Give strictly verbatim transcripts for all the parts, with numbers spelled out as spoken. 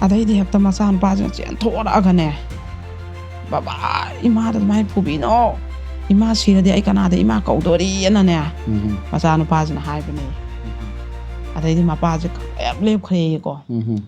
ꯑꯗꯩꯗꯤ ꯍꯦꯛꯇ ꯃꯆꯥꯅꯨꯄꯥꯁꯤꯅ ꯆꯦꯟꯊꯣꯔꯛꯑꯒꯅꯦ, "ꯕꯕꯥ, ꯏꯃꯥꯗ ꯑꯗꯨꯃꯥꯏꯅ ꯐꯨꯕꯤꯅꯣ, ꯏꯃꯥ ꯁꯤꯔꯗꯤ ꯑꯩ ꯀꯅꯥꯗ ꯏꯃꯥ ꯀꯧꯗꯣꯔꯤꯑꯅꯅꯦ" ꯎꯝ꯫ ꯃꯆꯥꯅꯨꯄꯥꯁꯤꯅ ꯍꯥꯏꯕꯅꯦ꯫ ꯎꯝ꯫ ꯑꯗꯩꯗꯤ ꯃꯄꯥꯁꯦ ꯈꯪꯂꯦꯞ ꯂꯦꯞꯈ꯭ꯔꯦꯌꯦꯀꯣ꯫ ꯎꯝ꯫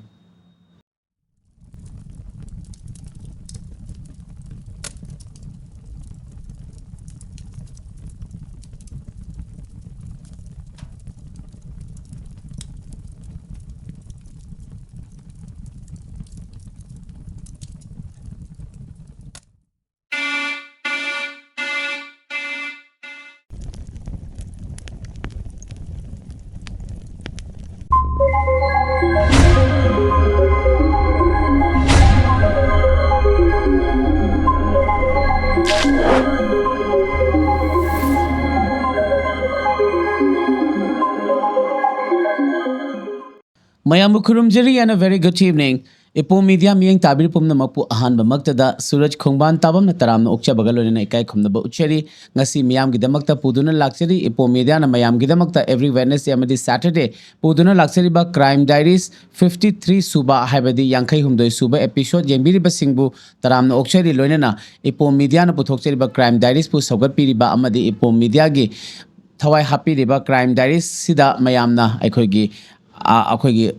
ꯃꯌꯥꯝꯕꯨ ꯈꯨꯔꯨꯝꯖꯔꯤ and a very good evening. ꯏꯄꯣꯝ ꯃꯤꯗꯤꯌꯥ ꯃꯤꯠꯌꯦꯡ ꯇꯥꯕꯤꯔꯤ ꯄꯨꯝꯅꯃꯛꯄꯨ ꯑꯍꯥꯟꯕꯃꯛꯇꯗ ꯁꯨꯔꯖ ꯈꯣꯡꯕꯥꯟ ꯇꯥꯕꯝꯅ ꯇꯔꯥꯝꯅ ꯑꯣꯛꯆꯕꯒ ꯂꯣꯏꯅꯅ ꯏꯀꯥꯏ ꯈꯨꯝꯅꯕ ꯎꯠꯆꯔꯤ꯫ ꯉꯁꯤ ꯃꯤꯌꯥꯝꯒꯤꯗꯃꯛꯇ ꯄꯨꯗꯨꯅ ꯂꯥꯛꯆꯔꯤ꯫ ꯏꯄꯣꯝ ꯃꯤꯗꯤꯌꯥꯅ ꯃꯌꯥꯝꯒꯤꯗꯃꯛꯇ every Wednesday ꯑꯃꯗꯤ Saturday ꯄꯨꯗꯨꯅ ꯂꯥꯛꯆꯔꯤꯕ Crime Diaries fifty three ꯁꯨꯕ, ꯍꯥꯏꯕꯗꯤ ꯌꯥꯡꯈꯩ ꯍꯨꯝꯗꯣꯏ ꯁꯨꯕ episode ꯌꯦꯡꯕꯤꯔꯤꯕꯁꯤꯡꯕꯨ ꯇꯔꯥꯝꯅ ꯑꯣꯛꯆꯔꯤ꯫ ꯂꯣꯏꯅꯅ ꯏꯄꯣꯝ ꯃꯤꯗꯤꯌꯥꯅ ꯄꯨꯊꯣꯛꯆꯔꯤꯕ Crime Diaries ꯄꯨ ꯁꯧꯒꯠꯄꯤꯔꯤꯕ ꯑꯃꯗꯤ ꯏꯄꯣꯝ ꯃꯤꯗꯤꯌꯥꯒꯤ ꯊꯋꯥꯏ ꯍꯥꯞꯄꯤꯔꯤꯕ Crime Diaries ꯁꯤꯗ ꯃꯌꯥꯝꯅ ꯑꯩꯈꯣꯏꯒꯤ, ꯑ, ꯑꯩꯈꯣꯏꯒꯤ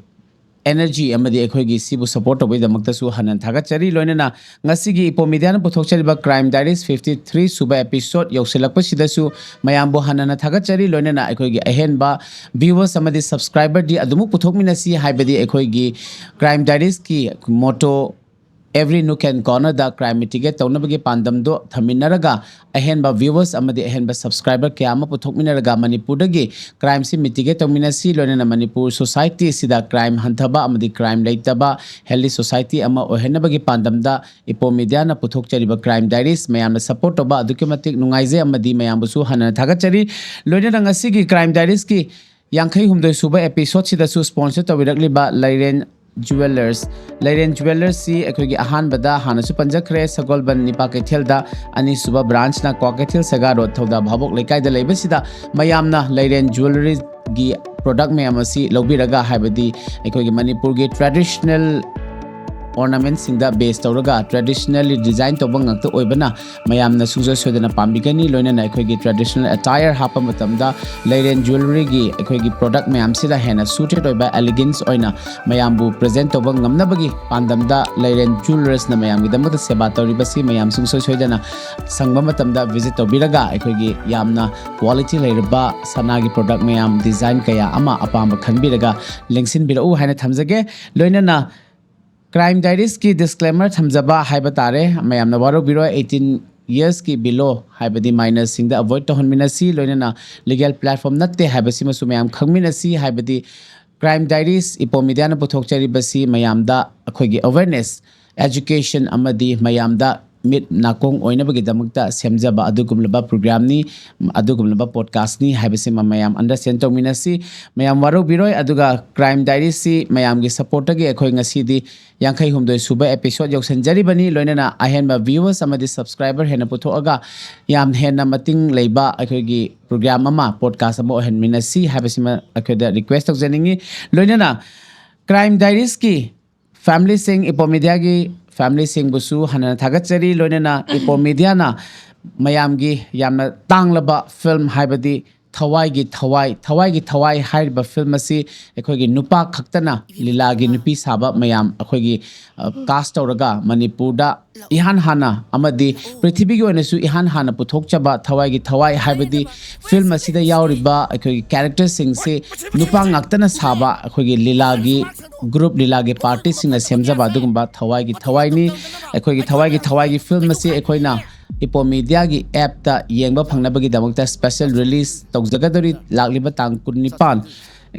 energy ꯑꯃꯗꯤ ꯑꯩꯈꯣꯏꯒꯤ ꯁꯤꯕꯨ support ꯇꯧꯕꯒꯤꯗꯃꯛꯇꯁꯨ ꯍꯟꯅ ꯊꯥꯒꯠꯆꯔꯤ꯫ ꯂꯣꯏꯅꯅ ꯉꯁꯤꯒꯤ ꯏꯄꯣꯝ ꯃꯤꯗꯤꯌꯥꯅ ꯄꯨꯊꯣꯛꯆꯔꯤꯕ Crime Diaries fifty three ꯁꯨꯕ episode ꯌꯧꯁꯤꯜꯂꯛꯄꯁꯤꯗꯁꯨ ꯃꯌꯥꯝꯕꯨ ꯍꯟꯅ ꯊꯥꯒꯠꯆꯔꯤ꯫ ꯂꯣꯏꯅꯅ ꯑꯩꯈꯣꯏꯒꯤ ꯑꯍꯦꯟꯕ viewers ꯑꯃꯗꯤ subscriberꯗꯤ ꯑꯗꯨꯃꯛ ꯄꯨꯊꯣꯛꯃꯤꯟꯅꯁꯤ, ꯍꯥꯏꯕꯗꯤ ꯑꯩꯈꯣꯏꯒꯤ Crime Diariesꯀꯤ motto, "Every nook and cornerꯗ crime mitigate ꯇꯧꯅꯕꯒꯤ ꯄꯥꯟꯗꯝꯗꯣ ꯊꯝꯃꯤꯟꯅꯔꯒ ꯑꯍꯦꯟꯕ viewers ꯑꯃꯗꯤ ꯑꯍꯦꯟꯕ subscriber ꯀꯌꯥ ꯑꯃ ꯄꯨꯊꯣꯛꯃꯤꯟꯅꯔꯒ ꯃꯅꯤꯄꯨꯔꯗꯒꯤ crimeꯁꯤ mitigate ꯇꯧꯃꯤꯟꯅꯁꯤ꯫ ꯂꯣꯏꯅꯅ ꯃꯅꯤꯄꯨꯔ society ꯑꯁꯤꯗ crime ꯍꯟꯊꯕ ꯑꯃꯗꯤ crime ꯂꯩꯇꯕ healthy society ꯑꯃ ꯑꯣꯏꯍꯟꯅꯕꯒꯤ ꯄꯥꯟꯗꯝꯗ ꯏꯄꯣꯝ ꯃꯤꯗꯤꯌꯥꯅ ꯄꯨꯊꯣꯛꯆꯔꯤꯕ Crime Diaries ꯃꯌꯥꯝꯅ support ꯇꯧꯕ ꯑꯗꯨꯛꯀꯤ ꯃꯇꯤꯛ ꯅꯨꯡꯉꯥꯏꯖꯩ ꯑꯃꯗꯤ ꯃꯌꯥꯝꯕꯨꯁꯨ ꯍꯟꯅ ꯊꯥꯒꯠꯆꯔꯤ꯫ ꯂꯣꯏꯅꯅ ꯉꯁꯤꯒꯤ Crime Diariesꯀꯤ ꯌꯥꯡꯈꯩ ꯍꯨꯝꯗꯣꯏ ꯁꯨꯕ episodeꯁꯤꯗꯁꯨ sponsor ꯇꯧꯕꯤꯔꯛꯂꯤꯕ ꯂꯩꯔꯦꯟ Jewellers꯫ ꯂꯩꯔꯦꯟ Jewellersꯁꯤ ꯑꯩꯈꯣꯏꯒꯤ ꯑꯍꯥꯟꯕꯗ ꯍꯥꯟꯅꯁꯨ ꯄꯟꯖꯈ꯭ꯔꯦ, ꯁꯒꯣꯜꯕꯟ ꯅꯤꯄꯥ ꯀꯩꯊꯦꯜꯗ, ꯑꯅꯤꯁꯨꯕ branchꯅ ꯀ꯭ꯋꯥꯀꯩꯊꯦꯜ ꯁꯦꯒꯥ road, ꯊꯧꯗꯥ ꯚꯥꯕꯣꯛ ꯂꯩꯀꯥꯏꯗ ꯂꯩꯕꯁꯤꯗ ꯃꯌꯥꯝꯅ ꯂꯩꯔꯦꯟ Jewelleryꯒꯤ product ꯃꯌꯥꯝ ꯑꯁꯤ ꯂꯧꯕꯤꯔꯒ, ꯍꯥꯏꯕꯗꯤ ꯑꯩꯈꯣꯏꯒꯤ ꯃꯅꯤꯄꯨꯔꯒꯤ traditional ornamentsꯁꯤꯡꯗ base ꯇꯧꯔꯒ traditionally design ꯇꯧꯕ ꯉꯥꯛꯇ ꯑꯣꯏꯕꯅ ꯃꯌꯥꯝꯅ ꯁꯨꯡꯁꯣꯏ ꯁꯣꯏꯗꯅ ꯄꯥꯝꯕꯤꯒꯅꯤ꯫ ꯂꯣꯏꯅꯅ ꯑꯩꯈꯣꯏꯒꯤ traditional attire ꯍꯥꯞꯄ ꯃꯇꯝꯗ ꯂꯩꯔꯦꯟ jewelleryꯒꯤ ꯑꯩꯈꯣꯏꯒꯤ product ꯃꯌꯥꯝꯁꯤꯗ ꯍꯦꯟꯅ suited ꯑꯣꯏꯕ elegance ꯑꯣꯏꯅ ꯃꯌꯥꯝꯕꯨ present ꯇꯧꯕ ꯉꯝꯅꯕꯒꯤ ꯄꯥꯟꯗꯝꯗ ꯂꯩꯔꯦꯟ jewellarsꯅ ꯃꯌꯥꯝꯒꯤꯗꯃꯛꯇ ꯁꯦꯕꯥ ꯇꯧꯔꯤꯕꯁꯤ ꯃꯌꯥꯝ ꯁꯨꯡꯁꯣꯏ ꯁꯣꯏꯗꯅ ꯁꯪꯕ ꯃꯇꯝꯗ visit ꯇꯧꯕꯤꯔꯒ ꯑꯩꯈꯣꯏꯒꯤ ꯌꯥꯝꯅ quality ꯂꯩꯔꯕ ꯁꯅꯥꯒꯤ product ꯃꯌꯥꯝ design ꯀꯌꯥ ꯑꯃ ꯑꯄꯥꯝꯕ ꯈꯟꯕꯤꯔꯒ ꯂꯦꯡꯁꯤꯟꯕꯤꯔꯛꯎ ꯍꯥꯏꯅ ꯊꯝꯖꯒꯦ꯫ ꯂꯣꯏꯅꯅ Crime Diariesꯀꯤ disclaimer ꯊꯝꯖꯕ ꯍꯥꯏꯕ ꯇꯥꯔꯦ꯫ ꯃꯌꯥꯝꯅ ꯋꯥꯔꯧꯕꯤꯔꯣꯏ, eighteen yearsꯀꯤ below ꯍꯥꯏꯕꯗꯤ minorꯁꯤꯡꯗ avoid ꯇꯧꯍꯟꯃꯤꯟꯅꯁꯤ꯫ ꯂꯣꯏꯅꯅ legal platform ꯅꯠꯇꯦ ꯍꯥꯏꯕꯁꯤꯃꯁꯨ ꯃꯌꯥꯝ ꯈꯪꯃꯤꯟꯅꯁꯤ꯫ ꯍꯥꯏꯕꯗꯤ Crime Diaries Ipoh Mediaꯅ ꯄꯨꯊꯣꯛꯆꯔꯤꯕꯁꯤ ꯃꯌꯥꯝꯗ ꯑꯩꯈꯣꯏꯒꯤ awareness, education ꯑꯃꯗꯤ ꯃꯌꯥꯝꯗ ꯃꯤꯠ ꯅꯥꯀꯣꯡ ꯑꯣꯏꯅꯕꯒꯤꯗꯃꯛꯇ ꯁꯦꯝꯖꯕ ꯑꯗꯨꯒꯨꯝꯂꯕ programꯅꯤ, ꯑꯗꯨꯒꯨꯝꯂꯕ podcastꯅꯤ ꯍꯥꯏꯕꯁꯤꯃ ꯃꯌꯥꯝ understand ꯇꯧꯃꯤꯟꯅꯁꯤ꯫ ꯃꯌꯥꯝ ꯋꯥꯔꯧꯕꯤꯔꯣꯏ꯫ ꯑꯗꯨꯒ Crime Diariesꯁꯤ ꯃꯌꯥꯝꯒꯤ supportꯇꯒꯤ ꯑꯩꯈꯣꯏ ꯉꯁꯤꯗꯤ ꯌꯥꯡꯈꯩ ꯍꯨꯝꯗꯣꯏ ꯁꯨꯕ episode ꯌꯧꯁꯤꯟꯖꯔꯤꯕꯅꯤ꯫ ꯂꯣꯏꯅꯅ ꯑꯍꯦꯟꯕ viewers ꯑꯃꯗꯤ subscriber ꯍꯦꯟꯅ ꯄꯨꯊꯣꯛꯑꯒ ꯌꯥꯝ ꯍꯦꯟꯅ ꯃꯇꯤꯡ ꯂꯩꯕ ꯑꯩꯈꯣꯏꯒꯤ program ꯑꯃ, podcast ꯑꯃ ꯑꯣꯏꯍꯟꯃꯤꯟꯅꯁꯤ ꯍꯥꯏꯕꯁꯤꯃ ꯑꯩꯈꯣꯏꯗ request ꯇꯧꯖꯅꯤꯡꯉꯤ꯫ ꯂꯣꯏꯅꯅ Crime Diariesꯀꯤ familyꯁꯤꯡ, Ipoh Mediaꯒꯤ familyꯁꯤꯡꯕꯨꯁꯨ ꯍꯟꯅ ꯊꯥꯒꯠꯆꯔꯤ꯫ ꯂꯣꯏꯅꯅ Ipoh Mediaꯅ ꯃꯌꯥꯝꯒꯤ ꯌꯥꯝꯅ ꯇꯥꯡꯂꯕ film ꯍꯥꯏꯕꯗꯤ ꯊꯋꯥꯏꯒꯤ ꯊꯋꯥꯏ, ꯊꯋꯥꯏꯒꯤ ꯊꯋꯥꯏ ꯍꯥꯏꯔꯤꯕ film ꯑꯁꯤ ꯑꯩꯈꯣꯏꯒꯤ ꯅꯨꯄꯥ ꯈꯛꯇꯅ ꯂꯤꯂꯥꯒꯤ ꯅꯨꯄꯤ ꯁꯥꯕ ꯃꯌꯥꯝ ꯑꯩꯈꯣꯏꯒꯤ, ꯑ, cast ꯇꯧꯔꯒ ꯃꯅꯤꯄꯨꯔꯗ ꯏꯍꯥꯟ ꯍꯥꯟꯅ ꯑꯃꯗꯤ ꯄ꯭ꯔꯤꯊꯤꯕꯤꯒꯤ ꯑꯣꯏꯅꯁꯨ ꯏꯍꯥꯟ ꯍꯥꯟꯅ ꯄꯨꯊꯣꯛꯆꯕ ꯊꯋꯥꯏꯒꯤ ꯊꯋꯥꯏ ꯍꯥꯏꯕꯗꯤ film ꯑꯁꯤꯗ ꯌꯥꯎꯔꯤꯕ ꯑꯩꯈꯣꯏꯒꯤ characterꯁꯤꯡꯁꯤ ꯅꯨꯄꯥ ꯉꯥꯛꯇꯅ ꯁꯥꯕ ꯑꯩꯈꯣꯏꯒꯤ ꯂꯤꯂꯥꯒꯤ group, ꯂꯤꯂꯥꯒꯤ partyꯁꯤꯡꯅ ꯁꯦꯝꯖꯕ ꯑꯗꯨꯒꯨꯝꯕ ꯊꯋꯥꯏꯒꯤ ꯊꯋꯥꯏꯅꯤ꯫ ꯑꯩꯈꯣꯏꯒꯤ ꯊꯋꯥꯏꯒꯤ ꯊꯋꯥꯏꯒꯤ film ꯑꯁꯤ ꯑꯩꯈꯣꯏꯅ Ipoh Mediaꯒꯤ appꯇ ꯌꯦꯡꯕ ꯐꯪꯅꯕꯒꯤꯗꯃꯛꯇ special release ꯇꯧꯖꯒꯗꯧꯔꯤ꯫ ꯂꯥꯛꯂꯤꯕ ꯇꯥꯡ ꯀꯨꯟꯅꯤꯄꯥꯟ,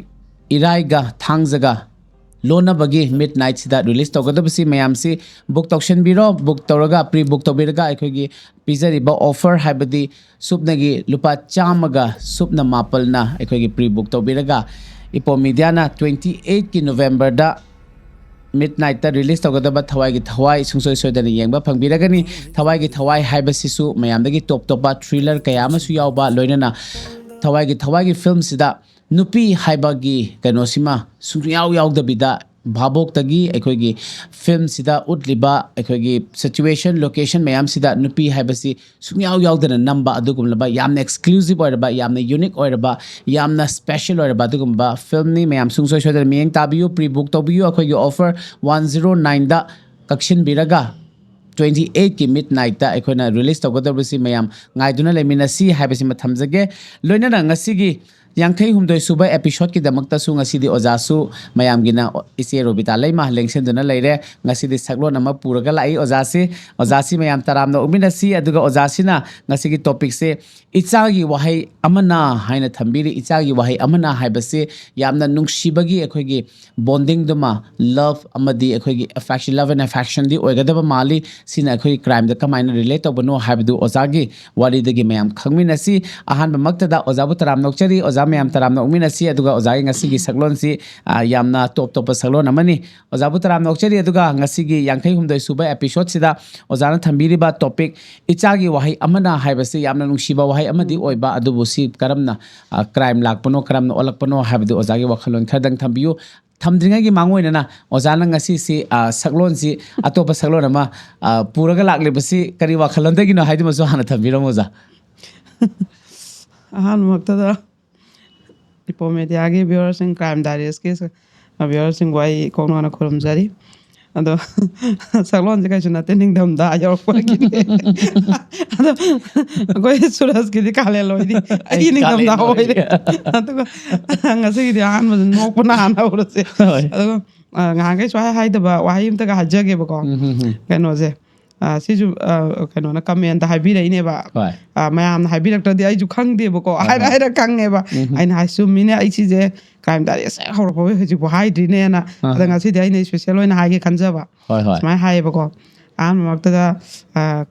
ꯏꯔꯥꯏꯒ ꯊꯥꯡꯖꯒ ꯂꯣꯟꯅꯕꯒꯤ midnightꯁꯤꯗ release ꯇꯧꯒꯗꯕꯁꯤ ꯃꯌꯥꯝꯁꯤ book ꯇꯧꯁꯤꯟꯕꯤꯔꯣ꯫ Book ꯇꯧꯔꯒ, pre book ꯇꯧꯕꯤꯔꯒ ꯑꯩꯈꯣꯏꯒꯤ ꯄꯤꯖꯔꯤꯕ offer ꯍꯥꯏꯕꯗꯤ ꯁꯨꯞꯅꯒꯤ ꯂꯨꯄꯥ ꯆꯥꯝꯃꯒ ꯁꯨꯞꯅ ꯃꯥꯄꯜꯅ ꯑꯩꯈꯣꯏꯒꯤ pre book ꯇꯧꯕꯤꯔꯒ Ipoh Mediaꯅ twenty eightꯀꯤ Novemberꯗ midnightꯇ release ꯇꯧꯒꯗꯕ ꯊꯋꯥꯏꯒꯤ ꯊꯋꯥꯏ ꯁꯨꯡꯁꯣꯏ ꯁꯣꯏꯗꯅ ꯌꯦꯡꯕ ꯐꯪꯕꯤꯔꯒꯅꯤ꯫ ꯊꯋꯥꯏꯒꯤ ꯊꯋꯥꯏ ꯍꯥꯏꯕꯁꯤꯁꯨ ꯃꯌꯥꯝꯗꯒꯤ top ꯇꯣꯞꯄ thriller ꯀꯌꯥ ꯑꯃꯁꯨ ꯌꯥꯎꯕ, ꯂꯣꯏꯅꯅ ꯊꯋꯥꯏꯒꯤ ꯊꯋꯥꯏꯒꯤ filmꯁꯤꯗ ꯅꯨꯄꯤ ꯍꯥꯏꯕꯒꯤ ꯀꯩꯅꯣꯁꯤꯃ ꯁꯨꯡꯌꯥꯎ ꯌꯥꯎꯗꯕꯤꯗ ꯚꯥꯕꯣꯛꯇꯒꯤ ꯑꯩꯈꯣꯏꯒꯤ ꯐꯤꯂꯝꯁꯤꯗ ꯎꯠꯂꯤꯕ ꯑꯩꯈꯣꯏꯒꯤ ꯁꯤꯆꯨꯋꯦꯁꯟ, ꯂꯣꯀꯦꯁꯟ ꯃꯌꯥꯝꯁꯤꯗ ꯅꯨꯄꯤ ꯍꯥꯏꯕꯁꯤ ꯁꯨꯡꯌꯥꯎ ꯌꯥꯎꯗꯅ ꯅꯝꯕ ꯑꯗꯨꯒꯨꯝꯂꯕ ꯌꯥꯝꯅ ꯑꯦꯛꯁꯀ꯭ꯂꯨꯁꯤꯞ ꯑꯣꯏꯔꯕ, ꯌꯥꯝꯅ ꯌꯨꯅꯤꯛ ꯑꯣꯏꯔꯕ, ꯌꯥꯝꯅ ꯁ꯭ꯄꯦꯁꯦꯜ ꯑꯣꯏꯔꯕ ꯑꯗꯨꯒꯨꯝꯕ ꯐꯤꯂꯝꯅꯤ꯫ ꯃꯌꯥꯝ ꯁꯨꯡꯁꯣꯏ ꯁꯣꯏꯗꯅ ꯃꯤꯠꯌꯦꯡ ꯇꯥꯕꯤꯌꯨ꯫ ꯄ꯭ꯔꯤ ꯕꯨꯛ ꯇꯧꯕꯤꯌꯨ꯫ ꯑꯩꯈꯣꯏꯒꯤ ꯑꯣꯐꯔ ꯋꯥꯟ ꯖꯤꯔꯣ ꯅꯥꯏꯟꯗ ꯀꯛꯁꯤꯟꯕꯤꯔꯒ ꯇ꯭ꯋꯦꯟꯇꯤ ꯑꯩꯠꯀꯤ ꯃꯤꯠ ꯅꯥꯏꯠꯇ ꯑꯩꯈꯣꯏꯅ ꯔꯤꯂꯤꯁ ꯇꯧꯒꯗꯧꯔꯤꯕꯁꯤ ꯃꯌꯥꯝ ꯉꯥꯏꯗꯨꯅ ꯂꯩꯃꯤꯟꯅꯁꯤ ꯍꯥꯏꯕꯁꯤꯃ ꯊꯝꯖꯒꯦ꯫ ꯂꯣꯏꯅꯅ ꯉꯁꯤꯒꯤ ꯌꯥꯡꯈꯩ ꯍꯨꯝꯗꯣꯏ ꯁꯨꯕ ꯑꯦꯄꯤꯁꯣꯗꯀꯤꯗꯃꯛꯇꯁꯨ ꯉꯁꯤꯗꯤ ꯑꯣꯖꯥꯁꯨ ꯃꯌꯥꯝꯒꯤꯅ ꯏꯆꯦ ꯔꯣꯕꯤꯇꯥ ꯂꯩꯃ ꯂꯦꯡꯁꯤꯟꯗꯨꯅ ꯂꯩꯔꯦ꯫ ꯉꯁꯤꯗꯤ ꯁꯛꯂꯣꯟ ꯑꯃ ꯄꯨꯔꯒ ꯂꯥꯛꯏ ꯑꯣꯖꯥꯁꯤ꯫ ꯑꯣꯖꯥꯁꯤ ꯃꯌꯥꯝ ꯇꯔꯥꯝꯅ ꯑꯣꯛꯃꯤꯟꯅꯁꯤ꯫ ꯑꯗꯨꯒ ꯑꯣꯖꯥꯁꯤꯅ ꯉꯁꯤꯒꯤ ꯇꯣꯄꯤꯛꯁꯦ "ꯏꯆꯥꯒꯤ ꯋꯥꯍꯩ ꯑꯃꯅ" ꯍꯥꯏꯅ ꯊꯝꯕꯤꯔꯤ꯫ ꯏꯆꯥꯒꯤ ꯋꯥꯍꯩ ꯑꯃꯅ ꯍꯥꯏꯕꯁꯤ ꯌꯥꯝꯅ ꯅꯨꯡꯁꯤꯕꯒꯤ ꯑꯩꯈꯣꯏꯒꯤ ꯕꯣꯟꯗꯤꯡꯗꯨꯃ, ꯂꯚ ꯑꯃꯗꯤ ꯑꯩꯈꯣꯏꯒꯤ ꯑꯦꯐꯦꯛꯁꯟ, ꯂꯚ ꯑꯦꯟ ꯑꯦꯐꯦꯛꯁꯟꯗꯤ ꯑꯣꯏꯒꯗꯕ ꯃꯥꯜꯂꯤ꯫ ꯁꯤꯅ ꯑꯩꯈꯣꯏꯒꯤ ꯀ꯭ꯔꯥꯏꯝꯗ ꯀꯃꯥꯏꯅ ꯔꯤꯂꯦꯠ ꯇꯧꯕꯅꯣ ꯍꯥꯏꯕꯗꯨ ꯑꯣꯖꯥꯒꯤ ꯋꯥꯔꯤꯗꯒꯤ ꯃꯌꯥꯝ ꯈꯪꯃꯤꯟꯅꯁꯤ꯫ ꯑꯍꯥꯟꯕꯃꯛꯇꯗ ꯑꯣꯖꯥꯕꯨ ꯇꯔꯥꯝꯅ ꯑꯣꯛꯆꯔꯤ꯫ ꯑꯣꯖꯥ ꯃꯌꯥꯝ ꯇꯔꯥꯝꯅ ꯑꯣꯛꯃꯤꯟꯅꯁꯤ꯫ ꯑꯗꯨꯒ ꯑꯣꯖꯥꯒꯤ ꯉꯁꯤꯒꯤ ꯁꯛꯂꯣꯟꯁꯤ, ꯑ, ꯌꯥꯝꯅ ꯇꯣꯞ ꯇꯣꯞꯄ ꯁꯛꯂꯣꯟ ꯑꯃꯅꯤ꯫ ꯑꯣꯖꯥꯕꯨ ꯇꯔꯥꯝꯅ ꯑꯣꯛꯆꯔꯤ꯫ ꯑꯗꯨꯒ ꯉꯁꯤꯒꯤ ꯌꯥꯡꯈꯩ ꯍꯨꯝꯗꯣꯏ ꯁꯨꯕ ꯑꯦꯄꯤꯁꯣꯗꯁꯤꯗ ꯑꯣꯖꯥꯅ ꯊꯝꯕꯤꯔꯤꯕ ꯇꯣꯄꯤꯛ "ꯏꯆꯥꯒꯤ ꯋꯥꯍꯩ ꯑꯃꯅ" ꯍꯥꯏꯕꯁꯤ ꯌꯥꯝꯅ ꯅꯨꯡꯁꯤꯕ ꯋꯥꯍꯩ ꯑꯃꯗꯤ ꯑꯣꯏꯕ, ꯑꯗꯨꯕꯨ ꯁꯤ ꯀꯔꯝꯅ, ꯑ, ꯀ꯭ꯔꯥꯏꯝ ꯂꯥꯛꯄꯅꯣ, ꯀꯔꯝꯅ ꯑꯣꯜꯂꯛꯄꯅꯣ ꯍꯥꯏꯕꯗꯨ ꯑꯣꯖꯥꯒꯤ ꯋꯥꯈꯜꯂꯣꯟ ꯈꯔꯗꯪ ꯊꯝꯕꯤꯌꯨ꯫ ꯊꯝꯗ꯭ꯔꯤꯉꯩꯒꯤ ꯃꯥꯡꯑꯣꯏꯅꯅ ꯑꯣꯖꯥꯅ ꯉꯁꯤꯁꯤ, ꯑ, ꯁꯛꯂꯣꯟꯁꯤ ꯑꯇꯣꯞꯄ ꯁꯛꯂꯣꯟ ꯑꯃ, ꯑ, ꯄꯨꯔꯒ ꯂꯥꯛꯂꯤꯕꯁꯤ ꯀꯔꯤ ꯋꯥꯈꯜꯂꯣꯟꯗꯒꯤꯅꯣ ꯍꯥꯏꯗꯨꯃꯁꯨ ꯍꯥꯟꯅ ꯊꯝꯕꯤꯔꯝꯃꯨ ꯑꯣꯖꯥ꯫ ꯑꯍꯥꯟꯕꯃꯛꯇꯗ ꯏꯄꯣ ꯃꯦꯗꯤꯌꯥꯒꯤ ꯚ꯭ꯌꯨꯋꯔꯁꯤꯡ, ꯀ꯭ꯔꯥꯏꯝ ꯗꯥꯏꯔꯤꯁꯀꯤ ꯚ꯭ꯌꯨꯋꯔꯁꯤꯡꯕꯨ ꯑꯩ ꯏꯀꯣꯛ ꯅꯣꯟꯅ ꯈꯨꯔꯨꯝꯖꯔꯤ꯫ ꯑꯗꯣ ꯁꯛꯂꯣꯟꯁꯦ ꯀꯩꯁꯨ ꯅꯠꯇꯦ, ꯅꯤꯡꯊꯝꯊꯥ ꯌꯧꯔꯛꯄꯒꯤꯅꯦ꯫ ꯑꯗꯣ ꯑꯩꯈꯣꯏ ꯁꯨꯔꯖꯀꯤꯗꯤ ꯀꯥꯂꯦꯟ ꯑꯣꯏꯔꯤ, ꯑꯩ ꯑꯩ ꯅꯤꯡꯊꯝꯊꯥ ꯀꯥꯂꯦꯟ ꯑꯣꯏꯔꯤ꯫ ꯑꯣꯏꯔꯤ꯫ ꯑꯗꯨꯒ ꯉꯁꯤꯒꯤꯗꯤ ꯑꯍꯥꯟꯕꯗ ꯅꯣꯛꯄꯅ ꯍꯥꯟꯅ ꯍꯧꯔꯁꯦ꯫ ꯍꯣꯏ꯫ ꯑꯗꯨꯒ, ꯑ, ꯉꯍꯥꯟꯈꯩ ꯁꯨꯃꯥꯏꯅ ꯍꯥꯏꯗꯕ ꯋꯥꯍꯩ ꯑꯝꯇꯒ ꯍꯥꯏꯖꯒꯦꯕꯀꯣ꯫ ꯎꯝ, ꯍꯝ, ꯍꯝ꯫ ꯀꯩꯅꯣꯁꯦ, ꯑ, ꯁꯤꯁꯨ, ꯑ, ꯀꯩꯅꯣꯅ ꯀꯃꯦꯟꯗ ꯍꯥꯏꯕꯤꯔꯛꯏꯅꯦꯕ꯫ ꯍꯣꯏ꯫ ꯑ, ꯃꯌꯥꯝꯅ ꯍꯥꯏꯕꯤꯔꯛꯇ꯭ꯔꯗꯤ ꯑꯩꯁꯨ ꯈꯪꯗꯦꯕꯀꯣ꯫ ꯍꯣꯏ, ꯍꯥꯏꯔ ꯍꯣꯏ꯫ ꯍꯥꯏꯔ ꯈꯪꯉꯦꯕ꯫ ꯎꯝ, ꯍꯝ꯫ ꯑꯩꯅ ꯍꯥꯏ, "ꯆꯨꯝꯃꯤꯅꯦ, ꯑꯩ ꯁꯤꯁꯦ ꯀ꯭ꯔꯥꯏꯝ ꯗꯥꯏꯔꯤ ꯉꯁꯥꯏ ꯍꯧꯔꯛꯄꯒꯤ ꯍꯧꯖꯤꯛꯐꯥꯎ ꯍꯥꯏꯗ꯭ꯔꯤꯅꯦꯅ"꯫ ꯑꯥ꯫ ꯑꯗ ꯉꯁꯤꯗꯤ ꯑꯩꯅ ꯏꯁꯄꯦꯁꯦꯜ ꯑꯣꯏꯅ ꯍꯥꯏꯒꯦ ꯈꯟꯖꯕ꯫ ꯍꯣꯏ, ꯍꯣꯏ꯫ ꯁꯨꯃꯥꯏꯅ ꯍꯥꯏꯌꯦꯕꯀꯣ꯫ ꯑꯍꯥꯟꯕꯃꯛꯇꯗ, ꯑ,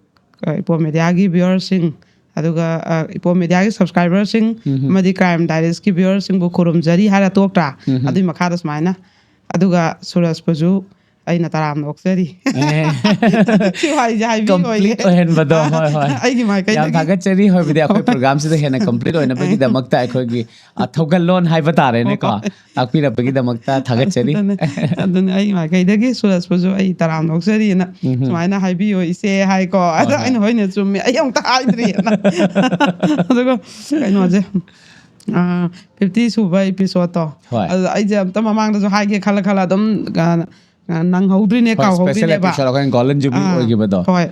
ꯑ, ꯏꯄꯣ ꯃꯦꯗꯤꯌꯥꯒꯤ ꯚ꯭ꯌꯨꯋꯔꯁꯤꯡ, ꯑꯗꯨꯒ, ꯑ, ꯏꯄꯣ ꯃꯦꯗꯤꯌꯥꯒꯤ ꯁꯕꯁꯀ꯭ꯔꯥꯏꯕꯔꯁꯤꯡ, ꯎꯝ, ꯍꯝ꯫ ꯑꯃꯗꯤ ꯀ꯭ꯔꯥꯏꯝ ꯗꯥꯏꯔꯤꯁꯀꯤ ꯚ꯭ꯌꯨꯋꯔꯁꯤꯡꯕꯨ ꯈꯨꯔꯨꯝꯖꯔꯤ ꯍꯥꯏꯔ ꯇꯣꯛꯇ꯭ꯔꯥ? ꯎꯝ, ꯍꯝ꯫ ꯑꯗꯨꯏ ꯃꯈꯥꯗ ꯁꯨꯃꯥꯏꯅ, "ꯑꯗꯨꯒ ꯁꯨꯔꯖꯄꯨꯁꯨ, ꯑꯩꯅ ꯇꯔꯥꯝꯅ ꯑꯣꯛꯆꯔꯤ꯫ ꯑꯦ꯫ ꯁꯤ ꯋꯥꯍꯩꯁꯦ ꯍꯥꯏꯕꯤꯌꯨ꯫ Complete ꯑꯣꯏꯍꯟꯕꯗꯣ, ꯍꯣꯏ, ꯍꯣꯏ꯫ ꯑꯩꯒꯤ ꯌꯥꯝ ꯃꯥꯏꯀꯩꯗꯒꯤ꯫ ꯊꯥꯒꯠꯆꯔꯤ꯫ ꯍꯥꯏꯕꯗꯤ ꯑꯩꯈꯣꯏ programꯁꯤꯗ ꯍꯦꯟꯅ complete ꯑꯣꯏꯅꯕꯒꯤꯗꯃꯛꯇ ꯑꯩꯈꯣꯏꯒꯤ, ꯑ, ꯊꯧꯒꯜꯂꯣꯟ ꯍꯥꯏꯕ ꯇꯥꯔꯦꯅꯦꯀꯣ, ꯇꯥꯛꯄꯤꯔꯛꯄꯒꯤꯗꯃꯛꯇ ꯊꯥꯒꯠꯆꯔꯤ꯫ ꯑꯗꯨꯅꯦ, ꯑꯗꯨꯅꯦ ꯑꯩ ꯃꯥꯏꯀꯩꯗꯒꯤ ꯁꯨꯔꯖꯄꯨꯁꯨ ꯑꯩ ꯇꯔꯥꯝꯅ ꯑꯣꯛꯆꯔꯤꯅ ꯁꯨꯃꯥꯏꯅ ꯍꯥꯏꯕꯤꯌꯣ ꯏꯆꯦ ꯍꯥꯏꯀꯣ꯫ ꯑꯗ ꯍꯣꯏ꯫ ꯑꯩꯅ ꯍꯣꯏꯅꯦ ꯆꯨꯝꯃꯦ, ꯑꯩ ꯑꯃꯨꯛꯇ ꯍꯥꯏꯗ꯭ꯔꯤꯑꯅ꯫ ꯑꯗꯨꯒ ꯀꯩꯅꯣꯁꯦ, ꯐꯤꯐꯇꯤ ꯁꯨꯕ episodeꯇꯣ, ꯍꯣꯏ꯫ ꯑꯗꯨꯗ ꯑꯩꯁꯦ ꯑꯝꯇ ꯃꯃꯥꯡꯗꯁꯨ ꯍꯥꯏꯒꯦ ꯈꯜꯂ ꯈꯜꯂ ꯑꯗꯨꯝ, ꯑ, ꯑ, ꯅꯪꯍꯧꯗ꯭ꯔꯤꯅꯦ, ꯍꯣꯏ, special ꯀꯥꯎꯍꯧꯗ꯭ꯔꯤꯅꯦꯕ꯫ episode ꯑꯩꯈꯣꯏꯅ Golden Jubilee ꯑꯥ, ꯑꯣꯏꯈꯤꯕꯗꯣ꯫ ꯍꯣꯏ꯫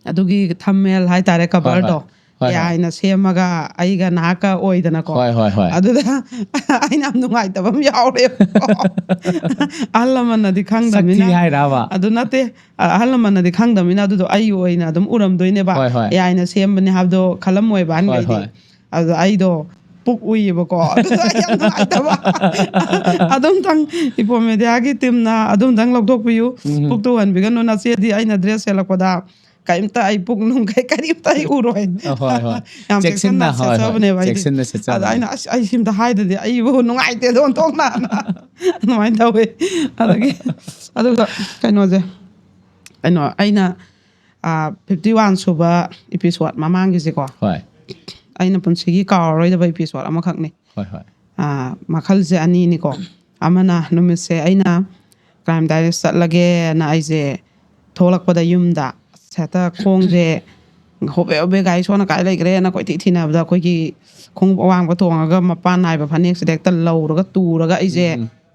ꯑꯗꯨꯒꯤ thumbnail ꯍꯥꯏꯇꯥꯔꯦ, coverꯗꯣ꯫ ꯍꯣꯏ, ꯍꯣꯏ꯫ AIꯅ ꯁꯦꯝꯃꯒ ꯑꯩꯒ ꯅꯍꯥꯛꯀ ꯑꯣꯏꯗꯅꯀꯣ꯫ ꯍꯣꯏ, ꯍꯣꯏ, ꯍꯣꯏ꯫ ꯑꯗꯨꯗ ꯑꯩꯅ ꯌꯥꯝ ꯅꯨꯡꯉꯥꯏꯇꯕ ꯑꯃ ꯌꯥꯎꯔꯦꯕꯀꯣ꯫ ꯑꯍꯜ ꯂꯃꯟꯅꯗꯤ ꯁꯛꯊꯤ ꯈꯪꯗꯕꯅꯤꯅ꯫ ꯍꯥꯏꯔꯕ? ꯑꯗꯨ ꯅꯠꯇꯦ꯫ ꯑ-, ꯑꯍꯜ ꯂꯃꯟꯅꯗꯤ ꯈꯪꯗꯕꯅꯤꯅ ꯑꯗꯨꯗꯣ ꯑꯩ ꯑꯣꯏꯅ ꯑꯗꯨꯝ ꯎꯔꯝꯗꯣꯏꯅꯦꯕ꯫ ꯍꯣꯏ, ꯍꯣꯏ꯫ AIꯅ ꯁꯦꯝꯕꯅꯦ ꯍꯥꯏꯕꯗꯣ ꯈꯜꯂꯝꯃꯣꯏꯕ ꯑꯍꯟꯈꯩꯗꯤ꯫ ꯍꯣꯏ꯫ ꯑꯗꯨꯗ ꯑꯩꯗꯣ ꯄꯨꯛ ꯎꯏꯌꯦꯕꯀꯣ꯫ ꯑꯗꯨꯗ ꯑꯩ ꯌꯥꯝ ꯅꯨꯡꯉꯥꯏꯇꯕ꯫ ꯑꯗꯨꯝꯇꯪ Ipo Mediaꯒꯤ teamꯅ ꯑꯗꯨꯝꯇꯪ ꯂꯧꯊꯣꯛꯄꯤꯌꯨ꯫ ꯄꯨꯛꯇꯨ ꯎꯍꯟꯕꯤꯒꯅꯨ꯫ ꯅꯆꯦꯗꯤ ꯑꯩꯅ dress ꯁꯦꯠꯂꯛꯄꯗ ꯀꯔꯤꯝꯇ ꯑꯩ ꯄꯨꯛ ꯅꯨꯡ ꯀꯩ ꯀꯔꯤꯝꯇ ꯑꯩ ꯎꯔꯣꯏ꯫ ꯑ, ꯍꯣꯏ, ꯍꯣꯏ꯫ ꯌꯥꯝ ꯆꯦꯛꯁꯤꯟꯅ, ꯆꯦꯛꯁꯤꯟꯅ ꯍꯣꯏ, ꯍꯣꯏ꯫ ꯁꯦꯠꯆꯕꯅꯦꯕ ꯑꯩꯗꯤ꯫ ꯆꯦꯛꯁꯤꯟꯅ ꯁꯦꯠꯆꯕꯅꯦ꯫ ꯑꯗ ꯑꯩꯅ, "ꯑꯁ, ꯑꯩ ꯁꯤꯝꯇ ꯍꯥꯏꯗ꯭ꯔꯗꯤ ꯑꯩꯕꯨ ꯅꯨꯡꯉꯥꯏꯇꯦꯗ ꯑꯣꯟꯊꯣꯛꯅ"꯫ ꯑꯗꯨꯃꯥꯏꯅ ꯇꯧꯋꯦ꯫ ꯑꯗꯒꯤ, ꯑꯗꯨꯒ ꯀꯩꯅꯣꯁꯦ, ꯀꯩꯅꯣ, ꯑꯩꯅ, ꯑ, fifty one ꯁꯨꯕ episode ꯃꯃꯥꯡꯒꯤꯁꯦꯀꯣ, ꯍꯣꯏ꯫ ꯑꯩꯅ ꯄꯨꯟꯁꯤꯒꯤ ꯀꯥꯎꯔꯔꯣꯏꯗꯕ episode ꯑꯃꯈꯛꯅꯤ꯫ ꯍꯣꯏ, ꯍꯣꯏ꯫ ꯑ, ꯃꯈꯜꯁꯦ ꯑꯅꯤꯅꯤꯀꯣ꯫ ꯑꯃꯅ ꯅꯨꯃꯤꯠꯁꯦ ꯑꯩꯅ Crime Diaries ꯆꯠꯂꯒꯦꯅ ꯑꯩꯁꯦ ꯊꯣꯛꯂꯛꯄꯗ ꯌꯨꯝꯗ ꯍꯦꯛꯇ ꯈꯣꯡꯁꯦ ꯍꯣꯕꯦ ꯍꯣꯕꯦ ꯒꯥꯔꯤ ꯁꯣꯛꯅ ꯀꯥꯏ ꯂꯩꯈ꯭ꯔꯦꯅ ꯀꯣꯏꯊꯤ ꯊꯤꯅꯕꯗ ꯑꯩꯈꯣꯏꯒꯤ ꯈꯣꯡꯎꯞ ꯑꯋꯥꯡꯕ ꯇꯣꯡꯉꯒ ꯃꯄꯥꯟ ꯅꯥꯏꯕ ꯐꯅꯦꯛꯁꯤꯗ ꯍꯦꯛꯇ ꯂꯧꯔꯒ ꯇꯨꯔꯒ ꯑꯩꯁꯦ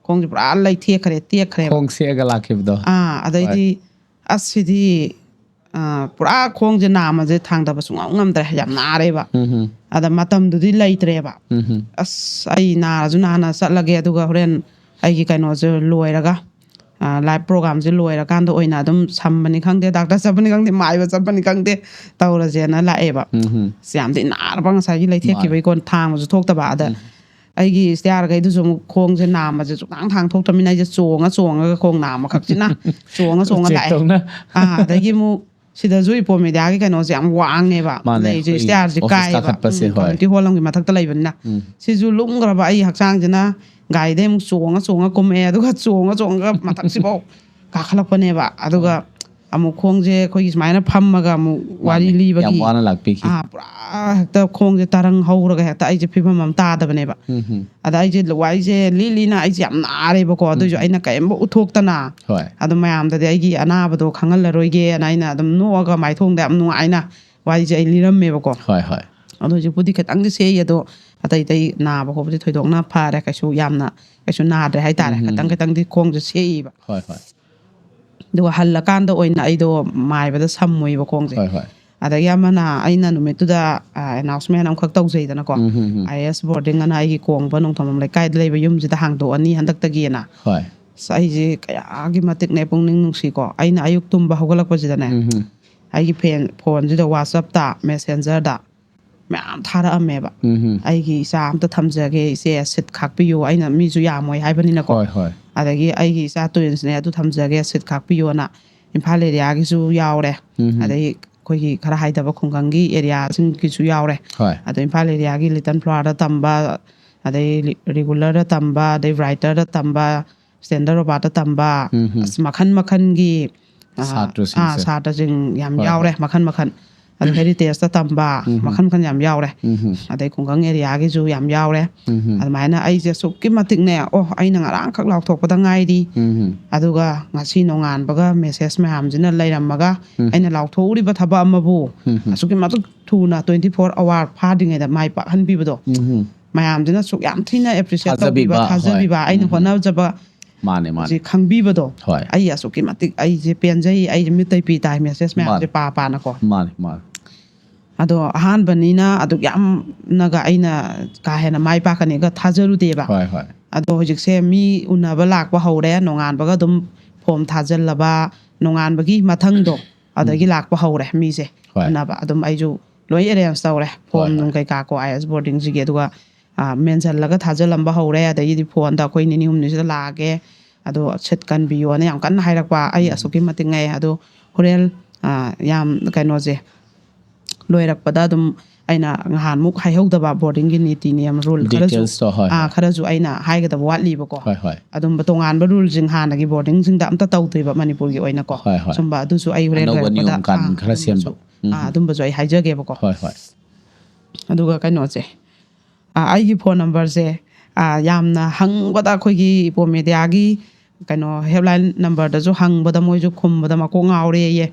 ꯈꯣꯡꯁꯦ ꯄꯨꯔꯥ ꯂꯩꯊꯦꯛꯈ꯭ꯔꯦ, ꯇꯦꯛꯈ꯭ꯔꯦꯕ꯫ ꯈꯣꯡ ꯁꯦꯛꯑꯒ ꯂꯥꯛꯈꯤꯕꯗꯣ꯫ ꯑꯥ, ꯑꯗꯩꯗꯤ ꯑꯁ ꯁꯤꯗꯤ, ꯑ, ꯄꯨꯔꯥ ꯈꯣꯡꯁꯦ ꯅꯥꯝꯃꯁꯦ ꯊꯥꯡꯗꯕ ꯁꯨꯡꯉꯝ ꯉꯝꯗ꯭ꯔꯦ, ꯌꯥꯝ ꯅꯥꯔꯦꯕ꯫ ꯎꯝ ꯍꯝ꯫ ꯑꯗ ꯃꯇꯝꯗꯨꯗꯤ ꯂꯩꯇ꯭ꯔꯦꯕ꯫ ꯎꯝ ꯍꯝ꯫ ꯑꯁ, ꯑꯩ ꯅꯥꯔꯁꯨ ꯅꯥꯅ ꯆꯠꯂꯒꯦ, ꯑꯗꯨꯒ ꯍꯣꯔꯦꯟ ꯑꯩꯒꯤ ꯀꯩꯅꯣꯁꯦ ꯂꯣꯏꯔꯒ, ꯑ, live programꯁꯦ ꯂꯣꯏꯔꯀꯥꯟꯗ ꯑꯣꯏꯅ ꯑꯗꯨꯝ ꯁꯝꯕꯅꯤ ꯈꯪꯗꯦ, doctor ꯆꯠꯄꯅꯤ ꯈꯪꯗꯦ, ꯃꯥꯏꯕ ꯆꯠꯄꯅꯤ ꯈꯪꯗꯦ, ꯇꯧꯔꯁꯦꯅ ꯂꯥꯛꯑꯦꯕ꯫ ꯎꯝ ꯍꯝ꯫ ꯑꯁ, ꯌꯥꯝꯗꯤ ꯅꯥꯔꯕ ꯉꯁꯥꯏꯒꯤ ꯂꯩꯊꯦꯛꯈꯤꯕꯒꯤ ꯀꯣꯟ ꯊꯥꯡꯕꯁꯨ ꯊꯣꯛꯇꯕ꯫ ꯑꯗ ꯑꯩꯒꯤ stairꯈꯩꯗꯨꯁꯨ ꯑꯃꯨꯛ ꯈꯣꯡꯁꯦ ꯅꯥꯝꯃꯁꯦ ꯁꯨꯛꯊꯥꯡ ꯊꯥꯡ ꯊꯣꯛꯇ꯭ꯔꯃꯤꯅ ꯑꯩꯁꯦ ꯆꯣꯡꯉ ꯆꯣꯡꯉꯒ ꯈꯣꯡ ꯅꯥꯝꯃ ꯈꯛꯁꯤꯅ ꯆꯣꯡꯉ ꯆꯣꯡꯉ ꯂꯥꯛꯑꯦ꯫ ꯎꯆꯦꯛꯇꯧꯅ꯫ ꯑꯥ, ꯑꯗꯒꯤ ꯑꯃꯨꯛ ꯁꯤꯗꯁꯨ ꯏꯄꯣꯝ ꯃꯦꯗꯤꯌꯥꯒꯤ ꯀꯩꯅꯣꯁꯦ ꯌꯥꯝ ꯋꯥꯡꯉꯦꯕ꯫ ꯃꯥꯅꯦ, ꯂꯩꯁꯦ, ꯑꯩꯈꯣꯏ ꯁ꯭ꯇꯦꯌꯥꯔꯁꯦ office ꯀꯥꯏꯌꯦꯕ꯫ ꯀꯥꯈꯠꯄꯁꯦ, ꯎꯝ, ꯍꯣꯏ꯫ ꯀꯝꯃ꯭ꯌꯨꯅꯤꯇꯤ ꯍꯣꯜ ꯑꯃꯒꯤ ꯃꯊꯛꯇ ꯂꯩꯕꯅꯤꯅ꯫ ꯎꯝ꯫ ꯁꯤꯁꯨ ꯂꯨꯝꯈ꯭ꯔꯕ ꯑꯩ ꯍꯛꯆꯥꯡꯁꯤꯅ ꯒꯥꯔꯤꯗꯩ ꯑꯃꯨꯛ ꯆꯣꯡꯉ ꯆꯣꯡꯉ ꯀꯨꯝꯃꯛꯑꯦ, ꯑꯗꯨꯒ ꯆꯣꯡꯉ ꯆꯣꯡꯉꯒ ꯃꯊꯛꯁꯤꯐꯥꯎ ꯀꯥꯈꯠꯂꯛꯄꯅꯦꯕ꯫ ꯑꯗꯨꯒ ꯑꯃꯨꯛ ꯈꯣꯡꯁꯦ ꯑꯩꯈꯣꯏꯒꯤ ꯁꯨꯃꯥꯏꯅ ꯐꯝꯃꯒ ꯑꯃꯨꯛ ꯋꯥꯔꯤ ꯃꯥꯅꯦ, ꯂꯤꯕꯒꯤ, ꯌꯥꯝ ꯋꯥꯅ ꯂꯥꯛꯄꯤꯈꯤ꯫ ꯑꯥ, ꯄꯨꯔꯥ ꯍꯦꯛꯇ ꯈꯣꯡꯁꯦ ꯇꯔꯪ ꯍꯧꯔꯒ ꯍꯦꯛꯇ ꯑꯩꯁꯦ ꯐꯤꯕꯝ ꯑꯃ ꯇꯥꯗꯕꯅꯦꯕ꯫ ꯎꯝ, ꯎꯝ꯫ ꯑꯗ ꯑꯩꯁꯦ ꯋꯥꯔꯤꯁꯦ ꯂꯤ ꯂꯤꯅ ꯑꯩꯁꯦ ꯌꯥꯝ ꯅꯥꯔꯦꯕꯀꯣ꯫ ꯑꯗꯨꯏꯁꯨ ꯎꯝ꯫ ꯑꯩꯅ ꯀꯔꯤꯝꯕ ꯎꯠꯊꯣꯛꯇꯅ ꯍꯣꯏ꯫ ꯑꯗꯨꯝ ꯃꯌꯥꯝꯗꯗꯤ ꯑꯩꯒꯤ ꯑꯅꯥꯕꯗꯣ ꯈꯪꯍꯜꯂꯔꯣꯏꯒꯦꯅ ꯑꯩꯅ ꯑꯗꯨꯝ ꯅꯣꯛꯑꯒ ꯃꯥꯏꯊꯣꯡꯗ ꯌꯥꯝ ꯅꯨꯡꯉꯥꯏꯅ ꯋꯥꯔꯤꯁꯦ ꯑꯩ ꯂꯤꯔꯝꯃꯦꯕꯀꯣ꯫ ꯍꯣꯏ, ꯍꯣꯏ꯫ ꯑꯗꯣ ꯍꯧꯖꯤꯛꯄꯨꯗꯤ ꯈꯤꯇꯪꯗꯤ ꯁꯦꯛꯏ, ꯑꯗꯣ ꯑꯇꯩ ꯑꯇꯩ ꯅꯥꯕ ꯈꯣꯠꯄꯗꯤ ꯊꯣꯏꯗꯣꯛꯅ ꯐꯔꯦ, ꯀꯩꯁꯨ ꯌꯥꯝꯅ ꯀꯩꯁꯨ ꯅꯥꯗ꯭ꯔꯦ ꯍꯥꯏꯇꯥꯔꯦ꯫ ꯎꯝ꯫ ꯈꯤꯇꯪ ꯈꯤꯇꯪꯗꯤ ꯈꯣꯡꯁꯦ ꯁꯦꯛꯏꯕ꯫ ꯍꯣꯏ, ꯍꯣꯏ꯫ ꯑꯗꯨꯒ ꯍꯜꯂꯀꯥꯟꯗ ꯑꯣꯏꯅ ꯑꯩꯗꯣ ꯃꯥꯏꯕꯗ ꯁꯝꯃꯨꯏꯕ ꯈꯣꯡꯁꯦ꯫ ꯍꯣꯏ, ꯍꯣꯏ꯫ ꯑꯗꯒꯤ ꯑꯃꯅ, ꯑꯩꯅ ꯅꯨꯃꯤꯠꯇꯨꯗ ꯑꯦꯅꯥꯎꯟꯁꯃꯦꯟ ꯑꯃꯈꯛ ꯇꯧꯖꯩꯗꯅꯀꯣ꯫ ꯎꯝ, ꯎꯝ, ꯎꯝ꯫ ꯑꯥꯏ ꯑꯦꯁ ꯕꯣꯔꯗꯤꯡ ꯑꯅ ꯑꯩꯒꯤ ꯀꯣꯡꯕ ꯅꯣꯡꯊꯝꯕꯝ ꯂꯩꯀꯥꯏꯗ ꯂꯩꯕ ꯌꯨꯝꯁꯤꯗ ꯍꯥꯡꯗꯣꯛꯑꯅꯤ ꯍꯟꯗꯛꯇꯒꯤꯅ꯫ ꯍꯣꯏ꯫ ꯑꯁ, ꯑꯩꯁꯦ ꯀꯌꯥꯒꯤ ꯃꯇꯤꯛꯅꯦ ꯄꯨꯛꯅꯤꯡ ꯅꯨꯡꯁꯤꯀꯣ꯫ ꯑꯩꯅ ꯑꯌꯨꯛ ꯇꯨꯝꯕ ꯍꯧꯒꯠꯂꯛꯄꯁꯤꯗꯅꯦ, ꯎꯝ, ꯎꯝ꯫ ꯑꯩꯒꯤ ꯐꯦꯟ, ꯐꯣꯟꯁꯤꯗ WhatsApp-ꯇ, Messenger-ꯗ ꯃꯌꯥꯝ ꯊꯥꯔꯛꯑꯝꯃꯦꯕ꯫ ꯎꯝ, ꯎꯝ꯫ "ꯑꯩꯒꯤ ꯏꯆꯥ ꯑꯝꯇ ꯊꯝꯖꯒꯦ, ꯏꯆꯦ, ꯁꯤꯠ ꯈꯥꯛꯄꯤꯌꯨ", ꯑꯩꯅ, ꯃꯤꯁꯨ ꯌꯥꯝꯃꯣꯏ ꯍꯥꯏꯕꯅꯤꯅꯀꯣ꯫ ꯍꯣꯏ, ꯍꯣꯏ꯫ ꯑꯗꯒꯤ "ꯑꯩꯒꯤ ꯏꯆꯥ twins-ꯅꯦ, ꯑꯗꯨ ꯊꯝꯖꯒꯦ, ꯁꯤꯠ ꯈꯥꯛꯄꯤꯌꯨꯅ", ꯏꯝꯐꯥꯜ area-ꯒꯤꯁꯨ ꯌꯥꯎꯔꯦ꯫ ꯎꯝ, ꯎꯝ꯫ ꯑꯗꯩ ꯑꯩꯈꯣꯏꯒꯤ ꯈꯔ ꯍꯥꯏꯗꯕ ꯈꯨꯡꯒꯪꯒꯤ area-ꯁꯤꯡꯒꯤꯁꯨ ꯌꯥꯎꯔꯦ꯫ ꯍꯣꯏ꯫ ꯑꯗꯣ ꯏꯝꯐꯥꯜ area-ꯒꯤ Little Flower-ꯗ ꯇꯝꯕ, ꯑꯗꯩ ꯔꯤ-, regular-ꯗ ꯇꯝꯕ, ꯑꯗꯩ Brighter-ꯗ ꯇꯝꯕ, Standard Robert-ꯇ ꯇꯝꯕ, ꯎꯝ, ꯎꯝ꯫ ꯑꯁ, ꯃꯈꯟ ꯃꯈꯟꯒꯤ, ꯑ, ꯁꯥꯇ꯭ꯔꯁꯤꯡꯁꯦ꯫ ꯑ, ꯁꯥꯇ꯭ꯔꯁꯤꯡ ꯌꯥꯝ ꯍꯣꯏ, ꯌꯥꯎꯔꯦ, ꯍꯣꯏ꯫ ꯃꯈꯟ ꯃꯈꯟ꯫ ꯑꯗꯣ Heritage-ꯇ ꯇꯝꯕ, ꯎꯝ, ꯎꯝ꯫ ꯃꯈꯟ ꯃꯈꯟ ꯌꯥꯝ ꯌꯥꯎꯔꯦ꯫ ꯎꯝ, ꯎꯝ꯫ ꯑꯗꯩ ꯈꯨꯡꯒꯪ area-ꯒꯤꯁꯨ ꯌꯥꯝ ꯌꯥꯎꯔꯦ꯫ ꯎꯝ, ꯎꯝ꯫ ꯑꯗꯨꯃꯥꯏꯅ ꯑꯩꯁꯦ ꯑꯁꯨꯛꯀꯤ ꯃꯇꯤꯛꯅꯦ, ꯑꯣ, ꯑꯩꯅ ꯉꯔꯥꯡꯈꯛ ꯂꯥꯎꯊꯣꯛꯄꯗ ꯉꯥꯏꯔꯤ꯫ ꯎꯝ, ꯎꯝ꯫ ꯑꯗꯨꯒ ꯉꯁꯤ ꯅꯣꯡꯉꯥꯟꯕꯒ message ꯃꯌꯥꯝꯁꯤꯅ ꯂꯩꯔꯝꯃꯒ, ꯎꯝ꯫ ꯑꯩꯅ ꯂꯥꯎꯊꯣꯛꯎꯔꯤꯕ ꯊꯕꯛ ꯑꯃꯕꯨ ꯎꯝ, ꯎꯝ꯫ ꯑꯁꯨꯛꯀꯤ ꯃꯇꯤꯛ ꯊꯨꯅ twenty four hour ꯐꯥꯗ꯭ꯔꯤꯉꯩꯗ ꯃꯥꯏ ꯄꯥꯛꯍꯟꯕꯤꯕꯗꯣ꯫ ꯎꯝ, ꯎꯝ꯫ ꯃꯌꯥꯝꯁꯤꯅ ꯑꯁꯨꯛ ꯌꯥꯝ ꯊꯤꯅ appreciate ꯊꯥꯖꯕꯤꯕ, ꯇꯧꯕꯤꯕ, ꯍꯣꯏ꯫ ꯊꯥꯖꯕꯤꯕ, ꯑꯩꯅ ꯎꯝ, ꯎꯝ꯫ ꯍꯣꯠꯅꯖꯕ ꯃꯥꯅꯦ, ꯃꯥꯅꯦ꯫ ꯁꯤ ꯈꯪꯕꯤꯕꯗꯣ꯫ ꯍꯣꯏ꯫ ꯑꯩ ꯑꯁꯨꯛꯀꯤ ꯃꯇꯤꯛ ꯑꯩꯁꯦ ꯄꯦꯟꯖꯩ, ꯑꯩꯁꯦ ꯃꯤꯠꯇꯩ ꯄꯤ ꯇꯥꯏ message ꯃꯌꯥꯝꯁꯦ ꯃꯥꯅꯦ꯫ ꯄꯥ ꯄꯥꯅꯀꯣ꯫ ꯃꯥꯅꯦ, ꯃꯥꯅꯦ꯫ ꯑꯗꯣ ꯑꯍꯥꯟꯕꯅꯤꯅ ꯑꯗꯨꯛ ꯌꯥꯝꯅꯒ ꯑꯩꯅ ꯀꯥ ꯍꯦꯟꯅ ꯃꯥꯏ ꯄꯥꯛꯀꯅꯤꯒ ꯊꯥꯖꯔꯨꯗꯦꯕ꯫ ꯍꯣꯏ, ꯍꯣꯏ꯫ ꯑꯗꯣ ꯍꯧꯖꯤꯛꯁꯦ ꯃꯤ ꯎꯅꯕ ꯂꯥꯛꯄ ꯍꯧꯔꯦ, ꯅꯣꯡꯉꯥꯟꯕꯒ ꯑꯗꯨꯝ form ꯊꯥꯖꯤꯜꯂꯕ, ꯅꯣꯡꯉꯥꯟꯕꯒꯤ ꯃꯊꯪꯗꯣ ꯑꯗꯒꯤ ꯎꯝ꯫ ꯂꯥꯛꯄ ꯍꯧꯔꯦ ꯃꯤꯁꯦ ꯍꯣꯏ꯫ ꯎꯅꯕ꯫ ꯑꯗꯨꯝ ꯑꯩꯁꯨ ꯂꯣꯏ arrange ꯇꯧꯔꯦ, form ꯍꯣꯏ, ꯍꯣꯏ꯫ ꯅꯨꯡ ꯀꯩꯀꯥ ꯀꯣ, ꯑꯥꯏ ꯑꯦꯁ ꯕꯣꯔꯗꯤꯡꯁꯤꯒꯤ꯫ ꯑꯗꯨꯒ, ꯑ, ꯃꯦꯟꯁꯤꯜꯂꯒ ꯊꯥꯖꯤꯜꯂꯝꯕ ꯍꯧꯔꯦ꯫ ꯑꯗꯒꯤꯗꯤ ꯐꯣꯟꯗ "ꯑꯩꯈꯣꯏ ꯅꯤꯅꯤ ꯍꯨꯝꯅꯤꯁꯤꯗ ꯂꯥꯛꯑꯒꯦ, ꯑꯗꯣ ꯁꯤꯠ ꯀꯟꯕꯤꯌꯣꯅ" ꯌꯥꯝ ꯀꯟꯅ ꯍꯥꯏꯔꯛꯄ꯫ ꯑꯩ ꯎꯝ꯫ ꯑꯁꯨꯛꯀꯤ ꯃꯇꯤꯛ ꯉꯥꯏ꯫ ꯑꯗꯣ ꯍꯣꯔꯦꯟ ꯑꯥ, ꯌꯥꯝ ꯀꯩꯅꯣꯁꯦ, ꯂꯣꯏꯔꯛꯄꯗ ꯑꯗꯨꯝ ꯑꯩꯅ ꯅꯍꯥꯟꯃꯨꯛ ꯍꯥꯏꯍꯧꯗꯕ ꯕꯣꯔꯗꯤꯡꯒꯤ ꯅꯤꯇꯤ ꯅꯤꯌꯝ ꯔꯨꯜ ꯈꯔꯁꯨ, Details ꯇꯣ, ꯍꯣꯏ, ꯑꯥ, ꯍꯣꯏ꯫ ꯈꯔꯁꯨ ꯑꯩꯅ ꯍꯥꯏꯒꯗꯕ ꯋꯥꯠꯂꯤꯕꯀꯣ꯫ ꯍꯣꯏ, ꯍꯣꯏ꯫ ꯑꯗꯨꯝꯕ ꯇꯣꯉꯥꯟꯕ ꯔꯨꯜꯁꯤꯡ ꯍꯥꯟꯅꯒꯤ ꯕꯣꯔꯗꯤꯡꯁꯤꯡꯗ ꯑꯝꯇ ꯇꯧꯗ꯭ꯔꯤꯕ ꯃꯅꯤꯄꯨꯔꯒꯤ ꯑꯣꯏꯅꯀꯣ꯫ ꯍꯣꯏ, ꯍꯣꯏ꯫ ꯁꯨꯝꯕ ꯑꯗꯨꯁꯨ ꯑꯩ ꯍꯣꯔꯦꯟ ꯑꯅꯧꯕ ꯂꯣꯏꯔꯛꯄꯗ, ꯅꯤꯌꯣꯝ ꯀꯥꯅꯨꯟ ꯑꯥ, ꯈꯔ ꯑꯗꯨꯝꯕꯁꯨ, ꯁꯦꯝꯕ꯫ ꯎꯝ꯫ ꯑꯥ, ꯑꯗꯨꯝꯕꯁꯨ ꯑꯩ ꯍꯥꯏꯖꯒꯦꯕꯀꯣ꯫ ꯍꯣꯏ, ꯍꯣꯏ꯫ ꯑꯗꯨꯒ ꯀꯩꯅꯣꯁꯦ, ꯑꯥ, ꯑꯩꯒꯤ ꯐꯣꯟ ꯅꯝꯕꯔꯁꯦ, ꯑꯥ, ꯌꯥꯝꯅ ꯍꯪꯕꯗ ꯑꯩꯈꯣꯏꯒꯤ ꯏꯄꯣ ꯃꯦꯗꯤꯌꯥꯒꯤ ꯀꯩꯅꯣ ꯍꯦꯜꯞꯂꯥꯏꯟ ꯅꯝꯕꯔꯗꯁꯨ ꯍꯪꯕꯗ ꯃꯣꯏꯁꯨ ꯈꯨꯝꯕꯗ ꯃꯀꯣꯛ ꯉꯥꯎꯔꯦꯌꯦ꯫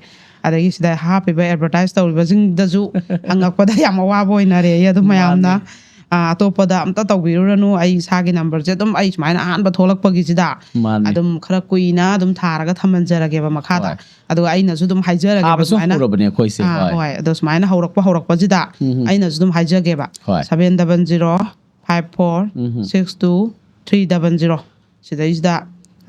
ꯑꯗꯒꯤ ꯁꯤꯗ ꯍꯥꯞꯄꯤꯕ ꯑꯦꯗꯚꯔꯇꯥꯏꯁ ꯇꯧꯔꯤꯕꯁꯤꯡꯗꯁꯨ ꯍꯪꯉꯛꯄꯗ ꯌꯥꯝ ꯑꯋꯥꯕ ꯑꯣꯏꯅꯔꯦꯌꯦ꯫ ꯑꯗꯨ ꯃꯌꯥꯝꯅ, ꯃꯥꯅꯦ꯫ ꯑꯥ, ꯑꯇꯣꯞꯄꯗ ꯑꯝꯇ ꯇꯧꯕꯤꯔꯨꯔꯅꯨ꯫ ꯑꯩ ꯏꯁꯥꯒꯤ ꯅꯝꯕꯔꯁꯦ ꯑꯗꯨꯝ, ꯑꯩ ꯁꯨꯃꯥꯏꯅ ꯑꯍꯥꯟꯕ ꯊꯣꯛꯂꯛꯄꯒꯤꯁꯤꯗ ꯃꯥꯅꯦ꯫ ꯑꯗꯨꯝ ꯈꯔ ꯀꯨꯏꯅ ꯑꯗꯨꯝ ꯊꯥꯔꯒ ꯊꯝꯍꯟꯖꯔꯒꯦꯕ ꯃꯈꯥꯗ꯫ ꯍꯣꯏ꯫ ꯑꯗꯨꯒ ꯑꯩꯅꯁꯨ ꯑꯗꯨꯝ ꯍꯥꯏꯖꯔꯒꯦꯕ ꯊꯥꯕꯁꯨ ꯁꯨꯃꯥꯏꯅ꯫ ꯍꯧꯔꯕꯅꯦ ꯑꯩꯈꯣꯏꯁꯦ꯫ ꯑꯥ, ꯍꯣꯏ꯫ ꯍꯣꯏ꯫ ꯑꯗꯣ ꯁꯨꯃꯥꯏꯅ ꯍꯧꯔꯛꯄ ꯍꯧꯔꯛꯄꯁꯤꯗ ꯎꯝ꯫ ꯑꯩꯅꯁꯨ ꯑꯗꯨꯝ ꯍꯥꯏꯖꯒꯦꯕ꯫ ꯍꯣꯏ꯫ Seven double zero five four six two three double zero꯫ ꯁꯤꯗꯩꯁꯤꯗ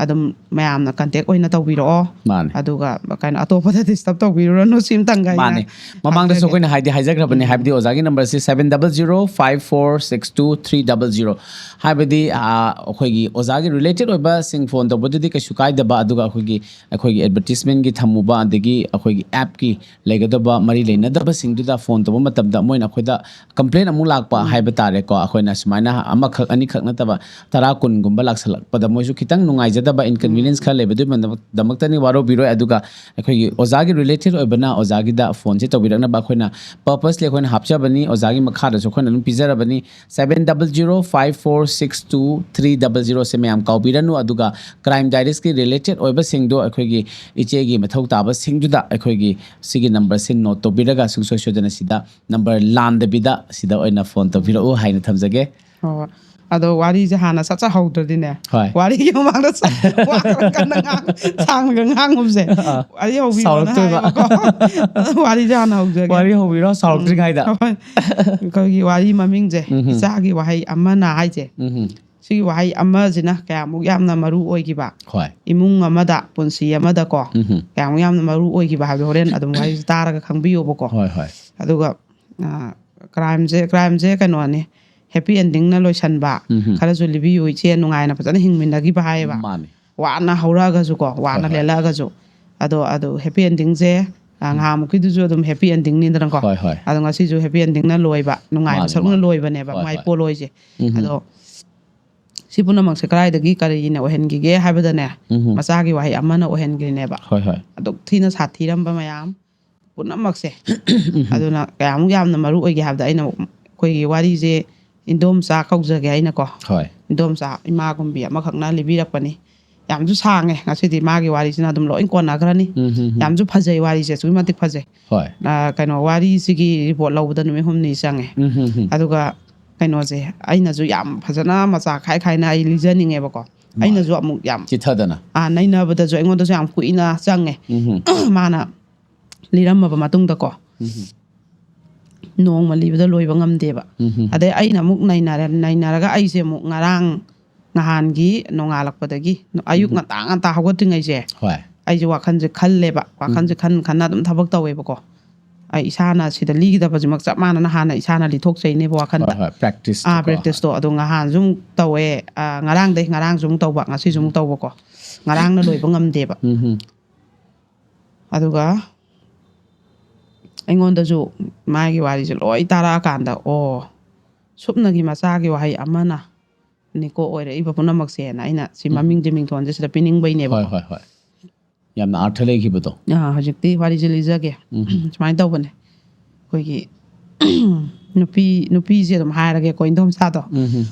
ꯑꯗꯨꯝ ꯃꯌꯥꯝꯅ ꯀꯟꯇꯦꯛ ꯑꯣꯏꯅ ꯇꯧꯕꯤꯔꯛꯑꯣ꯫ ꯃꯥꯅꯦ꯫ ꯑꯗꯨꯒ ꯀꯩꯅꯣ, ꯑꯇꯣꯞꯄꯗ ꯗꯤꯁꯇꯔꯕ ꯇꯧꯕꯤꯔꯨꯔꯅꯨ, ꯁꯤꯝꯇꯪꯒ ꯑꯩꯅ ꯃꯥꯅꯦ꯫ ꯃꯃꯥꯡꯗꯁꯨ ꯍꯥꯏꯖꯒꯦ꯫ ꯑꯩꯈꯣꯏꯅ ꯍꯥꯏꯗꯤ ꯍꯥꯏꯖꯈ꯭ꯔꯕꯅꯦ, ꯍꯥꯏꯕꯗꯤ ꯑꯣꯖꯥꯒꯤ ꯅꯝꯕꯔꯁꯤ seven double zero five four six two three double zero꯫ ꯍꯥꯏꯕꯗꯤ, ꯑꯥ, ꯑꯩꯈꯣꯏꯒꯤ ꯑꯣꯖꯥꯒꯤ ꯔꯤꯂꯦꯇꯦꯠ ꯑꯣꯏꯕꯁꯤꯡ ꯐꯣꯟ ꯇꯧꯕꯗꯨꯗꯤ ꯀꯩꯁꯨ ꯀꯥꯏꯗꯕ, ꯑꯗꯨꯒ ꯑꯩꯈꯣꯏꯒꯤ, ꯑꯩꯈꯣꯏꯒꯤ ꯑꯦꯗꯚꯔꯇꯤꯁꯃꯦꯟꯒꯤ ꯊꯝꯃꯨꯕ, ꯑꯗꯒꯤ ꯑꯩꯈꯣꯏꯒꯤ ꯑꯦꯞꯀꯤ ꯂꯩꯒꯗꯕ ꯃꯔꯤ ꯂꯩꯅꯗꯕꯁꯤꯡꯗꯨꯗ ꯐꯣꯟ ꯇꯧꯕ ꯃꯇꯝꯗ ꯃꯣꯏꯅ ꯑꯩꯈꯣꯏꯗ ꯀꯝꯄ꯭ꯂꯦꯟ ꯑꯃꯨꯛ ꯂꯥꯛꯄ ꯍꯥꯏꯕ ꯇꯥꯔꯦꯀꯣ, ꯑꯩꯈꯣꯏꯅ ꯁꯨꯃꯥꯏꯅ ꯑꯃꯈꯛ ꯑꯅꯤꯈꯛ ꯅꯠꯇꯕ ꯇꯔꯥ ꯀꯨꯟꯒꯨꯝꯕ ꯂꯥꯛꯁꯜꯂꯛꯄꯗ ꯃꯣꯏꯁꯨ ꯈꯤꯇꯪ ꯅꯨꯡꯉꯥꯏꯖꯗꯕ, ꯏꯟꯀꯟꯚꯤꯅꯤꯌꯟꯁ ꯈꯔ ꯂꯩꯕꯗꯨꯒꯤꯗꯃꯛꯇꯅꯤ, ꯋꯥꯔꯧꯕꯤꯔꯣꯏ꯫ ꯑꯗꯨꯒ ꯑꯩꯈꯣꯏꯒꯤ ꯑꯣꯖꯥꯒꯤ ꯔꯤꯂꯦꯇꯦꯠ ꯑꯣꯏꯕꯅ ꯑꯣꯖꯥꯒꯤꯗ ꯐꯣꯟꯁꯦ ꯇꯧꯕꯤꯔꯛꯅꯕ ꯑꯩꯈꯣꯏꯅ ꯄꯔꯄꯁꯂꯤ ꯑꯩꯈꯣꯏꯅ ꯍꯥꯞꯆꯕꯅꯤ, ꯑꯣꯖꯥꯒꯤ ꯃꯈꯥꯗꯁꯨ ꯑꯩꯈꯣꯏꯅ ꯑꯗꯨꯝ ꯄꯤꯖꯔꯕꯅꯤ꯫ Seven double zero five four six two three double zero ꯁꯦ ꯃꯌꯥꯝ ꯀꯥꯎꯕꯤꯔꯅꯨ꯫ ꯑꯗꯨꯒ ꯀ꯭ꯔꯥꯏꯝ ꯗꯥꯏꯔꯤꯁꯀꯤ ꯔꯤꯂꯦꯇꯦꯠ ꯑꯣꯏꯕꯁꯤꯡꯗꯣ ꯑꯩꯈꯣꯏꯒꯤ ꯏꯆꯦꯒꯤ ꯃꯊꯧ ꯇꯥꯕꯁꯤꯡꯗꯨꯗ ꯑꯩꯈꯣꯏꯒꯤ ꯁꯤꯒꯤ ꯅꯝꯕꯔꯁꯤ ꯅꯣꯠ ꯇꯧꯕꯤꯔꯒ ꯁꯨꯡꯁꯣꯏ ꯁꯣꯏꯗꯅ ꯁꯤꯗ ꯅꯝꯕꯔ ꯂꯥꯟꯗꯕꯤꯗ ꯁꯤꯗ ꯑꯣꯏꯅ ꯐꯣꯟ ꯇꯧꯕꯤꯔꯛꯎ ꯍꯥꯏꯅ ꯊꯝꯖꯒꯦ꯫ ꯍꯣꯏ, ꯍꯣꯏ꯫ ꯑꯗꯣ ꯋꯥꯔꯤꯁꯦ ꯍꯥꯟꯅ ꯁꯠ ꯁꯠ ꯍꯧꯗ꯭ꯔꯗꯤꯅꯦ, ꯍꯣꯏ꯫ ꯋꯥꯔꯤꯒꯤ ꯃꯃꯥꯡꯗ ꯁ-, ꯋꯥ ꯈꯔ ꯀꯟꯅ ꯉꯥꯡ-, ꯁꯥꯡꯅꯒ ꯉꯥꯡꯉꯨꯕꯁꯦ, ꯑꯥ, ꯋꯥꯔꯤ ꯍꯧꯕꯤꯔꯣꯅ ꯁꯥꯎꯔꯛꯇꯣꯏꯕ꯫ ꯍꯥꯏꯌꯦꯕꯀꯣ꯫ ꯑꯗꯣ ꯋꯥꯔꯤꯁꯦ ꯍꯥꯟꯅ ꯍꯧꯖꯒꯦ꯫ ꯋꯥꯔꯤ ꯍꯧꯕꯤꯔꯣ, ꯁꯥꯎꯔꯛꯇ꯭ꯔꯤꯉꯩꯗ꯫ ꯍꯣꯏ꯫ ꯑꯩꯈꯣꯏꯒꯤ ꯋꯥꯔꯤ ꯃꯃꯤꯡꯁꯦ, ꯎꯝꯍꯨꯝ꯫ ꯏꯆꯥꯒꯤ ꯋꯥꯍꯩ ꯑꯃꯅ ꯍꯥꯏꯁꯦ, ꯎꯝꯍꯨꯝ꯫ ꯁꯤꯒꯤ ꯋꯥꯍꯩ ꯑꯃꯁꯤꯅ ꯀꯌꯥꯃꯨꯛ ꯌꯥꯝꯅ ꯃꯔꯨ ꯑꯣꯏꯈꯤꯕ, ꯍꯣꯏ꯫ ꯏꯃꯨꯡ ꯑꯃꯗ, ꯄꯨꯟꯁꯤ ꯑꯃꯗꯀꯣ, ꯎꯝꯍꯨꯝ꯫ ꯀꯌꯥꯃꯨꯛ ꯌꯥꯝꯅ ꯃꯔꯨ ꯑꯣꯏꯈꯤꯕ ꯍꯥꯏꯕꯗꯣ ꯍꯣꯔꯦꯟ ꯑꯗꯨꯝ ꯋꯥꯔꯤꯁꯦ ꯇꯥꯔꯒ ꯈꯪꯕꯤꯌꯣꯕꯀꯣ꯫ ꯍꯣꯏ, ꯍꯣꯏ꯫ ꯑꯗꯨꯒ, ꯑꯥ, ꯀ꯭ꯔꯥꯏꯝꯁꯦ, ꯀ꯭ꯔꯥꯏꯝꯁꯦ ꯀꯩꯅꯣꯅꯤ, ꯍꯦꯄꯤ ꯑꯦꯟꯗꯤꯡꯅ ꯂꯣꯏꯁꯟꯕ꯫ ꯎꯝꯍꯨꯝ꯫ ꯈꯔꯁꯨ ꯂꯤꯕꯤꯌꯨ, ꯏꯆꯦ ꯅꯨꯡꯉꯥꯏꯅ ꯐꯖꯅ ꯍꯤꯡꯃꯤꯟꯅꯈꯤꯕ ꯍꯥꯏꯌꯦꯕ꯫ ꯃꯥꯅꯤ꯫ ꯋꯥꯅ ꯍꯧꯔꯛꯑꯒꯁꯨꯀꯣ, ꯋꯥꯅ ꯍꯣꯏ, ꯍꯣꯏ꯫ ꯂꯦꯜꯂꯛꯑꯒꯁꯨ꯫ ꯑꯗꯣ, ꯑꯗꯨ ꯍꯦꯄꯤ ꯑꯦꯟꯗꯤꯡꯁꯦ ꯑ, ꯉꯍꯥꯟꯃꯨꯛꯀꯤꯗꯨꯁꯨ ꯑꯗꯨꯝ happy endingꯅꯤꯗꯅꯀꯣ꯫ ꯍꯣꯏ, ꯍꯣꯏ꯫ ꯑꯗꯣ ꯉꯁꯤꯁꯨ happy endingꯅ ꯂꯣꯏꯕ, ꯅꯨꯡꯉꯥꯏꯕ ꯃꯥꯅꯤ, ꯁꯔꯨꯛꯅ ꯃꯥꯅꯤ꯫ ꯂꯣꯏꯕꯅꯦꯕ, ꯍꯣꯏ, ꯃꯥꯏ ꯍꯣꯏ꯫ ꯄꯣꯂꯣꯏꯁꯦ꯫ ꯎꯝ꯫ ꯑꯗꯣ ꯁꯤ ꯄꯨꯝꯅꯃꯛꯁꯦ ꯀꯗꯥꯏꯗꯒꯤ ꯀꯔꯤꯅ ꯑꯣꯏꯍꯟꯈꯤꯒꯦ ꯍꯥꯏꯕꯗꯅꯦ, ꯎꯝ꯫ ꯃꯆꯥꯒꯤ ꯋꯥꯍꯩ ꯑꯃꯅ ꯑꯣꯏꯍꯟꯈ꯭ꯔꯤꯅꯦꯕ꯫ ꯍꯣꯏ, ꯍꯣꯏ꯫ ꯑꯗꯨꯛ ꯊꯤꯅ ꯁꯥꯊꯤꯔꯝꯕ ꯃꯌꯥꯝ ꯄꯨꯝꯅꯃꯛꯁꯦ꯫ ꯑꯗꯨꯅ ꯀꯌꯥꯃꯨꯛ ꯌꯥꯝꯅ ꯃꯔꯨ ꯑꯣꯏꯒꯦ ꯍꯥꯏꯕꯗ, ꯑꯩꯅ ꯑꯩꯈꯣꯏꯒꯤ ꯋꯥꯔꯤꯁꯦ ꯏꯟꯗꯣꯝꯆꯥ ꯀꯧꯖꯒꯦ ꯑꯩꯅꯀꯣ꯫ ꯍꯣꯏ꯫ ꯏꯟꯗꯣꯝꯆꯥ ꯏꯃꯥꯒꯨꯝꯕꯤ ꯑꯃꯈꯛꯅ ꯂꯤꯕꯤꯔꯛꯄꯅꯤ꯫ ꯌꯥꯝꯁꯨ ꯁꯥꯡꯉꯦ, ꯉꯁꯤꯗꯤ ꯃꯥꯒꯤ ꯋꯥꯔꯤꯁꯤꯅ ꯑꯗꯨꯝ ꯂꯣꯏ ꯀꯣꯟꯅꯈ꯭ꯔꯅꯤ꯫ ꯎꯝ, ꯎꯝ, ꯎꯝ꯫ ꯌꯥꯝꯁꯨ ꯐꯖꯩ ꯋꯥꯔꯤꯁꯦ, ꯑꯁꯨꯛꯀꯤ ꯃꯇꯤꯛ ꯐꯖꯩ꯫ ꯍꯣꯏ꯫ ꯑ, ꯀꯩꯅꯣ, ꯋꯥꯔꯤꯁꯤꯒꯤ report ꯂꯧꯕꯗ ꯅꯨꯃꯤꯠ ꯍꯨꯝꯅꯤ ꯆꯪꯉꯦ꯫ ꯎꯝ, ꯎꯝ, ꯎꯝ꯫ ꯑꯗꯨꯒ ꯀꯩꯅꯣꯁꯦ, ꯑꯩꯅꯁꯨ ꯌꯥꯝ ꯐꯖꯅ ꯃꯆꯥ ꯈꯥꯏ ꯈꯥꯏꯅ ꯑꯩ ꯂꯤꯖꯅꯤꯡꯉꯦꯕꯀꯣ꯫ ꯃꯥꯅꯦ꯫ ꯑꯩꯅꯁꯨ ꯑꯃꯨꯛ ꯌꯥꯝ, ꯆꯤꯊꯗꯅ꯫ ꯑ, ꯅꯩꯅꯕꯗꯁꯨ ꯑꯩꯉꯣꯟꯗꯁꯨ ꯌꯥꯝ ꯀꯨꯏꯅ ꯆꯪꯉꯦ꯫ ꯎꯝ, ꯎꯝ꯫ ꯃꯥꯅ ꯂꯤꯔꯝꯃꯕ ꯃꯇꯨꯡꯗꯀꯣ, ꯎꯝ, ꯎꯝ꯫ ꯅꯣꯡꯃ ꯂꯤꯕꯗ ꯂꯣꯏꯕ ꯉꯝꯗꯦꯕ꯫ ꯎꯝ, ꯎꯝ꯫ ꯑꯗꯩ ꯑꯩꯅ ꯑꯃꯨꯛ ꯅꯩꯅꯔꯦ, ꯅꯩꯅꯔꯒ ꯑꯩꯁꯦ ꯑꯃꯨꯛ ꯉꯔꯥꯡ ꯅꯍꯥꯟꯒꯤ ꯅꯣꯡꯉꯥꯜꯂꯛꯄꯗꯒꯤ ꯑꯌꯨꯛ ꯎꯝ꯫ ꯉꯟꯇꯥ ꯉꯟꯇꯥ ꯍꯧꯒꯠꯇ꯭ꯔꯤꯉꯩꯁꯦ, ꯍꯣꯏ꯫ ꯑꯩꯁꯦ ꯋꯥꯈꯜꯁꯦ ꯈꯜꯂꯦꯕ꯫ ꯋꯥꯈꯜꯁꯦ ꯎꯝ꯫ ꯈꯟ ꯈꯟꯅ ꯑꯗꯨꯝ ꯊꯕꯛ ꯇꯧꯋꯦꯕꯀꯣ꯫ ꯑꯩ ꯏꯁꯥꯅ ꯁꯤꯗ ꯂꯤꯒꯗꯕꯁꯤꯃꯛ ꯆꯞ ꯃꯥꯟꯅꯅ ꯍꯥꯟꯅ ꯏꯁꯥꯅ ꯂꯤꯊꯣꯛꯆꯩꯅꯦꯕ ꯋꯥꯈꯜꯗ꯫ ꯍꯣꯏ, ꯍꯣꯏ꯫ Practice ꯑꯥ, ꯇꯀꯣ꯫ practice ꯇꯣ꯫ ꯑꯗꯣ ꯉꯍꯥꯟꯁꯨ ꯑꯃꯨꯛ ꯇꯧꯋꯦ, ꯑꯥ, ꯉꯔꯥꯡꯗꯩ, ꯉꯔꯥꯡꯁꯨ ꯑꯃꯨꯛ ꯇꯧꯕ, ꯉꯁꯤꯁꯨ ꯑꯃꯨꯛ ꯇꯧꯕꯀꯣ꯫ ꯉꯔꯥꯡꯅ ꯂꯣꯏꯕ ꯉꯝꯗꯦꯕ꯫ ꯎꯝ, ꯎꯝ꯫ ꯑꯗꯨꯒ ꯑꯩꯉꯣꯟꯗꯁꯨ ꯃꯥꯒꯤ ꯋꯥꯔꯤꯁꯦ ꯂꯣꯏ ꯇꯥꯔꯛꯑꯀꯥꯟꯗ, ꯑꯣ, ꯁꯨꯞꯅꯒꯤ ꯃꯆꯥꯒꯤ ꯋꯥꯍꯩ ꯑꯃꯅ ꯅꯤꯀꯣ ꯑꯣꯏꯔꯛꯏꯕ ꯄꯨꯝꯅꯃꯛꯁꯦꯅ ꯑꯩꯅ ꯁꯤ ꯎꯝ꯫ ꯃꯃꯤꯡꯁꯦ ꯃꯤꯡꯊꯣꯟꯁꯦ ꯁꯤꯗ ꯄꯤꯅꯤꯡꯕꯩꯅꯦꯕꯀꯣ꯫ ꯍꯣꯏ, ꯍꯣꯏ, ꯍꯣꯏ꯫ ꯌꯥꯝꯅ ꯑꯥꯔꯊ ꯂꯩꯈꯤꯕꯗꯣ꯫ ꯑꯥ, ꯍꯧꯖꯤꯛꯇꯤ ꯋꯥꯔꯤꯁꯦ ꯂꯤꯖꯒꯦ꯫ ꯎꯝ꯫ ꯁꯨꯃꯥꯏꯅ ꯇꯧꯕꯅꯦ꯫ ꯑꯩꯈꯣꯏꯒꯤ ꯅꯨꯄꯤ, ꯅꯨꯄꯤꯁꯦ ꯑꯗꯨꯝ ꯍꯥꯏꯔꯒꯦꯀꯣ, ꯏꯟꯗꯣꯝꯆꯥꯗꯣ꯫ ꯎꯝ, ꯎꯝ꯫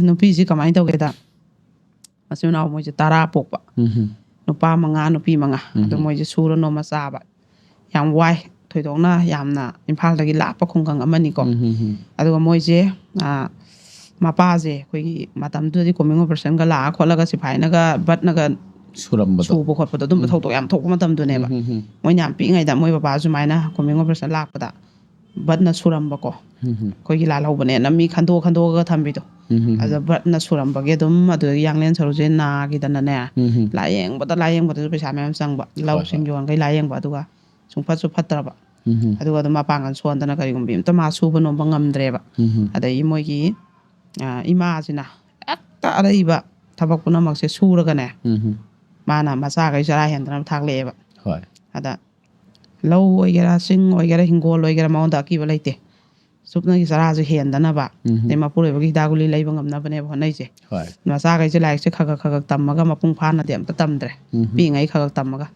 ꯅꯨꯄꯤꯁꯦ ꯀꯃꯥꯏꯅ ꯇꯧꯒꯦꯗ, ꯃꯆꯤꯟ ꯃꯅꯥꯎ ꯃꯣꯏꯁꯦ ꯇꯔꯥ ꯄꯣꯛꯄ꯫ ꯎꯝ, ꯎꯝ꯫ ꯅꯨꯄꯥ ꯃꯉꯥ, ꯅꯨꯄꯤ ꯃꯉꯥ꯫ ꯑꯗꯣ ꯎꯝ꯫ ꯃꯣꯏꯁꯦ ꯁꯨꯔ ꯅꯣꯝꯃ ꯆꯥꯕ꯫ ꯌꯥꯝ ꯋꯥꯏ꯫ ꯊꯣꯏꯗꯣꯛꯅ ꯌꯥꯝꯅ ꯏꯝꯐꯥꯜꯗꯒꯤ ꯂꯥꯞꯄ ꯈꯨꯡꯒꯪ ꯑꯃꯅꯤꯀꯣ꯫ ꯎꯝ, ꯎꯝ, ꯎꯝ꯫ ꯑꯗꯨꯒ ꯃꯣꯏꯁꯦ, ꯑꯥ, ꯃꯄꯥꯁꯦ ꯑꯩꯈꯣꯏꯒꯤ ꯃꯇꯝꯗꯨꯗꯗꯤ combing operationꯒ ꯂꯥꯛꯑ ꯈꯣꯠꯂꯒ ꯁꯤꯐꯥꯏꯅꯒ ꯕꯠꯅꯒ ꯁꯨꯔꯝꯕꯗꯣ꯫ ꯁꯨꯕ ꯈꯣꯠꯄꯗꯣ, ꯑꯗꯨꯝꯕ ꯎꯝ꯫ ꯊꯧꯗꯣꯛ ꯌꯥꯝ ꯊꯣꯛꯄ ꯃꯇꯝꯗꯨꯅꯦꯕ꯫ ꯎꯝ, ꯎꯝ, ꯎꯝ꯫ ꯃꯣꯏꯅ ꯌꯥꯝ ꯄꯤꯛꯏꯉꯩꯗ ꯃꯣꯏ ꯕꯕꯥ ꯁꯨꯃꯥꯏꯅ combing operation ꯂꯥꯛꯄꯗ ꯕꯠꯅ ꯁꯨꯔꯝꯕꯀꯣ꯫ ꯎꯝ, ꯎꯝ꯫ ꯑꯩꯈꯣꯏꯒꯤ ꯂꯥꯜꯍꯧꯕꯅꯦꯅ ꯃꯤ ꯈꯟꯗꯣꯛ ꯈꯟꯗꯣꯛꯑꯒ ꯊꯝꯕꯤꯗꯣ꯫ ꯎꯝ, ꯎꯝ, ꯎꯝ꯫ ꯑꯗ ꯕꯠꯅ ꯁꯨꯔꯝꯕꯒꯤ ꯑꯗꯨꯝ ꯑꯗꯨꯗꯒꯤ ꯌꯥꯡꯂꯦꯟ ꯁꯔꯨꯁꯦ ꯅꯥꯈꯤꯗꯅꯅꯦ꯫ ꯎꯝ, ꯎꯝ꯫ ꯂꯥꯏꯌꯦꯡꯕꯗ, ꯂꯥꯏꯌꯦꯡꯕꯗꯁꯨ ꯄꯩꯁꯥ ꯃꯌꯥꯝ ꯆꯪꯕ꯫ ꯍꯣꯏ, ꯂꯧꯁꯤꯡ ꯍꯣꯏ꯫ ꯌꯣꯟꯈꯩ ꯂꯥꯏꯌꯦꯡꯕ, ꯑꯗꯨꯒ ꯁꯨꯡꯐꯠꯁꯨ ꯐꯠꯇ꯭ꯔꯕ꯫ ꯎꯝ, ꯎꯝ꯫ ꯑꯗꯨꯒ ꯑꯗꯨꯝ ꯃꯄꯥꯡꯒꯜ ꯁꯣꯟꯗꯅ ꯀꯔꯤꯒꯨꯝꯕ ꯑꯝꯇ ꯃꯥ ꯁꯨꯕ ꯅꯣꯝꯕ ꯉꯝꯗ꯭ꯔꯦꯕ꯫ ꯎꯝ, ꯎꯝ꯫ ꯑꯗꯒꯤ ꯃꯣꯏꯒꯤ, ꯑ, ꯏꯃꯥꯁꯤꯅ ꯍꯦꯛꯇ ꯑꯔꯩꯕ ꯊꯕꯛ ꯄꯨꯝꯅꯃꯛꯁꯦ ꯁꯨꯔꯒꯅꯦ, ꯎꯝ, ꯎꯝ꯫ ꯃꯥꯅ ꯃꯆꯥꯈꯩ ꯆꯔꯥ ꯍꯦꯟꯗꯅꯕ ꯊꯥꯛꯂꯛꯑꯦꯕ꯫ ꯍꯣꯏ꯫ ꯑꯗ ꯂꯧ ꯑꯣꯏꯒꯦꯔꯥ, ꯆꯤꯡ ꯑꯣꯏꯒꯦꯔꯥ, ꯍꯤꯡꯒꯣꯜ ꯑꯣꯏꯒꯦꯔꯥ, ꯃꯉꯣꯟꯗ ꯑꯀꯤꯕ ꯂꯩꯇꯦ꯫ ꯁꯨꯞꯅꯒꯤ ꯆꯔꯥꯁꯦ ꯍꯦꯟꯗꯅꯕ, ꯎꯝ꯫ ꯑꯗꯩ ꯃꯄꯨꯔꯣꯏꯕꯒꯤ ꯍꯤꯗꯥꯛ ꯒꯨꯂꯤ ꯂꯩꯕ ꯉꯝꯅꯕꯅꯦꯕ ꯍꯣꯠꯅꯩꯁꯦ꯫ ꯍꯣꯏ꯫ ꯃꯆꯥꯈꯩꯁꯦ ꯂꯥꯏꯔꯤꯛꯁꯦ ꯈꯔ ꯈꯔ ꯈꯔ ꯈꯔ ꯇꯝꯃꯒ ꯃꯄꯨꯡ ꯐꯥꯅꯗꯤ ꯑꯝꯇ ꯇꯝꯗ꯭ꯔꯦ꯫ ꯎꯝ꯫ ꯄꯤꯛꯏꯉꯩ ꯈꯔ ꯈꯔ ꯇꯝꯃꯒ꯫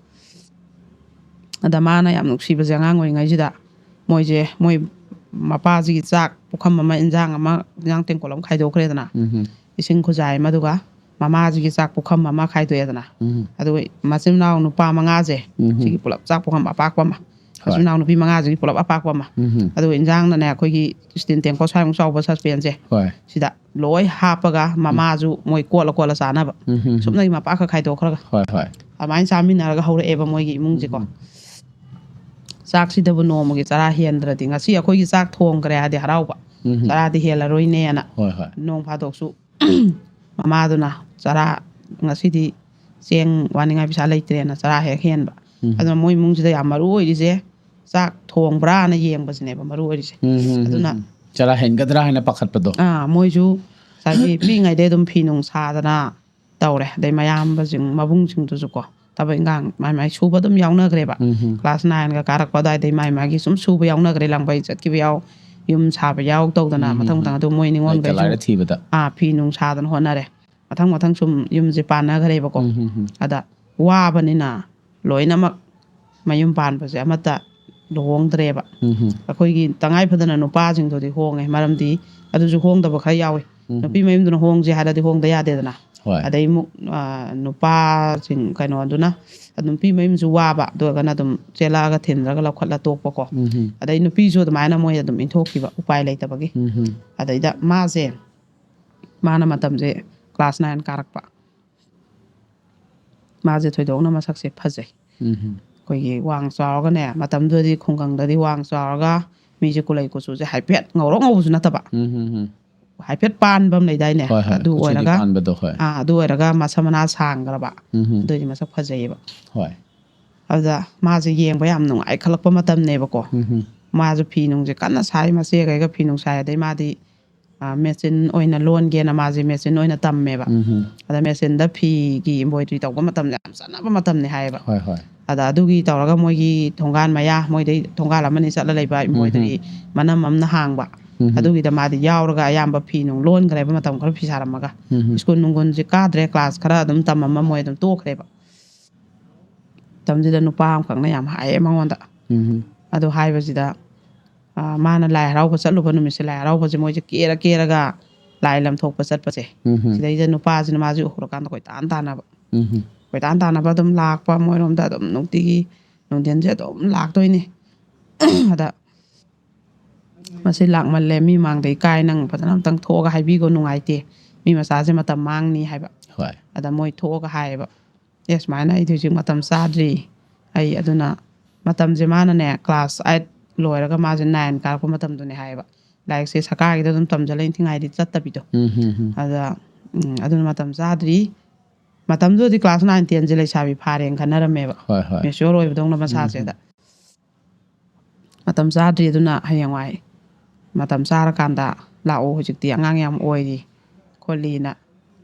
ꯑꯗ ꯃꯥꯅ ꯌꯥꯝ ꯅꯨꯡꯁꯤꯕꯁꯦ, ꯑꯉꯥꯡ ꯑꯣꯏꯔꯤꯉꯩꯁꯤꯗ ꯃꯣꯏꯁꯦ, ꯃꯣꯏ ꯃꯄꯥꯁꯤꯒꯤ ꯆꯥꯛ ꯄꯨꯈꯝ ꯑꯃ, ꯏꯟꯖꯥꯡ ꯑꯃ, ꯏꯟꯖꯥꯡ ꯇꯦꯡꯀꯣꯠ ꯑꯃ ꯈꯥꯏꯗꯣꯛꯈ꯭ꯔꯦꯗꯅ, ꯎꯝ꯫ ꯏꯁꯤꯡ ꯈꯨꯖꯥꯏ ꯑꯃ, ꯑꯗꯨꯒ ꯃꯃꯥꯁꯤꯒꯤ ꯆꯥꯛ ꯄꯨꯈꯝ ꯑꯃ ꯈꯥꯏꯗꯣꯛꯑꯦꯗꯅ, ꯎꯝ꯫ ꯑꯗꯨꯒ ꯃꯆꯤꯟ ꯃꯅꯥꯎ ꯅꯨꯄꯥ ꯃꯉꯥꯁꯦ, ꯎꯝ꯫ ꯁꯤꯒꯤ ꯄꯨꯂꯞ ꯆꯥꯛ ꯄꯨꯈꯝ ꯑꯄꯥꯛꯄ ꯑꯃ, ꯍꯣꯏ꯫ ꯃꯆꯤꯟ ꯃꯅꯥꯎ ꯅꯨꯄꯤ ꯃꯉꯥꯁꯤꯒꯤ ꯄꯨꯂꯞ ꯑꯄꯥꯛꯄ ꯑꯃ, ꯎꯝ꯫ ꯑꯗꯨꯒ ꯏꯟꯖꯥꯡꯅꯅꯦ, ꯑꯩꯈꯣꯏꯒꯤ ꯏꯁꯇꯤꯟ ꯇꯦꯡꯀꯣꯠ ꯁ꯭ꯋꯥꯏꯃꯨꯛ ꯆꯥꯎꯕ ꯁꯁꯄꯦꯟꯁꯦ, ꯍꯣꯏ꯫ ꯁꯤꯗ ꯂꯣꯏ ꯍꯥꯞꯄꯒ ꯃꯃꯥꯁꯨ ꯃꯣꯏ ꯀꯣꯠꯂ ꯀꯣꯠꯂ ꯆꯥꯅꯕ꯫ ꯎꯝ꯫ ꯁꯨꯞꯅꯒꯤ ꯃꯄꯥ ꯈꯛ ꯈꯥꯏꯗꯣꯛꯈ꯭ꯔꯒ꯫ ꯍꯣꯏ, ꯍꯣꯏ꯫ ꯑꯗꯨꯃꯥꯏꯅ ꯆꯥꯃꯤꯟꯅꯔꯒ ꯍꯧꯔꯛꯑꯦꯕ ꯃꯣꯏꯒꯤ ꯏꯃꯨꯡꯁꯦꯀꯣ꯫ ꯎꯝ꯫ ꯆꯥꯛꯁꯤꯗꯕꯨ ꯅꯣꯡꯃꯒꯤ ꯆꯔꯥ ꯍꯦꯟꯗ꯭ꯔꯗꯤ, ꯉꯁꯤ ꯑꯩꯈꯣꯏꯒꯤ ꯆꯥꯛ ꯊꯣꯡꯈ꯭ꯔꯦ ꯍꯥꯏꯗꯤ ꯍꯔꯥꯎꯕ, ꯎꯝ꯫ ꯆꯔꯥꯗꯤ ꯍꯦꯜꯂꯔꯣꯏꯅꯦꯅ꯫ ꯍꯣꯏ, ꯍꯣꯏ꯫ ꯅꯣꯡ ꯐꯥꯗꯣꯛꯁꯨ ꯃꯃꯥꯗꯨꯅ ꯆꯔꯥ, ꯉꯁꯤꯗꯤ ꯆꯦꯡ ꯋꯥꯅꯤꯡꯉꯥꯏ ꯄꯩꯁꯥ ꯂꯩꯇ꯭ꯔꯦꯅ ꯆꯔꯥ ꯍꯦꯛ ꯍꯦꯟꯕ꯫ ꯎꯝ꯫ ꯑꯗꯨꯅ ꯃꯣꯏ ꯏꯃꯨꯡꯁꯤꯗ ꯌꯥꯝ ꯃꯔꯨ ꯑꯣꯏꯔꯤꯁꯦ ꯆꯥꯛ ꯊꯣꯡꯕ꯭ꯔꯥꯅ ꯌꯦꯡꯕꯁꯤꯅꯦꯕ ꯃꯔꯨ ꯑꯣꯏꯔꯤꯁꯦ꯫ ꯎꯝ, ꯎꯝ, ꯑꯗꯨꯅ ꯎꯝ꯫ ꯆꯔꯥ ꯍꯦꯟꯒꯗ꯭ꯔꯥ ꯍꯥꯏꯅ ꯄꯥꯈꯠꯄꯗꯣ꯫ ꯑꯥ, ꯃꯣꯏꯁꯨ ꯉꯁꯥꯏꯒꯤ ꯄꯤꯛꯏꯉꯩꯗꯩ ꯑꯗꯨꯝ ꯐꯤ ꯅꯨꯡ ꯁꯥꯗꯅ ꯇꯧꯔꯦ꯫ ꯑꯗꯩ ꯃꯌꯥꯝꯕꯁꯤꯡ, ꯃꯕꯨꯡꯁꯤꯡꯗꯨꯁꯨꯀꯣ, ꯊꯕꯛ ꯏꯟꯈꯥꯡ ꯃꯥꯏ ꯃꯥꯏ ꯁꯨꯕ ꯑꯗꯨꯝ ꯌꯥꯎꯅꯈ꯭ꯔꯦꯕ꯫ ꯎꯝ, ꯎꯝ꯫ ꯀ꯭ꯂꯥꯁ ꯅꯥꯏꯟꯒ ꯀꯥꯔꯛꯄ ꯑꯗꯨꯋꯥꯏꯗꯩ ꯃꯥꯏ ꯃꯥꯒꯤ ꯁꯨꯝ ꯁꯨꯕ ꯌꯥꯎꯅꯈ꯭ꯔꯦ, ꯂꯪꯕꯩ ꯆꯠꯈꯤꯕ ꯌꯥꯎ, ꯌꯨꯝ ꯁꯥꯕ ꯌꯥꯎ ꯇꯧꯗꯅ ꯎꯝ, ꯎꯝ, ꯃꯊꯪ ꯎꯝ꯫ ꯃꯊꯪ꯫ ꯑꯗꯨ ꯃꯣꯏ ꯂꯩꯇ ꯅꯤꯉꯣꯜꯈꯩꯁꯨ ꯂꯥꯏꯔ ꯊꯤꯕꯗ꯫ ꯑꯥ, ꯐꯤ ꯅꯨꯡ ꯁꯥꯗꯅ ꯍꯣꯠꯅꯔꯦ꯫ ꯃꯊꯪ ꯃꯊꯪ ꯁꯨꯝ ꯌꯨꯝꯁꯦ ꯄꯥꯟꯅꯈ꯭ꯔꯦꯕꯀꯣ꯫ ꯎꯝ, ꯎꯝ, ꯎꯝ꯫ ꯑꯗ ꯋꯥꯕꯅꯤꯅ ꯂꯣꯏꯅꯃꯛ ꯃꯌꯨꯝ ꯄꯥꯟꯕꯁꯦ ꯑꯃꯠꯇ ꯂꯨꯍꯣꯡꯗ꯭ꯔꯦꯕ꯫ ꯎꯝ, ꯎꯝ꯫ ꯑꯩꯈꯣꯏꯒꯤ ꯇꯉꯥꯏ ꯐꯗꯅ ꯅꯨꯄꯥꯁꯤꯡꯗꯨꯗꯤ ꯍꯣꯡꯉꯦ, ꯃꯔꯝꯗꯤ ꯑꯗꯨꯁꯨ ꯍꯣꯡꯗꯕ ꯈꯔ ꯌꯥꯎꯏ꯫ ꯎꯝ꯫ ꯅꯨꯄꯤ ꯃꯌꯨꯝꯗꯨꯅ ꯍꯣꯡꯁꯦ ꯍꯥꯏꯔꯗꯤ ꯍꯣꯡꯗ ꯌꯥꯗꯦꯗꯅ꯫ ꯍꯣꯏ꯫ ꯑꯗꯩ ꯑꯃꯨꯛ, ꯑ, ꯅꯨꯄꯥꯁꯤꯡ, ꯀꯩꯅꯣꯗꯨꯅ, ꯅꯨꯄꯤ ꯃꯌꯨꯝꯁꯨ ꯋꯥꯕ, ꯑꯗꯨ ꯑꯣꯏꯔꯒꯅ ꯑꯗꯨꯝ ꯆꯦꯜꯂꯛꯑꯒ ꯊꯤꯟꯗ꯭ꯔꯒ ꯂꯧꯈꯠꯂ ꯇꯣꯛꯄꯀꯣ꯫ ꯎꯝ, ꯎꯝ꯫ ꯑꯗꯩ ꯅꯨꯄꯤꯁꯨ ꯑꯗꯨꯃꯥꯏꯅ ꯃꯣꯏ ꯑꯗꯨꯝ ꯏꯟꯊꯣꯛꯈꯤꯕ, ꯎꯄꯥꯏ ꯂꯩꯇꯕꯒꯤ꯫ ꯎꯝ, ꯎꯝ꯫ ꯑꯗꯩꯗ ꯃꯥꯁꯦ, ꯃꯥꯅ ꯃꯇꯝꯁꯦ ꯀ꯭ꯂꯥꯁ ꯅꯥꯏꯟ ꯀꯥꯔꯛꯄ꯫ ꯃꯥꯁꯦ ꯊꯣꯏꯗꯣꯛꯅ ꯃꯁꯛꯁꯦ ꯐꯖꯩ꯫ ꯎꯝ, ꯎꯝ꯫ ꯑꯩꯈꯣꯏꯒꯤ ꯋꯥꯡ ꯆꯥꯎꯔꯒꯅꯦ, ꯃꯇꯝꯗꯨꯗꯗꯤ ꯈꯨꯡꯒꯪꯗꯗꯤ ꯋꯥꯡ ꯆꯥꯎꯔꯒ ꯃꯤꯁꯦ ꯀꯨꯂꯩ ꯀꯨꯆꯨꯁꯦ ꯍꯥꯏꯐꯦꯠ ꯉꯧꯔꯣꯛ ꯉꯧꯕꯁꯨ ꯅꯠꯇꯕ, ꯎꯝ, ꯎꯝ, ꯎꯝ꯫ ꯍꯥꯏꯐꯦꯠ ꯄꯥꯟꯕ ꯑꯃ ꯂꯩꯗꯥꯏꯅꯦ? ꯍꯣꯏ, ꯍꯣꯏ꯫ ꯑꯗꯨ ꯀꯨꯆꯨꯗꯤ ꯑꯣꯏꯔꯒ, ꯄꯥꯟꯕꯗꯣ, ꯍꯣꯏ꯫ ꯑꯥ, ꯑꯗꯨ ꯑꯣꯏꯔꯒ ꯃꯁꯝ ꯃꯅꯥ ꯁꯥꯡꯈ꯭ꯔꯕ, ꯎꯝ, ꯎꯝ꯫ ꯑꯗꯨꯏꯗꯤ ꯃꯁꯛ ꯐꯖꯩꯌꯦꯕ꯫ ꯍꯣꯏ꯫ ꯑꯗꯨꯗ ꯃꯥꯁꯦ ꯌꯦꯡꯕ ꯌꯥꯝ ꯅꯨꯡꯉꯥꯏ ꯈꯠꯂꯛꯄ ꯃꯇꯝꯅꯦꯕꯀꯣ꯫ ꯎꯝ, ꯎꯝ꯫ ꯃꯥꯁꯨ ꯐꯤ ꯅꯨꯡꯁꯦ ꯀꯟꯅ ꯁꯥꯏ, ꯃꯆꯦꯈꯩꯒ ꯐꯤ ꯅꯨꯡ ꯁꯥꯏ, ꯑꯗꯩ ꯃꯥꯗꯤ ꯃꯦꯆꯤꯟ ꯑꯣꯏꯅ ꯂꯣꯟꯒꯦꯅ ꯃꯥꯁꯦ ꯃꯦꯆꯤꯟ ꯑꯣꯏꯅ ꯇꯝꯃꯦꯕ꯫ ꯎꯝ. ꯑꯗ ꯃꯦꯆꯤꯟꯗ ꯐꯤꯒꯤ ꯏꯝꯕ꯭ꯔꯣꯏꯗ꯭ꯔꯤ ꯇꯧꯕ ꯃꯇꯝꯗ ꯌꯥꯝ ꯆꯥꯟꯅꯕ ꯃꯇꯝꯅꯤ ꯍꯥꯏꯌꯦꯕ꯫ ꯍꯣꯏ ꯍꯣꯏ꯫ ꯑꯗ ꯑꯗꯨꯒꯤ ꯇꯧꯔꯒ ꯃꯣꯏꯒꯤ ꯊꯣꯡꯒꯥꯟ ꯃꯌꯥ, ꯃꯣꯏꯗꯩ ꯊꯣꯡꯒꯥꯟ ꯑꯃꯅꯤ ꯆꯠꯂ ꯂꯩꯕ ꯏꯝꯕ꯭ꯔꯣꯏꯗ꯭ꯔꯤ ꯃꯅꯝ ꯑꯃꯅ ꯍꯥꯡꯕ꯫ ꯎꯝ. ꯑꯗꯨꯒꯤꯗ ꯃꯥꯗꯤ ꯌꯥꯎꯔꯒ ꯑꯌꯥꯝꯕ ꯐꯤ ꯅꯨꯡ ꯂꯣꯟꯈ꯭ꯔꯦꯕ, ꯃꯇꯝ ꯈꯔ ꯐꯤ ꯁꯥꯔꯝꯃꯒ꯫ ꯎꯝ. ꯁ꯭ꯀꯨꯜ ꯅꯨꯡꯒꯨꯜꯁꯦ ꯀꯥꯗ꯭ꯔꯦ, ꯀ꯭ꯂꯥꯁ ꯈꯔ ꯑꯗꯨꯝ ꯇꯝꯃꯝꯃ ꯃꯣꯏ ꯑꯗꯨꯝ ꯇꯣꯛꯈ꯭ꯔꯦꯕ꯫ ꯃꯇꯝꯁꯤꯗ ꯅꯨꯄꯥ ꯑꯃꯈꯛꯅ ꯌꯥꯝ ꯍꯥꯏꯌꯦ ꯃꯉꯣꯟꯗ꯫ ꯎꯝ. ꯑꯗꯨ ꯍꯥꯏꯕꯁꯤꯗ, ꯑ, ꯃꯥꯅ ꯂꯥꯏ ꯍꯔꯥꯎꯕ ꯆꯠꯂꯨꯕ ꯅꯨꯃꯤꯠꯁꯦ, ꯂꯥꯏ ꯍꯔꯥꯎꯕꯁꯦ ꯃꯣꯏꯁꯦ ꯀꯦꯔ ꯀꯦꯔꯒ ꯂꯥꯏ ꯂꯝ ꯊꯣꯛꯄ ꯆꯠꯄꯁꯦ, ꯎꯝ. ꯁꯤꯗꯩꯗ ꯅꯨꯄꯥꯁꯤꯅ ꯃꯥꯁꯦ ꯎꯍꯧꯔꯀꯥꯟꯗ ꯀꯣꯏꯇꯥꯟ ꯇꯥꯟꯅꯕ꯫ ꯎꯝ. ꯀꯣꯏꯇꯥꯟ ꯇꯥꯟꯅꯕ ꯑꯗꯨꯝ ꯂꯥꯛꯄ, ꯃꯣꯏꯔꯣꯝꯗ ꯑꯗꯨꯝ ꯅꯨꯡꯇꯤꯒꯤ ꯅꯨꯡꯊꯤꯟꯁꯦ ꯑꯗꯨꯝ ꯂꯥꯛꯇꯣꯏꯅꯦ꯫ ꯑꯗ ꯃꯁꯤ ꯂꯥꯛꯃꯜꯂꯦ, ꯃꯤ ꯃꯥꯡꯗ ꯏꯀꯥꯏ, ꯅꯪ ꯐꯖꯅ ꯑꯝꯇꯪ ꯊꯣꯛꯑꯒ ꯍꯥꯏꯕꯤꯈꯣ, ꯅꯨꯡꯉꯥꯏꯇꯦ, ꯃꯤ ꯃꯆꯥꯁꯦ ꯃꯇꯝ ꯃꯥꯡꯅꯤ ꯍꯥꯏꯕ꯫ ꯍꯣꯏ꯫ ꯑꯗ ꯃꯣꯏ ꯊꯣꯛꯑꯒ ꯍꯥꯏꯌꯦꯕ, "ꯑꯦ, ꯁꯨꯃꯥꯏꯅ ꯑꯩꯗꯤ ꯍꯧꯖꯤꯛ ꯃꯇꯝ ꯆꯥꯗ꯭ꯔꯤ, ꯑꯩ ꯑꯗꯨꯅ", ꯃꯇꯝꯁꯦ ꯃꯥꯅꯅꯦ ꯀ꯭ꯂꯥꯁ ꯑꯥꯏꯠ ꯂꯣꯏꯔꯒ ꯃꯥꯁꯦ ꯅꯥꯏꯟ ꯀꯥꯔꯛꯄ ꯃꯇꯝꯗꯨꯅꯦ ꯍꯥꯏꯌꯦꯕ꯫ ꯂꯥꯏꯔꯤꯛꯁꯦ ꯁꯔꯀꯥꯔꯒꯤꯗ ꯑꯗꯨꯝ ꯇꯝꯖ ꯂꯩ, ꯏꯟꯊꯤꯉꯥꯏꯗꯤ ꯆꯠꯇꯕꯤꯗꯣ꯫ ꯎꯝ, ꯎꯝ, ꯎꯝ꯫ ꯑꯗ ꯎꯝ, ꯑꯗꯨꯅ ꯃꯇꯝ ꯆꯥꯗ꯭ꯔꯤ꯫ ꯃꯇꯝꯗꯨꯗꯗꯤ ꯀ꯭ꯂꯥꯁ ꯅꯥꯏꯟ ꯇꯦꯟꯁꯦ ꯂꯩꯁꯥꯕꯤ ꯐꯥꯔꯦꯅ ꯈꯟꯅꯔꯝꯃꯦꯕ, ꯍꯣꯏ, ꯍꯣꯏ꯫ ꯃꯦꯆꯤꯌꯣꯔ ꯑꯣꯏꯕꯗꯧꯅ ꯃꯁꯥꯁꯦ꯫ ꯑꯗ ꯃꯇꯝ ꯆꯥꯗ꯭ꯔꯤ, ꯑꯗꯨꯅ ꯍꯌꯦꯡꯋꯥꯏ ꯃꯇꯝ ꯆꯥꯔꯀꯥꯟꯗ ꯂꯥꯛꯑꯣ, ꯍꯧꯖꯤꯛꯇꯤ ꯑꯉꯥꯡ ꯌꯥꯝ ꯑꯣꯏꯔꯤ ꯈꯣꯠꯂꯤꯅ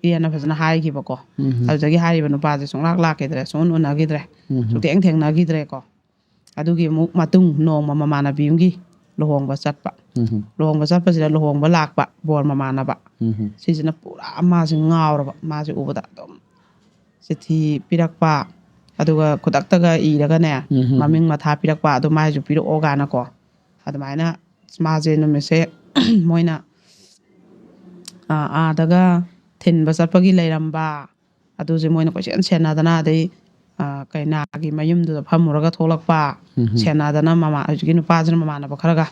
ꯏꯌꯥꯅ ꯐꯖꯅ ꯍꯥꯏꯈꯤꯕꯀꯣ꯫ ꯎꯝ꯫ ꯑꯗꯨꯗꯒꯤ ꯍꯥꯏꯔꯤꯕ ꯅꯨꯄꯥꯁꯦ ꯁꯨꯡꯂꯥꯛ ꯂꯥꯛꯈꯤꯗ꯭ꯔꯦ, ꯁꯨꯡꯎꯟ ꯎꯅꯈꯤꯗ꯭ꯔꯦ, ꯎꯝ꯫ ꯁꯨꯡꯊꯦꯡ ꯊꯦꯡꯅꯈꯤꯗ꯭ꯔꯦꯀꯣ꯫ ꯑꯗꯨꯒꯤ ꯑꯃꯨꯛ ꯃꯇꯨꯡ ꯅꯣꯡꯃ ꯃꯃꯥꯟꯅꯕꯤ ꯑꯃꯒꯤ ꯂꯨꯍꯣꯡꯕ ꯆꯠꯄ꯫ ꯎꯝ꯫ ꯂꯨꯍꯣꯡꯕ ꯆꯠꯄꯁꯤꯗ ꯂꯨꯍꯣꯡꯕ ꯂꯥꯛꯄ ꯕꯣꯔ ꯃꯃꯥꯟꯅꯕ꯫ ꯎꯝ꯫ ꯁꯤꯁꯤꯅ ꯄꯨꯔꯥ ꯃꯥꯁꯦ ꯉꯥꯎꯔꯕ, ꯃꯥꯁꯦ ꯎꯕꯗ ꯑꯗꯨꯝ ꯆꯤꯊꯤ ꯄꯤꯔꯛꯄ, ꯑꯗꯨꯒ ꯈꯨꯗꯛꯇꯒ ꯏꯔꯒꯅꯦ, ꯎꯝ꯫ ꯃꯃꯤꯡ ꯃꯊꯥ ꯄꯤꯔꯛꯄ, ꯑꯗꯨ ꯃꯥꯏꯁꯨ ꯄꯤꯔꯛꯑꯣ ꯀꯥꯏꯅꯀꯣ꯫ ꯑꯗꯨꯃꯥꯏꯅ ꯃꯥꯁꯦ ꯅꯨꯃꯤꯠꯁꯦ ꯃꯣꯏꯅ, ꯑ, ꯑꯥꯗꯒ ꯊꯤꯟꯕ ꯆꯠꯄꯒꯤ ꯂꯩꯔꯝꯕ, ꯑꯗꯨꯁꯦ ꯃꯣꯏꯅ ꯀꯣꯏꯁꯦꯟ ꯁꯦꯟꯅꯗꯅ, ꯑꯗꯩ, ꯑ, ꯀꯩꯅꯥꯒꯤ ꯃꯌꯨꯝꯗꯨꯗ ꯐꯝꯃꯨꯔꯒ ꯊꯣꯛꯂꯛꯄ, ꯎꯝ꯫ ꯁꯦꯟꯅꯗꯅ ꯃꯃꯥ-, ꯍꯧꯖꯤꯛꯀꯤ ꯅꯨꯄꯥꯁꯤꯅ ꯃꯃꯥꯟꯅꯕ ꯈꯔꯒ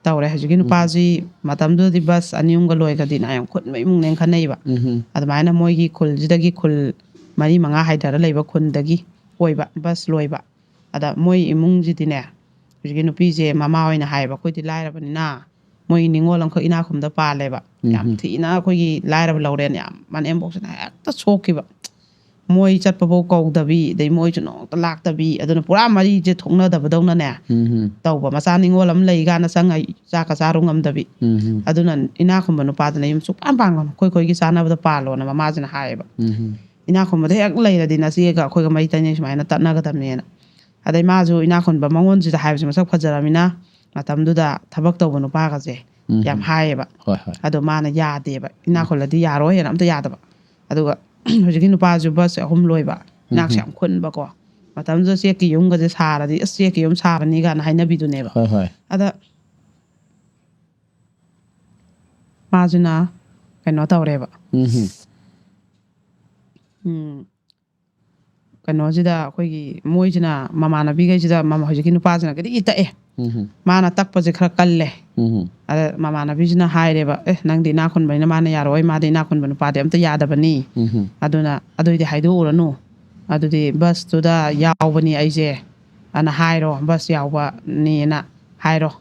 ꯇꯧꯔꯦ꯫ ꯍꯧꯖꯤꯛꯀꯤ ꯅꯨꯄꯥꯁꯤ ꯃꯇꯝꯗꯨꯗꯗꯤ ꯕꯁ ꯑꯅꯤ ꯑꯍꯨꯝꯒ ꯂꯣꯏꯒꯗꯤꯅ ꯌꯥꯝ ꯈꯨꯟꯕ ꯏꯃꯨꯡꯅꯦꯅ ꯈꯟꯅꯩꯕ꯫ ꯎꯝ꯫ ꯑꯗꯨꯃꯥꯏꯅ ꯃꯣꯏꯒꯤ ꯈꯨꯜꯁꯤꯗꯒꯤ ꯈꯨꯜ ꯃꯔꯤ ꯃꯉꯥ ꯍꯥꯏꯊꯔ ꯂꯩꯕ ꯈꯨꯟꯗꯒꯤ ꯑꯣꯏꯕ ꯕꯁ ꯂꯣꯏꯕ꯫ ꯑꯗ ꯃꯣꯏ ꯏꯃꯨꯡꯁꯤꯗꯤꯅꯦ, ꯍꯧꯖꯤꯛꯀꯤ ꯅꯨꯄꯤꯁꯦ ꯃꯃꯥ ꯑꯣꯏꯅ ꯍꯥꯏꯌꯦꯕ, "ꯑꯩꯈꯣꯏꯗꯤ ꯂꯥꯏꯔꯕꯅꯤꯅ", ꯃꯣꯏ ꯅꯤꯉꯣꯜ ꯑꯃꯈꯛ ꯏꯅꯥꯛ ꯈꯨꯟꯕꯗ ꯄꯥꯜꯂꯦꯕ, ꯌꯥꯝ ꯎꯝ꯫ ꯊꯤꯅ ꯑꯩꯈꯣꯏꯒꯤ ꯂꯥꯏꯔꯕ ꯂꯧꯔꯦꯅ ꯌꯥꯝ ꯃꯅꯦꯝꯕꯣꯛꯁꯤꯅ ꯍꯦꯛꯇ ꯁꯣꯛꯈꯤꯕ꯫ ꯃꯣꯏ ꯆꯠꯄꯐꯥꯎ ꯀꯧꯗꯕꯤ, ꯑꯗꯩ ꯃꯣꯏꯁꯨ ꯅꯣꯡꯇ ꯂꯥꯛꯇꯕꯤ, ꯑꯗꯨꯅ ꯄꯨꯔꯥ ꯃꯔꯤꯁꯦ ꯊꯣꯛꯅꯗꯕꯗꯧꯅꯅꯦ ꯎꯝ ꯇꯧꯕ꯫ ꯃꯆꯥ ꯅꯤꯉꯣꯜ ꯑꯃ ꯂꯩ ꯀꯥꯟꯗ ꯆꯪꯉ ꯆꯥꯛꯀ ꯆꯥꯔꯨ ꯉꯝꯗꯕꯤ꯫ ꯎꯝ ꯑꯗꯨꯅ ꯏꯅꯥꯛ ꯈꯨꯟꯕ ꯅꯨꯄꯥꯗꯨꯅ ꯌꯨꯝ ꯁꯨꯛꯄꯥꯟ ꯄꯥꯟꯒꯅꯨ, ꯑꯩꯈꯣꯏ ꯑꯩꯈꯣꯏꯒꯤ ꯆꯥꯅꯕꯗ ꯄꯥꯜꯂꯣꯅ ꯃꯃꯥꯁꯤꯅ ꯍꯥꯏꯌꯦꯕ꯫ ꯎꯝ ꯏꯅꯥꯛ ꯈꯨꯟꯕꯗ ꯍꯦꯛ ꯂꯩꯔꯗꯤ ꯅꯆꯦꯒ ꯑꯩꯈꯣꯏꯒ ꯃꯩ ꯇꯩꯅꯩ ꯁꯨꯃꯥꯏꯅ ꯇꯠꯅꯒꯗꯕꯅꯦꯅ꯫ ꯑꯗꯩ ꯃꯥꯁꯨ ꯏꯅꯥꯛ ꯈꯨꯟꯕ ꯃꯉꯣꯟꯁꯤꯗ ꯍꯥꯏꯕꯁꯦ ꯃꯁꯛ ꯐꯖꯔꯃꯤꯅ ꯃꯇꯝꯗꯨꯗ ꯊꯕꯛ ꯇꯧꯕ ꯅꯨꯄꯥꯒꯁꯦ ꯎꯝ ꯌꯥꯝ ꯍꯥꯏꯌꯦꯕ꯫ ꯍꯣꯏ ꯍꯣꯏ ꯑꯗꯣ ꯃꯥꯅ ꯌꯥꯗꯦꯕ, ꯏꯅꯥꯛ ꯈꯨꯜꯂꯗꯤ ꯌꯥꯔꯣꯏ ꯍꯥꯏꯅ ꯑꯝꯇ ꯌꯥꯗꯕ꯫ ꯑꯗꯨꯒ ꯍꯧꯖꯤꯛꯀꯤ ꯅꯨꯄꯥꯁꯨ ꯕꯁ ꯑꯍꯨꯝ ꯂꯣꯏꯕ, ꯏꯅꯥꯛꯁꯨ ꯌꯥꯝ ꯈꯨꯟꯕꯀꯣ꯫ ꯃꯇꯝꯗꯨꯗ ꯆꯦꯛꯀꯤ ꯌꯨꯝꯒꯁꯦ ꯁꯥꯔꯗꯤ ꯑꯁ ꯆꯦꯛꯀꯤ ꯌꯨꯝ ꯁꯥꯕꯅꯤ ꯀꯥꯏꯅ ꯍꯥꯏꯅꯕꯤꯗꯨꯅꯦꯕ꯫ ꯍꯣꯏ ꯍꯣꯏ ꯑꯗ ꯃꯥꯁꯤꯅ ꯀꯩꯅꯣ ꯇꯧꯔꯦꯕ꯫ ꯎꯝ ꯎꯝ, ꯀꯩꯅꯣꯁꯤꯗ ꯑꯩꯈꯣꯏꯒꯤ ꯃꯣꯏꯁꯤꯅ ꯃꯃꯥꯟꯅꯕꯤꯈꯩꯁꯤꯗ ꯃꯃ-, ꯍꯧꯖꯤꯛꯀꯤ ꯅꯨꯄꯥꯁꯤꯅ ꯒꯤꯔꯤ ꯇꯛꯑꯦ꯫ ꯎꯝ ꯃꯥꯅ ꯇꯛꯄꯁꯦ ꯈꯔ ꯀꯜꯂꯦ꯫ ꯎꯝ ꯑꯗ ꯃꯃꯥꯟꯅꯕꯤꯁꯤꯅ ꯍꯥꯏꯔꯦꯕ, "ꯑꯦ, ꯅꯪꯗꯤ ꯏꯅꯥꯛ ꯈꯨꯟꯕꯅꯤꯅ ꯃꯥꯅ ꯌꯥꯔꯣꯏ, ꯃꯥꯗꯤ ꯏꯅꯥꯛ ꯈꯨꯟꯕ ꯅꯨꯄꯥꯗꯤ ꯑꯝꯇ ꯌꯥꯗꯕꯅꯤ꯫ ꯎꯝ ꯑꯗꯨꯅ ꯑꯗꯨꯏꯗꯤ ꯍꯥꯏꯗꯣꯛꯎꯔꯅꯨ꯫ ꯑꯗꯨꯗꯤ ꯕꯁꯇꯨꯗ ꯌꯥꯎꯕꯅꯤ ꯑꯩꯁꯦ ꯑꯅ ꯍꯥꯏꯔꯣ, ꯕꯁ ꯌꯥꯎꯕꯅꯤꯅ ꯍꯥꯏꯔꯣ"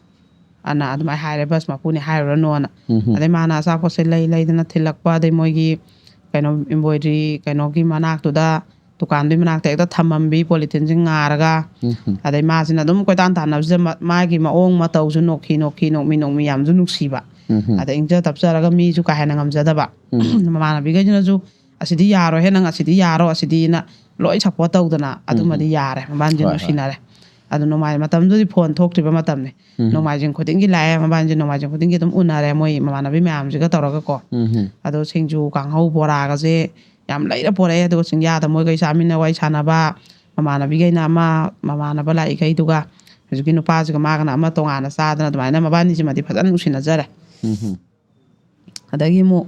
ꯑꯅ ꯑꯗꯨꯃꯥꯏꯅ ꯍꯥꯏꯔꯦ, "ꯕꯁ ꯃꯄꯨꯅꯤ ꯍꯥꯏꯔꯨꯔꯅꯨꯅ"꯫ ꯎꯝ ꯑꯗꯩ ꯃꯥꯅ ꯑꯆꯥꯄꯣꯠꯁꯦ ꯂꯩ ꯂꯩꯗꯅ ꯊꯤꯜꯂꯛꯄ, ꯑꯗꯩ ꯃꯣꯏꯒꯤ ꯀꯩꯅꯣ ꯏꯝꯕꯣꯏꯗ꯭ꯔꯤ ꯀꯩꯅꯣꯒꯤ ꯃꯅꯥꯛꯇꯨꯗ, ꯗꯨꯀꯥꯟꯗꯨꯒꯤ ꯃꯅꯥꯛꯇ ꯍꯦꯛꯇ ꯊꯝꯃꯝꯕꯤ, ꯄꯣꯂꯤꯊꯤꯟꯁꯤ ꯉꯥꯔꯒ꯫ ꯎꯝ ꯑꯗꯩ ꯃꯥꯁꯤꯅ ꯑꯗꯨꯝ ꯀꯣꯏꯇꯥꯟ ꯇꯥꯟꯅꯕꯁꯤꯗ ꯃ-, ꯃꯥꯒꯤ ꯃꯑꯣꯡ ꯃꯇꯧꯁꯨ ꯅꯣꯛꯈꯤ ꯅꯣꯛꯈꯤ, ꯅꯣꯛꯃꯤ ꯅꯣꯛꯃꯤ, ꯌꯥꯝꯁꯨ ꯅꯨꯡꯁꯤꯕ꯫ ꯎꯝ ꯑꯗꯩ ꯏꯪꯖ ꯇꯞꯆꯔꯒ ꯃꯤꯁꯨ ꯀꯥ ꯍꯦꯟꯅ ꯉꯝꯖꯗꯕ꯫ ꯎꯝ ꯃꯃꯥꯟꯅꯕꯤꯈꯩꯁꯤꯅꯁꯨ "ꯑꯁꯤꯗꯤ ꯌꯥꯔꯣꯏꯍꯦ, ꯅꯪ ꯑꯁꯤꯗꯤ ꯌꯥꯔꯣ, ꯑꯁꯤꯗꯤꯅ" ꯂꯣꯏ ꯁꯞꯄꯣꯔꯠ ꯇꯧꯗꯅ ꯑꯗꯨꯃꯗꯤ ꯌꯥꯔꯦ, ꯃꯕꯥꯅꯤꯁꯦ ꯍꯣꯏ, ꯍꯣꯏ꯫ ꯅꯨꯡꯁꯤꯅꯔꯦ꯫ ꯑꯗꯣ ꯅꯣꯡꯃꯥꯏ-, ꯃꯇꯝꯗꯨꯗꯤ ꯐꯣꯟ ꯊꯣꯛꯇ꯭ꯔꯤꯕ ꯃꯇꯝꯅꯤ꯫ ꯎꯝ ꯅꯣꯡꯃꯥꯏꯖꯤꯡ ꯈꯨꯗꯤꯡꯒꯤ ꯂꯥꯛꯑꯦ, ꯃꯕꯥꯅꯤꯁꯦ ꯅꯣꯡꯃꯥꯏꯖꯤꯡ ꯈꯨꯗꯤꯡꯒꯤ ꯑꯗꯨꯝ ꯎꯅꯔꯦ, ꯃꯣꯏ ꯃꯃꯥꯟꯅꯕꯤ ꯃꯌꯥꯝꯁꯤꯒ ꯇꯧꯔꯒꯀꯣ꯫ ꯎꯝ ꯑꯗꯣ ꯁꯤꯡꯖꯨ, ꯀꯥꯡꯍꯧ, ꯕꯣꯔꯥꯒꯁꯦ ꯌꯥꯝ ꯂꯩꯔ ꯄꯣꯔꯛꯑꯦ꯫ ꯑꯗꯨꯒ ꯆꯤꯡꯌꯥꯗ ꯃꯣꯏꯈꯩ ꯆꯥꯃꯤꯟꯅ ꯋꯥꯔꯤ ꯁꯥꯟꯅꯕ, ꯃꯃꯥꯟꯅꯕꯤꯈꯩꯅ ꯑꯃ, ꯃꯃꯥꯟꯅꯕ ꯂꯥꯛꯏꯈꯩꯗꯨꯒ ꯍꯧꯖꯤꯛꯀꯤ ꯅꯨꯄꯥꯁꯤꯒ ꯃꯥꯒꯅ ꯑꯃ ꯇꯣꯉꯥꯟꯅ ꯆꯥꯗꯅ ꯑꯗꯨꯃꯥꯏꯅ ꯃꯕꯥꯅꯤꯁꯤꯃꯗꯤ ꯐꯖꯅ ꯅꯨꯡꯁꯤꯅꯖꯔꯦ꯫ ꯎꯝ ꯑꯗꯒꯤ ꯑꯃꯨꯛ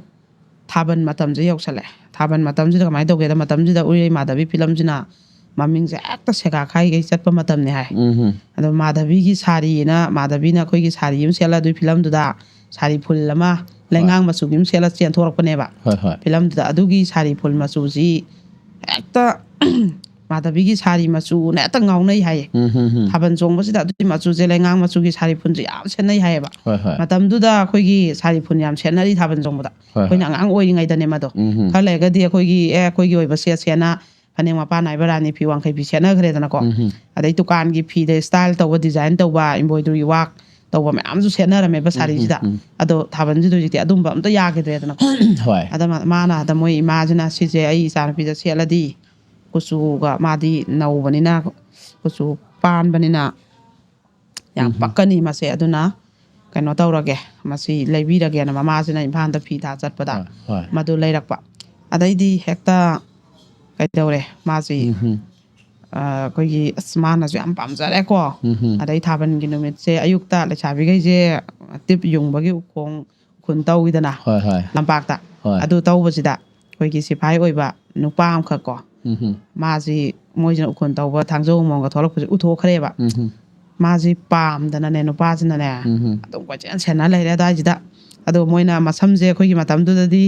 ꯊꯥꯕꯜ ꯃꯇꯝꯁꯦ ꯌꯧꯁꯜꯂꯛꯑꯦ꯫ ꯊꯥꯕꯜ ꯃꯇꯝꯁꯤꯗ ꯀꯃꯥꯏꯅ ꯇꯧꯒꯦꯗ, ꯃꯇꯝꯁꯤꯗ ꯎꯏꯔꯩ ꯃꯥꯙꯕꯤ ꯐꯤꯂꯝꯁꯤꯅ ꯃꯃꯤꯡꯁꯦ ꯍꯦꯛꯇ ꯁꯦꯒꯥ ꯈꯥꯏꯒꯩ ꯆꯠꯄ ꯃꯇꯝꯅꯤ ꯍꯥꯏ꯫ ꯎꯝ ꯑꯗꯣ ꯃꯥꯙꯕꯤꯒꯤ ꯁꯥꯔꯤꯅ, ꯃꯥꯙꯕꯤꯅ ꯑꯩꯈꯣꯏꯒꯤ ꯁꯥꯔꯤ ꯑꯃ ꯁꯦꯠꯂ ꯑꯗꯨꯒꯤ ꯐꯤꯂꯝꯗꯨꯗ ꯁꯥꯔꯤ ꯐꯨꯜ ꯑꯃ ꯂꯩꯉꯥꯡ ꯃꯆꯨꯒꯤ ꯑꯃ ꯁꯦꯠꯂ ꯆꯦꯟꯊꯣꯔꯛꯄꯅꯦꯕ꯫ ꯍꯣꯏ ꯍꯣꯏ ꯐꯤꯂꯝꯗꯨꯗ ꯑꯗꯨꯒꯤ ꯁꯥꯔꯤ ꯐꯨꯜ ꯃꯆꯨꯁꯤ ꯍꯦꯛꯇ ꯃꯥꯙꯕꯤꯒꯤ ꯁꯥꯔꯤ ꯃꯆꯨꯅ ꯍꯦꯛꯇ ꯉꯥꯎꯅꯩ ꯍꯥꯏꯌꯦ꯫ ꯎꯝ, ꯎꯝ, ꯎꯝ. ꯊꯥꯕꯜ ꯆꯣꯡꯕꯁꯤꯗ ꯑꯗꯨꯒꯤ ꯃꯆꯨꯁꯦ, ꯂꯩꯉꯥꯡ ꯃꯆꯨꯒꯤ ꯁꯥꯔꯤ ꯐꯨꯟꯁꯦ ꯌꯥꯝ ꯁꯦꯠꯅꯩ ꯍꯥꯏꯌꯦꯕ꯫ ꯍꯣꯏ, ꯍꯣꯏ. ꯃꯇꯝꯗꯨꯗ ꯑꯩꯈꯣꯏꯒꯤ ꯁꯥꯔꯤ ꯐꯨꯟ ꯌꯥꯝ ꯁꯦꯠꯅꯔꯤ ꯊꯥꯕꯜ ꯆꯣꯡꯕꯗ꯫ ꯍꯣꯏ, ꯍꯣꯏ. ꯑꯩꯈꯣꯏꯅ ꯑꯉꯥꯡ ꯑꯣꯏꯔꯤꯉꯩꯗꯅꯦ ꯃꯗꯣ꯫ ꯎꯝ, ꯎꯝ. ꯈꯔ ꯂꯩꯔꯒꯗꯤ ꯑꯩꯈꯣꯏꯒꯤ, ꯑꯦ, ꯑꯩꯈꯣꯏꯒꯤ ꯑꯣꯏꯕ ꯁꯦꯠꯁꯦꯅ ꯐꯅꯦꯛ ꯃꯄꯥꯟ ꯅꯥꯏꯕ ꯔꯥꯅꯤ ꯐꯤ ꯋꯥꯡꯈꯩ ꯐꯤ ꯁꯦꯠꯅꯈ꯭ꯔꯦꯗꯅꯀꯣ꯫ ꯎꯝ, ꯎꯝ. ꯑꯗꯩ ꯗꯨꯀꯥꯟꯒꯤ ꯐꯤꯗ style ꯇꯧꯕ, design ꯇꯧꯕ, embroidery work ꯇꯧꯕ ꯃꯌꯥꯝꯁꯨ ꯁꯦꯠꯅꯔꯝꯃꯦꯕ ꯁꯥꯔꯤꯁꯤꯗ꯫ ꯎꯝ. ꯑꯗꯣ ꯊꯥꯕꯜꯁꯤꯗ ꯍꯧꯖꯤꯛꯇꯤ ꯑꯗꯨꯝꯕ ꯑꯝꯇ ꯌꯥꯈꯤꯗ꯭ꯔꯦꯗꯅꯀꯣ꯫ ꯍꯣꯏ. ꯑꯗ ꯃꯥ-, ꯃꯥꯅ ꯍꯟꯗꯛ ꯃꯣꯏ ꯏꯃꯥꯁꯤꯅ ꯁꯤꯁꯦ ꯑꯩ ꯏꯆꯥꯅꯨꯄꯤꯗ ꯁꯦꯠꯂꯗꯤ ꯀꯨꯆꯨꯒ, ꯃꯥꯗꯤ ꯅꯧꯕꯅꯤꯅ, ꯀꯨꯆꯨ ꯄꯥꯟꯕꯅꯤꯅ ꯌꯥꯝ ꯎꯝ. ꯄꯛꯀꯅꯤ ꯃꯁꯦ, ꯑꯗꯨꯅ ꯀꯩꯅꯣ ꯇꯧꯔꯒꯦ, ꯃꯁꯤ ꯂꯩꯕꯤꯔꯒꯦꯅ ꯃꯃꯥꯁꯤꯅ ꯏꯝꯐꯥꯜꯗ ꯐꯤ ꯊꯥ ꯆꯠꯄꯗ ꯍꯣꯏ, ꯍꯣꯏ. ꯃꯗꯨ ꯂꯩꯔꯛꯄ꯫ ꯑꯗꯩꯗꯤ ꯍꯦꯛꯇ ꯀꯩꯗꯧꯔꯦ, ꯃꯥꯁꯤ, ꯎꯝ. ꯑ, ꯑꯩꯈꯣꯏꯒꯤ, ꯑꯁ, ꯃꯥꯅꯁꯨ ꯌꯥꯝ ꯄꯥꯝꯖꯔꯦꯀꯣ꯫ ꯎꯝ. ꯑꯗꯩ ꯊꯥꯕꯜꯒꯤ ꯅꯨꯃꯤꯠꯁꯦ ꯑꯌꯨꯛꯇ ꯂꯩꯁꯥꯕꯤꯈꯩꯁꯦ ꯇꯤꯞ ꯌꯨꯡꯕꯒꯤ ꯎꯈꯣꯡ ꯈꯨꯟ ꯇꯧꯋꯤꯗꯅ ꯍꯣꯏ, ꯍꯣꯏ. ꯂꯝꯄꯥꯛꯇ꯫ ꯍꯣꯏ. ꯑꯗꯨ ꯇꯧꯕꯁꯤꯗ ꯑꯩꯈꯣꯏꯒꯤ ꯁꯤꯐꯥꯏ ꯑꯣꯏꯕ ꯅꯨꯄꯥ ꯑꯃꯈꯛ ꯀꯣ, ꯎꯝ. ꯃꯥꯁꯤ ꯃꯣꯏꯁꯤꯅ ꯎꯈꯣꯟ ꯇꯧꯕ ꯊꯥꯡꯖꯧ ꯃꯣꯡꯒ ꯊꯣꯛꯂꯛꯄꯁꯦ ꯎꯊꯣꯛꯈ꯭ꯔꯦꯕ꯫ ꯎꯝ. ꯃꯥꯁꯤ ꯄꯥꯝꯗꯅꯅꯦ, ꯅꯨꯄꯥꯁꯤꯅꯅꯦ, ꯎꯝ. ꯑꯗꯨꯝ ꯀꯣꯏꯆꯦꯟ ꯁꯦꯟꯅ ꯂꯩꯔꯦ ꯑꯗꯨꯋꯥꯏꯁꯤꯗ꯫ ꯑꯗꯣ ꯃꯣꯏꯅ ꯃꯁꯝꯁꯦ, ꯑꯩꯈꯣꯏꯒꯤ ꯃꯇꯝꯗꯨꯗꯗꯤ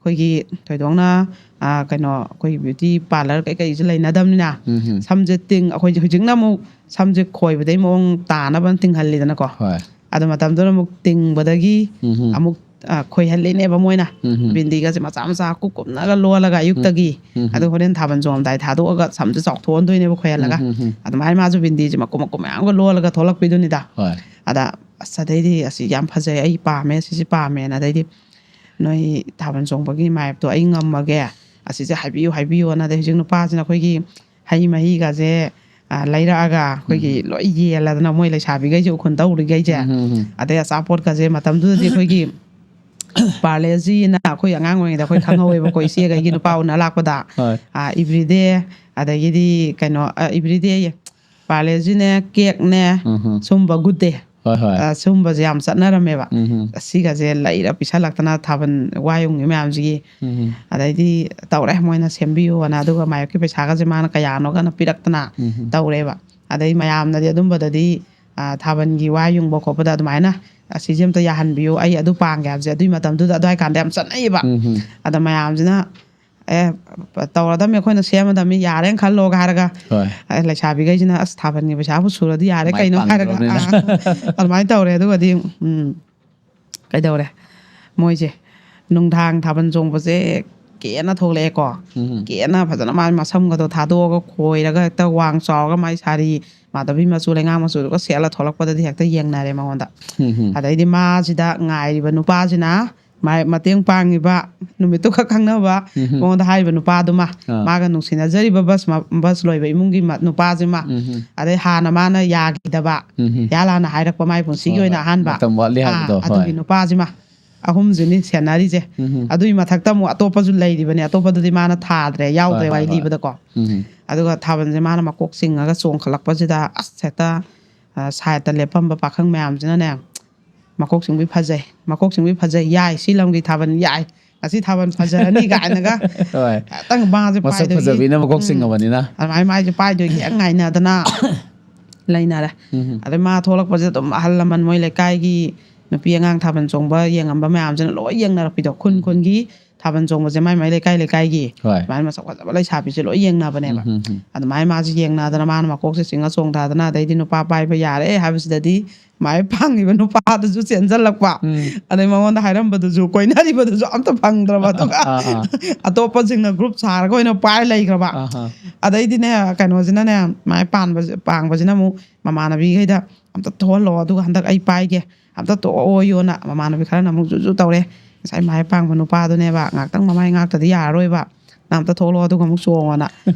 ꯑꯩꯈꯣꯏꯒꯤ ꯊꯣꯏꯗꯣꯛꯅ, ꯑ, ꯀꯩꯅꯣ, ꯑꯩꯈꯣꯏꯒꯤ beauty parlour ꯀꯩꯀꯩꯁꯨ ꯂꯩꯅꯗꯕꯅꯤꯅ, ꯎꯝ. ꯁꯝꯁꯦ ꯇꯤꯡ-, ꯑꯩꯈꯣꯏ ꯍꯧꯖꯤꯛꯅ ꯑꯃꯨꯛ ꯁꯝꯁꯦ ꯈꯣꯏꯕꯗꯩ ꯃꯑꯣꯡ ꯇꯥꯅꯕ ꯇꯤꯡꯍꯜꯂꯤꯗꯅꯀꯣ꯫ ꯍꯣꯏ. ꯑꯗꯣ ꯃꯇꯝꯗꯨꯗ ꯑꯃꯨꯛ ꯇꯤꯡꯕꯗꯒꯤ ꯎꯝ. ꯑꯃꯨꯛ, ꯑ, ꯈꯣꯏꯍꯜꯂꯤꯅꯦꯕ ꯃꯣꯏꯅ꯫ ꯎꯝ. ꯎꯝ. ꯑꯗꯨ ꯍꯣꯔꯦꯟ ꯊꯥꯕꯜ ꯆꯣꯡꯉꯝꯗꯥꯏ ꯊꯥꯗꯣꯛꯑꯒ ꯁꯝꯁꯦ ꯆꯥꯎꯊꯣꯛꯍꯟꯗꯣꯏꯅꯦꯕ ꯈꯣꯏꯍꯜꯂꯒ꯫ ꯎꯝ, ꯎꯝ, ꯎꯝ. ꯑꯗꯨꯃꯥꯏꯅ ꯃꯥꯁꯨ ꯕꯤꯟꯗꯤꯁꯦ ꯃꯀꯨꯞ ꯃꯀꯨꯞ ꯃꯌꯥꯝꯒ ꯂꯣꯜꯂꯒ ꯊꯣꯛꯂꯛꯄꯤꯗꯨꯅꯤꯗ꯫ ꯍꯣꯏ. ꯑꯗ, "ꯑꯁ, ꯑꯗꯩꯗꯤ ꯑꯁꯤ ꯌꯥꯝ ꯐꯖꯩ, ꯑꯩ ꯄꯥꯝꯃꯦ, ꯁꯤꯁꯤ ꯄꯥꯝꯃꯦꯅ", ꯑꯗꯩꯗꯤ "ꯅꯣꯏ ꯊꯥꯕꯜ ꯆꯣꯡꯕꯒꯤ ꯃꯥꯏꯞꯇꯣ ꯑꯩ ꯉꯝꯃꯒꯦ, ꯑꯁꯤꯁꯦ ꯍꯥꯏꯕꯤꯌꯨ, ꯍꯥꯏꯕꯤꯌꯨꯅ", ꯑꯗꯩ ꯍꯧꯖꯤꯛ ꯅꯨꯄꯥꯁꯤꯅ ꯑꯩꯈꯣꯏꯒꯤ ꯍꯩ ꯃꯍꯤꯒꯁꯦ, ꯑ, ꯂꯩꯔꯛꯑꯒ ꯑꯩꯈꯣꯏꯒꯤ ꯎꯝ. ꯂꯣꯏ ꯌꯦꯜꯂꯗꯅ, ꯃꯣꯏ ꯂꯩꯁꯥꯕꯤꯈꯩꯁꯦ ꯎꯈꯨꯟ ꯇꯧꯔꯤꯈꯩꯁꯦ꯫ ꯎꯝ, ꯎꯝ, ꯎꯝ. ꯑꯗꯩ ꯑꯆꯥꯄꯣꯠꯀꯁꯦ ꯃꯇꯝꯗꯨꯗꯗꯤ ꯑꯩꯈꯣꯏꯒꯤ ꯄꯥꯔꯂꯦꯖꯤꯅ ꯑꯩꯈꯣꯏ ꯑꯉꯥꯡ ꯑꯣꯏꯔꯤꯉꯩꯗ ꯑꯩꯈꯣꯏ ꯈꯪꯍꯧꯋꯦꯕꯀꯣ, ꯏꯆꯦꯈꯩꯒꯤ ꯅꯨꯄꯥ ꯎꯅ ꯂꯥꯛꯄꯗ꯫ ꯍꯣꯏ. ꯑ, ꯏꯕ꯭ꯔꯤꯗꯦ, ꯑꯗꯒꯤꯗꯤ ꯀꯩꯅꯣ, ꯑ, ꯏꯕ꯭ꯔꯤꯗꯦ, ꯄꯥꯔꯂꯦꯖꯤꯅꯦ, ꯀꯦꯛꯅꯦ, ꯎꯝ. ꯁꯨꯝꯕ, ꯒꯨꯗ ꯗꯦ꯫ ꯍꯣꯏ, ꯍꯣꯏ. ꯑ, ꯁꯨꯝꯕꯁꯦ ꯌꯥꯝ ꯆꯠꯅꯔꯝꯃꯦꯕ꯫ ꯎꯝ. ꯑꯁꯤꯒꯁꯦ ꯂꯩꯔ ꯄꯤꯁꯜꯂꯛꯇꯅ ꯊꯥꯕꯜ ꯋꯥ ꯌꯨꯡꯉꯤ ꯃꯌꯥꯝꯁꯤꯒꯤ꯫ ꯎꯝ. ꯑꯗꯩꯗꯤ ꯇꯧꯔꯦ, ꯃꯣꯏꯅ ꯁꯦꯝꯕꯤꯌꯣꯅ, ꯑꯗꯨꯒ ꯃꯥꯌꯣꯛꯀꯤ ꯄꯩꯁꯥꯒꯁꯦ ꯃꯥꯅ ꯀꯌꯥꯅꯣꯒꯅ ꯄꯤꯔꯛꯇꯅ ꯎꯝ. ꯇꯧꯔꯦꯕ꯫ ꯑꯗꯩ ꯃꯌꯥꯝꯅꯗꯤ ꯑꯗꯨꯝꯕꯗꯗꯤ, ꯑ, ꯊꯥꯕꯜꯒꯤ ꯋꯥ ꯌꯨꯡꯕ ꯈꯣꯠꯄꯗ ꯑꯗꯨꯃꯥꯏꯅ, "ꯑꯁꯤꯁꯦ ꯑꯝꯇ ꯌꯥꯍꯟꯕꯤꯌꯨ, ꯑꯩ ꯑꯗꯨ ꯄꯥꯡꯒꯦ" ꯍꯥꯏꯕꯁꯦ ꯑꯗꯨꯒꯤ ꯃꯇꯝꯗꯨꯗ ꯑꯗꯨꯋꯥꯏ ꯀꯥꯟꯗ ꯌꯥꯝ ꯆꯠꯅꯩꯌꯦꯕ꯫ ꯎꯝ. ꯑꯗ ꯃꯌꯥꯝꯁꯤꯅ ꯑꯦ, ꯇꯧꯔꯗꯝꯃꯤ, ꯑꯩꯈꯣꯏꯅ ꯁꯦꯝꯃꯗꯝꯃꯤ, ꯌꯥꯔꯦꯅ ꯈꯜꯂꯣꯒ ꯍꯥꯏꯔꯒ, ꯍꯣꯏ꯫ ꯑꯦ, ꯂꯩꯁꯥꯕꯤꯈꯩꯁꯤꯅ, "ꯑꯁ, ꯊꯥꯕꯜꯒꯤ ꯄꯩꯁꯥꯕꯨ ꯁꯨꯔꯗꯤ ꯌꯥꯔꯦ ꯃꯥꯏ ꯀꯩꯅꯣ" ꯍꯥꯏꯔꯒ, ꯄꯥꯛꯅꯗ꯭ꯔꯕꯅꯤꯅ꯫ ꯑꯥ, ꯑꯗꯨꯃꯥꯏꯅ ꯇꯧꯔꯦ꯫ ꯑꯗꯨꯒꯗꯤ, ꯎꯝ, ꯀꯩꯗꯧꯔꯦ, ꯃꯣꯏꯁꯦ ꯅꯨꯡꯗꯥꯡ ꯊꯥꯕꯜ ꯆꯣꯡꯕꯁꯦ ꯀꯦꯅ ꯊꯣꯛꯂꯛꯑꯦꯀꯣ꯫ ꯎꯝ꯫ ꯀꯦꯅ ꯐꯖꯅ ꯃꯥꯏ ꯃꯁꯝꯒꯗꯣ ꯊꯥꯗꯣꯛꯑꯒ, ꯈꯣꯏꯔꯒ, ꯍꯦꯛꯇ ꯋꯥꯡ ꯆꯥꯎꯔꯒ, ꯃꯥꯏ ꯁꯥꯔꯤ ꯃꯥꯙꯕꯤ ꯃꯆꯨ, ꯂꯩꯉꯥꯡ ꯃꯆꯨꯗꯨꯒ ꯁꯦꯠꯂ ꯊꯣꯛꯂꯛꯄꯗꯗꯤ ꯍꯦꯛꯇ ꯌꯦꯡꯅꯔꯦ ꯃꯉꯣꯟꯗ꯫ ꯎꯝ꯫ ꯑꯗꯩꯗꯤ ꯃꯥꯁꯤꯗ ꯉꯥꯏꯔꯤꯕ ꯅꯨꯄꯥꯁꯤꯅ, ꯃꯥꯏ ꯃꯇꯦꯡ ꯄꯥꯡꯉꯤꯕ, ꯅꯨꯃꯤꯠꯇꯨ ꯈꯛ ꯈꯪꯅꯕ, ꯎꯝ꯫ ꯃꯉꯣꯟꯗ ꯍꯥꯏꯔꯤꯕ ꯅꯨꯄꯥꯗꯨꯃ, ꯑꯥ꯫ ꯃꯥꯒ ꯅꯨꯡꯁꯤꯅꯖꯔꯤꯕ ꯕꯁ ꯃ-, ꯕꯁ ꯂꯣꯏꯕ ꯏꯃꯨꯡꯒꯤ ꯃ-, ꯅꯨꯄꯥꯁꯤꯃ, ꯑꯗꯩ ꯍꯥꯟꯅ ꯃꯥꯅ ꯌꯥꯈꯤꯗꯕ, ꯎꯝ꯫ ꯏꯍꯥꯟ ꯍꯥꯟꯅ ꯍꯥꯏꯔꯛꯄ ꯃꯥꯏ ꯄꯨꯟꯁꯤꯒꯤ ꯍꯣꯏ, ꯑꯣꯏꯅ ꯍꯣꯏ꯫ ꯑꯍꯥꯟꯕ, ꯃꯇꯝ ꯋꯥꯠꯂꯤ ꯑꯥ, ꯍꯥꯏꯕꯗꯣ, ꯑꯗꯨꯒꯤ ꯍꯣꯏ꯫ ꯅꯨꯄꯥꯁꯤꯃ, ꯑꯍꯨꯝꯁꯤꯅꯤ ꯁꯦꯟꯅꯔꯤꯁꯦ꯫ ꯎꯝ꯫ ꯑꯗꯨꯒꯤ ꯃꯊꯛꯇ ꯑꯃꯨꯛ ꯑꯇꯣꯞꯄꯁꯨ ꯂꯩꯔꯤꯕꯅꯦ, ꯑꯇꯣꯞꯄꯗꯨꯗꯤ ꯃꯥꯅ ꯊꯥꯗ꯭ꯔꯦ, ꯌꯥꯎꯗ꯭ꯔꯦ, ꯍꯣꯏ, ꯍꯣꯏ, ꯋꯥꯔꯤ ꯍꯣꯏ꯫ ꯂꯤꯕꯗꯀꯣ꯫ ꯎꯝ꯫ ꯑꯗꯨꯒ ꯊꯥꯕꯜꯁꯦ ꯃꯥꯅ ꯃꯀꯣꯛ ꯆꯤꯡꯉꯒ ꯆꯣꯡꯈꯠꯂꯛꯄꯁꯤꯗ, ꯑꯁ, ꯍꯦꯛꯇ, ꯑ, ꯁꯥꯏꯠꯇ ꯂꯦꯞꯄꯝꯕ ꯄꯥꯈꯪ ꯃꯌꯥꯝꯁꯤꯅꯅꯦ, "ꯃꯀꯣꯛ ꯆꯤꯡꯕꯤ ꯐꯖꯩ, ꯃꯀꯣꯛ ꯆꯤꯡꯕꯤ ꯐꯖꯩ, ꯌꯥꯏ, ꯁꯤ ꯂꯝꯒꯤ ꯊꯥꯕꯜ ꯌꯥꯏ, ꯉꯁꯤ ꯊꯥꯕꯜ ꯐꯖꯔꯅꯤ" ꯀꯥꯏꯅꯒ ꯍꯣꯏ꯫ ꯉꯥꯛꯇꯪ ꯃꯥꯁꯦ ꯃꯁꯛ ꯄꯥꯏꯗꯣꯏꯒꯤ, ꯐꯖꯕꯤꯅ ꯃꯀꯣꯛ ꯎꯝ, ꯆꯤꯡꯉꯕꯅꯤꯅ꯫ ꯑꯗꯨꯃꯥꯏꯅ ꯃꯥꯏꯁꯦ ꯄꯥꯏꯗꯣꯏꯒꯤ ꯍꯦꯛ ꯉꯥꯏꯅꯗꯅ ꯂꯩꯅꯔꯦ꯫ ꯎꯝ꯫ ꯑꯗꯩ ꯃꯥ ꯊꯣꯛꯂꯛꯄꯁꯦ ꯑꯗꯨꯝ ꯑꯍꯜ ꯂꯃꯟ, ꯃꯣꯏ ꯂꯩꯀꯥꯏꯒꯤ ꯅꯨꯄꯤ ꯑꯉꯥꯡ ꯊꯥꯕꯜ ꯆꯣꯡꯕ ꯌꯦꯡꯉꯝꯕ ꯃꯌꯥꯝꯁꯤꯅ ꯂꯣꯏ ꯌꯦꯡꯅꯔꯛꯄꯤꯗꯣ, ꯈꯨꯟ ꯈꯨꯟꯒꯤ ꯊꯥꯕꯜ ꯆꯣꯡꯕꯁꯦ ꯃꯥꯏ ꯃꯥꯏ ꯂꯩꯀꯥꯏ ꯂꯩꯀꯥꯏꯒꯤ ꯍꯣꯏ꯫ ꯑꯗꯨꯃꯥꯏꯅ ꯃꯁꯛ ꯐꯖꯕ ꯂꯩꯁꯥꯕꯤꯁꯦ ꯂꯣꯏ ꯌꯦꯡꯅꯕꯅꯦꯕ꯫ ꯎꯝ, ꯎꯝ, ꯎꯝ꯫ ꯑꯗꯨꯃꯥꯏꯅ ꯃꯥꯁꯦ ꯌꯦꯡꯅꯗꯅ ꯃꯥꯅ ꯃꯀꯣꯛꯁꯦ ꯆꯤꯡꯉ ꯆꯣꯡꯊꯗꯅ, ꯑꯗꯩꯗꯤ ꯅꯨꯄꯥ ꯄꯥꯏꯕ ꯌꯥꯔꯦ ꯍꯥꯏꯕꯁꯤꯗꯗꯤ ꯃꯥꯏ ꯄꯥꯡꯉꯤꯕ ꯅꯨꯄꯥꯗꯨꯁꯨ ꯆꯦꯟꯁꯤꯜꯂꯛꯄ꯫ ꯎꯝ꯫ ꯑꯗꯩ ꯃꯉꯣꯟꯗ ꯍꯥꯏꯔꯝꯕꯗꯨꯁꯨ, ꯀꯣꯏꯅꯔꯤꯕꯗꯨꯁꯨ ꯑꯝꯇ ꯐꯪꯗ꯭ꯔꯕ꯫ ꯑꯗꯨꯒ ꯑꯥ, ꯑꯥ꯫ ꯑꯇꯣꯞꯄꯁꯤꯡꯅ ꯒ꯭ꯔꯨꯞ ꯁꯥꯔꯒ ꯑꯣꯏꯅ ꯄꯥꯏ ꯂꯩꯈ꯭ꯔꯕ꯫ ꯑꯍꯥ꯫ ꯑꯗꯩꯗꯤꯅꯦ, ꯀꯩꯅꯣꯁꯤꯅꯅꯦ, ꯃꯥꯏ ꯄꯥꯟꯕꯁꯦ, ꯄꯥꯡꯕꯁꯤꯅ ꯑꯃꯨꯛ ꯃꯃꯥꯟꯅꯕꯤꯈꯩꯗ, "ꯑꯝꯇ ꯊꯣꯛꯍꯜꯂꯣ, ꯑꯗꯨꯒ ꯍꯟꯗꯛ ꯑꯩ ꯄꯥꯏꯒꯦ, ꯑꯝꯇ ꯇꯣꯛꯑꯣꯌꯣꯅ", ꯃꯃꯥꯟꯅꯕꯤ ꯈꯔꯅ ꯑꯃꯨꯛ ꯖꯨ ꯖꯨ ꯇꯧꯔꯦ꯫ ꯉꯁꯥꯏ ꯃꯥꯏ ꯄꯥꯡꯕ ꯅꯨꯄꯥꯗꯨꯅꯦꯕ, "ꯉꯥꯛꯇꯪ ꯃꯃꯥꯏ ꯉꯥꯛꯇꯗꯤ ꯌꯥꯔꯔꯣꯏꯕ, ꯅꯪ ꯑꯝꯇ ꯊꯣꯛꯂꯛꯑꯣ, ꯑꯗꯨꯒ ꯑꯃꯨꯛ ꯆꯣꯡꯉꯣꯅ"꯫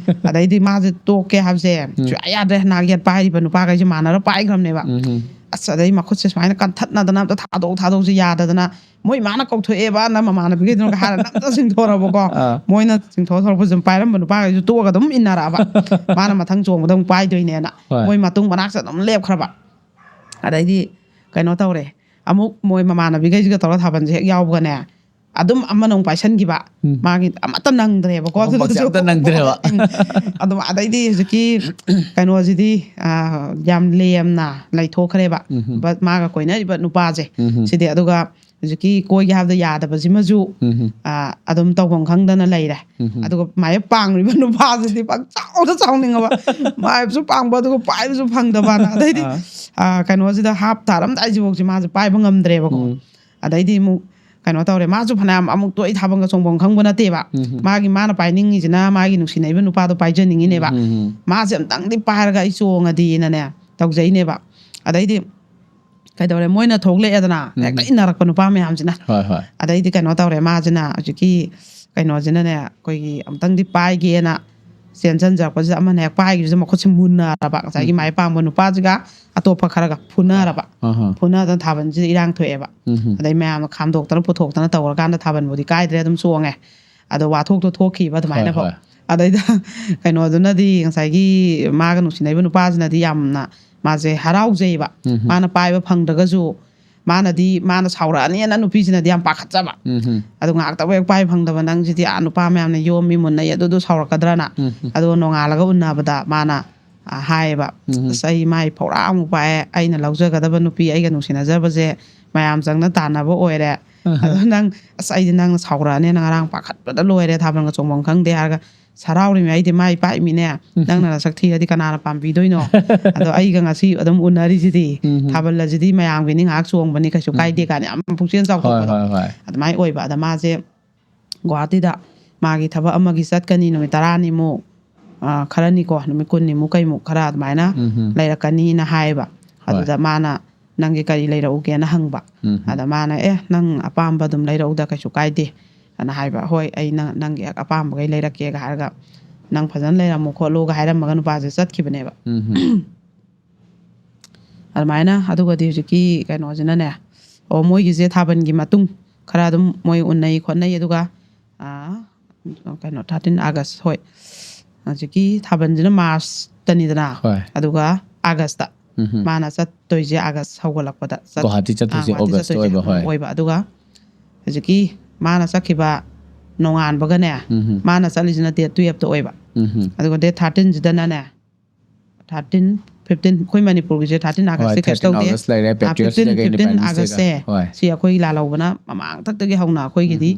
ꯑꯗꯩꯗꯤ ꯃꯥꯁꯦ ꯇꯣꯛꯀꯦ ꯍꯥꯏꯕꯁꯦ ꯁꯨꯡꯌꯥ ꯌꯥꯗ꯭ꯔꯦ, ꯅꯥꯛ ꯌꯦꯠ ꯄꯥꯏꯔꯤꯕ ꯅꯨꯄꯥꯈꯩꯁꯦ ꯃꯥꯟꯅꯔ ꯄꯥꯏꯈ꯭ꯔꯕꯅꯦꯕ꯫ ꯎꯝ꯫ ꯑꯁ, ꯑꯗꯩ ꯃꯈꯨꯠꯁꯦ ꯁꯨꯃꯥꯏꯅ ꯀꯟꯊꯠꯅꯗꯅ, "ꯑꯝꯇ ꯊꯥꯗꯣꯛ, ꯊꯥꯗꯣꯛꯁꯤ", ꯌꯥꯗꯗꯅ, "ꯃꯣꯏ ꯃꯥꯅ ꯀꯧꯊꯣꯛꯑꯦꯕ, ꯅꯪ ꯃꯃꯥꯟꯅꯕꯤꯈꯩꯗꯨꯅꯒ" ꯍꯥꯏꯔ ꯅꯝꯇ ꯆꯤꯡꯊꯣꯔꯕꯀꯣ꯫ ꯑꯥ꯫ ꯃꯣꯏꯅ ꯆꯤꯡꯊꯣꯛ ꯊꯣꯔꯛꯄꯁꯦ ꯑꯗꯨꯝ ꯄꯥꯏꯔꯝꯕ ꯅꯨꯄꯥꯈꯩꯁꯨ ꯇꯣꯛꯑꯒ ꯑꯗꯨꯝ ꯏꯟꯅꯔꯛꯑꯕ꯫ ꯃꯥꯅ ꯃꯊꯪ ꯆꯣꯡꯕꯗ ꯑꯃꯨꯛ ꯄꯥꯏꯗꯣꯏꯅꯦꯅ꯫ ꯍꯣꯏ꯫ ꯃꯣꯏ ꯃꯇꯨꯡ ꯃꯅꯥꯛꯁꯦ ꯑꯗꯨꯝ ꯂꯦꯞꯈ꯭ꯔꯕ꯫ ꯑꯗꯩꯗꯤ ꯀꯩꯅꯣ ꯇꯧꯔꯦ, ꯑꯃꯨꯛ ꯃꯣꯏ ꯃꯃꯥꯟꯅꯕꯤꯈꯩꯁꯤꯒ ꯇꯧꯔꯒ ꯊꯥꯕꯜꯁꯦ ꯍꯦꯛ ꯌꯥꯎꯕꯒꯅꯦ, ꯑꯗꯨꯝ ꯑꯃꯅ ꯑꯃꯨꯛ ꯄꯥꯏꯁꯟꯈꯤꯕ꯫ ꯎꯝ꯫ ꯃꯥꯒꯤ ꯑꯃꯠꯇ ꯅꯪꯗ꯭ꯔꯦꯕꯀꯣ꯫ ꯑꯍꯨꯝꯃꯛꯁꯦ ꯑꯗꯨꯗꯁꯨ꯫ ꯑꯝꯇ ꯅꯪꯗ꯭ꯔꯦꯕ꯫ ꯎꯝ꯫ ꯑꯗꯨꯝ, ꯑꯗꯩꯗꯤ ꯍꯧꯖꯤꯛꯀꯤ ꯀꯩꯅꯣꯁꯤꯗꯤ, ꯑ, ꯌꯥꯝ ꯂꯦꯝꯅ ꯂꯩꯊꯣꯛꯈ꯭ꯔꯦꯕ꯫ ꯎꯝ꯫ ꯕꯠ-, ꯃꯥꯒ ꯀꯣꯏꯅꯔꯤꯕ ꯅꯨꯄꯥꯁꯦ꯫ ꯎꯝ꯫ ꯁꯤꯗꯤ ꯑꯗꯨꯒ ꯍꯧꯖꯤꯛꯀꯤ ꯀꯣꯏꯒꯦ ꯍꯥꯏꯕꯗ ꯌꯥꯗꯕꯁꯤꯃꯁꯨ ꯎꯝ ꯑꯥ, ꯑꯗꯨꯝ ꯇꯧꯐꯝ ꯈꯪꯗꯅ ꯂꯩꯔꯦ꯫ ꯎꯝ ꯑꯗꯨꯒ ꯃꯥꯏ ꯄꯥꯡꯂꯤꯕ ꯅꯨꯄꯥꯁꯤꯗꯤ ꯄꯪꯆꯥꯎꯗ ꯆꯥꯎꯅꯤꯡꯉꯕ, ꯃꯥꯏꯕꯁꯨ ꯄꯥꯡꯕ ꯑꯗꯨꯒ ꯄꯥꯏꯕꯁꯨ ꯐꯪꯗꯕꯅ꯫ ꯑꯗꯩꯗꯤ ꯑꯥ. ꯑꯥ, ꯀꯩꯅꯣꯁꯤꯗ ꯍꯥꯞ ꯊꯥꯔꯝꯗꯥꯏꯁꯤꯐꯥꯎꯁꯤ ꯃꯥꯁꯦ ꯄꯥꯏꯕ ꯉꯝꯗ꯭ꯔꯦꯕꯀꯣ꯫ ꯎꯝ. ꯑꯗꯩꯗꯤ ꯑꯃꯨꯛ ꯀꯩꯅꯣ ꯇꯧꯔꯦ, ꯃꯥꯁꯨ ꯐꯅꯌꯥꯝ ꯑꯃꯨꯛ ꯇꯣꯏ ꯊꯥꯕꯜꯒ ꯆꯣꯡꯐꯝ ꯈꯪꯕ ꯅꯠꯇꯦꯕ꯫ ꯎꯝ. ꯃꯥꯒꯤ ꯃꯥꯅ ꯄꯥꯏꯅꯤꯡꯉꯤꯁꯤꯅ ꯃꯥꯒꯤ ꯅꯨꯡꯁꯤꯅꯩꯕ ꯅꯨꯄꯥꯗꯣ ꯄꯥꯏꯖꯅꯤꯡꯉꯤꯅꯦꯕ꯫ ꯎꯝ. ꯃꯥꯁꯦ ꯑꯝꯇꯪꯗꯤ ꯄꯥꯏꯔꯒ ꯑꯩ ꯆꯣꯡꯉꯗꯤꯅꯅꯦ ꯇꯧꯖꯩꯅꯦꯕ꯫ ꯑꯗꯩꯗꯤ ꯀꯩꯗꯧꯔꯦ, ꯃꯣꯏꯅ ꯊꯣꯛꯂꯛꯑꯦꯗꯅ, ꯎꯝ. ꯍꯦꯛꯇ ꯏꯟꯅꯔꯛꯄ ꯅꯨꯄꯥ ꯃꯌꯥꯝꯁꯤꯅ꯫ ꯍꯣꯏ, ꯍꯣꯏ. ꯑꯗꯩꯗꯤ ꯀꯩꯅꯣ ꯇꯧꯔꯦ, ꯃꯥꯁꯤꯅ ꯍꯧꯖꯤꯛꯀꯤ ꯀꯩꯅꯣꯁꯤꯅꯅꯦ, ꯑꯩꯈꯣꯏꯒꯤ ꯑꯝꯇꯪꯗꯤ ꯄꯥꯏꯒꯦꯅ ꯆꯦꯟꯁꯤꯟꯖꯔꯛꯄꯁꯤꯗ ꯑꯃꯅ ꯍꯦꯛ ꯄꯥꯏꯈꯤꯕꯁꯤꯗ ꯃꯈꯨꯠꯁꯤ ꯃꯨꯟꯅꯔꯕ, ꯉꯁꯥꯏꯒꯤ ꯎꯝ. ꯃꯥꯏ ꯄꯥꯡꯕ ꯅꯨꯄꯥꯁꯤꯒ ꯑꯇꯣꯞꯄ ꯈꯔꯒ ꯐꯨꯅꯔꯕ꯫ ꯑꯍꯥ. ꯐꯨꯅꯗꯅ ꯊꯥꯕꯜꯁꯤꯗ ꯏꯔꯥꯡ ꯊꯣꯛꯑꯦꯕ꯫ ꯎꯝ. ꯑꯗꯩ ꯃꯌꯥꯝꯅ ꯈꯥꯝꯗꯣꯛꯇꯅ ꯄꯨꯊꯣꯛꯇꯅ ꯇꯧꯔꯀꯥꯟꯗ ꯊꯥꯕꯜꯕꯨꯗꯤ ꯀꯥꯏꯗ꯭ꯔꯦ, ꯑꯗꯨꯝ ꯆꯣꯡꯉꯦ꯫ ꯑꯗꯣ ꯋꯥꯊꯣꯛꯇꯣ ꯊꯣꯛꯈꯤꯕ ꯑꯗꯨꯃꯥꯏꯅꯀꯣ꯫ ꯍꯣꯏ, ꯍꯣꯏ. ꯑꯗꯩꯗ ꯀꯩꯅꯣꯗꯨꯅꯗꯤ, ꯉꯁꯥꯏꯒꯤ ꯃꯥꯒ ꯅꯨꯡꯁꯤꯅꯔꯤꯕ ꯅꯨꯄꯥꯁꯤꯅꯗꯤ ꯌꯥꯝꯅ ꯃꯥꯁꯦ ꯍꯔꯥꯎꯖꯩꯕ꯫ ꯎꯝ. ꯃꯥꯅ ꯄꯥꯏꯕ ꯐꯪꯗ꯭ꯔꯒꯁꯨ ꯃꯥꯅꯗꯤ, ꯃꯥꯅ ꯁꯥꯎꯔꯛꯑꯅꯤꯅ ꯅꯨꯄꯤꯁꯤꯅꯗꯤ ꯌꯥꯝ ꯄꯥꯈꯠꯆꯕ꯫ ꯎꯝ. ꯑꯗꯨ ꯉꯥꯏꯍꯥꯛꯇꯕꯨ ꯍꯦꯛ ꯄꯥꯏꯕ ꯐꯪꯗꯕ, ꯅꯪꯁꯤꯗꯤ ꯑꯥ ꯅꯨꯄꯥ ꯃꯌꯥꯝꯅ ꯌꯣꯝꯃꯤ ꯃꯨꯟꯅꯩ ꯑꯗꯨꯗꯨ ꯁꯥꯎꯔꯛꯀꯗ꯭ꯔꯅ꯫ ꯎꯝ. ꯑꯗꯨꯒ ꯅꯣꯡꯉꯥꯜꯂꯒ ꯎꯟꯅꯕꯗ ꯃꯥꯅ ꯑ, ꯍꯥꯏꯌꯦꯕ, ꯎꯝ. "ꯑꯁ, ꯑꯩ ꯃꯥꯏ ꯐꯧꯔꯥ ꯑꯃꯨꯛ ꯄꯥꯛꯑꯦ, ꯑꯩꯅ ꯂꯧꯖꯒꯗꯕ ꯅꯨꯄꯤ, ꯑꯩꯒ ꯅꯨꯡꯁꯤꯅꯖꯕꯁꯦ ꯃꯌꯥꯝ ꯆꯪꯅ ꯇꯥꯟꯅꯕ ꯑꯣꯏꯔꯦ꯫ ꯑꯍ. ꯑꯗꯣ ꯅꯪ, ꯑꯁ, ꯑꯩꯗꯤ ꯅꯪꯅ ꯁꯥꯎꯔꯛꯑꯅꯦꯅ ꯉꯔꯥꯡ ꯄꯥꯈꯠꯄꯗ ꯂꯣꯏꯔꯦ, ꯊꯥꯕꯜꯒ ꯆꯣꯡꯐꯝ ꯈꯪꯗꯦ" ꯍꯥꯏꯔꯒ, "ꯁꯔꯥꯎꯔꯤꯃꯤ, ꯑꯩꯗꯤ ꯃꯥꯏ ꯄꯥꯛꯏꯃꯤꯅꯦ, ꯅꯪꯅ ꯅꯁꯛ ꯊꯤꯔꯗꯤ ꯀꯅꯥꯅ ꯄꯥꯝꯕꯤꯗꯣꯏꯅꯣ? ꯑꯗꯣ ꯑꯩꯒ ꯉꯁꯤ ꯑꯗꯨꯝ ꯎꯅꯔꯤꯁꯤꯗꯤ, ꯎꯝ. ꯊꯥꯕꯜ ꯑꯁꯤꯗꯤ ꯃꯌꯥꯝꯒꯤꯅꯤ, ꯉꯥꯏꯍꯥꯛ ꯆꯣꯡꯕꯅꯤ, ꯀꯩꯁꯨ ꯎꯝ. ꯀꯥꯏꯗꯦ" ꯀꯥꯏꯅ ꯌꯥꯝ ꯄꯨꯛꯆꯦꯜ ꯍꯣꯏ, ꯆꯥꯎꯊꯣꯛꯄꯗꯣ꯫ ꯍꯣꯏ, ꯍꯣꯏ. ꯑꯗꯨꯃꯥꯏꯅ ꯑꯣꯏꯕ꯫ ꯑꯗ ꯃꯥꯁꯦ ꯒꯨꯋꯥꯍꯥꯇꯤꯗ ꯃꯥꯒꯤ ꯊꯕꯛ ꯑꯃꯒꯤ ꯆꯠꯀꯅꯤ, ꯅꯨꯃꯤꯠ ꯇꯔꯥꯅꯤꯃꯨꯛ, ꯑ, ꯈꯔꯅꯤꯀꯣ, ꯅꯨꯃꯤꯠ ꯀꯨꯟꯅꯤꯃꯨꯛ ꯀꯩꯃꯨꯛ ꯈꯔ ꯑꯗꯨꯃꯥꯏꯅ ꯎꯝ. ꯂꯩꯔꯛꯀꯅꯤꯅ ꯍꯥꯏꯌꯦꯕ꯫ ꯍꯣꯏ. ꯑꯗꯨꯗ ꯃꯥꯅ, "ꯅꯪꯒꯤ ꯀꯔꯤ ꯂꯩꯔꯛꯎꯒꯦꯅ?" ꯍꯪꯕ꯫ ꯎꯝ. ꯑꯗ ꯃꯥꯅ, "ꯑꯦ, ꯅꯪ ꯑꯄꯥꯝꯕ ꯑꯗꯨꯝ ꯂꯩꯔꯛꯎꯗ, ꯀꯩꯁꯨ ꯀꯥꯏꯗꯦ" ꯑꯅ ꯍꯥꯏꯕ꯫ "ꯍꯣꯏ, ꯑꯩ ꯅꯪ, ꯅꯪꯒꯤ ꯍꯦꯛ ꯑꯄꯥꯝꯕꯈꯩ ꯂꯩꯔꯛꯀꯦꯒ" ꯍꯥꯏꯔꯒ, "ꯅꯪ ꯐꯖꯅ ꯂꯩꯔꯝꯃꯨ ꯈꯣꯠꯂꯨꯒ" ꯍꯥꯏꯔꯝꯃꯒ ꯅꯨꯄꯥꯁꯦ ꯆꯠꯈꯤꯕꯅꯦꯕ꯫ ꯎꯝ. ꯑꯗꯨꯃꯥꯏꯅ꯫ ꯑꯗꯨꯒꯗꯤ ꯍꯧꯖꯤꯛꯀꯤ ꯀꯩꯅꯣꯁꯤꯅꯅꯦ, ꯑꯣ, ꯃꯣꯏꯒꯤꯁꯦ ꯊꯥꯕꯜꯒꯤ ꯃꯇꯨꯡ ꯈꯔ ꯑꯗꯨꯝ ꯃꯣꯏ ꯎꯟꯅꯩ ꯈꯣꯠꯅꯩ, ꯑꯗꯨꯒ, ꯑꯥ, ꯀꯩꯅꯣ, ꯊꯥꯔꯇꯤꯟ ꯑꯥꯒꯁ, ꯍꯣꯏ, ꯍꯧꯖꯤꯛꯀꯤ ꯊꯥꯕꯜꯁꯤꯅ ꯃꯥꯔꯁꯇꯅꯤꯗꯅ, ꯍꯣꯏ. ꯑꯗꯨꯒ ꯑꯥꯒꯁꯇ ꯎꯝ. ꯃꯥꯅ ꯆꯠꯇꯣꯏꯁꯦ, ꯑꯥꯒꯁ ꯍꯧꯒꯠꯂꯛꯄꯗ ꯆꯠ-, ꯒꯨꯋꯥꯍꯥꯇꯤ ꯆꯠꯇꯣꯏꯁꯦ ꯑꯥ, ꯒꯨꯋꯥꯍꯥꯇꯤ ꯑꯣꯒꯁꯇ ꯆꯠꯇꯣꯏꯁꯦ ꯑꯣꯏꯕ, ꯍꯣꯏ. ꯑꯣꯏꯕ꯫ ꯑꯗꯨꯒ ꯍꯧꯖꯤꯛꯀꯤ ꯃꯥꯅ ꯆꯠꯈꯤꯕ ꯅꯣꯡꯉꯥꯟꯕꯒꯅꯦ, ꯎꯝ. ꯃꯥꯅ ꯆꯠꯂꯤꯁꯤꯅ ꯗꯦꯠ ꯇꯨꯌꯦꯞꯇ ꯑꯣꯏꯕ꯫ ꯎꯝ. ꯑꯗꯨꯒ ꯗꯦꯠ ꯊꯥꯔꯇꯤꯟꯁꯤꯗꯅꯅꯦ, ꯊꯥꯔꯇꯤꯟ, ꯐꯤꯐꯇꯤꯟ, ꯑꯩꯈꯣꯏ ꯃꯅꯤꯄꯨꯔꯒꯤꯁꯦ ꯊꯥꯔꯇꯤꯟ ꯑꯥꯒꯁꯁꯦ ꯀꯩꯁꯨ ꯇꯧꯗꯦ꯫ ꯐꯤꯐꯇꯤꯟ ꯑꯥꯒꯁ ꯂꯩꯔꯦ, ꯄꯦꯇ꯭ꯔꯤꯌꯣꯠꯁ ꯗꯦꯒ ꯏꯟꯗꯤꯄꯦꯟꯗꯦꯟꯁ ꯗꯦꯒ꯫ ꯁꯦ ꯁꯤ ꯑꯩꯈꯣꯏꯒꯤ ꯂꯥꯜꯍꯧꯕꯅ ꯃꯃꯥꯡꯊꯛꯇꯒꯤ ꯍꯧꯅ ꯑꯩꯈꯣꯏꯒꯤꯗꯤ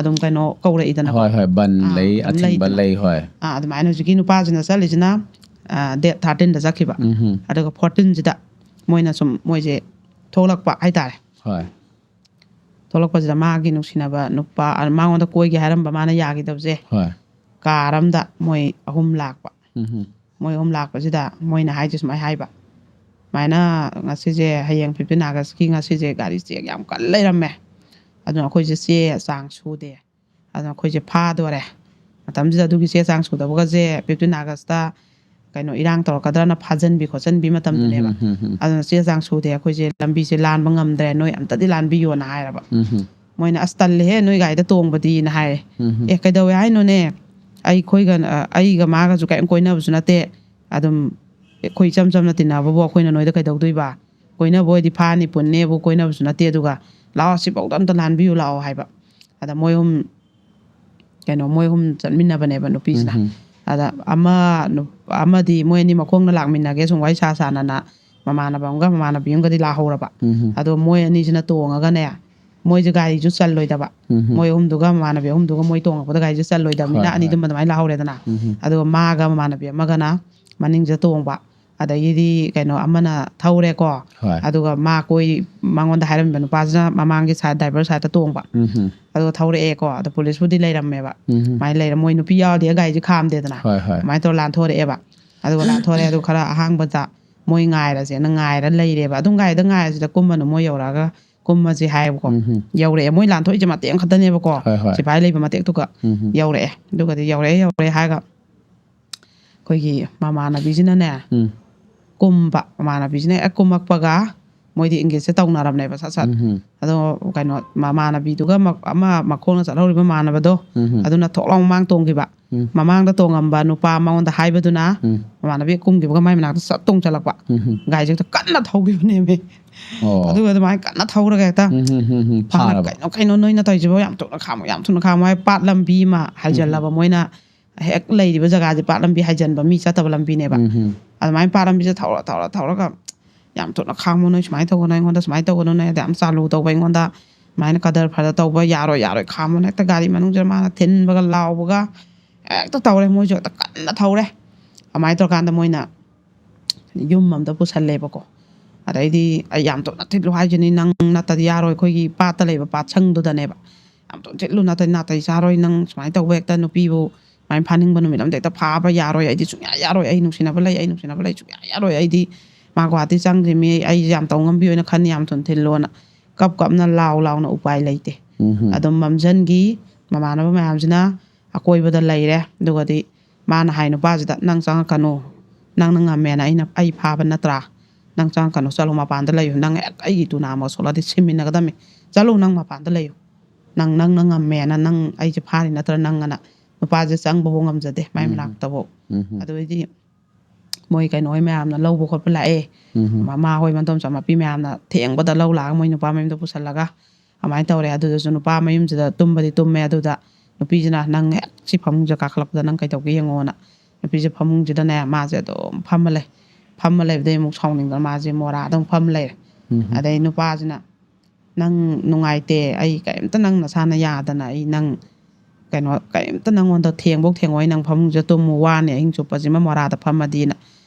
ꯑꯗꯨꯝ ꯀꯩꯅꯣ ꯀꯧꯔꯛꯏꯗꯅꯀꯣ꯫ ꯍꯣꯏ ꯍꯣꯏ, ꯕꯟ ꯑꯥ, ꯂꯩ, ꯑꯗꯨꯝ ꯑꯊꯤꯡꯕ ꯂꯩꯗꯅ꯫ ꯂꯩ, ꯍꯣꯏ꯫ ꯑꯥ, ꯑꯗꯨꯃꯥꯏꯅ ꯍꯧꯖꯤꯛꯀꯤ ꯅꯨꯄꯥꯁꯤꯅ ꯆꯠꯂꯤꯁꯤꯅ ꯗꯦꯠ ꯊꯥꯔꯇꯤꯟꯗ ꯆꯠꯈꯤꯕ꯫ ꯎꯝ ꯑꯗꯨꯒ ꯐꯣꯔꯇꯤꯟꯁꯤꯗ ꯃꯣꯏꯅ ꯁꯨꯝ ꯃꯣꯏꯁꯦ ꯊꯣꯛꯂꯛꯄ ꯍꯥꯏꯇꯥꯔꯦ꯫ ꯍꯣꯏ꯫ ꯊꯣꯛꯂꯛꯄꯁꯤꯗ ꯃꯥꯒꯤ ꯅꯨꯡꯁꯤꯅꯕ ꯅꯨꯄꯥ, ꯑ, ꯃꯉꯣꯟꯗ ꯀꯣꯏꯒꯦ ꯍꯥꯏꯔꯝꯕ ꯃꯥꯅ ꯌꯥꯈꯤꯗꯕꯁꯦ, ꯍꯣꯏ꯫ ꯀꯥꯔ ꯑꯃꯗ ꯃꯣꯏ ꯑꯍꯨꯝ ꯂꯥꯛꯄ꯫ ꯎꯝ ꯃꯣꯏ ꯑꯍꯨꯝ ꯂꯥꯛꯄꯁꯤꯗ ꯃꯣꯏꯅ ꯍꯥꯏꯁꯦ ꯁꯨꯃꯥꯏꯅ ꯍꯥꯏꯕ, "ꯁꯨꯃꯥꯏꯅ ꯉꯁꯤꯁꯦ, ꯍꯌꯦꯡ ꯐꯤꯐꯇꯤꯟ ꯑꯥꯒꯁꯀꯤ ꯉꯁꯤꯁꯦ ꯒꯥꯔꯤ ꯆꯦꯛ ꯌꯥꯝ ꯀꯟꯅ ꯂꯩꯔꯝꯃꯦ, ꯑꯗꯨꯅ ꯑꯩꯈꯣꯏꯁꯦ ꯆꯦ ꯆꯥꯡ ꯁꯨꯗꯦ, ꯑꯗꯨꯅ ꯑꯩꯈꯣꯏꯁꯦ ꯐꯥꯗꯣꯔꯦ, ꯃꯇꯝꯁꯤꯗ ꯑꯗꯨꯒꯤ ꯆꯦ ꯆꯥꯡ ꯁꯨꯗꯕꯒꯁꯦ ꯐꯤꯐꯇꯤꯟ ꯑꯥꯒꯁꯇ ꯀꯩꯅꯣ ꯏꯔꯥꯡ ꯇꯧꯔꯛꯀꯗ꯭ꯔꯅ ꯐꯥꯖꯤꯟꯕꯤ ꯈꯣꯠꯆꯤꯟꯕꯤ ꯃꯇꯝꯗꯨꯅꯦꯕ꯫ ꯎꯝ, ꯎꯝ, ꯎꯝ꯫ ꯑꯗꯨꯅ ꯆꯦ ꯆꯥꯡ ꯁꯨꯗꯦ, ꯑꯩꯈꯣꯏꯁꯦ ꯂꯝꯕꯤꯁꯦ ꯂꯥꯟꯕ ꯉꯝꯗ꯭ꯔꯦ, ꯅꯣꯏ ꯑꯝꯇꯗꯤ ꯂꯥꯟꯕꯤꯌꯣꯅ" ꯍꯥꯏꯔꯕ꯫ ꯎꯝ ꯃꯣꯏꯅ, "ꯑꯁ, ꯇꯜꯂꯦꯍꯦ, ꯅꯣꯏ ꯒꯥꯔꯤꯗ ꯇꯣꯡꯕꯗꯤꯅ" ꯍꯥꯏꯔꯦ꯫ ꯎꯝ "ꯑꯦ, ꯀꯩꯗꯧꯋꯦ ꯍꯥꯏꯅꯣꯅꯦ? ꯑꯩꯈꯣꯏꯒ, ꯑ, ꯑꯩꯒ ꯃꯥꯒꯁꯨ ꯀꯔꯤꯝ ꯀꯣꯏꯅꯕꯁꯨ ꯅꯠꯇꯦ, ꯑꯗꯨꯝ ꯑꯩꯈꯣꯏ ꯏꯆꯝ ꯆꯝꯅ ꯇꯤꯟꯅꯕꯕꯨ ꯑꯩꯈꯣꯏꯅ ꯅꯣꯏꯗ ꯀꯩꯗꯧꯗꯣꯏꯕ? ꯀꯣꯏꯅꯕ ꯑꯣꯏꯗꯤ ꯐꯥꯅꯤ ꯄꯨꯟꯅꯦꯕꯨ ꯀꯣꯏꯅꯕꯁꯨ ꯅꯠꯇꯦ, ꯑꯗꯨꯒ ꯂꯥꯛꯑꯣ, ꯁꯤꯐꯧꯗ ꯑꯝꯇ ꯂꯥꯟꯕꯤꯌꯨ ꯂꯥꯛꯑꯣ" ꯍꯥꯏꯕ꯫ ꯑꯗ ꯃꯣꯏ ꯑꯍꯨꯝ, ꯀꯩꯅꯣ, ꯃꯣꯏ ꯑꯍꯨꯝ ꯆꯠꯃꯤꯟꯅꯕꯅꯦꯕ ꯅꯨꯄꯤꯁꯤꯅ꯫ ꯎꯝ꯫ ꯑꯗ ꯑꯃ, ꯅꯨ-, ꯑꯃꯗꯤ ꯃꯣꯏ ꯑꯅꯤ ꯃꯈꯣꯡꯅ ꯂꯥꯛꯃꯤꯟꯅꯒꯦ ꯁꯨꯝ ꯋꯥꯔꯤ ꯁꯥ ꯁꯥꯅꯅ ꯃꯃꯥꯟꯅꯕ ꯑꯃꯒ ꯃꯃꯥꯟꯅꯕꯤ ꯑꯃꯒꯗꯤ ꯂꯥꯛꯍꯧꯔꯕ꯫ ꯎꯝ꯫ ꯑꯗꯣ ꯃꯣꯏ ꯑꯅꯤꯁꯤꯅ ꯇꯣꯡꯉꯒꯅꯦ, ꯃꯣꯏꯁꯦ ꯒꯥꯔꯤꯁꯨ ꯆꯜꯂꯣꯏꯗꯕ꯫ ꯎꯝ꯫ ꯃꯣꯏ ꯑꯍꯨꯝꯗꯨꯒ ꯃꯃꯥꯟꯅꯕꯤ ꯑꯍꯨꯝꯗꯨꯒ ꯃꯣꯏ ꯇꯣꯡꯉꯛꯄꯗ ꯒꯥꯔꯤꯁꯦ ꯆꯜꯂꯣꯏꯗꯕꯅꯤꯅ ꯍꯣꯏ, ꯍꯣꯏ꯫ ꯑꯅꯤꯗꯨꯝ ꯑꯗꯨꯃꯥꯏꯅ ꯂꯥꯛꯍꯧꯔꯦꯗꯅ꯫ ꯎꯝ꯫ ꯑꯗꯨꯒ ꯃꯥꯒ ꯃꯃꯥꯟꯅꯕꯤ ꯑꯃꯒꯅ ꯃꯅꯤꯡꯁꯤꯗ ꯇꯣꯡꯕ꯫ ꯑꯗꯒꯤꯗꯤ ꯀꯩꯅꯣ ꯑꯃꯅ ꯊꯧꯔꯦꯀꯣ꯫ ꯍꯣꯏ꯫ ꯑꯗꯨꯒ ꯃꯥ ꯀꯣꯏ-, ꯃꯉꯣꯟꯗ ꯍꯥꯏꯔꯝꯃꯤꯕ ꯅꯨꯄꯥꯁꯤꯅ ꯃꯃꯥꯡꯒꯤ ꯁꯥꯏꯠ, ꯗ꯭ꯔꯥꯏꯚꯔ ꯁꯥꯏꯠꯇ ꯇꯣꯡꯕ꯫ ꯎꯝ꯫ ꯑꯗꯨꯒ ꯊꯧꯔꯛꯑꯦꯀꯣ꯫ ꯑꯗꯣ ꯄꯨꯂꯤꯁꯄꯨꯗꯤ ꯂꯩꯔꯝꯃꯦꯕ꯫ ꯎꯝ꯫ ꯑꯗꯨꯃꯥꯏꯅ ꯂꯩꯔꯦ꯫ ꯃꯣꯏ ꯅꯨꯄꯤ ꯌꯥꯎꯔꯗꯤ ꯒꯥꯔꯤꯁꯦ ꯈꯥꯝꯗꯦꯗꯅ꯫ ꯍꯣꯏ, ꯍꯣꯏ꯫ ꯑꯗꯨꯃꯥꯏꯅ ꯇꯧꯔ ꯂꯥꯟꯊꯣꯔꯛꯑꯦꯕ꯫ ꯑꯗꯨꯒ ꯂꯥꯟꯊꯣꯔꯛꯑꯦ, ꯑꯗꯨ ꯈꯔ ꯑꯍꯥꯡꯕꯗ ꯃꯣꯏ ꯉꯥꯏꯔꯁꯦꯅ ꯉꯥꯏꯔ ꯂꯩꯔꯦꯕ꯫ ꯑꯗꯨꯝ ꯒꯥꯔꯤꯗ ꯉꯥꯏꯔꯁꯤꯗ ꯀꯨꯝꯃꯅꯨ, ꯃꯣꯏ ꯌꯧꯔꯛꯑꯒ ꯀꯨꯝꯃꯁꯦ ꯍꯥꯏꯌꯦꯕꯀꯣ꯫ ꯎꯝ꯫ ꯌꯧꯔꯛꯑꯦ꯫ ꯃꯣꯏ ꯂꯥꯟꯊꯣꯛꯏꯁꯦ ꯃꯇꯦꯛ ꯑꯃꯈꯛꯇꯅꯦꯕꯀꯣ꯫ ꯍꯣꯏ, ꯍꯣꯏ꯫ ꯁꯤꯐꯥꯏ ꯂꯩꯕ ꯃꯇꯦꯛꯇꯨꯒ ꯎꯝ꯫ ꯌꯧꯔꯛꯑꯦ꯫ ꯑꯗꯨꯒꯗꯤ ꯌꯧꯔꯛꯑꯦ, ꯌꯧꯔꯛꯑꯦ ꯍꯥꯏꯔꯒ ꯑꯩꯈꯣꯏꯒꯤ ꯃꯃꯥꯟꯅꯕꯤꯁꯤꯅꯅꯦ, ꯎꯝ꯫ ꯀꯨꯝꯕ, ꯃꯃꯥꯟꯅꯕꯤꯁꯤꯅ ꯍꯦꯛ ꯀꯨꯝꯃꯛꯄꯒ ꯃꯣꯏꯗꯤ ꯏꯪꯒꯤꯠꯁꯦ ꯇꯧꯅꯔꯕꯅꯦꯕ ꯁꯠ ꯁꯠ꯫ ꯎꯝ꯫ ꯑꯗꯣ ꯀꯩꯅꯣ, ꯃꯃꯥꯟꯅꯕꯤꯗꯨꯒ ꯃ-, ꯑꯃ ꯃꯈꯣꯡꯅ ꯆꯠꯍꯧꯔꯤꯕ ꯃꯃꯥꯟꯅꯕꯗꯣ, ꯎꯝ꯫ ꯑꯗꯨꯅ ꯊꯣꯛ ꯂꯥꯎ ꯃꯃꯥꯡ ꯇꯣꯡꯈꯤꯕ꯫ ꯎꯝ꯫ ꯃꯃꯥꯡꯗ ꯇꯣꯡꯉꯝꯕ ꯅꯨꯄꯥ ꯃꯉꯣꯟꯗ ꯍꯥꯏꯕꯗꯨꯅ ꯎꯝ꯫ ꯃꯃꯥꯟꯅꯕꯤ ꯀꯨꯝꯈꯤꯕꯒ ꯃꯥꯏ ꯃꯅꯥꯛꯇ ꯆꯠ ꯇꯣꯡꯁꯤꯜꯂꯛꯄ꯫ ꯎꯝ꯫ ꯒꯥꯔꯤꯁꯦ ꯍꯦꯛꯇ ꯀꯟꯅ ꯊꯧꯈꯤꯕꯅꯦꯃꯤ꯫ ꯑꯣ꯫ ꯑꯗꯨꯒ ꯑꯗꯨꯃꯥꯏꯅ ꯀꯟꯅ ꯊꯧꯔꯒ ꯍꯦꯛꯇ ꯎꯝ, ꯎꯝ, ꯎꯝ, ꯎꯝ꯫ ꯃꯥꯅ ꯐꯥꯔꯕ? "ꯀꯩꯅꯣ, ꯀꯩꯅꯣ ꯅꯣꯏꯅ ꯇꯧꯔꯤꯁꯤꯕꯣ? ꯌꯥꯝ ꯊꯨꯅ ꯈꯥꯝꯃꯣ, ꯌꯥꯝ ꯊꯨꯅ ꯈꯥꯝꯃꯣ" ꯍꯥꯏ꯫ ꯄꯥꯠ ꯂꯝꯕꯤ ꯑꯃ ꯍꯥꯏꯖꯜꯂꯕ ꯃꯣꯏꯅ ꯍꯦꯛ ꯂꯩꯔꯤꯕ ꯖꯒꯥꯁꯦ ꯄꯥꯠ ꯂꯝꯕꯤ ꯍꯥꯏꯖꯟꯕ, ꯃꯤ ꯆꯠꯇꯕ ꯂꯝꯕꯤꯅꯦꯕ꯫ ꯎꯝ꯫ ꯑꯗꯨꯃꯥꯏꯅ ꯄꯥꯠ ꯂꯝꯕꯤꯁꯦ ꯊꯧꯔ ꯊꯧꯔ ꯊꯧꯔꯒ, "ꯌꯥꯝ ꯊꯨꯅ ꯈꯥꯝꯃꯨꯅꯨ, ꯁꯨꯃꯥꯏꯅ ꯇꯧꯒꯅꯨ ꯑꯩꯉꯣꯟꯗ, ꯁꯨꯃꯥꯏꯅ ꯇꯧꯒꯅꯨ ꯅꯣꯏ ꯑꯗ ꯌꯥꯝ ꯆꯥꯂꯨ ꯇꯧꯕ ꯑꯩꯉꯣꯟꯗ, ꯁꯨꯃꯥꯏꯅ ꯀꯗꯔ ꯐꯗꯔ ꯇꯧꯕ ꯌꯥꯔꯣꯏ, ꯌꯥꯔꯣꯏ, ꯈꯥꯝꯃꯨꯅ" ꯍꯦꯛꯇ ꯒꯥꯔꯤ ꯃꯅꯨꯡꯁꯤꯗ ꯃꯥꯅ ꯊꯤꯟꯕꯒ ꯂꯥꯎꯕꯒ ꯍꯦꯛꯇ ꯇꯧꯔꯦ꯫ ꯃꯣꯏꯁꯨ ꯍꯦꯛꯇ ꯀꯟꯅ ꯊꯧꯔꯦ꯫ ꯑꯗꯨꯃꯥꯏꯅ ꯇꯧꯔꯀꯥꯟꯗ ꯃꯣꯏꯅ ꯌꯨꯝ ꯑꯝꯗ ꯄꯨꯁꯜꯂꯦꯕꯀꯣ꯫ ꯑꯗꯩꯗꯤ "ꯑꯩ ꯌꯥꯝ ꯊꯨꯅ ꯊꯤꯠꯂꯨ ꯍꯥꯏꯁꯤꯅꯤ, ꯅꯪ ꯅꯠꯇꯗꯤ ꯌꯥꯔꯣꯏ, ꯑꯩꯈꯣꯏꯒꯤ ꯄꯥꯠꯇ ꯂꯩꯕ ꯄꯥꯠꯁꯪꯗꯨꯗꯅꯦꯕ꯫ ꯌꯥꯝ ꯊꯨꯅ ꯊꯤꯠꯂꯨ, ꯅꯠꯇꯗꯤ ꯅꯥꯇꯩ ꯆꯥꯔꯣꯏ, ꯅꯪ ꯁꯨꯃꯥꯏꯅ ꯇꯧꯕ ꯍꯦꯛꯇ ꯅꯨꯄꯤꯕꯨ ꯁꯨꯃꯥꯏꯅ ꯐꯥꯅꯤꯡꯕ ꯅꯨꯃꯤꯠ ꯑꯝꯗ ꯍꯦꯛꯇ ꯐꯥꯕ ꯌꯥꯔꯣꯏ, ꯑꯩꯗꯤ ꯁꯨꯡꯌꯥ ꯌꯥꯔꯣꯏ, ꯑꯩ ꯅꯨꯡꯁꯤꯅꯕ ꯂꯩ, ꯑꯩ ꯅꯨꯡꯁꯤꯅꯕ ꯂꯩ, ꯁꯨꯡꯌꯥ ꯌꯥꯔꯣꯏ, ꯑꯩꯗꯤ ꯃꯥ ꯒꯨꯍꯥꯇꯤ ꯆꯪꯗ꯭ꯔꯤꯃꯤ, ꯑꯩꯁꯦ ꯌꯥꯝ ꯇꯧ ꯉꯝꯕꯤ ꯑꯣꯏꯅ ꯈꯟꯅꯤ, ꯌꯥꯝ ꯊꯨꯅ ꯊꯤꯜꯂꯣꯅ" ꯀꯞ ꯀꯞꯅ ꯂꯥꯎ ꯂꯥꯎꯅ ꯎꯄꯥꯏ ꯂꯩꯇꯦ꯫ ꯎꯝ꯫ ꯑꯗꯨꯝ ꯃꯝꯖꯟꯈꯤ꯫ ꯃꯃꯥꯟꯅꯕ ꯃꯌꯥꯝꯁꯤꯅ ꯑꯀꯣꯏꯕꯗ ꯂꯩꯔꯦ꯫ ꯑꯗꯨꯒꯗꯤ ꯃꯥꯅ ꯍꯥꯏ ꯅꯨꯄꯥꯁꯤꯗ, "ꯅꯪ ꯆꯪꯉꯛꯀꯅꯨ, ꯅꯪꯅ ꯉꯝꯃꯦꯅ ꯑꯩꯅ, ꯑꯩ ꯐꯥꯕ ꯅꯠꯇ꯭ꯔꯥ? ꯅꯪ ꯆꯪꯉꯛꯀꯅꯨ, ꯆꯠꯂꯣ, ꯃꯄꯥꯟꯗ ꯂꯩꯌꯨ, ꯅꯪ ꯍꯦꯛ ꯑꯩꯒꯤ ꯏꯇꯨ ꯅꯥꯝꯃꯒ ꯁꯣꯛꯂꯗꯤ ꯁꯤꯃꯤꯟꯅꯒꯗꯝꯃꯤ, ꯆꯠꯂꯣ, ꯅꯪ ꯃꯄꯥꯟꯗ ꯂꯩꯌꯨ, ꯅꯪ, ꯅꯪꯅ ꯉꯝꯃꯦꯅ, ꯅꯪ ꯑꯩꯁꯦ ꯐꯥꯔꯤ ꯅꯠꯇ꯭ꯔꯥ ꯅꯪ?" ꯑꯅ ꯅꯨꯄꯥꯁꯦ ꯆꯪꯕꯐꯥꯎ ꯉꯝꯖꯗꯦ ꯃꯥꯏ ꯎꯝ꯫ ꯃꯅꯥꯛꯇꯐꯥꯎ꯫ ꯎꯝ꯫ ꯑꯗꯨꯗꯩꯗꯤ ꯃꯣꯏ ꯀꯩꯅꯣ ꯍꯣꯏ ꯃꯌꯥꯝꯅ ꯂꯧꯕ ꯈꯣꯠꯄ ꯂꯥꯛꯑꯦ꯫ ꯎꯝ꯫ ꯃꯃꯥ ꯍꯣꯏ, ꯃꯗꯣꯝꯆꯥ ꯃꯄꯤ ꯃꯌꯥꯝꯅ ꯊꯦꯡꯕꯗ ꯂꯧ ꯂꯥꯛꯑꯒ ꯃꯣꯏ ꯅꯨꯄꯥ ꯃꯌꯨꯝꯗ ꯄꯨꯁꯜꯂꯒ ꯑꯗꯨꯃꯥꯏꯅ ꯇꯧꯔꯦ꯫ ꯑꯗꯨꯗꯁꯨ ꯅꯨꯄꯥ ꯃꯌꯨꯝꯁꯤꯗ ꯇꯨꯝꯕꯗꯤ ꯇꯨꯝꯃꯦ꯫ ꯑꯗꯨꯗ ꯅꯨꯄꯤꯁꯤꯅ, "ꯅꯪ ꯍꯦꯛ ꯁꯤ ꯐꯃꯨꯡꯁꯦ ꯀꯥꯈꯠꯂꯛꯄꯗ ꯅꯪ ꯀꯩꯗꯧꯒꯦ ꯌꯦꯡꯉꯣꯅ", ꯅꯨꯄꯤꯁꯦ ꯐꯃꯨꯡꯁꯤꯗꯅꯦ ꯃꯥꯁꯦ ꯑꯗꯨꯝ ꯐꯝꯃ ꯂꯩ꯫ ꯐꯝꯃ ꯂꯩꯕꯗꯩ ꯑꯃꯨꯛ ꯁꯥꯎꯅꯤꯡꯗꯅ ꯃꯥꯁꯦ ꯃꯣꯔꯥꯗ ꯑꯃꯨꯛ ꯐꯝꯃ ꯂꯩꯔꯦ꯫ ꯎꯝ꯫ ꯑꯗꯩ ꯅꯨꯄꯥꯁꯤꯅ, "ꯅꯪ ꯅꯨꯡꯉꯥꯏꯇꯦ, ꯑꯩ ꯀꯔꯤꯝꯇ ꯅꯪ ꯅꯁꯥꯅ ꯌꯥꯗꯅ ꯑꯩ ꯅꯪ ꯀꯩꯅꯣ ꯀꯔꯤꯝꯇ ꯅꯪꯉꯣꯟꯗ ꯊꯦꯡꯕꯧ ꯊꯦꯡꯉꯣꯏ, ꯅꯪ ꯐꯃꯨꯡꯁꯤꯗ ꯇꯨꯝꯃꯨ, ꯋꯥꯅꯤ ꯑꯍꯤꯡ ꯆꯨꯞꯄꯁꯤꯃ ꯃꯣꯔꯥꯗ ꯐꯝꯃꯗꯤꯅ꯫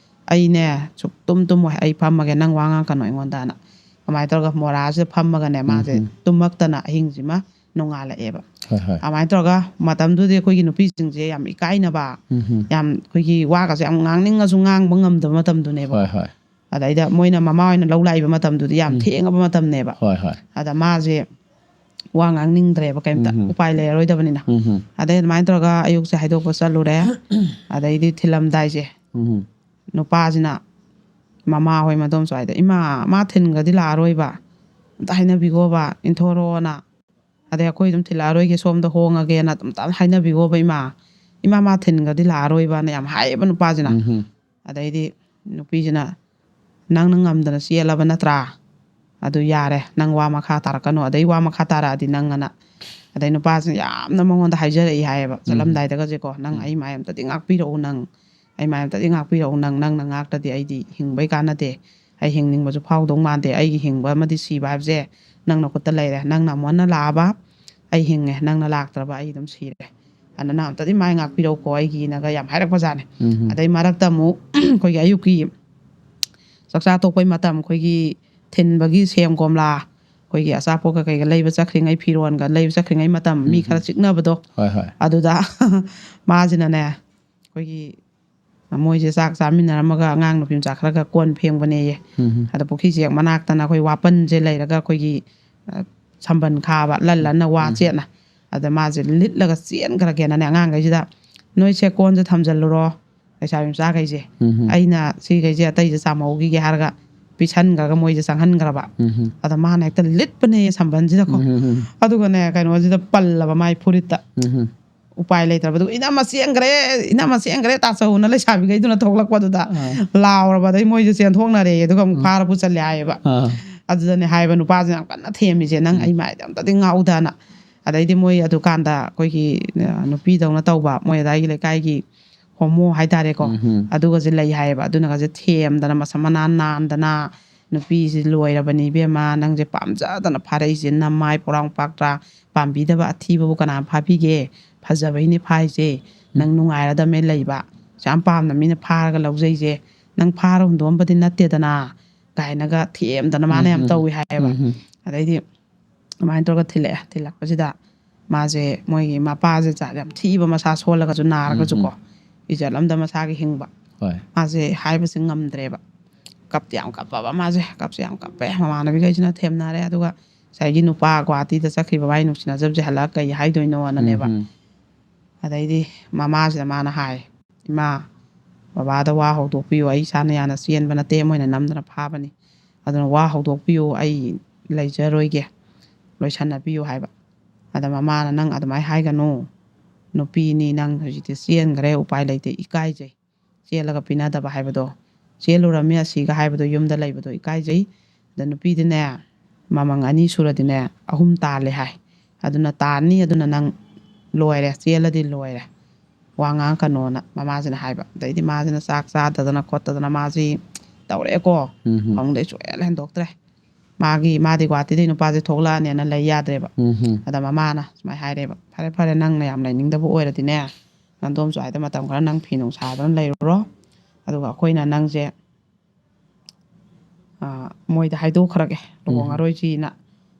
ꯑꯩꯅꯦ ꯁꯨꯛ ꯇꯨꯝ ꯇꯨꯝꯃꯣꯏ, ꯑꯩ ꯐꯝꯃꯒꯦ, ꯅꯪ ꯋꯥ ꯉꯥꯡꯉꯛꯀꯅꯨ ꯑꯩꯉꯣꯟꯗꯅ"꯫ ꯑꯗꯨꯃꯥꯏꯅ ꯇꯧꯔꯒ ꯃꯣꯔꯥꯁꯤꯗ ꯐꯝꯃꯒꯅꯦ ꯃꯥꯁꯦ ꯎꯝ꯫ ꯇꯨꯝꯃꯛꯇꯅ ꯑꯍꯤꯡꯁꯤꯃ ꯅꯣꯡꯉꯥꯜꯂꯛꯑꯦꯕ꯫ ꯍꯣꯏ, ꯍꯣꯏ꯫ ꯑꯗꯨꯃꯥꯏꯅ ꯇꯧꯔꯒ ꯃꯇꯝꯗꯨꯗꯤ ꯑꯩꯈꯣꯏꯒꯤ ꯅꯨꯄꯤꯁꯤꯡꯁꯦ ꯌꯥꯝ ꯏꯀꯥꯏꯅꯕ, ꯎꯝ꯫ ꯌꯥꯝ ꯑꯩꯈꯣꯏꯒꯤ ꯋꯥꯒꯁꯦ ꯌꯥꯝ ꯉꯥꯡꯅꯤꯡꯉꯁꯨ ꯉꯥꯡꯕ ꯉꯝꯗꯕ ꯃꯇꯝꯗꯨꯅꯦꯕ꯫ ꯍꯣꯏ, ꯍꯣꯏ꯫ ꯑꯗꯩꯗ ꯃꯣꯏꯅ ꯃꯃꯥ ꯍꯣꯏꯅ ꯂꯧ ꯂꯥꯛꯏꯕ ꯃꯇꯝꯗꯨꯗꯤ ꯌꯥꯝ ꯎꯝ꯫ ꯊꯦꯡꯉꯕ ꯃꯇꯝꯅꯦꯕ꯫ ꯍꯣꯏ, ꯍꯣꯏ꯫ ꯑꯗ ꯃꯥꯁꯦ ꯋꯥ ꯉꯥꯡꯅꯤꯡꯗ꯭ꯔꯦꯕ ꯀꯩꯝꯇ, ꯎꯝ꯫ ꯎꯄꯥꯏ ꯂꯩꯔꯔꯣꯏꯗꯕꯅꯤꯅ꯫ ꯎꯝ꯫ ꯑꯗꯩ ꯑꯗꯨꯃꯥꯏꯅ ꯇꯧꯔꯒ ꯑꯌꯨꯛꯁꯦ ꯍꯥꯏꯗꯣꯛꯄ ꯆꯠꯂꯨꯔꯦ꯫ ꯑꯗꯩꯗꯤ ꯊꯤꯜꯂꯝꯗꯥꯏꯁꯦ ꯎꯝ꯫ ꯅꯨꯄꯥꯁꯤꯅ ꯃꯃꯥ ꯍꯣꯏ ꯃꯗꯣꯝ ꯁ꯭ꯋꯥꯏꯗ, "ꯏꯃꯥ, ꯃꯥ ꯊꯤꯟꯒꯗꯤ ꯂꯥꯛꯑꯔꯣꯏꯕ, ꯑꯝꯇ ꯍꯥꯏꯅꯕꯤꯈꯣꯕ, ꯏꯟꯊꯣꯔꯛꯑꯣꯅ꯫ ꯑꯗꯩ ꯑꯩꯈꯣꯏ ꯑꯗꯨꯝ ꯊꯤꯜꯂꯛꯑꯔꯣꯏꯒꯦ, ꯁꯣꯝꯗ ꯍꯣꯡꯉꯒꯦꯅ ꯑꯝꯇ ꯍꯥꯏꯅꯕꯤꯈꯣꯕ ꯏꯃꯥ꯫ ꯏꯃꯥ, ꯃꯥ ꯊꯤꯟꯒꯗꯤ ꯂꯥꯛꯑꯔꯣꯏꯕꯅ" ꯌꯥꯝ ꯍꯥꯏꯌꯦꯕ ꯅꯨꯄꯥꯁꯤꯅ꯫ ꯎꯝ꯫ ꯑꯗꯩꯗꯤ ꯅꯨꯄꯤꯁꯤꯅ, "ꯅꯪꯅ ꯉꯝꯗꯅ ꯆꯦꯜꯂꯕ ꯅꯠꯇ꯭ꯔꯥ? ꯑꯗꯨ ꯌꯥꯔꯦ, ꯅꯪ ꯋꯥ ꯃꯈꯥ ꯇꯥꯔꯛꯀꯅꯨ, ꯑꯗꯩ ꯋꯥ ꯃꯈꯥ ꯇꯥꯔꯛꯑꯗꯤ ꯅꯪ" ꯑꯅ ꯑꯗꯩ ꯅꯨꯄꯥꯁꯤꯅ ꯌꯥꯝꯅ ꯃꯉꯣꯟꯗ ꯍꯥꯏꯖꯔꯛꯏ ꯍꯥꯏꯌꯦꯕ, ꯆꯠꯂꯝꯗꯥꯏꯗꯒꯁꯦꯀꯣ, "ꯅꯪ ꯑꯩ ꯃꯥꯏ ꯑꯝꯇꯗꯤ ꯉꯥꯛꯄꯤꯔꯛꯎ, ꯅꯪ ꯑꯩ ꯃꯥꯏ ꯑꯝꯇꯗꯤ ꯉꯥꯛꯄꯤꯔꯛꯎ, ꯅꯪ, ꯅꯪꯅ ꯉꯥꯛꯇ꯭ꯔꯗꯤ ꯑꯩꯗꯤ ꯍꯤꯡꯕꯩ ꯀꯥꯟꯅꯗꯦ, ꯑꯩ ꯍꯤꯡꯅꯤꯡꯕꯁꯨ ꯐꯥꯎꯗꯧ ꯃꯥꯟꯗꯦ, ꯑꯩꯒꯤ ꯍꯤꯡꯕ ꯑꯃꯗꯤ ꯁꯤꯕ ꯍꯥꯏꯕꯁꯦ ꯅꯪꯅ ꯈꯨꯠꯇ ꯂꯩꯔꯦ, ꯅꯪꯅ ꯑꯃꯨꯛ ꯍꯟꯅ ꯂꯥꯛꯑꯕ ꯑꯩ ꯍꯤꯡꯉꯦ, ꯅꯪꯅ ꯂꯥꯛꯇ꯭ꯔꯕ ꯑꯩ ꯑꯗꯨꯝ ꯁꯤꯔꯦ, ꯑꯗꯨꯅ ꯅꯪ ꯑꯝꯇꯗꯤ ꯃꯥꯏ ꯉꯥꯛꯄꯤꯔꯛꯎꯀꯣ ꯑꯩꯒꯤꯅꯒ" ꯌꯥꯝ ꯍꯥꯏꯔꯛꯄꯖꯥꯠꯅꯤ꯫ ꯑꯗꯩ ꯃꯔꯛꯇ ꯑꯃꯨꯛ ꯑꯩꯈꯣꯏꯒꯤ ꯑꯌꯨꯛꯀꯤ ꯆꯥꯛꯆꯥ ꯇꯣꯛꯄꯩ ꯃꯇꯝ, ꯑꯩꯈꯣꯏꯒꯤ ꯊꯤꯟꯕꯒꯤ ꯁꯦꯝ ꯀꯣꯝꯂꯥ, ꯑꯩꯈꯣꯏꯒꯤ ꯑꯆꯥꯄꯣꯠꯀ ꯀꯩꯒ ꯂꯩꯕ ꯆꯠꯈ꯭ꯔꯤꯉꯩ, ꯐꯤꯔꯣꯟꯒ ꯂꯩꯕ ꯆꯠꯈ꯭ꯔꯤꯉꯩ ꯃꯇꯝ, ꯃꯤ ꯈꯔ ꯆꯤꯛꯅꯕꯗꯣ, ꯍꯣꯏ, ꯍꯣꯏ꯫ ꯑꯗꯨꯗ ꯃꯥꯁꯤꯅꯅꯦ, ꯑꯩꯈꯣꯏꯒꯤ ꯃꯣꯏꯁꯦ ꯆꯥꯛ ꯆꯥꯃꯤꯟꯅꯔꯝꯃꯒ ꯑꯉꯥꯡ ꯅꯨꯄꯤ ꯃꯆꯥ ꯈꯔꯒ ꯀꯣꯟ ꯐꯦꯡꯕꯅꯦꯌꯦ꯫ ꯑꯗ ꯄꯨꯈ꯭ꯔꯤꯁꯦ ꯍꯦꯛ ꯃꯅꯥꯛꯇꯅ ꯑꯩꯈꯣꯏ ꯋꯥꯄꯟꯁꯦ ꯂꯩꯔꯒ ꯑꯩꯈꯣꯏꯒꯤ, ꯑ, ꯁꯝꯕꯟ ꯈꯥꯕ, ꯂꯟ ꯂꯟꯅ ꯋꯥ ꯆꯦꯠꯅ꯫ ꯑꯗ ꯃꯥꯁꯦ ꯂꯤꯠꯂꯒ ꯆꯦꯟꯈ꯭ꯔꯒꯦꯅꯅꯦ ꯑꯉꯥꯡꯈꯩꯁꯤꯗ, "ꯅꯣꯏꯁꯦ ꯀꯣꯟꯁꯦ ꯊꯝꯖꯜꯂꯨꯔꯣ, ꯂꯩꯁꯥꯕꯤ ꯃꯆꯥꯈꯩꯁꯦ꯫ ꯑꯩꯅ ꯁꯤꯈꯩꯁꯦ ꯑꯇꯩꯁꯦ ꯆꯥꯝꯍꯧꯈꯤꯒꯦ" ꯍꯥꯏꯔꯒ ꯄꯤꯁꯟꯈ꯭ꯔꯒ ꯃꯣꯏꯁꯦ ꯆꯪꯍꯟꯈ꯭ꯔꯕ꯫ ꯑꯗ ꯃꯥꯅ ꯍꯦꯛꯇ ꯂꯤꯠꯄꯅꯦ ꯁꯝꯕꯟꯁꯤꯗꯀꯣ꯫ ꯑꯗꯨꯒꯅꯦ, ꯀꯩꯅꯣꯁꯤꯗ ꯄꯜꯂꯕ ꯃꯥꯏ ꯐꯨꯔꯤꯠꯇ꯫ ꯎꯄꯥꯏ ꯂꯩꯇ꯭ꯔꯕ꯫ ꯑꯗꯨꯒ "ꯏꯅꯝꯃ ꯆꯦꯟꯈ꯭ꯔꯦ, ꯏꯅꯝꯃ ꯆꯦꯟꯈ꯭ꯔꯦ" ꯇꯥꯆꯧꯅ ꯂꯩꯁꯥꯕꯤꯈꯩꯗꯨꯅ ꯊꯣꯛꯂꯛꯄꯗꯨꯗ ꯑꯥ꯫ ꯂꯥꯎꯔꯕ꯫ ꯑꯗꯩ ꯃꯣꯏꯁꯦ ꯆꯦꯟꯊꯣꯛꯅꯔꯦ꯫ ꯑꯗꯨꯒ ꯑꯃꯨꯛ ꯎꯝ꯫ ꯐꯥꯔ ꯄꯨꯁꯜꯂꯦ ꯍꯥꯏꯌꯦꯕ꯫ ꯑꯥ꯫ ꯑꯗꯨꯗꯅꯦ ꯍꯥꯏꯕ ꯅꯨꯄꯥꯁꯤꯅ ꯌꯥꯝ ꯀꯟꯅ ꯊꯦꯝꯃꯤꯁꯦ, "ꯅꯪ ꯎꯝ꯫ ꯑꯩ ꯃꯥꯏꯗ ꯑꯝꯇꯗꯤ ꯉꯥꯛꯎꯗꯅ"꯫ ꯑꯗꯩꯗꯤ ꯃꯣꯏ ꯑꯗꯨꯀꯥꯟꯗ ꯑꯩꯈꯣꯏꯒꯤ, ꯑ, ꯅꯨꯄꯤꯗꯧꯅ ꯇꯧꯕ, ꯃꯣꯏ ꯑꯗꯥꯏꯒꯤ ꯂꯩꯀꯥꯏꯒꯤ ꯍꯣꯃꯣ ꯍꯥꯏꯇꯥꯔꯦꯀꯣ꯫ ꯎꯝ ꯍꯝ꯫ ꯑꯗꯨꯒꯁꯦ ꯂꯩ ꯍꯥꯏꯌꯦꯕ꯫ ꯑꯗꯨꯅꯒꯁꯦ ꯊꯦꯝꯗꯅ, ꯃꯁꯝ ꯃꯅꯥ ꯅꯥꯟꯗꯅ, "ꯅꯨꯄꯤꯁꯤ ꯂꯣꯏꯔꯕꯅꯤ ꯏꯕꯦꯝꯃ, ꯅꯪꯁꯦ ꯄꯥꯝꯖꯗꯅ ꯐꯥꯔꯛꯏꯁꯦ, ꯅꯃꯥꯏ ꯄꯣꯔꯥꯡ ꯄꯥꯛꯇ꯭ꯔꯥ, ꯄꯥꯝꯕꯤꯗꯕ ꯑꯊꯤꯕꯕꯨ ꯀꯅꯥ ꯐꯥꯕꯤꯒꯦ? ꯐꯖꯕꯩꯅꯦ ꯐꯥꯏꯁꯦ, ꯅꯪ ꯅꯨꯡꯉꯥꯏꯔꯗꯝꯃꯦ ꯂꯩꯕ, ꯌꯥꯝ ꯄꯥꯝꯅ ꯃꯤꯅ ꯐꯥꯔꯒ ꯂꯧꯖꯩꯁꯦ, ꯅꯪ ꯐꯥꯔ ꯍꯨꯟꯗꯣꯛꯑꯝꯕꯗꯤ ꯅꯠꯇꯦꯗꯅ" ꯀꯥꯏꯅꯒ ꯊꯦꯝꯗꯅ ꯃꯥꯅ ꯌꯥꯝ ꯎꯝ, ꯎꯝ꯫ ꯇꯧꯏ ꯍꯥꯏꯌꯦꯕ꯫ ꯎꯝ, ꯎꯝ꯫ ꯑꯗꯩꯗꯤ ꯑꯗꯨꯃꯥꯏꯅ ꯇꯧꯔꯒ ꯊꯤꯜꯂꯛꯑꯦ꯫ ꯊꯤꯜꯂꯛꯄꯁꯤꯗ ꯃꯥꯁꯦ, ꯃꯣꯏꯒꯤ ꯃꯄꯥꯁꯦ ꯖꯥꯠ ꯌꯥꯝ ꯊꯤꯕ, ꯃꯁꯥ ꯁꯣꯜꯂꯒꯁꯨ ꯅꯥꯔꯒꯁꯨꯀꯣ, ꯎꯝ, ꯎꯝ꯫ ꯏꯖꯠ ꯑꯝꯗ ꯃꯁꯥꯒꯤ ꯍꯤꯡꯕ꯫ ꯍꯣꯏ꯫ ꯃꯥꯁꯦ ꯍꯥꯏꯕꯁꯦ ꯉꯝꯗ꯭ꯔꯦꯕ꯫ ꯀꯞꯇꯤ ꯌꯥꯝ ꯀꯞꯄꯕ ꯃꯥꯁꯦ, ꯀꯞꯁꯦ ꯌꯥꯝ ꯀꯞꯄꯦ꯫ ꯃꯃꯥꯟꯅꯕꯤꯈꯩꯁꯤꯅ ꯊꯦꯝꯅꯔꯦ꯫ ꯑꯗꯨꯒ ꯉꯁꯥꯏꯒꯤ ꯅꯨꯄꯥ ꯒꯨꯍꯥꯇꯤꯗ ꯆꯠꯈ꯭ꯔꯤꯕ ꯃꯥꯏ ꯅꯨꯡꯁꯤꯅꯖꯕꯁꯦ ꯍꯜꯂꯛꯑ ꯀꯩ ꯍꯥꯏꯗꯣꯏꯅꯣꯅꯅꯦꯕ꯫ ꯎꯝ, ꯎꯝ꯫ ꯑꯗꯩꯗꯤ ꯃꯃꯥꯁꯤꯗ ꯃꯥꯅ ꯍꯥꯏ, "ꯏꯃꯥ, ꯕꯕꯥꯗ ꯋꯥ ꯍꯧꯗꯣꯛꯄꯤꯌꯨ, ꯑꯩ ꯏꯁꯥꯅ ꯌꯥꯅ ꯆꯦꯟꯕ ꯅꯠꯇꯦ, ꯃꯣꯏꯅ ꯅꯝꯗꯅ ꯐꯥꯕꯅꯤ, ꯑꯗꯨꯅ ꯋꯥ ꯍꯧꯗꯣꯛꯄꯤꯌꯨ, ꯑꯩ ꯂꯩꯖꯔꯣꯏꯒꯦ, ꯂꯣꯏꯁꯟꯅꯕꯤꯌꯨ" ꯍꯥꯏꯕ꯫ ꯑꯗ ꯃꯃꯥꯅ, "ꯅꯪ ꯑꯗꯨꯃꯥꯏꯅ ꯍꯥꯏꯒꯅꯨ, ꯅꯨꯄꯤꯅꯤ, ꯅꯪ ꯍꯧꯖꯤꯛꯇꯤ ꯆꯦꯟꯈ꯭ꯔꯦ, ꯎꯄꯥꯏ ꯂꯩꯇꯦ, ꯏꯀꯥꯏꯖꯩ, ꯆꯦꯜꯂꯒ ꯄꯤꯅꯗꯕ ꯍꯥꯏꯕꯗꯣ, ꯆꯦꯜꯂꯨꯔꯝꯃꯤ ꯑꯁꯤꯒ ꯍꯥꯏꯕꯗꯣ, ꯌꯨꯝꯗ ꯂꯩꯕꯗꯣ ꯏꯀꯥꯏꯖꯩ"꯫ ꯑꯗ ꯅꯨꯄꯤꯗꯤꯅꯦ, ꯃꯃꯪ ꯑꯅꯤ ꯁꯨꯔꯗꯤꯅꯦ ꯑꯍꯨꯝ ꯇꯥꯜꯂꯦ ꯍꯥꯏ꯫ ꯑꯗꯨꯅ ꯇꯥꯅꯤ, ꯑꯗꯨꯅ ꯅꯪ ꯂꯣꯏꯔꯦ, ꯆꯦꯜꯂꯗꯤ ꯂꯣꯏꯔꯦ, ꯋꯥ ꯉꯥꯡꯉꯛꯀꯅꯣꯅ ꯃꯃꯥꯁꯤꯅ ꯍꯥꯏꯕ꯫ ꯑꯗꯩꯗꯤ ꯃꯥꯁꯤꯅ ꯆꯥꯛ ꯆꯥꯗꯗꯅ ꯈꯣꯠꯇꯗꯅ ꯃꯥꯁꯤ ꯇꯧꯔꯛꯑꯦꯀꯣ꯫ ꯎꯝ꯫ ꯐꯃꯨꯡꯗꯩ ꯁꯨꯡꯍꯦꯟ ꯍꯦꯟꯗꯣꯛꯇ꯭ꯔꯦ꯫ ꯃꯥꯒꯤ, ꯃꯥꯗꯤ ꯒꯨꯍꯥꯇꯤꯗꯩ ꯅꯨꯄꯥꯁꯦ ꯊꯣꯛꯂꯛꯑꯅꯦꯅ ꯂꯩ ꯌꯥꯗ꯭ꯔꯦꯕ꯫ ꯎꯝ꯫ ꯑꯗ ꯃꯃꯥꯅ ꯁꯨꯃꯥꯏꯅ ꯍꯥꯏꯔꯦꯕ, "ꯐꯔꯦ, ꯐꯔꯦ, ꯅꯪꯅ ꯌꯥꯝ ꯂꯩꯅꯤꯡꯗꯕ ꯑꯣꯏꯔꯗꯤꯅꯦ, ꯅꯟꯗꯣꯝ ꯁ꯭ꯋꯥꯏꯗ ꯃꯇꯝ ꯈꯔ ꯅꯪ ꯐꯤ ꯅꯨꯡ ꯁꯥꯗꯅ ꯂꯩꯔꯨꯔꯣ꯫ ꯑꯗꯨꯒ ꯑꯩꯈꯣꯏꯅ ꯅꯪꯁꯦ, ꯑ, ꯃꯣꯏꯗ ꯍꯥꯏꯗꯣꯛꯈ꯭ꯔꯒꯦ, ꯎꯝ꯫ ꯂꯨꯍꯣꯡꯉꯔꯣꯏꯁꯤꯅ꯫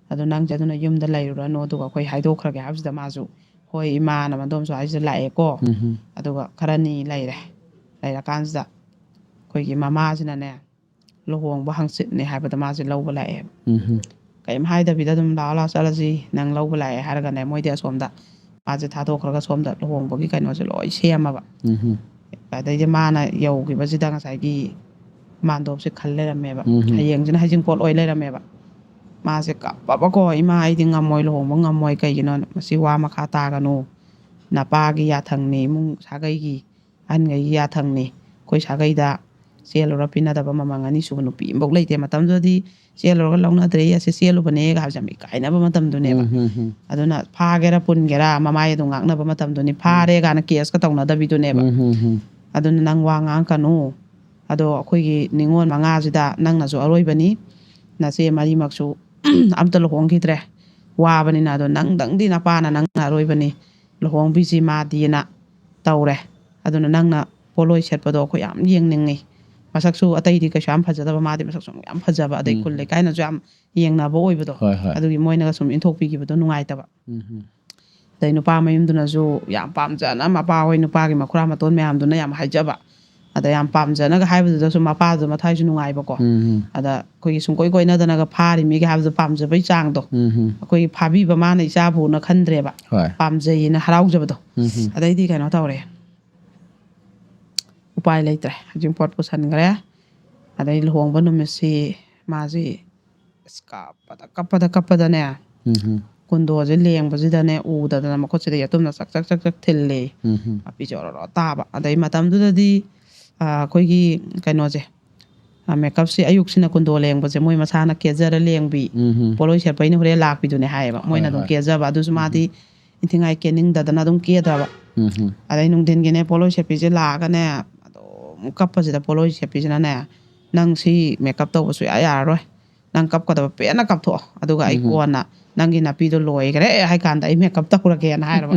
ꯑꯗꯣ ꯅꯪꯁꯦ ꯑꯗꯨꯅ ꯌꯨꯝꯗ ꯂꯩꯔꯨꯔꯅꯨ, ꯑꯗꯨꯒ ꯑꯩꯈꯣꯏ ꯍꯥꯏꯗꯣꯛꯈ꯭ꯔꯒꯦ" ꯍꯥꯏꯕꯁꯤꯗ ꯃꯥꯁꯨ, "ꯍꯣꯏ ꯏꯃꯥꯅ ꯃꯟꯗꯣꯝ ꯁ꯭ꯋꯥꯏꯁꯤꯗ ꯂꯥꯛꯑꯦꯀꯣ"꯫ ꯎꯝ꯫ ꯑꯗꯨꯒ ꯈꯔꯅꯤ ꯂꯩꯔꯦ꯫ ꯂꯩꯔꯀꯥꯟꯁꯤꯗ ꯑꯩꯈꯣꯏꯒꯤ ꯃꯃꯥꯁꯤꯅꯅꯦ, ꯂꯨꯍꯣꯡꯕ ꯍꯪꯆꯤꯠꯅꯦ ꯍꯥꯏꯕꯗ ꯃꯥꯁꯦ ꯂꯧꯕ ꯂꯥꯛꯑꯦꯕ꯫ ꯎꯝ꯫ ꯀꯩꯝ ꯍꯥꯏꯗꯕꯤꯗ ꯑꯗꯨꯝ, "ꯂꯥꯛꯑꯣ, ꯂꯥꯛꯑꯣ, ꯆꯠꯂꯁꯤ, ꯅꯪ ꯂꯧꯕ ꯂꯥꯛꯑꯦ" ꯍꯥꯏꯔꯒꯅꯦ, ꯃꯣꯏꯗꯤ ꯑꯁꯣꯝꯗ ꯃꯥꯁꯦ ꯊꯥꯗꯣꯛꯈ꯭ꯔꯒ ꯁꯣꯝꯗ ꯂꯨꯍꯣꯡꯕꯒꯤ ꯀꯩꯅꯣꯁꯦ ꯂꯣꯏ ꯁꯦꯝꯃꯕ꯫ ꯎꯝ꯫ ꯑꯗꯩꯗꯤ ꯃꯥꯅ ꯌꯧꯈꯤꯕꯁꯤꯗ ꯉꯁꯥꯏꯒꯤ ꯃꯥꯟꯗꯣꯞꯁꯦ ꯈꯜ ꯂꯩꯔꯝꯃꯦꯕ꯫ ꯎꯝ꯫ ꯍꯌꯦꯡꯁꯤꯅ ꯍꯩꯖꯤꯡꯄꯣꯠ ꯑꯣꯏ ꯂꯩꯔꯝꯃꯦꯕ꯫ ꯃꯥꯁꯦ ꯀꯞꯄꯕꯀꯣ, "ꯏꯃꯥ, ꯑꯩꯗꯤ ꯉꯝꯃꯣꯏ, ꯂꯨꯍꯣꯡꯕ ꯉꯝꯃꯣꯏ꯫ ꯀꯩꯒꯤꯅꯣ? ꯃꯁꯤ ꯋꯥ ꯃꯈꯥ ꯇꯥꯒꯅꯨ꯫ ꯅꯄꯥꯒꯤ ꯌꯥꯊꯪꯅꯤ, ꯏꯃꯨꯡ ꯁꯥꯒꯩꯒꯤ ꯑꯍꯟꯈꯩꯒꯤ ꯌꯥꯊꯪꯅꯤ꯫ ꯑꯩꯈꯣꯏ ꯁꯥꯒꯩꯗ ꯆꯦꯜꯂꯨꯔ ꯄꯤꯅꯗꯕ ꯃꯃꯜ ꯑꯅꯤ ꯁꯨꯕ ꯅꯨꯄꯤ ꯑꯃꯐꯥꯎ ꯂꯩꯇꯦ꯫ ꯃꯇꯝꯗꯨꯗꯗꯤ ꯆꯦꯜꯂꯨꯔꯒ ꯂꯧꯅꯗ꯭ꯔꯦ, ꯑꯁꯤ ꯆꯦꯜꯂꯨꯕꯅꯦꯒ ꯍꯥꯏꯕꯁꯦ ꯌꯥꯝ ꯏꯀꯥꯏꯅꯕ ꯃꯇꯝꯗꯨꯅꯦꯕ꯫ ꯎꯝ, ꯎꯝ, ꯎꯝ꯫ ꯑꯗꯨꯅ ꯐꯥꯒꯦꯔꯥ ꯄꯨꯟꯒꯦꯔꯥ ꯃꯃꯥꯏ ꯑꯗꯨꯝ ꯉꯥꯛꯅꯕ ꯃꯇꯝꯗꯨꯅꯤ꯫ ꯐꯥꯔꯦ ꯀꯥꯏꯅ ꯀꯦꯁꯀ ꯇꯧꯅꯗꯕꯤꯗꯨꯅꯦꯕ꯫ ꯎꯝ, ꯎꯝ, ꯎꯝ꯫ ꯑꯗꯨꯅ ꯅꯪ ꯋꯥ ꯉꯥꯡꯉꯛꯀꯅꯨ꯫ ꯑꯗꯣ ꯑꯩꯈꯣꯏꯒꯤ ꯅꯤꯉꯣꯜ ꯃꯉꯥꯁꯤꯗ ꯅꯪꯅꯁꯨ ꯑꯔꯣꯏꯕꯅꯤ, ꯅꯆꯦ ꯃꯔꯤꯃꯛꯁꯨ ꯑꯝꯇ ꯂꯨꯍꯣꯡꯈꯤꯗ꯭ꯔꯦ, ꯋꯥꯕꯅꯤꯅ꯫ ꯑꯗꯣ ꯅꯪꯗꯪꯗꯤ ꯅꯄꯥꯅ ꯅꯪꯅ ꯑꯔꯣꯏꯕꯅꯤ, ꯂꯨꯍꯣꯡꯕꯤꯁꯤ ꯃꯥꯗꯤꯅ ꯇꯧꯔꯦ꯫ ꯑꯗꯨꯅ ꯅꯪꯅ ꯄꯣꯠꯂꯣꯏ ꯁꯦꯠꯄꯗꯣ ꯑꯩꯈꯣꯏ ꯌꯥꯝ ꯌꯦꯡꯅꯤꯡꯉꯤ꯫ ꯃꯁꯛꯁꯨ ꯑꯇꯩꯗꯤ ꯀꯩꯁꯨ ꯌꯥꯝ ꯐꯖꯗꯕ, ꯃꯥꯗꯤ ꯃꯁꯛꯁꯨ ꯌꯥꯝ ꯐꯖꯕ, ꯑꯗꯩ ꯎꯝ꯫ ꯈꯨꯜ ꯂꯩꯀꯥꯏꯅꯁꯨ ꯌꯥꯝ ꯌꯦꯡꯅꯕ ꯑꯣꯏꯕꯗꯣ꯫ ꯍꯣꯏ, ꯍꯣꯏ꯫ ꯑꯗꯨꯒꯤ ꯃꯣꯏꯅꯒ ꯁꯨꯝ ꯏꯟꯊꯣꯛꯄꯤꯈꯤꯕꯗꯣ ꯅꯨꯡꯉꯥꯏꯇꯕ꯫ ꯎꯝ꯫ ꯑꯗꯩ ꯅꯨꯄꯥ ꯃꯌꯨꯝꯗꯨꯅꯁꯨ ꯌꯥꯝ ꯄꯥꯝꯖꯅ ꯃꯄꯥ ꯍꯣꯏ ꯅꯨꯄꯥꯒꯤ ꯃꯈꯨꯔꯥ ꯃꯇꯣꯟ ꯃꯌꯥꯝꯗꯨꯅ ꯌꯥꯝ ꯍꯥꯏꯖꯕ꯫ ꯑꯗ ꯌꯥꯝ ꯄꯥꯝꯖꯅꯒ ꯍꯥꯏꯕꯗꯨꯗꯁꯨ ꯃꯄꯥꯗꯨ ꯃꯊꯥꯏꯁꯨ ꯅꯨꯡꯉꯥꯏꯕꯀꯣ꯫ ꯎꯝ꯫ ꯑꯗ ꯑꯩꯈꯣꯏꯒꯤ ꯁꯨꯡꯀꯣꯏ ꯀꯣꯏꯅꯗꯅꯒ ꯐꯥꯔꯤ ꯃꯤꯒ ꯍꯥꯏꯕꯗꯣ ꯄꯥꯝꯖꯕꯩ ꯆꯥꯡꯗꯣ꯫ ꯎꯝ꯫ ꯑꯩꯈꯣꯏꯒꯤ ꯐꯥꯕꯤꯕ ꯃꯥꯅ ꯏꯆꯥꯕꯨꯅ ꯈꯟꯗ꯭ꯔꯦꯕ꯫ ꯍꯣꯏ꯫ ꯄꯥꯝꯖꯩꯌꯦꯅ ꯍꯔꯥꯎꯖꯕꯗꯣ꯫ ꯎꯝ꯫ ꯑꯗꯩꯗꯤ ꯀꯩꯅꯣ ꯇꯧꯔꯦ꯫ ꯎꯄꯥꯏ ꯂꯩꯇ꯭ꯔꯦ꯫ ꯍꯩꯖꯤꯡꯄꯣꯠ ꯄꯨꯁꯟꯈ꯭ꯔꯦ꯫ ꯑꯗꯩ ꯂꯨꯍꯣꯡꯕ ꯅꯨꯃꯤꯠꯁꯤ ꯃꯥꯁꯤ ꯑꯁ ꯀꯞꯄꯗ, ꯀꯞꯄꯗ, ꯀꯞꯄꯗꯅꯦ꯫ ꯎꯝ꯫ ꯀꯨꯟꯗꯣꯁꯦ ꯂꯦꯡꯕꯁꯤꯗꯅꯦ, ꯎꯗꯗꯅ ꯃꯈꯨꯠꯁꯤꯗ ꯌꯦꯇꯨꯝꯅ ꯆꯛ, ꯆꯛ, ꯆꯛ, ꯆꯛ ꯊꯤꯜꯂꯦ꯫ ꯎꯝ꯫ ꯃꯄꯤꯁꯦ ꯑꯣꯔꯣ ꯑꯣꯔꯣ ꯇꯥꯕ꯫ ꯑꯗꯩ ꯃꯇꯝꯗꯨꯗꯗꯤ, ꯑ, ꯑꯩꯈꯣꯏꯒꯤ ꯀꯩꯅꯣꯁꯦ, ꯃꯦꯀꯞꯁꯦ ꯑꯌꯨꯛꯁꯤꯅ ꯀꯨꯟꯗꯣ ꯂꯦꯡꯕꯁꯦ ꯃꯣꯏ ꯃꯁꯥꯅ ꯀꯦꯖꯔ ꯂꯦꯡꯕꯤ, ꯎꯝ ꯍꯝ꯫ ꯄꯣꯠꯂꯣꯏ ꯁꯦꯠꯄꯩꯅ ꯍꯣꯔꯦꯟ ꯂꯥꯛꯄꯤꯗꯨꯅꯦ ꯍꯥꯏꯌꯦꯕ꯫ ꯃꯣꯏꯅ ꯍꯣꯏ, ꯑꯗꯨꯝ ꯍꯣꯏ꯫ ꯀꯦꯖꯕ꯫ ꯑꯗꯨꯁꯨ ꯎꯝ ꯃꯥꯗꯤ ꯍꯝ꯫ ꯏꯟꯊꯤꯉꯥꯏ ꯀꯦꯅꯤꯡꯗꯗꯅ ꯑꯗꯨꯝ ꯀꯦꯗ꯭ꯔꯕ꯫ ꯎꯝ ꯍꯝ꯫ ꯑꯗꯩ ꯅꯨꯡꯊꯤꯟꯒꯤꯅꯦ ꯄꯣꯠꯂꯣꯏ ꯁꯦꯠꯄꯤꯁꯦ ꯂꯥꯛꯑꯒꯅꯦ ꯑꯗꯨꯝ ꯀꯞꯄꯁꯤꯗ ꯄꯣꯠꯂꯣꯏ ꯁꯦꯠꯄꯤꯁꯤꯅꯅꯦ, "ꯅꯪ ꯁꯤ ꯃꯦꯀꯞ ꯇꯧꯕ ꯁꯨꯡꯌꯥ ꯌꯥꯔꯔꯣꯏ, ꯅꯪ ꯀꯞꯀꯗꯕ ꯄꯦꯟꯅ ꯀꯞꯊꯣꯛꯑꯣ, ꯑꯗꯨꯒ ꯑꯩ ꯎꯝ ꯍꯝ꯫ ꯀꯣꯟꯅ ꯅꯪꯒꯤ ꯅꯥꯄꯤꯗꯣ ꯂꯣꯏꯈ꯭ꯔꯦ ꯍꯥꯏ ꯀꯥꯟꯗ ꯑꯩ ꯃꯦꯀꯞ ꯇꯧꯔꯒꯦꯅ" ꯍꯥꯏꯔꯕ꯫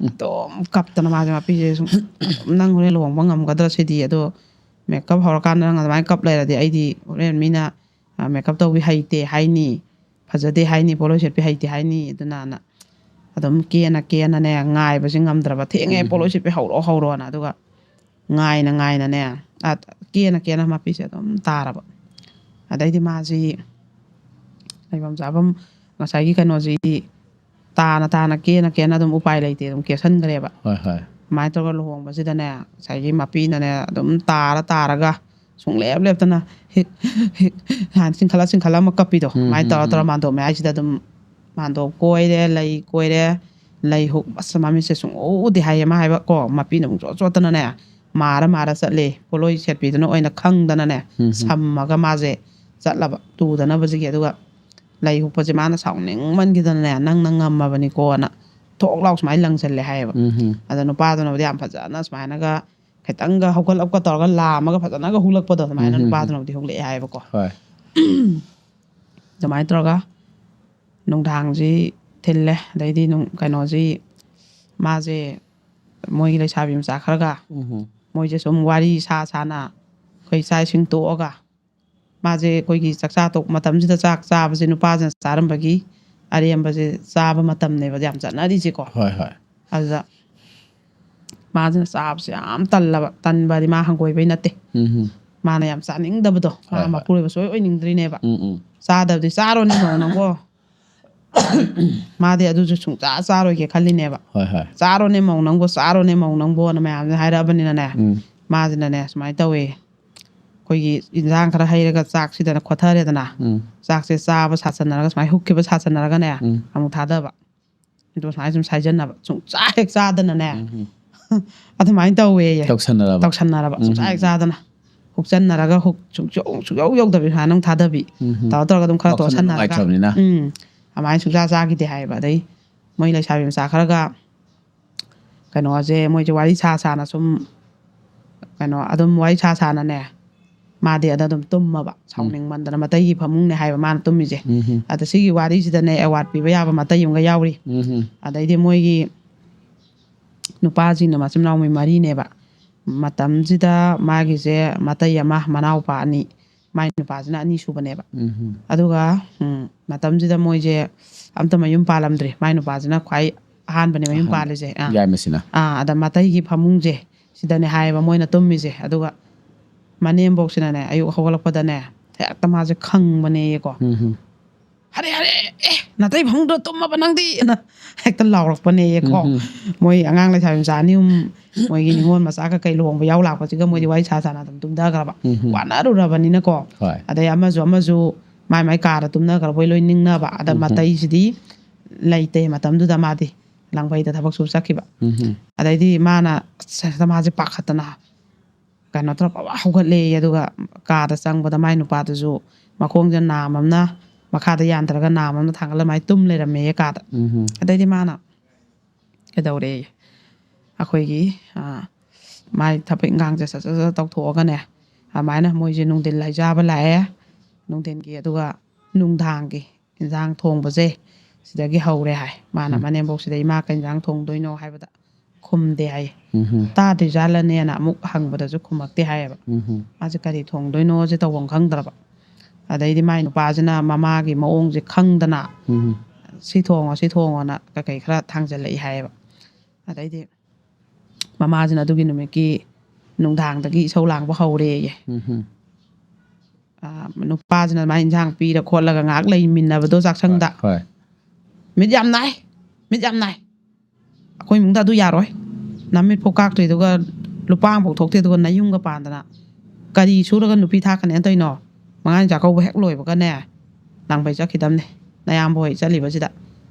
ꯑꯗꯨꯝ ꯀꯞꯇꯅ ꯃꯥꯁꯦ ꯃꯄꯤꯁꯦ ꯁꯨꯝ, "ꯅꯪ ꯍꯣꯔꯦꯟ ꯂꯨꯍꯣꯡꯕ ꯉꯝꯒꯗ꯭ꯔꯥ ꯁꯤꯗꯤ? ꯑꯗꯣ ꯃꯦꯀꯞ ꯍꯧꯔꯀꯥꯟꯗ ꯅꯪ ꯑꯗꯨꯃꯥꯏꯅ ꯀꯞ ꯂꯩꯔꯗꯤ ꯑꯩꯗꯤ ꯍꯣꯔꯦꯟ ꯃꯤꯅ, ꯑ, ꯃꯦꯀꯞ ꯇꯧꯕꯤ ꯍꯩꯇꯦ ꯍꯥꯏꯅꯤ, ꯐꯖꯗꯦ ꯍꯥꯏꯅꯤ, ꯄꯣꯠꯂꯣꯏ ꯁꯦꯠꯄꯤ ꯍꯩꯇꯦ ꯍꯥꯏꯅꯤ" ꯑꯗꯨꯅ ꯑꯗꯨꯝ ꯀꯦꯅ ꯀꯦꯅꯅꯦ ꯉꯥꯏꯕꯁꯦ ꯉꯝꯗ꯭ꯔꯕ꯫ "ꯊꯦꯡꯉꯦ, ꯎꯝ꯫ ꯄꯣꯠꯂꯣꯏ ꯁꯦꯠꯄꯤ ꯍꯧꯔꯛꯑꯣ, ꯍꯧꯔꯛꯑꯣꯅ"꯫ ꯑꯗꯨꯒ ꯉꯥꯏꯅ ꯉꯥꯏꯅꯅꯦ, ꯑ, ꯀꯦꯅ ꯀꯦꯅ ꯃꯄꯤꯁꯦ ꯑꯗꯨꯝ ꯇꯥꯔꯕ꯫ ꯑꯗꯩꯗꯤ ꯃꯥꯁꯤ ꯂꯩꯐꯝ ꯆꯥꯐꯝ ꯉꯁꯥꯏꯒꯤ ꯀꯩꯅꯣꯁꯤ ꯇꯥꯅ ꯇꯥꯅ ꯀꯦꯅ ꯀꯦꯅ ꯑꯗꯨꯝ ꯎꯄꯥꯏ ꯂꯩꯇꯦ ꯑꯗꯨꯝ ꯀꯦꯁꯟꯈ꯭ꯔꯦꯕ꯫ ꯍꯣꯏ, ꯍꯣꯏ꯫ ꯑꯗꯨꯃꯥꯏꯅ ꯇꯧꯔꯒ ꯂꯨꯍꯣꯡꯕꯁꯤꯗꯅꯦ ꯉꯁꯥꯏꯒꯤ ꯃꯄꯤꯅꯅꯦ ꯑꯗꯨꯝ ꯇꯥꯔ ꯇꯥꯔꯒ ꯁꯨꯡꯂꯦꯞ ꯂꯦꯞꯇꯅ ꯍꯤꯛ ꯍꯤꯛ ꯍꯥꯟꯅ ꯆꯤꯡꯈꯠꯂ ꯆꯤꯡꯈꯠꯂ ꯑꯃ ꯀꯞꯄꯤꯗꯣ, ꯎꯝ, ꯑꯗꯨꯃꯥꯏꯅ ꯎꯝ, ꯇꯧꯔ ꯇꯧꯔ ꯎꯝ꯫ ꯃꯥꯟꯗꯣꯞ ꯃꯌꯥꯏꯁꯤꯗ ꯑꯗꯨꯝ ꯃꯥꯟꯗꯣꯞ ꯀꯣꯏꯔꯦ, ꯂꯩ ꯀꯣꯏꯔꯦ, ꯂꯩ ꯍꯨꯛ, ꯑꯁ, ꯃꯃꯤꯠꯁꯦ ꯁꯨꯡꯎ ꯎꯗꯦ ꯍꯥꯏꯌꯦ ꯃꯥ ꯍꯥꯏꯕ ꯀꯣ꯫ ꯃꯄꯤꯅ ꯑꯃꯨꯛ ꯆꯣꯠ ꯆꯣꯠꯇꯅꯅꯦ ꯃꯥꯔ ꯃꯥꯔ ꯆꯠꯂꯦ꯫ ꯄꯣꯠꯂꯣꯏ ꯁꯦꯠꯄꯤꯗꯨꯅ ꯑꯣꯏꯅ ꯈꯪꯗꯅꯅꯦ ꯎꯝ, ꯎꯝ꯫ ꯁꯝꯃꯒ ꯃꯥꯁꯦ ꯆꯠꯂꯕ ꯇꯨꯗꯅꯕꯁꯤꯒꯤ꯫ ꯑꯗꯨꯒ ꯂꯩ ꯍꯨꯛꯄꯁꯦ ꯃꯥꯅ ꯁꯥꯎꯅꯤꯡꯃꯟꯈꯤꯗꯅꯅꯦ, "ꯅꯪꯅ ꯉꯝꯃꯕꯅꯤꯀꯣꯅ" ꯊꯣꯛ ꯂꯥꯎ ꯁꯨꯃꯥꯏꯅ ꯂꯪꯁꯜꯂꯦ ꯍꯥꯏꯌꯦꯕ꯫ ꯎꯝ, ꯎꯝ꯫ ꯑꯗ ꯅꯨꯄꯥꯗꯨꯅꯕꯨꯗꯤ ꯌꯥꯝ ꯐꯖꯅ ꯁꯨꯃꯥꯏꯅꯒ ꯈꯤꯇꯪꯒ ꯍꯧꯒꯠꯂꯞꯀ ꯇꯧꯔꯒ ꯂꯥꯝꯃꯒ ꯐꯖꯅꯒ ꯍꯨꯛꯂꯛꯄꯗꯣ ꯑꯗꯨꯃꯥꯏꯅ ꯎꯝ, ꯎꯝ, ꯎꯝ꯫ ꯅꯨꯄꯥꯗꯨꯅꯕꯨꯗꯤ ꯍꯨꯛꯂꯛꯑꯦ ꯍꯥꯏꯌꯦꯕꯀꯣ꯫ ꯍꯣꯏ꯫ ꯑꯗꯨꯃꯥꯏꯅ ꯇꯧꯔꯒ ꯅꯨꯡꯗꯥꯡꯁꯤ ꯊꯤꯜꯂꯦ꯫ ꯑꯗꯩꯗꯤ ꯅꯨꯡ-, ꯀꯩꯅꯣꯁꯤ ꯃꯥꯁꯦ ꯃꯣꯏꯒꯤ ꯂꯩꯁꯥꯕꯤ ꯃꯆꯥ ꯈꯔꯒ ꯎꯝ꯫ ꯃꯣꯏꯁꯦ ꯁꯨꯝ ꯋꯥꯔꯤ ꯁꯥ ꯁꯥꯅ ꯑꯩꯈꯣꯏ ꯆꯥꯛ ꯏꯁꯤꯡ ꯇꯣꯛꯑꯒ ꯃꯥꯁꯦ ꯑꯩꯈꯣꯏꯒꯤ ꯆꯥꯛꯆꯥ ꯇꯣꯛ-, ꯃꯇꯝꯁꯤꯗ ꯆꯥꯛ ꯆꯥꯕꯁꯦ ꯅꯨꯄꯥꯁꯤꯅ ꯆꯥꯔꯝꯕꯒꯤ ꯑꯔꯦꯝꯕꯁꯦ ꯆꯥꯕ ꯃꯇꯝꯅꯦꯕ ꯌꯥꯝ ꯆꯠꯅꯔꯤꯁꯦꯀꯣ꯫ ꯍꯣꯏ, ꯍꯣꯏ꯫ ꯑꯗꯨꯗ ꯃꯥꯁꯤꯅ ꯆꯥꯕꯁꯦ ꯌꯥꯝ ꯇꯜꯂꯕ, ꯇꯟꯕꯗꯤ ꯃꯥ ꯍꯪꯒꯣꯏꯕꯩ ꯅꯠꯇꯦ꯫ ꯎꯝ꯫ ꯃꯥꯅ ꯌꯥꯝ ꯆꯥꯅꯤꯡꯗꯕꯗꯣ, ꯃꯥ ꯍꯣꯏ, ꯍꯣꯏ꯫ ꯃꯄꯨꯔꯣꯏꯕ ꯁꯣꯏ ꯑꯣꯏꯅꯤꯡꯗ꯭ꯔꯤꯅꯦꯕ꯫ ꯎꯝ, ꯎꯝ꯫ ꯆꯥꯗꯕꯗꯤ ꯆꯥꯔꯣꯅꯦ ꯃꯧ ꯅꯪꯕꯣ꯫ ꯃꯥꯗꯤ ꯑꯗꯨꯁꯨ ꯁꯨꯡꯆꯥ ꯆꯥꯔꯣꯏꯒꯦ ꯈꯜꯂꯤꯅꯦꯕ꯫ ꯍꯣꯏ, ꯍꯣꯏ꯫ "ꯆꯥꯔꯣꯅꯦ ꯃꯧ ꯅꯪꯕꯨ, ꯆꯥꯔꯣꯅꯦ ꯃꯧ ꯅꯪꯕꯨꯅ" ꯃꯌꯥꯝꯁꯤꯅ ꯍꯥꯏꯔꯛꯑꯕꯅꯤꯅꯅꯦ, ꯎꯝ꯫ ꯃꯥꯁꯤꯅꯅꯦ ꯁꯨꯃꯥꯏꯅ ꯇꯧꯋꯦ, ꯑꯩꯈꯣꯏꯒꯤ ꯏꯟꯁꯥꯡ ꯈꯔ ꯍꯩꯔꯒ ꯆꯥꯛꯁꯤꯗꯅ ꯈꯣꯠꯊꯔꯦꯗꯅ, ꯎꯝ꯫ ꯆꯥꯛꯁꯦ ꯆꯥꯕ ꯁꯥꯁꯟꯅꯔꯒ ꯁꯨꯃꯥꯏꯅ ꯍꯨꯛꯈꯤꯕ ꯁꯥꯁꯟꯅꯔꯒꯅꯦ, ꯎꯝ꯫ ꯑꯃꯨꯛ ꯊꯥꯗꯕ꯫ ꯑꯗꯨ ꯁꯨꯃꯥꯏꯅ ꯁꯨꯝ ꯁꯥꯏꯖꯟꯅꯕ, ꯁꯨꯡꯆꯥ ꯍꯦꯛ ꯆꯥꯗꯅꯅꯦ꯫ ꯎꯝ, ꯎꯝ꯫ ꯑꯗꯨꯃꯥꯏꯅ ꯇꯧꯋꯦꯌꯦ꯫ ꯇꯧꯁꯟꯅꯔꯕ? ꯇꯧꯁꯟꯅꯔꯕ꯫ ꯎꯝ, ꯁꯨꯡꯆꯥ ꯍꯦꯛ ꯎꯝ, ꯎꯝ꯫ ꯆꯥꯗꯅ꯫ ꯍꯨꯛꯆꯟꯅꯔꯒ ꯍꯨꯛ ꯁꯨꯡꯆꯧ ꯁꯨꯡꯌꯧ ꯌꯧꯗꯕꯤ ꯁꯨꯃꯥꯏꯅ ꯑꯗꯨꯝ ꯊꯥꯗꯕꯤ, ꯎꯝ꯫ ꯇꯧꯔ ꯇꯧꯔꯒ ꯑꯗꯨꯝ ꯈꯔ ꯋꯥꯈꯜ ꯇꯣꯠꯁꯟꯅꯔꯒ, ꯅꯨꯡꯉꯥꯏꯇ꯭ꯔꯕꯅꯤꯅ꯫ ꯎꯝ, ꯑꯗꯨꯃꯥꯏꯅ ꯁꯨꯡꯆꯥ ꯆꯥꯈꯤꯗꯦ ꯍꯥꯏꯌꯦꯕ꯫ ꯑꯗꯩ ꯃꯣꯏ ꯂꯩꯁꯥꯕꯤ ꯃꯆꯥ ꯈꯔꯒ ꯀꯩꯅꯣꯁꯦ, ꯃꯣꯏꯁꯦ ꯋꯥꯔꯤ ꯁꯥ ꯁꯥꯅ ꯁꯨꯝ, ꯀꯩꯅꯣ ꯑꯗꯨꯝ ꯋꯥꯔꯤ ꯁꯥ ꯁꯥꯅꯅꯦ, ꯃꯥꯗꯤ ꯑꯗ ꯑꯗꯨꯝ ꯇꯨꯝꯃꯕ꯫ ꯁꯥꯎꯅꯤꯡꯃꯟꯗꯅ, ꯃꯇꯩꯒꯤ ꯐꯃꯨꯡꯅꯦ ꯍꯥꯏꯕ ꯃꯥꯅ ꯇꯨꯝꯃꯤꯁꯦ꯫ ꯎꯝ꯫ ꯑꯗ ꯁꯤꯒꯤ ꯋꯥꯔꯤꯁꯤꯗꯅꯦ, ꯑꯦꯋꯥꯔꯗ ꯄꯤꯕ ꯌꯥꯕ ꯃꯇꯩ ꯑꯃꯒ ꯌꯥꯎꯔꯤ꯫ ꯎꯝ꯫ ꯑꯗꯩꯗꯤ ꯃꯣꯏꯒꯤ ꯅꯨꯄꯥꯁꯤꯡꯅ, ꯃꯆꯤꯟ ꯃꯅꯥꯎ ꯃꯣꯏ ꯃꯔꯤꯅꯦꯕ꯫ ꯃꯇꯝꯁꯤꯗ ꯃꯥꯒꯤꯁꯦ ꯃꯇꯩ ꯑꯃ, ꯃꯅꯥꯎꯄꯥ ꯑꯅꯤ, ꯃꯥꯏ ꯅꯨꯄꯥꯁꯤꯅ ꯑꯅꯤ ꯁꯨꯕꯅꯦꯕ꯫ ꯎꯝ꯫ ꯑꯗꯨꯒ, ꯎꯝ, ꯃꯇꯝꯁꯤꯗ ꯃꯣꯏꯁꯦ ꯑꯝꯇ ꯃꯌꯨꯝ ꯄꯥꯜꯂꯝꯗ꯭ꯔꯤ꯫ ꯃꯥꯏ ꯅꯨꯄꯥꯁꯤꯅ ꯈ꯭ꯋꯥꯏ ꯑꯍꯥꯟꯕꯅꯦ ꯃꯌꯨꯝ ꯑꯍꯥꯟꯕ꯫ ꯄꯥꯜꯂꯤꯁꯦ꯫ ꯑꯥ꯫ ꯌꯥꯏꯃꯁꯤꯅ꯫ ꯑꯥ, ꯑꯗ ꯃꯇꯩꯒꯤ ꯐꯃꯨꯡꯁꯦ ꯁꯤꯗꯅꯦ ꯍꯥꯏꯌꯦꯕ ꯃꯣꯏꯅ ꯇꯨꯝꯃꯤꯁꯦ꯫ ꯑꯗꯨꯒ ꯃꯅꯦꯝꯕꯣꯛꯁꯤꯅꯅꯦ, ꯑꯌꯨꯛ ꯍꯧꯒꯠꯂꯛꯄꯗꯅꯦ, ꯍꯦꯛꯇ ꯃꯥꯁꯦ ꯈꯪꯕꯅꯦꯌꯦꯀꯣ꯫ ꯎꯝ꯫ "ꯍꯔꯦ, ꯍꯔꯦ, ꯑꯦ, ꯅꯇꯩ ꯐꯃꯨꯡꯗ ꯇꯨꯝꯃꯕ ꯅꯪꯗꯤ?" ꯑꯅ ꯍꯦꯛꯇ ꯂꯥꯎꯔꯛꯄꯅꯦꯌꯦꯀꯣ꯫ ꯎꯝ꯫ ꯃꯣꯏ ꯑꯉꯥꯡ ꯂꯩꯁꯥꯕꯤ ꯃꯆꯥ ꯑꯅꯤ ꯑꯍꯨꯝ, ꯃꯣꯏꯒꯤ ꯅꯤꯉꯣꯜ ꯃꯆꯥ ꯀꯩꯀꯩ ꯂꯨꯍꯣꯡꯕ ꯌꯥꯎ ꯂꯥꯛꯄꯁꯤꯒ ꯃꯣꯏꯗꯤ ꯎꯝ꯫ ꯋꯥꯔꯤ ꯁꯥ ꯁꯥꯅ ꯑꯗꯨꯝ ꯇꯨꯝꯊꯈ꯭ꯔꯕ꯫ ꯎꯝ꯫ ꯋꯥꯅꯔꯨꯔꯕꯅꯤꯅꯀꯣ꯫ ꯍꯣꯏ꯫ ꯑꯗꯩ ꯑꯃꯁꯨ ꯑꯃꯁꯨ ꯃꯥꯏ ꯃꯥꯏ ꯀꯥꯗ ꯇꯨꯝꯅꯈ꯭ꯔꯕꯣꯏ ꯂꯣꯏ ꯅꯤꯡꯅꯕ꯫ ꯑꯗ ꯎꯝ꯫ ꯃꯇꯩꯁꯤꯗꯤ ꯂꯩꯇꯦ ꯃꯇꯝꯗꯨꯗ, ꯃꯥꯗꯤ ꯂꯥꯡꯕꯩꯗ ꯊꯕꯛ ꯁꯨ ꯆꯠꯈꯤꯕ꯫ ꯎꯝ꯫ ꯑꯗꯩꯗꯤ ꯃꯥꯅ, ꯑꯁ, ꯃꯥꯁꯦ ꯄꯥꯈꯠꯇꯅ ꯀꯩꯅꯣ ꯇꯧꯔ ꯄꯕꯥ ꯍꯧꯒꯠꯂꯦꯌꯦ꯫ ꯑꯗꯨꯒ ꯀꯥꯗ ꯆꯪꯕꯗ ꯃꯥꯏ ꯅꯨꯄꯥꯗꯨꯁꯨ ꯃꯈꯣꯡꯁꯦ ꯅꯥꯝ ꯑꯃꯅ, ꯃꯈꯥꯗ ꯌꯥꯟꯊꯔꯒ ꯅꯥꯝ ꯑꯃꯅ ꯊꯥꯡꯒꯠꯂ ꯑꯗꯨꯃꯥꯏꯅ ꯇꯨꯝ ꯂꯩꯔꯝꯃꯦꯌꯦ ꯀꯥꯗ꯫ ꯎꯝ꯫ ꯑꯗꯩꯗꯤ ꯃꯥꯅ ꯀꯩꯗꯧꯔꯦ, ꯑꯩꯈꯣꯏꯒꯤ, ꯑ, ꯃꯥꯏ ꯊꯕꯛ ꯏꯪꯈꯥꯡꯁꯦ ꯁꯠ ꯁꯠ ꯁꯠ ꯇꯧꯊꯣꯛꯑꯒꯅꯦ, ꯑꯗꯨꯃꯥꯏꯅ ꯃꯣꯏꯁꯦ ꯅꯨꯡꯊꯤꯜ ꯍꯩꯖꯥꯕ ꯂꯥꯛꯑꯦ, ꯅꯨꯡꯊꯤꯜꯒꯤ, ꯑꯗꯨꯒ ꯅꯨꯡꯗꯥꯡꯒꯤ ꯏꯟꯖꯥꯡ ꯊꯣꯡꯕꯁꯦ ꯁꯤꯗꯒꯤ ꯍꯧꯔꯦ ꯍꯥꯏ꯫ ꯃꯥꯅ ꯎꯝ꯫ ꯃꯅꯦꯝꯕꯣꯛꯁꯤꯗ, "ꯏꯃꯥ, ꯀꯩ ꯏꯟꯖꯥꯡ ꯊꯣꯡꯗꯣꯏꯅꯣ?" ꯍꯥꯏꯕꯗ ꯈꯨꯝꯗꯦ ꯍꯥꯏꯌꯦ꯫ ꯎꯝ꯫ ꯇꯥꯗ꯭ꯔꯤꯖꯥꯠꯂꯅꯦꯅ ꯑꯃꯨꯛ ꯍꯪꯕꯗꯁꯨ ꯈꯨꯝꯃꯛꯇꯦ ꯍꯥꯏꯌꯦꯕ꯫ ꯎꯝ꯫ ꯃꯥꯁꯦ ꯀꯔꯤ ꯊꯣꯡꯗꯣꯏꯅꯣꯁꯦ ꯇꯧꯐꯝ ꯈꯪꯗ꯭ꯔꯕ꯫ ꯑꯗꯩꯗꯤ ꯃꯥꯏ ꯅꯨꯄꯥꯁꯤꯅ ꯃꯃꯥꯒꯤ ꯃꯑꯣꯡꯁꯦ ꯈꯪꯗꯅ, ꯎꯝ꯫ "ꯁꯤ ꯊꯣꯡꯉꯣ, ꯁꯤ ꯊꯣꯡꯉꯣꯅ" ꯀꯩꯀꯩ ꯈꯔ ꯊꯥꯡꯖꯜꯂꯛꯏ ꯍꯥꯏꯌꯦꯕ꯫ ꯑꯗꯩꯗꯤ ꯃꯃꯥꯁꯤꯅ ꯑꯗꯨꯒꯤ ꯅꯨꯃꯤꯠꯀꯤ ꯅꯨꯡꯗꯥꯡꯗꯒꯤ ꯏꯁꯧ ꯂꯥꯡꯕ ꯍꯧꯔꯦꯌꯦ꯫ ꯎꯝ꯫ ꯑ, ꯅꯨꯄꯥꯁꯤꯅ ꯑꯗꯨꯃꯥꯏꯅ ꯏꯟꯁꯥꯡ ꯄꯤꯔ ꯈꯣꯠꯂꯒ ꯉꯥꯏꯍꯥꯛ ꯂꯩꯃꯤꯟꯅꯕꯗꯣ ꯆꯥꯛꯁꯪꯗ꯫ ꯍꯣꯏ, ꯍꯣꯏ꯫ "ꯃꯤꯠ ꯌꯥꯝ ꯅꯥꯏ, ꯃꯤꯠ ꯌꯥꯝ ꯅꯥꯏ꯫ ꯑꯩꯈꯣꯏ ꯏꯃꯨꯡꯗ ꯑꯗꯨ ꯌꯥꯔꯣꯏ꯫ ꯅꯃꯤꯠꯐꯥꯎ ꯀꯥꯛꯇ꯭ꯔꯤꯗꯨꯒ, ꯂꯨꯄꯥ ꯑꯃꯐꯥꯎ ꯊꯣꯛꯇꯦ, ꯑꯗꯨꯒ ꯅꯌꯨꯝꯒ ꯄꯥꯟꯗꯅ ꯀꯔꯤ ꯁꯨꯔꯒ ꯅꯨꯄꯤ ꯊꯥꯛꯀꯅꯦꯅ ꯇꯧꯔꯤꯅꯣ? ꯃꯉꯥꯅꯤ ꯆꯥꯛꯀꯧꯕ ꯍꯦꯛ ꯂꯣꯏꯕꯒꯅꯦ, ꯂꯥꯡꯕꯩ ꯆꯠꯈꯤꯗꯕꯅꯦ ꯅꯌꯥꯝꯕ ꯍꯣꯏ ꯆꯠꯂꯤꯕꯁꯤꯗ꯫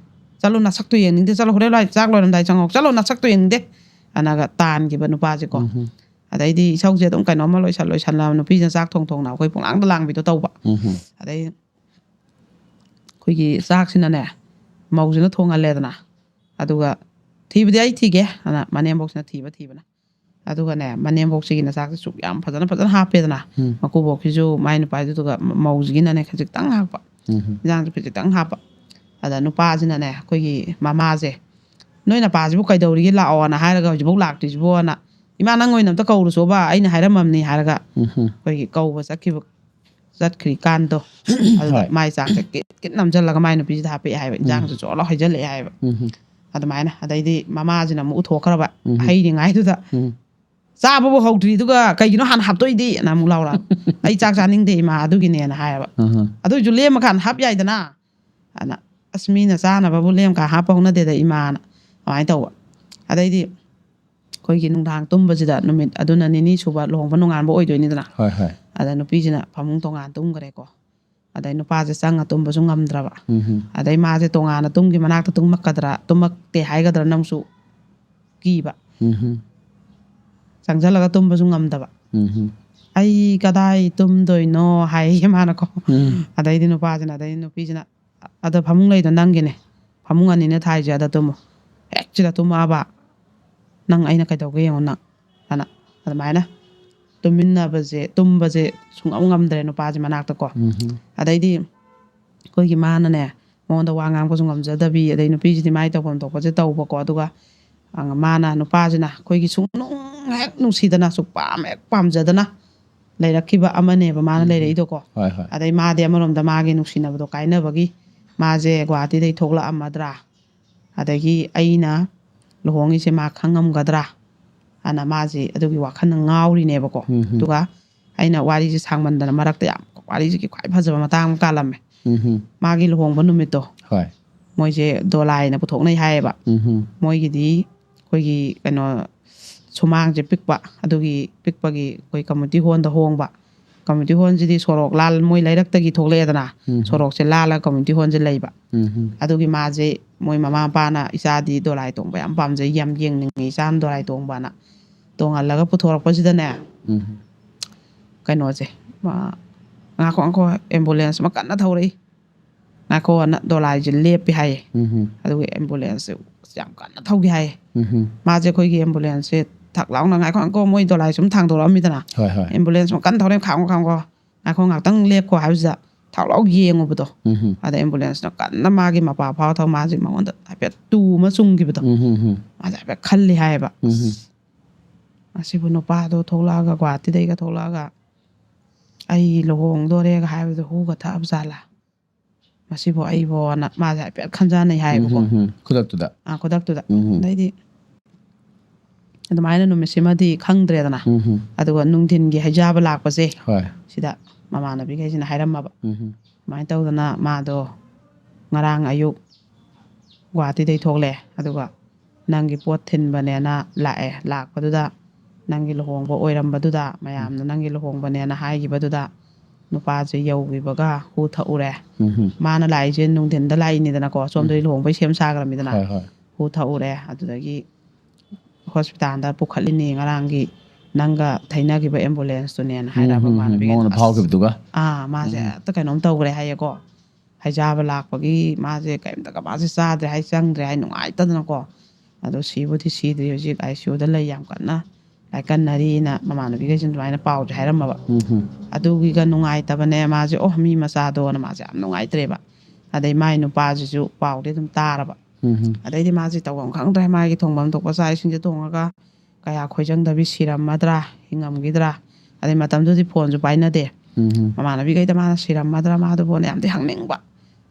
ꯆꯠꯂꯣ, ꯅꯁꯛꯇꯣ ꯌꯦꯡꯅꯤꯡꯗꯦ, ꯆꯠꯂꯣ, ꯍꯣꯔꯦꯟ ꯂꯥꯏ ꯆꯥꯛ ꯂꯣꯏꯔꯝꯗꯥꯏ ꯆꯪꯉꯛꯑꯣ, ꯆꯠꯂꯣ, ꯅꯁꯛꯇꯣ ꯌꯦꯡꯅꯤꯡꯗꯦ" ꯑꯅꯒ ꯇꯥꯟꯈꯤꯕ ꯅꯨꯄꯥꯁꯦꯀꯣ꯫ ꯎꯝ꯫ ꯑꯗꯩꯗꯤ ꯏꯁꯧꯁꯦ ꯑꯗꯨꯝ ꯀꯩꯅꯣꯝꯃ ꯂꯣꯏꯁꯜ ꯂꯣꯏꯁꯜꯂ ꯅꯨꯄꯤꯁꯤꯅ ꯆꯥꯛ ꯊꯣꯡ ꯊꯣꯡꯅ ꯑꯩꯈꯣꯏ ꯄꯨꯡꯂꯥꯡꯗ ꯂꯥꯡꯕꯤꯗꯣ ꯇꯧꯕ꯫ ꯎꯝ ꯍꯝ. ꯑꯗꯩ ꯑꯩꯈꯣꯏꯒꯤ ꯆꯥꯛꯁꯤꯅꯅꯦ, ꯃꯧꯁꯤꯅ ꯊꯣꯡꯍꯜꯂꯦꯗꯅ, ꯑꯗꯨꯒ ꯊꯤꯕꯗꯤ ꯑꯩ ꯊꯤꯒꯦ ꯑꯅ ꯃꯅꯦꯝꯕꯣꯛꯁꯤꯅ ꯊꯤꯕ ꯊꯤꯕꯅ꯫ ꯑꯗꯨꯒꯅꯦ, ꯃꯅꯦꯝꯕꯣꯛꯁꯤꯒꯤꯅ ꯆꯥꯛꯁꯦ ꯁꯨꯛ ꯌꯥꯝ ꯐꯖꯅ ꯐꯖꯅ ꯍꯥꯞꯄꯦꯗꯅ꯫ ꯎꯝ. ꯃꯀꯨꯕꯣꯛꯁꯤꯁꯨ ꯃꯥꯏ ꯅꯨꯄꯥꯗꯨꯒ ꯃꯧꯁꯤꯒꯤꯅꯅꯦ ꯈꯖꯤꯛꯇꯪ ꯍꯥꯞꯄ꯫ ꯎꯝ ꯍꯝ. ꯏꯟꯖꯥꯡꯁꯦ ꯈꯖꯤꯛꯇꯪ ꯍꯥꯞꯄ꯫ ꯑꯗ ꯅꯨꯄꯥꯁꯤꯅꯅꯦ, ꯑꯩꯈꯣꯏꯒꯤ ꯃꯃꯥꯁꯦ, "ꯅꯣꯏ ꯅꯄꯥꯁꯤꯕꯨ ꯀꯩꯗꯧꯔꯤꯒꯦ ꯂꯥꯛꯑꯣꯅ ꯍꯥꯏꯔꯒ ꯍꯧꯖꯤꯛꯐꯥꯎ ꯂꯥꯛꯇ꯭ꯔꯤꯁꯤꯕꯣꯅ, ꯏꯃꯥ ꯅꯪ ꯑꯣꯏꯅ ꯑꯝꯇ ꯀꯧꯔꯨꯆꯣꯕ, ꯑꯩꯅ ꯍꯥꯏꯔꯝꯃꯕꯅꯤ" ꯍꯥꯏꯔꯒ ꯎꯝ ꯍꯝ. ꯑꯩꯈꯣꯏꯒꯤ ꯀꯧꯕ ꯆꯠꯈꯤꯕ, ꯆꯠꯈ꯭ꯔꯤꯀꯥꯟꯗꯣ, ꯑꯗꯨꯗ ꯍꯣꯏ. ꯃꯥꯏ ꯆꯥꯛꯁꯦ ꯀꯤꯠ ꯀꯤꯠ ꯅꯝꯁꯤꯜꯂꯒ ꯃꯥꯏ ꯅꯨꯄꯤꯁꯤꯗ ꯍꯥꯞꯄꯛꯑꯦ ꯍꯥꯏꯕ, ꯏꯟꯖꯥꯡꯁꯨ ꯆꯣꯠꯂꯣ ꯍꯩꯖꯜꯂꯛꯑꯦ ꯍꯥꯏꯕ꯫ ꯎꯝ ꯍꯝ. ꯑꯗꯨꯃꯥꯏꯅ꯫ ꯑꯗꯩꯗꯤ ꯃꯃꯥꯁꯤꯅ ꯑꯃꯨꯛ ꯎꯊꯣꯛꯈ꯭ꯔꯕ, ꯎꯝ. ꯍꯩꯔꯤꯉꯥꯏꯗꯨꯗ, ꯎꯝ. "ꯆꯥꯕꯕꯨ ꯍꯧꯗ꯭ꯔꯤꯗꯨꯒ ꯀꯩꯒꯤꯅꯣ ꯍꯥꯟꯅ ꯍꯥꯞꯇꯣꯛꯏꯗꯤ?" ꯑꯅ ꯑꯃꯨꯛ ꯂꯥꯎꯔꯛꯑꯕ꯫ "ꯑꯩ ꯆꯥꯛ ꯆꯥꯅꯤꯡꯗꯦ ꯏꯃꯥ, ꯑꯗꯨꯒꯤꯅꯦꯅ" ꯍꯥꯏꯌꯦꯕ꯫ ꯑꯍ. "ꯑꯗꯨ ꯑꯣꯏꯁꯨ ꯂꯦꯝꯃꯀꯥꯟꯗ ꯍꯥꯞ ꯌꯥꯏꯗꯅ" ꯑꯅ꯫ "ꯑꯁ, ꯃꯤꯅ ꯆꯥꯅꯕꯕꯨ ꯂꯦꯝꯀꯥꯟ ꯍꯥꯞꯄ ꯍꯧꯅꯗꯦꯗ ꯏꯃꯥꯅ" ꯑꯗꯨꯃꯥꯏꯅ ꯇꯧꯕ꯫ ꯑꯗꯩꯗꯤ ꯑꯩꯈꯣꯏꯒꯤ ꯅꯨꯡꯗꯥꯡ ꯇꯨꯝꯕꯁꯤꯗ, ꯅꯨꯃꯤꯠ ꯑꯗꯨꯅ ꯅꯤꯅꯤ ꯁꯨꯕ, ꯂꯨꯍꯣꯡꯕ ꯅꯣꯡꯉꯥꯟꯕ ꯑꯣꯏꯗꯣꯏꯅꯤꯗꯅ꯫ ꯍꯣꯏ, ꯍꯣꯏ. ꯑꯗ ꯅꯨꯄꯤꯁꯤꯅ ꯐꯃꯨꯡ ꯇꯣꯉꯥꯟ ꯇꯨꯝꯈ꯭ꯔꯦꯀꯣ꯫ ꯑꯗꯩ ꯅꯨꯄꯥꯁꯦ ꯆꯪꯉ ꯇꯨꯝꯕꯁꯨ ꯉꯝꯗ꯭ꯔꯕ꯫ ꯎꯝ ꯍꯝ. ꯑꯗꯩ ꯃꯥꯁꯦ ꯇꯣꯉꯥꯟꯅ ꯇꯨꯝꯒꯤ ꯃꯅꯥꯛꯇ ꯇꯨꯝꯃꯛꯀꯗ꯭ꯔꯥ, ꯇꯨꯝꯃꯛꯇꯦ ꯍꯥꯏꯒꯗ꯭ꯔꯥ ꯅꯪꯁꯨ ꯀꯤꯕ꯫ ꯎꯝ ꯍꯝ. ꯆꯪꯁꯤꯜꯂꯒ ꯇꯨꯝꯕꯁꯨ ꯉꯝꯗꯕ꯫ ꯎꯝ ꯍꯝ. "ꯑꯩ ꯀꯗꯥꯏ ꯇꯨꯝꯗꯣꯏꯅꯣ?" ꯍꯥꯏꯌꯦ ꯃꯥꯅꯀꯣ꯫ ꯎꯝ. ꯑꯗꯩꯗꯤ ꯅꯨꯄꯥꯁꯤꯅ, ꯑꯗꯩ ꯅꯨꯄꯤꯁꯤꯅ, "ꯑꯗ ꯐꯃꯨꯡ ꯂꯩꯗꯣ ꯅꯪꯒꯤꯅꯦ, ꯐꯃꯨꯡ ꯑꯅꯤꯅꯦ ꯊꯥꯏꯁꯦ, ꯑꯗ ꯇꯨꯝꯃꯣ꯫ ꯍꯦꯛ ꯁꯤꯗ ꯇꯨꯝꯃꯛꯑꯕ ꯅꯪ ꯑꯩꯅ ꯀꯩꯗꯧꯒꯦ ꯌꯦꯡꯉꯣ ꯅꯪ" ꯑꯅ꯫ ꯑꯗꯨꯃꯥꯏꯅ ꯇꯨꯝꯃꯤꯟꯅꯕꯁꯦ, ꯇꯨꯝꯕꯁꯦ ꯁꯨꯡꯉꯝ ꯉꯝꯗ꯭ꯔꯦ ꯅꯨꯄꯥꯁꯦ ꯃꯅꯥꯛꯇꯀꯣ꯫ ꯎꯝ ꯍꯝ. ꯑꯗꯩꯗꯤ ꯑꯩꯈꯣꯏꯒꯤ ꯃꯥꯅꯅꯦ, ꯃꯉꯣꯟꯗ ꯋꯥ ꯉꯥꯡꯕꯁꯨ ꯉꯝꯖꯗꯕꯤ, ꯑꯗꯩ ꯅꯨꯄꯤꯁꯤꯗꯤ ꯃꯥꯏ ꯇꯧꯐꯝ ꯊꯣꯛꯄꯁꯦ ꯇꯧꯕꯀꯣ꯫ ꯑꯗꯨꯒ ꯑ, ꯃꯥꯅ, ꯅꯨꯄꯥꯁꯤꯅ ꯑꯩꯈꯣꯏꯒꯤ ꯁꯨꯡꯅꯨꯡ ꯍꯦꯛ ꯅꯨꯡꯁꯤꯗꯅ, ꯁꯨꯛꯄꯥꯝ ꯍꯦꯛ ꯄꯥꯝꯖꯗꯅ ꯂꯩꯔꯛꯈꯤꯕ ꯑꯃꯅꯦꯕ ꯃꯥꯅ ꯎꯝ. ꯂꯩꯔꯛꯏꯗꯣꯀꯣ꯫ ꯍꯣꯏ, ꯍꯣꯏ. ꯑꯗꯩ ꯃꯥꯗꯤ ꯑꯃꯔꯣꯝꯗ ꯃꯥꯒꯤ ꯅꯨꯡꯁꯤꯅꯕꯗꯣ ꯀꯥꯏꯅꯕꯒꯤ ꯃꯥꯁꯦ ꯒꯨꯍꯥꯇꯤꯗꯩ ꯊꯣꯛꯂꯛꯑꯝꯃꯗ꯭ꯔꯥ, ꯑꯗꯒꯤ ꯑꯩꯅ ꯂꯨꯍꯣꯡꯉꯤꯁꯦ ꯃꯥ ꯈꯪꯉꯝꯒꯗ꯭ꯔꯥ ꯑꯅ ꯃꯥꯁꯦ ꯑꯗꯨꯒꯤ ꯋꯥꯈꯜꯅ ꯉꯥꯎꯔꯤꯅꯦꯕꯀꯣ꯫ ꯎꯝ ꯍꯝ. ꯑꯗꯨꯒ ꯑꯩꯅ ꯋꯥꯔꯤꯁꯦ ꯁꯥꯡꯃꯟꯗꯅ ꯃꯔꯛꯇ ꯌꯥꯝ, ꯋꯥꯔꯤꯁꯤꯒꯤ ꯈ꯭ꯋꯥꯏ ꯐꯖꯕ ꯃꯇꯥꯡ ꯑꯃ ꯀꯥꯜꯂꯝꯃꯦ꯫ ꯎꯝ ꯍꯝ. ꯃꯥꯒꯤ ꯂꯨꯍꯣꯡꯕ ꯅꯨꯃꯤꯠꯇꯣ ꯍꯣꯏ. ꯃꯣꯏꯁꯦ ꯗꯣꯂꯥꯏꯅ ꯄꯨꯊꯣꯛꯅꯩ ꯍꯥꯏꯌꯦꯕ꯫ ꯎꯝ ꯍꯝ. ꯃꯣꯏꯒꯤꯗꯤ ꯑꯩꯈꯣꯏꯒꯤ ꯀꯩꯅꯣ, ꯁꯨꯃꯥꯡꯁꯦ ꯄꯤꯛꯄ, ꯑꯗꯨꯒꯤ ꯄꯤꯛꯄꯒꯤ ꯑꯩꯈꯣꯏ ꯀꯝꯃ꯭ꯌꯨꯅꯤꯇꯤ ꯍꯣꯜꯗ ꯍꯣꯡꯕ꯫ ꯀꯝꯃ꯭ꯌꯨꯅꯤꯇꯤ ꯍꯣꯜꯁꯤꯗꯤ ꯁꯣꯔꯣꯛ ꯂꯥꯜ-, ꯃꯣꯏ ꯂꯩꯔꯛꯇꯒꯤ ꯊꯣꯛꯂꯛꯑꯦꯗꯅ, ꯎꯝ. ꯁꯣꯔꯣꯛꯁꯦ ꯂꯥꯜꯂꯒ ꯀꯝꯃ꯭ꯌꯨꯅꯤꯇꯤ ꯍꯣꯜꯁꯦ ꯂꯩꯕ꯫ ꯎꯝ ꯍꯝ. ꯑꯗꯨꯒꯤ ꯃꯥꯁꯦ, ꯃꯣꯏ ꯃꯃꯥ ꯃꯄꯥꯅ, "ꯏꯆꯥꯗꯤ ꯗꯣꯂꯥꯏ ꯇꯣꯡꯕ ꯌꯥꯝ ꯄꯥꯝꯖꯩ, ꯌꯥꯝ ꯌꯦꯡꯅꯤꯡꯉꯤ ꯏꯆꯥꯅ ꯗꯣꯂꯥꯏ ꯇꯣꯡꯕꯅ" ꯇꯣꯡꯍꯜꯂꯒ ꯄꯨꯊꯣꯔꯛꯄꯁꯤꯗꯅꯦ, ꯎꯝ ꯀꯩꯅꯣꯁꯦ, ꯃꯥ, "ꯉꯥꯏꯈꯣ, ꯉꯥꯏꯈꯣ, ꯑꯦꯝꯕꯨꯂꯦꯟꯁ ꯑꯃ ꯀꯟꯅ ꯊꯧꯔꯛꯏ, ꯉꯥꯏꯈꯣ" ꯑꯅ ꯗꯣꯂꯥꯏꯁꯦ ꯂꯦꯞꯄꯤ ꯍꯥꯏꯌꯦ꯫ ꯎꯝ ꯑꯗꯨꯒ ꯑꯦꯝꯕꯨꯂꯦꯟꯁꯁꯦ ꯌꯥꯝ ꯀꯟꯅ ꯊꯧꯈꯤ ꯍꯥꯏꯌꯦ꯫ ꯎꯝ ꯃꯥꯁꯦ ꯑꯩꯈꯣꯏꯒꯤ ꯑꯦꯝꯕꯨꯂꯦꯟꯁꯁꯦ ꯊꯛ ꯂꯥꯎꯅ "ꯉꯥꯏꯈꯣ, ꯉꯥꯏꯈꯣ", ꯃꯣꯏ ꯗꯣꯂꯥꯏ ꯁꯨꯝ ꯊꯥꯡꯗꯣꯔꯛꯑꯝꯃꯤꯗꯅ, ꯍꯣꯏ ꯍꯣꯏ "ꯑꯦꯝꯕꯨꯂꯦꯟꯁ ꯑꯃ ꯀꯟꯅ ꯊꯧꯔꯛꯏ, ꯈꯥꯝꯃꯣ, ꯈꯥꯝꯃꯣ, ꯉꯥꯏꯈꯣ, ꯉꯥꯛꯇꯪ ꯂꯦꯞꯈꯣ" ꯍꯥꯏꯕꯁꯤꯗ ꯊꯛ ꯂꯥꯎ ꯌꯦꯡꯉꯨꯕꯗꯣ꯫ ꯎꯝ ꯑꯗ ꯑꯦꯝꯕꯨꯂꯦꯟꯁꯅ ꯀꯟꯅ ꯃꯥꯒꯤ ꯃꯄꯥ ꯐꯥꯎ ꯊꯧ, ꯃꯥꯁꯦ ꯃꯉꯣꯟꯗ ꯍꯥꯏꯐꯦꯠ ꯇꯨ ꯑꯃ ꯆꯨꯡꯈꯤꯕꯗꯣ꯫ ꯎꯝ ꯎꯝ ꯃꯥꯁꯦ ꯍꯥꯏꯐꯦꯠ ꯈꯜꯂꯤ ꯍꯥꯏꯌꯦꯕ꯫ ꯎꯝ "ꯑꯁꯤꯕꯨ ꯅꯨꯄꯥꯗꯣ ꯊꯣꯛꯂꯛꯑꯒ, ꯒꯨꯍꯥꯇꯤꯗꯩꯒ ꯊꯣꯛꯂꯛꯑꯒ, ꯑꯩ ꯂꯨꯍꯣꯡꯗꯣꯔꯦꯒ ꯍꯥꯏꯕꯗꯣ ꯍꯨꯒ ꯊꯛꯑꯕ ꯖꯥꯠꯂꯥ? ꯃꯁꯤꯕꯨ ꯑꯩꯕꯣꯅ" ꯃꯥꯁꯦ ꯍꯥꯏꯐꯦꯠ ꯈꯟꯖꯥꯟꯅꯩ ꯍꯥꯏꯌꯦꯕꯀꯣ꯫ ꯎꯝ ꯎꯝ ꯈꯨꯗꯛꯇꯨꯗ ꯑꯥ, ꯈꯨꯗꯛꯇꯨꯗ꯫ ꯎꯝ ꯑꯗꯩꯗꯤ ꯑꯗꯨꯃꯥꯏꯅ ꯅꯨꯃꯤꯠꯁꯤꯃꯗꯤ ꯈꯪꯗ꯭ꯔꯦꯗꯅ꯫ ꯎꯝ ꯑꯗꯨꯒ ꯅꯨꯡꯊꯤꯟꯒꯤ ꯍꯩꯖꯥꯕ ꯂꯥꯛꯄꯁꯦ, ꯍꯣꯏ ꯁꯤꯗ ꯃꯃꯥꯟꯅꯕꯤꯈꯩꯁꯤꯅ ꯍꯥꯏꯔꯝꯃꯕ꯫ ꯎꯝ ꯑꯗꯨꯃꯥꯏꯅ ꯇꯧꯗꯅ ꯃꯥꯗꯣ ꯉꯔꯥꯡ ꯑꯌꯨꯛ ꯒꯨꯍꯥꯇꯤꯗꯩ ꯊꯣꯛꯂꯛꯑꯦ, ꯑꯗꯨꯒ ꯅꯪꯒꯤ ꯄꯣꯠ ꯊꯤꯟꯕꯅꯦꯅ ꯂꯥꯛꯑꯦ꯫ ꯂꯥꯛꯄꯗꯨꯗ ꯅꯪꯒꯤ ꯂꯨꯍꯣꯡꯕ ꯑꯣꯏꯔꯝꯕꯗꯨꯗ, ꯃꯌꯥꯝꯅ ꯅꯪꯒꯤ ꯂꯨꯍꯣꯡꯕꯅꯦꯅ ꯍꯥꯏꯈꯤꯕꯗꯨꯗ, ꯅꯨꯄꯥꯁꯦ ꯌꯧꯈꯤꯕꯒ ꯍꯨ ꯊꯛꯎꯔꯦ꯫ ꯎꯝ ꯃꯥꯅ ꯂꯥꯛꯏꯁꯦ ꯅꯨꯡꯊꯤꯟꯗ ꯂꯥꯛꯏꯅꯤꯗꯅꯀꯣ, ꯁꯣꯝꯗꯗꯤ ꯂꯨꯍꯣꯡꯕꯩ ꯁꯦꯝ ꯁꯥꯈ꯭ꯔꯃꯤꯗꯅ꯫ ꯍꯣꯏ ꯍꯣꯏ ꯍꯨ ꯊꯛꯎꯔꯦ, ꯑꯗꯨꯗꯒꯤ ꯍꯣꯁꯄꯤꯇꯥꯜꯗ ꯄꯨꯈꯠꯂꯤꯅꯤ ꯉꯔꯥꯡꯒꯤ ꯅꯪꯒ ꯊꯩꯅꯈꯤꯕ ꯑꯦꯝꯕꯨꯂꯦꯟꯁꯇꯨꯅꯦꯅ ꯍꯥꯏꯔꯛꯑꯕ ꯎꯝ ꯃꯃꯥꯟꯅꯕꯤꯒ꯫ ꯃꯉꯣꯟꯗ ꯑꯁ, ꯐꯥꯎꯈꯤꯕꯗꯨꯒ ꯑꯥ, ꯃꯥꯁꯦ ꯍꯦꯛꯇ ꯀꯩꯅꯣꯝ ꯇꯧꯈ꯭ꯔꯦ ꯍꯥꯏꯌꯦꯀꯣ꯫ ꯍꯩꯖꯥꯕ ꯂꯥꯛꯄꯒꯤ ꯃꯥꯁꯦ ꯀꯔꯤꯝꯇꯒ, ꯃꯥꯁꯦ ꯆꯥꯗ꯭ꯔꯦ ꯍꯥꯏ, ꯆꯪꯗ꯭ꯔꯦ ꯍꯥꯏ, ꯅꯨꯡꯉꯥꯏꯇꯗꯅꯀꯣ꯫ ꯑꯗꯣ ꯁꯤꯕꯨꯗꯤ ꯁꯤꯗ꯭ꯔꯤ, ꯍꯧꯖꯤꯛ ꯑꯥꯏ ꯁꯤ ꯌꯨꯗ ꯂꯩ, ꯌꯥꯝ ꯀꯟꯅ ꯂꯥꯏꯀꯟꯅꯔꯤꯅ ꯃꯃꯥꯟꯅꯕꯤꯈꯩꯁꯤꯅ ꯑꯗꯨꯃꯥꯏꯅ ꯄꯥꯎꯁꯦ ꯍꯥꯏꯔꯝꯃꯕ꯫ ꯎꯝ ꯑꯗꯨꯒꯤꯒ ꯅꯨꯡꯉꯥꯏꯇꯕꯅꯦ ꯃꯥꯁꯦ, "ꯑꯣ, ꯃꯤ ꯃꯆꯥꯗꯣꯅ" ꯃꯥꯁꯦ ꯌꯥꯝ ꯅꯨꯡꯉꯥꯏꯇ꯭ꯔꯦꯕ꯫ ꯑꯗꯩ ꯃꯥꯏ ꯅꯨꯄꯥꯁꯤꯁꯨ ꯄꯥꯎꯗꯤ ꯑꯗꯨꯝ ꯇꯥꯔꯕ꯫ ꯎꯝ ꯑꯗꯩꯗꯤ ꯃꯥꯁꯦ ꯇꯧꯐꯝ ꯈꯪꯗ꯭ꯔꯦ, ꯃꯥꯒꯤ ꯊꯣꯡꯐꯝ ꯊꯣꯛꯄ ꯆꯥꯛ ꯏꯁꯤꯡꯁꯦ ꯊꯣꯡꯉꯒ ꯀꯌꯥ ꯈꯣꯏꯖꯪꯗꯕꯤ ꯁꯤꯔꯝꯃꯗ꯭ꯔꯥ, ꯍꯤꯡꯉꯝꯈꯤꯗ꯭ꯔꯥ꯫ ꯑꯗꯩ ꯃꯇꯝꯗꯨꯗꯤ ꯐꯣꯟꯁꯨ ꯄꯥꯏꯅꯗꯦ꯫ ꯎꯝ ꯃꯃꯥꯟꯅꯕꯤꯈꯩꯗ ꯃꯥꯅ ꯁꯤꯔꯝꯃꯗ꯭ꯔꯥ, ꯃꯥꯗꯨꯕꯨꯅ ꯌꯥꯝꯗꯤ ꯍꯪꯅꯤꯡꯕ꯫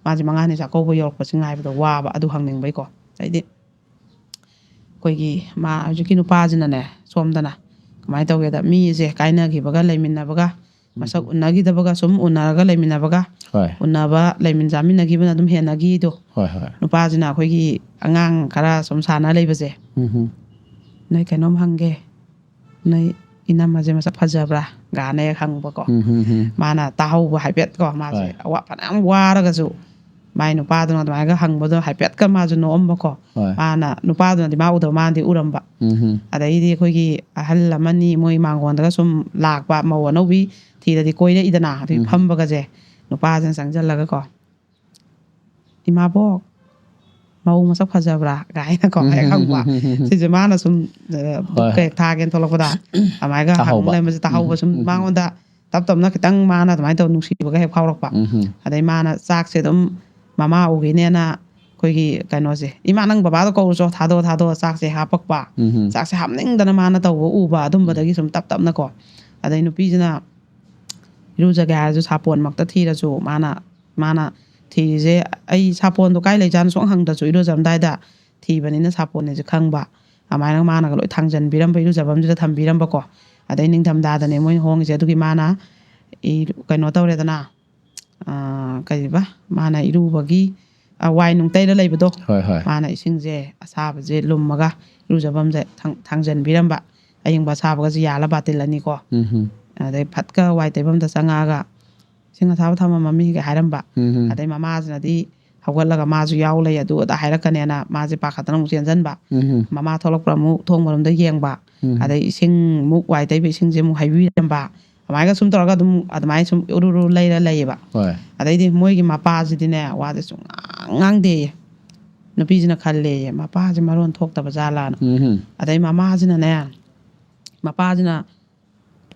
ꯃꯥꯁꯦ ꯃꯉꯥꯅꯤ ꯆꯥꯛꯀꯧꯕ ꯌꯧꯔꯛꯄꯁꯦ ꯉꯥꯏꯕꯗ ꯋꯥꯕ, ꯑꯗꯨ ꯍꯪꯅꯤꯡꯕꯩꯀꯣ꯫ ꯑꯗꯩꯗꯤ ꯑꯩꯈꯣꯏꯒꯤ ꯃꯥ ꯍꯧꯖꯤꯛꯀꯤ ꯅꯨꯄꯥꯁꯤꯅꯅꯦ, ꯁꯣꯝꯗꯅ ꯀꯃꯥꯏꯅ ꯇꯧꯒꯦꯗ, ꯃꯤꯁꯦ ꯀꯥꯏꯅꯈꯤꯕꯒ ꯂꯩꯃꯤꯟꯅꯕꯒ, ꯃꯁꯛ ꯎꯅꯈꯤꯗꯕꯒ ꯁꯨꯝ ꯎꯅꯔꯒ ꯂꯩꯃꯤꯟꯅꯕꯒ, ꯍꯣꯏ ꯎꯅꯕ, ꯂꯩꯃꯤꯟ ꯆꯥꯃꯤꯟꯅꯈꯤꯕꯅ ꯑꯗꯨꯝ ꯍꯦꯟꯅꯈꯤꯗꯣ꯫ ꯍꯣꯏ ꯍꯣꯏ ꯅꯨꯄꯥꯁꯤꯅ ꯑꯩꯈꯣꯏꯒꯤ ꯑꯉꯥꯡ ꯈꯔ ꯁꯨꯝ ꯁꯥꯟꯅ ꯂꯩꯕꯁꯦ, ꯎꯝ "ꯅꯣꯏ ꯀꯩꯅꯣꯝ ꯍꯪꯒꯦ, ꯅꯣꯏ ꯏꯅꯝꯃꯁꯦ ꯃꯁꯛ ꯐꯖꯕ꯭ꯔꯥ?" ꯒꯥꯅ ꯍꯦꯛ ꯍꯪꯕꯀꯣ꯫ ꯎꯝ ꯎꯝ ꯃꯥꯅ ꯇꯥꯍꯧꯕ ꯍꯥꯏꯐꯦꯠ ꯀꯣ, ꯃꯥꯁꯦ ꯍꯣꯏ꯫ ꯑꯋꯥ ꯐꯅꯌꯥꯝ ꯋꯥꯔꯒꯁꯨ ꯃꯥꯏ ꯅꯨꯄꯥꯗꯨꯅ ꯑꯗꯨꯃꯥꯏꯅꯒ ꯍꯪꯕꯗꯣ ꯍꯥꯏꯐꯦꯠꯀ ꯃꯥꯁꯨ ꯅꯣꯛꯑꯝꯕꯀꯣ꯫ ꯍꯣꯏ꯫ ꯃꯥꯅ, ꯅꯨꯄꯥꯗꯨꯅꯗꯤ ꯃꯥ ꯎꯗꯕ, ꯃꯥꯅꯗꯤ ꯎꯔꯝꯕ꯫ ꯎꯝ ꯍꯝ꯫ ꯑꯗꯩꯗꯤ ꯑꯩꯈꯣꯏꯒꯤ ꯑꯍꯜ ꯑꯃꯅꯤ ꯃꯣꯏ ꯃꯥꯡꯒꯣꯟꯗꯒ ꯁꯨꯝ ꯂꯥꯛꯄ, ꯃꯧ ꯑꯅꯧꯕꯤ ꯊꯤꯔꯗꯤ ꯀꯣꯏꯔꯛꯏꯗꯅ, ꯑꯗꯨꯒꯤ ꯎꯝ꯫ ꯐꯝꯕꯒꯁꯦ ꯅꯨꯄꯥꯁꯤꯅ ꯆꯪꯁꯤꯜꯂꯒꯀꯣ, "ꯏꯃꯥꯕꯣꯛ, ꯃꯧ ꯃꯁꯛ ꯐꯖꯕ꯭ꯔꯥ?" ꯀꯥꯏꯅꯀꯣ ꯍꯦꯛ ꯍꯪꯕ꯫ ꯁꯤꯁꯦ ꯃꯥꯅ ꯁꯨꯝ, ꯑ, book ꯍꯣꯏ꯫ ꯀꯩ ꯊꯥꯒꯦꯅ ꯊꯣꯛꯂꯛꯄꯗ ꯑꯗꯨꯃꯥꯏꯅ ꯍꯪ ꯇꯥꯍꯧꯕ꯫ ꯂꯩꯔꯝꯕꯁꯦ ꯇꯥꯍꯧꯕ, ꯁꯨꯝ ꯎꯝ, ꯎꯝ꯫ ꯃꯉꯣꯟꯗ ꯇꯞ ꯇꯞꯅ ꯈꯤꯇꯪ ꯃꯥꯅ ꯑꯗꯨꯃꯥꯏꯅ ꯇꯧ ꯅꯨꯡꯁꯤꯕꯒ ꯍꯦꯛ ꯐꯥꯎꯔꯛꯄ꯫ ꯎꯝ ꯍꯝ꯫ ꯑꯗꯩ ꯃꯥꯅ ꯆꯥꯛꯁꯦ ꯑꯗꯨꯝ ꯃꯃꯥ ꯎꯒꯤꯅꯦꯅ ꯑꯩꯈꯣꯏꯒꯤ ꯀꯩꯅꯣꯁꯦ, "ꯏꯃꯥ, ꯅꯪ ꯕꯕꯥꯗꯣ ꯀꯧꯔꯨꯆꯣ, ꯊꯥꯗꯣꯛꯑꯣ, ꯊꯥꯗꯣꯛꯑꯣ, ꯆꯥꯛꯁꯦ ꯍꯥꯞꯄꯛꯄ"꯫ ꯎꯝ ꯍꯝ꯫ ꯆꯥꯛꯁꯦ ꯍꯥꯞꯅꯤꯡꯗꯅ ꯃꯥꯅ ꯇꯧꯕ ꯎꯕ, ꯑꯗꯨꯝꯕꯗꯒꯤ ꯁꯨꯝ ꯇꯞ ꯇꯞꯅꯀꯣ꯫ ꯑꯗꯩ ꯅꯨꯄꯤꯁꯤꯅ ꯏꯔꯨꯖꯒꯦ ꯍꯥꯏꯔꯁꯨ ꯁꯥꯄꯣꯟꯃꯛꯇ ꯊꯤꯔꯁꯨ ꯃꯥꯅ, ꯃꯥꯅ ꯊꯤꯔꯤꯁꯦ, ꯑꯩ ꯁꯥꯄꯣꯟꯗꯣ ꯀꯥꯏ ꯂꯩꯖꯥꯠꯅꯣ ꯁꯨꯡꯈꯪ ꯈꯪꯗ꯭ꯔꯁꯨ ꯏꯔꯨꯖꯔꯝꯗꯥꯏꯗ ꯊꯤꯕꯅꯤꯅ ꯁꯥꯄꯣꯟꯅꯦꯁꯦ ꯈꯪꯕ꯫ ꯑꯗꯨꯃꯥꯏꯅ ꯃꯥꯅꯒ ꯂꯣꯏ ꯊꯥꯡꯖꯟꯕꯤꯔꯝꯕ, ꯏꯔꯨꯖꯐꯝꯁꯤꯗ ꯊꯝꯕꯤꯔꯝꯕꯀꯣ꯫ ꯑꯗꯩ ꯅꯤꯡꯊꯝꯊꯥꯗꯅꯦ ꯃꯣꯏꯅ ꯍꯣꯡꯉꯤꯁꯦ꯫ ꯑꯗꯨꯒꯤ ꯃꯥꯅ ꯏ-, ꯀꯩꯅꯣ ꯇꯧꯔꯦꯗꯅ, ꯑ, ꯀꯔꯤꯕ? ꯃꯥꯅ ꯏꯔꯨꯕꯒꯤ, ꯑ, ꯋꯥꯏ ꯅꯨꯡ ꯇꯩꯔ ꯂꯩꯕꯗꯣ, ꯍꯣꯏ, ꯍꯣꯏ꯫ ꯃꯥꯅ ꯏꯁꯤꯡꯁꯦ ꯑꯁꯥꯕꯁꯦ ꯂꯨꯝꯃꯒ ꯏꯔꯨꯖꯐꯝꯁꯦ ꯊꯥꯡ-, ꯊꯥꯡꯖꯟꯕꯤꯔꯝꯕ꯫ ꯑꯌꯤꯡꯕ ꯑꯁꯥꯕꯒꯁꯦ ꯌꯥꯜꯂ ꯕꯥꯇꯤꯜ ꯑꯅꯤꯀꯣ꯫ ꯎꯝ ꯍꯝ꯫ ꯑꯗꯩ ꯐꯠꯀ ꯋꯥꯏ ꯇꯩꯐꯝꯗ ꯆꯪꯉꯛꯑꯒ, "ꯏꯁꯤꯡ ꯑꯁꯥꯕ ꯊꯝꯃꯝꯃꯤ" ꯀꯥꯏ ꯍꯥꯏꯔꯝꯕ꯫ ꯎꯝ ꯍꯝ꯫ ꯑꯗꯩ ꯃꯃꯥꯁꯤꯅꯗꯤ ꯍꯧꯒꯠꯂꯒ ꯃꯥꯁꯨ ꯌꯥꯎ ꯂꯩ, ꯑꯗꯨ ꯑꯗꯥ ꯍꯥꯏꯔꯛꯀꯅꯦꯅ ꯃꯥꯁꯦ ꯄꯥꯈꯠꯇꯅ ꯑꯃꯨꯛ ꯆꯦꯟꯁꯤꯟꯕ꯫ ꯎꯝ ꯍꯝ꯫ ꯃꯃꯥ ꯊꯣꯛꯂꯛꯄ꯭ꯔꯥ ꯑꯃꯨꯛ ꯊꯣꯡ ꯃꯔꯣꯝꯗ ꯌꯦꯡꯕ꯫ ꯎꯝ꯫ ꯑꯗꯩ ꯏꯁꯤꯡ ꯑꯃꯨꯛ ꯋꯥꯏ ꯇꯩꯕ ꯏꯁꯤꯡꯁꯦ ꯑꯃꯨꯛ ꯍꯩꯕꯤꯔꯝꯕ꯫ ꯑꯗꯨꯃꯥꯏꯅ ꯁꯨꯝ ꯇꯧꯔꯒ ꯑꯗꯨꯝ ꯑꯗꯨꯃꯥꯏꯅ ꯁꯨꯝ ꯎꯔꯨ ꯎꯔꯨ ꯂꯩꯔ ꯂꯩꯌꯦꯕ꯫ ꯍꯣꯏ꯫ ꯑꯗꯩꯗꯤ ꯃꯣꯏꯒꯤ ꯃꯄꯥꯁꯤꯗꯤꯅꯦ, ꯋꯥꯁꯦ ꯁꯨꯡꯉꯥꯡ ꯉꯥꯡꯗꯦꯌꯦ꯫ ꯅꯨꯄꯤꯁꯤꯅ ꯈꯜꯂꯦꯌꯦ, "ꯃꯄꯥꯁꯦ ꯃꯔꯣꯟ ꯊꯣꯛꯇꯕ ꯖꯥꯠꯂꯥꯅ"꯫ ꯎꯝ ꯍꯝ꯫ ꯑꯗꯩ ꯃꯃꯥꯁꯤꯅ ꯃꯄꯥꯁꯤꯅ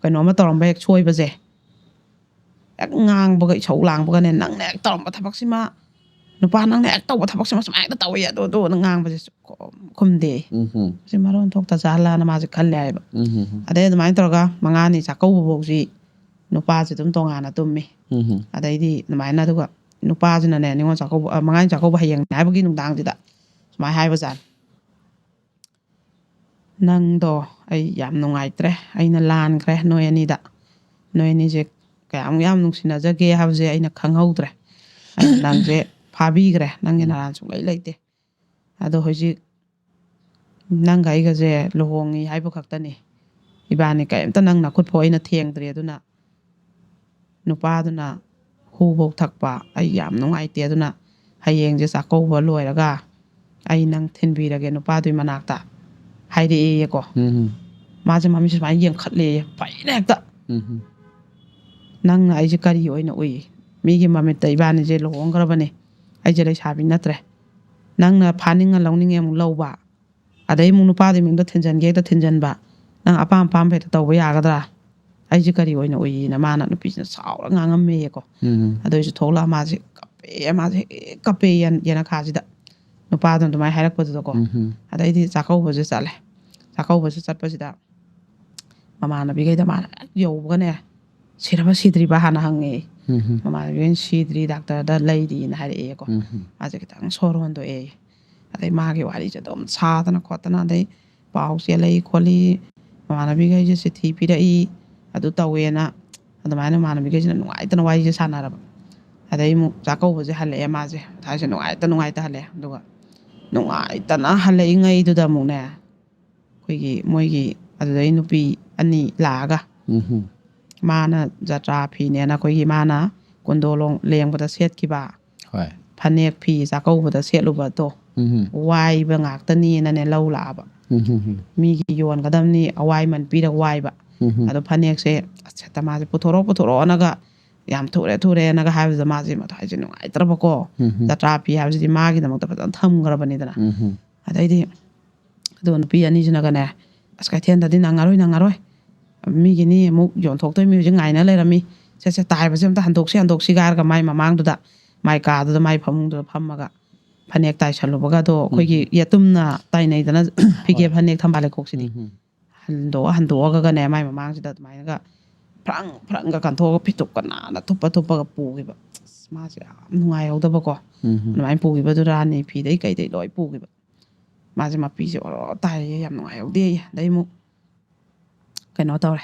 ꯀꯩꯅꯣꯝꯃ ꯇꯧꯔꯝꯕ ꯍꯦꯛ ꯁꯣꯏꯕꯁꯦ, ꯍꯦꯛ ꯉꯥꯡꯕꯒ, ꯏꯁꯧ ꯂꯥꯡꯕꯒꯅꯦ, "ꯅꯪꯅ ꯍꯦꯛ ꯇꯧꯔꯝꯕ ꯊꯕꯛꯁꯤꯃ, ꯅꯨꯄꯥ ꯅꯪꯅ ꯍꯦꯛ ꯇꯧꯕ ꯊꯕꯛꯁꯤꯃ ꯁꯨꯃꯥꯏꯅ ꯇꯧꯋꯤ, ꯑꯗꯨ ꯑꯗꯨꯅ" ꯉꯥꯡꯕꯁꯦ ꯁꯨꯡꯈꯨꯝ ꯈꯨꯝꯗꯦ꯫ ꯎꯝ ꯍꯝ꯫ "ꯁꯤ ꯃꯔꯣꯟ ꯊꯣꯛꯇ ꯖꯥꯠꯂꯥꯅ" ꯃꯥꯁꯦ ꯈꯜꯂꯦ ꯍꯥꯏꯕ꯫ ꯎꯝ ꯍꯝ꯫ ꯑꯗꯩ ꯑꯗꯨꯃꯥꯏꯅ ꯇꯧꯔꯒ ꯃꯉꯥꯅꯤ ꯆꯥꯛꯀꯧꯕ ꯐꯥꯎꯁꯤ ꯅꯨꯄꯥꯁꯦ ꯑꯗꯨꯝ ꯇꯣꯉꯥꯟꯅ ꯇꯨꯝꯃꯤ꯫ ꯎꯝ ꯍꯝ꯫ ꯑꯗꯩꯗꯤ ꯑꯗꯨꯃꯥꯏꯅ, ꯑꯗꯨꯒ ꯅꯨꯄꯥꯁꯤꯅꯅꯦ, ꯅꯤꯉꯣꯜ ꯆꯥꯛꯀꯧꯕ, ꯑ, ꯃꯉꯥꯅꯤ ꯆꯥꯛꯀꯧꯕ ꯍꯌꯦꯡꯅꯦ ꯍꯥꯏꯕꯒꯤ ꯅꯨꯡꯗꯥꯡꯁꯤꯗ ꯁꯨꯃꯥꯏꯅ ꯍꯥꯏꯕꯖꯥꯠꯅꯤ, "ꯅꯪꯗꯣ ꯑꯩ ꯌꯥꯝ ꯅꯨꯡꯉꯥꯏꯇ꯭ꯔꯦ, ꯑꯩꯅ ꯂꯥꯟꯈ꯭ꯔꯦ ꯅꯣꯏ ꯑꯅꯤꯗ, ꯅꯣꯏ ꯑꯅꯤꯁꯦ ꯀꯌꯥꯝ ꯌꯥꯝ ꯅꯨꯡꯁꯤꯅꯖꯒꯦ ꯍꯥꯏꯕꯁꯦ ꯑꯩꯅ ꯈꯪꯍꯧꯗ꯭ꯔꯦ, ꯑꯩꯅ ꯅꯪꯁꯦ ꯐꯥꯕꯤꯈ꯭ꯔꯦ, ꯅꯪꯒꯤ ꯅꯔꯥꯟ ꯁꯨꯡꯂꯩ ꯂꯩꯇꯦ, ꯑꯗꯣ ꯍꯧꯖꯤꯛ ꯅꯪꯒ ꯑꯩꯒꯁꯦ ꯂꯨꯍꯣꯡꯉꯤ ꯍꯥꯏꯕ ꯈꯛꯇꯅꯤ, ꯏꯕꯥꯅꯤ ꯀꯔꯤꯝꯇ ꯅꯪ ꯅꯈꯨꯠꯐꯥꯎ ꯑꯩꯅ ꯊꯦꯡꯗ꯭ꯔꯤ, ꯑꯗꯨꯅ ꯅꯨꯄꯥꯗꯨꯅ ꯍꯨꯐꯧ ꯊꯛꯄ, ꯑꯩ ꯌꯥꯝ ꯅꯨꯡꯉꯥꯏꯇꯦ, ꯑꯗꯨꯅ "ꯍꯌꯦꯡꯁꯦ ꯆꯥꯛꯀꯧꯕ ꯂꯣꯏꯔꯒ ꯑꯩ ꯅꯪ ꯊꯤꯟꯕꯤꯔꯒꯦ ꯅꯨꯄꯥꯗꯨꯒꯤ ꯃꯅꯥꯛꯇ" ꯍꯥꯏꯔꯛꯑꯦꯌꯦꯀꯣ꯫ ꯎꯝ. ꯃꯥꯁꯦ ꯃꯃꯤꯠꯁꯦ ꯁꯨꯃꯥꯏꯅ ꯌꯦꯡꯈꯠꯂꯦꯌꯦ, ꯐꯩꯅ ꯍꯦꯛꯇ꯫ ꯎꯝ. "ꯅꯪꯅ ꯑꯩꯁꯦ ꯀꯔꯤ ꯑꯣꯏꯅ ꯎꯏ? ꯃꯤꯒꯤ ꯃꯃꯤꯠꯇ ꯏꯕꯥꯅꯤꯁꯦ ꯂꯨꯍꯣꯡꯈ꯭ꯔꯕꯅꯦ, ꯑꯩꯁꯦ ꯂꯩꯁꯥꯕꯤ ꯅꯠꯇ꯭ꯔꯦ꯫ ꯅꯪꯅ ꯐꯥꯅꯤꯡꯉ ꯂꯧꯅꯤꯡꯉꯦ ꯑꯃꯨꯛ ꯂꯧꯕ, ꯑꯗꯩ ꯑꯃꯨꯛ ꯅꯨꯄꯥꯗꯨꯒꯤ ꯃꯤꯡꯗ ꯊꯤꯟꯖꯟꯒꯦ ꯍꯦꯛꯇ ꯊꯤꯟꯖꯟꯕ, ꯅꯪ ꯑꯄꯥꯝ ꯑꯄꯥꯝꯕ ꯍꯦꯛꯇ ꯇꯧꯕ ꯌꯥꯒꯗ꯭ꯔꯥ? ꯑꯩꯁꯦ ꯀꯔꯤ ꯑꯣꯏꯅ ꯎꯏꯅ?" ꯃꯥꯅ ꯅꯨꯄꯤꯁꯤꯅ ꯁꯥꯎꯔ ꯉꯥꯡꯉꯝꯃꯦꯌꯦꯀꯣ꯫ ꯎꯝ. ꯑꯗꯨꯏꯁꯨ ꯊꯣꯛꯂꯛꯑ ꯃꯥꯁꯦ ꯀꯞꯄꯦ, ꯃꯥꯁꯦ ꯍꯦꯛ ꯀꯞꯄꯦ ꯌꯦꯟ-, ꯌꯦꯅꯈꯥꯁꯤꯗ, ꯅꯨꯄꯥꯗꯨꯅ ꯑꯗꯨꯃꯥꯏꯅ ꯍꯥꯏꯔꯛꯄꯗꯨꯗꯀꯣ꯫ ꯎꯝ. ꯑꯗꯩꯗꯤ ꯆꯥꯛꯀꯧꯕꯁꯦ ꯆꯠꯂꯦ꯫ ꯆꯥꯛꯀꯧꯕꯁꯦ ꯆꯠꯄꯁꯤꯗ ꯃꯃꯥꯟꯅꯕꯤꯈꯩꯗ ꯃꯥꯅ ꯍꯦꯛ ꯌꯧꯕꯒꯅꯦ, "ꯁꯤꯔꯕ ꯁꯤꯗ꯭ꯔꯤꯕ?" ꯍꯥꯟꯅ ꯍꯪꯉꯦ꯫ ꯎꯝ. ꯃꯃꯥꯟꯅꯕꯤꯈꯩꯅ "ꯁꯤꯗ꯭ꯔꯤ, ꯗꯥꯛꯇꯔꯗ ꯂꯩꯔꯤꯅ" ꯍꯥꯏꯔꯛꯑꯦꯀꯣ꯫ ꯎꯝ. ꯃꯥꯁꯦ ꯈꯤꯇꯪ ꯁꯣꯔ ꯍꯣꯟꯗꯣꯛꯑꯦ꯫ ꯑꯗꯩ ꯃꯥꯒꯤ ꯋꯥꯔꯤꯁꯦ ꯑꯗꯨꯝ ꯁꯥꯗꯅ ꯈꯣꯠꯇꯅ, ꯑꯗꯩ ꯄꯥꯎ ꯆꯦꯜꯂꯛꯏ ꯈꯣꯠꯂꯤ, ꯃꯃꯥꯟꯅꯕꯤꯈꯩꯁꯦ ꯆꯤꯊꯤ ꯄꯤꯔꯛꯏ, ꯑꯗꯨ ꯇꯧꯋꯦꯅ꯫ ꯑꯗꯨꯃꯥꯏꯅ ꯃꯃꯥꯟꯅꯕꯤꯈꯩꯁꯤꯅ ꯅꯨꯡꯉꯥꯏꯇꯅ ꯋꯥꯔꯤꯁꯦ ꯁꯥꯟꯅꯔꯕ꯫ ꯑꯗꯩ ꯑꯃꯨꯛ ꯆꯥꯛꯀꯧꯕꯁꯦ ꯍꯜꯂꯛꯑꯦ ꯃꯥꯁꯦ꯫ ꯃꯊꯥꯁꯦ ꯅꯨꯡꯉꯥꯏꯇ ꯅꯨꯡꯉꯥꯏꯇ ꯍꯜꯂꯛꯑꯦ꯫ ꯑꯗꯨꯒ ꯅꯨꯡꯉꯥꯏꯇꯅ ꯍꯜꯂꯛꯏꯉꯩꯗꯨꯗ ꯑꯃꯨꯛꯅꯦ, ꯑꯩꯈꯣꯏꯒꯤ ꯃꯣꯏꯒꯤ ꯑꯗꯨꯗꯩ ꯅꯨꯄꯤ ꯑꯅꯤ ꯂꯥꯛꯑꯒ, ꯎꯝ. ꯃꯥꯅ ꯖꯇ꯭ꯔꯥ ꯐꯤꯅꯦꯅ ꯑꯩꯈꯣꯏꯒꯤ ꯃꯥꯅ ꯀꯨꯟꯗꯣ ꯂꯣꯡ-, ꯂꯦꯡꯕꯗ ꯁꯦꯠꯈꯤꯕ ꯍꯣꯏ. ꯐꯅꯦꯛ ꯐꯤ ꯆꯥꯛꯀꯧꯕꯗ ꯁꯦꯠꯂꯨꯕꯗꯣ ꯎꯝ. ꯋꯥꯏꯕ ꯉꯥꯛꯇꯅꯦꯅꯅꯦ ꯂꯧ ꯂꯥꯛꯑꯕ꯫ ꯎꯝ. ꯃꯤꯒꯤ ꯌꯣꯟꯒꯗꯕꯅꯤ, ꯑꯋꯥꯏꯃꯟ ꯄꯤꯔꯒ ꯋꯥꯏꯕ꯫ ꯎꯝ. ꯑꯗꯣ ꯐꯅꯦꯛꯁꯦ, "ꯑꯁ, ꯍꯦꯛꯇ ꯃꯥꯁꯦ ꯄꯨꯊꯣꯔꯛꯑꯣ, ꯄꯨꯊꯣꯔꯛꯑꯣꯅꯒ, ꯌꯥꯝ ꯊꯨꯔꯦ, ꯊꯨꯔꯦꯅꯒ" ꯍꯥꯏꯕꯗ ꯃꯥꯁꯦ ꯃꯊꯥꯏꯁꯦ ꯅꯨꯡꯉꯥꯏꯇ꯭ꯔꯕꯀꯣ꯫ ꯎꯝ. ꯖꯇ꯭ꯔꯥ ꯐꯤ ꯍꯥꯏꯕꯁꯤꯗꯤ ꯃꯥꯒꯤꯗꯃꯛꯇ ꯐꯖꯅ ꯊꯝꯈ꯭ꯔꯕꯅꯤꯗꯅ꯫ ꯎꯝ. ꯑꯗꯩꯗꯤ ꯑꯗꯣ ꯅꯨꯄꯤ ꯑꯅꯤꯁꯤꯅꯒꯅꯦ, "ꯑꯁ, ꯀꯩꯊꯦꯜꯗꯗꯤ ꯅꯪꯉꯔꯣꯏ, ꯅꯪꯉꯔꯣꯏ, ꯃꯤꯒꯤꯅꯤ, ꯑꯃꯨꯛ ꯌꯣꯟꯊꯣꯛꯇꯣꯏ, ꯃꯤ ꯍꯧꯖꯤꯛ ꯉꯥꯏꯅ ꯂꯩꯔꯝꯃꯤ, ꯁꯦ, ꯁꯦ, ꯇꯥꯏꯕꯁꯦ ꯑꯝꯇ ꯍꯟꯗꯣꯛꯁꯤ, ꯍꯟꯗꯣꯛꯁꯤꯒ" ꯍꯥꯏꯔꯒ ꯃꯥꯏ ꯃꯃꯥꯡꯗꯨꯗ, ꯃꯥꯏ ꯀꯥꯗꯨꯗ, ꯃꯥꯏ ꯐꯃꯨꯡꯗꯨꯗ ꯐꯝꯃꯒ ꯐꯅꯦꯛ ꯇꯥꯏꯁꯜꯂꯨꯕꯒꯗꯣ, ꯑꯩꯈꯣꯏꯒꯤ ꯌꯦꯇꯨꯝꯅ ꯇꯥꯏꯅꯩꯗꯅ, ꯐꯤꯒꯦ ꯍꯣꯏ. ꯐꯅꯦꯛ ꯊꯝꯕꯥꯜ ꯂꯩꯈꯣꯛꯁꯤꯗꯤ꯫ ꯎꯝ. ꯍꯟꯗꯣꯛꯑ ꯍꯟꯗꯣꯛꯑꯒꯅꯦ, ꯃꯥꯏ ꯃꯃꯥꯡꯁꯤꯗ ꯑꯗꯨꯃꯥꯏꯅꯒ ꯐ꯭ꯔꯪ ꯐ꯭ꯔꯪꯒ ꯀꯟꯊꯣꯛꯑꯒ ꯐꯤꯇꯨꯞꯀ ꯅꯥꯟꯅ ꯊꯨꯞꯄ ꯊꯨꯞꯄꯒ ꯄꯨꯈꯤꯕ꯫ ꯑꯁ, ꯃꯥꯁꯦ ꯌꯥꯝ ꯅꯨꯡꯉꯥꯏꯍꯧꯗꯕꯀꯣ꯫ ꯎꯝ. ꯑꯗꯨꯃꯥꯏꯅ ꯄꯨꯈꯤꯕꯗꯨ ꯔꯥꯅꯤ ꯐꯤꯗꯩ ꯀꯩꯗꯩ ꯂꯣꯏ ꯄꯨꯈꯤꯕ꯫ ꯃꯥꯁꯦ ꯃꯄꯤꯁꯦ ꯑꯣꯔꯣ ꯇꯥꯏꯌꯦ, ꯌꯥꯝ ꯅꯨꯡꯉꯥꯏꯍꯧꯗꯦꯌꯦ꯫ ꯑꯗꯩ ꯑꯃꯨꯛ ꯀꯩꯅꯣ ꯇꯧꯔꯦ꯫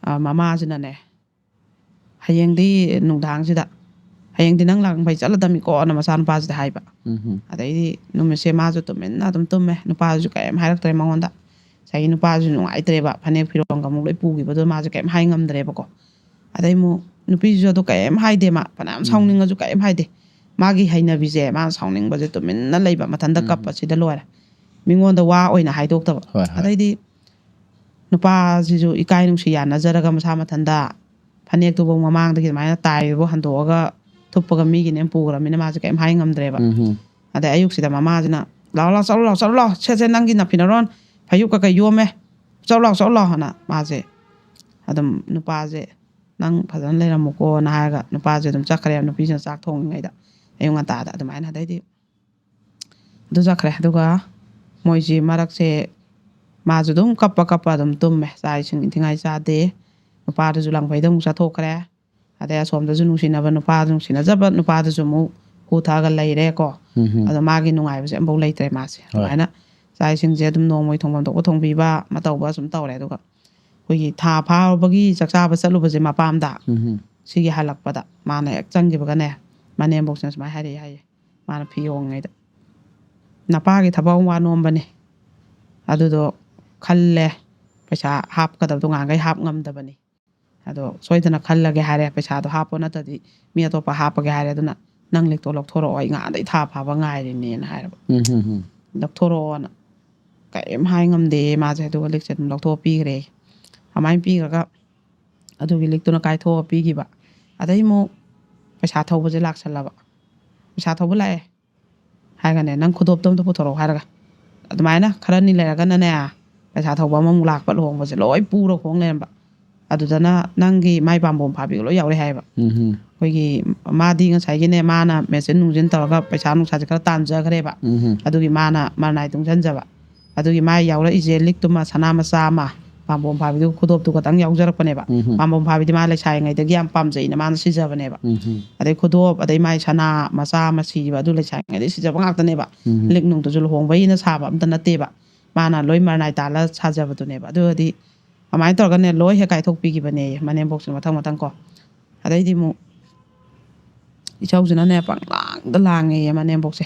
ꯑ, ꯃꯃꯥꯁꯤꯅꯅꯦ, "ꯍꯌꯦꯡꯗꯤ ꯅꯨꯡꯗꯥꯡꯁꯤꯗ, ꯍꯌꯦꯡꯗꯤ ꯅꯪ ꯂꯥꯡꯕꯩ ꯆꯠꯂꯗꯝꯃꯤꯀꯣꯅ" ꯃꯆꯥꯅꯨꯄꯥꯁꯤꯗ ꯍꯥꯏꯕ꯫ ꯎꯝ. ꯑꯗꯩꯗꯤ ꯅꯨꯃꯤꯠꯁꯦ ꯃꯥꯁꯨ ꯇꯨꯃꯤꯟꯅ ꯑꯗꯨꯝ ꯇꯨꯝꯃꯦ, ꯅꯨꯄꯥꯁꯨ ꯀꯔꯤꯝ ꯍꯥꯏꯔꯛꯇ꯭ꯔꯦ ꯃꯉꯣꯟꯗ꯫ ꯉꯁꯥꯏꯒꯤ ꯅꯨꯄꯥꯁꯨ ꯅꯨꯡꯉꯥꯏꯇ꯭ꯔꯦꯕ, ꯐꯅꯦꯛ ꯐꯤꯔꯣꯜꯒ ꯑꯃꯨꯛ ꯂꯣꯏ ꯄꯨꯈꯤꯕꯗꯣ ꯃꯥꯁꯨ ꯀꯔꯤꯝ ꯍꯥꯏ ꯉꯝꯗ꯭ꯔꯦꯕꯀꯣ꯫ ꯑꯗꯩ ꯑꯃꯨꯛ ꯅꯨꯄꯤꯁꯤꯁꯨ ꯑꯗꯨ ꯀꯔꯤꯝ ꯍꯥꯏꯗꯦ, ꯃꯥ ꯐꯅꯌꯥꯝ ꯎꯝ. ꯁꯥꯎꯅꯤꯡꯉꯁꯨ ꯀꯔꯤꯝ ꯍꯥꯏꯗꯦ꯫ ꯃꯥꯒꯤ ꯍꯩꯅꯕꯤꯁꯦ, ꯃꯥꯅ ꯁꯥꯎꯅꯤꯡꯕꯁꯦ ꯇꯨꯃꯤꯟꯅ ꯂꯩꯕ, ꯃꯊꯟꯇ ꯎꯝ꯫ ꯀꯞꯄ, ꯁꯤꯗ ꯂꯣꯏꯔꯦ꯫ ꯃꯤꯉꯣꯟꯗ ꯋꯥ ꯑꯣꯏꯅ ꯍꯥꯏꯗꯣꯛꯇꯕ꯫ ꯍꯣꯏ, ꯍꯣꯏ꯫ ꯑꯗꯩꯗꯤ ꯅꯨꯄꯥꯁꯤꯁꯨ ꯏꯀꯥꯏ ꯅꯨꯡꯁꯤ ꯌꯥꯅꯖꯔꯒ ꯃꯁꯥ ꯃꯊꯟꯇ ꯐꯅꯦꯛꯇꯨꯐꯧ ꯃꯃꯥꯡꯗꯒꯤ ꯑꯗꯨꯃꯥꯏꯅ ꯇꯥꯏꯕꯐꯧ ꯍꯟꯗꯣꯛꯑꯒ ꯊꯨꯞꯄꯒ ꯃꯤꯒꯤꯅꯦ ꯄꯨꯈ꯭ꯔꯃꯤꯅ ꯃꯥꯁꯦ ꯀꯔꯤꯝ ꯍꯥꯏ ꯉꯝꯗ꯭ꯔꯦꯕ꯫ ꯎꯝ꯫ ꯑꯗꯩ ꯑꯌꯨꯛꯁꯤꯗ ꯃꯃꯥꯁꯤꯅ, "ꯂꯥꯛꯑꯣ, ꯂꯥꯛꯑꯣ, ꯆꯠꯂꯨ ꯂꯥꯛꯑꯣ, ꯆꯠꯂꯨ ꯂꯥꯛꯑꯣ, ꯁꯦ, ꯁꯦ, ꯅꯪꯒꯤ ꯅꯐꯤꯅꯔꯣꯟ ꯐꯩꯖꯨꯞ ꯀꯩꯀꯩ ꯌꯣꯝꯃꯦ, ꯆꯠꯂꯨ ꯂꯥꯛꯑꯣ, ꯆꯠꯂꯨ ꯂꯥꯛꯑꯣ" ꯍꯥꯏꯅ ꯃꯥꯁꯦ ꯑꯗꯨꯝ ꯅꯨꯄꯥꯁꯦ, "ꯅꯪ ꯐꯖꯅ ꯂꯩꯔꯝꯃꯨꯀꯣꯅ" ꯍꯥꯏꯔꯒ ꯅꯨꯄꯥꯁꯦ ꯑꯗꯨꯝ ꯆꯠꯈ꯭ꯔꯦ꯫ ꯅꯨꯄꯤꯁꯤꯅ ꯆꯥꯛ ꯊꯣꯡꯉꯤꯉꯩꯗ ꯑꯌꯨꯛ ꯉꯟꯇꯥꯗ ꯑꯗꯨꯃꯥꯏꯅ꯫ ꯑꯗꯩꯗꯤ ꯑꯗꯨ ꯆꯠꯈ꯭ꯔꯦ꯫ ꯑꯗꯨꯒ ꯃꯣꯏꯁꯤ ꯃꯔꯛꯁꯦ ꯃꯥꯁꯨ ꯑꯗꯨꯝ ꯀꯞꯄ ꯀꯞꯄ ꯑꯗꯨꯝ ꯇꯨꯝꯃꯦ꯫ ꯆꯥꯛ ꯏꯁꯤꯡ ꯏꯟꯊꯤꯉꯥꯏ ꯆꯥꯗꯦ꯫ ꯅꯨꯄꯥꯗꯨꯁꯨ ꯂꯥꯡꯐꯩꯗ ꯑꯃꯨꯛ ꯆꯠꯊꯣꯛꯈ꯭ꯔꯦ꯫ ꯑꯗꯩ ꯑꯁꯣꯝꯗꯁꯨ ꯅꯨꯡꯁꯤꯅꯕ ꯅꯨꯄꯥꯗꯨ, ꯅꯨꯡꯁꯤꯅꯖꯕ ꯅꯨꯄꯥꯗꯨꯁꯨ ꯑꯃꯨꯛ ꯍꯨ ꯊꯛꯑꯒ ꯂꯩꯔꯦꯀꯣ꯫ ꯎꯝ꯫ ꯑꯗꯣ ꯃꯥꯒꯤ ꯅꯨꯡꯉꯥꯏꯕꯁꯦ ꯑꯃꯐꯥꯎ ꯂꯩꯇ꯭ꯔꯦ ꯃꯥꯁꯦ꯫ ꯍꯣꯏ꯫ ꯑꯗꯨꯃꯥꯏꯅ ꯆꯥꯛ ꯏꯁꯤꯡꯁꯦ ꯑꯗꯨꯝ ꯅꯣꯡꯃꯒꯤ ꯊꯣꯡꯐꯝ ꯊꯣꯛꯄ ꯊꯣꯡꯕꯤꯕ ꯑꯃ ꯇꯧꯕ ꯁꯨꯝ ꯇꯧꯔꯦ꯫ ꯑꯗꯨꯒ ꯑꯩꯈꯣꯏꯒꯤ ꯊꯥ ꯐꯥꯔꯨꯕꯒꯤ ꯆꯥꯛ ꯆꯥꯕ ꯆꯠꯂꯨꯕꯁꯦ ꯃꯄꯥꯝꯗ, ꯎꯝ꯫ ꯁꯤꯒꯤ ꯍꯜꯂꯛꯄꯗ ꯃꯥꯅ ꯍꯦꯛ ꯆꯪꯈꯤꯕꯒꯅꯦ, ꯃꯅꯦꯝꯕꯣꯛꯁꯤꯅ ꯁꯨꯃꯥꯏꯅ ꯍꯥꯏꯔꯛꯑꯦ ꯍꯥꯏꯌꯦ, ꯃꯥꯅ ꯐꯤ ꯍꯣꯡꯉꯤꯉꯩꯗ, "ꯅꯄꯥꯒꯤ ꯊꯕꯛ ꯑꯃ ꯋꯥ ꯅꯣꯝꯕꯅꯤ, ꯑꯗꯨꯗꯣ ꯈꯜꯂꯦ, ꯄꯩꯁꯥ ꯍꯥꯞꯀꯗꯕꯗꯣ ꯉꯍꯥꯟꯈꯩ ꯍꯥꯞ ꯉꯝꯗꯕꯅꯤ, ꯑꯗꯣ ꯁꯣꯏꯗꯅ ꯈꯜꯂꯒꯦ ꯍꯥꯏꯔꯦ, ꯄꯩꯁꯥꯗꯣ ꯍꯥꯞꯄꯣ, ꯅꯠꯇ꯭ꯔꯗꯤ ꯃꯤ ꯑꯇꯣꯞꯄ ꯍꯥꯞꯄꯒꯦ ꯍꯥꯏꯔꯦ, ꯑꯗꯨꯅ ꯅꯪ ꯂꯤꯛꯇꯣ ꯂꯧꯊꯣꯔꯛꯑꯣ, ꯑꯩ ꯉꯍꯥꯟꯗꯩ ꯊꯥ ꯐꯥꯕ ꯉꯥꯏꯔꯤꯅꯦꯅ" ꯍꯥꯏꯔꯕ꯫ ꯎꯝ, ꯎꯝ, ꯎꯝ꯫ "ꯂꯧꯊꯣꯔꯛꯑꯣꯅ ꯀꯔꯤꯝ ꯍꯥꯏ ꯉꯝꯗꯦ ꯃꯥꯁꯦ"꯫ ꯑꯗꯨꯒ ꯂꯤꯛꯁꯦ ꯑꯗꯨꯝ ꯂꯧꯊꯣꯛꯑ ꯄꯤꯈ꯭ꯔꯦ꯫ ꯑꯗꯨꯃꯥꯏꯅ ꯄꯤꯈ꯭ꯔꯒ ꯑꯗꯨꯒꯤ ꯂꯤꯛꯇꯨꯅ ꯀꯥꯏꯊꯣꯛꯑ ꯄꯤꯈꯤꯕ꯫ ꯑꯗꯩ ꯑꯃꯨꯛ ꯄꯩꯁꯥ ꯊꯧꯕꯁꯦ ꯂꯥꯛꯁꯜꯂꯕ꯫ "ꯄꯩꯁꯥ ꯊꯧꯕ ꯂꯥꯛꯑꯦ" ꯍꯥꯏꯔꯒꯅꯦ, "ꯅꯪ ꯈꯨꯗꯣꯞꯇꯣ ꯑꯝꯇ ꯄꯨꯊꯣꯔꯛꯑꯣ" ꯍꯥꯏꯔꯒ, ꯑꯗꯨꯃꯥꯏꯅ ꯈꯔꯅꯤ ꯂꯩꯔꯒꯅꯅꯦ, ꯄꯩꯁꯥ ꯊꯧꯕ ꯑꯃꯃꯨꯛ ꯂꯥꯛꯄ, ꯂꯨꯍꯣꯡꯕꯁꯦ ꯂꯣꯏ ꯄꯨꯔ ꯍꯣꯡ ꯂꯩꯔꯝꯕ꯫ ꯑꯗꯨꯗꯅ ꯅꯪꯒꯤ ꯃꯥꯏ ꯄꯥꯝꯕꯣꯝ ꯐꯥꯕꯤꯒ ꯂꯣꯏ ꯌꯥꯎꯔꯦ ꯍꯥꯏꯌꯦꯕ꯫ ꯎꯝ꯫ ꯑꯩꯈꯣꯏꯒꯤ ꯃꯥꯗꯤ ꯉꯁꯥꯏꯒꯤꯅꯦ, ꯃꯥꯅ ꯃꯦꯆꯤꯟ ꯅꯨꯡꯖꯤꯟ ꯇꯧꯔꯒ ꯄꯩꯁꯥ ꯅꯨꯡꯁꯥꯁꯦ ꯈꯔ ꯇꯥꯟꯖꯈ꯭ꯔꯦꯕ꯫ ꯎꯝ꯫ ꯑꯗꯨꯒꯤ ꯃꯥꯅ ꯃꯔꯅꯥꯏ ꯇꯨꯡꯁꯤꯟꯖꯕ꯫ ꯑꯗꯨꯒꯤ ꯃꯥꯏ ꯌꯥꯎꯔꯛꯏꯁꯦ ꯂꯤꯛꯇꯨꯃ, ꯁꯅꯥ ꯃꯆꯥ ꯑꯃ, ꯄꯥꯝꯕꯣꯝ ꯐꯥꯕꯤꯗꯨ ꯈꯨꯗꯣꯞꯇꯨ ꯈꯛꯇꯪ ꯌꯥꯎꯖꯔꯛꯄꯅꯦꯕ꯫ ꯎꯝ꯫ ꯄꯥꯝꯕꯣꯝ ꯐꯥꯕꯤꯗꯤ ꯃꯥ ꯂꯩꯁꯥꯔꯤꯉꯩꯗꯒꯤ ꯌꯥꯝ ꯄꯥꯝꯖꯩꯅ ꯃꯥꯅ ꯁꯤꯖꯕꯅꯦꯕ꯫ ꯎꯝ꯫ ꯑꯗꯩ ꯈꯨꯗꯣꯞ, ꯑꯗꯩ ꯃꯥꯏ ꯁꯅꯥ ꯃꯆꯥ ꯑꯃ ꯁꯤꯕ, ꯑꯗꯨ ꯂꯩꯁꯥꯔꯤꯉꯩꯗꯒꯤ ꯁꯤꯖꯕ ꯉꯥꯛꯇꯅꯦꯕ꯫ ꯎꯝ꯫ ꯂꯤꯛ ꯅꯨꯡꯗꯨꯁꯨ ꯂꯨꯍꯣꯡꯕꯒꯤꯅ ꯁꯥꯕ ꯑꯝꯇ ꯅꯠꯇꯦꯕ꯫ ꯃꯥꯅ ꯂꯣꯏ ꯃꯔꯅꯥꯏ ꯇꯥꯜꯂ ꯁꯥꯖꯕꯗꯨꯅꯦꯕ꯫ ꯑꯗꯨꯒꯗꯤ ꯑꯗꯨꯃꯥꯏꯅ ꯇꯧꯔꯒꯅꯦ, ꯂꯣꯏ ꯍꯦꯛ ꯀꯥꯏꯊꯣꯛꯄꯤꯈꯤꯕꯅꯦ ꯃꯅꯦꯝꯕꯣꯛꯁꯤꯅ ꯃꯊꯪ ꯃꯊꯪ ꯀꯣ꯫ ꯑꯗꯩꯗꯤ ꯑꯃꯨꯛ ꯏꯁꯧꯁꯤꯅꯅꯦ, ꯄꯪꯂꯥꯡꯗ ꯂꯥꯡꯉꯦꯌꯦ ꯃꯅꯦꯝꯕꯣꯛꯁꯦ꯫